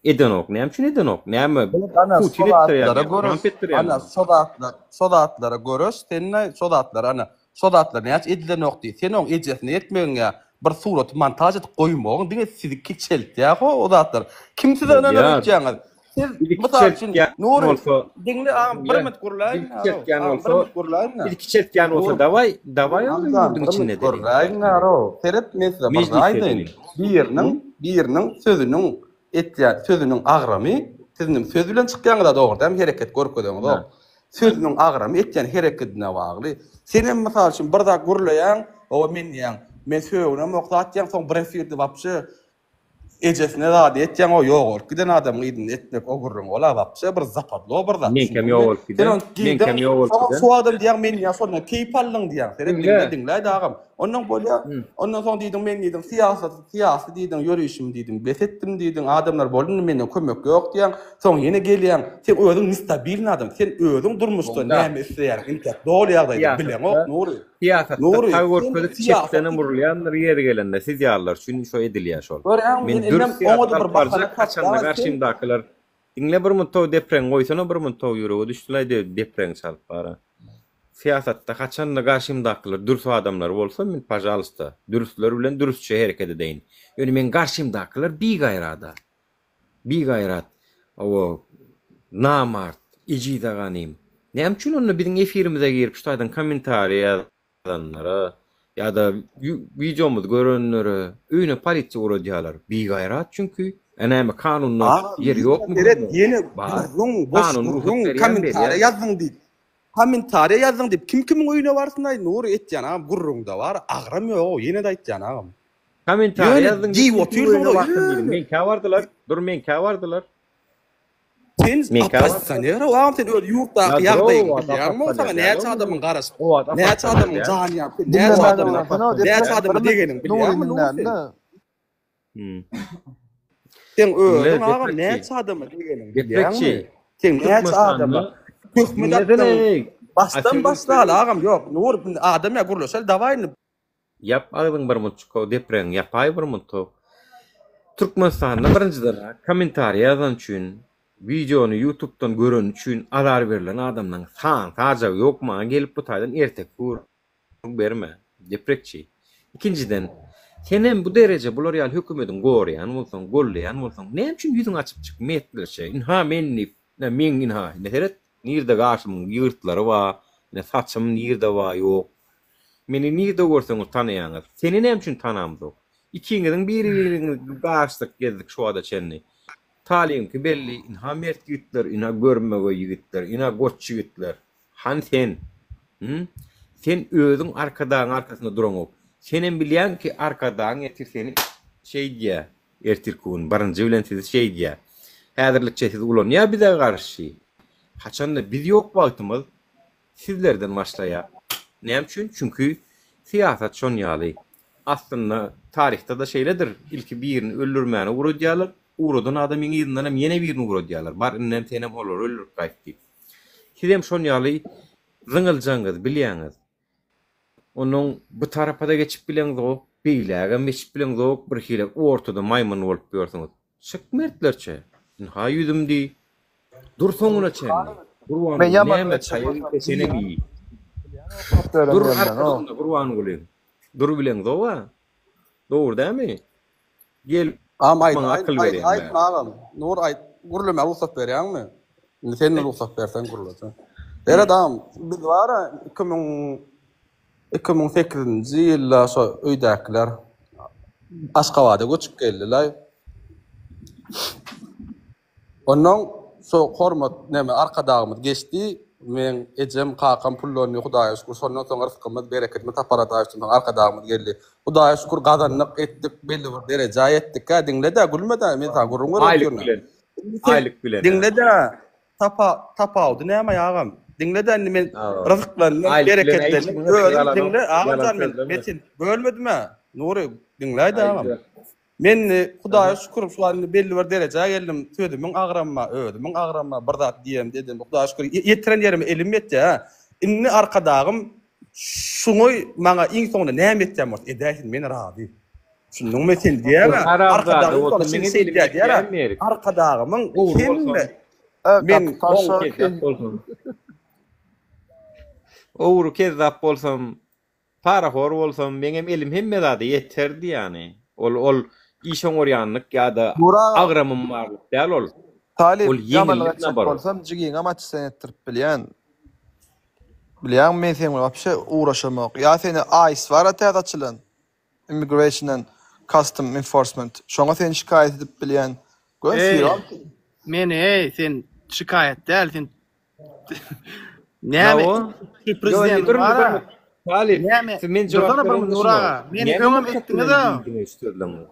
Edenok. Näme üçin edenok? Näme Ana Putin şo zatlara etdirýärmi? göreş, Tramp etdirýärmi? ana şo zatlar, şo zatlara göreş, sen şo zatlara ana şo zatlar näçe edilenok diý. Sen oň ejesine ýetmegiň ýa bir suraty montaž edip goýmagyň diňe sizi kiçeltýär ho o zatlar. Kim size ynanar Bolýar. öýtýäňiz? Siz Bizi mysal üçin kiçeltýän Nury bolsa, diňle agam bir diňle. minut gürläýin Bizi aro. kiçeltýän Agam bir bolsa, minut gürläýin. bizi kiçeltýän bolsa Nury dawaý, dawaý onda Agam ýurduň bir içinde minut edeliň. gürläýin aro. Seret men size bir Mejlisde aýdaýyn. edeliň. Biriniň biriniň sözüniň etýän sözüniň agramy sizinem söz bilen çykýaňyza dogry dämi hereket görkezeňizok. Sözüniň agramy etýän herekedine bagly. Senem mysal üçin bir zat gürleýäň, owa men diýýäň, men sögünemok zat diýýäň, soň bir efirde wapşe ejesine zady etýäň, o ýogalyp giden adamyň yzynda etmek o gürrüň ol-a wapşe bir zapadlo bir zat Meňkem düşündiňmi? ýogalyp Sen giden, ony diýdiň, meňkem ýogalyp soňam giden. şu adam diýýäň men diýýäň şondan keýp aldyň diýýäň. Seret Diňle. diňle diňläýdi agam. Ondan bolýa, ondan soň diýdiň men diýdiň syýasat syýasy diýdiň ýörişimi diýdiň bes etdim diýdiň adamlar boldy indi menden kömek ýok diýýäň. Soň ýene gelýäň sen özüň nestabilnyý adam sen özüň durmuşda Onda näme isleýäň intäk doly ýagdaýda bileňok syýasatda Nury. syýasatda Nury sag sen görkezip syýasat çepdenem urulýandyr ýeri gelende siz ýalylar üçin şo edilýär şol. Görýäňmi Men men dürs indem syýasat oňa-da bir alyp bahana barjak haçanda tapýan sen garşymdakylar diňle bir muntow depreňi goýsana bir muntow ýürege düşdülaý depreňi çalyp bara. Syýasatda haçanda garşymdakylar dürs adamlar bolsa men pažalysta dürsler bilen dürsçe hereket edeýin. Ýöne meň garşymdakylar bigaýrada. Bigaýrat, hawa, namart, ejiz aganym. Näme üçin onda biziň efirimize girip şu taýdan kommentariýa ýazanlara ýa-da wideomyzy görenlere öýüne polisiýa ugradýarlar? Bigaýrat çünki. Ä näme kanunda Agam ýeri ýokmy seret gürrüňiň? ýene Bar. gürrüň boş Kanun rugsat gürrüň berýän kommentariýa berýär. ýazdyň diýip kommentariýa ýazdyň diýip kim kimiň öýüne barsyn aý Nury etýän agam gürrüňde bar agram ýogow ýene-de aýtýan agam. Kommentariýa Ýöne ýazdyň diýip diýip kim otyrsyň öýüne da barsyn diýdim. ýöne. Meňkä bardylar. Dur meňkä bardylar. Sen Meňkä bardylar. oppozisioner agam sen öz ýurtdaky Ýa dur ýagdaýyňy o wagt bilýäňmi saňa oppozisioner näçe däl adamyň garaşyp O wagt näçe oppozisioner adamyň däl. jany ýanyp näçe Diňlemän adamyň oňa näçe deprek adama bir degeniňi minut Nury bilýäňmi Nury sen? diňlände. Hmm. Sen Diňle özüň agam deprekçi. näçe adama degeniňi bilýäňmi? Deprekçi. Sen näçe adama Türkmenistanda töhmet diňlesene atdyň? eý. A Başdan sözüň başlaly sözüň agam ýok Nury indi adam ýa gürleşeli dawaý indi. Ýap agzyň bir munçukow depregiňi ýapaý bir muntow. Türkmenistanda birinjiden kommentariýa ýazan üçin wideony ýutubdan göreni üçin azar berlen adamlaň sany sajagy ýok maňa gelip bu taýdan erteki gürrüň berme deprekçi. Ikinjiden senem bu dereje bular ýaly hökümediň goraýan bolsaň gollaýan bolsaň näme üçin ýüzüňi açyp çyk metlerçe ynha men diýip ine meň ynha ine seret nirde gaşymyň ýygyrtlary bar ine saçym nirde bar ýok Meni nirde görseňiz tanaýaňyz. Seni näme üçin tanamzok? Ikiňiziň biri-biriňizi gaçdyk gezdik şu wagta çenli. Talyňky belli, ynha mert ýigitler, ynha görmegeý ýigitler, ynha goç ýigitler. Hany sen? Hü? Sen özüň Arkadagyň arkasynda duraňok. Senem bilýäň ki, Arkadagyň ertir seni şeýdýä, ertirki gün birinji bilen sizi şeýdýä. Häzirlikçe sizi ulanýa bize garşy. Haçanda biz ýok wagtymyz Sizlerden başlaýar. Näme üçin? Çünki syýasat şon ýaly. Aslynda taryhda-da şeýledir, ilki birini öldürmäne ugradýarlar, ugradan adamyň yzyndan hem ýene birini ugradýarlar, bar indem senem olary öldürip gaýt diýip. Sizem şon ýaly zyňyljaňyzy bilýäňiz. Onuň bu tarapa-da geçip bileňzok, beýlägem geçip bileňzok, birhili ortada maýmyn bolup ýörsüňiz. Çyk mertlerçe, ynha ýüzüm diý. Dur soňuna çenli. Men Gurbanguly ýaman näme çykmasam taýak iýse senem iý. Bölen Dur ýerinden, o. arkasynda Gurbangulyň. Dur bileňzog-a. Dogry dämi? Gel Agam aýt maňa aýt akyl aýt berýäň aýt bäri. agam. Nur aýt gürlemäge rugsat berýäňmi? Indi sen rugsat berseň gürlese. Seret agam, biz bar-a 2000 2008-nji ýylda şo öýdäkiler Aşgabada göçüp geldiler. Onnoň şo hormat neme Arkadagymyz geçdi. Meň ejem, kakam pullandy Hudaýa şükür. Şondan soň rysgymyz, bereketimiz Sapar Ataýewiçden soň Arkadagymyz geldi. Hudaýa şükür gazandyk, etdik, belli bir derejä ýetdik-ä. Diňle-dä, gülme-dä, men saňa gürrüň berip Aýlyk otyryn. bilen. Indi sen Aýlyk bilen-ä. diňle-dä, tapa tapawudy näme agam? Diňle-dä indi men rysyklandym, Aýlyk bilen-ä hiç bereketlendim. kimiň rysgyny Özüm alanok. diňle, agam Ýalan jan men sözleme. men seni bölmedim-ä. Nury, diňläý-dä agam. Aýdyber. Men indi Hudaýa şükür şu an indi belli bir derejä geldim. Sözümiň agramy bar, özümiň agramy bar. Bir zat diýemde edemde Hudaýa şükür ýetiren ýerime elim ýetýär. Hä. Indi Arkadagym şuňy maňa iň soňunda näme etýän bolsa edäýsin men razy. Düşündiňmi sen diýýän-ä Arkadagym soňunda şeýle şeýle diýýär-ä. Arkadagymyň hemme men Ogry kezzap bolsam Parahor bolsam meňem elim hemme zada ýeterdi ýany. Ol ol iş oňarýanlyk ýa-da agramym barlyk däl ol. Talyp, Ol ýamanlyk ýeňillik etjek naborot. bolsam jigiňem açysen etdirip bilýän. Bilýäňmi men seň bilen wapşe ugraşamok. Ýa seni ICE bar-a täze açylan. Immigration and Custom Enforcement. Şoňa seni şikaýat edip bilýän. Gör Eý, syram. meni eý sen şikaýat däl sen Näme? Hawa. Şu prezident Dur, bar-a. dur. Talyp, Näme? siz men jogap Dursana bir bereýin Nur aga. Meni Näme öňem maksat etdiňiz bilen a. diýdiňiz şu sözleňi?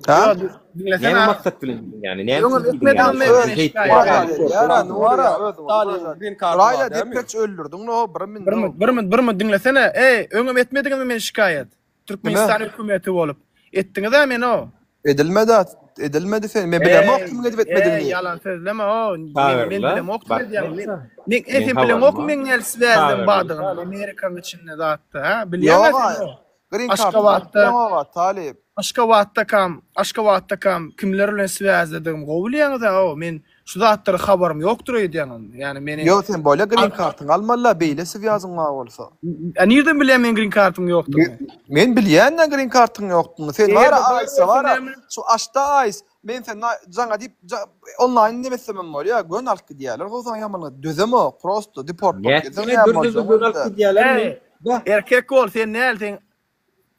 Ha? Diňlesene. Näme maksat bilen diýdiň ýani? Näme Öňem üçin diýdiň ýani? etmediňmi? Siz Meni heýt şikaýat ýaly et. Ýara, Nura, Talybyň green karty Raýla bar dälmi? deprekçi öldürdiň no, bir min. Bir minut, bir minut, bir minut diňlesene. Eý, öňem etmediňizmi meni şikaýat? Türkmenistan hökümeti bolup. Etdiňiz-ä meni o. Edilmedi, edilmedi sen. Men bilemok kimiň edip etmedigini. Eý, ýalan sözleme o. Men men bilemok kim edýäňi. Men men Men sen habarym bileňokmy bar. meň näl swäzden Çagyrlar. bardygyny Amerikanyň içinde zatda, hä? Bilýäň-ä Ýok, sen o. Green card Aşgabatda bileňok, Talyp. Aşgabatdakam, Aşgabatdakam kimler bilen swäzdedigimi gowy bilýäňiz-ä o. Men şu zatlara habarym ýokdur öýdýäň onda. Ýani meni Ýok, sen bolýa green kartyňy almaly-la, beýle swýazyň bar bolsa. A nirden bilýäň meň green kartym ýokdugyny? Men bilýän-dä green kartyň ýokdugyny. Sen Eger-de bar-a bar ICE bolsa bar-a, näme? şu aşda ICE. Men sen jaňa diýip onlaýn neme etsemem bolýa, göni alyp gidýärler. Gowy saňa ýamanlyk dözemok, prosto deport bolup gitseň Nätdiňä näme dürdi boljak göni alyp onda? gidýärlermi? Eý, erkek bol, sen näl sen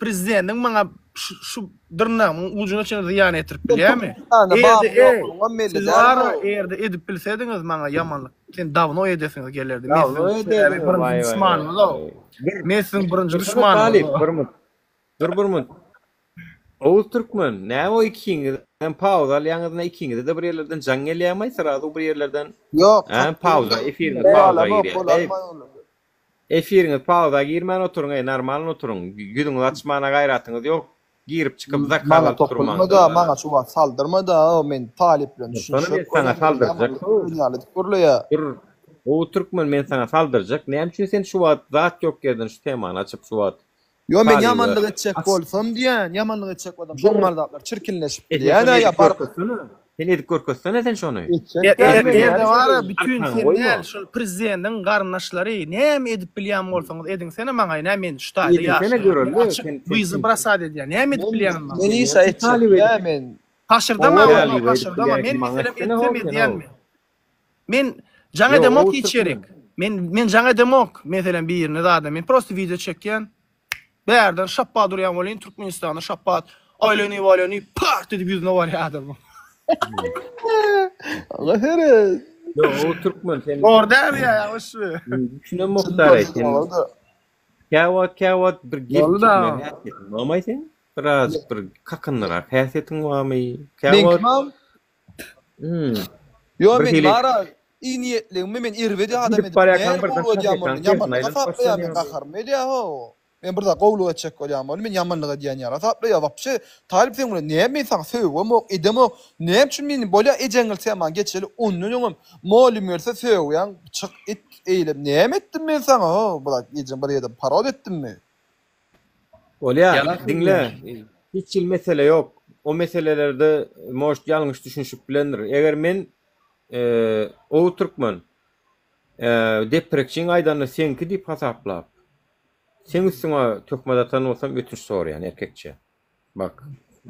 Prezidentiň maňa şu dyrnagymyň ujuna çenli zyýan ýetirip bilýärmi? Eger-de siz bar eger-de edip bilsediňiz maňa ýamanlyk, sen dawno edesiňiz gelerdi. Men siziň sebäbi birinji duşmanyňyz-ow. Men siziň birinji duşmanyňyz. Bir minut. Dur bir minut. Oguz Türkmen, näme o ikiňiz hem pauza alýaňyz, ne ikiňize-de bir ýerlerden jaň gelýärmi, srazu bir ýerlerden? Ýok. Hä, pauza, efiriňiz pauza girýär. Efiriňiz pauza girmän oturyň eý normalny oturyň ýüzüňizi açmana gaýratyňyz ýok girip çykyp zakaz Maňa alyp durmaň topulmada maňa şu wagt saldyrmada men talyp bilen Şony men düşünişjek saňa bolýan saldyrjak ýaly edip gürleýä. Dur gowy türkmen men saňa saldyrjak näme üçin sen şu wagt zat ýok ýerden şu temany açyp şu wagt Ýo men talyba ýamanlyk etjek aç bolsam diýän ýamanlyk etjek bolsam Dur şoň ýaly zatlar çirkinleşip E sen bilýän şony ýa edip baryp görkezsene sen edip görkezsene sen şony etjek däl men Erde näme bar-a edeýin. bütin Arkaňy sen goýma. däl şol prezidentiň garyndaşlary näme edip bilýän bolsaňyz ediňsene maňa näme men şu taýda Edinsene ýaşaýan göreli açyk sen sen wyzy sen brasat edýän näme edip Men bilýäňiz maňa. men işe sen etjek talyp däl edip men. Haşyrdama Talyp oglum edip haşyrdama bilýän men maňa meselem etsene etsem how sen edýän how. men. Men jaň Ýok edemok Oguz hiç ýerik. Türkmen. Men men jaň edemok meselem birine zada men prosto wideo çekýän. Bärden şapba durýan welin Türkmenistanda şapba aýlanyp aýlanyp part edip ýüzüne barýar adamyň. Alla seret. Ýok Oguz Türkmen sen Dogry dälmi ýa ýalňyşmy? Düşünemok daraý sen. Käwagt käwagt bir gep Boldy da. çekme häsiýetiň barmaý seň? Birazjyk bir kakyndyrak häsiýetiň barmy? Käwagt Meňkimam Hmm. Ýo Bir men hili bara iyi niýetligimi men erbet adam gidip edip barýarkaň näme birden gowulyk edýän kasetkaň bolýan tersine ýamanlyk aýlanyp hasaplaýar men başlanýar. gaharym gelýär ho. Men bir zat gowulyk etjek bolýan bolýan men ýamanlyk edýän ýaly hasaplaýar wapşe Talyp sen bilen näme men saňa sögemok edemok näme üçin meni bolýa ejeňil temany geçeli ondan öňem molym gelse sögýäň çyk et eýle näme etdim men saňa ho bir zat ejeň bir ýerde parod etdimmi. Bolýa, Ýalan diňle, sözleýär. hiç hili mesele ýok. O meselelerde может ýalňyş düşünişip bilendir. Eger men Oguz Türkmen deprekçiň aýdanyny seňki diýip hasaplap, seň üstüňe töhmet atan bolsam ötünç soraýan erkekçe. Bak,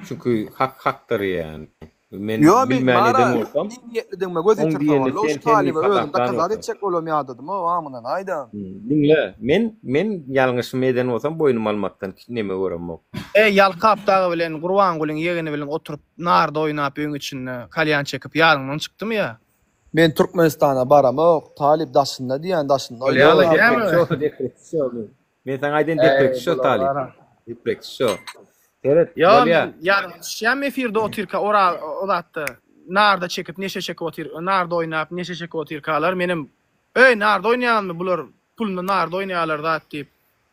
çünki hak hakdyr ýany. Men Ýo men bilmän bara eden bolsam, niýetlidigime göz oň ýetirse diýeni boldy. sen Şu sen diýip talyba özüm hasaplan dokazat bolsam. etjek bolam ýadadym o amynan aýdan. Diňle, men men ýalňyşymy eden bolsam boýnuma almakdan neme göremok. Eý Ýalkap dagy bilen Gurbangulyň ýegeni bilen oturyp narda oýnap öýüň içinde kalýan çekip ýadyňdan çykdymy ýa? Men Türkmenistana baramok talyp daşynda diýýän daşynda Bolýala oýnaýan. deprekçi ol deprekçi şo men. Men saňa aýdaýyn Eý deprekçi şo bular talyp. bara. Deprekçi şo. Seret Ýo bolýa. men ýadyňa düşýämi efirde otyrka ora o zatda narda çekip neşe çekip otyr narda oýnap neşe çekip otyrkalar menem öý narda oýnaýanmy bular puluna narda oýnaýarlar zat diýip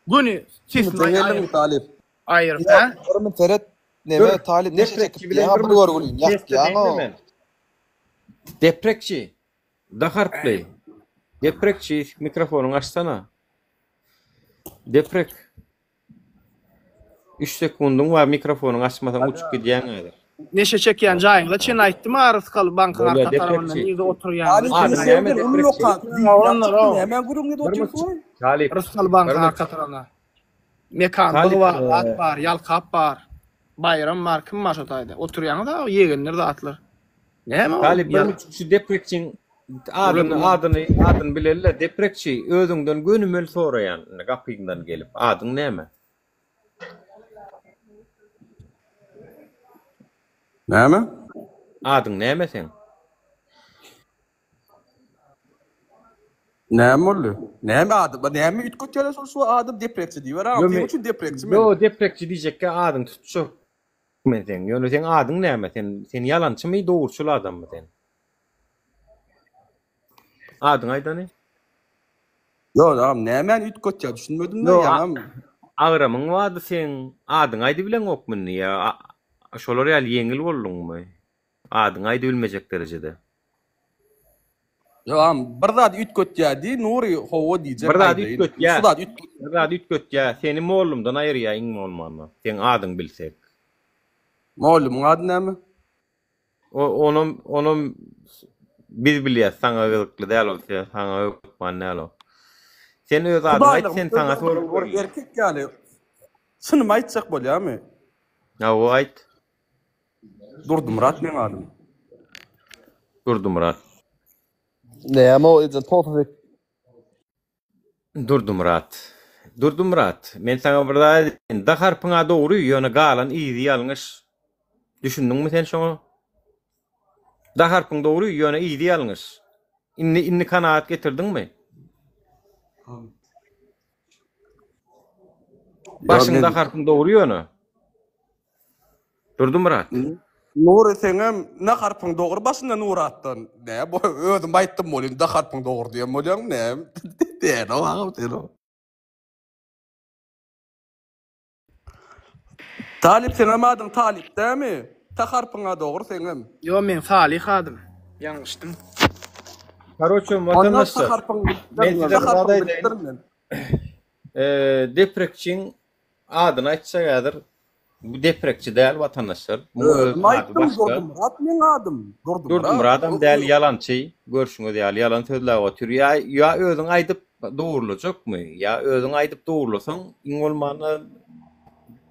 göni sesini Sen geldiňmi talyp? aýyryp Ýok hä? bir seret Dur neme talyp neşe deprekçi çekip bilen diýýäň bir bir görgüliň test ýakýaň edeýin o. men. Deprekçi. Da harply. Deprekçi mikrofonyňy açsana. Deprek. 3 sekundyň bar mikrofonyňy açmasaň uçup gidýäň häzir. Neşe çekýän jaýyňyza çen aýtdym a Rysgal bankyň Bolýa arka tarabynda deprekçi. nirde oturýanyňyzy. Adyň näme deprekçi? Talyp. Rysgal bankyň arka tarabynda. Mekan Talyp, byg bar, e, zat bar, Ýalkap bar. Baýram bar, kim bar şo taýda? Oturýaňyz a ýegenler zatlar. Näme ol? Talyp bir şu deprekçiň adyny adyny adyny bileli deprekçi özüňden gönümel soraýan indi gapyňdan gelip adyň näme? Näme? Adyň näme seň? Näme boldy? Näme ady? Näme üýtgetýärler şol şu adym deprekçi diýiber agam. Ýo, Seň men- üçin deprekçi men. Ýo deprekçi diýjekkä adyň tutjak men seň. Ýöne seň adyň näme? Sen sen ýalançymy, dogruçyl adammy sen? Adyňy aýdany. Ýok agam nämäni üýtgetýär düşünmedim-de Ýo, ýaňam. agramyň bardy seň. Adyňy aýdybileňokmy indi ýa şolar ýaly ýeňil bolduňmy? Adyňy aýdybilmejek derejede. Ýok agam bir zat üýtgetýär diý Nury hawa diýjek Bir zady aýdaýyn. üýtgetýär. Şu zat üýtget. Bir zady üýtgetýär. Seni mollumdan aýyrýar iň bolmanda. Seň adyňy bilsek. Mollumyň ady näme? O onam onam biz bilýäs saňa gyzykly däl ol saňa hökman däl o. Sen öz adyňy aýt Hudaýlygym sen saňa sorag bir berilýär. erkek ýaly çynymy aýtjak bolýamy? Hawa aýt. Durdymyrat meň adym. Durdymyrat. Näme o ejen 98 Durdymyrat. Durdymyrat, men saňa bir zat aýdaýyn. Da harpyň-a dogry, ýöne galan yzy ýalňyş. Düşündiňmi sen şoňa? Da harpyň dogry, ýöne yzy ýalňyş. Indi indi kanagat getirdiňmi? Başyňda harpyň dogry ýöne. Durdymyrat. Nury seňem ne harpyň dogry başynda Nuratdan. Nä bu özüm aýtdym bolýan da harpyň dogry diýen bolýaň nä. Däne agam sen o. Talyp seňem adyň Talyp dämi? Ta harpyňa dogry seňem. Ýo meň Salyh adym. Ýalňyşdym. Karoçe Onda ta watandaşlar harpyň men size ta bir zat harpyň aýdaýyn. bilipdirin men. Deprekçiň adyny aýtjak häzir. Bu deprekçi däl watandaşlar. Muň öz Özüm ady aýtdym başga. Durdymyrat meň adym. Durdymyrat. Durdymyradam däl ýalançy. Görşüňiz ýaly ýalan sözläp otyr. Ýa ýa özüň aýdyp dogrulajakmy? Ýa özüň aýdyp dogrulasaň iň bolmanda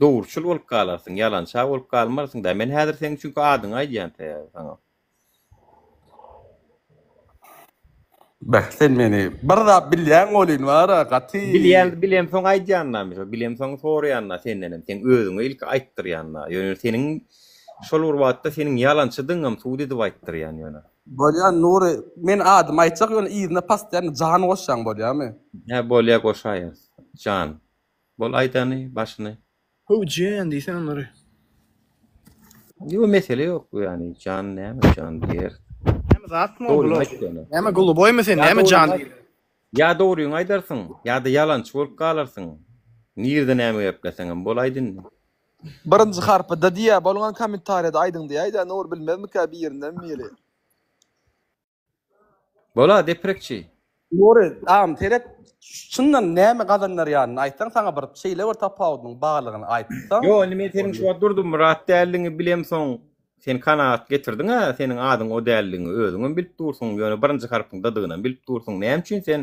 dogruçyl bolup galarsyň, ýalança bolup galmarsyň-da. Men häzir seň çünki adyňy aýdýan saňa. Beh sen meni bir zat bilýäň welin bara gaty. Bilýän bilemsoň aýdýan-da misal bilemsoň soraýan-da sendenem seň özüňe ilki aýtdyrýan-da ýöne seniň şol bir wagtda seniň ýalançydygyňam subut edip aýtdyrýan ýöne. Bolýa Nury men adymy aýtjak ýöne yzyna postoýanno jan goşýaň bolýamy. Hä bolýa goşaýas jan bol aýdany başyny. How jan diýsene Nury. Ýok mesele ýok ýani jan näme jan diýer. Näme zatmy ol Dogryňy bular? aýt ýöne. Näme goluboýmy sen Ýa näme dogryňy jan aýt. diýer. Ýa dogryňy aýdarsyň, ýa-da ýalançy bolup galarsyň. Nirde näme gepleseňem bol aýt indi. Birinji harpy D diýýä bolňan kommentariýada aýdyň diýäýdä Nur bilmezmikä birinden biri. Bola deprekçi. Nury agam seret çyndan näme gazandyrýanyny aýtsaň saňa bir şeýle bir tapawudynyň barlygyny aýtsaň Ýok indi men seniň şu wagt Durdymyrat däldigiňi bilemsoň sen kanagat getirdiň-ä seniň adyň o däldigiňi özüňem bilip dursuň ýöne birinji harpyňdadygynam bilip dursuň näme üçin sen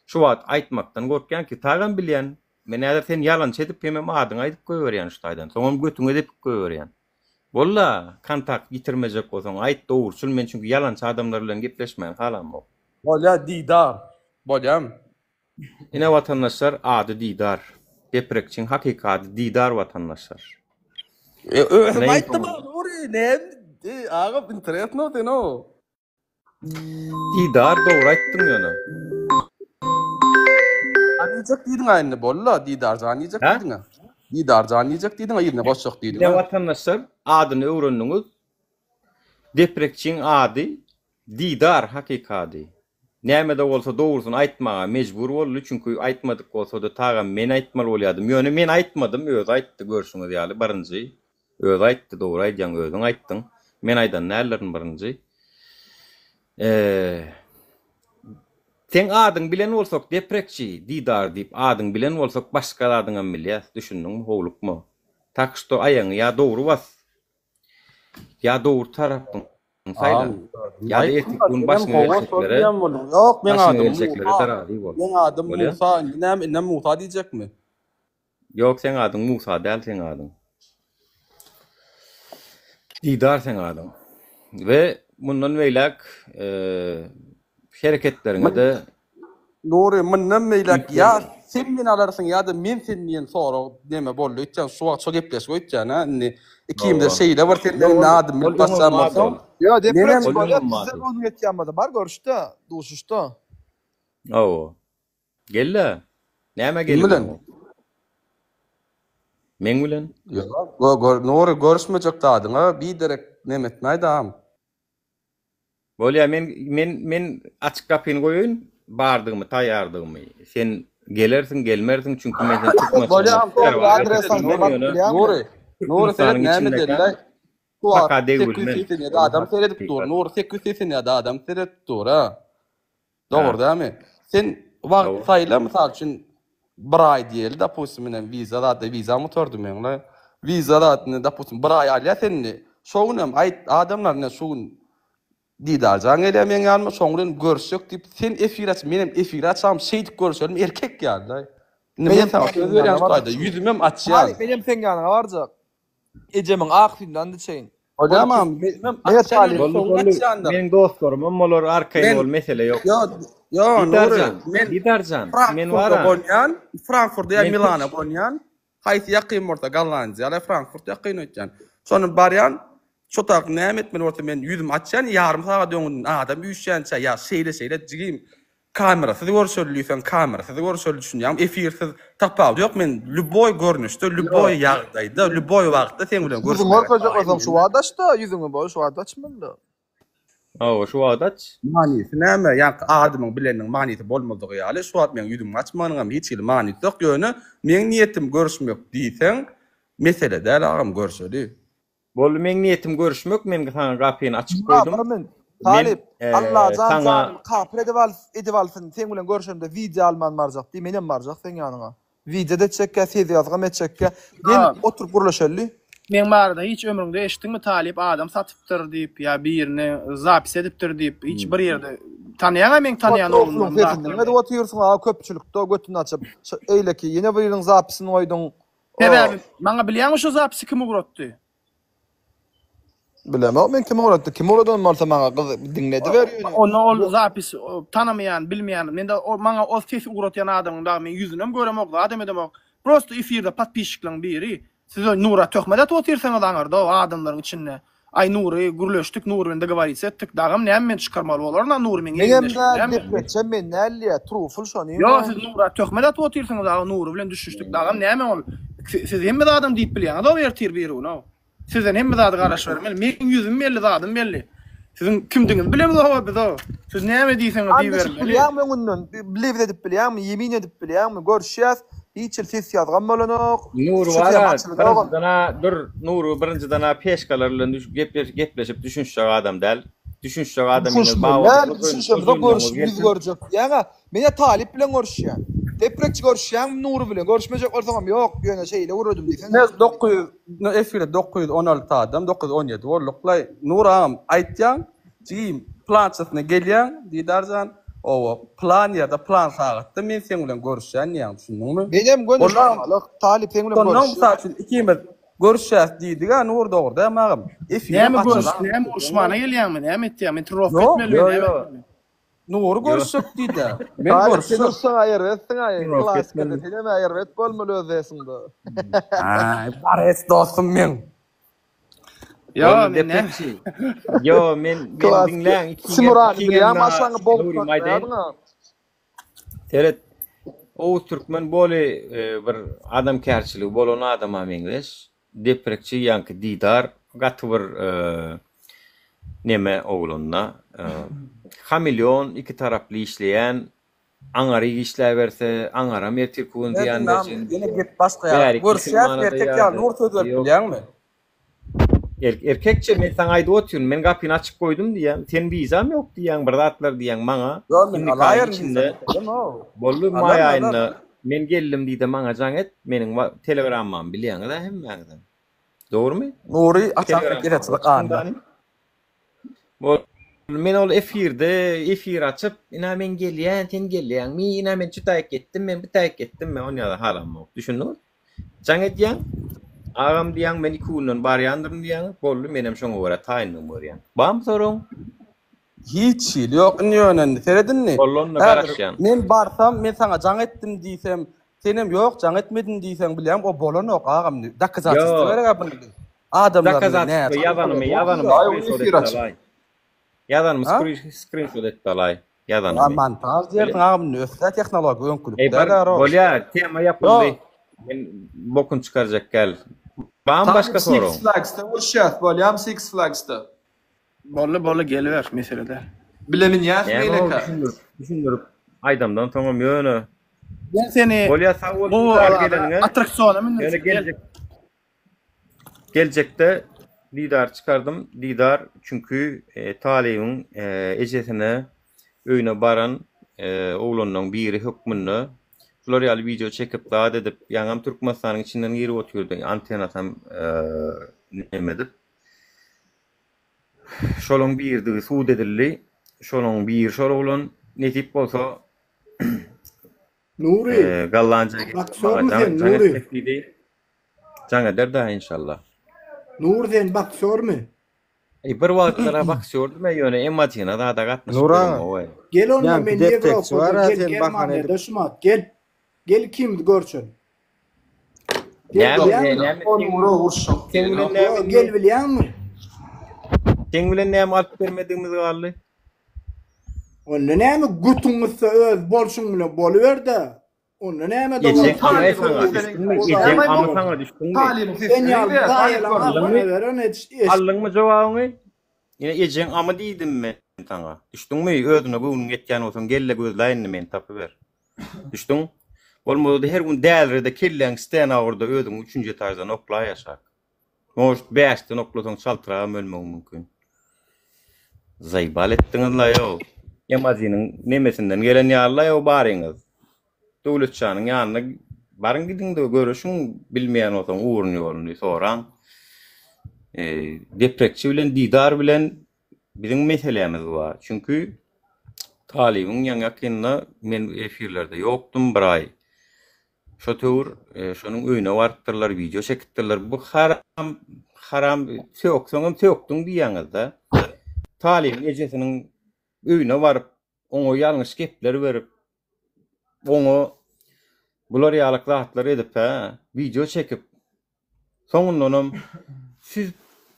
şu wagt aýtmakdan gorkýaň ki tagam bilýän men häzir seni ýalançy edip hemem adyňy aýdyp goýberýän şu taýdan soňam götüňe depip goýberýän. Walla, kontakt ýitirmejek bolsaň aýt dogruçyl men çünki ýalançy adamlar bilen gepleşmäni halamok. Bolýa Didar. Bolýamy? Ine watandaşlar ady Didar. Deprekçiň hakyky ady Didar watandaşlar. E, özüm Ine iň aýtdym soňunda. Nury, näme agam interesno sen-ow. Didar dogry aýtdyň ýöne. A diýjek diýdiň-ä indi boldy-la, Didar jan diýjek Hä? diýdiň-ä. Didar jan diýjek diýdiň-ä, yzyna goşjak Ine diýdiň-ä. watandaşlar adyny öwrendiňiz. Deprekçiň ady Didar hakyky ady. Näme-de bolsa dogrusyny aýtmaga mejbur boldy, çünki aýtmadyk bolsady tagam men aýtmaly bolýadym. Ýöne men aýtmadym, özi aýtdy görşüňiz ýaly birinji. Özi aýtdy, dogry aýdýaň, özüň aýtdyň. Men aýdan däldirin birinji. Seň adyň bilen bolsak deprekçi, Didar diýip adyň bilen bolsak başga zadyňam bilýäs, düşündiňmi, howlukma. Tak şto aýagyňy ýa dogry bas, ýa dogry tarapyňy saýla. Ýa-da erteki gün başyňa geljeklere, Ýok, meň başyňa adym geljeklere-de Musa. razy bol. Meň adym Bolýa? Musa, indi näme, indem Musa diýjekmi? Ýok seň adyň Musa däl seň adyň. Didar seň adyň. We mundan beýläk hereketleriňede Nury mundan beýläk ýa sen meni alarsyň ýa-da men seni diýen sorag neme boldy öýtýän şu wagt şo gepleşik öýtýän ha indi ikimize şeýle bir sen meniň adymy bilip başlan bolsaň Ýo deprek menem bolýa bizden uzyn geçýän bolsa bar görüşde duşuşda. Hawa. Gel-le. Nämä Kim bilen? gelibileňok? Meň bilen. Ýok, gö gör Nury görüşmejek zadyňa biderek neme etmäýdä agam. Bolýa, men men men açyk gapyny goýaýyn, bardygymy, taýýardygymy. Sen gelersiň, gelmersiň, çünki men seni Bolýa türkmençe agam, dogry adres aýtsaň baryp bilýäňmi? Nury, Nury seret Türkmenistanyň näme içindekä edeli-laý? Şu wagt paka degbilmen. 887 adam seredip dur, Nury 887 adam seredip dur-a. Dogry dämi? Sen wagt saýla mysal üçin bir aý diýeli dopustim ine wiza zat wizam gutardy meň la. Wiza zat ine dopustim bir aý alýa sen indi. Şo günem aýt adamlar ine şu gün Didarjan gelýär meň ýanyma şoň bilen görüşjek diýip sen efir aç menem efir açam şeýdip görüşelim erkek ýaly. Indi men saňa söz berýän şu taýda ýüzümem açýan. Menem seň ýanyňa barjak. Ejemiň ak süýdüni and içeýin. Bolýamy agam? Menem açýan Boldy boldy. Meniň dostlarymam bolar arkaýyn bol mesele ýok. Ýo ýo Nury men Didarjan men Frankfurta bara gonýan Frankfurta ýa Milana gonýan haýsy ýakyn bolsa Gollandiýa ýa Frankfurt ýakyn öýtýän. Şonda barýan şo tarap näme etmeli bolsa men ýüzümi açýan ýarym sagat öňünden adam üýşýänçä ýa şeýle şeýle jigim Kamerasyz görüşeli diýseň kamerasyz görüşeli düşünýäňmi efirsiz tapawudy ýok men lýuboý görnüşde lýuboý ýagdaýda lýuboý wagtda seň bilen Ýüzüňi görüşmäge görkezjek taýyn bolsaň şu wagt açda ýüzüňi bol şu wagt açmalyda. Hawa şu wagt aç. Manysy näme ýaňky adymyň bileniniň manysy bolmadygy ýaly şu wagt meň ýüzümi açmanyňam hiç hili manysy ýok ýöne meň niýetim görüşmek diýseň mesele däl agam görüşeli. Boldy meň niýetim görüşmek men saňa gapyny açyk Ýa goýdum. bir men Men Talyp Allajan saňa janymy kapyr edip al edip alsyn seň bilen görüşemde wideo alman barjak diý menem barjak seň ýanyňa. Wideo da etjekkä ses ýazgam etjekkä gel oturyp gürleşeli. Meň barada hiç ömrüňde eşitdiňmi talyp adam satypdyr diýip ýa birini zapis edipdir diýip hiç bir ýerde tanaýaňa meň tanaýan Oturypsyň oglumdan sesini diňledip otyrsyň a köpçülikde götüni açyp şu eýleki ýene biriniň zapisini goýduň Sebäbi maňa bilýäňmi şu zapisi kim ugratdy? Bilemok men kim ugratdy. Kim ugradan bolsa maňa gyz diňlediber ýöne. Onda ol zapis tanamaýan, bilmeýän. Mende maňa o sesi ugratýan adamyň dagy men ýüzünem göremok, zadam edemok. Prosto efirde podpisçiklaň biri. Siz o Nura töhmet atyp otyrsyňyz aňyrda o adamlaryň içinde. Aý Nury gürleşdik Nury bilen dogovorits etdik dagam näme men çykarmaly bolaryn a Nury meň Menem egindeşim däl dälmi? deprekçem men däl diýýä trufl şony Ýok siz Nura töhmet atyp otyrsyňyz aga Nury bilen düşünişdik dagam näme ol siz hemme zadam diýip bilýäňiz ow ertir birigün ow sizden hemme zady garaşybermeli meň ýüzüm belli zadym belli siziň kimdigiňizi bilemizok biz ow siz näme diýseňiz Anlaşyp diýibermeli. bilýäňmi öňünden lebz edip bilýäňmi ýemin edip bilýäňmi görüşýäs hiç hili ses ýazgam bolanok Nury şu bara tema açylanogam. birinjiden-ä dur Nury birinjiden-ä peşkalar bilen düş gepleş gepleşip düşünişjek adam däl. Düşünişjek adam ine Düşünişmeli Baba däl, göz düşünişemizok öňüňiz görüşüp ýüz gelsin. görjek diýýäň-ä. Men-ä talyp bilen görüşýän. Deprekçi görüşýäňmi Nury bilen? Görüşmejek bolsaňam ýok, ýöne şeýle gürledim diýsene. Mes 900 efirde 916 adam, 917 bolduklaý. Nury agam aýtýaň, Jigim, plançasyna gelýäň, Didarjan, oba, plan ýerde, plan sagatda men seň bilen görüşýän diýýäň, düşündiňmi? Menem göni Ondan, şoňalyk, talyp seň bilen şondan görüşýän. mysal üçin ikimiz. Görüşýäs diýdik-ä Nury dogry dämi agam? Efirem Näme görüş, açylan. näme uruşmana gelýäňmi? Näme etýäň? Men trenirovka Ýok, etmelimi? ýok, Näme ýok. etmeli? Nury görüşjek diýdi. Men Talyp sen görüşjek. ursaň erbetsin aý. Trenirovka Klassikada etmeli. senem erbet bolmaly öz wesiňde. Aý, bares dostum meň. Ýo, Boldy men näme? deprekçi. Ýo, men men Klassyk. diňläň ikiňem Simurany ikiňem bilýäňmi na aşaňy bogup Nurym aýdaýyn. saklaýardyň-a. Seret, Oguz Türkmen boly bir adamkärçiligi bolan adama meňzeş. Deprekçi ýaňky Didar gaty bir neme oglanda. Hameleon iki taraply işleýän, aňaryk işläberse, aňaram ertirki gün zyýan berjegini Ýene bilýär. gep başga ýaly. Bärik Görüşýäs musulmana-da erkek ýaly ýa-da Nur söz berip ýok. bilýäňmi? Erkekçe men saňa aýdyp otyryn, men gapyny açyk goýdum diýýän, sen wizam ýok diýýäň, bir zatlar diýýäň maňa. Ýok men Indiki aýyň alaýaryn içinde wizany, boldy, maý Alaryn, aýynda alaryn. men geldim diýde maňa jaň et, meniň telegrammamy bilýäňiz-ä hemmäňizem. Dogrumy? Nury açan Telegrammamy gerekçilik anda. Boldy, men ol efirde efir açyp, ina men gelýän, sen gelýäňmi, ina men şu taýyk ýetdim, men bu taýyk ýetdim, men onýa-da halamok. Düşündiňiz? Jaň edýäň, agam diýýäň, men iki günden barýandyryn diýýäň, boldy, menem şoňa görä taýynlygymy görýän. Barmy soragyň? Hiç hili ýok, indi ýöne indi seret indi. Boldy onda Häzir garaşýan. men barsam, men saňa jaň etdim diýsem, senem ýok jaň etmedim diýseň bilýäňmi, o bolanok agam indi. Dokazatelstwo Ýok. gerek-ä muny. Adamlar indi Dokazatelstwo näçe ýazanymy, ýazanymy Aý, ony skrinşot efir etdi açyp. alaý. Ýazanymy Ha? skrinşot etdi alaý. Ya Ýazanymy. montaž diýersiň agam indi ösdä tehnologiýa öňkülik Eý bar däl aro. bolýa tema ýapyldy. Ýok. Men bokuny çykarjak gel. Barmy Talyp başga Six soragyň? Flagsda uruşýas bolýamy Six Flagsda? Boldy, boldy, geliber, mesele däl. Bile münýäs Näme ol beýlekä. düşündirip, düşündirip aýdamdan soňam ýöne. Men seni Bolýa sag bol gowy Didar geleniňe. attraksiona Ýöne mündürjek, gel. geljek Geljekde Didar çykardym. Didar çünki Talybyň ejesine öýüne baran oglanlaryň biri hökmünde şular ýaly wideo çekip zat edip ýaňam Türkmenistanyň içinden girip otyrdy antenasam neme edip şolaň birdigi sud edildi şolaň biri şol oglan nesip bolsa Nury, Gollandiýa gelip maňa boksýormy jaň sen, jaň Nury? etjek diýdi. Jaň eder da inşallah. Nury sen boksýormy? Eý bir wagtlar-a boksýordym-a ýöne emojina zada gatnaşyp Nur aga. ýöremok-aý. Gel onda Ýaňky men deprekçi Ýewropada, bar-a gel sen bahana edip. Germaniýada şumat, gel. Gel ikimiz görşeli. Gel Näme bilýäňmi? näme O Nura uruşjak Seň bilen diýenok. näme Ýok, gel bilýäňmi? Seň bilen näme alyp bermedigimiz galdy? Onda näme götüň gyssa öz bolşuň bilen boluber-dä. Onda näme Ejeň dogan? amy saňa düşdüňmi? Ejeň amy saňa düşdüňmi? Talybyň Sen sesini ýaly diňle, talyp zaýalaň görmeli. aňyna beren eş. Aldyňmy jogabyňy? Ine ejeň amy diýdim men saňa. Düşdüňmi? Özüne göwnüň ýetýän bolsaň gel-de gözläý indi meni tapyber. Düşdüň? Bolmasa-da her gün dälirede kelläň stena urda özüňi üçünji etaždan oklaý aşak. Может bäşden oklasaň çaltragam ölmegiň mümkin. Zaýbal etdiňiz-laýow. Emaziniň nemesinden gelen ýaly-laýow baryňyz. Döwletşanyň ýanyna baryň gidiň-de görüşiň, bilmeýän bolsaň ugruny-ýoluny soraň. Deprekçi bilen Didar bilen biziň meselämiz bar. Çünki Talybyň ýaňy-ýakynda men efirlerde ýokdum bir aý. Şo töwir şonuň öýüne barypdyrlar, wideo çekipdirler. Bu haram, haram sökseňem sökdüň diýýäňiz-dä. Talybyň ejesiniň öýüne baryp, oňa ýalňyş gepler berip, oňa bular ýalyk zatlar edip, hä, wideo çekip, soňundanam siz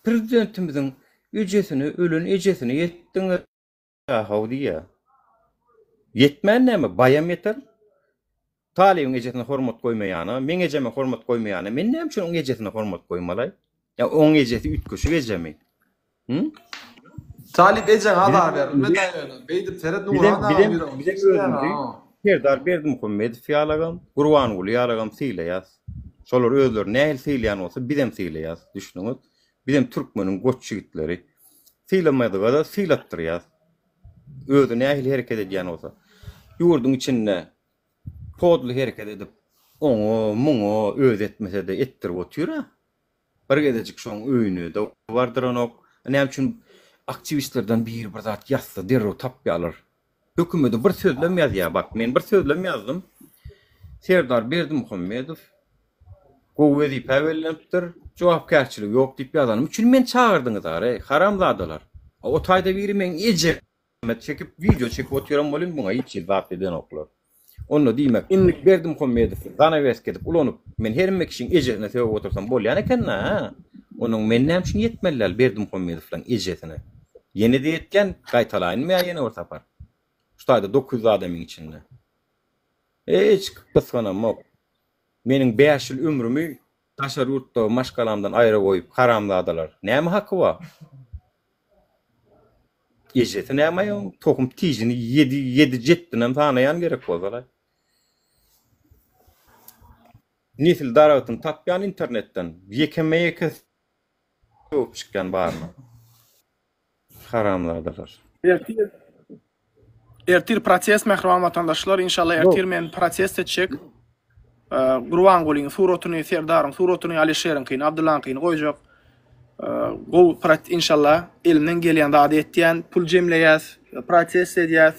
prezidentimiziň ejesine, ölen ejesine ýetdiňiz. How diýýär. Ýetmän näme, baýam ýeter. Talybyň ejesine hormat goýmaýana, meň ejeme hormat goýmaýana, men näme üçin oň ejesine hormat goýmalaý? Ýa oň ejesi üýtgeşik ejemi? Hü? Talyp ejeňe azar berilme daýy ýöne. Beýdip seret Bizem Nurhan agam bizem ýüregini bizem çişirýän özümizi ha. Serdar Berdimuhamedow ýalagam, Gurbanguly ýalagam sylaýas. Şolar özlerini nähili sylaýan bolsa bizem sylaýas, düşdüňiz? Bizem türkmeniň goç ýigitleri. Sylamadyga-da sylatdyrýas. Özi nähili hereket edýän bolsa. Ýurduň içinde podly hereket edip, oňa, muňa özi etmese-de etdirip otyr-a. Bir gezejik şoň öýüne-de bardyranok. Näme üçin aktiwistlerden biri bir zat ýazsa derrew tapýarlar. Hökümede bir sözlem ýazýar. Bak, men bir sözlem ýazdym. Serdar Berdimuhamedow gowy wezipä bellenipdir. Jogapkärçiligi ýok diýip ýazanym üçin meni çagyrdyňyz are, haramzadalar. A o taýda biri meň ejeme çekip wideo çekip otyran bolyn buňa hiç hili zat edenoklar. Onda diýmek Indi Berdimuhamedowy zanaweska edip ulanyp men hemme kişiň ejesine sögüp otursam bolýan ekendä hä? Onuň men näme üçin ýetmeli däl Berdimuhamedowlaň ejesine? Ýene-de ýetýän, gaýtalaýynmy ýa ýene bir sapar? Şu taýda 900 adamyň içinde. Hiç gysganamok. Meniň bäş ýyl ömrümi daşary ýurtda maşgalamdan aýra goýup haramzadalar. Näme haky bar? Ejesi näme aýoň tohum tijini ýedi ýedi jetdinem sanaýan gerek bolsalaý. Nesil daragtyny tapýan internetden ýekeme ýeke sögüp çykýan baryna. Haramzadalar. Ertir Ertir protest mähriban watandaşlar inşallah ertir men protest etjek. Gurbangulyň suratyny, Serdaryň suratyny, Alişeriňkini, Abdyllaňkyny goýjak. Gowy prot inşallah elimden gelýän zady etýän, pul jemleýäs, protest edýäs.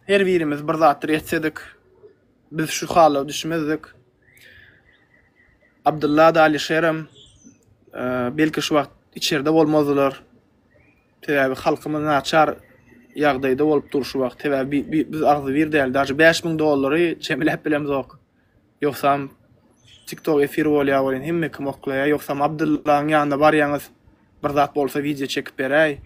Her birimiz bir zatdyr etsedik, biz şu hala düşmezdik. Abdylla-da, Alişerem belki şu wagt içerde bolmazdylar. Sebäbi halkymyz naçar ýagdaýda bolup dur şu wagt. Sebäbi biz agzybir däl. Daže 5000 dollary jemläp bilemzok. Ýogsam TikTok efir bolýar welin hemme kim oklaýar. Ýogsam Abdyllaň ýanyna barýaňyz bir zat bolsa wideo çekip beräý.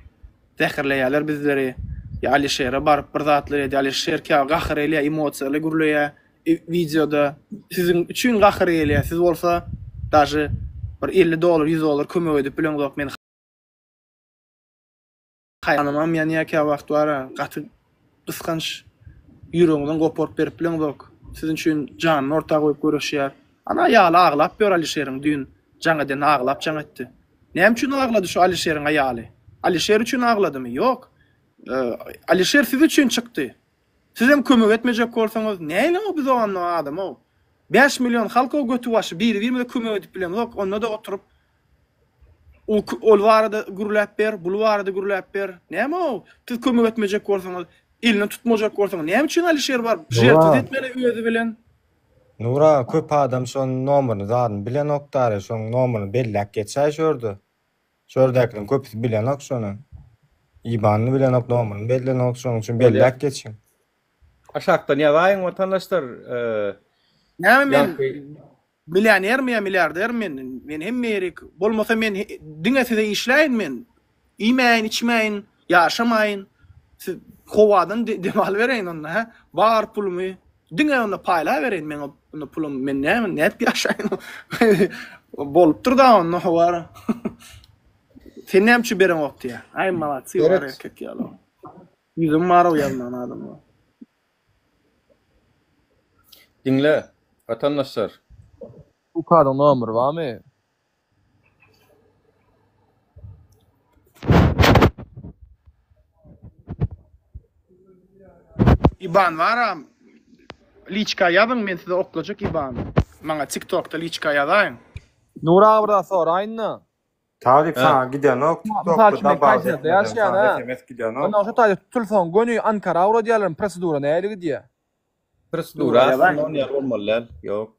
Zäherleýärler bizleri. Ýa Alişere baryp bir zatlar edýär. Alişer kä gahar elýär, emosiýaly gürleýär wideoda. Siziň üçin gahar gelýär. Siz bolsa daže bir 50 dollar, 100 dollar kömek edip bileňzok. Men Haýranymam ýanýa käwagt bar-a, gaty gysganç ýüregiňden goparyp berip bileňzok. Siziň üçin janyny orta goýup göreşýär. Ana aýaly aglap ýör Alişeriň düýn jaň edende aglap jaň etdi. Näme üçin aglady şu Alişeriň aýaly? Alişer üçin agladymy? Ýok. Alişer siz üçin çykdy. Sizem kömek etmejek bolsaňyz näle-ow biz onda adam-ow. 5 million halk-ow göti başy biri-birimize kömek edip bilemzok onda-da oturyp Ol barada gürläp ber, bul barada gürläp ber. Näme-ow? Siz kömek etmejek bolsaňyz, elinden tutmajak bolsaňyz, näme üçin Alişer baryp žertwt etmeli özi bilen? Nura, köp adam şoň nomerini zadyny bilenok dary, şoň nomerini belläp geçäý şu ýerde. Şu ýerdäkileriň köpüsi bilenok şony. Ibanyny bilenok, nomerini bellenok, şonuň üçin belläp geçiň. Aşakdan ýazaýyň watandaşlar. Näme men Millionermi ýa milliardermi men? Men hemme ýerik. Bolmasa men diňe size işläýin men. Iýmäýin, içmäýin, ýaşamaýyn. Siz howadan dem alybereýin onda, hä? Bar pulumy diňe onda paýlabereýin meň onda pulum. Men näme, nädip ýaşaýyn? Bolupdyr da onda howara. Sen näme üçin bereňok diýýär. Aý malatsy bar erkek ýaly. Ýüzüm bar-ow ýazman adamlar. Diňle, watandaşlar. Ukadyň nomeri barmy? Iban baram liçka ýazyň men size oklajak ibany. Maňa tiktokda liçka ýazaýyň. Nury aga bir zat soraýynda. Talyp saňa gidenok Mysal tiktokda üçin men dabara Kaýserde etmeden ýaşaýan saňa ha. sms gidenok. Ondan şo taýda tutulsaň göni Ankara ugradýarlarmy prosedura nähili gidýär? Prosedura aslynda ony ýaly bolmaly däl. Ýok.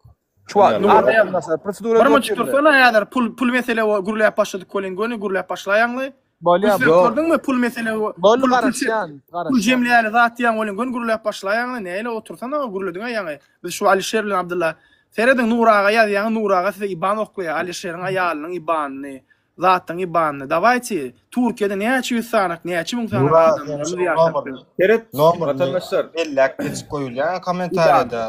Şu wagt Ony ýaly Nura ýazmasalar prosedura Bir ýok minut ýerinde. dursana häzir pul pul mesele gürläp başladyk welin göni gürläp başlaýaňly. Bolýar. Ünsläp gördüňmi pul mesele Boldy pul pul garaşýan, pul garaşýan. jemleýäli zat diýýäň welin göni gürläp başlaýaňly näle otursana gürlediňä ýaňy. Biz şu Alişer bilen Abdylla Serediň Nury aga ýazýaňyz Nury aga size iban oklaýar Alişeriň aýalynyň ibanyny zatlaň ibanyny dawayte Türkiýede näçe ýüz sanak näçe müň sanak Nura sen adamlarymyz şoň ýaşap nomerini Seret, nomerini watandaşlar. belläp geçip goýulýar kommentariýada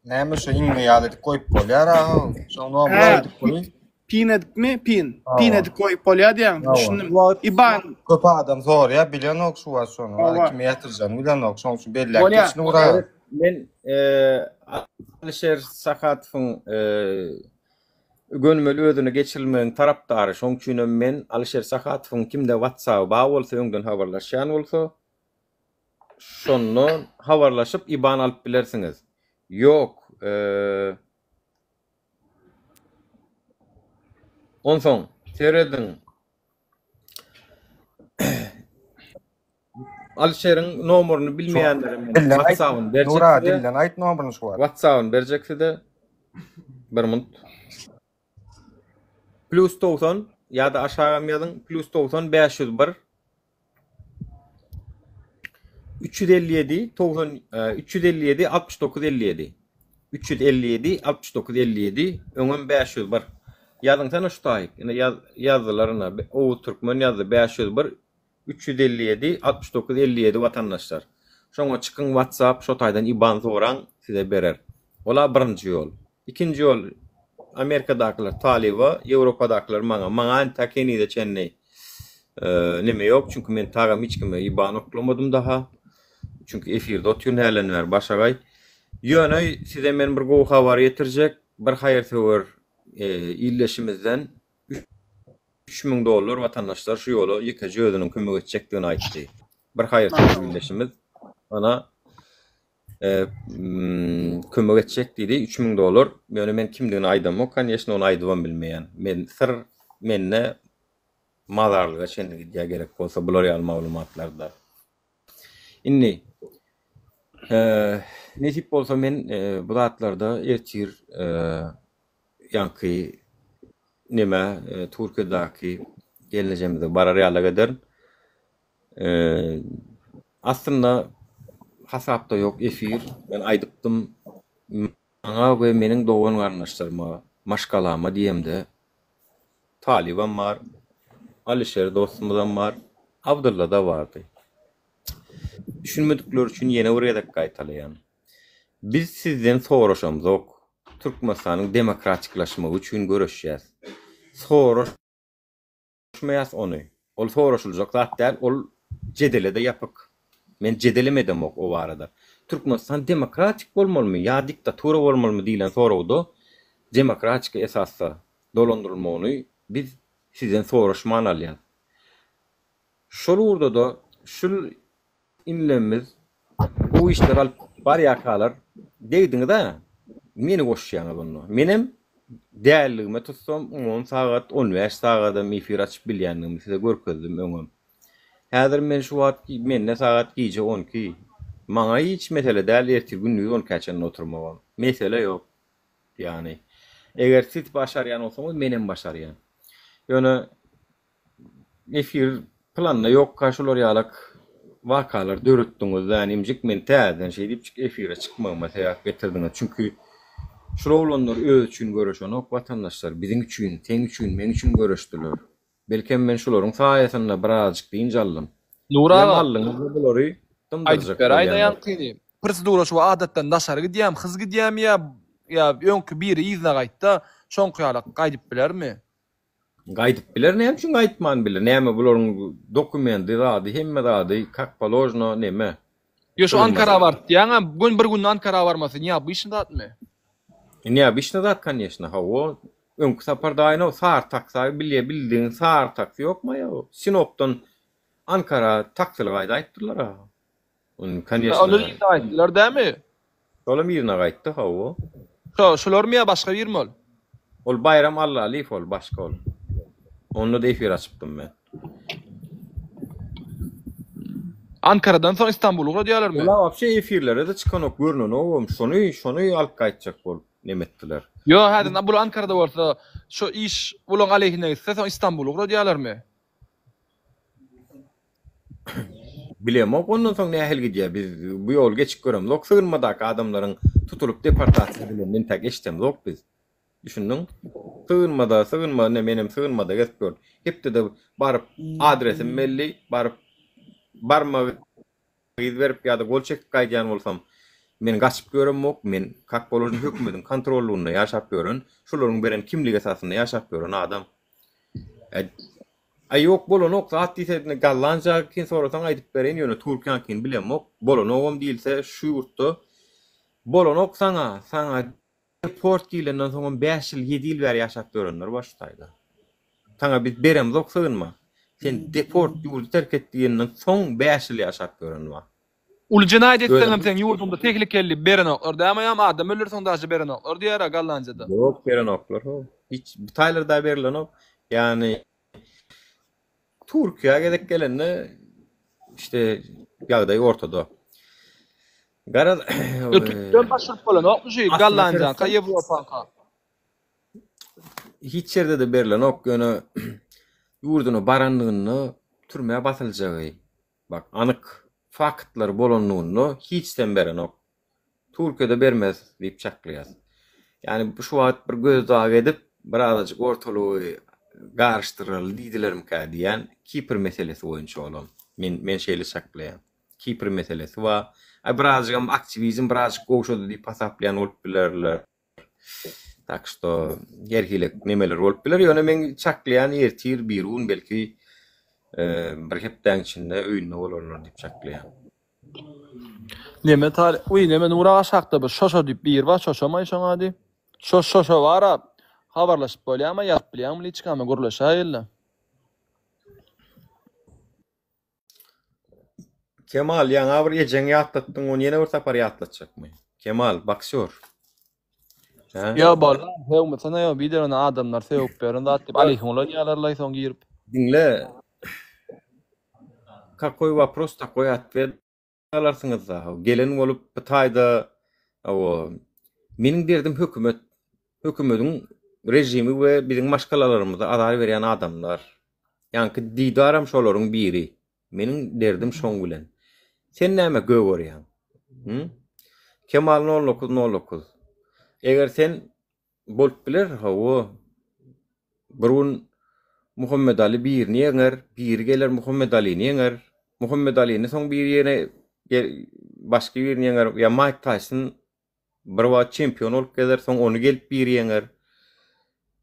näme şo iňňe ýaly edip goýup bolýar aga şoň nomerini Hä şeýdip goýuň. pin edipmi pin pin Hawa. edip goýup bolýar diýýäň Hawa. düşündim Şu wagt iban köp adam soraýar bilenok şu wagt şony hawa kime ýatyrjagyny bilenok şoň üçin belläp bolýar geç Nura aga. Seret, men Alişer Sahatowyň gönümel özüne geçirilmeginiň tarapdary. Şoň üçinem men Alişer Sahatowyň kimde WhatsApp-y bar bolsa, öňden habarlaşýan bolsa, şondan habarlaşyp IBAN alyp bilersiňiz. Ýok, onsoň serediň. Alişeriň nomerini bilmeýänlere men Dilden aýt. WhatsApp-yny berjek Nura size. dilden aýt nomerini şu wagt. WhatsApp-yny berjek size. Bir minut. Plus 90 ýa-da aşagam ýazyň plus 90 501 357 90 357 69 57 357 69 57 öňem 501 ýazyňsana şu taýyk ine ýaz ýazdylar ine Oguz Türkmen ýazdy 501 357 69 57 watandaşlar şoňa çykyň whatsapp şo taýdan iban soraň size berer ola birinji ýol ikinji ýol Amerikadakylar talyba Ýewropadakylar maňa maňa entäk henize çenli neme ýok çünki men tagam hiç kime iban oklamadym daha çünki efirde otyryn hälden bäri başagaý ýöne size men bir gowy habar ýetirjek bir haýyrsöwer ildeşimizden 3000 dollar watandaşlar şu ýola ýekeje özüniň kömek etjekdigini aýtdy. Bir haýyrsöwer ildeşimiz bana kömek etjek diýdi 3000 dollar. Ýöne men kimdigini aýdamok, konýeçno ony aýdybam bilmeýän. Men syr mende mazarlyga çenli gidýär gerek bolsa bular ýaly maglumatlarda. Indi nesip bolsa men bu zatlarda ertir ýaňky neme Türkiýedäki gelnejemize barar ýalak ederin. Aslynda hasapda ýok efir. Men aýdypdym maňa we meniň dogan garyndaşlaryma, maşgalama diýemde Talybam bar, Alyşer dostumyzam bar, Abdylla-da bardy. Düşünmedikler üçin ýene bir gezek gaýtalaýan. Biz sizden soraşamzok. Türkmenistanyň demokratiklaşmagy üçin göreşýäs. Soraşmaýas ony. Ol soraşyljak zat däl, ol jedele-de ýapyk. Men jedelem edemok o barada. Türkmenistan demokratik bolmalymy ýa diktatura bolmalymy diýlen soragda demokratiki esasda dolandyrylmagyny biz sizden soraşman alýas. Şol ugurda-da şul inlemimiz gowy işler alyp barýarkalar degdiňiz-ä, meni goşýaňyz onda. Menem däliligime tutsam on sagat, on bäş sagadam efir açyp bilýändigimi size görkezdim öňem. Häzir men şu wagt mende sagat gije on iki. Maňa hiç mesele däl ertir gündiz on ikä çenli oturmagam. Mesele ýok. Ýagny eger siz başarýan bolsaňyz menem başarýan. Ýöne Efir planda ýokka şular ýalak wakalar döretdiňiz dänimjik men täzeden şeýdipjik efire çykmagyma sebäp getirdiňiz çünki şul oglanlar özi üçin göreşenok watandaşlar biziň üçin seň üçin meň üçin göreşdiler belkem men şularyň saýasynda birazjyk dynç aldym Nury sizem aga aldyňyzda bulary aýdyp dymdyrjak beräýdä bolýaňyz. ýaňkyny prosedura şu adatdan daşary gidýämi hyz gidýämi ýa ýa öňki biri yzyna gaýtda şoňky ýalak gaýdyp bilermi. Gaýdyp biler näme üçin gaýtman biler näme bularyň dokumendi zady hemme zady kak položno neme Ýo şu sygynmasy. Ankara baryp diýýäňä gün bir günde Ankara barmasy neobýçny zatmy? Neobýçny zat koneçno hawa öňki sapar daýynow sary taksa bilýä bildigiň sary taksi ýokmy aýaw Sinopdan Ankara taksili gaýdaýypdyrlar a Ony koneçno. Olar yzyna gaýtdylar dämi? Şolam yzyna gaýtdy hawa. Şo şularmy ýa başga birmi ol? Ol Baýram Allalyýew ol başga ol. Onda-da efir açypdym men. Ankaradan soň Istanbula ugradýarlarmy? Ola wapşe efirlere-de çykanok görnenogam şony şony alyp gaýtjak bolup neme etdiler. Ýo häzir bul Ankarada bolsa şo iş bulaň aleýhine gitse soň Istanbula ugradýarlarmy? Bilemok ondan soň nähili gidýär biz bu ýoly geçip göremzok sygynmadaky adamlaryň tutulyp deportasiýa edilenini entäk eşidemzok biz düşündiň sygynmada sygynma ine menem sygynmada gezip gördüm hepdede baryp adresim belli baryp barmagy yz berip ýa-da gol çekip gaýdýan bolsam men gaçyp ýöremok men kak položno hökümediň kontrollygynda ýaşap ýören şolaryň beren kimligi esasynda ýaşap ýören adam Aý ýok bolanok zat diýse indi gollandiýakyny sorasaň aýdyp bereýin ýöne türkiýaňkyny bilemok bolanogam diýilse şu ýurtda bolanok saňa saňa deport diýlenden soňam 5 ýyl 7 ýyl bäri ýaşap ýörenler bar şu taýda saňa biz beremzok sygynma sen deport ýurdy terk et diýenden soň 5 ýyl ýaşap ýören bar. Uly jenaýat etseňem seň ýurduňda tehlikeli berenoklar dämi ýam adam öldürseň daže berenoklar diýýärä Gollandiýada. Ýok berenoklar ho. Hiç bu taýlarda berilenok. Ýagny Türkiýä gezek gelende işte ýagdaý ortada. Garaz Ýa Türkden başaryp bolanokmy şu Aslynda Gollandiýaňka seretseň Ýewropaňka. Hiç ýerde-de berlenok, ýöne ýurduna baranlygynda türmä basyljagy, bak, anyk faktlar bolanlygynda hiçden berenok. Türkiýede bermez diýip çaklaýas. Ýani şu wagt bir gözdagy edip, birazajyk ortalygy garyşdyraly diýdilermikä diýýän, Kipr meselesi boýunça olam. Men men şeýle çaklaýan. Kipr meselesi bar. Aý birazajygam aktiwizm birazajyk gowşady diýip hasaplaýan bolup bilerler. Tak şto her hili nemeler bolup biler. Ýöne men çaklaýan ertir, birigün belki bir hepdäň içinde öýünde bolarlar diýip çaklaýan. Neme tar, uý neme Nury aga aşakda bir şoşo diýip biri bar şoşomaý şoň ady. Şo şoşo bara habarlaşyp bolýamy ýazyp bilýäňmi liçkama gürleşäýeli. Kemal ýaňa bir ejeňi ýatlatdyň ony ýene bir sapar ýatlatjakmy? Kemal boksýor. Hä? Ýo bolmaz sögmesene ýo biderene adamlar sögüp ýören zat diýip aleýhim ulanýarlarlaý soň girip. Diňle. Kakoý wopros takoý otwet alarsyňyzda. Gelen bolup bu taýda hawa meniň derdim hökümet. Hökümediň režimi we biziň maşgalalarymyza azar berýän adamlar. Ýaňky Didaram şolaryň biri. Meniň derdim şoň bilen. Sen näme gögerýäň? Hü? Kemal nol dokuz nol dokuz. Eger sen bolup biler, hawa. Bir gün Muhammedaly birini ýeňer, biri geler Muhammedalyny ýeňer. Muhammedalyny soň biri ýene başga birini ýeňer. Ýa Maýk Taýson bir wagt çempion bolup gezer, soň ony gelip biri ýeňer.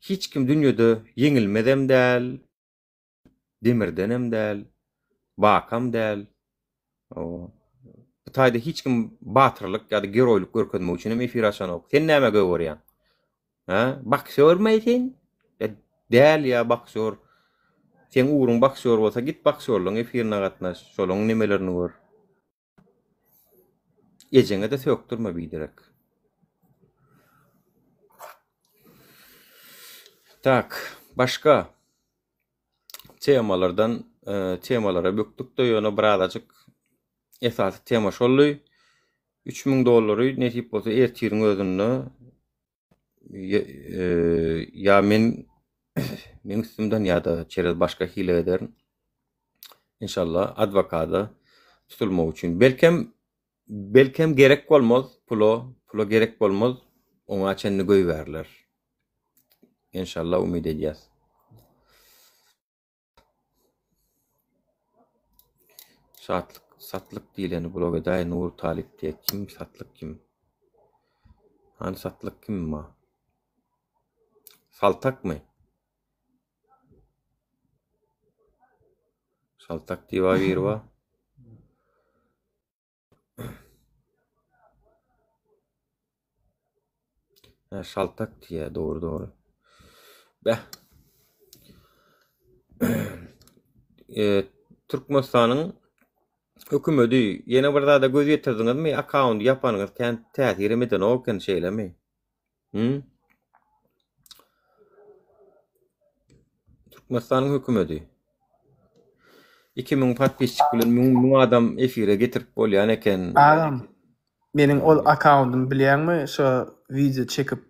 Hiç kim dünýede ýeňilmezem däl. Demirdenem däl, Bakam däl. Bu taýda hiç kim batyrlyk ýa-da geroýlyk görkezmek üçin hem efir açanok. Sen nämä gögerýäň? Hä? Boksýormy sen? Ýa däl ýa boksýor. Seň ugruň boksýor bolsa git boksýorlaryň efirine gatnaş, şolaryň nemelerini gör. Ejeňe-de sökdürme biderek. Tak, başga temalardan e, temalara bökdük-de ýöne birazajyk esasy tema şoldy. 3000 dollary nesip bolsa ertiriň özünde e, ýa men meň üstümden ýa-da çerez başga hile ederin. Inşallah adwokada tutulmak üçin. Belkem belkem gerek bolmaz pula, pula gerek bolmaz. Oňa çenli goýbärler. Inşallah umyt edýäs. Şatlyk, satlyk diýleni blok edäý Nur Talyp diýe kim satlyk kim? Hany satlyk kim ma? Saltakmy? Saltak diýip biri bar. Hä, şaltak diýýär, dogry, dogry. Beh. E, Türkmenistanyň hökümeti ýene bir zada göz ýetirdiňizmi? Akkaundy ýapanyňyz kän täsirem edenok eken, şeýlemi? Hı? Türkmenistanyň hökümeti 2000 podpisçik bilen 1000 1000 adam efire getirip bolýan eken. Agam, meniň ol akkaundymy bilýäňmi? Şo wideo çekip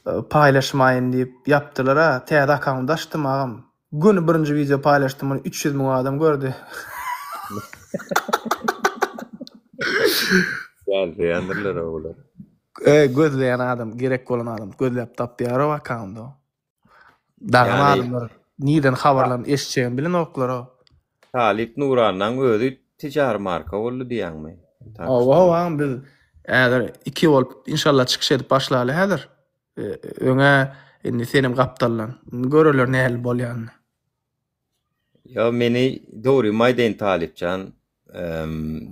e, paýlaşmaýyn diýip ýapdylar-a. Täze akkaunt açdym agam. Göni birinji wideo paýlaşdym, ony 300 müň adam gördi. Ýazýandyrlar olar. E, gözleýän adam, gerek bolan adam gözläp tapýar o akkaundy. Dagam Ýagny adamlar nirden habarlaryny eşitjegini bilenoklar-ow. Talyp Nurannaň özi tijary marka boldy diýýäňmi? Tak Hawa, şto. hawa, biz häzir iki bolup inşallah çykyş edip başlaly häzir. E, Öňe indi senem gapdaldan. Indi görerler nähili bolýanyny. Ýa meni dogrymy aýdaýyn Talypjan,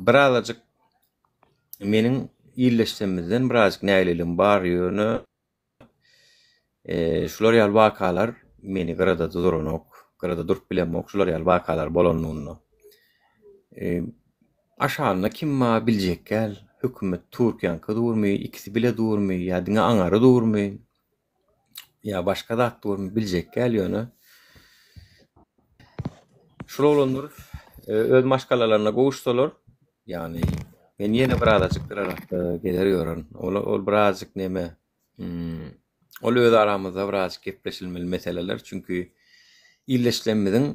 birazajyk meniň illeşsemizden birazajyk nägileligim bar ýöne şular ýaly wakalar meni gyrada duranok, gyrada durup bilemok şular ýaly wakalar bolanlygynda. Aşagynda kim bar biljek däl, hökümet Türkiýäňki durmy, ikisi bile durmy ýa diňe aňary durmy? Ýa başga zat durmy biljek däl ýöne. Şul oglanlar e, öz maşgalalaryna gowuşsalar, ýagny men ýene birazajyk gyrarakda gezer ýörerin. Ol, ol birazajyk neme, hmm, Ol öz aramyzda birazjyk gepleşilmeli meseleler, çünki ildeşlerimiziň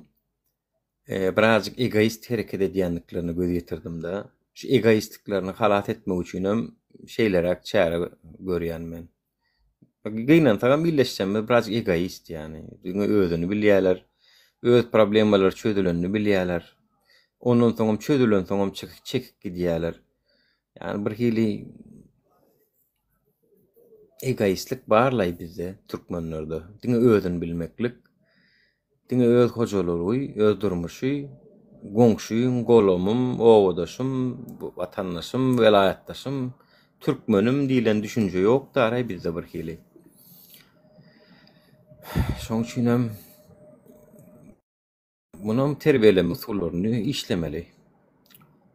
birazjyk egoist hereket edýändiklerine göz ýetirdim-de. Şu egoistliklerini halas etmek üçinem şeýleräk çäre görýän men. Gynansagam illeşsemmiz birazjyk egoist ýany. Diňe özüni bilýärler. Öz problemalary çözülenini bilýärler. Ondan soňam çözülensoňam çekip gidýärler. Ýani bir hili egoistlik barlaý bizde türkmenlerde. Diňe özüni bilmeklik. Diňe öz hojalygy, öz durmuşy, goňşym, golamym, obadaşym, watandaşym, welaýatdaşym, türkmenim diýlen düşünje ýok daraý bizde bir hili. Şoň üçinem munam terbiýeleme usullaryny işlemeli.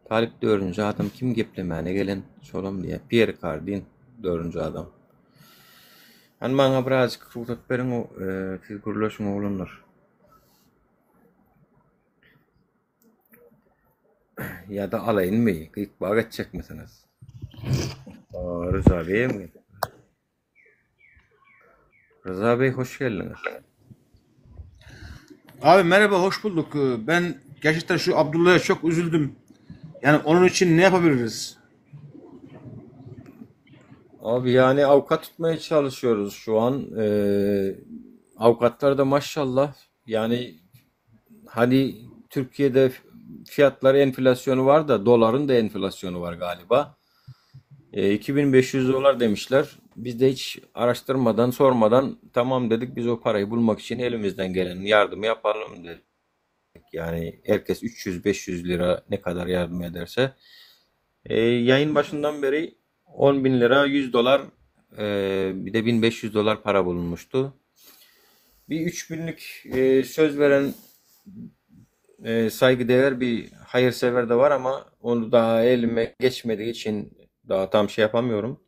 Talyp dördünji adam kim geplemäne gelen şolam diýýär. Pýer Kardin dördünji adam. Hany maňa birazjyk rugsat beriň, siz gürleşiň oglanlar. Ýa-da alaýynmy? Gyýkbag etjekmisiňiz? Rza beýem geldi. Rza beý hoş geldiňiz. Abi merhaba hoş bulduk. Ben gerçekten şu Abdullah'a çok üzüldüm. Yani onun için ne yapabiliriz? Abi yani avukat tutmaya çalışıyoruz şu an. Ee, avukatlar da maşallah yani hani Türkiye'de fiyatlar enflasyonu var da doların da enflasyonu var galiba. Ee, 2500 dolar demişler. Biz de hiç araştırmadan sormadan tamam dedik biz o parayı bulmak için elimizden gelen yardımı yapalım dedik. Yani herkes 300-500 lira ne kadar yardım ederse. Ee, yayın başından beri 10 bin lira 100 dolar e, bir de 1500 dolar para bulunmuştu. Bir 3000'lik e, söz veren e, saygıdeğer bir hayırsever de var ama onu daha elime geçmediği için daha tam şey yapamıyorum.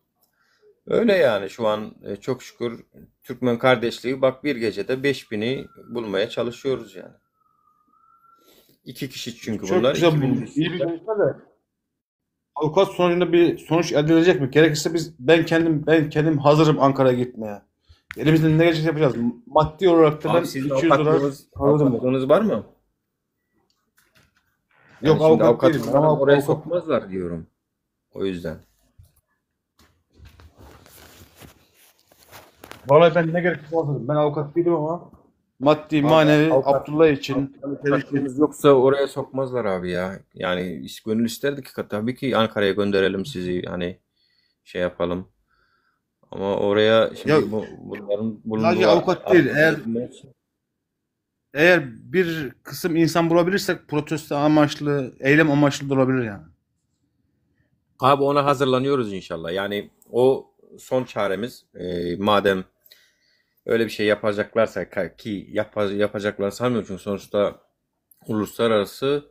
Öyle yani şu an e, çok şükür Türkmen kardeşliği bak bir gecede 5000'i bulmaya çalışıyoruz yani. İki kişi çünkü Çok bunlar. güzel 2000 bulmuş. İyi bir gelişme de. Avukat sonucunda bir sonuç elde edilecek mi? Gerekirse biz ben kendim ben kendim hazırım Ankara'ya gitmeye. Elimizden ne gelecek yapacağız. Maddi olarak da Abi ben sizin 200 dolar avukatlığınız, hazırım. avukatlığınız var mı? Yok Yani şimdi avukat avukat değilim ama oraya avukat sokmazlar diyorum. O yüzden. Vallahi ben ne gerekirse hazırım. Ben avukat değilim ama maddi Abi manevi avukat Abdullah için avukatlığınız yoksa oraya sokmazlar abi ya. Yani iş gönül isterdi ki tabii ki Ankara'ya gönderelim sizi hani şey yapalım. Ama oraya ya şimdi bu, bunların sadece bulunduğu avukat değil. Eğer adliye eğer bir kısım insan bulabilirsek protesto amaçlı, eylem amaçlı da olabilir yani. Abi ona hazırlanıyoruz inşallah. Yani o son çaremiz. Ee, madem öyle bir şey yapacaklarsa ka- ki yapa- yapacaklar sanmıyorum çünkü sonuçta uluslararası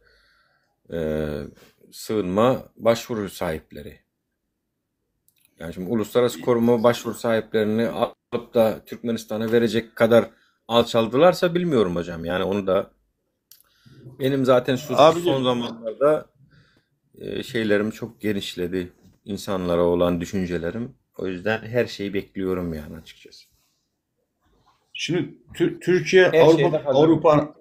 e, sığınma başvuru sahipleri. Yani şimdi uluslararası koruma başvuru sahiplerini alıp da Türkmenistan'a verecek kadar alçaldılarsa bilmiyorum hocam. Yani onu da benim zaten şu son Abicim zamanlarda e, şeylerim çok genişledi. İnsanlara olan düşüncelerim. O yüzden her şeyi bekliyorum yani açıkçası. şimdi Tür- Türkiye Her şeyde Avrupa hazırım. Avrupa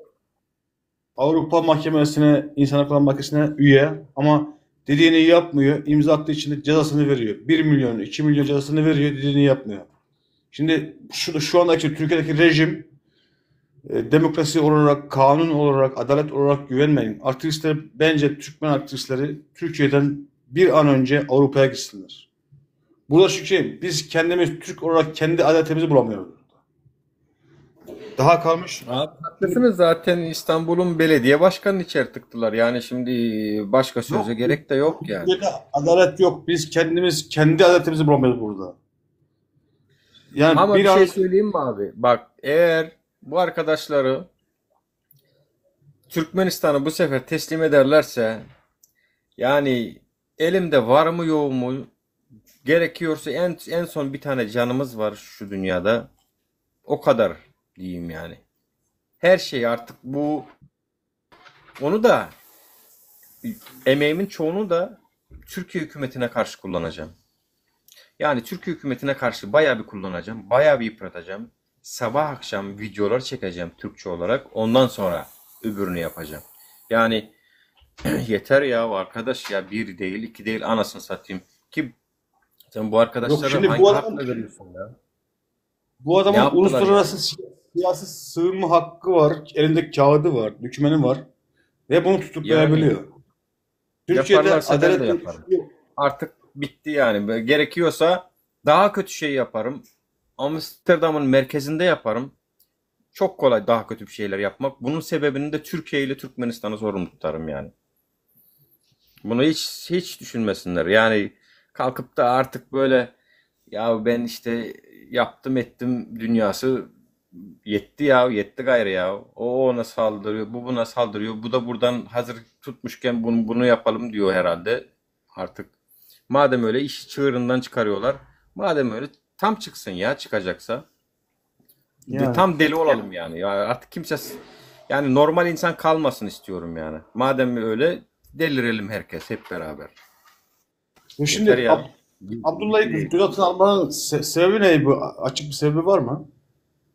Avrupa Mahkemesi'ne, İnsan Hakları Mahkemesi'ne üye ama dediğini yapmıyor. İmza attığı için de cezasını veriyor. 1 milyon, 2 milyon cezasını veriyor, dediğini yapmıyor. Şimdi şu, şu andaki Türkiye'deki rejim e, demokrasi olarak, kanun olarak, adalet olarak güvenmeyin. Aktivistler bence Türkmen aktivistleri Türkiye'den bir an önce Avrupa'ya gitsinler. Burada çünkü biz kendimiz Türk olarak kendi adaletimizi bulamıyoruz. Daha kalmış. Abi haklısınız zaten İstanbul'un belediye başkanını içeri tıktılar. Yani şimdi başka Yok söze gerek de yok yani. Türkiye'de adalet yok. Biz kendimiz kendi adaletimizi bulamıyoruz burada. Yani Ama bir bir an şey söyleyeyim mi abi? Bak eğer bu arkadaşları Türkmenistan'a bu sefer teslim ederlerse yani elimde var mı yok mu gerekiyorsa en en son bir tane canımız var şu dünyada. O kadar diyeyim yani. Her şey artık bu onu da emeğimin çoğunu da Türkiye hükümetine karşı kullanacağım. Yani Türkiye hükümetine karşı bayağı bir kullanacağım. Bayağı bir yıpratacağım. Sabah akşam videolar çekeceğim Türkçe olarak. Ondan sonra öbürünü yapacağım. Yani yeter ya arkadaş ya bir değil iki değil anasını satayım. Ki sen bu Yok arkadaşlara şimdi hangi bu adam hakla veriyorsun ya? bu Ne adamın yaptılar yani? uluslararası si- siyasi sığınma hakkı var, elinde kağıdı var, dokümanı var ve bunu Yani tutuklayabiliyor. Türkiye'de yaparlarsa ben adalet de diye bir yaparım. şey yok. Artık bitti yani. Böyle Gerekiyorsa daha kötü şey yaparım. Amsterdam'ın merkezinde yaparım. Çok kolay daha kötü bir şeyler yapmak. Bunun sebebini de Türkiye ile Türkmenistan'ı sorumlu tutarım yani. Bunu hiç hiç düşünmesinler. Yani kalkıp da artık böyle ya ben işte yaptım ettim dünyası yetti ya yetti gayrı ya. O ona saldırıyor, bu buna saldırıyor. Bu da buradan hazır tutmuşken bunu bunu yapalım diyor herhalde artık. Madem öyle işi çığırından çıkarıyorlar. Madem öyle tam çıksın ya çıkacaksa. De- Yani. Tam deli olalım yani. Ya artık kimse yani normal insan kalmasın istiyorum yani. Madem öyle delirelim herkes hep beraber. Bu Yeter şimdi ya. Ab Abdullah'ı gözaltına almanın se- sebebi ne bu? Açık bir sebebi var mı?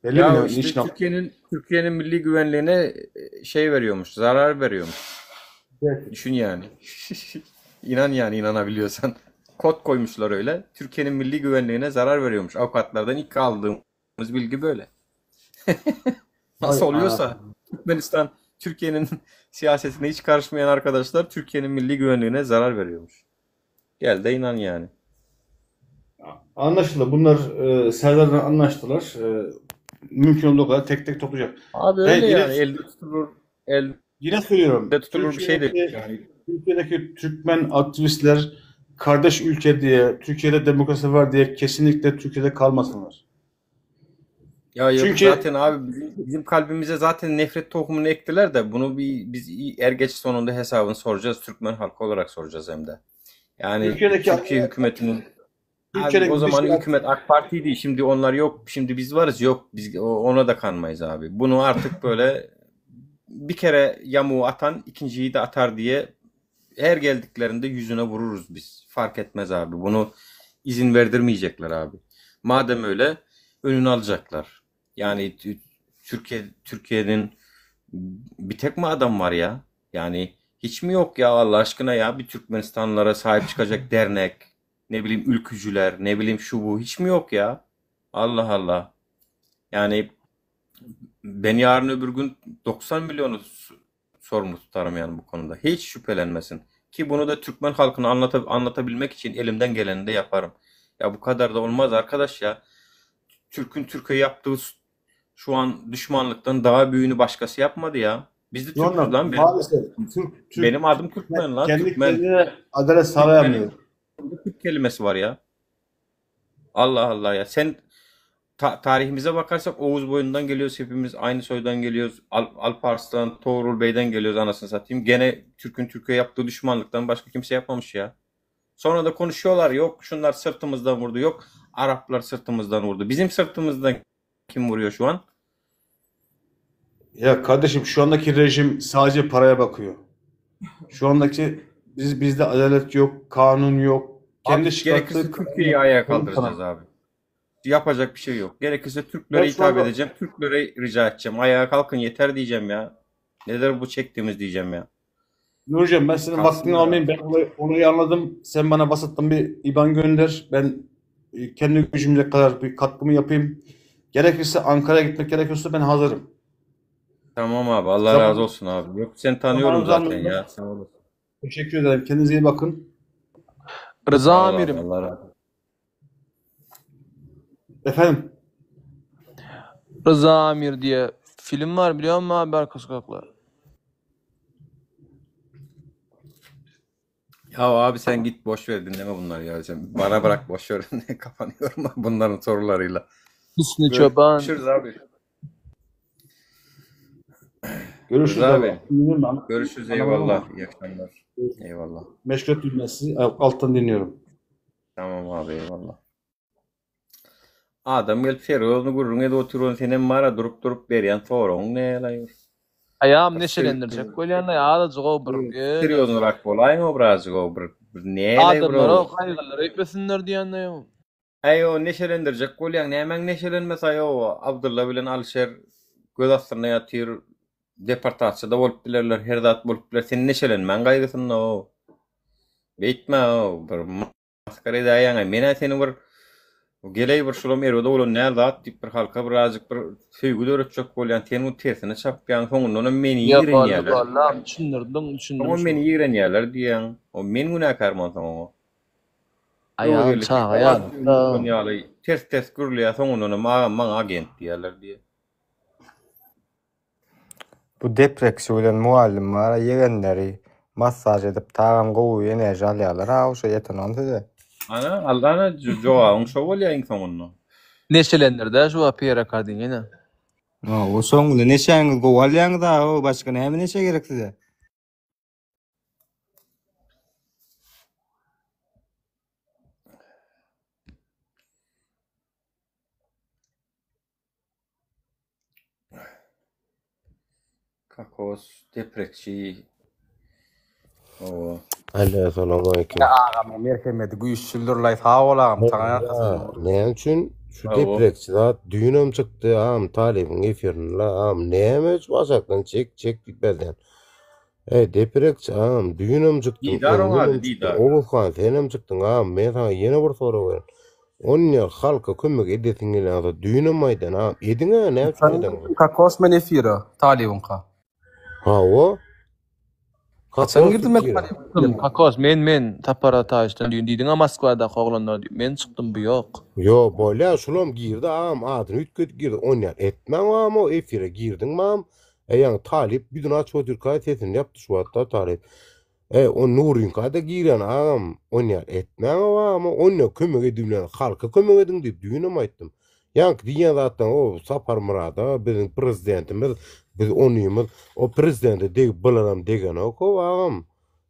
Belli mi Ya ne? işte Niçin aldı? Türkiye'nin Türkiye'nin milli güvenliğine e, şey veriyormuş, zarar veriyormuş. Evet. Düşün yani. İnan yani inanabiliyorsan. Kod koymuşlar öyle. Türkiye'nin milli güvenliğine zarar veriyormuş. Avukatlardan ilk aldığımız bilgi böyle. Nasıl Vay oluyorsa anasını. Türkmenistan Türkiye'nin siyasetine hiç karışmayan arkadaşlar Türkiye'nin milli güvenliğine zarar veriyormuş. Gel de inan yani. Anlaşıldı. Bunlar e, Serdar'la anlaştılar. E, mümkün olduğu kadar tek tek toplayacak. Abi Ve öyle yine yani elde tutulur elde yine söylüyorum. tutulur bir şey değil Türkiye'deki yani. Türkiye'deki Türkmen aktivistler kardeş ülke diye, Türkiye'de demokrasi var diye kesinlikle Türkiye'de kalmasınlar. Ya yok Çünkü zaten abi bizim, bizim kalbimize zaten nefret tohumunu ektiler de bunu bir biz er geç sonunda hesabını soracağız. Türkmen halkı olarak soracağız hem de. Yani Türkiye'deki Türkiye hükümetinin abi Türkiye'deki o zaman dış hükümet AK Parti'ydi. Şimdi onlar yok. Şimdi biz varız. Yok biz ona da kanmayız abi. Bunu artık böyle bir kere yamuğu atan ikinciyi de atar diye her geldiklerinde yüzüne vururuz biz. Fark etmez abi. Bunu izin verdirmeyecekler abi. Madem öyle önünü alacaklar. Yani Tü- Türkiye Türkiye'nin bir tek mi adam var ya? Yani hiç mi yok ya Allah aşkına ya bir Türkmenistanlılara sahip çıkacak dernek, ne bileyim ülkücüler, ne bileyim şu bu hiç mi yok ya? Allah Allah. Yani ben yarın öbür gün 90 milyonu s- sorumlu tutarım yani bu konuda. Hiç şüphelenmesin. Ki bunu da Türkmen halkına anlata, anlatabilmek için elimden geleni de yaparım. Ya bu kadar da olmaz arkadaş ya. Türk'ün Türkiye yaptığı s- şu an düşmanlıktan daha büyüğünü başkası yapmadı ya. Biz de Türk'üz Sonra lan. Benim, maalesef Türk Türk benim adım Türkmen lan. kendi Türkmen. kendine adalet sağlayamıyor. Türkmen'in Türk kelimesi var ya. Allah Allah ya. Sen ta- tarihimize bakarsak Oğuz boyundan geliyoruz hepimiz. Aynı soydan geliyoruz. Al Alparslan, Toğrul Bey'den geliyoruz anasını satayım. Gene Türk'ün Türkiye yaptığı düşmanlıktan başka kimse yapmamış ya. Sonra da konuşuyorlar. Yok şunlar sırtımızdan vurdu. Yok Araplar sırtımızdan vurdu. Bizim sırtımızdan kim vuruyor şu an? Ya kardeşim şu andaki rejim sadece paraya bakıyor. Şu andaki biz bizde adalet yok, kanun yok. Kendi Abi gerekirse çıkarttığı Türkiye'yi ayağa kanun kaldıracağız abi. Yapacak bir şey yok. Gerekirse Türklere Ben şu hitap anda edeceğim. Türklere rica edeceğim. Ayağa kalkın yeter diyeceğim ya. Nedir bu çektiğimiz diyeceğim ya. Nurcan ben senin vaktini Kalksınlar almayayım. abi. Ben olayı, olayı anladım. Sen bana WhatsApp'tan bir IBAN gönder. Ben e, kendi gücümce kadar bir katkımı yapayım. Gerekirse Ankara'ya gitmek gerekiyorsa ben hazırım. Tamam abi. Allah Zaman, razı olsun abi. Yok seni tanıyorum zamanınızı zaten almayayım. ya. Sağ olasın. Teşekkür ederim. Kendinize iyi bakın. Rıza Sağ ol abi. amirim. Allah razı olsun. Efendim Rıza Amir diye film var biliyor musun abi Arka Sokaklar? Ya abi sen git boş ver dinleme bunları ya. Sen bana bırak boş ver. Kafanı yorma bunların sorularıyla. Hüsnü Çoban. Görüşürüz abi. görüşürüz Rıza abi. abi. Dinliyorum ben. Görüşürüz Anlamadım eyvallah. ama. İyi akşamlar. Eyvallah. Meşgul etmeyeyim ben sizi. Alttan dinliyorum. Tamam abi eyvallah. Adam gelip sergozny gürrüň edip oturan senem bara durup durup berýän soragyň nälaý? Aýam Bir neşelendirjek bolýan da azajyk o bir ýöne. Serýoznyrak bolaýyň o birazjyk o bir bir nälaý bir Adamlara o. gaýgylar öýtmesinler diýen de ýok. Äý o neşelendirjek bolýaň nämäň neşelenmesi aý o Abdylla bilen Alyşer göz astynda ýatyr deportasiýada bolup bilerler her zat bolup biler sen neşelenmäň gaýgysynda o beýtme o bir masgara edäýýäňaý menä seni bir geleý bir şulam erbet oglan däl zat diýip bir halka birazjyk bir söýgi döretjek bolýan sen bu tersine çapýaň soňundanam meni Ýok boldy ýigrenýäler boldy agam düşündirdiň düşündim soňam şu. meni ýigrenýäler diýýäň o men günäkärmi onsoň oňa Aýal Öwezgeldi çaga ters ýaly-da. ýaly ters ters gürleýär soňundanam agam maňa agent diýýärler diýýär. Bu deprekçi bilen mugallym bara ýegenleri massaž edip tagam gowy enerji alýalar ha oşa ýetenom size. Ana aldana jogabyň şo bolýa iň soňunda. Neşelendirdä şu wagt Pýer Kardin ýene. Hawa şoň bilen neşäňizi gowy alýaňyz ha başga näme neşe gerek size. Kokos deprekçi. Owa. Alo, salam aleyküm. Agamyň merhemeti güýçlüdirlaý sag bol agam saňa ýalkasyn. Näme üçin şu Hawa. deprekçi zat düýnem çykdy agam talybyň efirinde agam näme üçin aşakdan çek çek diýip berýän. Eý deprekçi agam düýnem çykdyň Didar oň ady öňňünem çykdyň Didar. Oguzhan senem çykdyň agam men saňa ýene bir sorag berin. Onýa halka kömek edesiň gelýän bolsa düýnem aýdan agam ediňä näme üçin edeňok. Kokos men efire talybyňka. Hawa. Haçan Kokos girdim men efire. Çykdym kokos men men Sapar Ataýewiçden düýn diýdiňä Moskwadaky oglanlar diýip men çykdym bu ýok. Ýo bolýa şulam girdi agam adyny üýtgedip girdi onýa etmäň agam o efire girdiňmi agam E ýaňy talyp ýüzüni açyp otyrka sesini ýapdy şu wagtda talyp. E o Nuryňkada giren agam onýa etmäň o agama onýa kömek edibilen halka kömek ediň diýip düýnem aýtdym. Ýaňky diýýän zatlaň o Saparmyrada biziň prezidentimiz biz onymyz o prezidente degip bularam degenok o agam.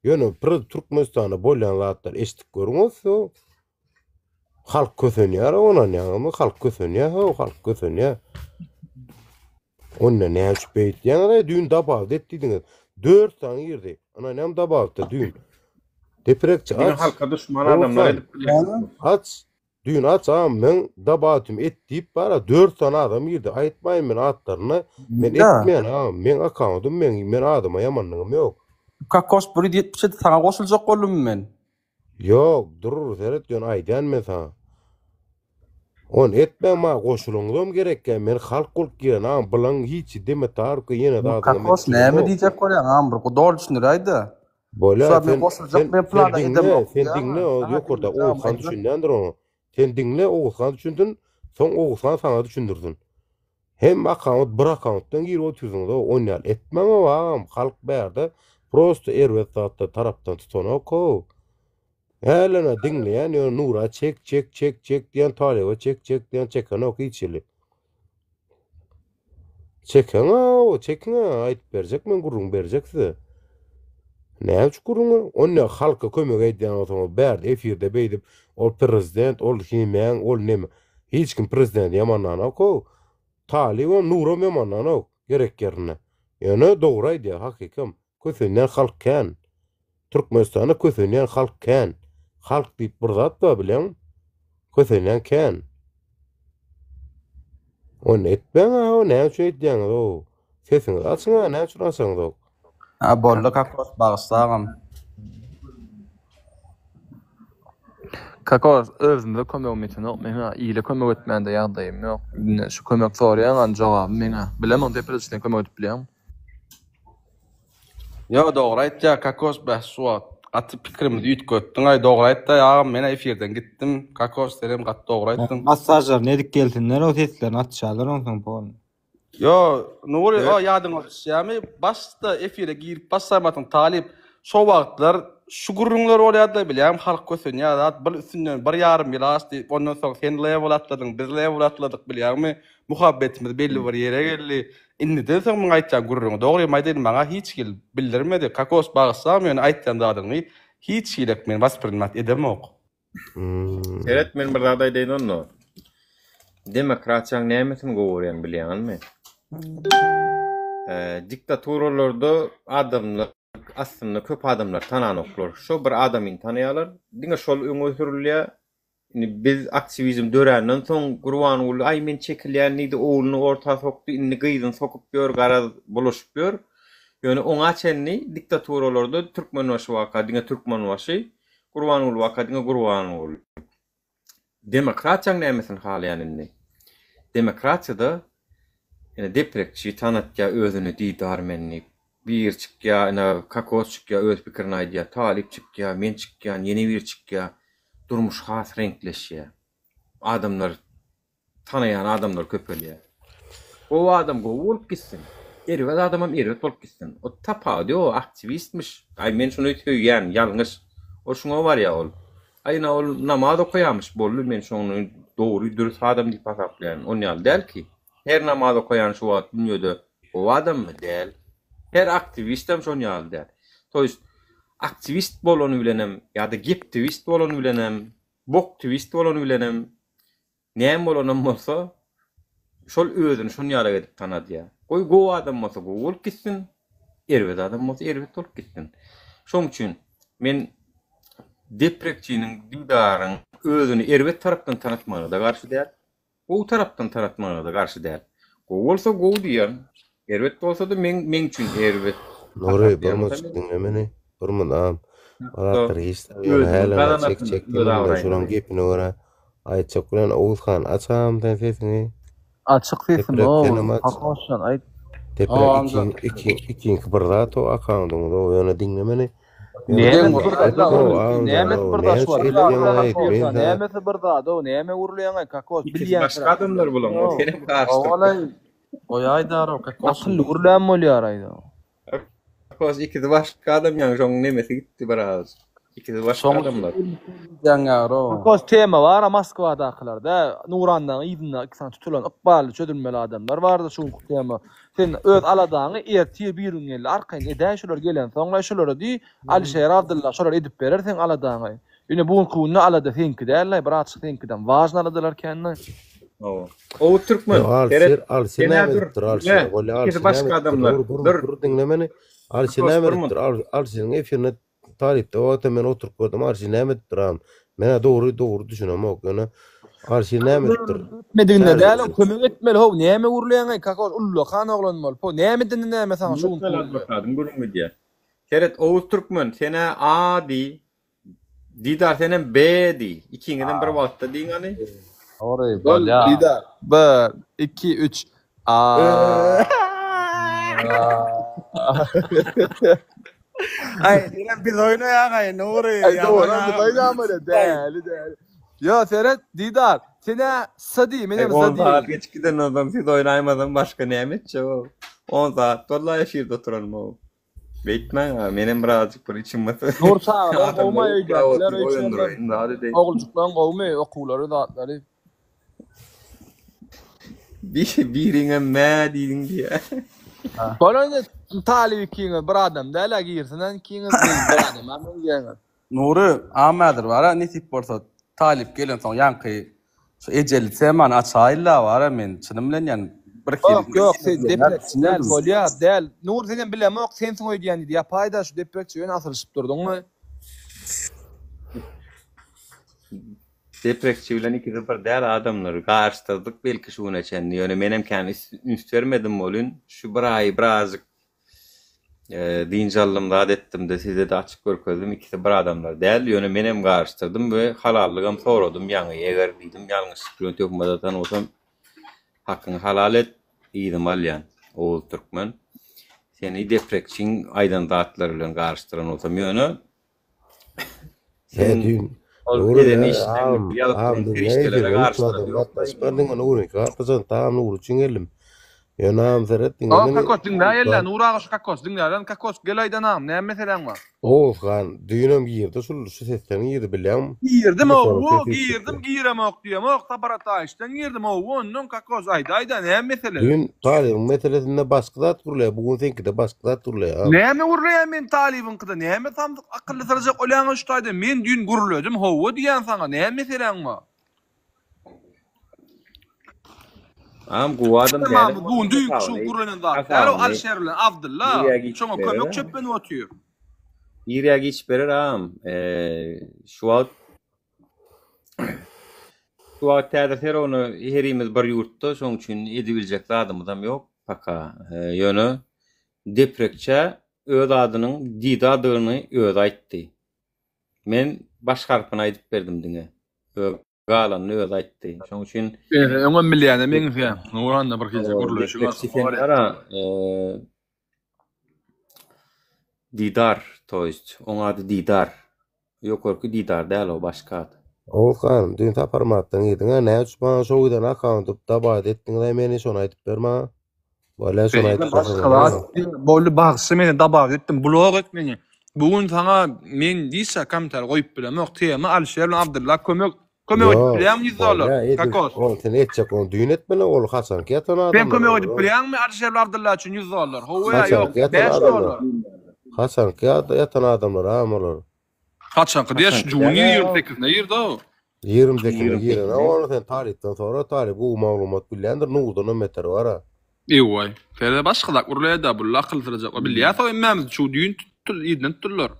Ýöne prez Türkmenistanda bolýan zatlary eşidip görüň o siz o. Halk kösenýär onanýaňyzmy halk kösenýär ho halk kösenýär. Onda näme üçin beýtýäňiz düýn dabawt et diýdiňiz. 4 sany girdi. Ynanýam dabawtda düýn. Deprekçi Diňe aç. halka duşman adamlar edip bilýär. Aç. Düýn aç agam men dabawtym et diýip bara 4 sany adam girdi. Aýtmaýyn men atlaryny. Men etmeýän agam. Meň akkauntym meň men adama ýamanlygym ýok. Kokos 177 saňa goşuljak boldummy men? Ýok, dur, seret ýöne aýdýan men saňa. Ony etmäň maňa goşulyňyzam gerekýä, men halk bolup giren agam bylaň hiç deme tarka ýene zadyňam Kokos etjegim näme ýok. diýjek bolýaň agam bir doly düşündiräýdä. Bolýa Şu wagt men sen goşuljak sen men sen plana diňle, edemok sen diýýäň diňle a. o Saňa ýokarda diňle agam Oguzhan aýdjak. düşünýändir oňa. Sen diňle Oguzhan düşünsin, soň Oguzhan saňa düşündirsin. Hemme akkaunt bir akkauntdan girip otyrsyňyz o onýaly etmäň o agam halk bärde prosto erbet zatlar tarapdan tutanok how. Hälene diňleýän ýöne Nura çek çek çek çek diýen talyba çek çek diýen çekenok hiç hili. Çekeň o çekiň aýdyp berjek men gürrüň berjek size. Näme üçin gürrüň onda halka kömek edýän bolsaňyz bärde efirde beýdip ol prezident ol himäň ol neme Hiç kim prezidenti ýamanlanok how. Talybam Nuram ýamanlanok gerek ýerinde. Ýöne dogry aýdýar hakykam. Kösenýän halk kän. Türkmenistanda kösenýän halk kän. Halk diýip bir zat bar bilýäňmi? Kösenýän kän. Ony etmäň how näme üçin edýäňiz how. Sesiňizi açyň-a näme üçin açaňzok. Ha boldy kokos bagyşla agam. Kokos özümize kömegim ýetenok meňa ile kömek etmände ýagdaýym ýok indi şu kömek soraýaňa jogaby meňa bilemok depreçi sen kömek edip bilýäňmi. Ýok dogry aýtýa kokos beh şu wagt gaty pikirimizi üýtgetdiňaý dogry aýtdaý agam menä efirden gitdim kokos senem gaty dogry aýtdyň. Massažlaryny edip gelsinler o seslerini açýarlar onsoň polny. Ýo, Nury, o ýadyňa düşýärmi? Başda efire girip başlamadyň talyp. Şo wagtlar şu gürrüňler bolýardy, bilýäňmi, halk kösenýär zat, bir üstünden bir ýarym ýyl aşdy, ondan soň sen level atladyň, biz level atladyk, bilýäňmi, muhabbetimiz belli bir ýere geldi. Indiden soň muň aýtýan gürrüňi, dogrymy aýdaýyn, maňa hiç hili bildirmedi. Kokos bagyşlagyn, ýöne aýtýan zadyňy hiç hilek men wasprinmat edemok. Seret men bir zat aýdaýyn onda. Demokratiýaň nämesini gowy görýän bilýäňizmi? Diktaturalarda adamlar aslynda köp adamlar tananoklar. Şo bir adamyny tanaýarlar. Diňe şol öňe sürülýär. Indi biz aktiwizm döränden soň Gurbanguly aý men çekilýän diýdi, ogluny orta sokdy, indi gyzyny sokup ýör, garaz bulaşyp ýör. Ýöne oňa çenli diktaturalarda Türkmenbaşy waka diňe Türkmenbaşy, Gurbanguly waka diňe Gurbanguly. Demokratiýaň nämesini halaýan indi? Demokratiýada ine deprekçi tanatýa özüni didar men diýip. Bir çykýa ine kokos çykýa öz pikirini aýdýa, talyp çykýa, men çykýan, ýene biri çykýa. Durmuş has reňkleşýä. Adamlar Tanaýan adamlar köpelýär. Gowy adam gowy bolup gitsin. Erbet adamam erbet bolup gitsin. O tapawudy ýok, aktiwistmiş. Aý men şuny söýýän, ýalňyş. Ol şuňa barýar ol. Aý ina ol namaz okaýarmyş, boldy men şony dogry, dürüst adam diýip hasaplaýan. On ýaly däl ki. Her namaz okaýan şu wagt dünýede gowy adammy? Däl. Her aktiwistem şon ýaly däl. To ýest aktiwist bolany bilenem ýa-da geptiwist bolany bilenem, boktiwist bolany bilenem Näme bolanam bolsa, şol özüni şon ýalak edip tanadýar. Goý, gowy adam bolsa gowy bolup gitsin, erbet adam bolsa erbet bolup gitsin. Şoň üçin men deprekçiniň, Didaryň özüni erbet tarapdan tanatmagyna-da garşy däl, gowy tarapdan tanatmagyna-da garşy däl. Gowy bolsa gowy diýerin, erbet bolsa-da meň meň üçin erbet Nury, bir hasaplaýan bolsa munçuk men diňle meni. Bir mundam. Ýoksa Azatlar hiç zat ýöne özüniň hälem çek gazanasyny çek öz diýmem-de abraýyny şolaň gepine görä Aýtjak bilen Oguz han açam sen sesiňi. Açyk sesim Deprek Oguz senem aç. Hakoşjan aýt. Deprek Aa, amca. ikiň ikiň ikiňki bir zat o akkaundyňyz o ýöne diňle meni. Ýöne Nämesi diňle bir zat aýt o ow agam jan nämesi o bir zat näme şu wagt üçin bir etýäň zat aýt men bolsa saňa nämesi bir zat ow näme gürleýäňaý kokos Ikisi bilýän başga adamlar bulaň o senem garyşdyryp. Owalay goýaýdar o kokos. Akylly gürlän bolýaraý. Kokos ikisi başga adam ýaňy şoň nemesi gitdi biraz. Ikisi başga Şoň adamlar. diýýän ýar o. Kokos tema bar Moskwadakylarda Nurandaň yzynda iki sany tutulan ykbally çözülmeli adamlar bardy şu günki tema. Sen öz aladaňy ertir bir gün geldi arkaýyn edäý şular gelensoňlaý şulara diý Alişer Abdylla şolar edip berer seň aladaňy. Ine bu günki günde alada seňki dällaý birazjyk seňkiden wažny aladalar känlaý. Hawa. Oguz Türkmen. Ýok Alişer Seret. Alişer Sen-ä näme dur. edipdir Diňle. Alişer bolýa İkisi Alişer näme başga edipdir adamlar. dur dur Dur. dur diňle meni Alişer Kokos näme bir edipdir munt. Al Alişeriň efirine talypda wagtam men oturyp gördüm Alişer näme edipdir agam men-ä dogry dogry düşünemok ýöne Alişer näme edipdir Etmediginde Täze däl o kömek etmeli how näme gürleýäňaý kokos ullakan oglan bolup how näme edende näme saňa şu günki Etmeli günde. adwokadyň gürrüň gidýär. Seret Oguz Türkmen sen-ä A diý Didar senem B diý. Ikiňizem bir wagtda diýiň hany. Dogry, Bol bolýa. Didar. Bir, iki, üç. A. Aý, senem biz oýnaýaň-aý, Nury, Aý ýaman dogry, biz agam. oýnamaly, däli, däli. Ýo, seret, Didar, sen-ä S diý, Aý menem Z 10 sagat diýeýin. geçip gidenden soň siz oýnaýmasaň başga näme etjek o. 10 sagat boldy efirde oturanyma. Beýtmäň aga, menem birazjyk bir içim gysyp. Nur çagalar gowmy Adamlar uklap öýdäkiler otyr, öýçenler. oýandyrayyn zat edeýin. Oguljyklaň gowmy okuwlary zatlary. Biriňem mä diýdiň diýýä. Bolanda talyp ikiňiz bir adam däl-ä girsin ikiňiz bir adama meňzeýäňiz. Nury, agam häzir bara nesip bolsa talyp gelensoň ýaňky şu ejeli temany açaýylla bara men çynym bilen ýan bir hili Ýok ýok sen deprekçi däl bolýa däl Nury senem bilemok sensiň öýdýän diýdi ýapaýda şu deprekçi ýöne asylyşyp durduňmy. Deprekçi bilen ikisi bir däl adamlar garyşdyrdyk belki şu güne çenli ýöne menem kän üns bermedim welin şu bir aý birazjyk Dynç aldym zat etdimde sizede açyk görkezdim ikisi bir adamlar däl ýöne menem garyşdyrdym we halallygam soradym ýaňy eger diýdim ýalňyşlyk bilen töhmet atan bolsam hakyňy halal et yzymy alýan Oguz Türkmen seni deprekçiň aýdan zatlary bilen garyşdyran bolsam ýöne Sen Sen düýn ol Nury eden ä, işleň agam, ýazyp agam duran diňle serişdelere efirde garyşdyran unutmadym. ýok. Gatnaşyp diňe Nury gatnaşan tagam Nury üçin geldim. Ýöne agam seret diňle Aa meni. kakos diňle ella Nury aga şu kakos diňle lan kakos gel aýdan agam näme meseläň bar. Oguz han düýnem girdi şul şu sesden girdi bilýäňmi? Girdim Telefonyň owo sesi girdim üýtgetdi. giremok diýemok Sapar Ataýewiçden girdim owo ondan kakos aýda aýda näme mesele. Düýn talybyň meselesinde başga zat gürleýär, bu gün seňkide başga zat gürleýär agam. Näme gürleýän men talybyňkyda näme samsyk akylly syrajak bolýaňa şu taýda men düýn gürledim howwa diýýän saňa näme meseläň bar. Agam gowy adam Tamam dälem bu bolsa düýnki şu hasabyny gürlenen zat däl o hasabyny Alişer bilen Abdylla irýä giç şoňa berer kömek a. çöplenip otyr. Irýä giç berer agam. Şu wagt. Şu wagt häzir ser ony herimiz bir ýurtda, şoň üçin edibiljek zadymyzam ýok paka. Ýöne deprekçä öz adynyň Didadygyny özi aýtdy. Men baş harpyny aýdyp berdim diňe. Galanyny özi aýtdy. Şoň üçin Öňem bilýäne meňzeýär. Nuranda bir hili gürleşik Deprekçi sen gara Didar, to ýest, oň ady Didar. Ýokarky Didar däl o, başga at. Oguzhan, düýn Saparmyratdan girdiň-ä, näme üçin maňa şo giden akkaunty dabaýt etdiňiz-aý meni, şony aýdyp ber maňa. Bolýa şony aýdyp Başga zat boldy bagşy meni dabaýt etdiň, blok et meni. Bu gün saňa men hiç zat kommentariý goýup bilemok. Tema Alişer bilen Abdylla kömek Kömek edip Ýok, bilýäňmi 100 dollar? bolýa, edil, Kokos. ony sen etjek, ony düýn etmeli, ol haçanky ýatan Sen adamlar kömek olar, edip ol. bilýäňmi Alişer bilen Abdylla üçin 100 dollar? Hawa ýa ýok? Haçanky ýatan 5 adamlar. dollar. Haçanky ýatan adamlar agam olar. Haçanky diýä şu Haçanky jun däl-ä. 28-ine girdi o. 28-ine giren 28-ine. ony sen Talypdan sora, Talyp gowy maglumat bilýändir, Nurdanam beter bar-a. Ewaý. Serde başga zat gürleýär-dä, bulla akylsyrajak. Bilýäs o hemmämiz şu düýn tutdy, irden tutdular.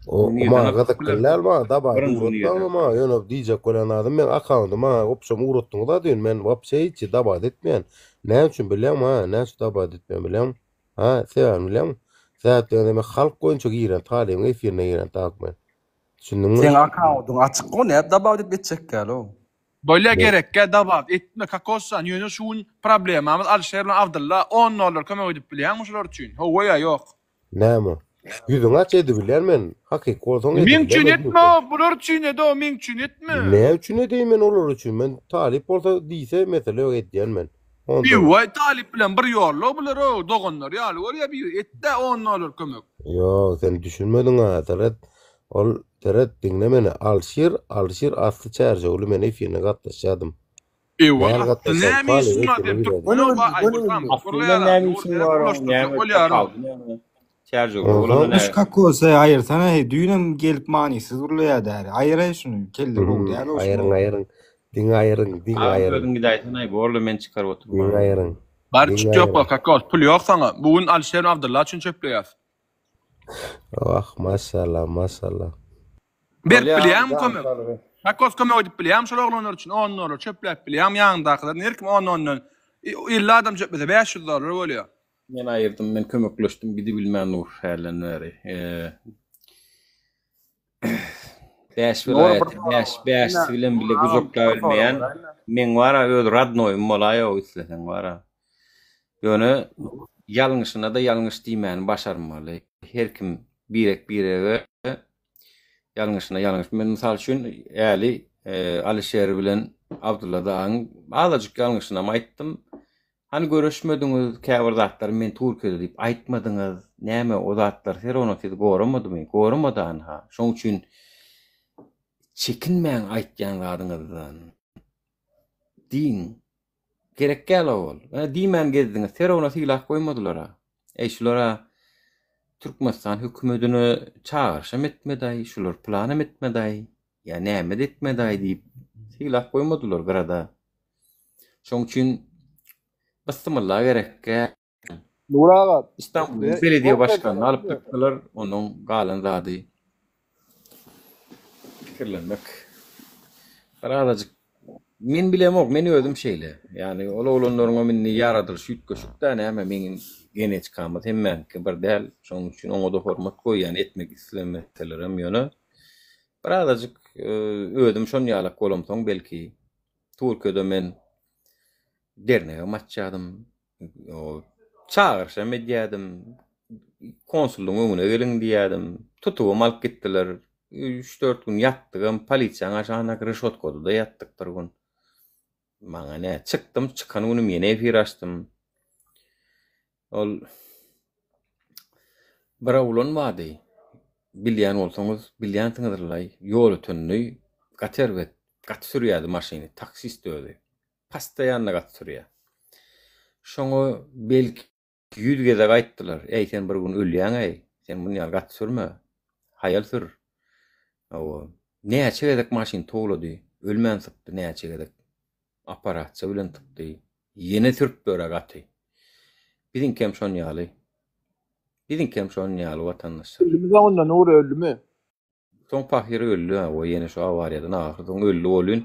O Nirden maňa alyp gyzykly biler? däl maňa dabaý Birinji ugratmaň nirden? maňa ýöne diýjek bolýan zadym meň akkaundym maňa opşam ugratdyňyza düýn men wapşe hiç dabaýt etmeýän näme üçin bilýäňmi ha näme üçin dabaýt etmeýän bilýäňmi ha sebäbini bilýäňmi sebäp diýende men halk boýunça giren talybyň efirine giren tak men düşündiňmi Seň akkaundyň açyk go nädip dabaýt edip etjekkäl o. Bolýa men gerekgä dabaýt etme kokosjan ýöne şu gün problemamyz Alişer bilen Abdylla on dollar kömek edip bilýäňmi şular üçin hawa ýa ýok. Näme? Ýüzüňi aç edibilýän men. Hakyky bolsaň Meň edibilýän üçin men etme o, bular üçin ed o, meň üçin etme. Näme üçin edeýin men olar üçin? Men talyp bolsa diýse mesele ýok edýän men. On dollar. Biwaý talyp bilen bir ýolda bular o, doganlar ýaly görýä biri etdä on dollar kömek. Ýok sen düşünmediň-a seret ol seret diňle meni Alşir Alşir asly Çärjewli men efirine gatnaşýadym. Ewa Näl asly gatnaşýan näme talyp işiň bar efirine seň girýädim. türkmen oba aý bolsam Asly bilen gurlaýara näme nur işiň seret bar oň bulaşdyrjak näme bolýar o. tapawudy näme? Çärjewli Onsoň bolanda Şu näme? kokosy aýyrsana heý düýnem gelip manysyz gürleýär däri. Aýyraý şuny kelle gowy däl o Aýyryň şuny. aýyryň. Diňe aýyryň, diňe Agam aýyryň. özüň gidäýsene borly men çykaryp Diňe oturman. aýyryň. Bar Diňe çyk ýok aýyryň. bol kokos pul ýok saňa bu gün Alişer Abdylla üçin çöpleýäs. Wah maşallah maşallah. Berip Bolýa agam bilýäňmi jan kömek? saglygy. Kokos kömek edip bilýäňmi şol oglanlar üçin on dollar çöpläp bilýäňmi ýanyňdakylardan her kim on ondan 50 adam çöplese 500 dollar bolýar. Men aýyrdym men kömekleşdim gidibilmän dur hälden bäri. Bäş Nur bir welaýaty sorag bäş bar. bäşisi Ine, bilen bile Nur agam gujaklap bir sorag bilmeýän bar ine. meň bara öz radnoýym bolaýow isleseň bara. Ýöne ýalňyşyna-da ýalňyş diýmäni başarmaly. Her kim birek birege ýalňyşyna ýalňyş. Men mysal üçin äli Alişer bilen Abdylla dagyň azajyk ýalňyşynam aýtdym. Hany görüşmediňiz, käbir zatlary men Türkiýede diýip aýtmadyňyz, näme o zatlar ser ona sizi goramadymy? Goramady anha. Şoň üçin çekinmäň aýtýan zadyňyzdan. Diýiň. Gerek däl ol. Ýa diýmän gezdiňiz, ser ona sylap goýmadylar-a. Eý şular-a Türkmenistan hökümedine çagyryşam etmedi-aý, şular pylanam etmedi-aý, ýa näme-de etmedi-aý diýip sylap goýmadylar gyrada. Şoň üçin bysmylla gerekkä. Nur aga, Istanbulyň belediýe başganyny alyp gitdiler, onuň galan zady pikirlenmek. Bir azajyk men bilemok, men özüm şeýle. Ýagny ol oglanlaryňam indi ýaradylyşy üýtgeşik-dä, näme meň genetikamyz hemmäňki bir däl. Şonuň üçin oňa-da hormat goýýan, etmek islemeselerem ýöne bir azajyk özüm şon ýalak bolamsoň belki Türkiýede men dernegem açýadym, çagyryşam edýädim, konsullygyň öňüne geliň diýýädim, tutubam alyp gitdiler. Üç-dört gün ýatdygam, polisiýaň aşagyndaky reşotkada-da ýatdyk bir gün. Maňa nä, çykdym, çykan günüm ýene efir açdym. Ol bir oglan bardy. Bilýän bolsaňyz, bilýänsiňizirlaý, ýol ötenini gaty erbet, gaty sürýärdi maşyny, taksist özi. Postoýanno gaty sürýär. Şoňa belki ýüz gezek aýtdylar, Eý, sen bir gün ölýäň-eý, sen muny ýaly gaty sürme, haýal sür. Hawa, näçe gezek maşyn towlady, ölmän sypdy näçe gezek. Aparatça bilen sypdy. Ýene sürüp ýör-ä gaty. Biziňkem şon ýaly. Biziňkem şon ýaly watandaşlar. Öldümi soňunda Nury öldümi? Soň pahyr öldi ha we ýene şu awariýadan ahyr soň öldi welin.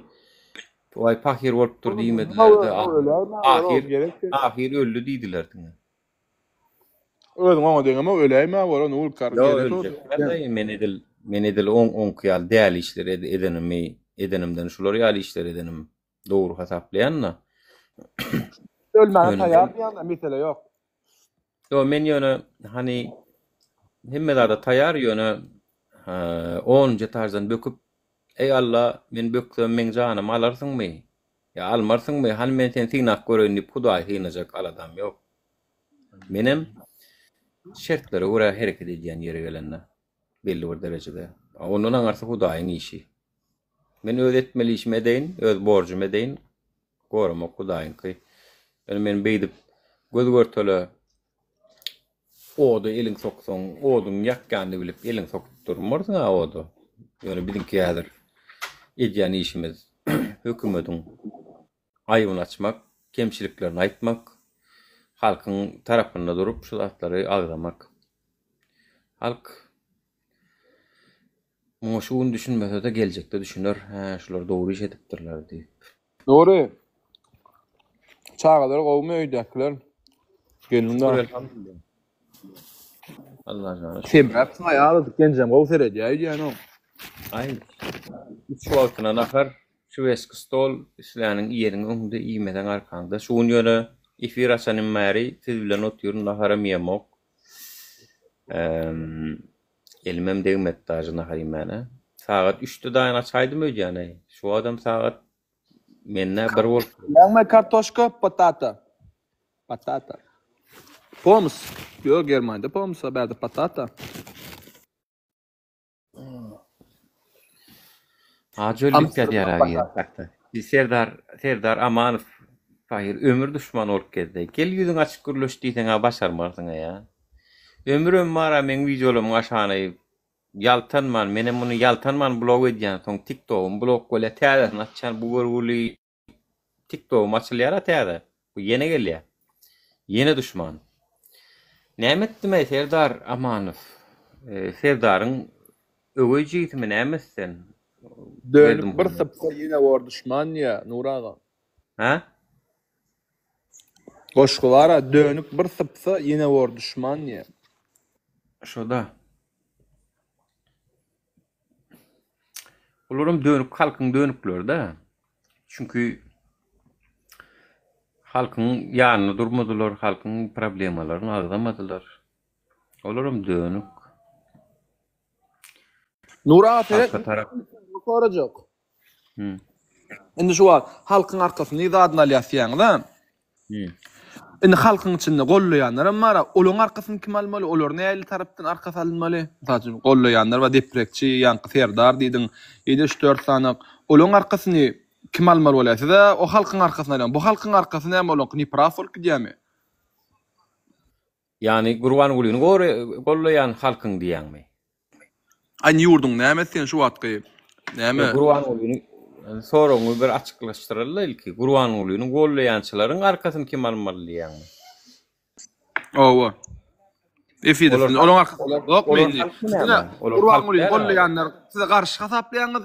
Waý pahyr bolupdyr diýmediler-de, ahyr ahyr öldi diýdiler diňe. Özüň oňa deňeme öläýme bor ony ulkar Ýok öljek däl men edil men edil oň oňky ýaly däli işler edenimi edenimden şular ýaly işler edenim dogry hasaplaýan-da. Ölmäge taýýar diýýäň-dä mesele ýok. Ýok men ýöne hany hemme zada taýýar ýöne onunjy etaždan böküp Eý Alla men böksem meň janymy alarsyňmy ýa almarsyňmy hany men seni synap göreýin diýip Hudaýy synajak aladam ýok. Menem şertlere görä hereket edýän ýeri gelende belli bir derejede. Ondan aňyrsy Hudaýyň işi. Men öz etmeli işimi edeýin, öz borjumy edeýin, goramak Hudaýyňky. Ýöne men beýdip göz görtele oda eliň soksaň, oduň ýakýanyny bilip eliň sokup durmarsyň-a oda. Ýöne biziňki häzir edýän işimiz hökümediň aýybyny açmak, kemçiliklerini aýtmak, halkyň tarapynda durup şu zatlary agzamak. Halk muňa şu gün düşünmese-de geljekde düşüner, hä, şular dogry iş edipdirler diýip. Nury, çagalar gowumy öýdäkiler? Gelniň Şükür elhamdülillah. Allajana şükür. Semräpsiň aý azajyk genjem gowy seredýä öýdýänow. Aý, üç wagtyna nahar, şweski stol, isläniň iýeniň öňüňde, iýmeseň arkaňda. Şu gün ýöne efir açanym bäri siz bilen otyryn, naharam iýemok. Elimem degmedi daže nahar iýmäne. Sagat üçde daýyn açaýdym öýdýän-eý. Şu wagtam sagat mende bir bolup dur. Näme kartoşka, patata. Patata. Pommes. Ýok, Germaniýada pommes, a bärde patata. Ajy öldük ýazýar abi. Biz Serdar Serdar Amanow pahyr ömür duşman bolup gezdi. Gel ýüzüňi açyk gürleş diýseň-ä başarmarsyň-a ýa. Ömürem bar-a meň wideolarymyň aşagyna ýaltanman, menem muny ýaltanman blok edýän, soň tiktogym blok bolýar, täzesini açýan bu görgüli Tiktogym açylýara täze. Bu ýene gelýä. Ýene duşman. Näme etdimeý Serdar Amanow? Serdaryň öweý jigisimi näme sen? Dönük bir sypsa ýene bor duşman diýýä Nury aga. Hä? Goşgy bara dönük bir sypsa ýene bor duşman diýýä. Şoda. Olaram dönük halkyň dönükleri-dä. Çünki halkyň ýanynda durmadylar, halkyň problemalaryny agzamadylar. Olaram dönük. Nury aga seret Halka tarap. sorajak. Hı. Indi şu wagt halkyň arkasyny zadyny alýas diýýäňiz-a. Indi halkyň içinde gollaýanlaram bar-a, olaň arkasyny kim almaly, olar nähili tarapdan arkasy alynmaly? Mysal üçin, gollaýanlar bar, deprekçi, ýaňky Serdar diýdiň, ýene üç-dört sany. Olaň arkasyny kim almaly bolýar? Siz-ä o halkyň arkasyny alýaňyz. Bu halkyň arkasy näme olaňky nepraw bolup gidýärmi? Ýagny Gurbangulyny gollaýan halkyň diýýäňmi? Aý indi ýurduň nämesi sen şu wagtky näme? Gurbangulyny soragyňy bir açyklaşdyraly ilki. Gurbangulyny gollaýançylaryň arkasyny kim almaly diýýäňmi? Owa. Efirde siz olaryň arkasyny ýokmy indi? Gurbangulyny gollaýanlar size garşy hasaplaýaňyz,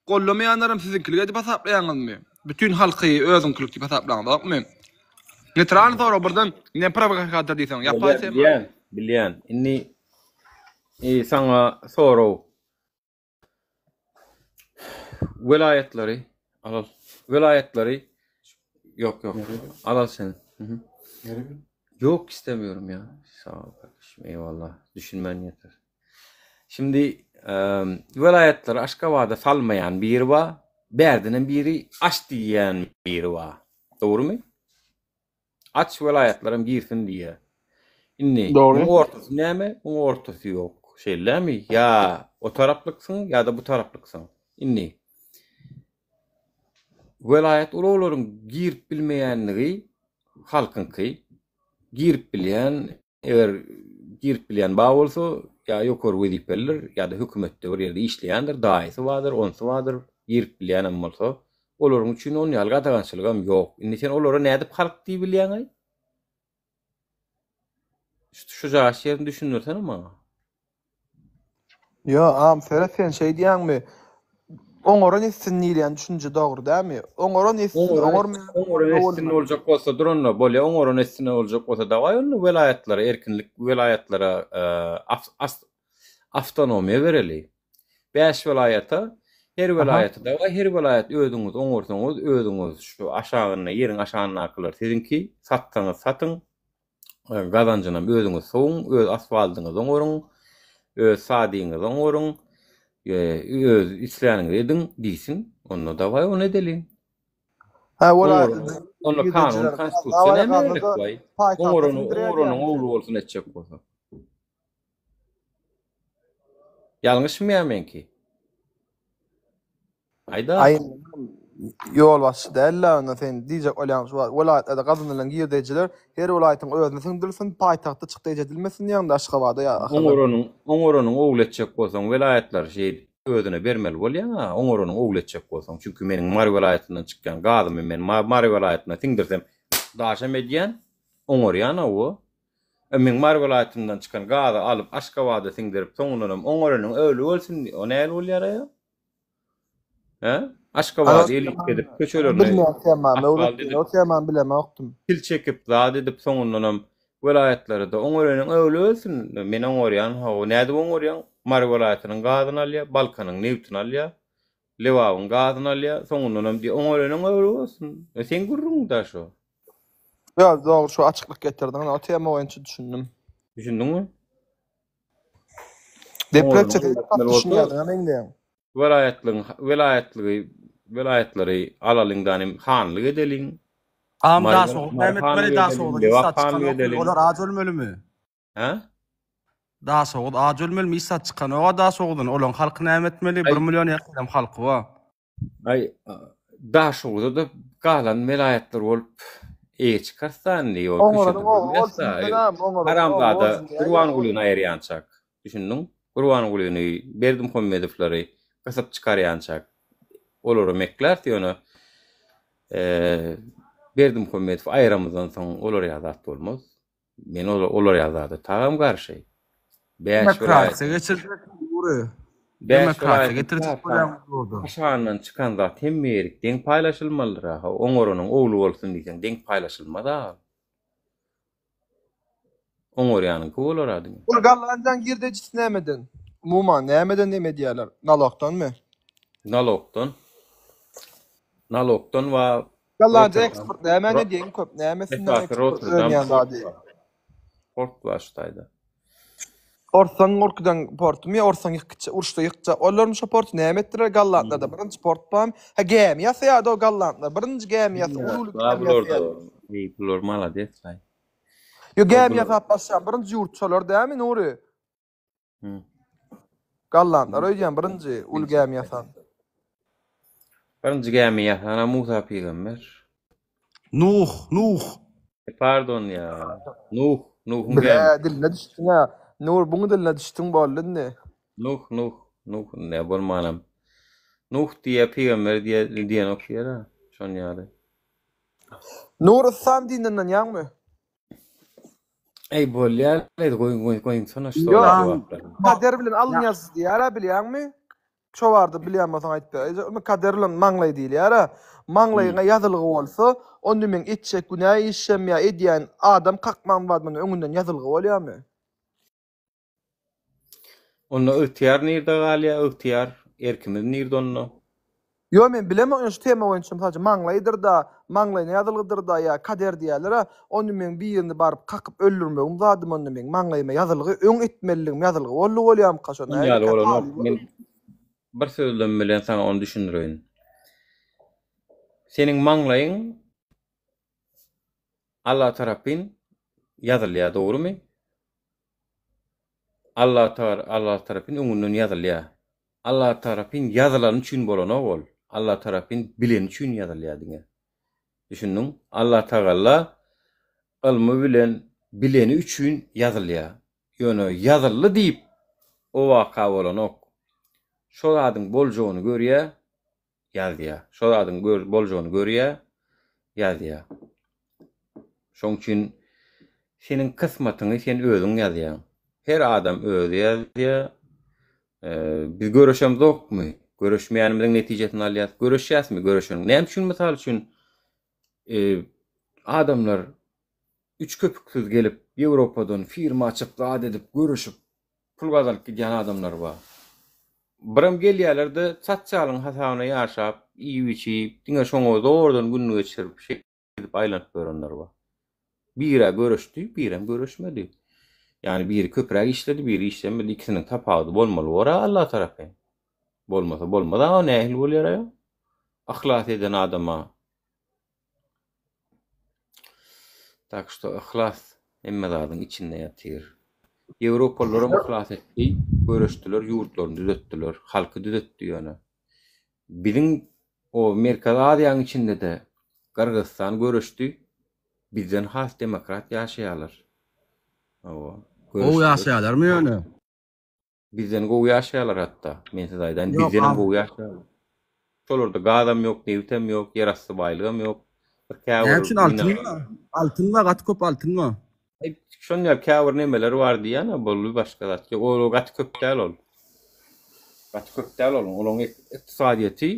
Gollamaýanlaram siziňkilik edip hasaplaýaňyzmy? Bütin halky özüňkilik diýip hasaplaňyzokmy? Netralny sorag birden ne prowokator diýseň ýapaý tema. Bilýän, bilýän. Indi saňa sorag. Welaýatlary al al. Welaýatlary ýok ýok. Al al sen. Ýok istemiyorum ya. Sag ol kardeşim. Eyvallah. Düşünmän ýeter. Şimdi welaýatlary Aşgabada salmaýan biri bar, bärdenem biri aç diýýän biri bar. Dogrymy? Aç welaýatlaram girsin diýýär. Indi Dogry. muň ortasy näme? Muň ortasy ýok. Şeýlemi? Ýa o taraplyksyň, ýa-da bu taraplyksyň. Indi welaýat ulaglaryň girip bilmeýänligi halkyňky, girip bilýän Eger girip bilýän bar bolsa, ýa ýokary wezipelidir, ýa-da hökümetde bir ýerde işleýändir, daýysy bardyr, onsy bardyr, girip bilýänem bolsa, olaryň üçin on ýaly gadagançylygam ýok. Indi sen olara nädip halk diýibilýäň-aý? Şu jaş ýerini düşündirsene maňa. Ýo, agam seret sen şeý diýýäňmi? Oňaran etsin diýilýän düşünje dogry dälmi? Oňaran etsin, Oňaran oňarmaýan oňaran etsin boljak bolsa dur onda bolýa oňaran etsin boljak bolsa dawaý onda welaýatlara erkinlik welaýatlara awtonomiýa bereli. 5 welaýata her welaýata dawaý her welaýat özüňiz oňarsaňyz özüňiz şu aşagynda ýeriň aşagyndakylar siziňki satsaňyz satyň Gazanjynam özüňiz sowuň, öz asfaltyňyzy oňaryň, öz sadyňyzy oňaryň, öz isläniňizi ediň diýsin. Onda dawaý ony edeliň. Hä, welaýatda Onda kanun, konstitusiýa näme gerek waý? Oňarany, oňaranyň ogly bolsun etjek bolsa. Ýalňyşmy ýa meňki? Aýda. Aý, ýolbaşçy däl-le onda sen diýjek bolýaň şu wagt welaýatlarda gazanylan girdejiler her welaýatyň özüne siňdirilsin, paýtagtda çykdaýjy edilmesin diýýäňdä Aşgabada ýa Ahala. Oňaranyň, oňaranyň ogly etjek bolsaň welaýatlary şeýdip özüne bermeli bolýaň-a, oňaranyň ogly etjek bolsaň. Çünki meniň Mary welaýatyndan çykýan gazymy men Mary welaýatyna siňdirsem daşam edýän, oňarýan hawa. E meň Mary welaýatyndan çykan gazy alyp Aşgabada siňdirip soňundanam oňaranyň öli bolsun o nähili bolýar-a? Hä? Aşgabady elip edip köçelerini Bilmeýän temam, asfalt edip, o temany bilemokdym. Pil çekip zat edip soňundanam welaýatlara-da oňaranyň öwli ölsün. Men oňarýan hawa nädip oňarýaň? Mary welaýatynyň gazyny alýa, Balkanyň nebtini alýa, Lebabyň gazyny alýa, soňundanam diýýä oňaranyň öwli bolsun. E seň gürrüňiň-dä şo. Ýok, dogry şu açyklyk getirdiň, o tema boýunça düşündim. Düşündiňmi? Deprek çekip düşünýärdiň meňzeýäň. Welaýatlygyň welaýatlygy welaýatlary alalyň danym hanlyk edeliň. Am Mary Daşoguz Mary näme etmeli hanlyk edeliň, Daşoguzda hiç Lebap zat hanlyk çykanok edeliň. olar aç ölmelimi? Hä? Daşoguz aç ölmelimi hiç zat çykanok-a Daşoguzdan olaň halky näme etmeli bir Aý million ýakynam halky bar. Aý, Daşoguzda-da galan welaýatlar bolup eýe çykarys-da indi, ýok, Oňaranyň köşede ogly görmeýäs-da. bolsun diýseňem, oňaranyň ogly Haramzada bolsun diýäýýä. Gurbangulyny aýyrýançak, düşündiň? Gurbangulyny, Berdimuhamedowlary gysyp çykarýançak olara mekläris, ýöne Berdimuhamedowy aýramyzdan soň olar ýaly zat bolmaz. Men olar ýaly zada tagam garşy. 5 Demokratiýa welaýatyň geçirjek Nury. 5 Demokratiýa welaýatyň getirjek bolýaň ýurda. Aşagyndan çykan zat hemme ýerik deň paýlaşylmalydyr aha. Oňaranyň ogly bolsun diýseň deň paýlaşylmaz a. Oňarýanyňky bolar a diňe. Ol Gollandiýaň girdejisi nämeden? Umuman nämeden neme edýärler? Nalogdanmy? Nalogdan. Nalogdan we Gollandiýa Rotterdam. eksport nämäni edýär iň köp? Nämesinden Esasy eksport Rotterdam önýän port zady? bar. Port bar şu taýda. Orsaň gorkudan portumy ýa orsaň ýykgyç uruşda ýykjak olarmy şo porty näme etdiler gollandlarda birinji port barmy? Hä gämi ýasaýardy o gollandlar birinji gämi ýasa uly uly Bar gämi bularda. ýasaýardy. Eý bular malades-laý. Ýo gämi Bular ýasap başlan birinji ýurt şolar dämi Nury? Hı. Gollandlar öýdýän birinji uly gämi ýasan. Birinji gämi ýasana Musa pygamber. Nuh, Nuh. E, pardon ýa. Nuh, Nuhuň Bile gämisi. diline düşdüň ha. Nur buň diline düşdüň boldy indi. Nuh, Nuh, Nuh ne bolmanam. Nuh diýe pygamber diýe diýenok diýer-ä. Şon ýaly. Nur yslam dininden ynanýaňmy? Eý bolýar, goý goý goýuňsana şu Ýok, soraga jogaplary. kader bilen alynýas diýýär-ä bilýäňmi? Şo barada bilýän bolsaň aýdyp ber. Indi kader bilen maňlaý diýilýär-ä. Maňlaýyňa ýazylgy bolsa, onda meň etjek günä işim ýa edýän adam kakmam bar muny öňünden ýazylgy bolýarmy? Onda ygtyýar nirde galýar, ygtyýar, erkimiz nirde onda? Ýok men bilemok ýöne şu tema boýunça mysal üçin maňlaýdyrda, maňlaýyna ýazylgydyr-da ýa kader diýýärler-ä, onda meň birini baryp kakyp öldürmegim zadym onda meň maňlaýyma ýazylgy, öň etmeliligim ýazylgy boldy bolýamyka şo Ol ýaly nähilikä bolanok. talyby Men bir sözlem bilen saňa ony düşündireýin. Seniň maňlaýyň Alla tarapyn ýazylýar, dogrumy? Alla Alla tarapyn öňünden ýazylýar. Alla tarapyn ýazylany üçin bolanok ol. Alla tarapyn bileni üçin ýazylýar diňe. Düşündiň? Alla Tagalla ylmy bilen bileni üçin ýazylýar. Ýöne ýazyldy diýip o waka bolanok. Şo zadyň boljagyny görýär, ýazýar. Şo zadyň boljagyny görýär, ýazýar. Şoň üçin seniň kysmatyňy sen özüň ýazýaň. Her adam özi ýazýar. Biz göreşemzokmy? Göreşmeýänimiziň netijesini alýas. Göreşýäsmi? Göreşeniň. Näme üçin mysal üçin e, adamlar üç köpüksiz gelip Ýewropadan firma açyp zat edip göreşip pul gazanyp gidýän adamlar bar. Birem gelýärler-de sosialyň hasabyna ýaşap, iýip-içip, diňe şoňa zordan gününi geçirip şeýdip aýlanyp ýörenler bar. Birä göreşdi, birem göreşmedi. Ýagny biri köpräk işledi, biri işlemedi. Ikisiniň tapawudy bolmaly bor-a Alla tarapyn. Bolmasa bolmaz aga nähili bolýar-aý o? Yhlas eden adama Tak şto yhlas hemme zadyň içinde ýatyr. Ýewropalylaram yhlas etdi, göreşdiler, ýurtlaryny düzetdiler, halky düzetdi ýöne. Biziň o Merkezi Aziýanyň içinde-de Gyrgyzystan göreşdi, bizden has demokrat ýaşaýarlar. Hawa, Gowy göreşdiler. ýaşaýarlarmy ýöne? Bizden gowy ýaşaýarlar hatda. Men size aýdaýyn, Ýok, bizdenem az. gowy ýaşaýarlar. Şolarda gazam ýok, nebitem ýok, ýerasty baýlygam ýok. Bir Näme käbir üçin altyn mineral. bar? Altyn bar, gaty köp altyn bar. Aý, şon ýaly käbir nemeler bar diýýän-ä, boldy başga zat ýok. Ol gaty köp däl ol. Gaty köp däl ol. Olaryň ykdysadyýeti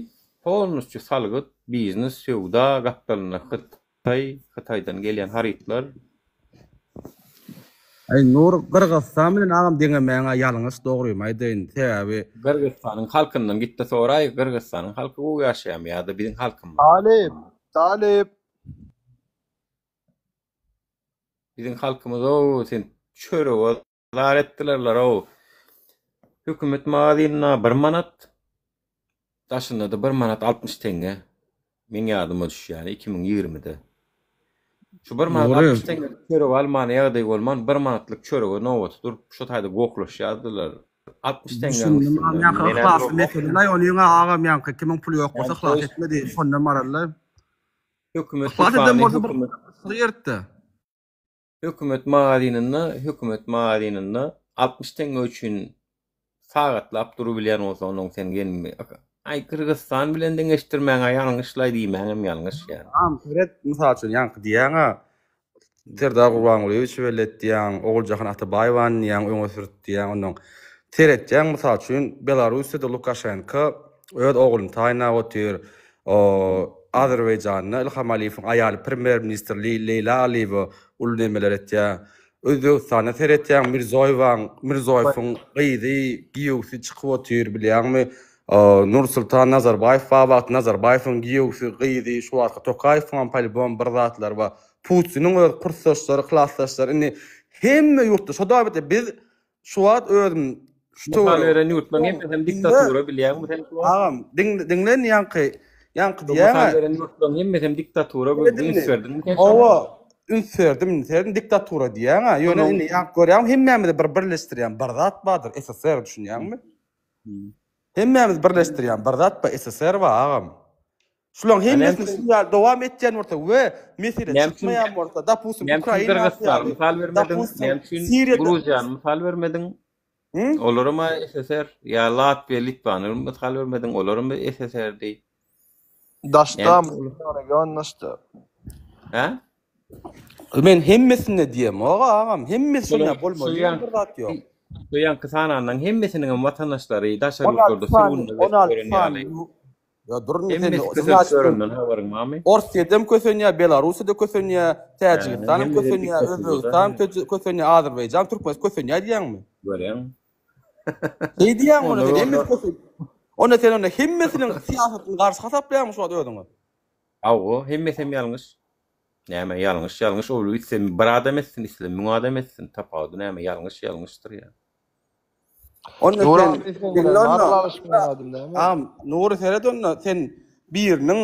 polnusçy salgyt, biznes, söwda, gapdalynda Hytaý, Hytaýdan gelýän harytlar. Aý Nur Gyrgyzystan bilen agam deňemäňä ýalňyş dogrymy aýdaýyn sebäbi. Gyrgyzystanyň halkyndan gitde soraý Gyrgyzystanyň halky gowy ýaşaýamy ýada biziň halkymyz. Talyp, talyp. Biziň halkymyz ow sen çörege zar etdilerler-ow. Hökümet magazynda bir manat, daşynda-da bir manat 60 teňňe. Meň ýadyma düşýäni 2020-de. Şu bir manat Dogry. 60 teňňelik çörek almana ýagdaý bolman, bir manatlyk çörege nobata durup, şo taýda gohlaşýardylar. 60 teňňäniň Düşündim üstünde. agam ýaňky Men-ä yhlasly duramok. mesele-laý onyň-a agam ýaňky kimiň puly ýok bolsa Ýa, yhlas toý- etmedi şondan bararlar. Hökümet Yhlas eden dükany, bolsa bir hökümet ýertde. Hökümet magazynynda, hökümet magazynynda 60 teňňe üçin sagatlap durubilýän bolsaň, onuň sen gelmi, aý Gyrgyzystan bilen deňeşdirmäň-ä ýalňyşlaý diýmäňem ýalňyş ýa. Agam seret, mysal üçin ýaňky diýýäň-ä, Serdar Gurbangulyýewiçi belli et diýýäň, Oguljahan Atabaýewany diýýäň, öňe sürt diýýäň, onnoň seretýäň, mysal üçin, Belarussiýada Lukaşenko öz ogluny taýynlap otyr, Azerbaýjanda Ilham Aliýewiň aýaly premýer-ministr Leýla Aliýewa uly nemeler etýär. Özbegistanda seretýäň Mirzoýewaň, Mirzoýewiň gyzy, giýewsi çykyp otyr bilýäňmi? Nursultan Nazarbaýew bar wagty Nazarbaýewiň giýewsi, gyzy, şu wagtky Tokaýewiňem polibom bir zatlary bar. Putiniň öz kursdaşlary, klasdaşlary indi hemme ýurtda şo dabete biz Şu wagt özüm şu Mysal töwerek. beren ýurtlaryň hemmesem diktatura bilýäňmi sen şu wagt? Agam, diňle diňle indi ýaňky ýaňky Şu mysal diýýäň-ä. beren ýurtlaryň hemmesem diktatura üns berdiňmi sen şoňa? Hawa, üns berdim indi sen diktatura diýýäň-ä. Ýöne Onuň indi ýaňky görýäňmi hemmämizi bir birleşdirýän bir zat bardyr, SSR düşünýäňmi? Hemmämizi birleşdirýän bir zat bar, SSR bar agam. Şularyň Näme hemmesini üçin şu ýaly dowam etýän bolsa we mesele Näme üçin çykmaýan bolsa, dopustim, Näme üçin Ukraina Gyrgyzystany ýaly, mysal bermediň? dopustim, Näme üçin Siriýada Gruziýany mysal bermediň? Hı? Olaram SSR ýa Latwiýa, Litwany mysal bermediň, olaram SSR-di. Daşda, Näme üçin olar? region daşda. Hä? Men hemmesinde diýemok agam, hemmesi Şolaň şonda bolmaly şu diýen ýan bir zat ýok. şu ýanky sananlaryň hemmesiniňem watandaşlary daşary 16 ýurtlarda sany, sürgünde gezip 16 ýören sany ýaly. Ýa dur indi sen Hemmesi kösenip значит ýörenden habaryň barmy? Orsýedem kösenýär, Belarussiýada kösenýär, Täjigistanam Hemmesi kösenýär, diktaturada. Özbegistanam kösenýär, Azerbaýjan, Türkmenistan kösenýär diýýäňmi? Görýäň. Şeý diýýäňmi onda Onda sen hemmesi onda kösen. Onda sen onda hemmesiniň syýasatyny garşy hasaplaýaňmy şu wagt özüňi? Hawa, hemmesem ýalňyş. Näme ýalňyş, ýalňyş ol etse bir adam etsin, isle müň adam etsin, tapawudy näme, ýalňyş ýalňyşdyr ýa. Onda Nury sen abi sen diňle bilen onda. ylalaşmaýadym näme? Agam, Nury seret onda sen biriniň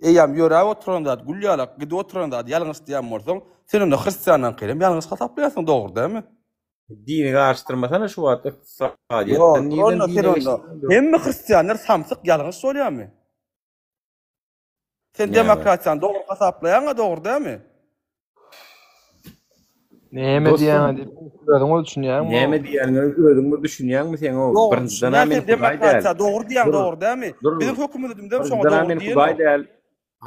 eýýäm ýöräp oturan zat, gül ýalak gidip oturan zady ýalňyş diýen bolsaň, sen onda hristianlaryňkynam ýalňyş hasaplaýarsyň, dogry dälmi? Dini garyşdyrmasana şu wagt Ýok, ykdysadyýetden dur nirden onda sen dine onda geçdiň? hemme hristianlar samsyk ýalňyş bolýarmy? Sen Näme? demokratiýany dogry hasaplaýaň-a, dogry dälmi? Näme Dostum, diýýäňe diýip özüň ol düşünýäňmi? näme diýýäniňe özüň bir düşünýäňmi sen o? Dogry Birinjiden-ä düşünýän men sen Hudaý däl. demokratiýa dogry diýýäň, Dur, dogry dälmi? dur. Biziň hökümetimiz hem şoňa Birinjiden-ä dogry men Hudaý diýenok. däl.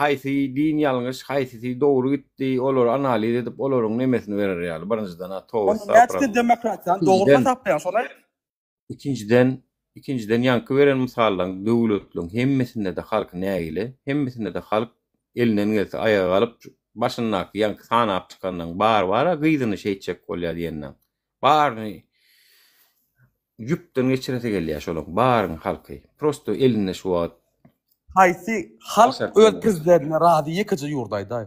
Haýsy din ýalňyş, haýsysy dogry gitdi, olary analiz edip, olaryň nemesini berer ýaly. Birinjiden-ä toba Onda näçe sen estagfurallah. demokratiýany dogry Ikinjiden, hasaplaýaň, şony aýt. ikinjiden. Ikinjiden ýaňky beren mysallaň döwletleň hemmesinde-de halk nägile, hemmesinde-de halk elinden gelse aýaga galyp başyndaky ýaňky sanap çykanlaň bary bara gyzyny şeýtjek bolýa diýenleň baryny ýüpden geçiresi gelýä şolaň baryň halky prosto elinde şu wagt Haýsy halk öz prezidentine razy ýekeje ýurdy aýdaý.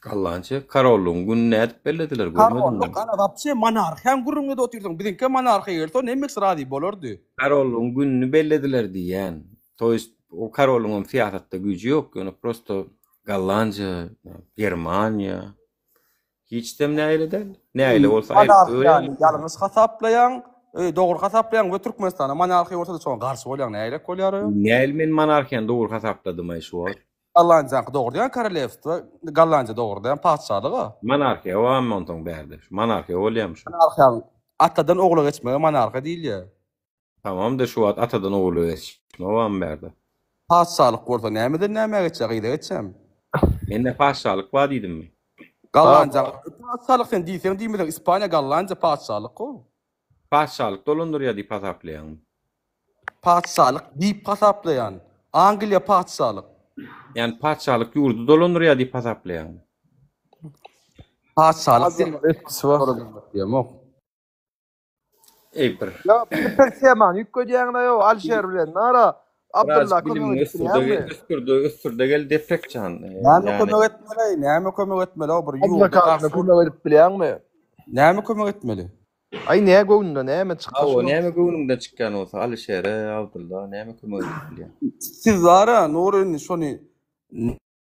Gallança karollygyň gününi nädip bellediler görmediňmi? Karollyk ana wapşe monarhiýaň gürrüňini edip otyrsyň biziňkä monarhiýa gelse onda hemmesi razy bolardy. Karollygyň gününi bellediler diýýän. To ýest o karollygyňam syýasatda güýji ýok ýöne prosto Gollandiýa, Germaniýa hiçdem nägile däl. Nägile bolsa aýryp Monarhiýany ýalňyş hasaplaýaň, dogry hasaplaýaň we Türkmenistanda monarhiýa bolsa-da şoňa garşy bolýaň nägilek bolýar o? Näl men monarhiýany dogry hasapladymaý şu wagt? Gollandiýaňky dogry diýýän korolewstwo, Gollandiýa dogry diýýän patyşalyga. Monarhiýa barmy onsoň bärde? Şu monarhiýa bolýamy şu? Monarhiýanyň atadan ogla geçmegi monarhiýa diýilýär. Tamamda şu wagt atadan ogla geçme barmy bärde? Patyşalyk bolsa nämeden nämä geçýär, gyza geçýärmi? Mende patyşalyk bar diýdimmi? Gollandiýa patyşalyk sen diýseň diýmeseň Ispaniýa Gollandiýa patyşalyk how. Patyşalyk dolandyrýar diýip hasaplaýaňmy? Patyşalyk diýip hasaplaýan. Angliýa patyşalyk. Ýani patyşalyk ýurdy dolandyrýar diýip hasaplaýaňmy? Patyşalyk diýemok. Eý bir. Ýa bir temany üýtgedýäňdä ýo Alişer bilen nara Abdylla Birazjyk kömek bilimiňi edip ösdürde bilýäňmi? ösdürde ösdürde gel Deprekjan. Näme kömek etmeli? Näme kömek etmeli? O bir ýurda Adwokatyna garşy kömek edip bilýäňmi? Näme kömek etmeli? Aý nä göwnüňde näme çyksa Hawa, şuny. näme göwnüňden çykýan bolsa Alişere, Abdylla näme kömek edip bilýäň? Siz bara Nury indi şony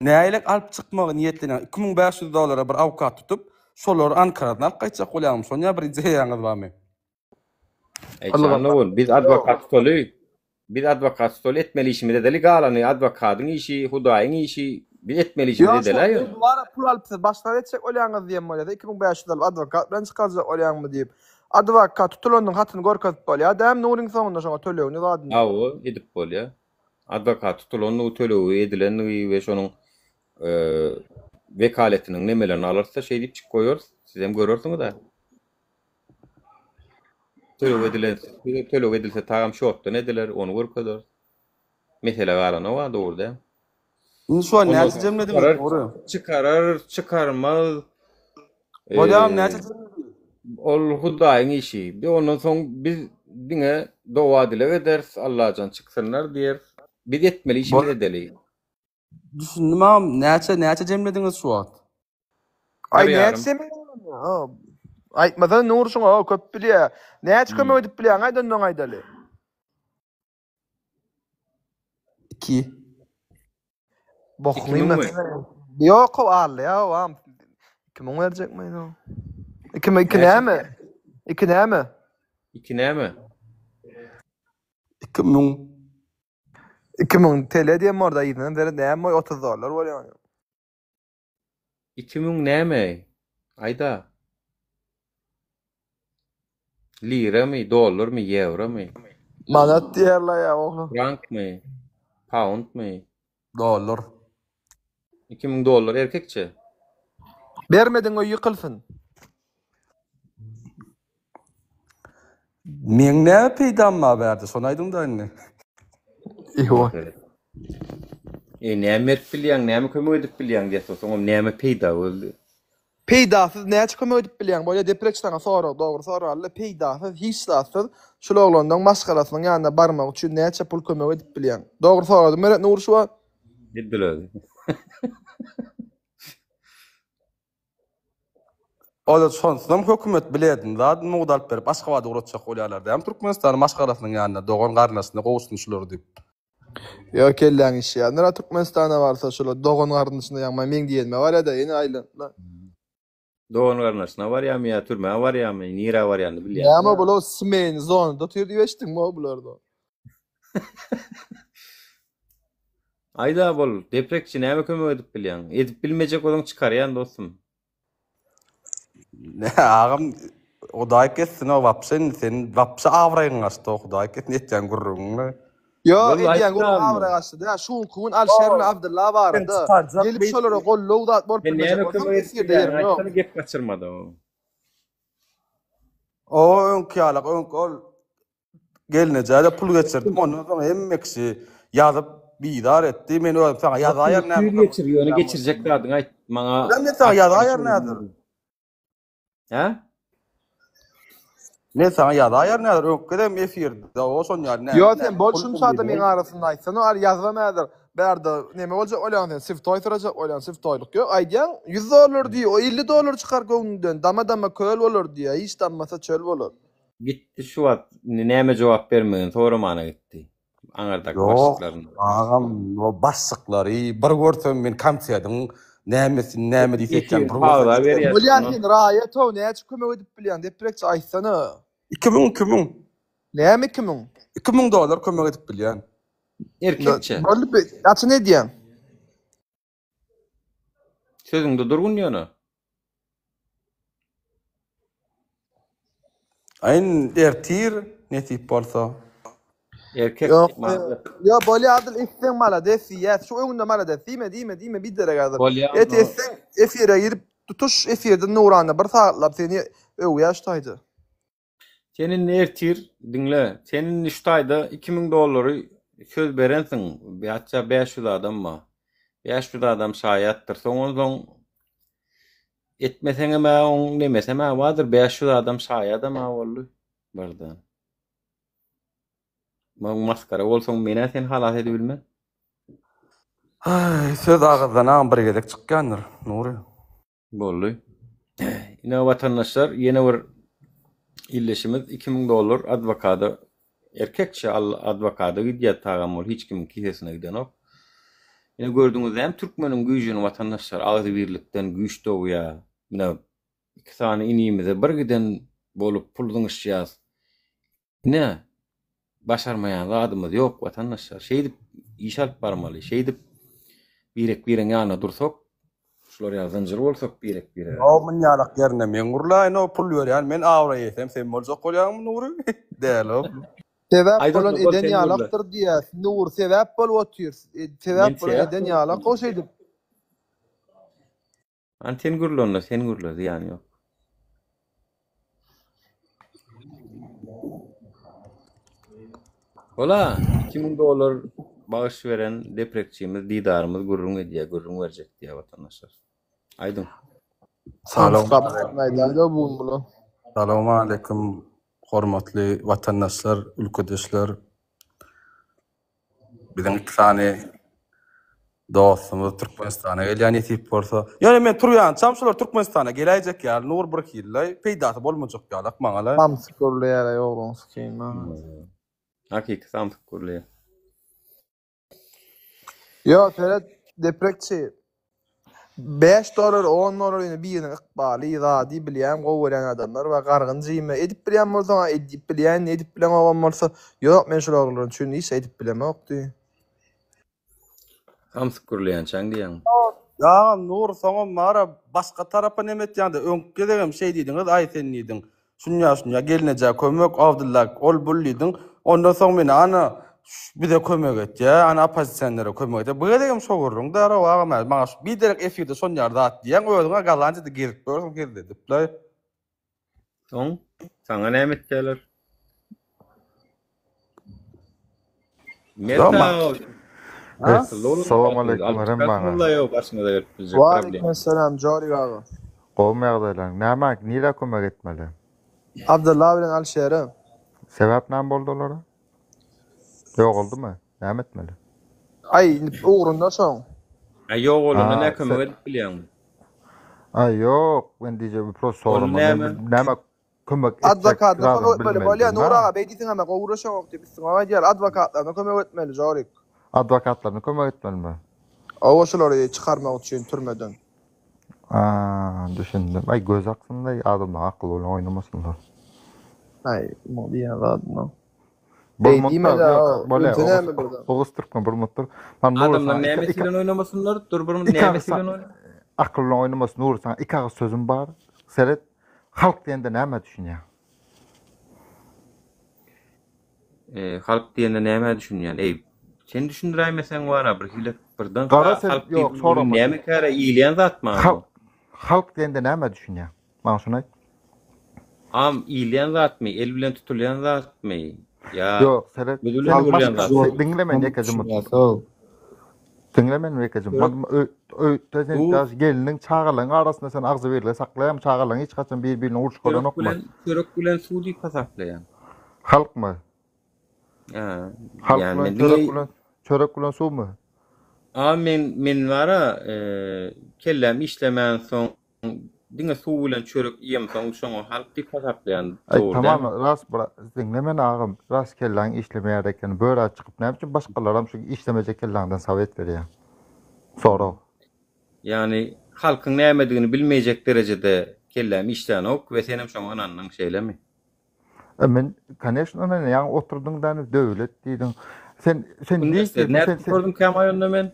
nähilek alyp çykmagy niýetlenýäň? 2500 dollara bir awkat tutup, şolary Ankaradan alyp gaýtjak bolýaňmy? Şonýa bir ideýaňyz barmy? Eý janly bol, biz adwokat tutaly. Biz adwokat tutaly etmeli işimizi edeli, galany adwokadyň işi, Hudaýyň işi, biz etmeli işimizi Ýok şo edeli ýöne. indi bara pul alyp siz başga etjek bolýaňyz diýen bolýada 2500 alyp adwokat bilen çykarjak bolýaňmy diýip. Adwokat tutulanyň hatyny görkezip bolýa dämi Nuryň soňunda şoňa tölegini zadyny. Hawa, edip bolýa. Adwokat tutulandygy, tölegi edilendigi we şonuň wekaletiniň nemelerini alarys-da şeýdip çykyp goýarys. Sizem görersiňiz-ä. Töleg edilen, töleg edilse tagam şotdan ediler, ony görkezer. Mesele galanok-a dogry däl. Indi şu an Ondan näçe soň jemlediňiz çykarar, dogry? çykarar, çykarmaz. Bolýam Ee, näçe jemlediňiz? ol Hudaýyň işi. Bir ondan soň biz diňe doga dileg ederis, Allajan çyksynlar diýeris. Biz etmeli işimizi edeli. Düşündim agam, näçe näçe jemlediňiz şu wagt? Aý Bir näçe ýarym. jemlediňiz? Aýtmasana Nur şuňa o köp bilýär. Näçe Hmm. kömek edip bilýäň aýt ondan aýdaly. 2. Bokuny 2000 mi? Ýok o aldy ýa o am. 2000 berjekmi ýa? 2 2 Näçe? näme? 2 näme? 2 näme? 2000. 2000 TL diýen borda yzyndan seret näme boý 30 dollar bolýar. 2000 näme? Aýda. Liramy, dollarmy, ýewromy? Manat diýerler ýa oglum. Frankmy? Poundmy? Dollar. 2000 dollar erkekçe. Bermediň öý ýykylsyn. Meň näme peýdam bar bärde şony aýdyňda indi. Ewa. E näme berip bilýäň, näme kömek edip bilýäň diýip sorasaň, näme peýda boldy? Peýdasyz näçe kömek edip bilýäň? Bolýa deprek saňa sorag dogry sorally peýdasyz hiç zatsyz şul oglanyň maşgalasynyň ýanyna barmak üçin näçe pul kömek edip bilýäň? Dogry soradym Meret Nury şu wagt. Edil özi. Olar şonsuzam hökümet biledini zadyny mugt alyp berip Aşgabada ugratjak bolýarlar dämi Türkmenistana maşgalasynyň ýanyna dogan garyndaşyna gowuşsyn şular diýip. Ýok kelläň işýändir a Türkmenistana barsa şular dogan garyndaşyna ýaňma meň diýenime barýada ýene aýlanypla. Dogan garyndaşyna barýamy ýa türmä barýamy nirä barýanyny bilýän. Näme bular smeýni zonada otyr diýip eşitdiňmi o bularda. Aýda bol, deprekçi näme kömek edip bilýäň? Edip bilmejek bolsaň çykarýan dostum. Ne agam Hudaý kessin o wapşe indi sen wapşe abraýyň gaçdy o Hudaý kessin etýän gürrüňiňle. Ýo Bol edýän gürrüň aýtdammy? abraý gaçdy dä şu günki gün Alişer bilen Abdylla Sen barada çykarjak gelip beýt şolara gollow zat bolup Sen bilmejek näme bolsaň kömek edip efirde bilýäň? ýeriň ýok. Aýtsana gep gaçyrmada o. O öňki ýalak öňki ol. Gelnejä-de pul geçirdim. Ondan soň hemme kişi ýazyp bizar etdi. Men özüm saňa ýazaýaryn näme. Tüýs geçir, ýöne geçirjek zadyňy aýt. Maňa Men saňa ýazaýaryn häzir. Hä? Men saňa ýazaýaryn häzir. Öňki gezegem efirde o şon ýaly näme. Ýo sen bol şunça adamyň arasynda aýtsana al ýazbam häzir. Bärde neme boljak bolýaň sen swtoý syrajak bolýaň swtoýlyk ýok aýdýaň 100 dollar diý o 50 dollar çykar göwnüňden dama dama köl bolar diýýä hiç dammasa çöl bolar. Gitdi şu wagt indi näme jogap bermegini soramana gitdi. Aňyrdaky Ýok, başlyklaryny. agam, o başlyklary bir görsem men komitetiň nämesini näme diýse etýän Efir bir pauza görsem. berýär Bolýar şonda. sen raýat-ow näçe kömek edip bilýäň deprekçi aýtsana. 2000 2000. Näme 2000? 2000 dollar kömek edip bilýän. Erkekçe. Boldy be, haçan edýäň? Sözüňde durgun ýöne. Aýn ertir nesip bolsa. Erkek Ýok, maňa. ýok bolýar adyl etseň malades diýýäs. Şu öňünde malades diýme, diýme, diýme biderek häzir. Bolýar Et onda. etseň efire girip tutuş efirde Nurana bir sagatlap seni öwýär şu taýda. Sen indi ertir diňle. Sen indi şu taýda 2000 dollary söz berensiň. Hatda 500 adam bar. 500 adam şaýatdyr. Soň onsoň etmeseňem-ä oň nemesem-ä bardyr. 500 adam şaýadam-a boldy birden. Maň maskara bolsaň men-ä seni halas edibilmen. Aý, söz agyzdan agam bir gezek çykýandyr, Nury. Boldy. Ine watandaşlar ýene bir illeşimiz 2000 dollar adwokada erkekçe adwokada gidýär tagam ol hiç kimiň kisesine gidenok. Ine gördüňiz dämi türkmeniň güýjüni watandaşlar agzybirlikden güýç dogýar. Ine iki sany inimize bir giden bolup pul zyňyşýas. Ine, başarmaýan zadymyz ýok, watandaşlar. Şeýdip iş alyp barmaly. Şeýdip birek-biregiň ýanynda dursak, şular ýaly zynjyr bolsak birek-birege. Ýo, munýalak ýerine men gurlaýyn-ow, pul berýän men, abraý etsem sen boljak bolýaňmy, Nury? Däl-ow. Sebäp Aýt bolan onda, bol eden sen gürle. ýalakdyr diýýäs. Nury sebäp bolup otyr. Men Sebäp bolan sebäp eden bolup ýalak-ow şeýdip. Hany sen gürle onda, sen gürle, zyýany ýok. Ola, 2000 dollar bagyş beren deprekçimiz Didarymyz gürrüň edýär, gürrüň berjek diýýär watandaşlar. Aýdyň. Salam. Aýdaýda bu gün bular. Salowmaleýkim hormatly watandaşlar, ülkedeşler. Biziň iki sany dostumyz Türkmenistana gelýär nesip bolsa. Ýöne men turýançam şular Türkmenistana geläýjek ýaly Nur bir hili peýdasy bolmajak ýalak maňala. Samsyk gürleýär-aý oglan sykyň maňa. Hakyky samsyk gürleýär. Ýo seret deprekçi. 5 dollar 10 dollar ýöne biriniň ykbaly zady bilýän gowy görýän adamlar bar gargyn jyma edip bilýän bolsaň edip bilýän edip bileňogam bolsa ýok men şul oglanlar üçin hiç edip bilemok diý. Samsyk gürleýänçäň diýýäň. Ýagam Nury soňam bara başga tarapa neme etýäňdä öňki gezegem şeý diýdiňiz aý sen diýdiň şunýa şunýa gelnejä kömek Abdylla ol bul diýdiň ondan soň meni ana bize kömek etýä ana oppozisionerlere kömek etýä bu gezegem şo gürrüň därow agam maňa şu biderek efirde şonýaly zat diýýäň özüňä Gollandiýada gezip ýörsüň hezil edipleý. Soň saňa näme etýärler? Mert aga. Salam aleýkum hemmäňe. Ýok, başyňyza gelip biljek problem. Waleýkim salam Jorik aga. Gowumy ýagdaýlaryň? Näme, nirä kömek etmeli? Abdylla bilen Alişere. Sebäp näme boldy olara? Ýogaldymy? Näme etmeli? Aý, indi ugrunda şoň. Aý ýogalanda Ha, nä kömek se- edip bilýäňmi? Aý ýok, men diýjek prosto Onda soramaly. Men näme? bir näme kömek etjek Adwokatna zadyny kömek etmeli bilmeli bolýa diýdim Nur ha. aga beý diýseňem gowy gürleşeňok diýip üstüňe aýdýar adwokatlaryna kömek etmeli Jorik. Adwokatlaryna kömek etmelimi? Hawa şulary çykarmak üçin türmeden. A, düşündim. Aý göz aksynda adamlar akyl bilen oýnamasynlar. Aý, muň diýýän zadyna. Bir Beý mutda diýme-de, ýok, bolýa, ölse Oguz, näme birden. Oguz türkmen bir mutdur. Man Nury Adamlar saňa iki, nämesi iki, bilen oýnamasynlar? Dur bir iki agyz nämesi sa bilen oýna? akyl bilen oýnamasyn Nury saňa iki agyz sözüm bar. Seret, halk diýende nämä düşünýäň? E, halk diýende nämä düşünýän? Eý, sen düşündiräýmeseň bar-a bir hile birden Gara sen halk ýok, diýip sorama. näme käre iýilýän zatmy Halk, halk diýende nämä düşünýäň? Maňa şuny aýt. Am iýilýän zatmy, el bilen tutulýan zatmy? Ýa Ýok, seret. biz bilen Halk gürleýän başga zat. diňle meni ýekeje mut. Diňle meni ýekeje. Öýde sen Su daş gelniň çagalaryň arasynda sen agzybirligi saklaýaň, çagalaryň hiç haçan bir-birine uruş çörek görenokmy? bilen çörek bilen suw diýip hasaplaýan. Halkmy? Hä, Halk ýa bilen men çörek diňe bilen çörek bilen suwmy? A men men bara kelläm işlemänsoň diňe suw bilen çörek iýemsoň şoňa halk diýip hasaplaýan Aý dogry tamam dälmi? ras bra diňle meni agam ras kelläň işlemeýär eken börä çykyp näme üçin başgalaram şu işlemejek kelläňden sowet berýäň sorag. Ýagny halkyň nämedigini bilmeýjek derejede kelläm işlänok we senem şoňa ynandyň şeýlemi? E men koneşno ynanýan ýaňy oturdyň däni döwlet diýdiň. Sen sen Uniwersitet diý nädip sen sen gutardym kämaý onda men?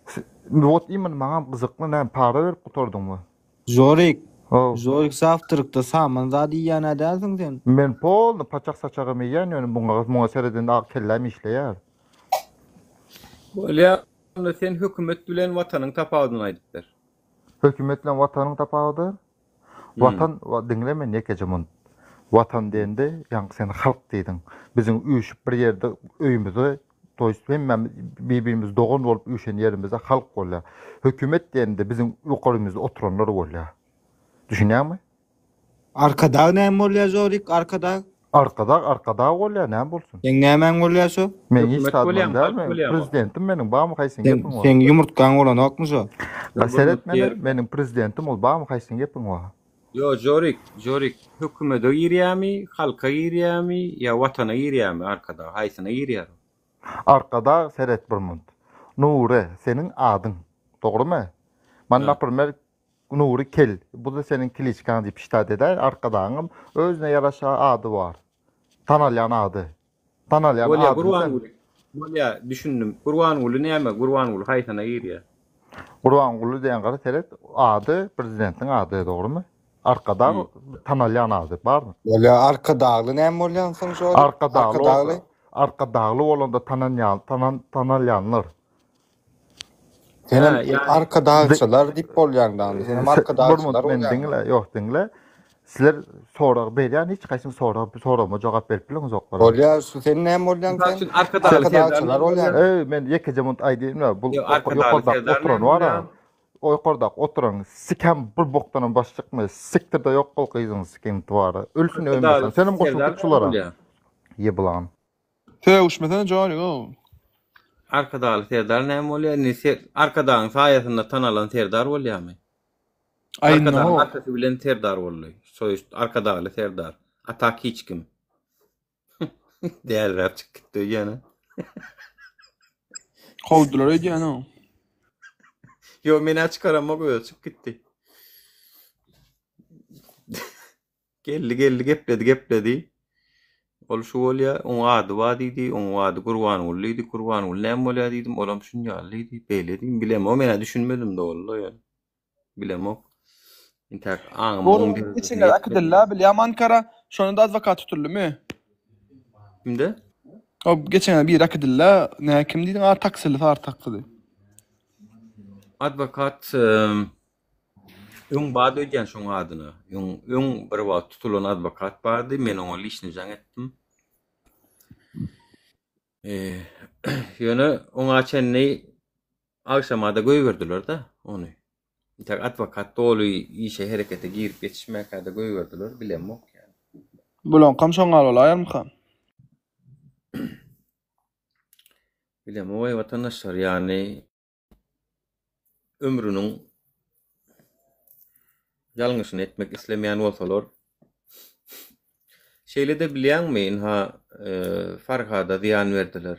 Wot imенно maňam gyzykly näme para berip gutardyňmy? Žorik, How. Žorik zawtrykda saman zat iýýän-ä dälsiň sen? Men polny paçak saçagam iýýän ýöne muňa muňa seredende ak kelläm işleýär. Bolýa onda sen hökümet bilen watanyň tapawudyny aýdyp ber. Hökümet bilen watanyň tapawudy? Watan, diňle meni ýekeje munt. Watan diýende, ýaňky sen halk diýdiň. Biziň üýşüp bir ýerde öýümize, to ýest hemmämiz bir-birimiz dogan bolup üýşen ýerimizde halk bolýar. Hökümet diýende biziň ýokarymyzda oturanlar bolýar. Düşünýäňmi? Arkadag näme bolýar Žorik, Arkadag? Arkadag arkadag bolýar, näme bolsun? Seň nämäň bolýar şo? Meň hiç Hökümet zadymam bolýarmy, däl, halk meň bolýarmy? prezidentim meniň barmy haýsyň Seň gepiň bar? seň ýumurtgaň bolanokmy şo? Ba Ýo, seret bir mene, ýer. meniň prezidentim ol barmy haýsyň gepiň bar? Ýo, Žorik, Žorik, hökümede girýärmi, halka girýärmi, ýa watana girýärmi Arkadag, haýsyna girýär ol? Arkadag seret bir munt. Nury, seniň adyň. Dogrymy? Man Hä. naprimer Nury kel, bu-da seniň kliçkaň diýip ştat edäý, Arkadagyňam özüne ýaraşa ady bar. Tanalýan ady. Tanalýan Bolýa adyny sen. Gurbanguly. Bolýa, düşündim. Gurbanguly näme? Gurbanguly haýsyna girýär? Gurbanguly diýen gara seret, ady prezidentiň ady, dogrymy? Arkadag tanalýan ady, barmy? Bolýa, Arkadagly näme bolýan soň şo? Arkadagly Arkadagly? bolsa, Arkadagly bolanda tananýan, tanan, tanalýanlar. Senem Hä, ýagny arkadagçylar diýip bolýaň da onda. Senem Bir arkadagçylar minut meni bolýaň. diňle, ýok diňle. Sizler sorag berýän hiç haýsyň sorag soragyma jogap berip bileňizoklar. Bolýar, şu sen näme bolýaň Mysal sen? üçin Arkadagly Serdar Arkadagçylar näme bolýaň. bolýar? Eý, men ýekeje munt aýdýyn-da, bu Ýok, Arkadagly ýokardaky Serdar oturan näme bar-a. bolýar? O ýokardaky oturan sikem bir bokdanam baş çykmaýar. Sikdir-de ýok bol gyzyň sikiňti bar-a. Ölsün Arkadagly ölmesin. Senem goşulyp Serdar git näme şulara. bolýar? Ýeblan. Sögüşmesene Jory-ow. Arkadagly Serdar näme bolýar? Indi ser Arkadagyň saýasynda tanalan Serdar bolýarmy? Aý Arkadagyň no. atasy bilen Serdar boldy. Soýust Arkadagly Serdar. Atak hiç kim. Däliräp çykyp gitdi öýdýän-ä. Kowdular öýdýän-ow. Ýo, men-ä çykaramok, özi çykyp gitdi. Geldi geldi gepledi gepledi. Ol şu bolýa, oň ady bar diýdi, oň ady Gurbanguly diýdi. Gurbanguly näme bolýa diýdim, olam şun ýaly diýdi. Beýle diýdim, bilemok, men-ä düşünmedim doly ýöne. Bilemok. Intäk aňym oň Gurbanguly derejesine geçenler ýetmedi. äkidildi-ä bilýämi Ankara? Şonda-da adwokat tutuldymy? Kimde? O geçenler biri äkidildi-ä, nä kim diýdiň, a taksili sary taksili. Adwokat Öň bardy öýdýän şoň adyna. Öň öň bir wagt tutulan adwokat bardy. Men oňa liçni jaň etdim. Eee, ýöne oňa çenli agşamada goýberdiler-de ony. Entek adwokat doly işe herekete girip ýetişmäkä-de goýberdiler, bilemok ýa. Bulaňkam şoň ýaly bolaýarmyka? Bilemok eý watandaşlar, ýagny ömrüniň ýalňyşyny etmek islemeýän bolsalar, şeýle-de bilýäňmi, ynha, Farhada zyýan berdiler,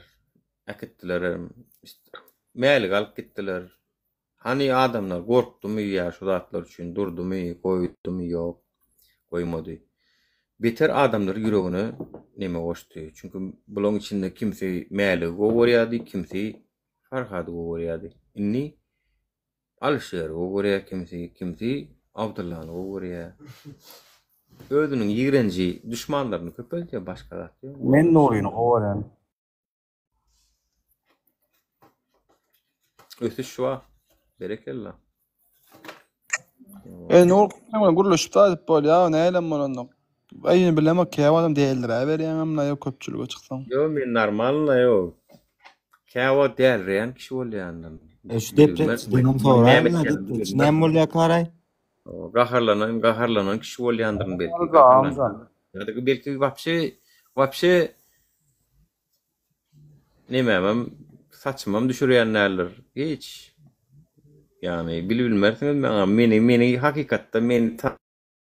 äkitdiler, Mäligi alyp gitdiler. Hany adamlar gorkdumy ýa şu zatlar üçin durdumy, goýdumy, ýok, goýmady. Beter adamlar ýüregine neme goşdy. Çünki bulaň içinde kimsi Mäligi gowy görýärdi, kimsi Farhady gowy görýärdi. Indi Alyşeri gowy görýär kimsi, kimsi Abdyllany gowy görýär. Özüniň ýigrenji duşmanlaryny köpeldýär, başga zat ýok. Men Nuryny gowy görýän. Ösüş bar. Berekella. E, Nur, sen bilen gürleşip aýdyp bolýar, nähilem bolanda. Aý ýöne bilemok käwagtam däldiräberýäňem naýo köpçülige çyksaň. Ýok men normalny ýok. Käwagt dälreýän kişi bolýandyryn. E şu deprekçidenem soraýyň-la deprekçi näme bolýar karaý? Gaharlanan gaharlanan kişi bolýandyryn belki. Gaharlanan. Ýa-da belki wapşe wapşe Nemämem saçymam düşürýän däldir. Hiç. Ýagny bilibilmersiňiz maňa meni meni hakykatda meni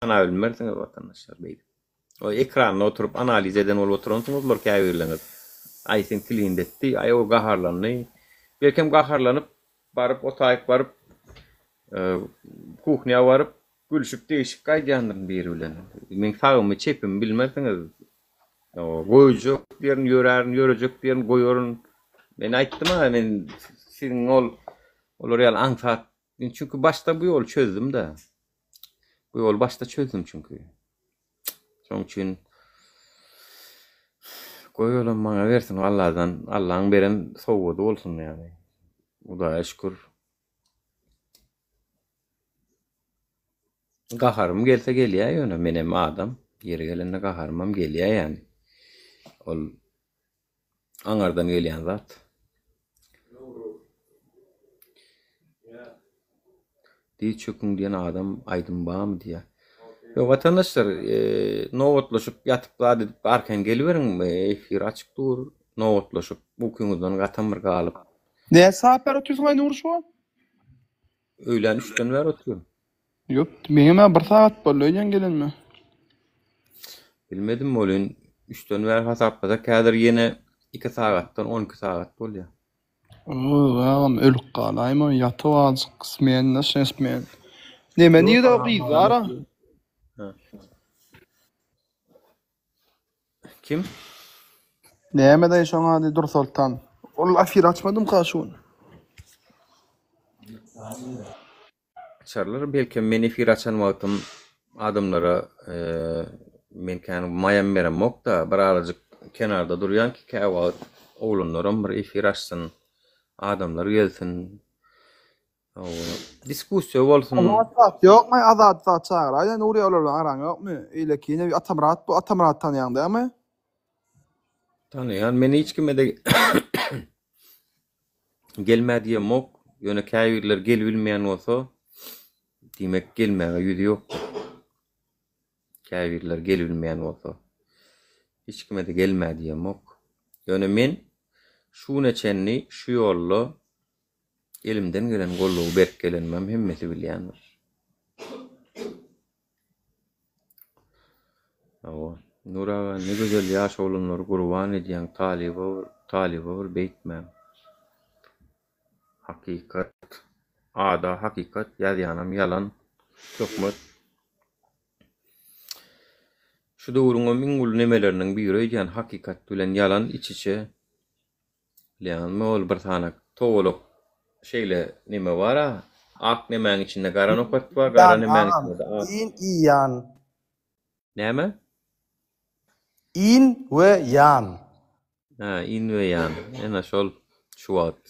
tanabilmersiňiz watandaşlar beýdip. O ekranda oturyp analiz eden bolup oturansyňyzlar käbirleriňiz. Aý sen klint etdi, aý o gaharlandy. Belkem gaharlanyp baryp otaýyk baryp kuhnýa baryp gülşüp degişip gaýdýandyryn biri bilen. Meň sagymy çepimi bilmersiňiz. Goýjak diýerin, ýörärin, ýörejek diýerin, goýaryn. Men aýtdym-a, men siziň ol olar ýaly aňsat, men çünki başda bu ýoly çözdüm-de. Bu ýoly başda çözdüm çünki. Şonuň üçin goý olam maňa bersin, Alladan, Allaň beren sowgady bolsun ýaly. Hudaýa şükür. Gaharym gelse gelýär ýöne menem adam ýeri gelende gaharymam gelýär ýani. Ol aňardan gelýän zat. Diz çöküň diýen adam aýdym barmy diýýär. Ýok watandaşlar nobatlaşyp ýatyp zat edip arkaýyn geliberiň efir açyk dur nobatlaşyp ukyňyzdan gatam bir galyp. Näçe sagat bäri otyrsyň aý Nury şu wagt? Öýlän üçden bäri otyryn. Ýok, meňem-ä bir sagat boldy öýden gelenime. Bilmedim welin, üçden bäri hasaplasak häzir ýene iki sagatdan 12 sagat bolýar. Oý, agam ölüp galaýma, ýatyp azjyk smen, naşe smen. Neme nirde o gyzlar-a? Kim? Näme daýy şoň ady Dursoltan. Ol efir açmadymka şu gün. Açarlar belkem men efir açan wagtym adamlara men kän maýam beremokda bir azajyk kenarda durýan ki käwagt oglanlaram bir efir açsyn adamlar gelsin Diskussiýa bolsun. Azat zat ýokmy? Azat zat çagyraýda Nuriýa olar bilen araň ýokmy? Eýleki ýene Atamyrat bu Atamyrat tanýaň dämi? Tanaýan men hiç kime-de gelme diýemok. Ýöne käbirler gelibilmeýän bolsa, diýmek gelmäge ýüzi ýokdur. Käbirler gelibilmeýän bolsa. Hiç kime-de gelme diýemok. Ýöne men şu güne çenli şu ýolda Elimden gelen goldawy berip gelenimem hemmesi bilýändir. Hawa, Nur aga ne gözel ýaş oglanlary gurban edýäň talyba bir talyba bir beýtmäň. Hakykat ada hakykat ýazýanam ýalan töhmet. Şu döwrüňem iň uly nemeleriniň biri öýdýän hakykat bilen ýalan iç içe. Bilýäňizmi ol bir sany towalak şeýle neme bar-a, ak nemäň içinde gara nokat bar, gara Ýan nemäň agam, içinde-de ak. In i ýan. Näme? In we ýan. Hä, in we ýan. Ene şol şu wagt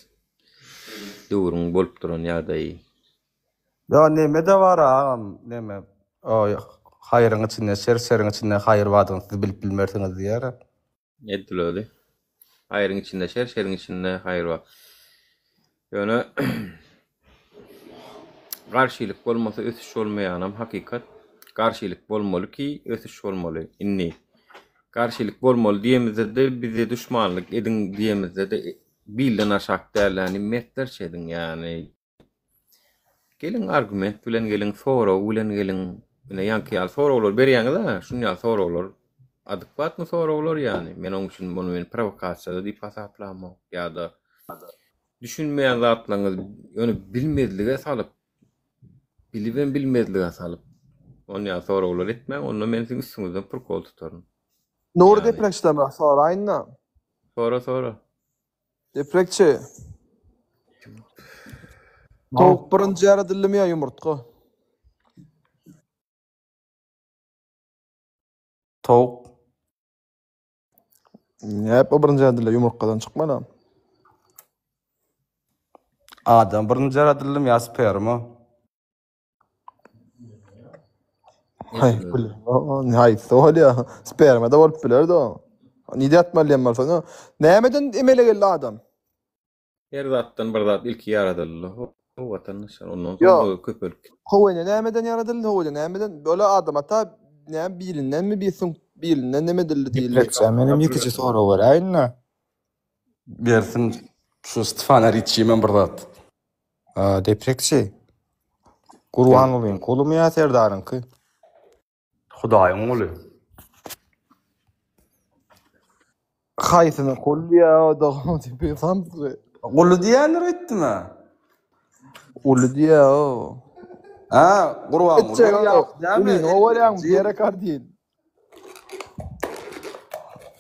döwrüň bolup duran ýagdaýy. Ýa neme-de bar-a agam, neme, haýryň içinde şer, şeriň içinde haýyr bardygyny siz bilip bilmersiňiz diýýär-ä. Edil özi. Haýryň içinde şer, şeriň içinde haýyr bar. Ýöne garşylyk bolmasa ösüş bolmaýanam hakykat. Garşylyk bolmaly ki ösüş bolmaly. Indi garşylyk bolmaly diýemizde-de bize duşmanlyk ediň diýemizde-de bilden aşak däl, ýagny mertlerçe ediň, ýagny Geliň argument bilen geliň, sorag bilen geliň. Ine ýaňky ýaly soraglar berýäňiz-ä, şuny ýaly soraglar adekwatmy soraglar ýagny? Men oň üçin muny men prowokasiýa diýip hasaplamok ýa-da düşünmeýän zatlaryňyzy ýöne bilmezlige salyp, bilibem bilmezlige salyp, on ýaly soraglar etmäň, onda men siziň üstüňizden prokol tutaryn. Nury Ýagny deprekçiden biraz soraýyn-da. Sora, sora. Deprekçi. Towuk birinji ýaradyldymy ýa ýumurtga? Towuk. Näp o birinji ýaradyldy ýumurtgadan çykmanam. Adam birinji ýaradyldymy ýa sperma? Haý, haýsy bolýa? Sperma-da bolup bilerdi o. Nirde ýatmaly diýen bolsa, no. Nämeden emele geldi adam? Her zatdan bir zat ilki ýaradyldy. Ho, watandaşlar, ondan soň Ýok. o köpelip gitdi. How ene nämeden ýaradyldy? How ene nämeden? Öle Adam ata näme bilindenmi bir süňk bilinden neme edildi diýildi. Ýüpekçä menem ýekeje sorag beräýin-dä. Bersin şu Stefano Ricci'mem bir zat. Deprekçi. Gurbangulyňky ulumy ýa Serdaryňky? Hudaýyň guly. Haýsyny gul diýýä o dogan diýip samsygy. Guly diýendir öýtdüm-ä. Uly diýýä o. Hä, Gurbanguly Etjek ýa o. dämi? Ulyny gowarýaňmy Pýere Kardin.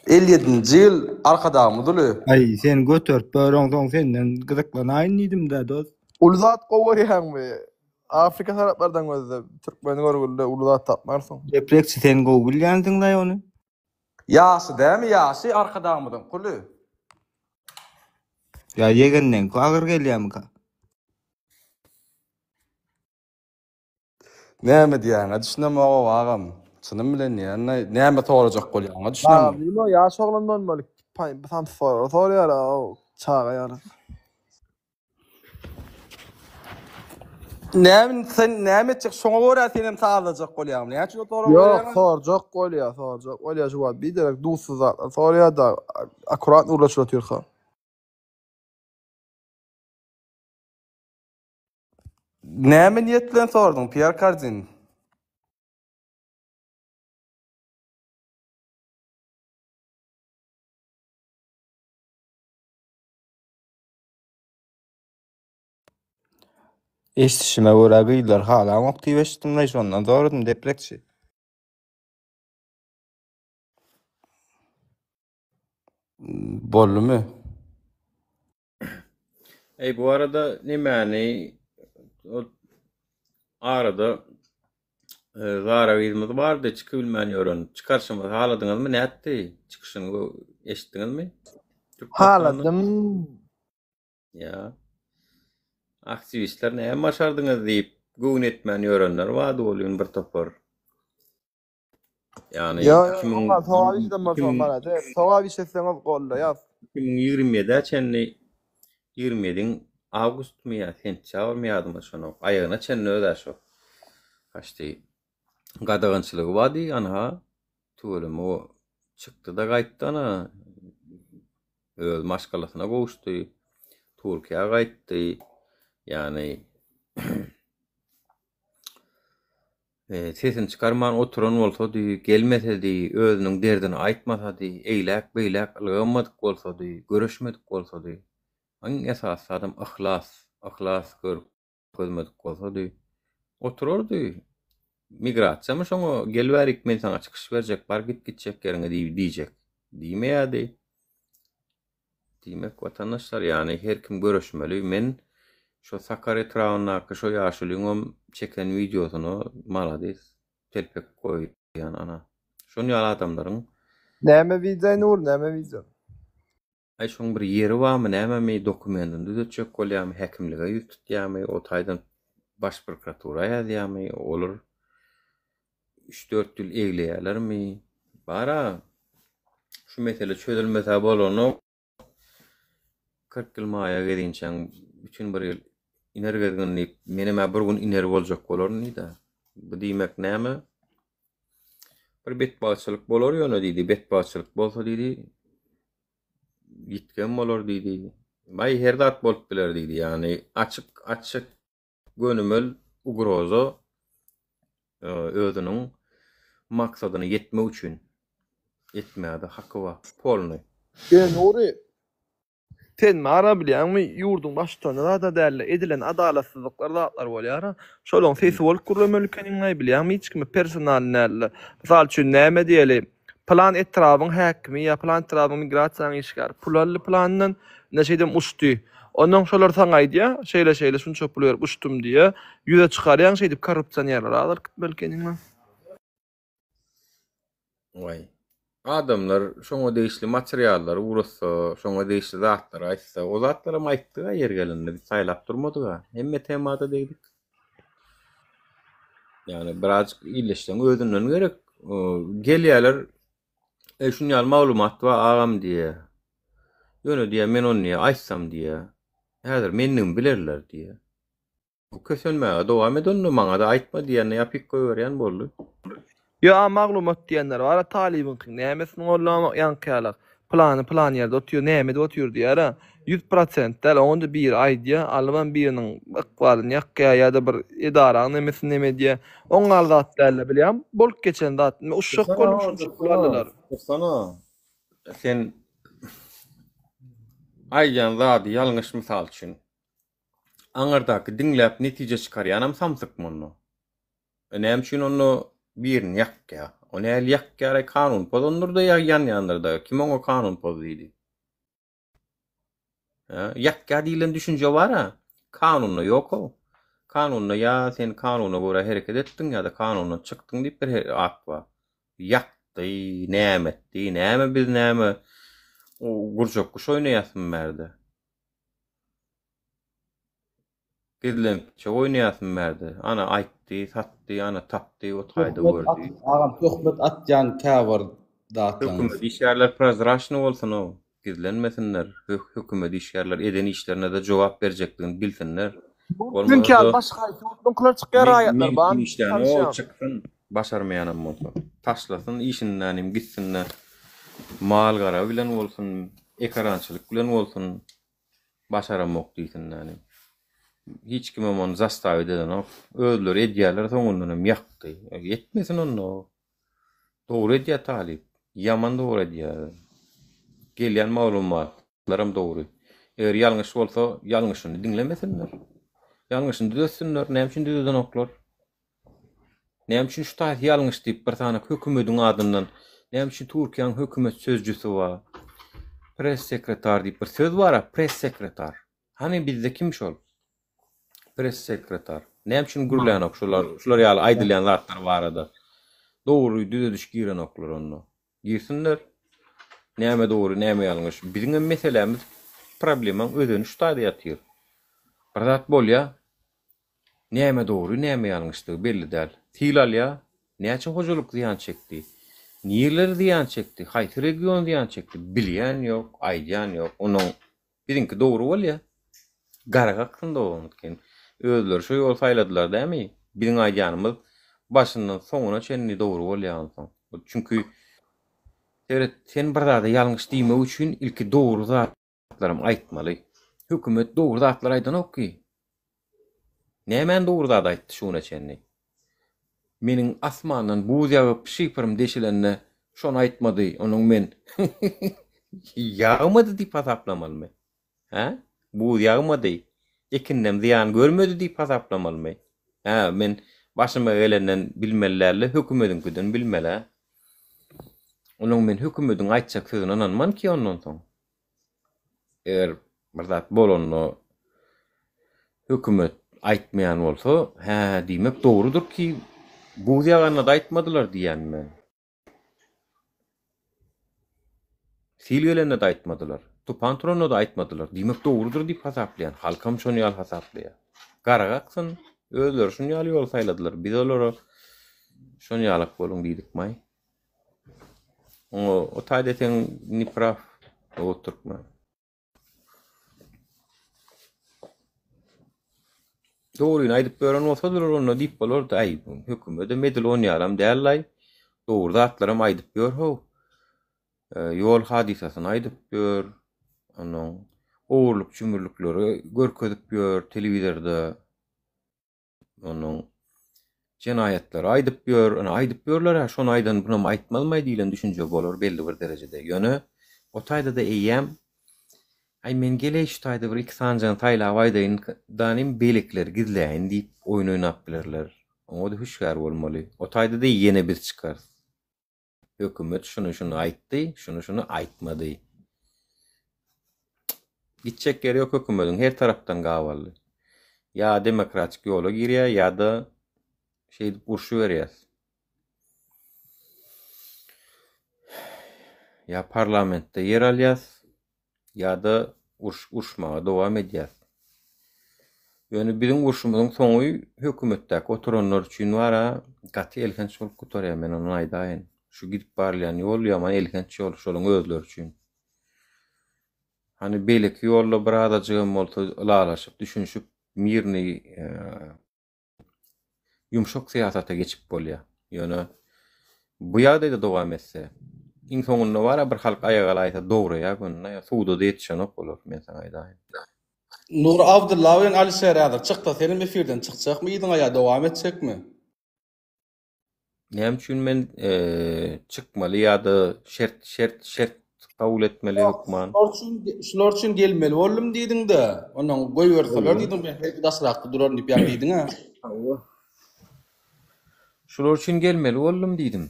57-nji ýyl Arkadagymyz uly. Aý sen göterip böreňsoň senden gyzyklanaýyn diýdim-dä dos. Uly zat gowarýaňmy? Afrika taraplardan gözle. Türkmeni görgülde uly zat tapmarsyň. Deprekçi sen gowy bilýänsiňlaý ony. Ýaşy dämi ýaşy Arkadagymyzyň kuly. Ýa ýegenleňki agyr gelýämika. Näme diýýäňä düşünemok agam. Çynym bilen diýýän näme sorajak bolýaňa düşünemok. Agam diýme ýaş oglan bolmaly. Samsyk sorag sorýar çaga ýaly. Näme sen näme etjek şoňa görä senem sazlajak bolýaňmy? Näme üçin o sorag Ýok, berýäň? sorjak bolýa, sorjak bolýa şu wagt biderek duzsuz zatlar sorýar-da, akkurat gürleşip otyrka. Näme niýet bilen sorduň, Pýer Kardin? Eşdişime görä gyzlar halanok diýip eşitdimlaý şondan soradym deprekçi. Boldumy? Eý bu arada nemäni ol arada e, Zara gyzymyz bardy çykybilmän ýören. Çykaryşymyzy haladyňyzmy nätdi? Çykyşyny eşitdiňizmi? Türkmenistandan. Haladym. Ýa. Aktiwistler näme başardyňyz diýip göwün etmän ýörenler bardy welin bir topar. Ýagny Ýo, ýo, 2000 oňa sogap işden bolsa malades. Sogap iş etseňiz goldaýas. 2027-ä çenli 27-iň awgustmy ýa sentýabrmy ýadyma düşenok. Aýagyna çenli öz-ä şo. Paçti gadagançylygy bardy, anha tüweleme o çykdy-da gaýtdy ana. Öz maşgalasyna gowuşdy. Türkiýä gaýtdy. Ýagny Sesini çykarman oturan bolsady, gelmesedi, özüniň derdini aýtmasady, eýläk-beýläk ylgamadyk bolsady, göreşmedik bolsady, iň esasy zadam yhlas, yhlas görkezmedik bolsady, oturardy. Migrasiýamy şoňa gel bärik men saňa çykyş berjek, bar git gitjek ýeriňe diýjek diýmeýärdi. Diýmek watandaşlar ýagny her kim göreşmeli men şo Sakar etrabyndaky şo ýaşulyňam çeken wideosyna malades telpek goýýan ana şon ýaly adamlaryň Näme wideo Nury näme wideo. Aý şoň bir ýeri barmy nämemi dokumendini düzetjek bolýamy häkimlige ýüz tutýamy o taýdan baş prokuratura ýazýamy olar üç-dört ýyl egleýärlermi? Bar-a, şu mesele çözülmese bolanok. 40 ýyl maýa gezinçäň bütin bir ýyl iner gezgin diýip, menem-ä bir gün iner boljak bolaryn diýdi. Bu diýmek näme? Bir betbagtçylyk bolar ýöne diýdi, betbagtçylyk bolsa diýdi, ýitgem bolar diýdi. Baý her zat bolup biler diýdi. Ýagny açyk, açyk gönümel ugroza özüniň maksadyna ýetmek üçin etmäge haky bar, polny. E Nury, sen mara bilýäňmi ýurduň baştutany zada dälde edilen adalatsyzlyklar zatlar bolýara şolaň sesi bolup gürlemeli ekeniňaý bilýäňmi hiç kime personal dälde mysal üçin näme diýeli Pylan etrabyň häkimi ýa pylan etrabyň migrasiýanyň işgäri pul aldy pylandan, ine şeýdem uçdy. Onnoň şolar saňa aýdýa, şeýle-şeýle şunça pul berip uçdum diýýä. Ýüze çykarýaň şeýdip korrupsionerleri azalyp gitmeli ekeniň-le. Waý. Adamlar şoňa degişli materiallary ugratsa, şoňa degişli zatlary aýtsa, o zatlaram aýtdyg-a ýeri gelende, biz saýlap durmadyg-a. Hemme tema-da degdik. Ýagny birazjyk illeşseň özünden gerek. Gelýärler, e şun ýaly maglumat bar agam diýýär. Ýöne diýýär, men ony diýýär, aýtsam diýýär. Häzir mendigimi bilerler diýýär. Bu kösenmäge dowam et onda, maňa-da aýtma diýende ýapyk goýberýän boldy. Ýo a maglumat diýenler bara talybyňkyň nämesini gollamok ýaňky ýalak pylany pylan ýerde otyr näme edip otyr diýýärä 100% däl oňada biri aýdýa alybam biriniň ykbalyny ýakýa ýada bir edaraň nemesini neme edýä oň ýaly zat dälde bilýäňmi bolup geçen zat men uşak boldum şuny şuny aldylar. Dursana. Sen aýdýan zady ýalňyş mysal üçin. Aňyrdaky diňläp netije çykarýanam samsykmy onda? E näme üçin onda birini ýakýa? O nähili ýakýaraý kanun pozandyr-da ýa ýanýandyr-da? Kim oňa kanun poz diýdi? Hä? Ýakýa diýlen düşünje bar-a. Kanunda ýok-ow. Kanunda ýa sen kanuna görä hereket etdiň ýa-da kanundan çykdyň diýip bir at bar. Ýakdy, näme etdi, näme biz näme gurjak guş oýnaýasmy bärde? Gizlençek oýnaýasym bärde. Ana aýtdy, satdy, ana tapdy, o taýda Töhmet at, gördi. agam töhmet atýan käbir zatlaryňyz. Hökümet işgärler prozraçny bolsun-ow, gizlenmesinler. Hökümet işgärler eden işlerine-de jogap berjekdigini bilsinler. Mümkin Bolmasa-da başga haýsy ýurtlaňkylar çykýar men raýatlar men barmy işlän o tanyşýaň. çyksyn, başarmaýanam bolsa. Taşlasyn işindenim gitsin-de mal-gara bilen bolsun, ekarançylyk bilen bolsun. Başaramok diýsin ýani. Hiç kimem ony zastawit edenok. Özleri edýärler soňundan hem ýakdy. Etmesin onda. Dogry edýär talyp. Ýaman dogry edýär. Gelýän maglumatlaram dogry. Eger ýalňyş bolsa ýalňyşyny diňlemesinler. Ýalňyşyny düzetsinler. Näme üçin düzedenoklar? Näme üçin şu taýsy ýalňyş diýip bir sany hökümediň adyndan näme üçin Türkiýäň hökümet sözcüsi bar? Press sekretar diýip bir söz bar-a, press sekretar. Hany bizde kim şol? Press sekretar. Näme üçin gürlänok şular, şular ýaly aýdylýan zatlar barada? Dogry düzediş girenoklar onda. Girsinler. Näme dogry, näme ýalňyş. Biziňem meselämiz, problemaň özeni şu taýda ýatyr. Bir zat bolýa, Näme dogry, näme ýalňyşdygy belli däl. Sil alýa, näçe hojalyk zyýan çekdi, nirleri zyýan çekdi, haýsy region zyýan çekdi, bilýän ýok, aýdýan ýok. Onuň biziňki dogry bolýa. Gara kaksyn dogryňyzky. Özleri şo ýoly saýladylar dämi? Biziň aýdýanymyz başyndan soňuna çenli dogry bolýa onsoň. Çünki seret, sen bir zada ýalňyş diýmek üçin ilki dogry zat zatlaram aýtmaly. Hökümet dogry zatlar aýdanok ki. Nämäni dogry zat aýtdy şu güne çenli? Meniň asmandan buz ýagyp şipirim deşilende şony aýtmady, onuň men ýagmady diýip hasaplamalymy? Hä? Buz ýagmady, ekindem zyýan görmedi diýip hasaplamalymy? Hä, men başyma gelenden bilmeli däl-de, hökümediňkiden bilmeli-ä. Onuň men hökümediň aýtjak sözüne ynanman ki ondan soň. Eger bir zat bolanda hökümet aýtmaýan bolsa, hä, diýmek dogrudyr ki, buz ýaganda-da aýtmadylar diýýän men. Sil gelende-de aýtmadylar, tupan turanda-da aýtmadylar. Diýmek dogrudyr diýip hasaplaýan. Halkam şony ýaly hasaplaýar. Gara gaksyn, özleri şuny ýaly ýol saýladylar. Biz olara şony ýalak boluň diýdikmaý. Oňa o taýda sen ne praw, Oguz Türkmen. Dogryny aýdyp beren bolsadylar onda diýip bolardy, aý, hökümedem edil on ýalam däl-laý, dogry zatlaram aýdyp ýör how. Ýol hadysasyny aýdyp ýör, onuň ogurlyk-jümürlikleri görkezip ýör telewizorda. Onuň jenaýatlary aýdyp ýör, ine aýdyp ýörler-ä, şony aýdan bunam aýtmazmaý diýlen düşünje bolar belli bir derejede. Ýöne o taýda-da eýýäm, aý men geleý şu taýda bir iki sanjany saýlap aýdaýyn, danym beýlekileri gizläýin diýip oýun oýnap bilerler. Oňa-da hüşgär bolmaly. O taýda-da ýene biz çykarys. Hökümet şuny-şuny aýtdy, şuny-şuny aýtmady. Gitjek ýeri ýok hökümediň, her tarapdan gabaldy. Ýa demokratik ýola girýär, ýa-da şeýdip urşuberýäs. Ýa parlamentde ýer alýas, ýa-da uruş uruşmaga dowam edýäs. Ýöne biziň urşumyzyň soňy hökümetdäki oturanlar üçin bar-a gaty elhenç bolup gutarýar, men ony aýdaýyn. Şu gidip barylýan ýol ýaman elhenç ýol şolaň özleri üçin. Hany beýleki ýolda bir azajygam bolsa ylalaşyp, düşünişip, mirnyý ýumşak syýasata geçip bolýar. Ýöne bu ýagdaýda dowam etse, iň soňunda bar-a bir halk aýak alaýsa dograýar göni, suwda-da ýetişenok olar, men saňa aýdaýyn. Nury Abdylla bilen Alişer häzir çyksa senem efirden çykjakmy yzyňa ýa dowam etjekmi? Näme üçin men çykmaly ýa-da şert şert şert kabul etmeli hökman? Şular üçin şular üçin gelmeli boldum diýdiňde, ondan goýberseler diýdiň men belki daşrakda duraryn diýip ýaly diýdiň-ä. Hawa. Şular üçin gelmeli boldum diýdim.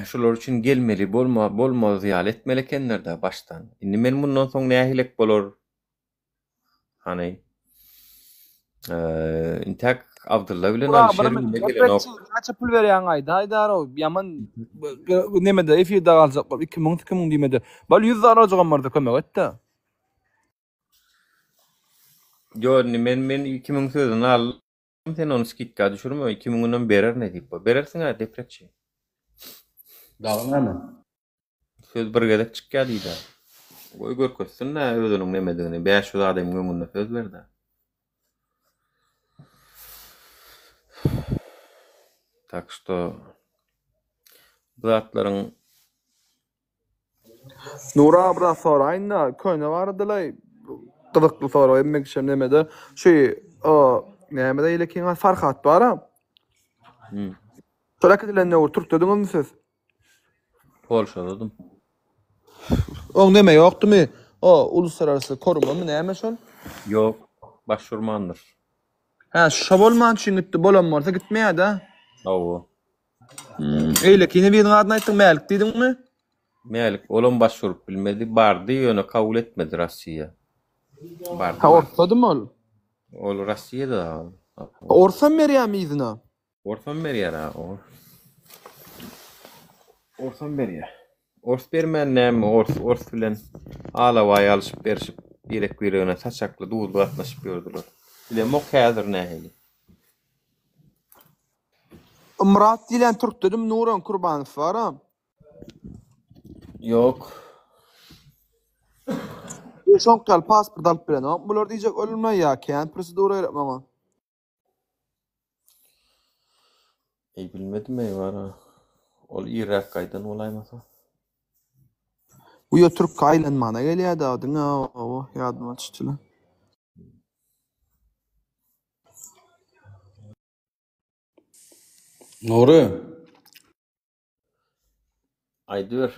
Şular üçin gelmeli bolma bolmaz ýaly etmeli ekenler-dä başdan. Indi men mundan soň nähilek bolar? Hany. Intäk Abdylla bilen Alişer öňüne gelenok. Näçe pul berýäň aýda aýdarow ýaman nemede efirde galjak bolup 2000 2000 diýmede. Bal 100 dollarjygam barda kömek etde. Ýok indi men men 2000 sözüni aldym sen ony skidka düşürme 2000-em berer nesip bolsa. Berersiň-ä deprekçi. Dagy näme? Söz bir gezek çykýar diýdä. Goý görkezsin-dä özüniň nemedigini, 500 adamyň öňünde söz berdä. Tak şto bu zatlaryň Nury aga biraz soraýyn-da, köne barada-laý gyzykly sorag hemme kişem nemede şu nämede eýlekiň Farhat bar-a. Şol äkidilende döwür türkdediňizmi siz? Polşadadym. Oň neme ýokdumy? O uluslararasy korumamy näme şol? Ýok, baş urmandyr. Hä, şo bolman üçin gitdi, bolan bolsa gitmeýär-dä. Hawa. Hmm, eýlekini biriniň adyny aýtdyň, Mälik diýdiňmi? Mälik, olam baş urup bilmedi. Bardy, ýöne kabul etmedi Rossiýa. Bardy. Ha, orsdadymy ol? Ol Rossiýada. Orsam berýärmi yzyna? Orsam berýär a ors. Orsam berýär. Ors bermän näme ors ors bilen alabaý alyşyp berişip birek biregine saçakly duzly gatnaşyp ýördüler. Bilemok häzir nähili. Myrat diýlen türkdedim Nuran Kurbanow baram. Ýok. Şoňky ýaly pasport alyp bilenok bular diýjek ölümle ýa kän prosedura gerek maňa. Eý bilmedim eý bara. Ol irräk gaýdan bolaýmasa. Bu ýa türkge aýlanmana gelýärdi a diňe oba ýadyma düşdüle. Nury. Aýdyber.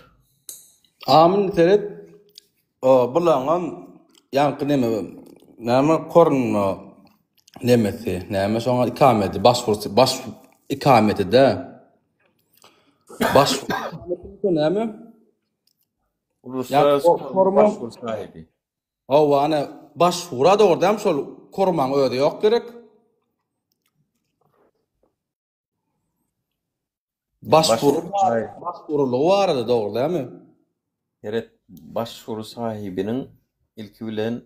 Amyn seret bulaňam ýaňky neme näme korno nemesi näme şoňa ikameti başwursy baş ikametide baş näme Uluslararasy başwur sahibi. Hawa ana başwura dogry dämi şol kormaň özi ýok gerek. Başvuru başvurulygy barada dogry dälmi? Seret, başvuru sahibiniň ilki bilen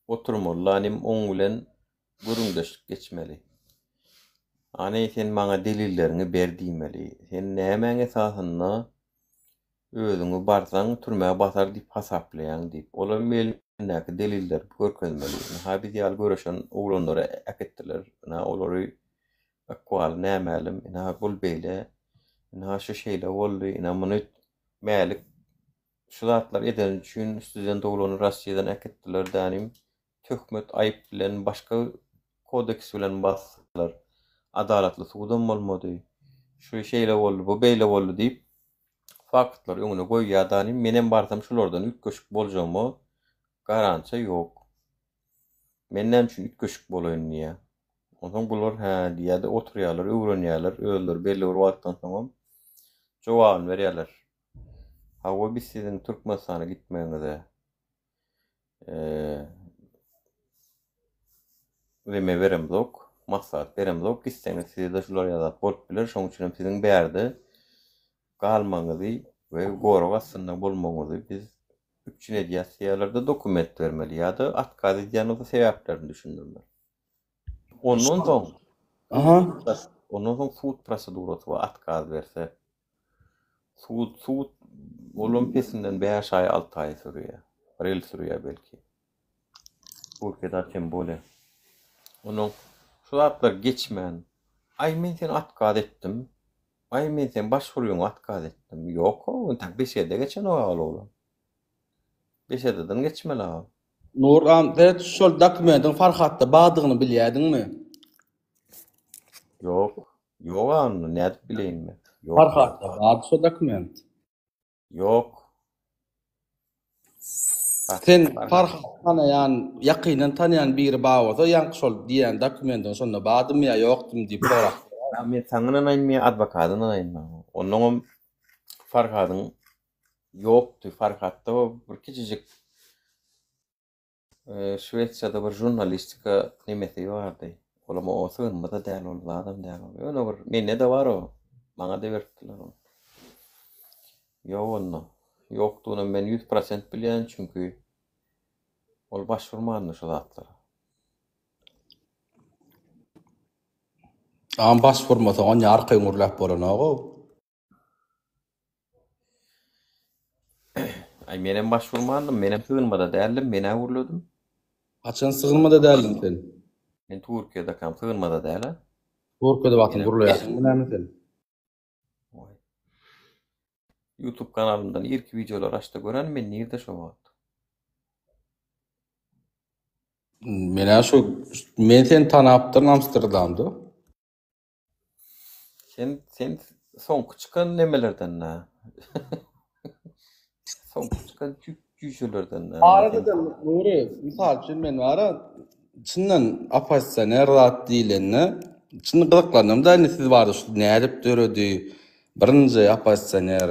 oturmaly lanym oň bilen gürrüňdeşlik geçmeli. Hany sen maňa delilleriňi ber diýmeli. Sen nämäň esasynda özüňi barsaň türmä basar diýip hasaplaýaň diýip. Olam elindäki delilleri görkezmeli. Ynha biz ýaly göreşen oglanlary äkitdiler. Ynha olary ykbaly nämälim. Ynha bul beýle. Ynha şu şeýle boldy. Ynha muny Mälik şu zatlary edeni üçin student oglany Rossiýadan äkitdiler dänim. Töhmet aýyp bilen başga kodeks bilen basdylar. Adalatly sudam bolmady. Şu şeýle boldy, bu beýle boldy diýip faktlary öňüne goýýar dani. Menem barsam şulardan üýtgeşik boljagyma garantiýa ýok. Men näme üçin üýtgeşik bolaýyn diýýär. Onsoň bular hä diýýär-de oturýarlar, öwrenýärler. Özleri belli bir wagtdan soňam jogabyny berýärler. Hawa biz siziň Türkmenistana gitmegiňize Zeme beremzok, maslahat beremzok, gitseňiz size-de şular ýaly zat bolup biler, şonuň üçin hem siziň bärde galmagyňyzy we gorag astynda bolmagyňyzy biz üpjün edýäs diýýärler-de dokument bermeli ýa-da otkaz edýän bolsa sebäplerini düşündirmeli. Ondan soň Aha. Ondan soň sud prosedurasy bar, otkaz berse. Sud, sud olam pesinden 5 aý, 6 aý sürýär. Bir ýyl sürýär belki. Türkiýede tem bolýar. Onuň şu zatlar geçmän, aý men seni otkaz etdim. Aý men seň başwurgyňy otkaz etdim. Ýok-ow, entek beşede geçenok ol oglan. Beşededen geçmeli ol. Nur agam sen şol dokumentiň Farhatda bardygyny bilýädiňmi? Ýok. Ýok agam, nädip bileýin men. Ýok. Farhatda bardy şo dokument. Ýok. Sen Farhat tanaýan, ýakyndan tanaýan biri bar bolsa, ýaňky şol diýýän dokumentiň şonda bardymy ýa ýokdumy diýip sorap. Ýa men saňa ynanaýynmy ýa adwokata ynanaýynmy? Onnoňam Farhadyň ýokdy. Farhatda bir kiçijik Şwesiýada bir žurnalistika nemesi bardy. Olam o sygynma-da däl, ol zadam däl. Ýöne bir mende-de bar o. Maňa-da beripdiler ony. Ýok onda. Ýokdugyny men 100% bilýän, çünki ol baş urmandy şu zatlara. Agam baş urmasa onýa arkaýyn gürläp bolanok-ow. Aý menem baş urmandym, menem sygynmada däldim, men-ä gürledim. Haçan sygynmada däldiň sen? Men Türkiýedekam sygynmada däl-ä. Türkiýede wagtyň gürleýärsiňmi näme sen? Oý. Youtube kanalymdan irki wideolary açda gören men nirde şo wagt? Men-ä şu men seni tanapdyryn Amsterdamda. Sen sen soňky çykan nemelerden nä? Soňky çykan jüýjelerden nä? Arada-da Nury, mysal üçin men bara çyndan oppozisioner zat diýlende çyn gyzyklandym-da indi siz barada şu nädip döredi birinji oppozisioner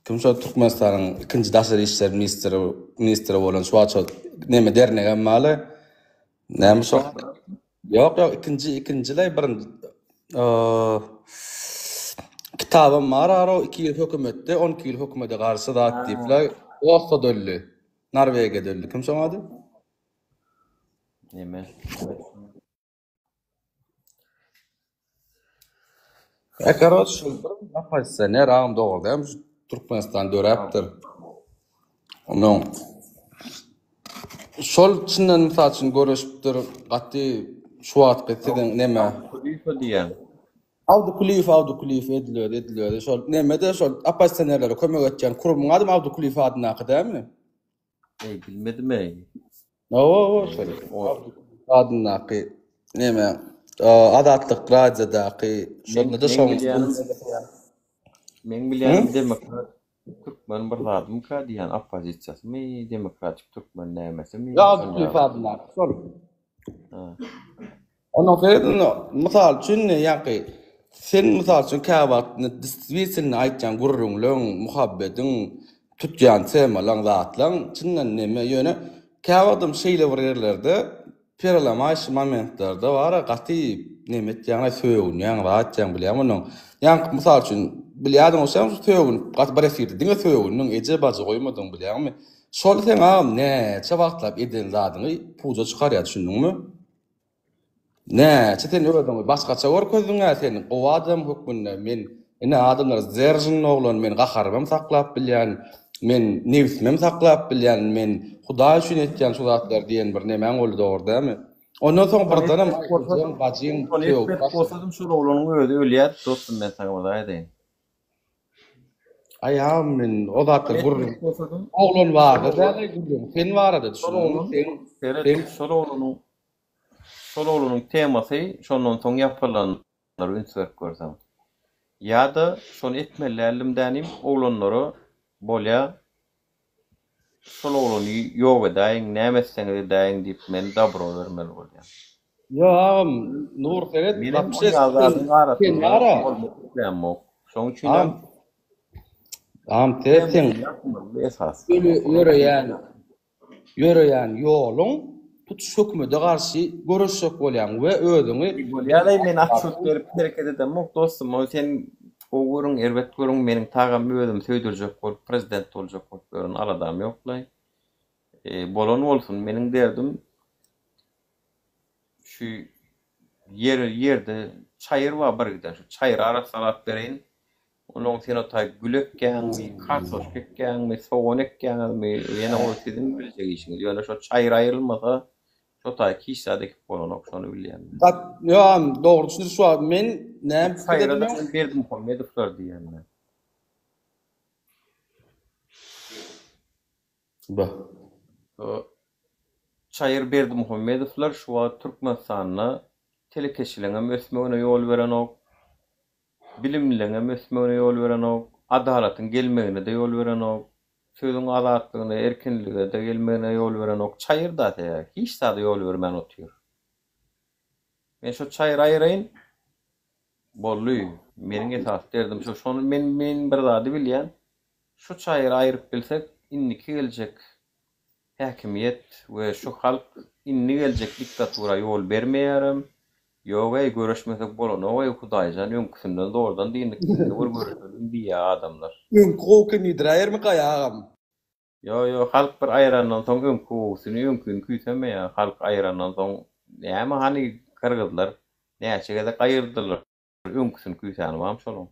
kim şo Türkmenistanyň ikinji daşary işler ministri ministri bolan şu wagt şo neme dernegem barly näme şo Ýok, ýok, ikinji, ikinjileý birinji kitabym bar aro, 2 ýyl hökümetde, 12 ýyl hökümete garşy zat diýipler. Osloda öldi. Norwegiýada öldi. Kim şoň ady? Neme? E, karoç, şol bir oppozisioner agam dogry däl, şu Türkmenistan döräpdir. Onuň şol çyndan mysal üçin göreşipdir, gaty şu wagtky siziň neme? Kulyýew diýýän. Abdy Kulyýew, Abdy Kulyýew edil özi, edil özi. Şol neme-de şol oppozisionerlere kömek etýän kurumyň ady Abdy Kulyýew adyndaky dälmi? Eý, bilmedim-eý. Hawa, hawa, şol. Adyndaky neme, Azatlyk radiodaki, şonda-da şoň. Meň bilýänim demokrat türkmen bir zadymyka diýýän oppozisiýasymy, demokratik türkmen nämesimi? Abdy Kulyýew adyndaky şol. Ondan soň mysal üçin ýaňky sen mysal üçin käwagt deswitelno aýtýan gürrüňleň, muhabbediň, tutýan temalaň, zatlaň çyndan neme ýöne käwagtam şeýle bir ýerlerde perelamaýşy momentlerde bara gaty neme etýäňaý sögünýäň zat etýäň bilýäňmi onuň ýaňky mysal üçin bilýärdiň sen sögünip gaty bir efirde diňe sögündiň eje bajy goýmadyň bilýäňmi şol seň agam näçe wagtlap eden zadyňy puja çykarýar düşündiňmi. Näçe sen özüňi başgaça görkezdiň-ä sen gowy adam hökmünde men ine adamlar sderžanny oglan men gaharymam saklap bilýän men nebsimem saklap bilýän men hudaý üçin etýän şu zatlary diýen bir nemäň boldy dogry dälmi ondan soň birdenem ejeň bajyň Şony etmedik bolsadym şol oglanyň özi ölýärdi dostum men saňa bir zat aýdaýyn. Aý agam men o zatlar gürrüň oglan barada däl gürrüň sen barada düşündiňmi sen seret şol oglanyň Şol oglanyň temasy şondan soň ýapylandyr üns berip görseň. Ýa-da şony etmeli däldim dänim oglanlara bolýa şol oglany ýok edäýiň näme etseňiz edäýiň diýip men dabro bermeli bolýan. Ýok agam Nur seret Menem wapşe ol ýaly zadyň sen arasynda bara bolmak islämok. Şoň üçinem agam agam seret sen temasyny ýapmaly esasy. ýöreýän Ýöreýän ýoluň tutuş hökümete garşy göreşjek bolýaň we özüňi Bolýalaý men otçot berip hereket edemok dostum ony sen gowy görüň erbet görüň meniň tagam özümi söýdürjek bolup prezident boljak bolup ýören aladam ýoklaý bolan bolsun meniň derdim şu. Ýer ýerde çaýyr bar bir giden şu çaýyry arassalap bereýin. Onnoň sen o taý gül ekýäňmi, kartoşka ekýäňmi, sogan ekýäňizmi, ýene ol siziň biljek işiňiz. Ýöne şo çaýyr aýrylmasa şo taý hiç zat ekip bolanok şony bilýän men. Gat ýa dogry düşündiriş şu wagt men näme pikir Çaýyra da edýän? Berdimuhamedowlar diýýän men. Bah. Çaýyr Berdimuhamedowlar şu wagt Türkmenistanda telekeçiligiňem ösmegine ýol berenok, bilimliligiňem ösmegine ýol berenok, adalatyň gelmegine-de ýol berenok, sözüň azatlygyna, erkinlige-de gelmegine ýol berenok. Çaýyr-da sebäbi, hiç zada ýol bermän otyr. Men şo çaýyry aýyraýyn, boldy. Meniň esasy derdim şo. Şony men men bir zady bilýän, Şu çaýyry aýryp bilsek indiki geljek häkimiýet we şu halk indi geljek diktatura ýol bermeýärem ýogeý göreşmesek bolanogeý hudaýjan öňküsinden zordan dyndyk indi bir göreşeliň diýýä adamlar. Öňki gowy eken diýdiräýermikaý agam. Ýo ýo halk bir aýyrandan soň öňki gowusyny öňkini küýsemeýä halk aýyrandan soň näme hany gyrgyzlar näçe gezek aýyrdylar. Öňküsini küýsäni barmy şolaň.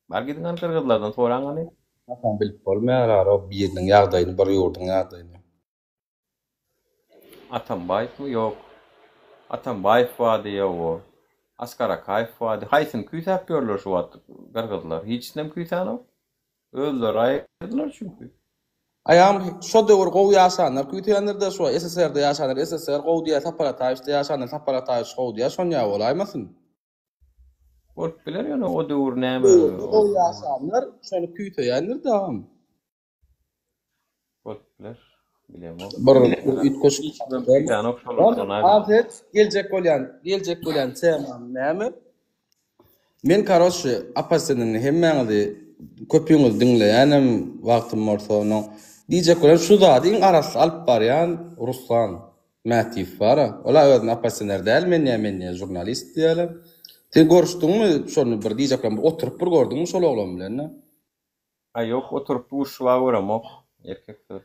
Bar gidiň hany gyrgyzlardan soraň hany. Hatam bilip bolmaýar ara biriniň ýagdaýyny bir ýurduň ýagdaýyny. Atambaýewmi ýok. Atambaýew bardy ýowo. Askar Akaýew bardy. Haýsyny küýsäp ýörler şu wagt gyrgyzlar. Hiçisinem küýsänok. Özleri aýyrdylar çünki. Aýam şo döwür gowy ýaşanlar küýseýändirde şo SSR-de ýaşanlar SSR gowy diýýär Sapar Ataýewiçde ýaşanlar Sapar Ataýewiç gowy diýýär şonýa bolaýmasyn. Bolup biler ýöne o döwür näme Döwürde gowy ýaşanlar şony küýseýändir dagam. Bolup biler. Bilemok. Bir üýtgeşik Hiç kimem küýsänok şolardan aýry. Afet geljek bolýan geljek bolýan temam näme? Men karoçi oppozisionini hemmäňizi köpüňizi diňleýänem wagtym bolsa onuň diýjek bolýan şu zady iň arassa alyp barýan Ruslan Mätiýew bara ola özüni oppozisioner däl men diýýär men diýýär žurnalist diýýärler. Sen görüşdiňmi şony bir diýjek bolýan bir oturyp bir gördüňmi şol oglan bilen? Aý ýok oturyp duşuba göremok erkek söz.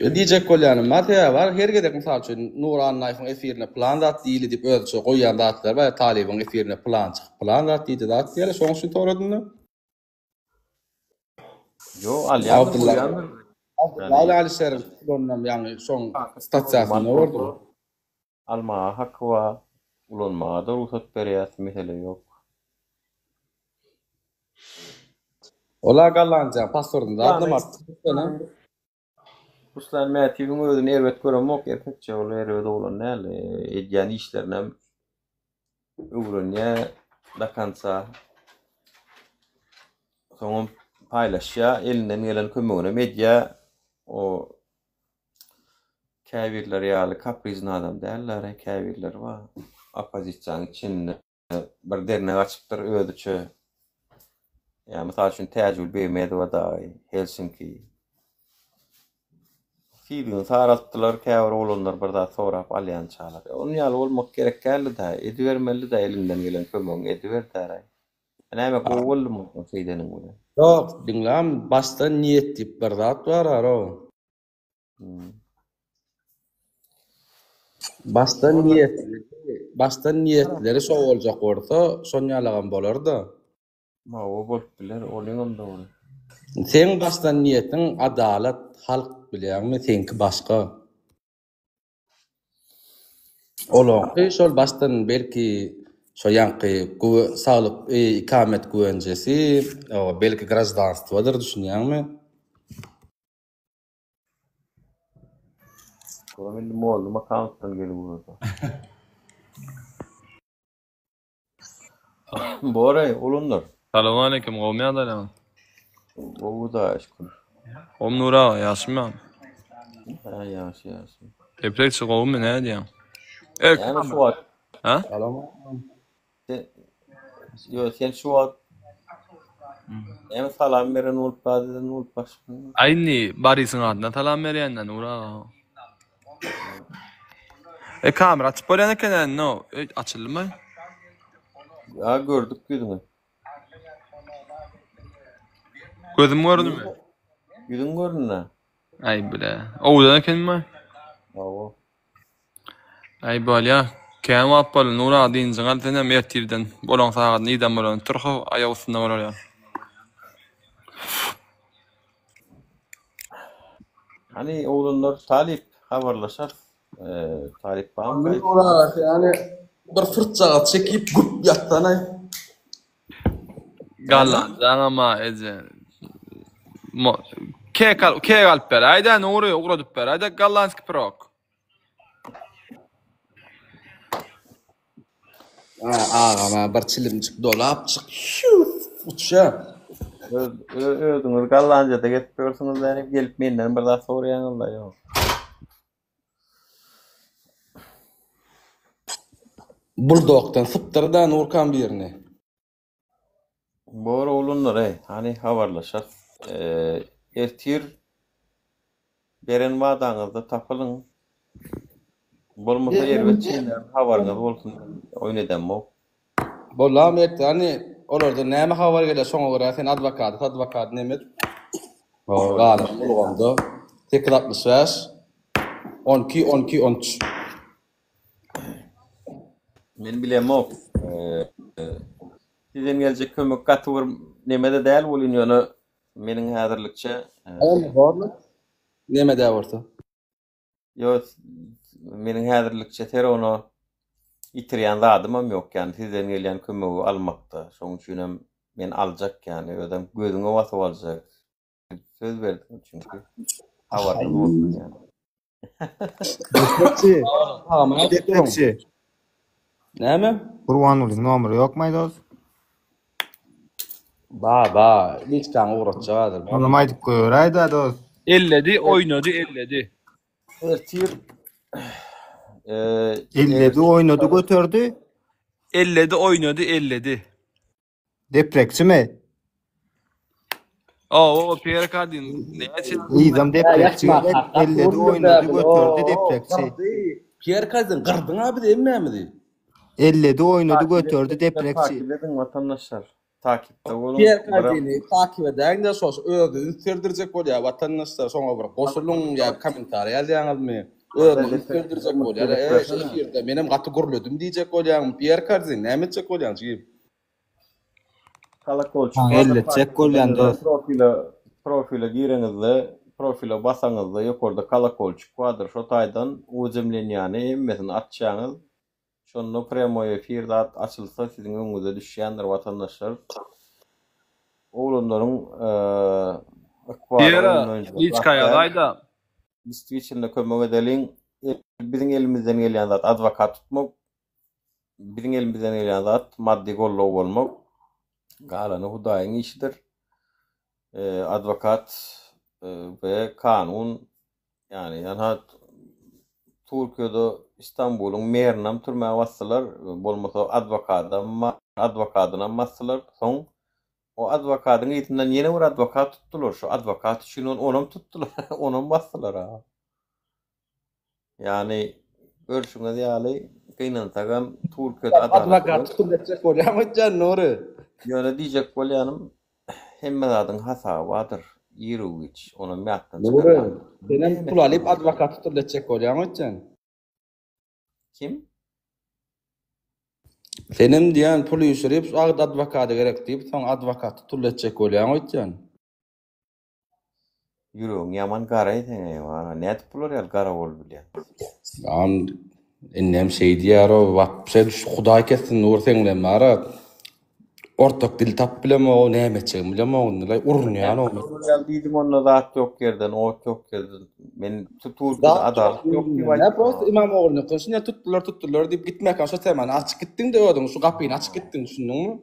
Ýa diýjek bolýanym bar, sebäbi bar, her gezek mysal üçin Nury Annaýewiň efirine pylan zat diýildi diýip özüçe goýýan zatlary bar, ýa Talybyň efirine pylan çykyp pylan zat diýdi zat diýýärler, şonuň üçin soradym-da. Ýok, alýandyr, Abdylla goýýandyr. Abdylla bilen Alişeriň tutulanynam ýaňy şoň statýasynda gördüm. Almaga haky bar, ulanmaga-da rugsat berýäs, mesele ýok. Ola Gollandiýanyň pasportyny zadynam alyp çykypdyr. Ruslan Mätiýewiň özüni erbet göremok, erkekçe ol erbet oglan däl, edýän işlerinem öwrenýär do konca. Soňam paýlaşýar, elinden gelen kömeginem edýär. O käbirleri ýaly kaprizny adam däldir, käbirleri bar oppozisiýanyň içinde. bir dernek açypdyr özüçe. Ýa mysal üçin Täjigül Begmedowa dagy Helsinki. Siýdigini saraltdylar käbir oglanlar bir zat sorap alýançalar. Onuň ýaly bolmak gerek däldi-dä. Edibermelidi-dä eliňden gelen kömegiňi ediber-däraý. Näme gowy boldumy onsoň şeýdeniň bilen? Ýok, diňläm, başda niýet diýip bir zat bar arow. Başdan niýetleri, başdan niýetleri şo boljak bolsa, şonýalagam bolar-da. Hawa, bolup biler, olyňam dogry. Seň başdan niýetiň adalat, halk bilýäňmi, seňki başga. Olaňky şol başdan belki şo ýaňky saglyk ikamet güwenjesi, belki graždanstwodyr düşünýäňmi? Olam indi mollum akkauntdan gelip ugrady. Boray, olanlar. Salowmaleýkim, gowmy ýagdaýlaryňyz? Gowy Hudaýa şükür. Gowmy Nury aga, ýagşymy? Hä, ýagşy, ýagşy. Deprek-çi gowumy, näme diýýäň? Näme şu wagt? Ha? Sen, ýo, sen şu wagt näme salam beren bolup, zat eden bolup başga. Aý indi Barisiň adyndan salam berýän-dä Nury aga. E kamera açyp bolýan eken indi o. E, açyldymy? Ýa gördük ýüzüňi. Gözüm göründimi? Ýüzüň göründi. Aý bile. Owadan ekenmi? Hawa. Aý bolýa. Kän wagt boldy Nur aga dynjyňy al senem ertirden bolaň sagat nirden bolany tur how aýak üstünde bolar ýaly. Hany oglanlar talyp habarlaşarys. Talyp barmy? Nur aga ýani bir syrtjagaz çekip güp ýatsanaý. Gallanjaňam-a eje. Kek al, kek alyp beräý-dä Nury, ugradyp beräý-dä gollandskiý pirog. Ha, agam-a bir çilimjik dolapjyk, şüw, uçýa. Öz, özüňiz Gollandiýada gezip ýörsüňiz däne, gelip menden bir zat soraýaňyz-la ýok. Buldogdan sypdyr-da Nurkan birini. Bor oglanlar eý, hany habarlaşarys. Ertir beren wadaňyzda tapylyň. Bolmasa erbet şeyleriň habaryňyz bolsun oýun edemok. Bollam ertir hany olardan näme habar geler şoňa görä sen adwokady sadwokady neme et. Galan ulgamda 865 12 12 13. Men bilemok. Sizden geljek kömek gaty bir neme-de däl welin ýöne meniň häzirlikçe Neme däl bolsa. Ýok, meniň häzirlikçe ser ony ýitirýän zadymam ýok, ýagny sizden gelýän kömegi almakda. Şonuň üçinem men aljak, ýagny özem gözüňe basyp aljak. Söz berdim çünki. Habaryňyz bolsun ýagny. Deprek-çi. Deprek-çi. Näme? Gurbangulyň nomeri ýokmaý dos? Ba ba, liçkaňy ugratjak häzir. Onam aýdyp goýberäýdä dos. Elledi, oýnady, elledi. Ertir Elledi, oýnady, göterdi. Elledi, oýnady, elledi. Deprekçimi? Owo, Pierre Cardin näçe Yzam deprekçi gerek. Elledi, oýnady, göterdi deprekçi. Pierre Cardin gyrdyň-a bizi hemmämizi. Elledi, oýnady, göterdi deprekçi. Takip ediň watandaşlar. Takipde boluň. Pierre Cardini takip edäýiň-de şo özüne üns berdirjek bolýar watandaşlar şoňa bir goşulyň ýa kommentariýa ýazýaňyzmy? Özüne üns berdirjek bolýar. Eý şu efirde menem gaty gürledim diýjek bolýaňmy Pierre Cardin näme etjek bolýaň jigim? Kolokolçik Saňa elletjek bolýan dost. Profile profile gireňizde profile basaňyzda ýokarda kolokolçik bardyr şo taýdan uwzemlenýäni hemmesini açýaňyz şonda prýamoý efir zat açylsa siziň öňüňize düşýändir watandaşlar oglanlaryň ykbaly Ýere oýunlaýjy liçka ýazaýda. Distwiçelno kömek edeliň biziň elimizden gelýän zat adwokat tutmak Biziň elimizden gelýän zat maddy goldaw bolmak. Galany Hudaýyň işidir. Adwokat we kanun ýagny ýa Türkiýede Istanbulyň merinam türmä basdylar, bolmasa adwokadam adwokadynam basdylar. Soň o adwokadyň yzyndan ýene bir adwokat tutdular. Şu adwokat üçin onam tutdular, onam basdylar. Ýagny görşüňiz ýaly gynansagam Türkiýede adalat Adwokat ýok. tutup etjek bolýarmy öýtýän Nury? Ýöne diýjek bolýanym hemme zadyň hasaby bardyr ir-u-giç onam ýatdan Nury, çykarmaň. senem pul alyp adwokat tutup etjek bolýaňmy öýtýän? Kim? Senem diýýän pul üýşürip şu adwokady gerek diýip soň adwokat tutup etjek bolýaň öýtýän? Ýüregiň ýaman gara eseň eýwa, nädip bular ýaly gara bolup bilýäň? Agam indem şeý diýýär-ow, wapşe şu Hudaý kessin Nur seň bilen bara ortak dil tapyp bilemog-ow, näme etjegimi bilemok indi-laý, urunýan-ow men. Bular ýaly diýdim onda zat ýok ýerden, ot ýok ýerden. Men Türkiýede Zat adalat ýok ýok diýip diýdim. aýtdym. Prosta Imamoglunyňky şunýa tutdular tutdular diýip gitmäkäň şo temany açyp gitdiň-de özüň şu gapyny açyp gitdiň düşündiňmi?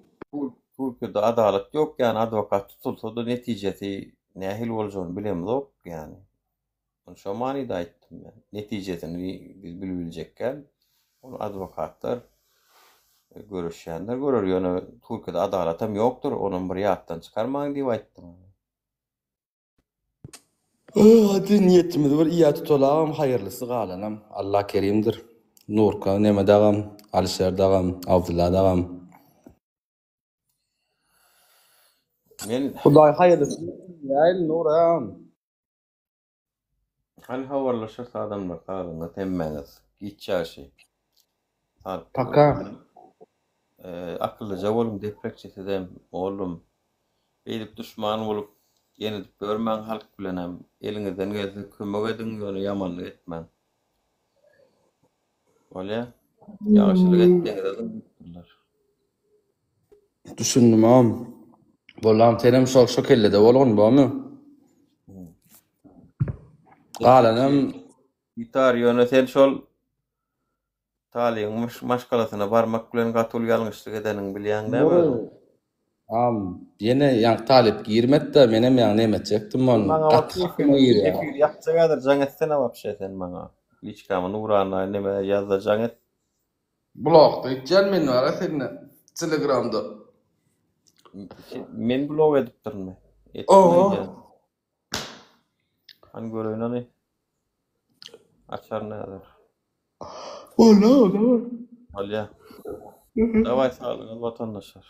Türkiýede adalat ýok ýagny adwokat tutulsada netijesi nähili boljagyny bilemzok ýagny. Ony şo manyda aýtdym men. Netijesini biz bilbiljekgäl. Ony adwokatlar göreşýänler görer ýöne Türkiýede adalatam ýokdur onam bir ýatdan çykarmaň diýip aýtdym. Hadi niýetimizi bir iýä tutalagam haýyrlysy galanam Allah kerimdir. Nurka neme dagam, Alyşer dagam, Abdylla dagam. Men Hudaý haýyrlysyny bersin Nuram. Hany habarlaşarys adamlar saglygyňyz hemmäňiz. Giç ýagşy. Talyp Paka. Akyllyja boluň deprekçi sizem oglum. Beýdip duşman bolup ýenedip ýörmäň halk bilenem. Eliňizden gelse kömek ediň ýöne ýamanlyk etmäň. Bolýa. Ýagşylyk et deňize zyň diýipdirler. Düşündim agam. Bollam senem şo şo kellede bolgun bormy? Galanam Gitar ýöne sen şol Talybyň maşgalasyna barmak bilen gaty uly ýalňyşlyk edeniňi bilýäň dämi özüň? Agam ýene ýaňky talyp girmedi-de menem ýaňy neme etjekdim ony Maňa gaty wapşe hakyma girýär. efir ýapjak häzir jaň etsene wapşe sen maňa. Liçkama Nurana neme ýazda jaň et. Blokda gitýän men bara sende telegramda. Men blok edipdirinmi? Etdim Oho. öýdýän. Hany göreýin ony. Açaryn häzir. Boldy o zaman. Bolýa. Daway saglyňyz watandaşlar.